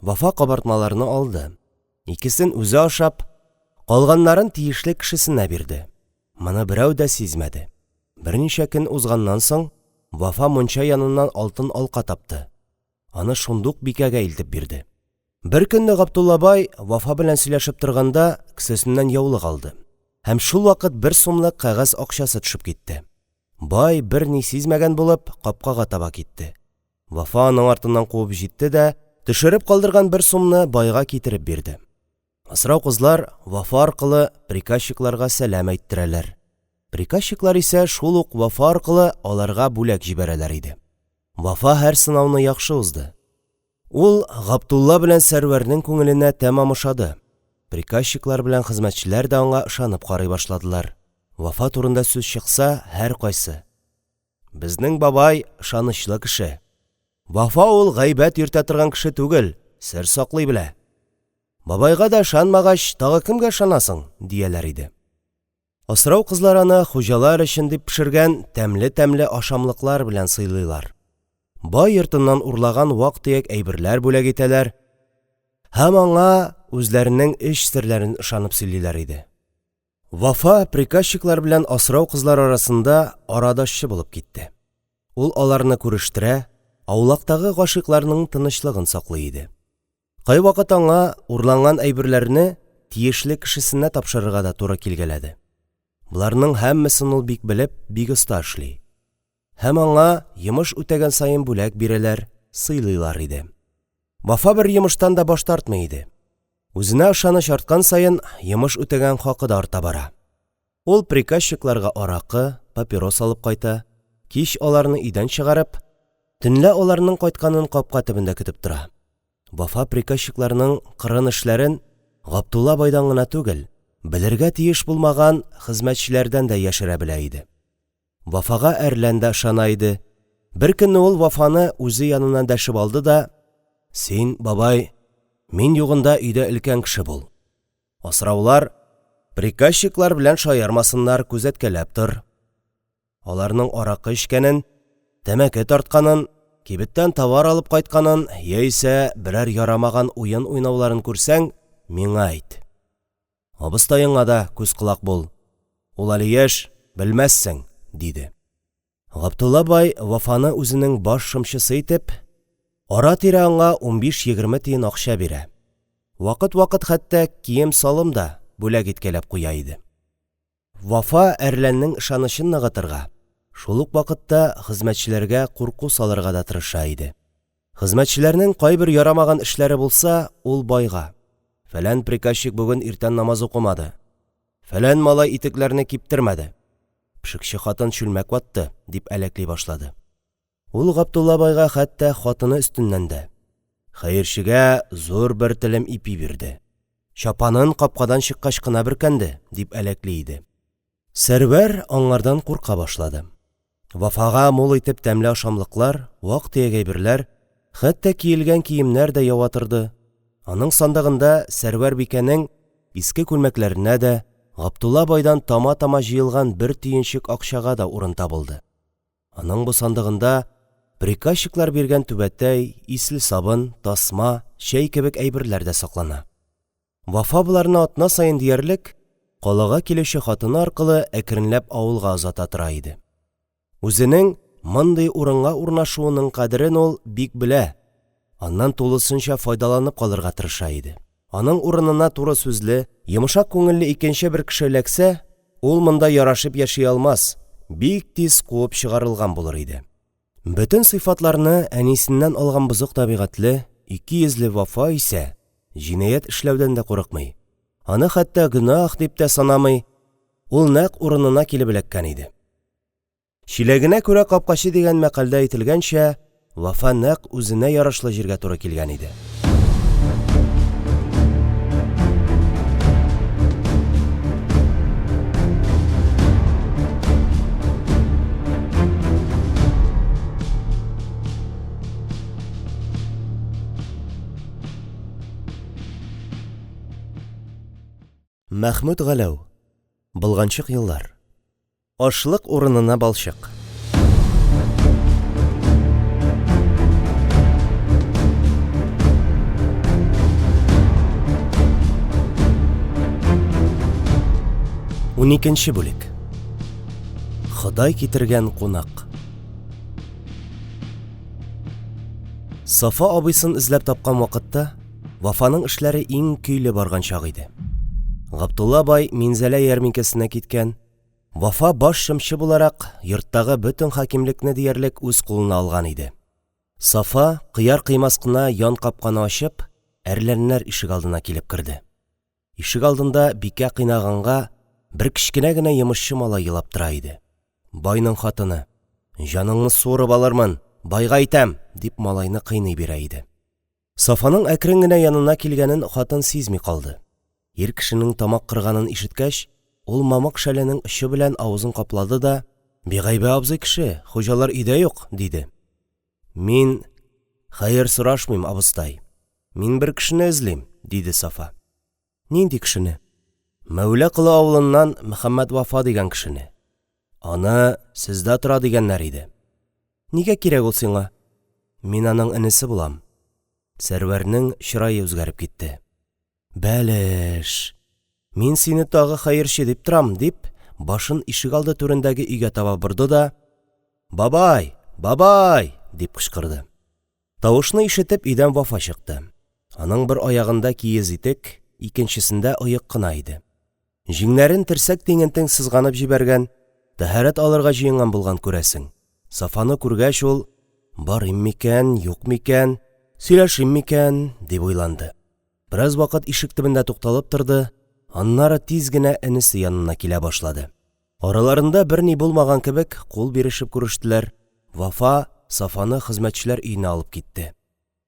[SPEAKER 1] Вафа кабартмаларны алды, икесен үзе ашап, калганнарын тиешле кешесенә бирде. Моны берәү дә сизмәде. Берничә көн узганнан соң, Вафа мунча яныннан алтын алка тапты. Аны шундук бикәгә илтеп бирде. Беркөнне Габдулла бай, Вафа белән сөйләшеп торганда, кесәсеннән яулык алды, һәм шулвакыт бер сумлык кәгазь акчасы төшеп китте. Бай, берни сизмәгән булып, капкага таба китте. Вафа аның артыннан куып җитте дә төшереп калдырган бер сумны байга китереп бирде. Асрау кызлар Вафа аркылы приказчикларга сәлам әйттерәләр. Приказчиклар исә шул ук Вафа аркылы аларга бүләк җибәрәләр иде. Вафа һәр сынауны яхшы узды. Ул Габдулла белән Сәрвәрнең күңеленә тәмам ошады. Приказчиклар белән хезмәтчеләр дә аңа ышанып карый башладылар. Вафа турында сүз чыкса, һәркайсы: «Безнең бабай – ышанычлы кеше. Вафа ул гайбәт йөртә торган кеше түгел, сер саклый белә. Бабайга да ышанмагач, тагы кемгә ышанасың?» – дияләр иде. Асрау кызлар аны хуҗалар өчен дип пешергән тәмле-тәмле ашамлыклар белән сыйлыйлар, бай йортыннан урлаган вак-төяк әйберләр бүләк итәләр һәм аңа үзләренең эч серләрен ышанып сөйлиләр иде. Вафа приказчиклар белән асрау кызлар арасында арадашчы булып китте. Ул аларны күрештерә, аулактагы гашыйкларның тынычлыгын саклый иде. Кайвакыт аңа урланган әйберләрне тиешле кешесенә тапшырырга да туры килгәләде. Боларның һәммәсен ул бик белеп, бик оста эшли. Һәм аңа йомыш үтәгән саен бүләк бирәләр, сыйлыйлар иде. Вафа бер йомыштан да баш тартмый иде. Үзенә ышаныч арткан саен, йомыш үтәгән хакы да арта бара. Ул приказчикларга аракы, папирос алып кайта, кич аларны өйдән чыгарып, төнлә аларның кайтканын капка төбендә көтеп тора. Вафа приказчикларның кырын эшләрен Габдулла байдан гына түгел, белергә тиеш булмаган хезмәтчеләрдән дә яшерә белә иде. Вафага Әрлән дә ышана иде. Беркөнне ул Вафаны үзе янына дәшеп алды да: «Син, бабай, мин югында өйдә өлкән кеше бул. Асраулар, приказчиклар белән шаярмасыннар, күзәткәләп тор. Аларның аракы эчкәнен, тәмәке тартканын, кибеттән товар алып кайтканын яисә берәр ярамаган уен уйнауларын күрсәң, миңа әйт. Абыстаеңа да күз-колак бул. Ул әле яшь, белмәссең, – диде. Габдулла бай Вафаны үзенең баш шымчысы итеп, ара-тирә аңа унбиш-егерме тиен акча бирә, вакыт-вакыт хәтта кием-салым да бүләк иткәләп куя иде. Вафа Әрләннең ышанычын ныгытырга, шул ук вакытта хезмәтчеләргә курку салырга да тырыша иде. Хезмәтчеләрнең кайбер ярамаган эшләре булса, ул байга: «Фәлән приказчик бүген иртән намаз укымады, фәлән малай итекләрне киптермәде, Пешекче хатын чүлмәк ватты, дип әләкли башлады. Ул Габдулла байга хәтта хатыны өстеннән дә: Хәерчегә зур бер телем ипи бирде. Чапанын капкадан чыккач кына бөркәнде, дип әләкли иде. Сәрвәр аңардан курка башлады. Вафага мул итеп тәмле ашамлыклар, вак-төяк әйберләр, хәтта киелгән киемнәр дә ява торды. Аның сандыгында Сәрвәр бикәнең иске күлмәкләренә дә, Габдулла байдан тама-тама җыелган бер төенчек акчага да урын табылды. Аның бу сандыгында приказчиклар биргән түбәтәй, исле сабын, тасма, чәй кебек әйберләр дә саклана. Вафа боларны атна саен диярлек калага килүче хатыны аркылы әкренләп авылга озата тора иде. Үзенең мондый урынга урнашуының кадерен ул бик белә, аннан тулысынча файдаланып калырга тырыша иде. Аның урынына туры сүзле, йомшак күңелле икенче бер кеше эләксә, ул монда ярашып яши алмас, бик тиз куып чыгарылган булыр иде. Бөтен сыйфатларны әнисеннән алган бозык табигатьле, икейөзле Вафа исә җинаять эшләүдән дә курыкмый, аны хәтта гөнаһ дип тә санамый, ул нәкъ урынына килеп эләккән иде. Чиләгенә күрә капкачы дигән мәкальдә әйтелгәнчә, Вафа нәкъ үзенә ярашлы җиргә туры килгән иде. Мәхмүт Галәү. Болганчык еллар. Ашлык урынына балчык. Уникенче бүлек. Ходай китергән кунак. Сафа абыйсын эзләп тапкан вакытта, Вафаның эшләре иң көйле барган чак иде. Габдулла бай Минзәлә ярминкәсенә киткән, Вафа, баш шымчы буларак, йорттагы бөтен хакимлекне диярлек үз кулына алган иде. Сафа, кыяр-кыймас кына янкапканы ачып, Әрләннәр ишегалдына килеп керде. Ишегалдында, бикә кыйнаганга, бер кечкенә генә йомышчы малай елап тора иде. Байның хатыны: – Җаныңны суырып алырмын, байга әйтәм! – дип, малайны кыйный бирә иде. Сафаның әкрен генә янына килгәнен хатын сизми калды. Ир кешенең тамак кырганын ишеткәч, ул мамык шәленең очы белән авызын каплады да: – Бигайбә, абзый кеше, хуҗалар өйдә юк, – диде. – Мин хәер сорашмыйм, абыстай. Мин бер кешене эзлим, – диде Сафа. – Нинди кешене? – Мәүла Колы авылыннан Мөхәммәтвафа дигән кешене. Аны сездә тора дигәннәр иде. Нигә кирәк ул сиңа? Мин аның энесе булам. Сәрвәрнең чырае үзгәреп китте. Бәлеш! Мин сине тагы хәерче дип торам, дип, башын ишегалды түрендәге өйгә таба борды да: Бабай! Бабай! дип кычкырды. Тавышны ишетеп, өйдән Вафа чыкты. Аның бер аягында киез итек, икенчесендә оек кына иде. Җиңнәрен терсәк тиңентен сызганып җибәргән, тәһарәт алырга җыенган булган, күрәсең. Сафаны күргәч, ул: «Барыйм микән, юк микән, сөйләшим микән?» – дип уйланды. Бераз вакыт ишек төбендә тукталып торды, аннары тиз генә энесе янына килә башлады. Араларында берни булмаган кебек, кул бирешеп күрештеләр. Вафа Сафаны хезмәтчеләр өенә алып китте.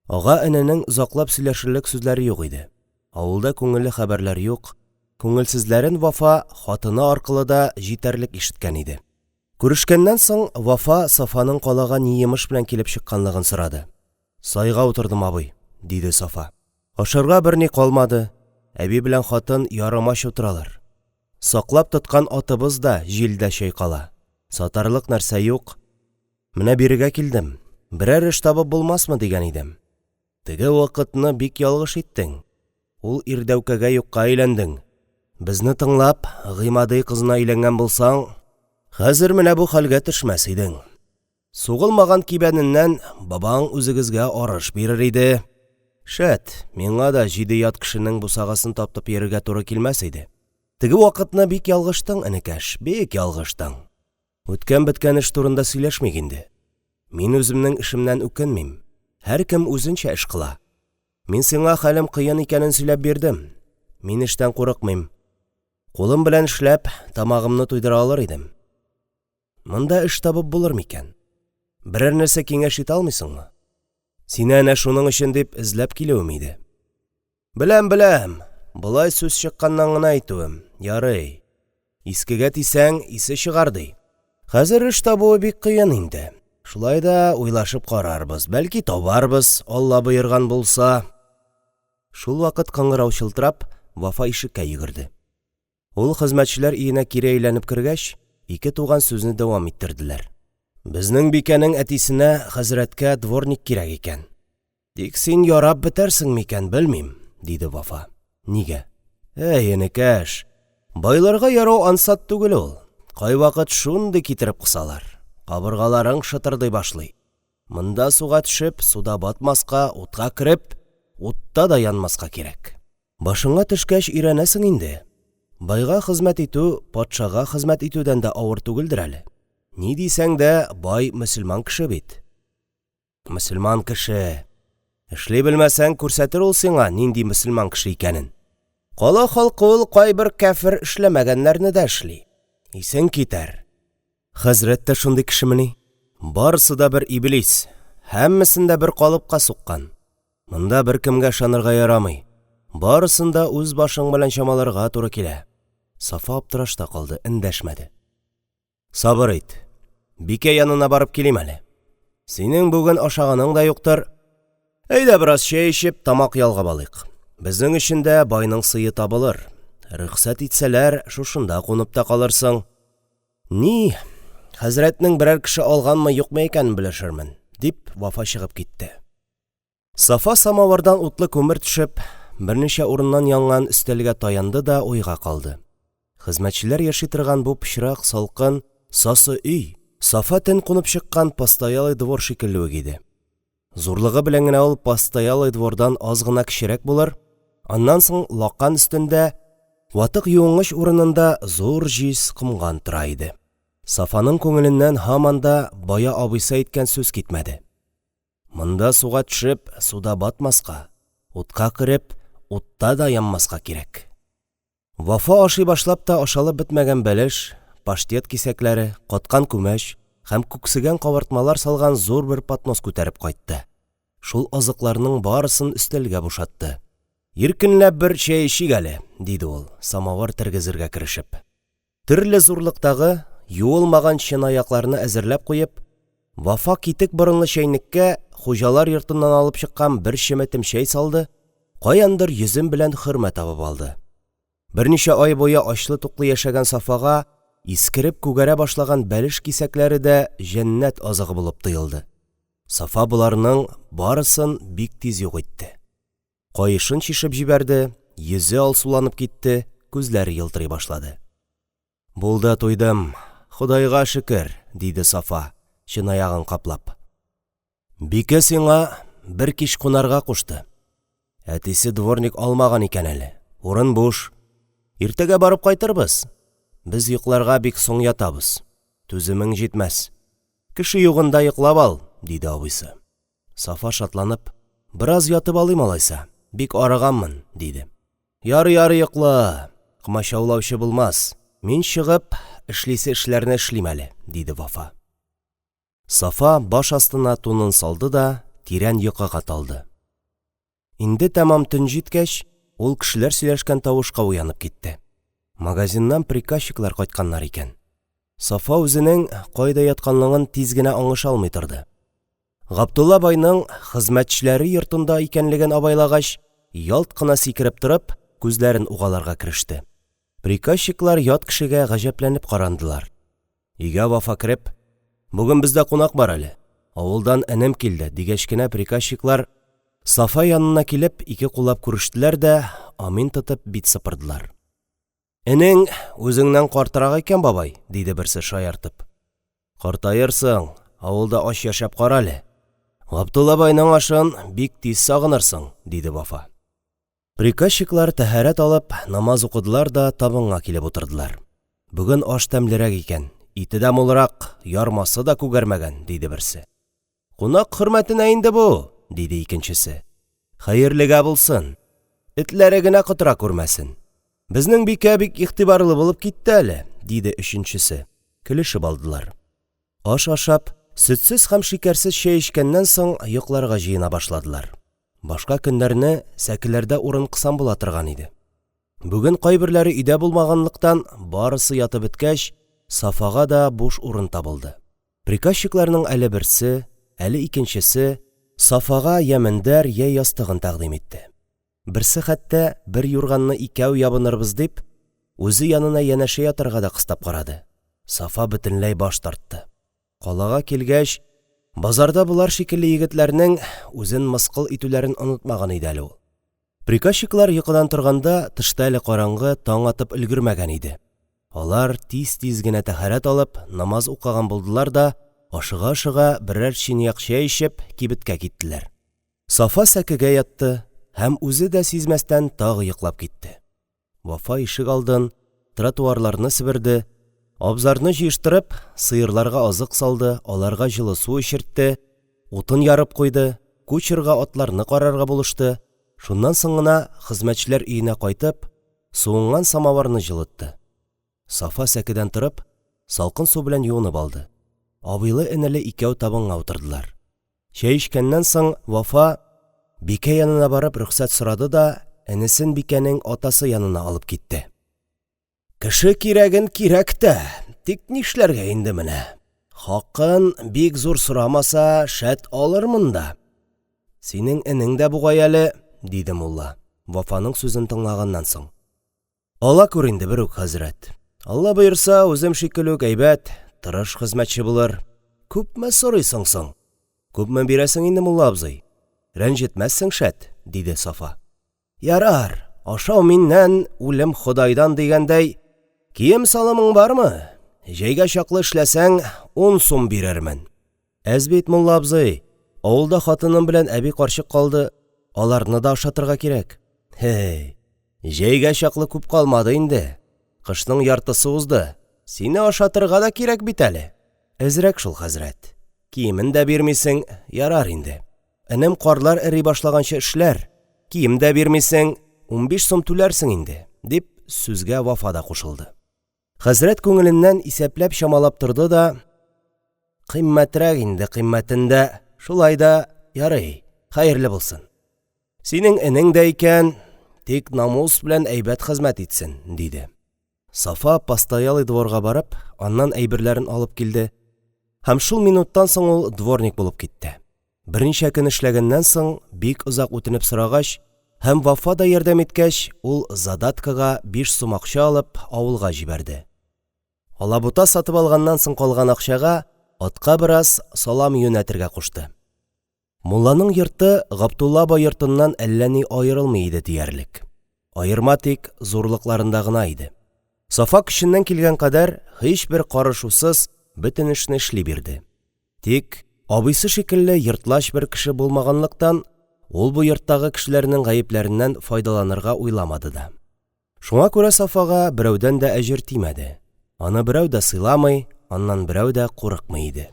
[SPEAKER 1] Ага-эненең озаклап сөйләшерлек сүзләре юк иде. Авылда күңелле хәбәрләр юк, күңелсезләрен Вафа хатыны аркылы да җитәрлек ишеткән иде. Күрешкәннән соң, Вафа Сафаның калага ни йомыш белән килеп чыкканлыгын сорады. Сайга утырдым, абый, – диде Сафа. Ашарга берни калмады, әби белән хатын ярым ач утыралар. Саклап тоткан атыбыз да җилдә чайкала. Сатарлык нәрсә юк. Менә бирегә килдем, берәр эш табып булмасмы дигән идем. Теге вакытны бик ялгыш иттең. Ул ирдәүкәгә юкка өйләндең. Безне тыңлап, Гыймади кызына өйләнгән булсаң, хәзер менә бу хәлгә төшмәс идең. Сугылмаган кибәненнән бабаң үзегезгә арыш бирер иде. Шәт, миңа да җиде ят кешенең бусагасын таптап йөрергә туры килмәс иде. Теге вакытны бик ялгыштың, энекәш, бик ялгыштың. Үткән-беткән эш турында сөйләшмик инде. Мин үземнең эшемнән үкенмим. Һәркем үзенчә эш кыла. Мин сиңа хәлем кыен икәнен сөйләп бирдем. Мин эштән курыкмыйм. Кулым белән эшләп, тамагымны туйдыра алыр идем. Монда эш табып булыр микән? Берәр нәрсә киңәш итә алмыйсыңмы? Сине әнә шуның өчен дип эзләп килүем иде. Беләм, беләм, болай сүз чыкканнан гына әйтүем, ярый. Искегә тисәң, исе чыгар, ди. Хәзер эш табуы бик кыен инде. Шулай да уйлашып карарбыз, бәлки табарбыз, Алла боерган булса. Шулвакыт кыңгырау чылтырап, Вафа ишеккә йөгерде. Ул хезмәтчеләр өенә кире әйләнеп кергәч, ике туган сүзне дәвам иттерделәр. Безнең бикәнең әтисенә, хәзрәткә дворник кирәк икән. Тик син ярап бетәрсең микән, белмим, диде Вафа. Нигә? Әй, энекәш, байларга ярау ансат түгел ул. Кайвакыт шундый китереп кысалар, кабыргаларың шытырдый башлый. Монда суга төшеп, суда батмаска, утка кереп, утта да янмаска кирәк. Башыңа төшкәч өйрәнәсең инде. Байга хезмәт итү патшага хезмәт итүдән дә авыр түгелдер әле. Ни дисәң дә, бай мөселман кеше бит. Мөселман кеше. Эшли белмәсәң, күрсәтер ул сиңа нинди мөселман кеше икәнен. Кала халкы ул кайбер кяфер эшләмәгәннәрне дә эшли. Исең китәр. Хәзрәт тә шундый кешемени? Барысы да бер иблис, һәммәсен дә бер калыпка суккан. Монда беркемгә ышанырга ярамый. Барысын да үз башың белән чамаларга туры килә. Сафа аптырашта калды, эндәшмәде. Сабыр ит. Бикә янына барып килим әле. Синең бүген ашаганың да юктыр. Әйдә бераз чәй эчеп, тамак ялгап алыйк. Безнең өчен дә байның сые табылыр. Рөхсәт итсәләр, шушында кунып та калырсың. Ни, хәзрәтнең берәр кеше алганмы-юкмы икәнен белешермен, – дип, Вафа чыгып китте. Сафа самавырдан утлы күмер төшеп, берничә урыннан янган өстәлгә таянды да уйга калды. Хезмәтчеләр яши торган бу пычрак, салкын, сасы өй Сафа төн кунып чыккан постоялый двор шикелле үк иде. Зурлыгы белән генә ул постоялый двордан аз гына кечерәк булыр, аннан соң лакан өстендә, ватык юынгыч урынында зур җиз комган тора иде. Сафаның күңеленнән һаман да бая абыйсы әйткән сүз китмәде. Монда суга төшеп, суда батмаска, утка кереп, утта да янмаска кирәк. Вафа ашый башлап та ашалып бетмәгән бәлеш, паштет кисәкләре, каткан күмәч һәм күксегән кабартмалар салган зур бер поднос күтәреп кайтты. Шул азыкларның барысын өстәлгә бушатты. Иркенләп бер чәй эчик әле, – диде ул, самавыр тергезергә керешеп. Төрле зурлыктагы, юылмаган чынаякларны әзерләп куеп, Вафа китек борынлы чәйнеккә хуҗалар йортыннан алып чыккан бер чеметем чәй салды, каяндыр йөзем белән хөрмә табып алды. Берничә ай буе ачлы-туклы яшәгән Сафага искереп күгәрә башлаган бәлеш кисәкләре дә җәннәт азыгы булып тоелды. Сафа боларның барысын бик тиз юк итте. Каешын чишеп җибәрде, йөзе алсуланып китте, күзләре елтырый башлады. – Булды, туйдым, Ходайга шөкер, – диде Сафа, чынаягын каплап. – Бикә сиңа бер кич кунарга кушты. Әтисе дворник алмаган икән әле, урын буш. Иртәгә барып кайтырбыз. Без йокларга бик соң ятабыз. Түземең җитмәс. Кеше югында йоклап ал, – диде абыйсы. Сафа, шатланып: – Бераз ятып алыйм, алайса, бик арыганмын, – диде. – Ярый, ярый, йокла, комачаулаучы булмас. Мин чыгып, эшлисе эшләрне эшлим әле, – диде Вафа. Сафа баш астына тунын салды да тирән йокыга талды. Инде тәмам төн җиткәч, ул кешеләр сөйләшкән тавышка уянып китте. Магазиннан приказчиклар кайтканнар икән. Сафа үзенең кайда ятканлыгын тиз генә аңыша алмый торды. Габдулла байның хезмәтчеләре йортында икәнлеген абайлагач, ялт кына сикереп торып, күзләрен угаларга кереште. Приказчиклар ят кешегә гаҗәпләнеп карандылар. Өйгә Вафа кереп: – Бүген бездә кунак бар әле, авылдан энем килде, – дигәч кенә приказчиклар, Сафа янына килеп, ике куллап күрештеләр дә амин тотып бит сыпырдылар. – Энең үзеңнән картрак икән, бабай, – диде берсе, шаяртып. Картаерсың, авылда ач яшәп кара әле. Габдулла байның ашын бик тиз сагынырсың, – диде Вафа. Приказчиклар, тәһарәт алып, намаз укыдылар да табынга килеп утырдылар. – Бүген аш тәмлерәк икән, ите дә мулрак, ярмасы да күгәрмәгән, – диде берсе. – Кунак хөрмәтенә инде бу, – диде икенчесе. – Хәерлегә булсын! Этләре генә котыра күрмәсен. Безнең бикә бик игътибарлы булып китте әле, – диде өченчесе. Көлешеп алдылар. Аш ашап, сөтсез һәм шикәрсез чәй эчкәннән соң, йокларга җыена башладылар. Башка көннәрне сәкеләрдә урын кысан була торган иде. Бүген кайберләре өйдә булмаганлыктан, барысы ятып беткәч, Сафага да буш урын табылды. Приказчикларның әле берсе, әле икенчесе Сафага йә мендәр, йә ястыгын тәкъдим итте. Берсе хәтта, бер юрганны икәү ябынырбыз дип, үзе янына янәшә ятарга да кыстап карады. Сафа бөтенләй баш тартты. Калага килгәч, базарда болар шикелле егетләрнең үзен мыскыл итүләрен онытмаган иде әле ул. Приказчиклар йокыдан торганда, тышта әле караңгы, таң атып өлгермәгән иде. Алар, тиз-тиз генә тәһарәт алып, намаз укыган булдылар да, ашыга-ашыга, берәр чынаяк чәй эчеп, кибеткә киттеләр. Сафа сәкегә ятты һәм үзе дә сизмәстән тагы йоклап китте. Вафа ишегалдын, тротуарларны себерде, абзарны җыештырып, сыерларга азык салды, аларга җылы су эчертте, утын ярып куйды, кучерга атларны карарга булышты, шуннан соң гына, хезмәтчеләр өенә кайтып, суынган самавырны җылытты. Сафа, сәкедән торып, салкын су белән юынып алды. Абыйлы-энеле икәү табынга утырдылар. Чәй эчкәннән соң, Вафа, бикә янына барып, рөхсәт сорады да энесен бикәнең атасы янына алып китте. – Кеше кирәген кирәк тә, тик нишләргә инде менә. Хакын бик зур сорамаса, шәт, алырмын да. Синең энең дә бугай әле, – диде мулла, Вафаның сүзен тыңлаганнан соң. – Ала күр инде, берүк, хәзрәт. Алла боерса, үзем шикелле үк әйбәт, тырыш хезмәтче булыр. Күпме сорыйсың соң? Күпме бирәсең инде, мулла абзый? Рәнҗетмәссең, шәт? – диде Сафа. Ярар, ашау миннән, үлем Ходайдан дигәндәй, кием-салымың бармы? Җәйгә чаклы эшләсәң, ун сум бирермен. Әз бит, мулла абзый, авылда хатыным белән әби карчык калды, аларны да ашатырга кирәк. Һи, җәйгә чаклы күп калмады инде, кышның яртысы узды, сине ашатырга да кирәк бит әле. Әзрәк шул, хәзрәт, киемен дә бирмисең, ярар инде. Энем карлар эри башлаганчы эшләр, кием дә бирмисең, 15 сум түләрсең инде, – дип, сүзгә Вафа да кушылды. Хәзрәт күңеленнән исәпләп-чамалап торды да: – Кыйммәтрәк инде кыйммәтен дә, шулай да ярый, хәерле булсын. Синең энең дә икән, тик намус белән әйбәт хезмәт итсен, – диде. Сафа, постоялый дворга барып, аннан әйберләрен алып килде, һәм шул минуттан соң ул дворник булып китте. Берничә көн эшләгәннән соң, бик озак үтенеп сорагач һәм Вафа да ярдәм иткәч, ул задаткага биш сум акча алып, авылга җибәрде. Алабута сатып алганнан соң калган акчага атка бераз салам юнәтергә кушты. Мулланың йорты Габдулла бай йортыннан әллә ни аерылмый иде диярлек. Аерма тик зурлыкларында гына иде. Сафа көченнән килгән кадәр, һичбер карышусыз, бөтен эшне эшли бирде. Тик, абыйсы шикелле ертлач бер кеше булмаганлыктан, ул бу йорттагы кешеләрнең гаепләреннән файдаланырга уйламады да. Шуңа күрә Сафага берәүдән дә әҗер тимәде, аны берәү дә сыйламый, аннан берәү дә курыкмый иде.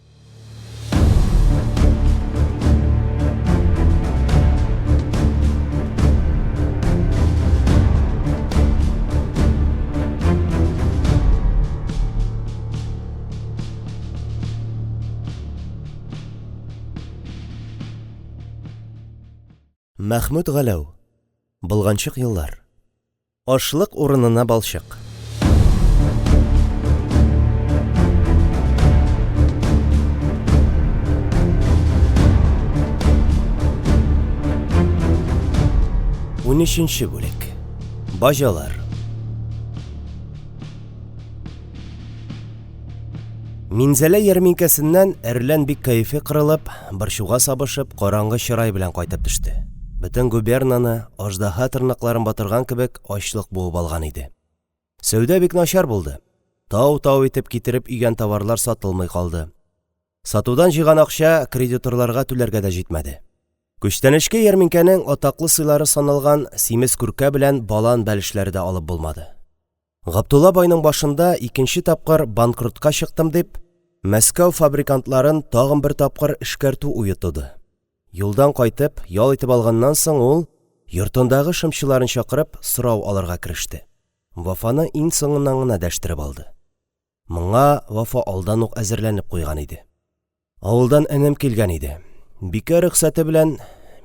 [SPEAKER 1] Мәхмүт Галәү. Болганчык еллар. Ашлык урынына балчык. Унөченче бүлек. Баҗалар. Минзәлә ярминкәсеннән Әрлән бик кәефе кырылып, борчуга сабышып, караңгы чырай белән кайтып төште. Бөтен губернаны, аждаһа тырнакларын батырган кебек, ачлык буып алган иде. Сәүдә бик начар булды. Тау-тау итеп китереп өйгән товарлар сатылмый калды. Сатудан җыйган акча кредиторларга түләргә дә җитмәде. Күчтәнәчкә ярминкәнең атаклы сыйлары саналган симез күркә белән балан бәлешләре дә алып булмады. Габдулла байның башында икенче тапкыр банкротка чыктым дип, Мәскәү фабрикантларын тагын бер тапкыр эшкәртү уе туды. Юлдан кайтып, ял итеп алганнан соң ул, йортындагы шымчыларын чакырып, сорау алырга кереште. Вафаны иң соңыннан гына дәштереп алды. Моңа Вафа алдан ук әзерләнеп куйган иде. Авылдан энем килгән иде. Бикә рөхсәте белән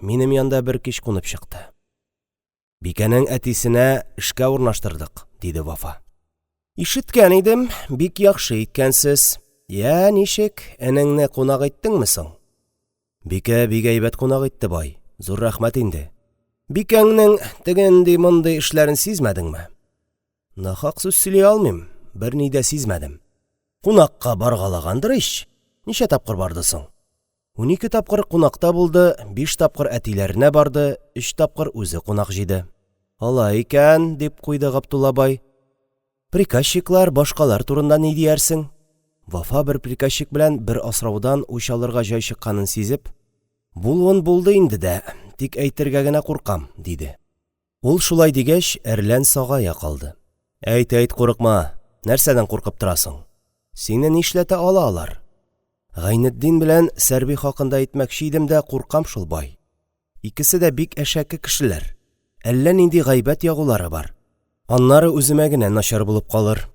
[SPEAKER 1] минем янда бер кич кунып чыкты. Бикәнең әтисенә эшкә урнаштырдык, диде Вафа. Ишеткән идем, бик яхшы иткәнсез. Йә, ничек, энеңне кунак иттеңме соң? Бикә бик әйбәт кунак итте, бай. Зур рәхмәт инде. Бикәңнең тегенди-мондый эшләрен сизмәдеңме? Нахак сүз сөйли алмыйм, берни дә сизмәдем. Кунакка баргалагандыр ич? Ничә тапкыр барды соң? 12 тапкыр кунакта булды, биш тапкыр әтиләренә барды, өч тапкыр үзе кунак җыйды. Алай икән, дип куйды Габдулла бай. Приказчиклар, башкалар турында ни диярсең? Вафа бер приказчик белән бер асраудан үч алырга җай чыкканын сизеп, булуын булды инде дә, тик әйтергә генә куркам, диде. Ул шулай дигәч, Әрлән сагая калды. Әйт, әйт, курыкма. Нәрсәдән куркып торасың? Сине нишләтә ала алар? Гайнетдин белән Сәрби хакында әйтмәкче идем дә куркам шул, бай. Икесе дә бик әшәке кешеләр. Әллә нинди гайбәт ягулары бар. Аннары үземә генә начар булып калыр.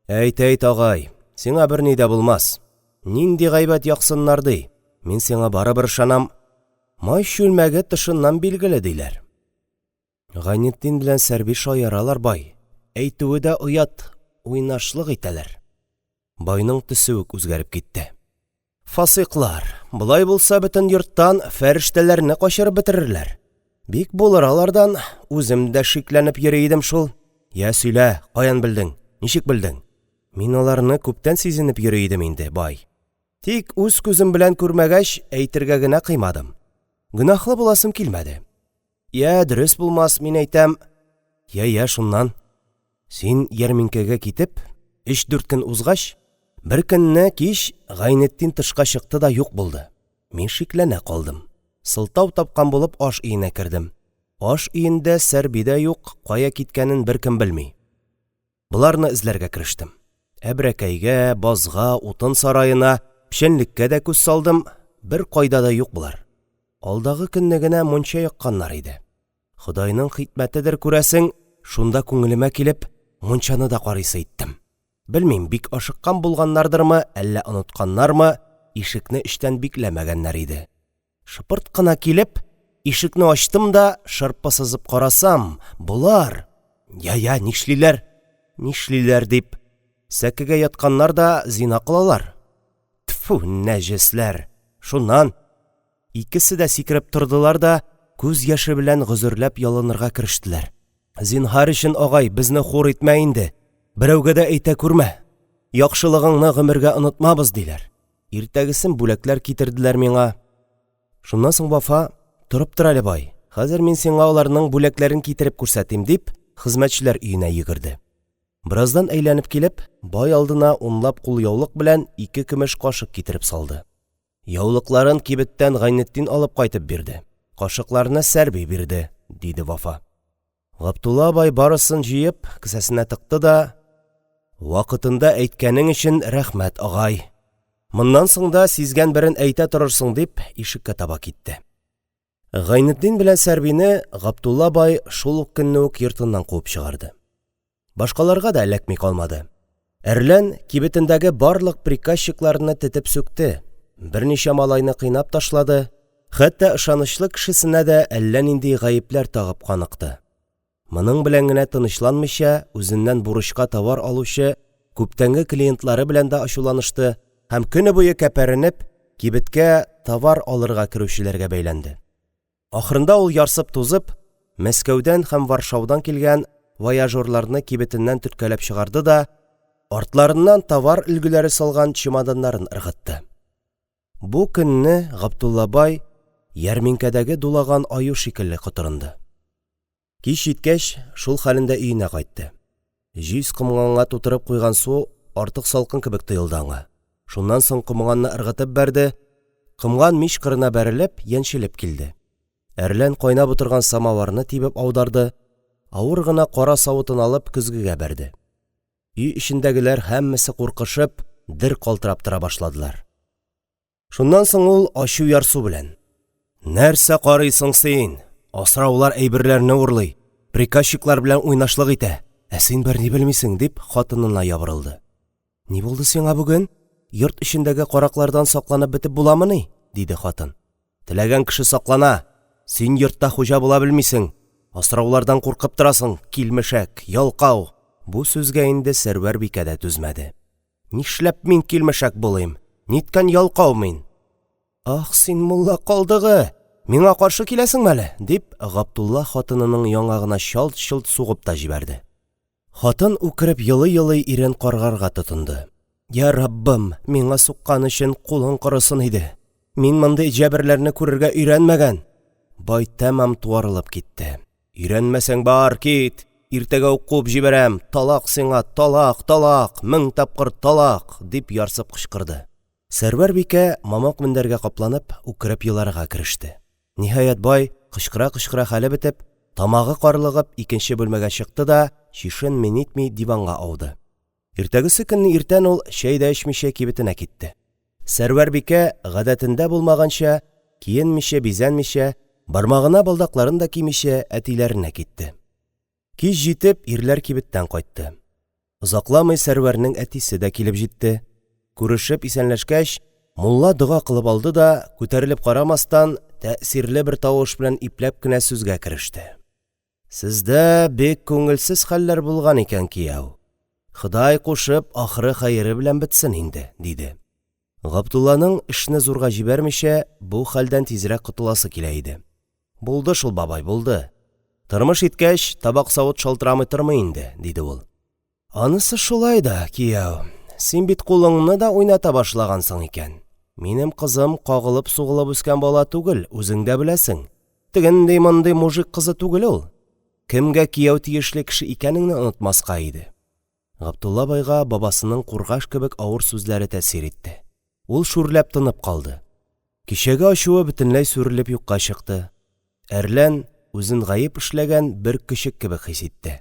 [SPEAKER 1] Әйт, әйт, агай, сиңа берни дә булмас. Нинди гайбәт яксыннар ди, мин сиңа барыбер ышанам. Май чүлмәге тышыннан билгеле, диләр. Гайнетдин белән Сәрби шаяралар, бай. Әйтүе дә оят, уйнашлык итәләр. Байның төсе үк үзгәреп китте. Фасыйклар, болай булса, бөтен йорттан фәрештәләрне качырып бетерерләр. Бик булыр алардан, үзем дә шикләнеп йөри идем шул. Йә, сөйлә, каян белдең, ничек белдең? Мин аларны күптән сизенеп йөри идем инде, бай, тик үз күзем белән күрмәгәч әйтергә генә кыймадым; гөнаһлы буласым килмәде; йә дөрес булмас, мин әйтәм. Йә, йә, шуннан? Син ярминкәгә китеп, өч-дүрт көн узгач, беркөнне кич Гайнетдин тышка чыкты да юк булды. Мин шикләнә калдым. Сылтау тапкан булып, аш өенә кердем. Аш өендә Сәрби дә юк, кая киткәнен беркем белми. Боларны эзләргә керештем. Әбрәкәйгә, базга, утын сараена, печәнлеккә дә күз салдым – беркайда да юк болар. Алдагы көнне генә мунча якканнар иде. Ходайның хикмәтедер, күрәсең, шунда күңелемә килеп, мунчаны да карыйсы иттем. Белмим, бик ашыккан булганнардырмы, әллә онытканнармы, ишекне эчтән бикләмәгәннәр иде. Шыпырт кына килеп, ишекне ачтым да, шырпы сызып карасам, болар… Я, я, нишлиләр? Нишлиләр дип, сәкегә ятканнар да зина кылалар. Тфү, нәҗесләр! Шуннан? Икесе дә сикереп тордылар да күз яше белән гозерләп ялынырга керештеләр. Зинһар өчен, агай, безне хур итмә инде, берәүгә дә әйтә күрмә. Яхшылыгыңны гомергә онытмабыз, диләр. Иртәгесен бүләкләр китерделәр миңа. Шуннан соң Вафа: «Торып тор әле, бай, хәзер мин сиңа аларның бүләкләрен китереп күрсәтим», – дип, хезмәтчеләр өенә йөгерде. Бераздан әйләнеп килеп, бай алдына унлап кулъяулык белән ике көмеш кашык китереп салды. «Яулыкларын кибеттән Гайнетдин алып кайтып бирде, кашыкларны Сәрби бирде», – диде Вафа. Габдулла бай барысын җыеп, кесәсенә тыкты да: – Вакытында әйткәнең өчен рәхмәт, агай. Моннан соң да сизгән берен әйтә торырсың, – дип, ишеккә таба китте. Гайнетдин белән Сәрбине Габдулла бай шул ук көнне үк йортыннан куып чыгарды. Башкаларга да эләкми калмады. Әрлән кибетендәге барлык приказчикларны тетеп сүкте, берничә малайны кыйнап ташлады, хәтта ышанычлы кешесенә дә әллә нинди гаепләр тагып каныкты. Моның белән генә тынычланмыйча, үзеннән бурычка товар алучы күптәнге клиентлары белән дә ачуланышты һәм көне буе кәпәренеп, кибеткә товар алырга керүчеләргә бәйләнде. Ахырында ул ярсып-тузып, Мәскәүдән һәм Варшаудан килгән вояжёрларны кибетеннән төрткәләп чыгарды да артларыннан товар өлгеләре салган чемоданнарын ыргытты. Бу көнне Габдулла бай ярминкәдәге дулаган аю шикелле котырынды. Кич җиткәч, шул хәлендә өенә кайтты. Җиз комганга тутырып куйган су артык салкын кебек тоелды аңа. Шуннан соң комганны ыргытып бәрде, комган мич кырына бәрелеп, яньчелеп килде. Әрлән кайнап утырган самавырны тибеп аударды, авыр гына кара савытын алып, көзгегә бәрде. Өй эчендәгеләр һәммәсе куркышып, дер калтырап тора башладылар. Шуннан соң ул ачу-ярсу белән: – Нәрсә карыйсың син? Асраулар әйберләрне урлый, приказчиклар белән уйнашлык итә, ә син берни белмисең, – дип, хатынына ябырылды. Ни булды сиңа бүген? Йорт эчендәге караклардан сакланып бетеп буламыни? – диде хатын. Теләгән кеше саклана. Син йортта хуҗа була белмисең. Асраулардан куркып торасың, килмешәк, ялкау! Бу сүзгә инде Сәрвәр бикә дә түзмәде. Нишләп мин килмешәк булыйм? Ниткән ялкау мин? Ах син, мулла калдыгы! Миңа каршы киләсеңме әле? – дип, Габдулла хатынының яңагына чалт-чолт сугып та җибәрде. Хатын, үкереп елый-елый, ирен каргарга тотынды. «Йа Раббым, миңа суккан өчен кулың корысын иде! Мин мондый җәберләрне күрергә өйрәнмәгән!» Бай тәмам туарылып китте. «Өйрәнмәсәң, бар, кит! Иртәгә үк куып җибәрәм! Талак сиңа, талак, талак! 1000 тапкыр талак!» – дип ярсып кычкырды. Сәрвәр бикә, мамык мендәргә капланып, үкереп еларга кереште. Ниһаять, бай, кычкыра-кычкыра хәле бетеп, тамагы карлыгып, икенче бүлмәгә чыкты да, чишенми-нитми, диванга ауды. Иртәгесе көнне иртән ул, чәй дә эчмичә, кибетенә китте. Сәрвәр бикә, гадәтендә булмаганча, киенмичә-бизәнмичә, бармагына балдакларын да кимичә, әтиләренә китте. Кич җитеп, ирләр кибеттән кайтты. Озакламый Сәрвәрнең әтисе дә килеп җитте. Күрешеп исәнләшкәч, мулла дога кылып алды да, күтәрелеп карамастан, тәэсирле бер тавыш белән ипләп кенә сүзгә кереште. Сездә бик күңелсез хәлләр булган икән, кияү. Ходай кушып, ахыры хәере белән бетсен инде, диде. Габдулланың, эшне зурга җибәрмичә, бу хәлдән тизрәк котыласы килә иде. Булды шул, бабай, булды. Тормыш иткәч, табак-савыт шалтырамый тормый инде, – диде ул. Анысы шулай да, кияү, син бит кулыңны да уйната башлагансың икән. Минем кызым кагылып-сугылып үскән бала түгел, үзең дә беләсең. Тегенди-мондый мужик кызы түгел ул. Кемгә кияү тиешле кеше икәнеңне онытмаска иде. Габдулла байга бабасының кургаш кебек авыр сүзләре тәэсир итте. Ул шүрләп тынып калды. Кичәге ачуы бөтенләй сүрелеп юкка чыкты. Әрлән үзен гаеп эшләгән бер көчек кебек хис итте.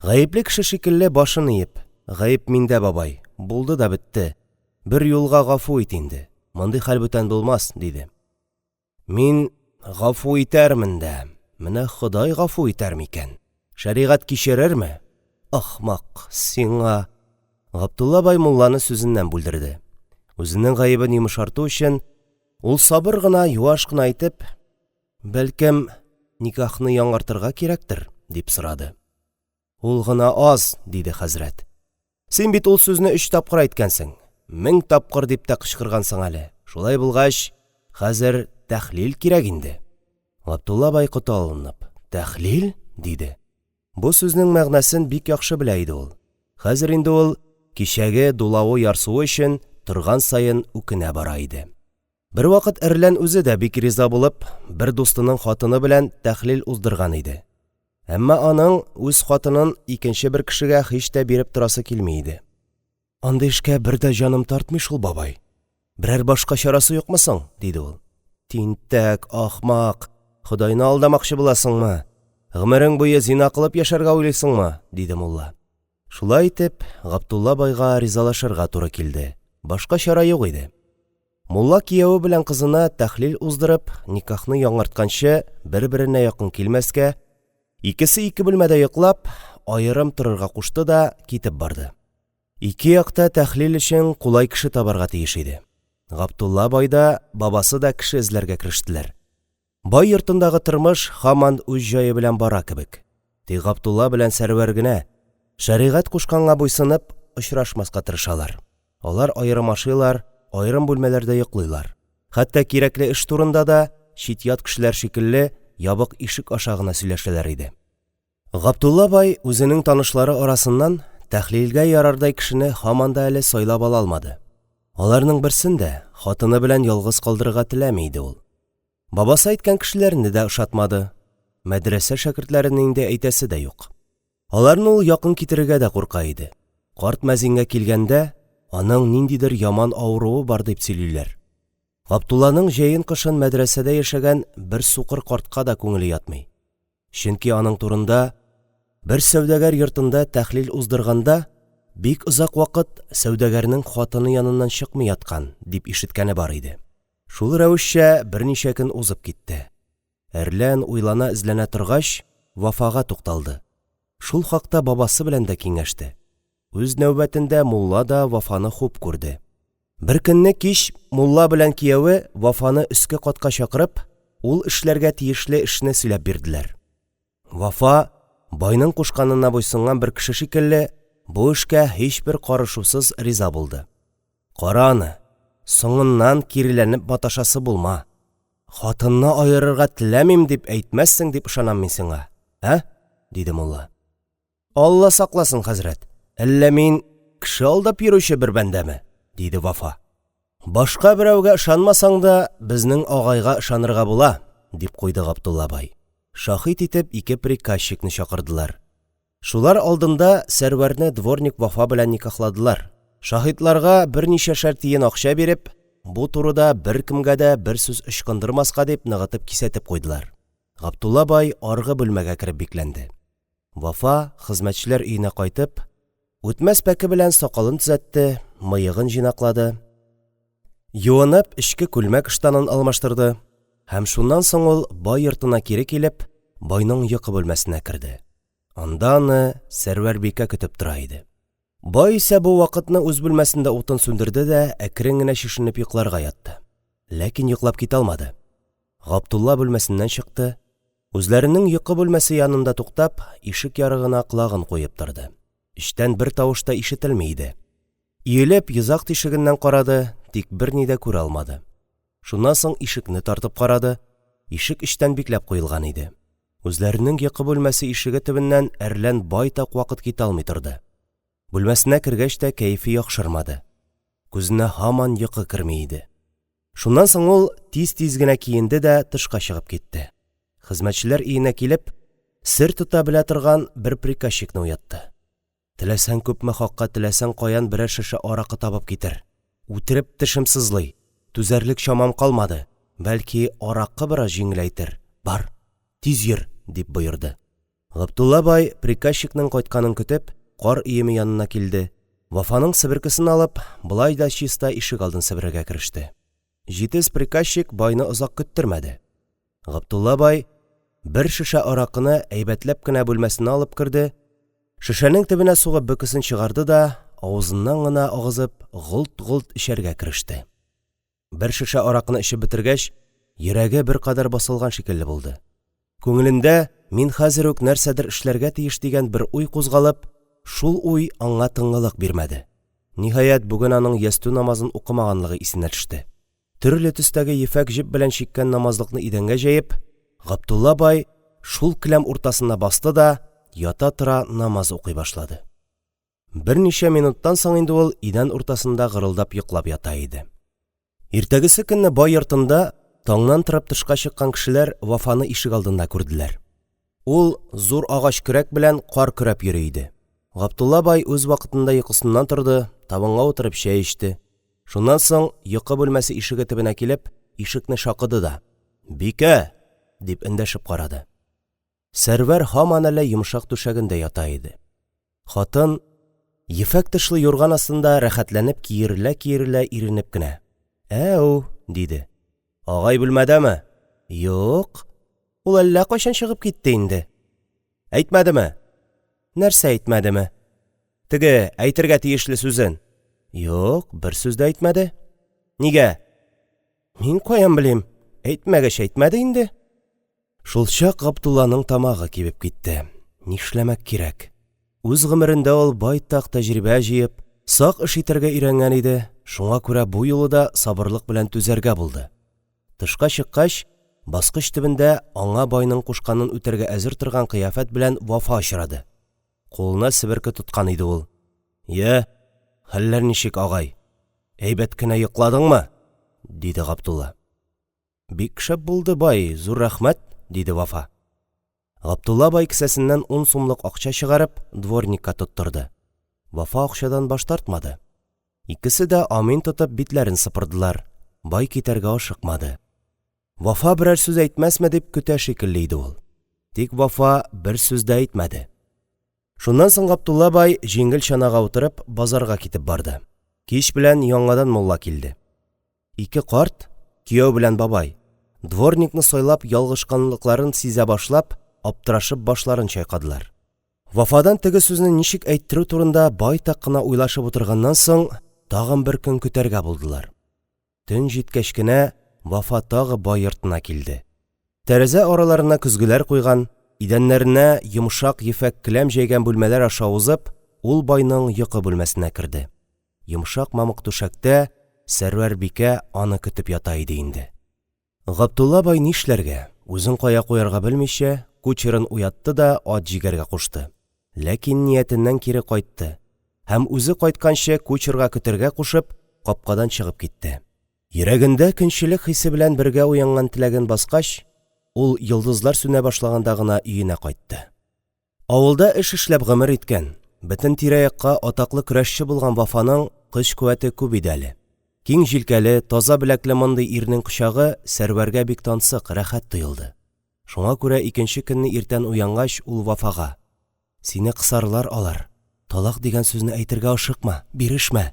[SPEAKER 1] Гаепле кеше шикелле, башын иеп: – Гаеп миндә, бабай, булды да бетте, бер юлга гафу ит инде, мондый хәл бүтән булмас, – диде. – Мин гафу итәрмен дә, менә Ходай гафу итәр микән? Шәригать кичерерме? Ахмак, сиңа… Габдулла бай мулланы сүзеннән бүлдерде. Үзенең гаебен йомшарту өчен, ул сабыр гына, юаш кына итеп: – Бәлкем, никахны яңартырга кирәктер? – дип сорады. Ул гына аз, – диде хәзрәт. Син бит ул сүзне өч тапкыр әйткәнсең, мең тапкыр дип тә кычкыргансың әле, шулай булгач, хәзер тәхлил кирәк инде. Габдулла бай, коты алынып: – Тәхлил? – диде. Бу сүзнең мәгънәсен бик яхшы белә иде ул. Хәзер инде ул кичәге дулавы-ярсуы өчен торган саен үкенә бара иде. Бервакыт Әрлән үзе дә бик риза булып, бер дустының хатыны белән тәхлил уздырган иде. Әмма аның үз хатынын икенче бер кешегә һич тә биреп торасы килми иде. Андый эшкә бер дә җаным тартмый шул, бабай. Берәр башка чарасы юкмы соң? – диде ул. Тинтәк, ахмак, Ходайны алдамакчы буласыңмы? Гомерең буе зина кылып яшәргә уйлыйсыңмы? – диде мулла. Шулай итеп, Габдулла байга ризалашырга туры килде. Башка чара юк иде. Мулла кияве белән кызына тәхлил уздырып, никахны яңартканчы бер-беренә якын килмәскә, икесе ике бүлмәдә йоклап, аерым торырга кушты да китеп барды. Ике як та тәхлил өчен кулай кеше табарга тиеш иде. Габдулла бай да, бабасы да кеше эзләргә керештеләр. Бай йортындагы тормыш һаман үз җае белән бара кебек. Тик Габдулла белән Сәрвәр генә, шәригать кушканга буйсынып, очрашмаска тырышалар. Алар аерым ашыйлар, аерым бүлмәләрдә йоклыйлар. Хәтта кирәкле эш турында да, чит-ят кешеләр шикелле, ябык ишек аша гына сөйләшәләр иде. Габдулла бай үзенең танышлары арасыннан тәхлилгә ярардай кешене һаман да әле сайлап ала алмады. Аларның берсен дә хатыны белән ялгыз калдырырга теләми иде ул. Бабасы әйткән кешеләрне дә ошатмады. Мәдрәсә шәкертләрен инде әйтәсе дә юк. Аларны ул якын китерергә дә курка иде. Карт мәзингә килгәндә, аның ниндидер яман авыруы бар дип сөйлиләр. Габдулланың җәен-кышын мәдрәсәдә яшәгән бер сукыр картка да күңеле ятмый. Чөнки аның турында, бер сәүдәгәр йортында тәхлил уздырганда, бик озак вакыт сәүдәгәрнең хатыны яныннан чыкмый яткан, дип ишеткәне бар иде. Шул рәвешчә берничә көн узып китте. Әрлән, уйлана-эзләнә торгач, Вафага тукталды. Шул хакта бабасы белән дә киңәште. Үз нәүбәтендә мулла да Вафаны хуп күрде. Беркөнне кич мулла белән кияве Вафаны өске катка чакырып, ул эшләргә тиешле эшне сөйләп бирделәр. Вафа, байның кушканына буйсынган бер кеше шикелле, бу эшкә һичбер карышусыз риза булды. Кара аны, соңыннан киреләнеп маташасы булма. Хатынны аерырга теләмим дип әйтмәссең дип ышанам мин сиңа, ә? – диде мулла. Алла сакласын, хәзрәт, әллә мин кеше алдап йөрүче бер бәндәме? – диде Вафа. Башка берәүгә ышанмасаң да, безнең агайга ышанырга була, – дип куйды Габдулла бай. Шаһит итеп ике приказчикны чакырдылар. Шулар алдында Сәрвәрне дворник Вафа белән никахладылар. Шаһитларга берничәшәр тиен акча биреп, бу турыда беркемгә дә бер сүз ычкындырмаска дип ныгытып кисәтеп куйдылар. Габдулла бай аргы бүлмәгә кереп бикләнде. Вафа, хезмәтчеләр өенә кайтып, үтмәс пәке белән сакалын төзәтте, мыегын җыйнаклады, юынып, эчке күлмәк-ыштанын алмаштырды һәм шуннан соң ул, бай йортына кире килеп, байның йокы бүлмәсенә керде. Анда аны Сәрвәрбикә көтеп тора иде. Бай исә бу вакытны үз бүлмәсендә утын сүндерде дә әкрен генә чишенеп йокларга ятты. Ләкин йоклап китә алмады. Габдулла бүлмәсеннән чыкты, үзләренең йокы бүлмәсе янында туктап, ишек ярыгына колагын куеп торды. Эчтән бер тавыш та ишетелми иде. Иелеп, йозак тишегеннән карады, тик берни дә күрә алмады. Шуннан соң ишекне тартып карады, ишек эчтән бикләп куелган иде. Үзләренең йокы бүлмәсе ишеге төбеннән Әрлән байтак вакыт китә алмый торды. Бүлмәсенә кергәч тә кәефе яхшырмады, күзенә һаман йокы керми иде. Шуннан соң ул тиз-тиз генә киенде дә тышка чыгып китте. Хезмәтчеләр өенә килеп, сер тота белә торган бер приказчикны уятты. Теләсәң күпме хакка теләсәң каян берәр шешә аракы табып китер. Үтереп тешем сызлый, түзәрлек чамам калмады, бәлки, аракы бераз җиңеләйтер, бар, тиз йөр, – дип боерды. Габдулла бай, приказчикның кайтканын көтеп, кар өеме янына килде, Вафаның себеркесен алып, болай да чиста ишегалдын себерергә кереште. Җитез приказчик байны озак көттермәде. Габдулла бай бер шешә аракыны әйбәтләп кенә бүлмәсенә алып керде, шешәнең төбенә сугып бөкесен чыгарды да, авызыннан гына агызып, голт-голт эчәргә кереште. Бер шешә аракыны эчеп бетергәч, йөрәге беркадәр басылган шикелле булды. Күңелендә мин хәзер үк нәрсәдер эшләргә тиеш дигән бер уй кузгалып, шул уй аңа тынгылык бирмәде. Ниһаять, бүген аның ястү намазын укымаганлыгы исенә төште. Төрле төстәге ефәк җеп белән чиккән намазлыкны идәнгә җәеп, Габдулла бай шул келәм уртасына басты да ята-тора намаз укый башлады. Берничә минуттан соң инде ул идән уртасында гырылдап йоклап ята иде. Иртәгесе көнне бай йортында таңнан торып тышка чыккан кешеләр Вафаны ишегалдында күрделәр. Ул зур агач көрәк белән кар көрәп йөри иде. Габдулла бай үз вакытында йокысыннан торды, табынга утырып чәй эчте. Шуннан соң, йокы бүлмәсе ишеге төбенә килеп, ишекне шакыды да: – Бикә! – дип эндәшеп карады. Сәрвәр һаман әле йомшак түшәгендә ята иде. Хатын, ефәк тышлы юрган астында рәхәтләнеп киерелә-киерелә иренеп кенә: – Әү! – диде. – Агай бүлмәдәме? – Юк. Ул әллә кайчан чыгып китте инде. – Әйтмәдеме? – Нәрсә әйтмәдеме? – Теге, әйтергә тиешле сүзен. – Юк, бер сүз дә әйтмәде. – Нигә? – Мин каян белим, әйтмәгәч әйтмәде инде. Шулчак Габдулланың тамагы кибеп китте. Нишләмәк кирәк? Үз гомерендә ул байтак тәҗрибә җыеп, сак эш итәргә өйрәнгән иде, шуңа күрә бу юлы да сабырлык белән түзәргә булды. Тышка чыккач, баскыч төбендә аңа байның кушканын үтәргә әзер торган кыяфәт белән Вафа очрады. Кулына себерке тоткан иде ул. – Йә, хәлләр ничек, агай? Әйбәт кенә йокладыңмы? – диде Габдулла. Бик шәп булды, бай, зур рәхмәт, – диде Вафа. Габдулла бай кесәсеннән ун сумлык акча чыгарып, дворникка тоттырды. Вафа акчадан баш тартмады. Икесе дә амин тотып битләрен сыпырдылар. Бай китәргә ашыкмады. Вафа берәр сүз әйтмәсме дип көтә шикелле иде ул. Тик Вафа бер сүз дә әйтмәде. Шуннан соң Габдулла бай, җиңел чанага утырып, базарга китеп барды. Кич белән яңадан мулла килде. Ике карт, кияү белән бабай, дворникны сайлап ялгышканлыкларын сизә башлап, аптырашып башларын чайкадылар. Вафадан теге сүзне ничек әйттерү турында байтак кына уйлашып утырганнан соң, тагын бер көн көтәргә булдылар. Төн җиткәч кенә, Вафа тагы бай йортына килде. Тәрәзә араларына көзгеләр куйган, идәннәренә йомшак ефәк келәм җәйгән бүлмәләр аша узып, ул байның йокы бүлмәсенә керде. Йомшак мамык түшәктә Сәрвәр бикә аны көтеп ята иде инде. Габдулла бай нишләргә, үзен кая куярга белмичә, кучерын уятты да ат җигәргә кушты. Ләкин ниятеннән кире кайтты һәм үзе кайтканчы кучерга көтәргә кушып, капкадан чыгып китте. Йөрәгендә көнчелек хисе белән бергә уянган теләген баскач, ул йолдызлар сүнә башлаганда гына өенә кайтты. Авылда эш эшләп гомер иткән, бөтен тирә-якка атаклы көрәшче булган Вафаның көч-куәте күп иде әле. Киң җилкәле, таза беләкле мондый ирнең кочагы Сәрвәргә бик тансык, рәхәт тоелды. Шуңа күрә икенче көнне иртән уянгач, ул Вафага: «Сине кысарлар алар, талак дигән сүзне әйтергә ашыкма, бирешмә,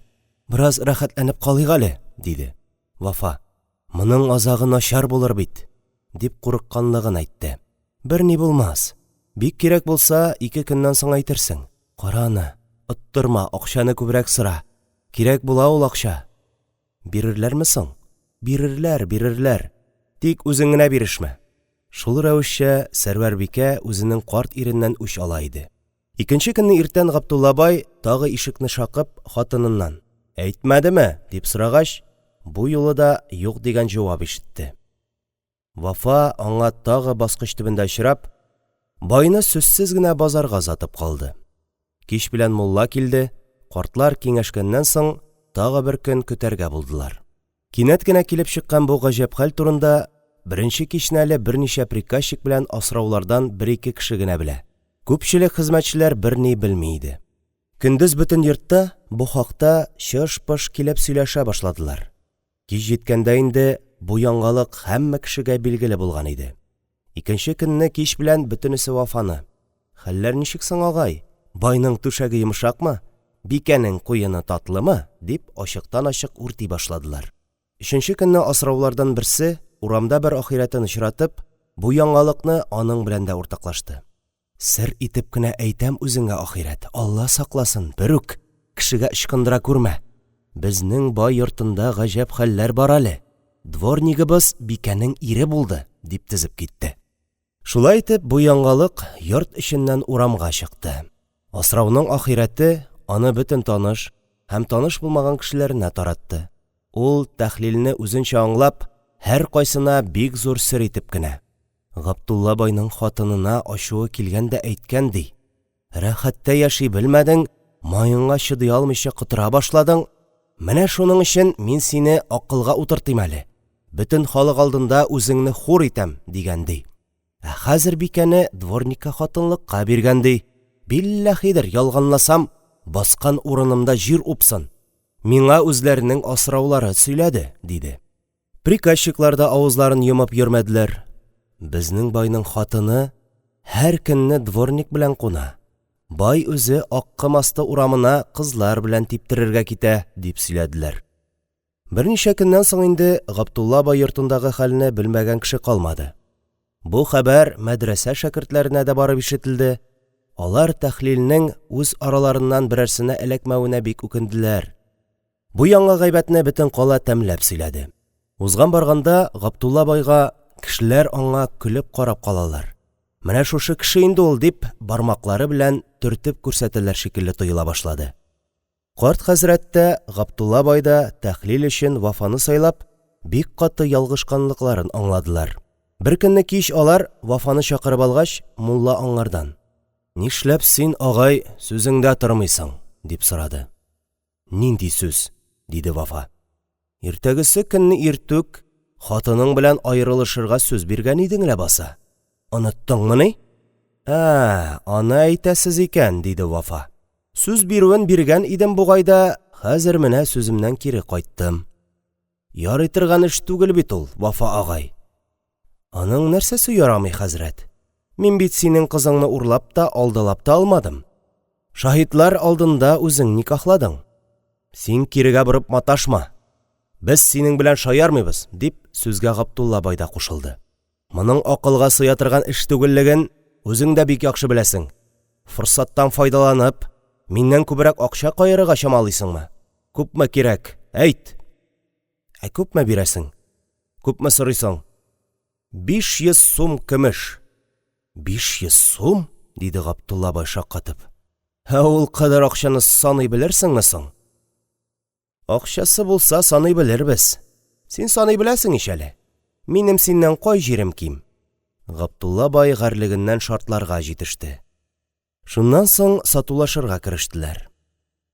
[SPEAKER 1] бераз рәхәтләнеп калыйк әле», – диде. Вафа: «Моның азагы начар булыр бит», – дип курыкканлыгын әйтте. Берни булмас. Бик кирәк булса, ике көннән соң әйтерсең. Кара аны, оттырма, акчаны күбрәк сора. Кирәк була ул акча. Бирерләрме соң? Бирерләр, бирерләр. Тик үзең генә бирешмә. Шул рәвешчә, Сәрвәр бикә үзенең карт иреннән үч ала иде. Икенче көнне иртән Габдулла бай, тагы ишекне шакып, хатыныннан: Әйтмәдеме? – дип сорагач, бу юлы да юк дигән җавап ишетте. Вафа, аңа тагы баскыч төбендә очрап, байны сүзсез генә базарга озатып калды. Кич белән мулла килде. Картлар, киңәшкәннән соң, тагы бер көн көтәргә булдылар. Кинәт кенә килеп чыккан бу гаҗәп хәл турында беренче кичне әле берничә приказчик белән асраулардан бер-ике кеше генә белә, күпчелек хезмәтчеләр берни белми иде. Көндез бөтен йортта бу хакта чыш-пыш килеп сөйләшә башладылар. Кич җиткәндә инде бу яңалык һәммә кешегә билгеле булган иде. Икенче көнне кич белән бөтенесе Вафаны: «Хәлләр ничек соң, агай? Байның түшәге йомшакмы? Бикәнең куены татлымы?» – дип, ачыктан-ачык үрти башладылар. Өченче көнне асраулардан берсе, урамда бер ахирәтен очратып, бу яңалыкны аның белән дә уртаклашты. Сер итеп кенә әйтәм үзеңә, ахирәт, Алла сакласын, берүк, кешегә ычкындыра күрмә. Безнең бай йортында гаҗәп хәлләр бар әле. Дворнигыбыз бикәнең ире булды, – дип тезеп китте. Шулай итеп, бу яңалык йорт эченнән урамга чыкты. Асрауның ахирәте аны бөтен таныш һәм таныш булмаган кешеләренә таратты. Ул, тәхлилне үзенчә аңлап, һәркайсына бик зур сер итеп кенә: – Габдулла байның хатынына ачуы килгән дә әйткән, ди: «Рәхәттә яши белмәдең, маеңа чыдый алмыйча котыра башладың, менә шуның өчен мин сине акылга утыртыйм әле, бөтен халык алдында үзеңне хур итәм», – дигән, ди. Ә хәзер бикәне дворникка хатынлыкка биргән, ди. Билләһидер, ялганласам, баскан урынымда җир упсын. Миңа үзләренең асраулары сөйләде, – диде. Приказчиклар да авызларын йомып йөрмәделәр. Безнең байның хатыны һәр көнне дворник белән куна, бай үзе Акком асты урамына кызлар белән типтерергә китә, дип сөйләделәр. Берничә көннән соң инде Габдулла бай йортындагы хәлне белмәгән кеше калмады. Бу хәбәр мәдрәсә шәкертләренә дә барып ишетелде. Алар тәхлилнең үз араларыннан берәрсенә эләкмәвенә бик үкенделәр. Бу яңа гайбәтне бөтен кала тәмләп сөйләде. Узган-барганда Габдулла байга кешеләр аңа көлеп карап калалар. Менә шушы кеше инде ул дип, бармаклары белән төртеп күрсәтәләр шикелле тоела башлады. Карт хәзрәт тә, Габдулла бай да тәхлил өчен Вафаны сайлап, бик каты ялгышканлыкларын аңладылар. Беркөнне кич алар Вафаны чакырып алгач, мулла аңардан: Нишләп син, агай, сүзеңдә тормыйсың? – дип сорады. Нинди сүз? – диде Вафа. Иртәгесе көнне иртүк хатының белән аерылышырга сүз биргән идең ләбаса. Оныттыңмыни? Ә, аны әйтәсез икән, – диде Вафа. Сүз бирүен биргән идем бугай да, хәзер менә сүземнән кире кайттым. Ярый торган эш түгел бит ул, Вафа агай. Аның нәрсәсе ярамый, хәзрәт? Мин бит синең кызыңны урлап та, алдалап та алмадым. Шаһитлар алдында үзең никахладың. Син кирегә борып маташма. Без синең белән шаярмыйбыз, дип, сүзгә Габдулла бай да кушылды. Моның акылга сыя торган эш түгеллеген үзең дә бик яхшы беләсең. Форсаттан файдаланып, миннән күбрәк акча каерырга чамалыйсыңмы? Күпме кирәк, әйт. Ә күпме бирәсең? Күпме сорыйсың? 500 сум көмеш. 500 сум? диде Габдулла бай шаккатып. Ә ул кадәр акчаны саный белерсеңме соң? Акчасы булса, саный белербез. Син саный беләсең ич әле. Минем синнән кай җирем ким? Габдулла бай гарьлегеннән шартларга җитеште. Шуннан соң сатулашырга керештеләр.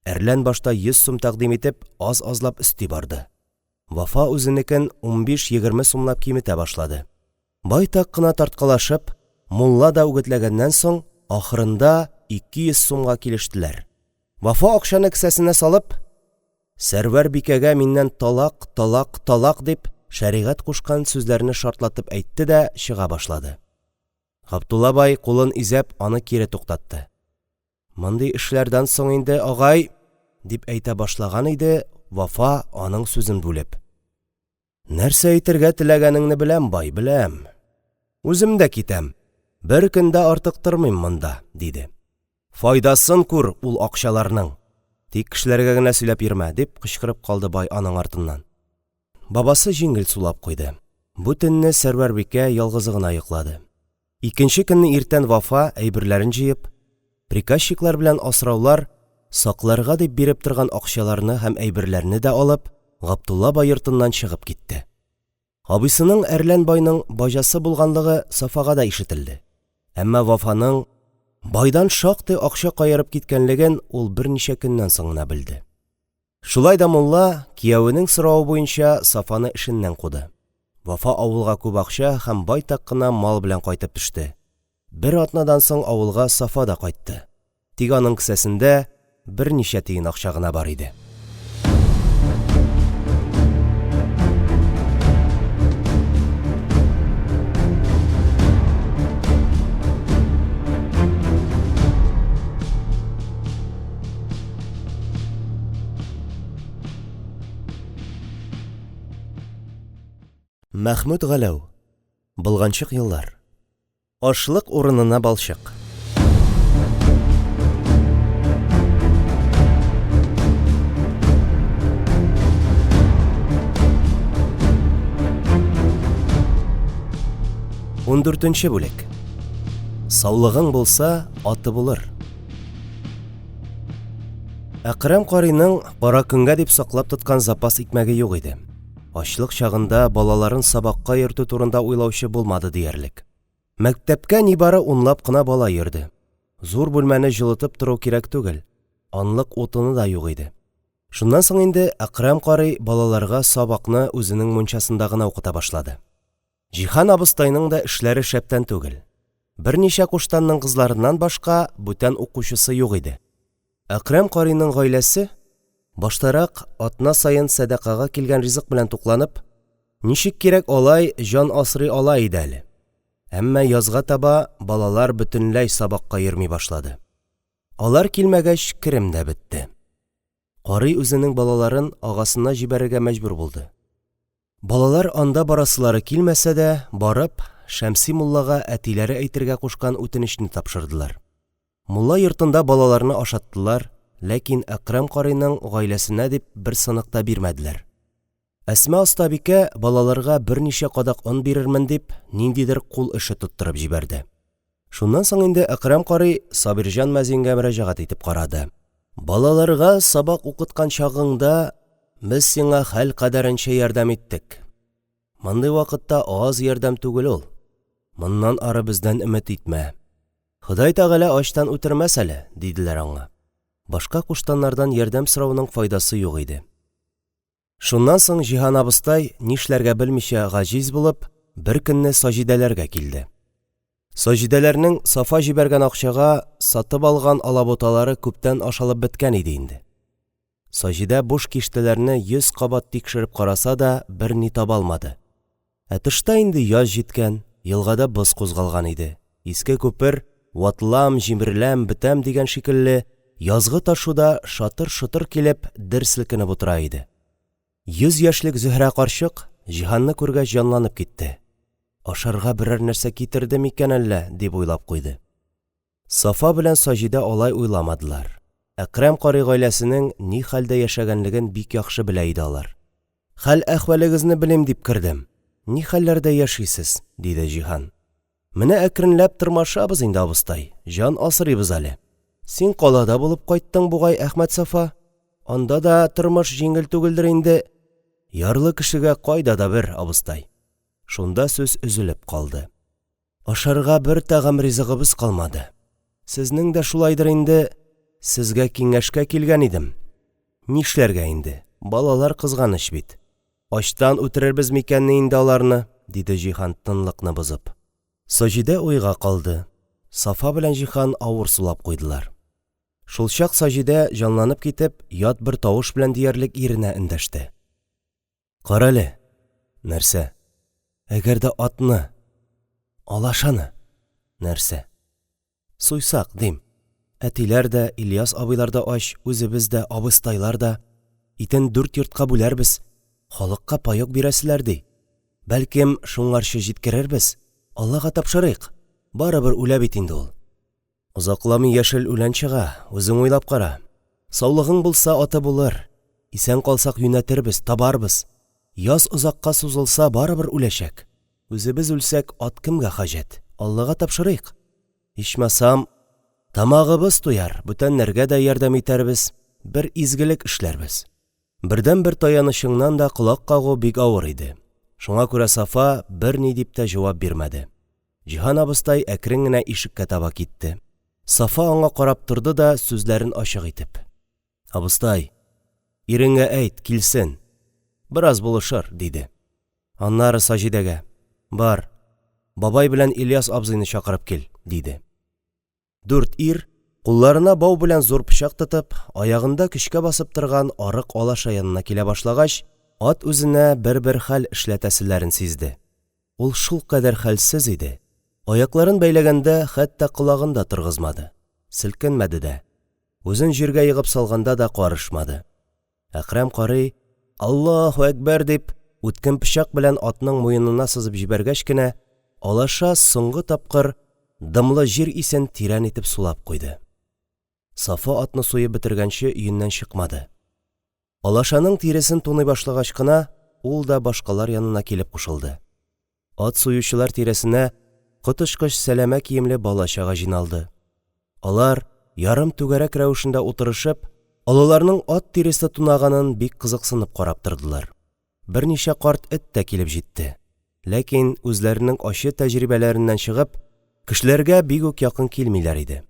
[SPEAKER 1] Әрлән башта 100 сум тәкъдим итеп, аз-азлап өсти барды. Вафа үзенекен 15-20 сумлап киметә башлады. Байтак кына тарткалашып, мулла да үгетләгәннән соң, ахырында 200 сумга килештеләр. Вафа акчаны кесәсенә салып, «Сәрвәр бикәгә миннән талак, талак, талак!» дип, шәригать кушкан сүзләрне шартлатып әйтте дә чыга башлады. Габдулла бай, кулын изәп, аны кире туктатты. Мондый эшләрдән соң инде, агай, – дип әйтә башлаган иде, Вафа, аның сүзен бүлеп: – Нәрсә әйтергә теләгәнеңне беләм, бай, беләм. Үзем дә китәм, бер көн дә артык тормыйм монда, – диде. Файдасын күр ул акчаларның! Тик кешеләргә генә сөйләп йөрмә, – дип кычкырып калды бай аның артыннан. Бабасы җиңел сулап куйды. Бу төнне Сәрвәр бикә ялгызы гына йоклады. Икенче көнне иртән Вафа, әйберләрен җыеп, приказчиклар белән асраулар сакларга дип биреп торган акчаларны һәм әйберләрне дә алып, Габдулла бай йортыннан чыгып китте. Абыйсының Әрлән байның баҗасы булганлыгы Сафага да ишетелде. Әмма Вафаның Байдан шактый акча каерып киткәнлеген ул берничә көннән соң гына белде. Шулай да мулла, киявенең соравы буенча, Сафаны эшеннән куды. Вафа авылга күп акча һәм байтак кына мал белән кайтып төште. Бер атнадан соң авылга Сафа да кайтты. Тик аның кесәсендә берничә тиен акча гына бар иде. Мәхмүт Галәү. Болганчык еллар. Ашлык урынына балчык. Ундүртенче бүлек. Саулыгың булса, аты булыр. Әкрәм карыйның кара көнгә дип саклап тоткан запас икмәге юк иде. Ачлык чагында балаларын сабакка йөртү турында уйлаучы булмады диярлек. Мәктәпкә нибары унлап кына бала йөрде. Зур бүлмәне җылытып тору кирәк түгел, анлык утыны да юк иде. Шуннан соң инде Әкрәм карый балаларга сабакны үзенең мунчасында гына укыта башлады. Җиһан абыстайның да эшләре шәптән түгел. Берничә куштанның кызларыннан башка бүтән укучысы юк иде. Әкрәм карыйның гаиләсе, баштарак атна саен сәдакага килгән ризык белән тукланып, ничек кирәк алай җан асрый ала иде әле. Әмма язга таба балалар бөтенләй сабакка йөрми башлады. Алар килмәгәч, керем дә бетте. Карый үзенең балаларын агасына җибәрергә мәҗбүр булды. Балалар анда барасылары килмәсә дә, барып, Шәмси муллага әтиләре әйтергә кушкан үтенечне тапшырдылар. Мулла йортында балаларны ашаттылар, ләкин Әкрәм карыйның гаиләсенә дип бер сынык та бирмәделәр. Әсма остабикә, балаларга берничә кадак он бирермен дип, ниндидер кул эше тоттырып җибәрде. Шуннан соң инде Әкрәм карый Сабирҗан мәзингә мөрәҗәгать итеп карады. Балаларга сабак укыткан чагыңда без сиңа хәл кадәренчә ярдәм иттек. Мондый вакытта аз ярдәм түгел ул. Моннан ары бездән өмет итмә. Ходай Тәгалә ачтан үтермәс әле, диделәр аңа. Башка куштаннардан ярдәм сорауның файдасы юк иде. Шуннан соң Җиһан абыстай, нишләргә белмичә гаҗиз булып, беркөнне Саҗидәләргә килде. Саҗидәләрнең Сафа җибәргән акчага сатып алган алабуталары күптән ашалып беткән иде инде. Саҗидә буш киштәләрне йөз кабат тикшереп караса да, берни таба алмады. Ә тышта инде яз җиткән, елгада боз кузгалган иде. Иске күпер, ватылам, җимереләм, бетәм дигән шикелле, язгы ташуда шатыр-шотыр килеп, дер селкенеп утыра иде. 100 яшьлек Зөһрә карчык, Җиһанны күргәч җанланып китте. Ашарга берәр нәрсә китерде микән әллә, дип уйлап куйды. Сафа белән Саҗидә алай уйламадылар. Әкрәм карый гаиләсенең ни хәлдә яшәгәнлеген бик яхшы белә иде алар. Хәл-әхвәлегезне белим дип кердем. Ни хәлләрдә яшисез? диде Җиһан. Менә әкренләп тырмашабыз инде, абыстай, җан асрыйбыз әле. Син калада булып кайттың бугай, Әхмәтсафа. Анда да тормыш җиңел түгелдер инде. Ярлы кешегә кайда да бер, абыстай. Шунда сүз өзелеп калды. Ашарга бер тәгам ризыгыбыз калмады. Сезнең дә шулайдыр инде, сезгә киңәшкә килгән идем. Нишләргә инде, балалар кызганыч бит. Ачтан үтерербез микәнни инде аларны? диде Җиһан, тынлыкны бозып. Саҗидә уйга калды. Сафа белән Җиһан авыр сулап куйдылар. Шулчак Саҗидә, җанланып китеп, ят бер тавыш белән диярлек иренә эндәште. Карале! Нәрсә? Әгәр дә атны, алашаны. Нәрсә? Суйсак, дим. Әтиләр дә, Ильяс абыйлар да ач, үзебез дә, абыстайлар да. Итен дүрт йортка бүләрбез. Халыкка паёк бирәселәр, ди. Бәлкем, шуңарчы җиткерербез. Аллага тапшырыйк. Барыбер үлә бит инде ул. Озакламый яшел үлән чыга, үзең уйлап кара. Саулыгың булса, аты булыр. Исән калсак, юнәтербез, табарбыз. Яз озакка сузылса, барыбер үләчәк. Үзебез үлсәк, ат кемгә хаҗәт? Аллага тапшырыйк. Ичмасам, тамагыбыз туяр, бүтәннәргә дә ярдәм итәрбез, бер изгелек эшләрбез. Бердәнбер таянычыңнан да колак кагу бик авыр иде. Шуңа күрә Сафа берни дип тә җавап бирмәде. Җиһан абыстай әкрен генә ишеккә таба китте. Сафа аңа карап торды да сүзләрен ачык итеп: – Абыстай, иреңә әйт, килсен, бераз булышыр, – диде. Аннары Саҗидәгә: – Бар, бабай белән Ильяс абзыйны чакырып кил, – диде. Дүрт ир, кулларына бау белән зур пычак тотып, аягында көчкә басып торган арык алаша янына килә башлагач, ат үзенә бер-бер хәл эшләтәселәрен сизде. Ул шулкадәр хәлсез иде, аякларын бәйләгәндә, хәтта колагын да торгызмады, селкенмәде дә, үзен җиргә егып салганда да карышмады. Әкрәм карый: «Аллаһу әкбәр!» – дип, үткен пычак белән атның муенына сызып җибәргәч кенә, алаша соңгы тапкыр дымлы җир исен тирән итеп сулап куйды. Сафа атны суеп бетергәнче өеннән чыкмады. Алашаның тиресен туный башлагач кына, ул да башкалар янына килеп кушылды. Ат суючылар тирәсенә коточкыч сәләмә киемле бала-чага җыйналды. Алар, ярым түгәрәк рәвешендә утырышып, олыларның ат тиресе тунаганын бик кызыксынып карап тордылар. Берничә карт эт тә килеп җитте. Ләкин, үзләренең ачы тәҗрибәләреннән чыгып, кешеләргә бик үк якын килмиләр иде.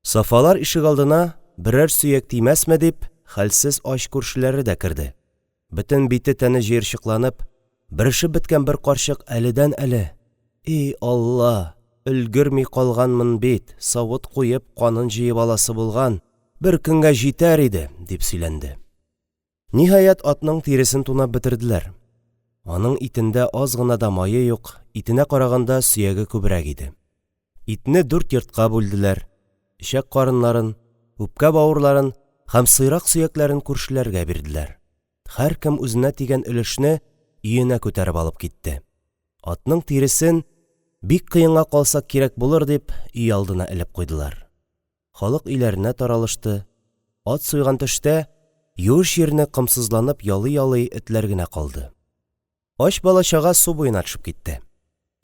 [SPEAKER 1] Сафалар ишегалдына, берәр сөяк тимәсме дип, хәлсез ач күршеләре дә керде. Бөтен бите-тәне җыерчыкланып, бөрешеп беткән бер карчык әледән-әле: – И Алла, өлгерми калганмын бит, савыт куеп, канын җыеп аласы булган, бер көнгә җитәр иде, – дип сөйләнде. Ниһаять, атның тиресен тунап бетерделәр. Аның итендә аз гына да мае юк, итенә караганда сөяге күбрәк иде. Итне дүрт йортка бүлделәр, эчәк-карыннарын, үпкә-бавырларын һәм сыйрак сөякләрен күршеләргә бирделәр. Һәркем үзенә тигән өлешне өенә күтәреп алып китте. Атның тиресен, бик кыенга калсак кирәк булыр дип, өйалдына элеп куйдылар. Халык өйләренә таралышты. Ат суйган төштә, юеш җирне комсызланып ялый-ялый, этләр генә калды. Ач бала-чага су буена төшеп китте.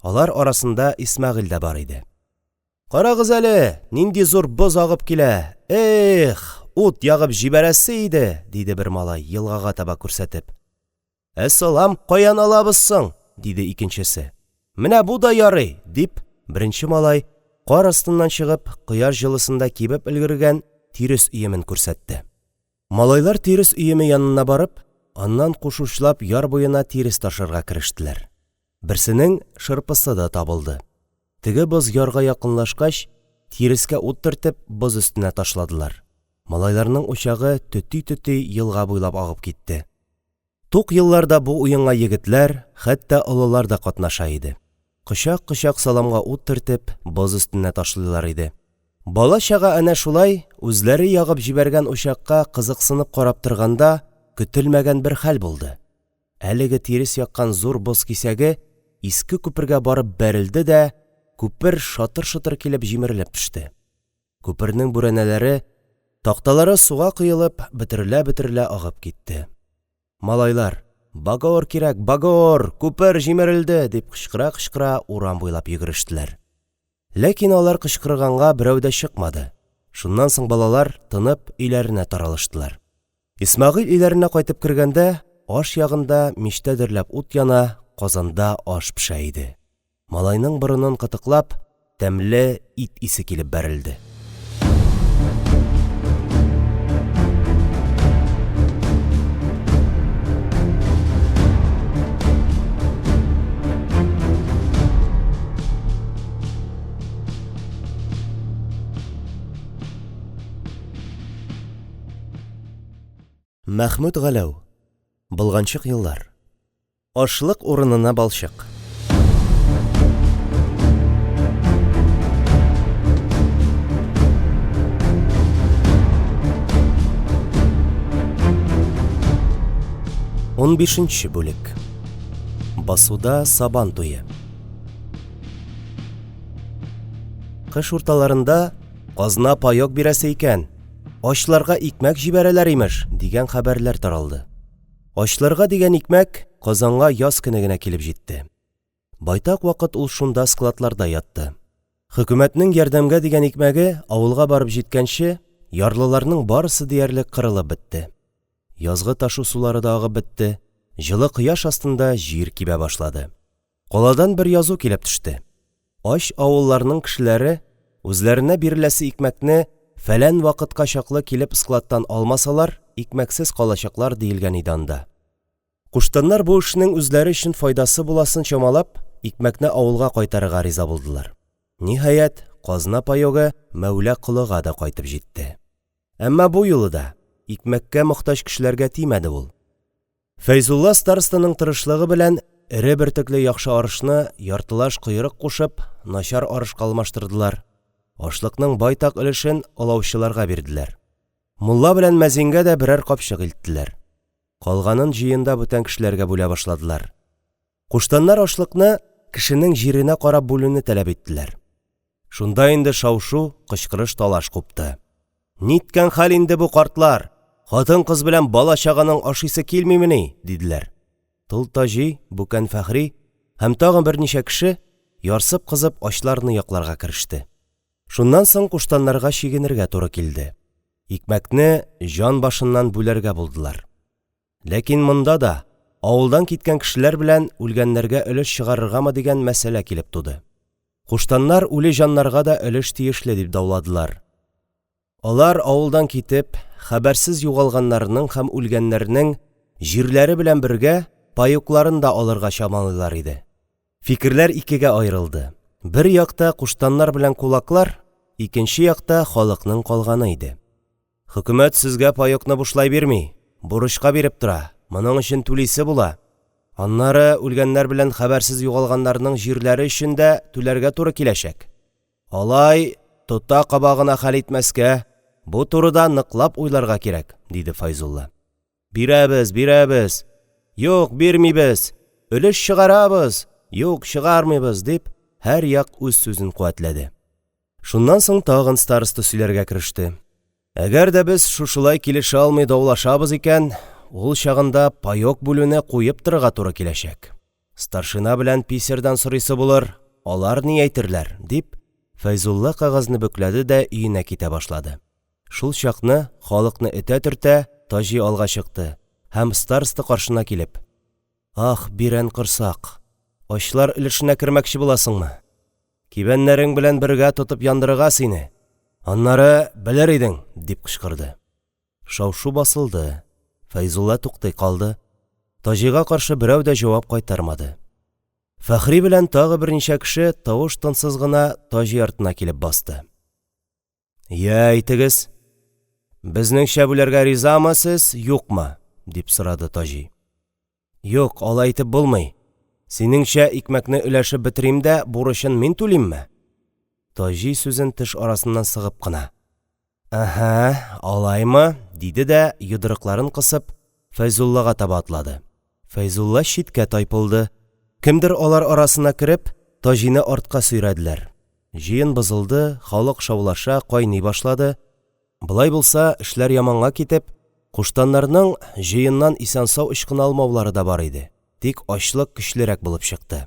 [SPEAKER 1] Алар арасында Исмәгыйль дә бар иде. Карагыз әле, нинди зур боз агып килә! Эх, ут ягып җибәрәсе иде! – диде бер малай, елгага таба күрсәтеп. Ә салам каян алабыз соң? – диде икенчесе. Менә бу да ярый, – дип, беренче малай, кар астыннан чыгып, кояш җылысында кибеп өлгергән тирес өемен күрсәтте. Малайлар тирес өеме янына барып, аннан кушучлап яр буена тирес ташырга керештеләр. Берсенең шырпысы да табылды. Теге боз ярга якынлашкач, тирескә ут төртеп, боз өстенә ташладылар. Малайларның учагы төти-төти елга буйлап агып китте. Тук елларда бу уенга егетләр, хәтта олылар да катнаша иде. Кочак-кочак саламга ут төртеп, боз өстенә ташлыйлар иде. Бала-чага әнә шулай үзләре ягып җибәргән учакка кызыксынып карап торганда, көтелмәгән бер хәл булды. Әлеге тирес яккан зур боз кисәге иске күпергә барып бәрелде дә, күпер шатыр-шотыр килеп җимерелеп төште. Күпернең бүрәнәләре, такталары суга коелып, бөтерелә-бөтерелә агып китте. Малайлар: «Багор кирәк, багор! Күпер җимерелде!» – дип кычкыра-кычкыра, урам буйлап йөгерештеләр. Ләкин алар кычкырганга берәү дә чыкмады. Шуннан соң балалар, тынып, өйләренә таралыштылар. Исмәгыйль өйләренә кайтып кергәндә, аш ягында мичтә дөрләп ут яна, казанда аш пешә иде. Малайның борынын кытыклап, тәмле ит исе килеп бәрелде. Мәхмүт Галәү. Болганчык еллар. Ашлык урынына балчык. Унбишенче бүлек. Басуда сабан туе. Кыш урталарында казна паёк бирәсе икән, ачларга икмәк җибәрәләр, имеш, дигән хәбәрләр таралды. Ачларга дигән икмәк Казанга яз көне генә килеп җитте. Байтак вакыт ул шунда складларда ятты. Хөкүмәтнең ярдәмгә дигән икмәге авылга барып җиткәнче, ярлыларның барысы диярлек кырылып бетте. Язгы ташу сулары да агып бетте, җылы кояш астында җир кибә башлады. Каладан бер язу килеп төште. Ач авылларның кешеләре Үзләренә биреләсе икмәкне фәлән вакытка чаклы килеп складтан алмасалар, икмәксез калачаклар, диелгән иде анда. Куштаннар бу эшнең үзләре өчен файдасы буласын чамалап, икмәкне авылга кайтарырга риза булдылар. Ниһаять, казна паёгы Мәүла Колыга да кайтып җитте. Әмма бу юлы да икмәккә мохтаҗ кешеләргә тимәде ул. Фәйзулла старостаның тырышлыгы белән эре бөртекле яхшы арышны, яртылаш койрык кушып, начар арышка алмаштырдылар, ашлыкның байтак өлешен олаучыларга бирделәр. Мулла белән мәзингә дә берәр капчык илттеләр. Калганын җыенда бүтән кешеләргә бүлә башладылар. Куштаннар ашлыкны кешенең җиренә карап бүлүне таләп иттеләр. Шунда инде шау-шу, кычкырыш-талаш купты. Ниткән хәл инде бу, картлар? Хатын-кыз белән бала-чаганың ашыйсы килмимени? – диделәр. Тол Таҗи, Бүкән Фәхри һәм тагын берничә кеше, ярсып-кызып, ачларны якларга кереште. Шуннан соң куштаннарга чигенергә туры килде. Икмәкне җан башыннан бүләргә булдылар. Ләкин монда да авылдан киткән кешеләр белән үлгәннәргә өлеш чыгарыргамы дигән мәсьәлә килеп туды. Куштаннар үле җаннарга да өлеш тиешле дип дауладылар. Алар авылдан китеп, хәбәрсез югалганнарның һәм үлгәннәрнең җирләре белән бергә паёкларын да алырга чамалыйлар иде. Фикерләр икегә аерылды. Бер якта куштаннар белән кулаклар, икенче якта халыкның калганы иде. Хөкүмәт сезгә паёкны бушлай бирми, бурычка биреп тора, моның өчен түлисе була. Аннары үлгәннәр белән хәбәрсез югалганнарның җирләре өчен дә түләргә туры киләчәк. Алай тота-каба гына хәл итмәскә, бу турыда ныклап уйларга кирәк, диде Фәйзулла. Бирәбез, бирәбез! Юк, бирмибез! Өлеш чыгарабыз! Юк, чыгармыйбыз! – дип, һәр як үз сүзен куәтләде. Шуннан соң тагын староста сөйләргә кереште. Әгәр дә без шушылай килешә алмый даулашабыз икән, ул чагында паёк бүлүне куеп торырга туры киләчәк. Старшина белән писердән сорыйсы булыр, алар ни әйтерләр, – дип, Фәйзулла кәгазьне бөкләде дә өенә китә башлады. Шул чакны, халыкны этә-төртә, Таҗи алга чыкты һәм, староста каршына килеп: – Ах, бирән корсак! Ачлар өлешенә кермәкче буласыңмы? Кибәннәрең белән бергә тотып яндырырга сине! Аннары белер идең! – дип кычкырды. Шау-шу басылды. Фәйзулла туктый калды. Таҗига каршы берәү дә җавап кайтармады. Фәхри белән тагы берничә кеше тавыш-тынсыз гына Таҗи артына килеп басты. Йә, әйтегез, безнеңчә бүләргә ризамы сез, юкмы? – дип сорады Таҗи. Юк, алай итеп булмый. Синеңчә, икмәкне өләшеп бетерим дә, бурычын мин түлимме? Таҗи сүзен теш арасыннан сыгып кына. Әһә, алаймы? – диде дә, йодрыкларын кысып, Фәйзуллага таба атлады. Фәйзулла читкә тайпылды. Кемдер алар арасына кереп, Таҗины артка сөйрәделәр. Җыен бозылды, халык шаулаша, кайный башлады. Болай булса, эшләр яманга китеп, куштаннарның җыеннан исән-сау ычкына алмаулары да бар иде, тик ачлык көчлерәк булып чыкты.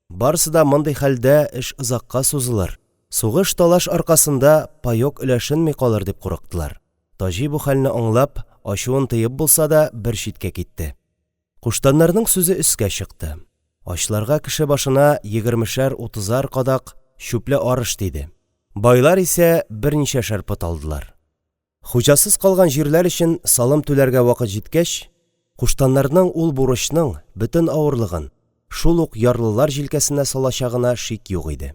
[SPEAKER 1] Барысы да мондый хәлдә эш озакка сузылыр, сугыш-талаш аркасында паёк өләшенми калыр дип курыктылар. Таҗи бу хәлне аңлап, ачуын тыеп булса да, бер читкә китте. Куштаннарның сүзе өскә чыкты. Ачларга кеше башына егермешәр-утызар кадак чүпле арыш тиде. Байлар исә берничәшәр пот алдылар. Хуҗасыз калган җирләр өчен салым түләргә вакыт җиткәч, куштаннарның ул бурычның бөтен авырлыгын шул ук ярлылар җилкәсенә салачагына шик юк иде.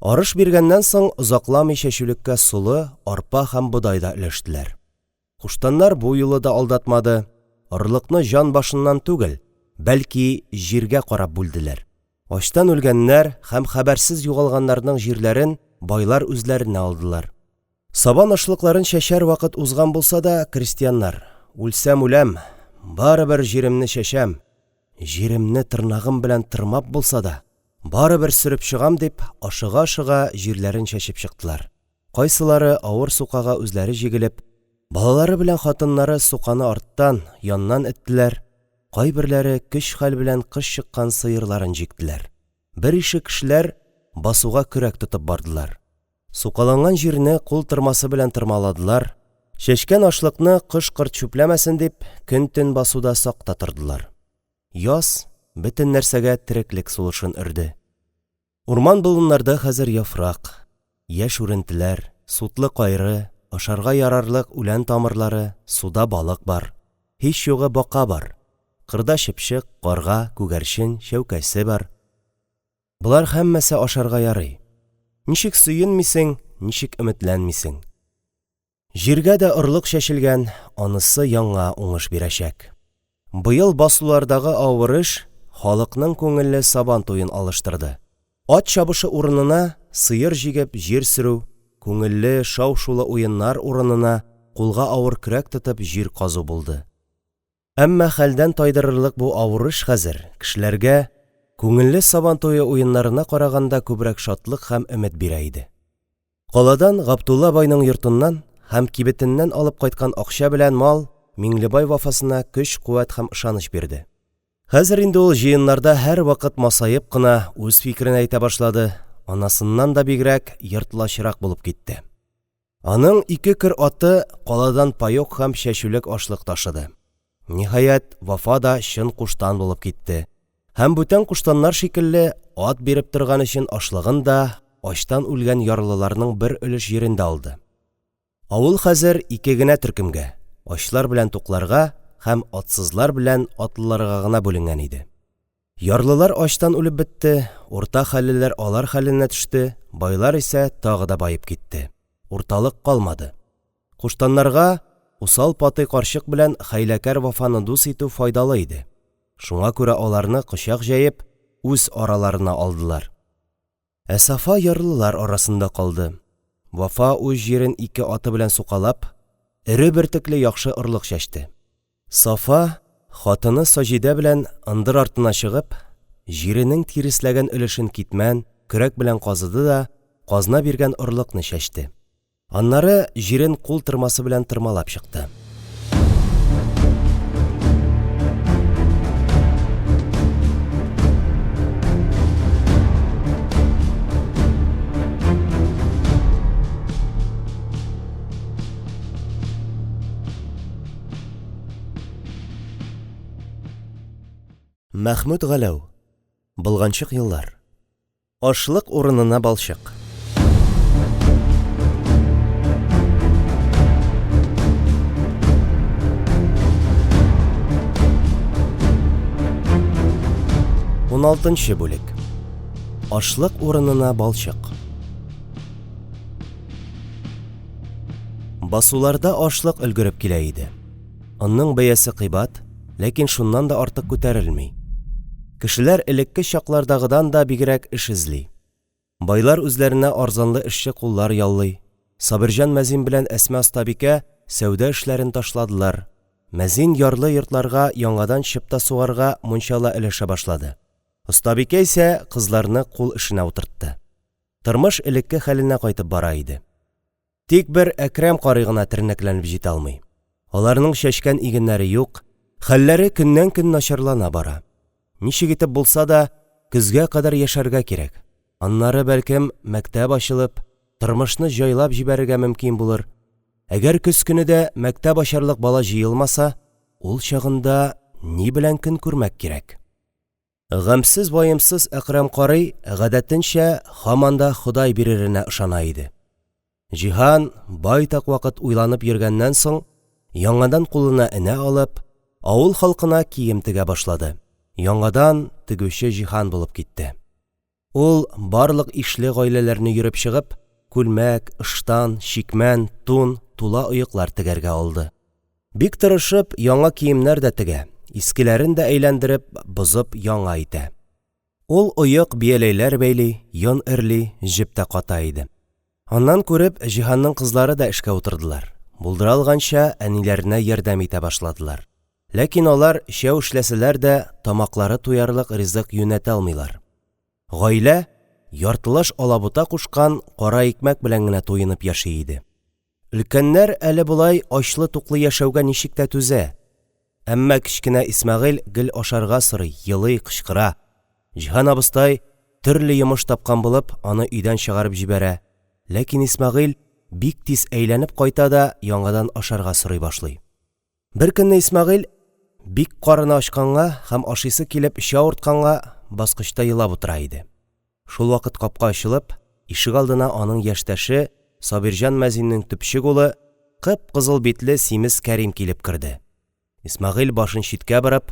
[SPEAKER 1] Арыш биргәннән соң озакламый чәчүлеккә солы, арпа һәм бодай да өләштеләр. Куштаннар бу юлы да алдатмады, орлыкны җан башыннан түгел, бәлки җиргә карап бүлделәр. Ачтан үлгәннәр һәм хәбәрсез югалганнарның җирләрен байлар үзләренә алдылар. Сабан ашлыкларын чәчәр вакыт узган булса да, крестьяннар, Үлсәм үләм, барыбер җиремне чәчәм, җиремне тырнагым белән тырмап булса да, барыбер сөреп чыгам, дип, ашыга-ашыга җирләрен чәчеп чыктылар. Кайсылары авыр сукага үзләре җигелеп, балалары белән хатыннары суканы арттан, яннан эттеләр, кайберләре көч-хәл белән кыш чыккан сыерларын җиктеләр. Берише кешеләр басуга көрәк тотып бардылар. Сукаланган җирне кул тырмасы белән тырмаладылар, чәчкән ашлыкны кош-корт чүпләмәсен дип, көн-төн басуда сакта тордылар. Яз бөтен нәрсәгә тереклек сулышын өрде. Урман-болыннарда хәзер яфрак. Яшь үрентеләр, сутлы кайры, ашарга ярарлык үлән тамырлары, суда балык бар; һич югы, бака бар; кырда чыпчык, карга, күгәрчен, чәүкәсе бар. Болар һәммәсе ашарга ярый. Ничек сөенмисең, ничек өметләнмисең? Җиргә дә орлык чәчелгән, анысы яңа уңыш бирәчәк. Быел басулардагы авыр эш халыкның күңелле Сабан туен алыштырды. Ат чабышы урынына сыер җигеп җир сөрү, күңелле, шау-шулы уеннар урынына кулга авыр көрәк тотып җир казу булды. Әмма хәлдән тайдырырлык бу авыр эш хәзер кешеләргә күңелле Сабан туе уеннарына караганда күбрәк шатлык һәм өмет бирә иде. Каладан Габдулла байның йортыннан һәм кибетеннән алып кайткан акча белән мал Миңлебай Вафасына көч-куәт һәм ышаныч бирде. Хәзер инде ул җыеннарда һәрвакыт масаеп кына үз фикерен әйтә башлады, анасыннан да бигрәк ертлачрак булып китте. Аның ике көр аты каладан паёк һәм чәчүлек ашлык ташыды. Ниһаять, Вафа да чын куштан булып китте һәм, бүтән куштаннар шикелле, ат биреп торган өчен ашлыгын да, ачтан үлгән ярлыларның бер өлеш җирен дә алды. Авыл хәзер ике генә төркемгә – ачлар белән тукларга һәм атсызлар белән атлыларга гына бүленгән иде. Ярлылар ачтан үлеп бетте, урта хәллеләр алар хәленә төште, байлар исә тагы да баеп китте. Урталык калмады. Куштаннарга усал Патый карчык белән хәйләкәр Вафаны дус итү файдалы иде. Шуңа күрә аларны, кочак җәеп, үз араларына алдылар. Ә Сафа ярлылар арасында калды. Вафа үз җирен ике аты белән сукалап, эре бөртекле яхшы орлык чәчте. Сафа, хатыны Саҗидә белән ындыр артына чыгып, җиренең тиресләгән өлешен китмән, көрәк белән казыды да казна биргән орлыкны чәчте. Аннары җирен кул тырмасы белән тырмалап чыкты. Мәхмүт Галәү. Болганчык еллар. Ашлык урынына балчык. Уналтынчы бүлек. Ашлык урынына балчык. Басуларда ашлык өлгереп килә иде. Онның бәясе кыйбат, ләкин шуннан да артык күтәрелми. Кешеләр элекке чаклардагыдан да бигрәк эш эзли. Байлар үзләренә арзанлы эшче куллар яллый. Сабирҗан мәзин белән Әсма остабикә сәүдә эшләрен ташладылар. Мәзин ярлы йортларга яңадан чыпта сугарга мунчала өләшә башлады. Остабикә исә кызларны кул эшенә утыртты. Тормыш элекке хәленә кайтып бара иде. Тик бер Әкрәм карый гына тернәкләнеп җитә алмый. Аларның чәчкән игеннәре юк, хәлләре көннән-көн начарлана бара. Ничек итеп булса да, көзгә кадәр яшәргә кирәк. Аннары, бәлкем, мәктәп ачылып, тормышны җайлап җибәрергә мөмкин булыр. Әгәр көз көне дә мәктәп ачарлык бала җыелмаса, ул чагында ни белән көн күрмәк кирәк? Гамьсез-ваемсыз Әкрәм карый, гадәтенчә, һаман да Ходай биреренә ышана иде. Җиһан, байтак вакыт уйланып йөргәннән соң, яңадан кулына энә алып, авыл халкына кием тегә башлады, яңадан тегүче Җиһан булып китте. Ул, барлык ишле гаиләләрне йөреп чыгып, күлмәк, ыштан, чикмән, тун, тула оеклар тегәргә алды. Бик тырышып, яңа киемнәр дә тегә, искеләрен дә әйләндереп, бозып яңа итә. Ул оек, бияләйләр бәйли, йон эрли, җеп тә ката иде. Аннан күреп, Җиһанның кызлары да эшкә утырдылар, булдыра алганча, әниләренә ярдәм итә башладылар. Ләкин алар, өчәү эшләсәләр дә, тамаклары туярлык ризык юнәтә алмыйлар. Гаилә яртылаш алабута кушкан кара икмәк белән генә туенып яши иде. Өлкәннәр әле болай ачлы-туклы яшәүгә ничек тә түзә. Әмма кечкенә Исмәгыйль гел ашарга сорый, елый, кычкыра. Җиһан абыстай, төрле йомыш тапкан булып, аны өйдән чыгарып җибәрә. Ләкин Исмәгыйль бик тиз әйләнеп кайта да яңадан ашарга сорый башлый. Беркөнне Исмәгыйль, бик карыны ачканга һәм ашыйсы килеп эче авыртканга, баскычта елап утыра иде. Шулвакыт капка ачылып, Ишегалдына аның яшьтәше – Сабирҗан мәзиннең төпчек улы, кып-кызыл битле симез Кәрим килеп керде. Исмәгыйль, башын читкә борып,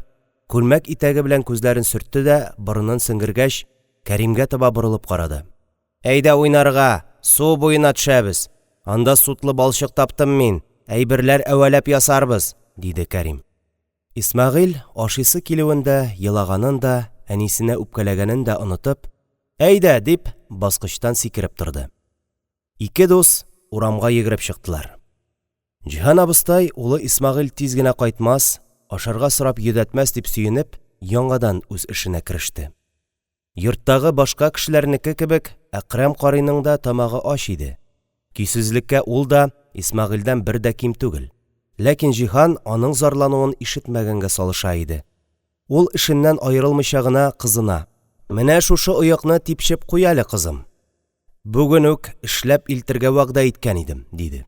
[SPEAKER 1] күлмәк итәге белән күзләрен сөртте дә, борынын сеңгергәч, Кәримгә таба борылып карады: – Әйдә уйнарга, су буена төшәбез; анда сутлы балчык таптым мин, әйберләр әвәләп ясарбыз, – диде Кәрим. Исмәгыйль, ашыйсы килүен дә, елаганын да, әнисенә үпкәләгәнен дә онытып: – Әйдә! – дип, баскычтан сикереп торды. Ике дус урамга йөгереп чыктылар. Җиһан абыстай, улы Исмәгыйль тиз генә кайтмас, ашарга сорап йөдәтмәс дип сөенеп, яңадан үз эшенә кереште. Йорттагы башка кешеләрнеке кебек, Әкрәм карыйның да тамагы ач иде, көйсезлеккә ул да Исмәгыйльдән бер дә ким түгел. Ләкин Җиһан аның зарлануын ишетмәгәнгә салыша иде. Ул эшеннән аерылмыйча гына кызына: – Менә шушы оекны типчеп куй әле, кызым. Бүген үк эшләп илтергә вәгъдә иткән идем, – диде.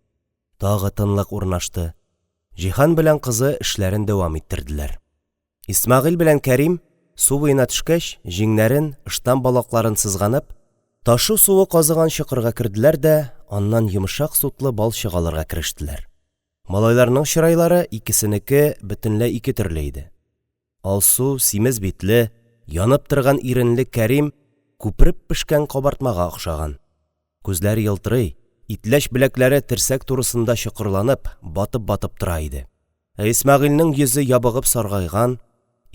[SPEAKER 1] Тагы тынлык урнашты. Җиһан белән кызы эшләрен дәвам иттерделәр. Исмәгыйль белән Кәрим, су буена төшкәч, җиңнәрен, ыштан балакларын сызганып, ташу суы казыган чокырга керделәр дә аннан йомшак сутлы балчык алырга керештеләр. Малайларның чырайлары икесенеке бөтенләй ике төрле иде. Алсу, симез битле, янып торган иренле Кәрим күпереп пешкән кабартмага охшаган. Күзләре елтырый, итләч беләкләре терсәк турысында чокырланып, батып-батып тора иде. Ә Исмәгыйльнең йөзе ябыгып саргайган,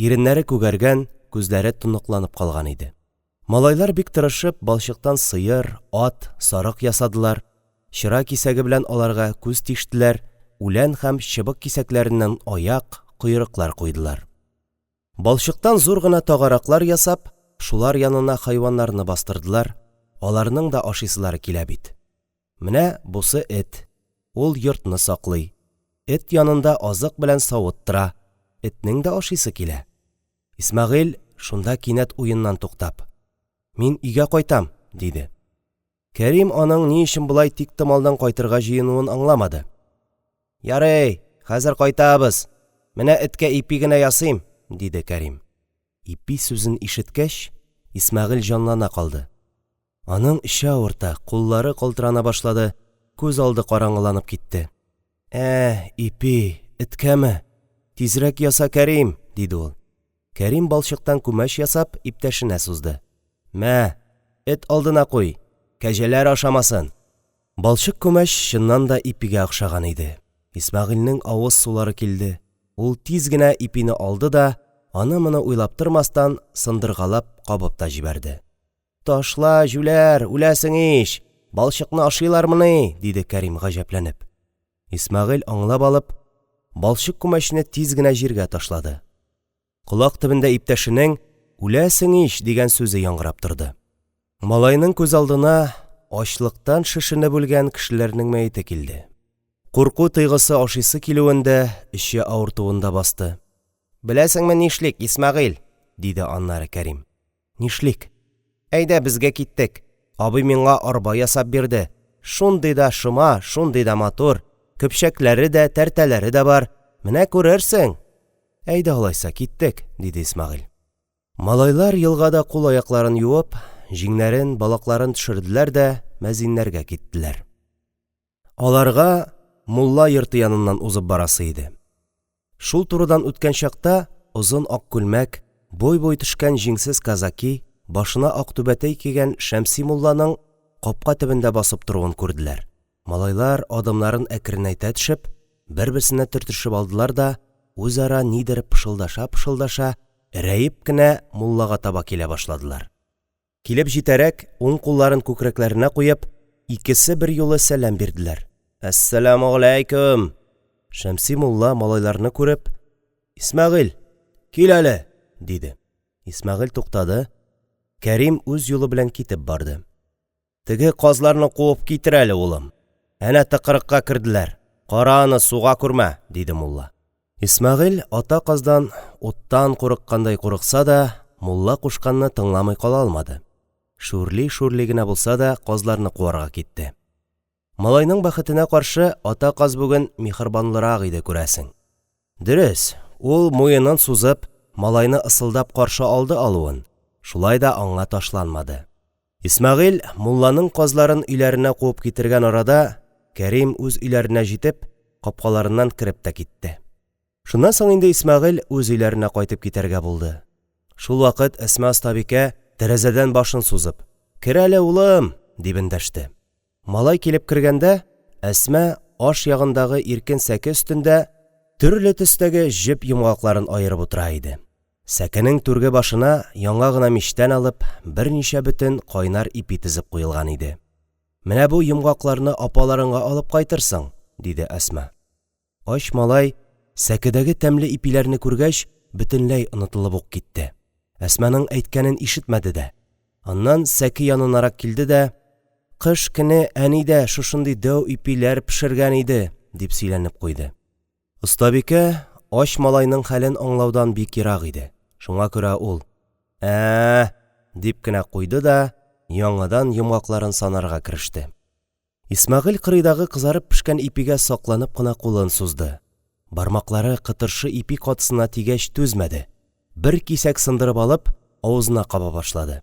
[SPEAKER 1] иреннәре күгәргән, күзләре тоныкланып калган иде. Малайлар, бик тырышып, балчыктан сыер, ат, сарык ясадылар, чыра кисәге белән аларга күз тиштеләр, үлән һәм чыбык кисәкләреннән аяк, койрыклар куйдылар. Балчыктан зур гына тагараклар ясап, шулар янына хайваннарны бастырдылар, аларның да ашыйсылары килә бит. Менә бусы эт, ул йортны саклый. Эт янында азык белән савыт тора, этнең дә ашыйсы килә. Исмәгыйль, шунда кинәт уеннан туктап: – Мин өйгә кайтам, – диде. Кәрим аның ни өчен болай тиктомалдан кайтырга җыенуын аңламады. – Ярый, хәзер кайтабыз, менә эткә ипи генә ясыйм, – диде Кәрим. Ипи сүзен ишеткәч, Исмәгыйль җанлана калды. Аның эче авырта, куллары калтырана башлады, күз алды караңгыланып китте. – Ә, ипи… Эткәме? Тизрәк яса, Кәрим! – диде ул. Кәрим, балчыктан күмәч ясап, иптәшенә сузды: – Мә, эт алдына куй, кәҗәләр ашамасын! Балчык күмәч чыннан да ипигә охшаган иде. Исмәгыйльнең авыз сулары килде. Ул тиз генә ипине алды да, аны-моны уйлап тормастан, сындыргалап кабып та җибәрде. – Ташла, җүләр, үләсең ич! Балчыкны ашыйлармыни? – диде Кәрим, гаҗәпләнеп. Исмәгыйль, аңлап алып, балчык күмәчне тиз генә җиргә ташлады. Колак төбендә иптәшенең «Үләсең ич!» дигән сүзе яңгырап торды. Малайның күз алдына ачлыктан шешенеп үлгән кешеләрнең мәете килде. Курку тойгысы ашыйсы килүен дә, эче авыртуын да басты. – Беләсеңме нишлик, Исмәгыйль? – диде аннары Кәрим. – Нишлик? – Әйдә, безгә киттек. Абый миңа арба ясап бирде. Шундый да шома, шундый да матур. Көпчәкләре дә, тәртәләре дә бар. Менә күрерсең! Әйдә, алайса, киттек, – диде Исмәгыйль. Малайлар, елгада кул-аякларын юып, җиңнәрен, балакларын төшерделәр дә мәзиннәргә киттеләр. Аларга мулла йорты яныннан узып барасы иде. Шул турыдан үткән чакта озын ак күлмәк, буй-буй төшкән җиңсез казаки, башына ак түбәтәй кигән Шәмси мулланың капка төбендә басып торуын күрделәр. Малайлар, адымнарын әкренәйтә төшеп, бер-берсенә төртешеп алдылар да, үзара нидер пышылдаша-пышылдаша, эрәеп кенә муллага таба килә башладылар. Килеп җитәрәк, уң кулларын күкрәкләренә куеп, икесе берьюлы сәлам бирделәр: – Әссәламегаләйкем! Шәмси мулла, малайларны күреп: – Исмәгыйль, кил әле! – диде. Исмәгыйль туктады, Кәрим үз юлы белән китеп барды. – Теге казларны куып китер әле, улым. Әнә тыкрыкка керделәр, кара аны, суга күрмә, – диде мулла. Исмәгыйль, ата каздан уттан курыккандай курыкса да, мулла кушканны тыңламый кала алмады. Шүрли-шүрли генә булса да, казларны куарга китте. Малайның бәхетенә каршы, ата каз бүген миһербанлырак иде, күрәсең. Дөрес, ул, муенын сузып, малайны ысылдап каршы алды алуын, шулай да аңа ташланмады. Исмәгыйль мулланың казларын өйләренә куып китергән арада, Кәрим, үз өйләренә җитеп, капкаларыннан кереп тә китте. Шуннан соң инде Исмәгыйль үз өйләренә кайтып китәргә булды. Шулвакыт Әсма остабикә, тәрәзәдән башын сузып: – Кер әле, улым! – дип эндәште. Малай килеп кергәндә, Әсма аш ягындагы иркен сәке өстендә төрле төстәге җеп йомгакларын аерып утыра иде. Сәкенең түрге башына, яңа гына мичтән алып, берничә бөтен кайнар ипи тезеп куелган иде. Менә бу йомгакларны апаларыңа алып кайтырсың, – диде Әсма. Ач малай, сәкедәге тәмле ипиләрне күргәч, бөтенләй онытылып ук китте. Әсманың әйткәнен ишетмәде дә. Аннан сәке янынарак килде дә: – Кыш көне әни дә шушындый дәү ипиләр пешергән иде, – дип сөйләнеп куйды. Остабикә ач малайның хәлен аңлаудан бик ерак иде, шуңа күрә ул: – Ә-ә! – дип кенә куйды да яңадан йомгакларын санарга кереште. Исмәгыйль кырыйдагы кызарып пешкән ипигә сакланып кына кулын сузды, бармаклары кытыршы ипи катысына тигәч түзмәде, бер кисәк сындырып алып, авызына каба башлады.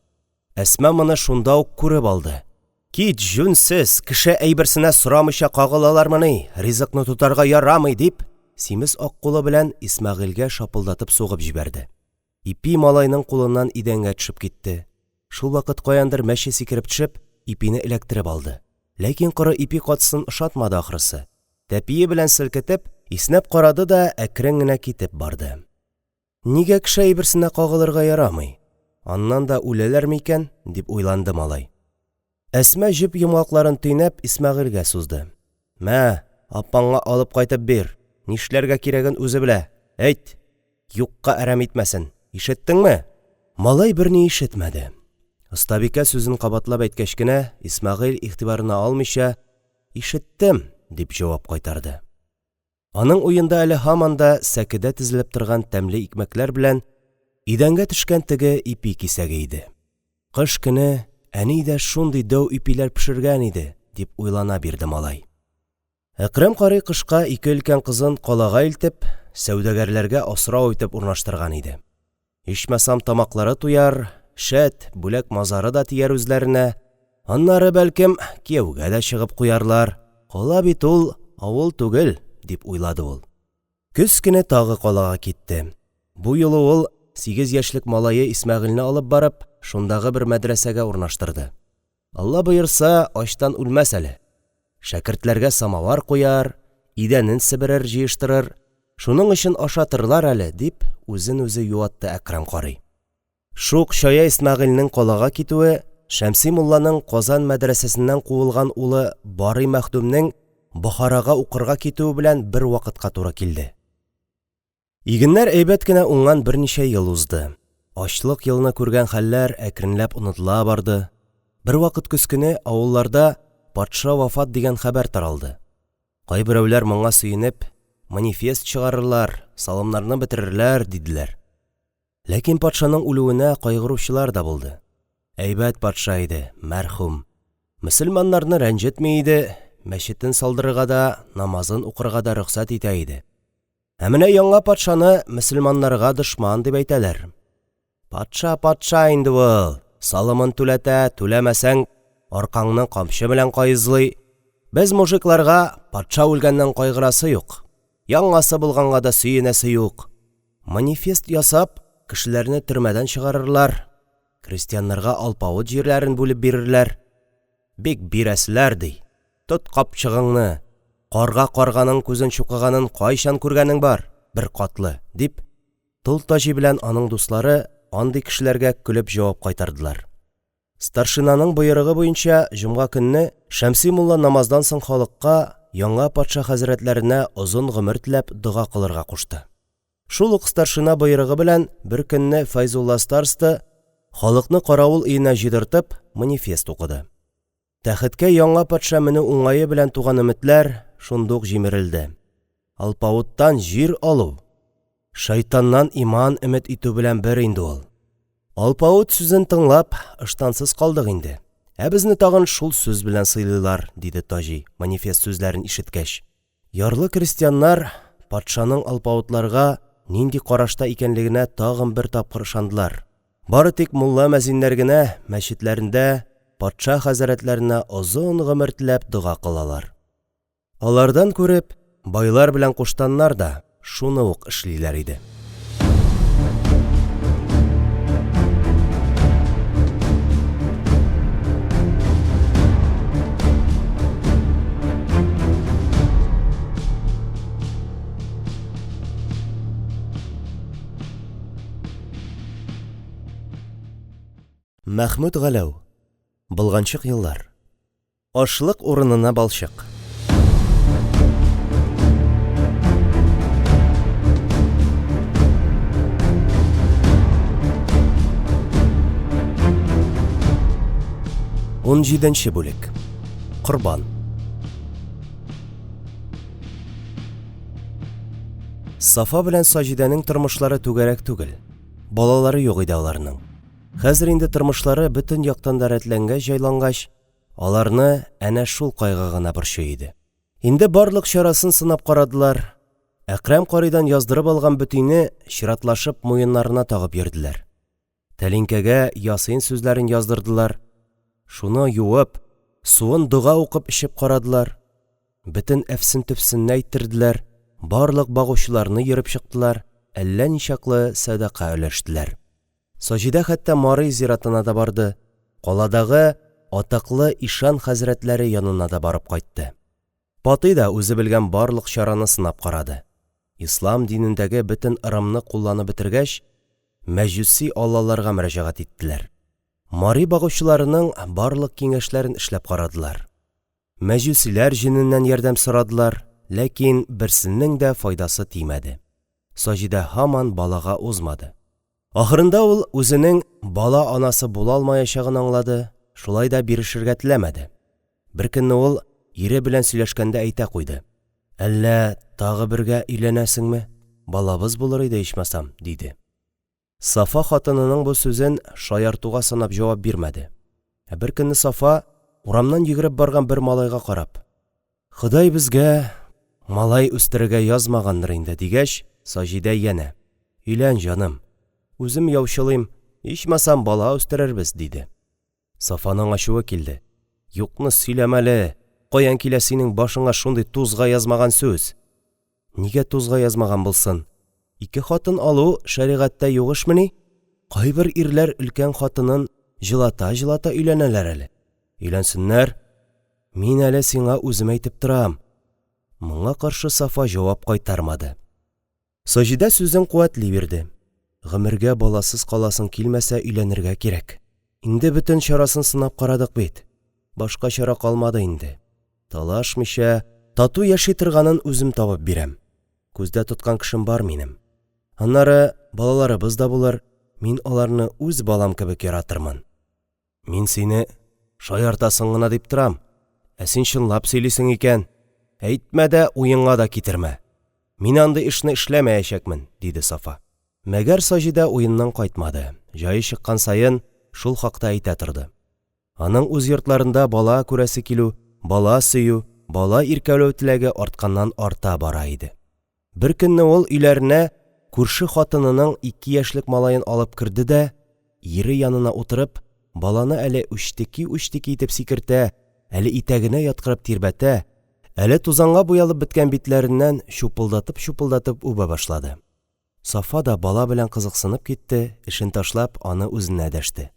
[SPEAKER 1] Әсма моны шунда ук күреп алды: – Кит, җүнсез, кеше әйберсенә сорамыйча кагылалармыни, ризыкны тотарга ярамый! – дип, симез ак кулы белән Исмәгыйльгә шапылдатып сугып җибәрде. Ипи малайның кулыннан идәнгә төшеп китте. Шулвакыт каяндыр мәче сикереп төшеп, ипине эләктереп алды. Ләкин коры ипи катысын ошатмады, ахрысы. Тәпие белән селкетеп, иснәп карады да әкрен генә китеп барды. «Нигә кеше әйберсенә кагылырга ярамый? Аннан да үләләрме икән?» – дип уйланды малай. Әсма җеп йомгакларын төйнәп Исмәгыйльгә сузды: – Мә, апаңа алып кайтып бир, нишләргә кирәген үзе белә, әйт, юкка әрәм итмәсен, ишеттеңме? Малай берни ишетмәде. Остабикә сүзен кабатлап әйткәч кенә, Исмәгыйль, игътибарына алмыйча: – Ишеттем, – дип җавап кайтарды. Аның уенда әле һаман да сәкедә тезелеп торган тәмле икмәкләр белән идәнгә төшкән теге ипи кисәге иде. «Кыш көне әни дә шундый дәү ипиләр пешергән иде», – дип уйлана бирде малай. Әкрәм карый кышка ике өлкән кызын калага илтеп, сәүдәгәрләргә асрау итеп урнаштырган иде. Ичмасам, тамаклары туяр, шәт, бүләк-мазары да тияр үзләренә. Аннары, бәлкем, кияүгә дә чыгып куярлар. Кала бит ул авыл түгел, дип уйлады ул. Көз көне тагы калага китте. Бу юлы ул, сигез яшьлек малае Исмәгыйльне алып барып, шундагы бер мәдрәсәгә урнаштырды. Алла боерса, ачтан үлмәс әле. Шәкертләргә самавыр куяр, идәнен себерер-җыештырыр, шуның өчен ашатырлар әле, дип, үзен үзе юатты Әкрәм карый. Шук, чая Исмәгыйльнең калага китүе Шәмси мулланың Казан мәдрәсәсеннән куылган улы Барый мәхдүмнең Бохарага укырга китүе белән бер вакытка туры килде. Игеннәр әйбәт кенә уңган берничә ел узды. Ачлык елны күргән хәлләр әкренләп онытыла барды. Бервакыт көз көне авылларда патша вафат дигән хәбәр таралды. Кайберәүләр моңа сөенеп, манифест чыгарырлар, салымнарны бетерерләр, диделәр. Ләкин патшаның үлүенә кайгыручылар да булды. Әйбәт патша иде, мәрхүм. Мөселманнарны рәнҗетми иде, мәчетен салдырырга да, намазын укырга да рөхсәт итә иде. Ә менә яңа патшаны мөселманнарга дошман дип әйтәләр. Патша патша инде ул, салымын түләтә, түләмәсәң, аркаңны камчы белән каезлый. Без мужикларга патша үлгәннән кайгырасы юк, яңасы булганга да сөенәсе юк. Манифест ясап, кешеләрне төрмәдән чыгарырлар, крестьяннарга алпавыт җирләрен бүлеп бирерләр. Бик бирәселәр, ди. Тот капчыгыңны! Карга карганың күзен чукыганын кайчан күргәнең бар, беркатлы! – дип, Тол Таҗи белән аның дуслары андый кешеләргә көлеп җавап кайтардылар. Старшинаның боерыгы буенча, җомга көнне Шәмси мулла намаздан соң халыкка яңа патша хәзрәтләренә озын гомер теләп дога кылырга кушты. Шул ук старшина боерыгы белән беркөнне Фәйзулла староста, халыкны каравыл өенә җыйдыртып, манифест укыды. Тәхеткә яңа патша менү уңае белән туган өметләр шундук җимерелде. Алпавыттан җир алу шайтаннан иман өмет итү белән бер инде ул. Алпавыт сүзен тыңлап, ыштансыз калдык инде, ә безне тагын шул сүз белән сыйлыйлар, диде Таҗи, манифест сүзләрен ишеткәч. Ярлы крестьяннар патшаның алпавытларга нинди карашта икәнлегенә тагын бер тапкыр ышандылар. Бары тик мулла-мәзиннәр генә мәчетләрендә патша хәзрәтләренә озын гомер теләп дога кылалар. Алардан күреп, байлар белән куштаннар да шуны ук эшлиләр иде. Мәхмүт Галәү. Болганчык еллар. Ашлык урынына балчык. 17 бүлек. Корбан. Сафа белән Саҗидәнең тормышлары түгәрәк түгел. Балалары юк иде аларның. Хәзер инде тормышлары бөтен яктан да рәтләнгәч-җайлангач, аларны әнә шул кайгы гына борчый иде. Инде барлык чарасын сынап карадылар, Әкрәм карыйдан яздырып алган бөтине чиратлашып муеннарына тагып йөрделәр. Тәлинкәгә Ясин сүзләрен яздырдылар, шуны юып, суын дога укып эчеп карадылар, бөтен әфсен-төфсенне әйттерделәр, барлык багучыларны йөреп чыктылар, әллә ничаклы сәдака өләштеләр. Саҗидә хәтта мари зиратына да барды, каладагы атаклы ишан хәзрәтләре янына да барып кайтты. Патый да үзе белгән барлык чараны сынап карады. Ислам динендәге бөтен ырымны кулланып бетергәч, мәҗүси аллаларга мөрәҗәгать иттеләр. Мари багучыларының барлык киңәшләрен эшләп карадылар. Мәҗүсиләр җененнән ярдәм сорадылар, ләкин берсенең дә файдасы тимәде. Саҗидә һаман балага узмады. Ахырында ул үзенең бала анасы була алмаячагын аңлады, шулай да бирешергә теләмәде. Беркөнне ул ире белән сөйләшкәндә әйтә куйды: «Әллә тагы бергә өйләнәсеңме? Балабыз булыр иде, ичмасам», – диде. Сафа хатынының бу сүзен шаяртуга санап җавап бирмәде. Ә беркөнне Сафа, урамнан йөгереп барган бер малайга карап: «Ходай безгә малай үстерергә язмагандыр инде», – дигәч, Саҗидә янә: «Өйлән, җаным. Үзем яучылыйм, ичмасам, бала үстерербез», – диде. Сафаның ачуы килде. «Юкны сөйләмә әле! Каян килә синең башыңа шундый тузга язмаган сүз?» Нигә тузга язмаган булсын? Ике хатын алу шәригатьтә юк эшмени? Кайбер ирләр өлкән хатынын җылата-җылата өйләнәләр әле. Өйләнсеннәр. Мин әле сиңа үзем әйтеп торам. Моңа каршы Сафа җавап кайтармады. Саҗидә сүзен куәтли бирде. Гомергә баласыз каласың килмәсә, өйләнергә кирәк. Инде бөтен чарасын сынап карадык бит. Башка чара калмады инде. Талашмыйча, тату яши торганын үзем табып бирәм. Күздә тоткан кешем бар минем. Аннары балаларыбыз да булыр, мин аларны үз балам кебек яратырмын. Мин сине шаяртасың гына дип торам, ә син чынлап сөйлисең икән. Әйтмә дә, уеңа да китермә. Мин андый эшне эшләмәячәкмен, диде Сафа. Мәгәр Саҗидә уеннан кайтмады, җае чыккан саен шул хакта әйтә торды. Аның үз йортларында бала күрәсе килү, бала сөю, бала иркәләү теләге артканнан-арта бара иде. Беркөнне ул өйләренә күрше хатынының ике яшьлек малаен алып керде дә, ире янына утырып, баланы әле үчтеки-үчтеки итеп сикертә, әле итәгенә яткырып тирбәтә, әле тузанга буялып беткән битләреннән чупылдатып-чупылдатып үбә башлады. Сафа да бала белән кызыксынып китте, эшен ташлап, аны үзенә дәште.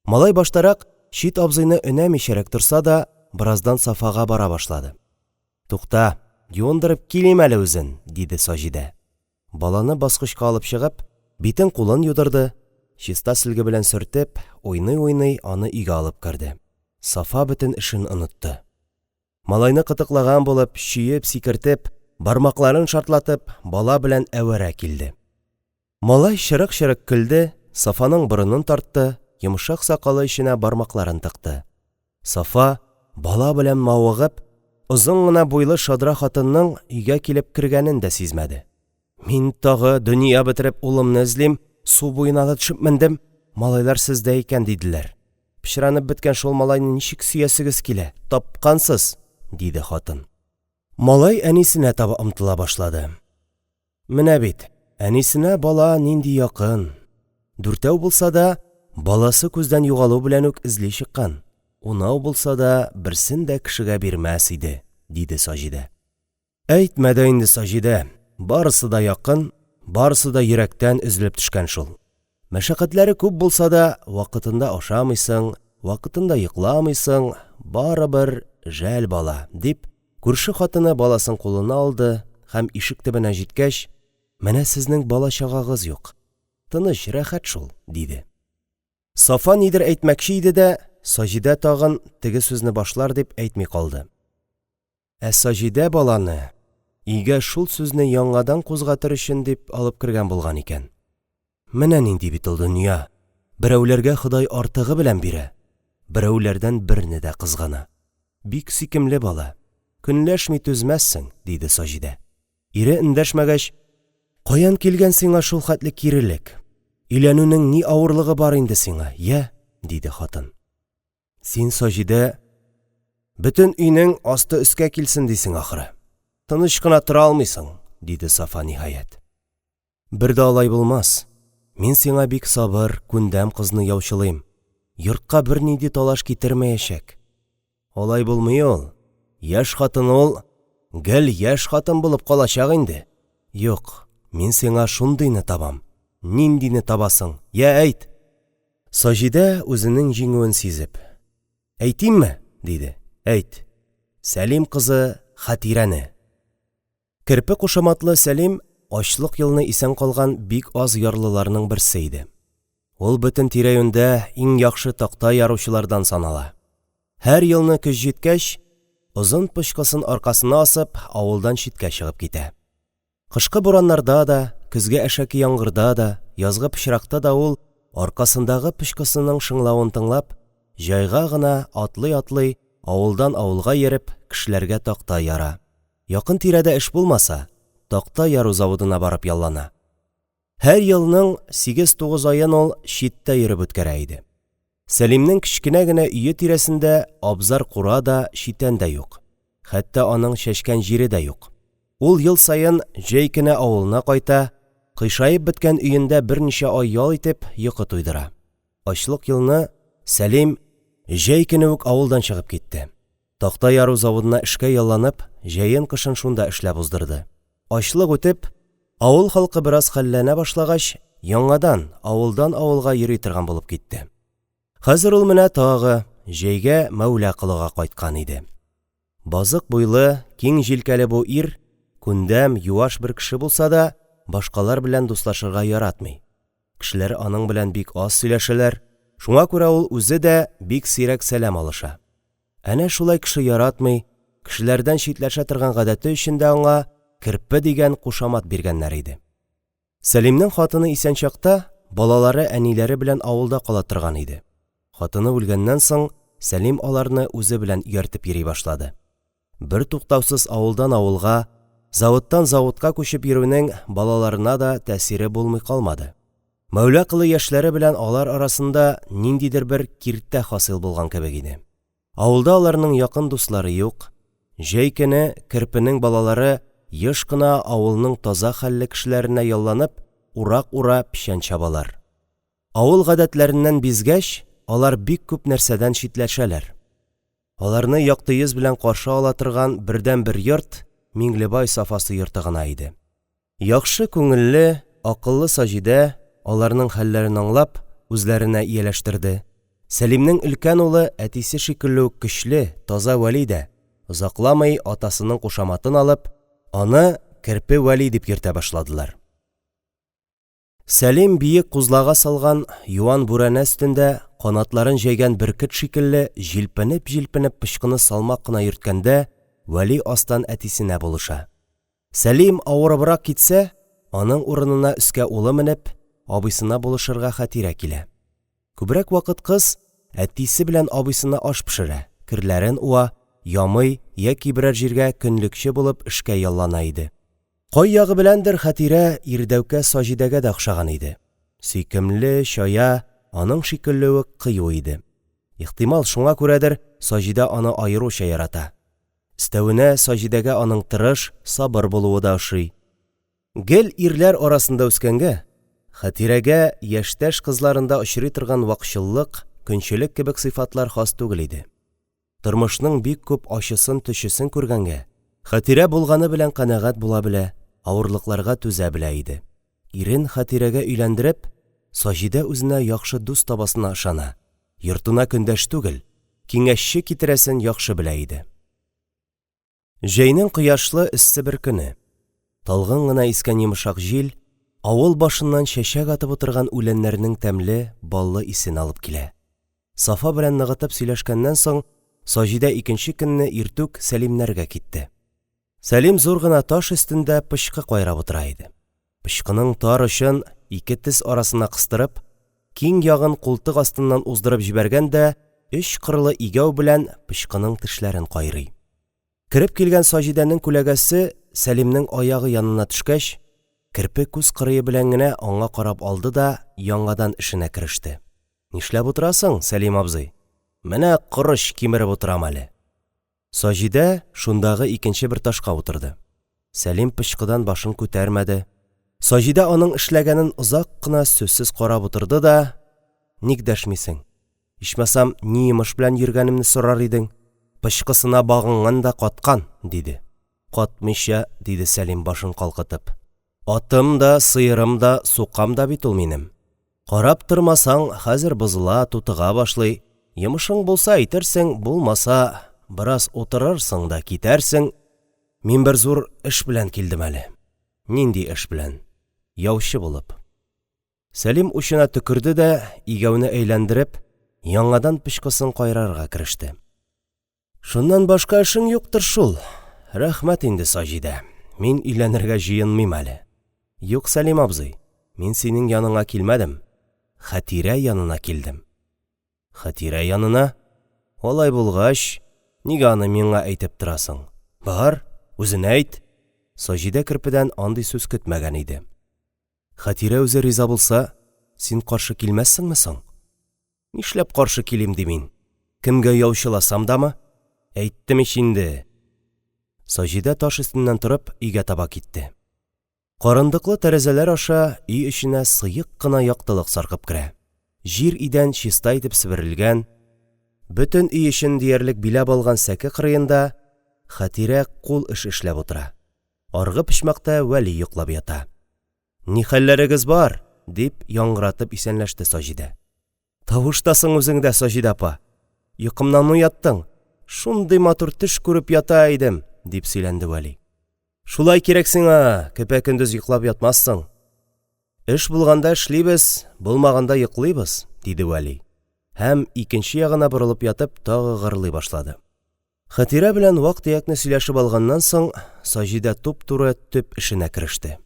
[SPEAKER 1] Малай баштарак чит абзыйны өнәмичәрәк торса да, бераздан Сафага бара башлады. Тукта, юындырып килим әле үзен, диде Саҗидә. Баланы баскычка алып чыгып, битен-кулын юдырды, чиста сөлге белән сөртеп, уйный-уйный аны өйгә алып керде. Сафа бөтен эшен онытты. Малайны кытыклаган булып, чөеп, сикертеп, бармакларын шартлатып, бала белән әвәрә килде. Малай чырык-чырык көлде, Сафаның борынын тартты, йомшак сакалы эченә бармакларын тыкты. Сафа, бала белән мавыгып, озын гына буйлы шадра хатынның өйгә килеп кергәнен дә сизмәде. Мин тагы, дөнья бетереп, улымны эзлим, су буена да төшеп мендем, малайлар сездә икән, диделәр. Пычранып беткән шул малайны ничек сөясегез килә, тапкансыз! диде хатын. Малай әнисенә таба омтыла башлады. Менә бит, әнисенә бала нинди якын. Дүртәү булса да, баласы күздән югалу белән үк эзли чыккан. Унау булса да, берсен дә кешегә бирмәс иде, – диде Саҗидә. Әйтмә дә инде, Саҗидә, барысы да якын, барысы да йөрәктән өзелеп төшкән шул. Мәшәкатьләре күп булса да, вакытында ашамыйсың, вакытында йокламыйсың – барыбер жәл бала, – дип, күрше хатыны баласын кулына алды һәм, ишек төбенә җиткәч: – Менә сезнең бала-чагагыз юк, тыныч, рәхәт шул, – диде. Сафа нидер әйтмәкче иде дә, Саҗидә тагын теге сүзне башлар дип әйтми калды. Ә Саҗидә баланы өйгә шул сүзне яңадан кузгатыр өчен дип алып кергән булган икән. Менә нинди бит ул дөнья: берәүләргә Ходай артыгы белән бирә, берәүләрдән берне дә кызгана. Бик сөйкемле бала, көнләшми түзмәссең, диде Саҗидә. Ире эндәшмәгәч, Каян килгән сиңа шулхәтле кирелек? Өйләнүнең ни авырлыгы бар инде сиңа, йә? диде хатын. Син, Саҗидә, бөтен өйнең асты өскә килсен дисең, ахры. Тыныч кына тора алмыйсың, диде Сафа, ниһаять. Бер дә алай булмас. Мин сиңа бик сабыр, күндәм кызны яучылыйм. Йортка бернинди талаш китермәячәк. Алай булмый ул. Яшь хатын ул гел яшь хатын булып калачак инде. Юк, мин сиңа шундыйны табам. Ниндине табасың, йә, әйт! Саҗидә, үзенең җиңүен сизеп. Әйтимме? – диде. Әйт. Сәлим кызы Хәтирәне. Керпе кушаматлы Сәлим ачлык елны исән калган бик аз ярлыларның берсе иде. Ул бөтен тирә-юньдә иң яхшы такта яручылардан санала. Һәр елны көз җиткәч, озын пычкысын аркасына асып, авылдан читкә чыгып китә. Кышкы бураннарда да, көзге әшәке яңгырда да, язгы пычракта да ул, аркасындагы пычкысының шыңлавын тыңлап, җайга гына атлый-атлый, авылдан авылга йөреп, кешеләргә такта яра. Якын-тирәдә эш булмаса, такта яру заводына барып яллана. Һәр елның сигез-тугыз аен ул читтә йөреп үткәрә иде. Сәлимнең кечкенә генә өе тирәсендә абзар-кура да, читән дә юк. Хәтта аның чәчкән җире дә юк. Ул ел саен җәй көне авылына кайта, кыйшаеп беткән өендә берничә ай ял итеп, йокы туйдыра. Ачлык елны Сәлим җәй көне үк авылдан чыгып китте. Такта яру заводына эшкә ялланып, җәен-кышын шунда эшләп уздырды. Ачлык үтеп, авыл халкы бераз хәлләнә башлагач, яңадан авылдан авылга йөри торган булып китте. Хәзер ул менә тагы җәйгә Мәүла Колыга кайткан иде. Базык буйлы, киң җилкәле бу ир, күндәм, юаш бер кеше булса да, башкалар белән дуслашырга яратмый. Кешеләр аның белән бик аз сөйләшәләр, шуңа күрә ул үзе дә бик сирәк сәлам алыша. Әнә шулай кеше яратмый, кешеләрдән читләшә торган гадәте өчен дә аңа Керпе дигән кушамат биргәннәр иде. Сәлимнең хатыны исән чакта балалары әниләре белән авылда кала торган иде. Хатыны үлгәннән соң, Сәлим аларны үзе белән ияртеп йөри башлады. Бертуктаусыз авылдан авылга, заводтан заводка күчеп йөрүнең балаларына да тәэсире булмый калмады. Мәүла Колы яшьләре белән алар арасында ниндидер бер киртә хасил булган кебек иде. Авылда аларның якын дуслары юк. Җәй көне Керпенең балалары еш кына авылның таза хәлле кешеләренә ялланып, урак ура, печән чабалар. Авыл гадәтләреннән бизгәч, алар бик күп нәрсәдән читләшәләр. Аларны якты йөз белән каршы ала торган бердәнбер йорт Миңлебай Сафасы йорты гына иде. Яхшы күңелле, акыллы Саҗидә, аларның хәлләрен аңлап, үзләренә ияләштерде. Сәлимнең өлкән улы, әтисе шикелле үк көчле, таза Вәли дә, озакламый атасының кушаматын алып, аны Керпе Вәли дип йөртә башладылар. Сәлим биек кузлага салган юан бүрәнә өстендә, канатларын җәйгән бөркет шикелле җилпенеп-җилпенеп пычкыны салмак кына йөрткәндә, Вәли астан әтисенә булыша. Сәлим авырыбрак китсә, аның урынына өскә улы менеп, абыйсына булышырга Хәтирә килә. Күбрәк вакыт кыз әтисе белән абыйсына аш пешерә, керләрен уа, ямый яки берәр җиргә көнлекче булып эшкә яллана иде. Кай ягы беләндер Хәтирә ирдәүкә Саҗидәгә дә охшаган иде. Сөйкемле, чая, аның шикелле үк кыю иде. Ихтимал, шуңа күрәдер, Саҗидә аны аеруча ярата. Өстәвенә, Саҗидәгә аның тырыш, сабыр булуы да ошый. Гел ирләр арасында үскәнгә, Хәтирәгә яшьтәш кызларында очрый торган вакчыллык, көнчелек кебек сыйфатлар хас түгел иде. Тормышның бик күп ачысын-төчесен күргәнгә, Хәтирә булганы белән канәгать була белә, авырлыкларга түзә белә иде. Ирен Хәтирәгә өйләндереп, Саҗидә үзенә яхшы дус табасына ышана, йортына көндәш түгел, киңәшче китерәсен яхшы белә иде. Җәйнең кояшлы, эссе бер көне. Талгын гына искән йомшак җил авыл башыннан чәчәк атып утырган үләннәрнең тәмле, баллы исен алып килә. Сафа белән ныгытып сөйләшкәннән соң, Саҗидә икенче көнне иртүк Сәлимнәргә китте. Сәлим зур гына таш өстендә пычкы кайрап утыра иде. Пычкының тар очын ике тез арасына кыстырып, киң ягын култык астыннан уздырып җибәргән дә өч кырлы игәү белән пычкының тешләрен кайрый. Кереп килгән Саҗидәнең күләгәсе Сәлимнең аягы янына төшкәч, керпе күз кырые белән генә аңа карап алды да яңадан эшенә кереште. Нишләп утырасың, Сәлим абзый? Менә корыч кимереп утырам әле. Саҗидә шундагы икенче бер ташка утырды. Сәлим пычкыдан башын күтәрмәде. Саҗидә аның эшләгәнен озак кына сүзсез карап утырды да, Ник дәшмисең? Ичмасам, ни йомыш белән йөргәнемне сорар идең. Пычкысына багынган да каткан, диде. Катмыйча, диде Сәлим, башын калкытып. Атым да, сыерым да, сукам да бит ул минем. Карап тормасаң, хәзер бозыла, тутыга башлый. Йомышың булса әйтерсең, булмаса, бераз утырырсың да китәрсең. Мин бер зур эш белән килдем әле. Нинди эш белән? Яучы булып. Сәлим учына төкерде дә, игәүне әйләндереп, яңадан пычкысын кайрарга кереште. Шуннан башка эшең юктыр шул. Рәхмәт инде, Саҗидә, мин өйләнергә җыенмыйм әле. Юк, Сәлим абзый, мин синең яныңа килмәдем. Хәтирә янына килдем. Хәтирә янына? Алай булгач, нигә аны миңа әйтеп торасың? Бар, үзенә әйт. Саҗидә Керпедән андый сүз көтмәгән иде. Хәтирә үзе риза булса, син каршы килмәссеңме соң? Нишләп каршы килим ди мин? Кемгә яучыласам дамы? Әйттем ич инде. Саҗидә таш өстеннән торып, өйгә таба китте. Карындыклы тәрәзәләр аша өй эченә сыек кына яктылык саркып керә. Җир идән чиста итеп себерелгән, бөтен өй эчен диярлек биләп алган сәке кырыенда Хәтирә кул эше эшләп утыра. Аргы почмакта Вәли йоклап ята. Ни хәлләрегез бар? дип, яңгыратып исәнләште Саҗидә. Тавыш та соң үзеңдә, Саҗидә апа. Йокымнан уяттың. Шундый матур төш күреп ята идем, дип сөйләнде Вәли. Шулай кирәк сиңа, көпә-көндез йоклап ятмассың. Эш булганда эшлибез, булмаганда йоклыйбыз, диде Вәли. Һәм, икенче ягына борылып ятып, тагы гырлый башлады. Хәтирә белән вак-төякне сөйләшеп алганнан соң, Саҗидә туп-туры төп эшенә кереште.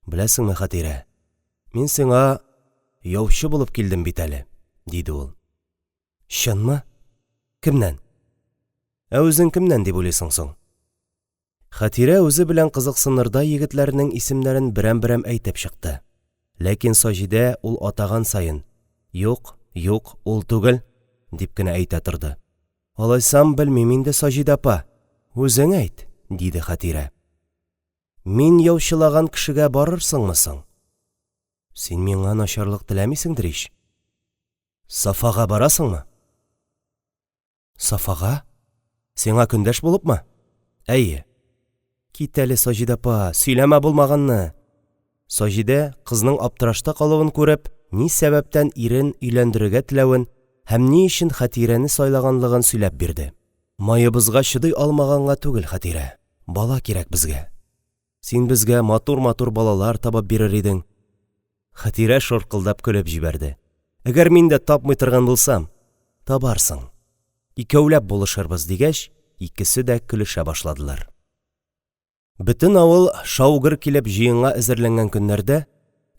[SPEAKER 1] Беләсеңме, Хәтирә, мин сиңа яучы булып килдем бит әле, диде ул. Чынмы? Кемнән? Ә үзең кемнән дип уйлыйсың соң? Хәтирә үзе белән кызыксынырдай егетләрнең исемнәрен берәм-берәм әйтеп чыкты. Ләкин Саҗидә ул атаган саен, Юк, юк, ул түгел, дип кенә әйтә торды. Алайсам, белмим инде, Саҗидә апа, үзең әйт, диде Хәтирә. Мин яучылаган кешегә барырсыңмы соң? Син миңа начарлык теләмисеңдер ич? Сафага барасыңмы? Сафага? Сиңа көндәш булыпмы? Әйе. Кит әле, Саҗидә апа, сөйләмә булмаганны. Саҗидә, кызның аптырашта калуын күреп, ни сәбәптән ирен өйләндерергә теләвен һәм ни өчен Хәтирәне сайлаганлыгын сөйләп бирде. Маебызга чыдый алмаганга түгел, Хәтирә, бала кирәк безгә. Син безгә матур-матур балалар табып бирер идең. Хәтирә шаркылдап көлеп җибәрде. Әгәр мин дә тапмый торган булсам? Табарсың. Икәүләп булышырбыз, дигәч, икесе дә көлешә башладылар. Бөтен авыл шау-гөр килеп җыенга әзерләнгән көннәрдә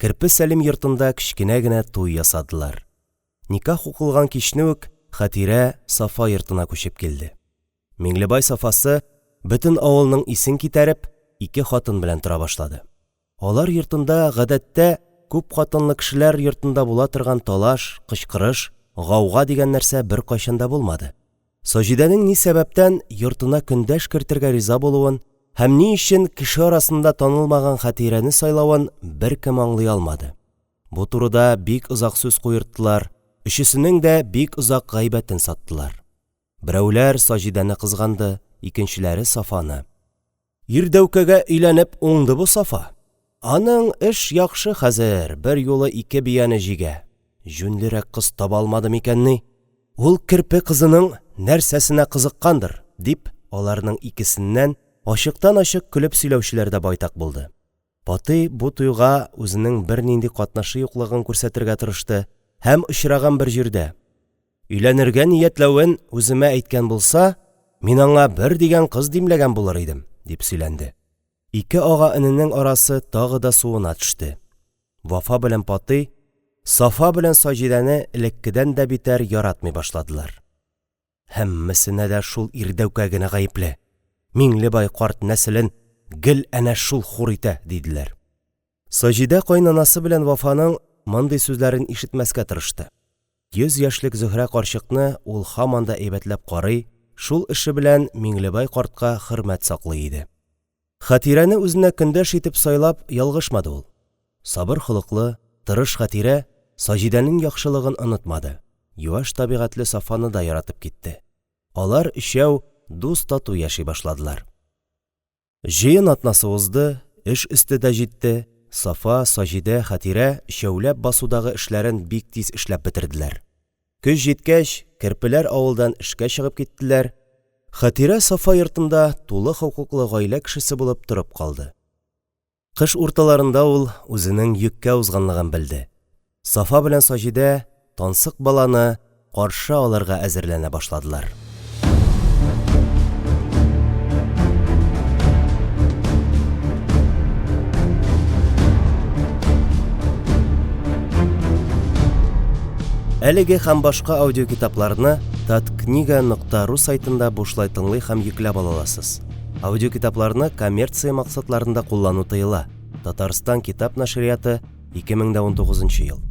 [SPEAKER 1] Керпе Сәлим йортында кечкенә генә туй ясадылар. Никах укылган кичне үк Хәтирә Сафа йортына күчеп килде. Миңлебай Сафасы, бөтен авылның исен китәреп, ике хатын белән тора башлады. Алар йортында, гадәттә, күп хатынлы кешеләр йортында була торган талаш, кычкырыш, гауга дигән нәрсә беркайчан да булмады. Саҗидәнең ни сәбәптән йортына көндәш кертергә риза булуын һәм ни өчен кеше арасында танылмаган Хәтирәне сайлавын беркем аңлый алмады. Бу турыда бик озак сүз куерттылар, өчесенең дә бик озак гайбәтен саттылар. Берәүләр Саҗидәне кызганды, икенчеләре Сафаны. Ирдәүкәгә өйләнеп уңды бу Сафа. Аның эш яхшы хәзер, берьюлы ике бияне җигә. Җүнлерәк кыз таба алмады микәнни? Ул Керпе кызының нәрсәсенә кызыккандыр? – дип, аларның икесеннән ачыктан-ачык көлеп сөйләүчеләр дә байтак булды. Патый бу туйга үзенең бернинди катнашы юклыгын күрсәтергә тырышты һәм очраган бер җирдә: Өйләнергә ниятләвен үземә әйткән булса, мин аңа бер дигән кыз димләгән булыр идем, дип сөйләнде. Ике ага-эненең арасы тагы да суына төште. Вафа белән Патый Сафа белән Саҗидәне элеккедән дә битәр яратмый башладылар. Һәммәсенә дә шул ирдәүкә генә гаепле. Миңлебай карт нәселен гел әнә шул хур итә, диделәр. Саҗидә каенанасы белән Вафаның мондый сүзләрен ишетмәскә тырышты. 100 яшьлек Зөһрә карчыкны ул һаман да әйбәтләп карый, шул эше белән Миңлебай картка хөрмәт саклый иде. Хәтирәне үзенә көндәш итеп сайлап ялгышмады ул. Сабыр холыклы, тырыш Хәтирә Саҗидәнең яхшылыгын онытмады, юаш табигатьле Сафаны да яратып китте. Алар өчәү дус-тату яши башладылар. Җыен атнасы узды, эш өсте дә җитте, Сафа, Саҗидә, Хәтирә өчәүләп басудагы эшләрен бик тиз эшләп бетерделәр. Көз җиткәч, Керпеләр авылдан эшкә чыгып киттеләр, Хәтирә Сафа йортында тулы хокуклы гаилә кешесе булып торып калды. Кыш урталарында ул үзенең йөккә узганлыгын белде. Сафа белән Саҗидә тансык баланы каршы алырга әзерләнә башладылар. Әлеге һәм башка аудиокитапларны таткнига.ру сайтында бушлай тыңлый һәм йөкләп ала аласыз. Аудиокитапларны коммерция максатларында куллану тыела. Татарстан китап нәшрияты, 2019 ел.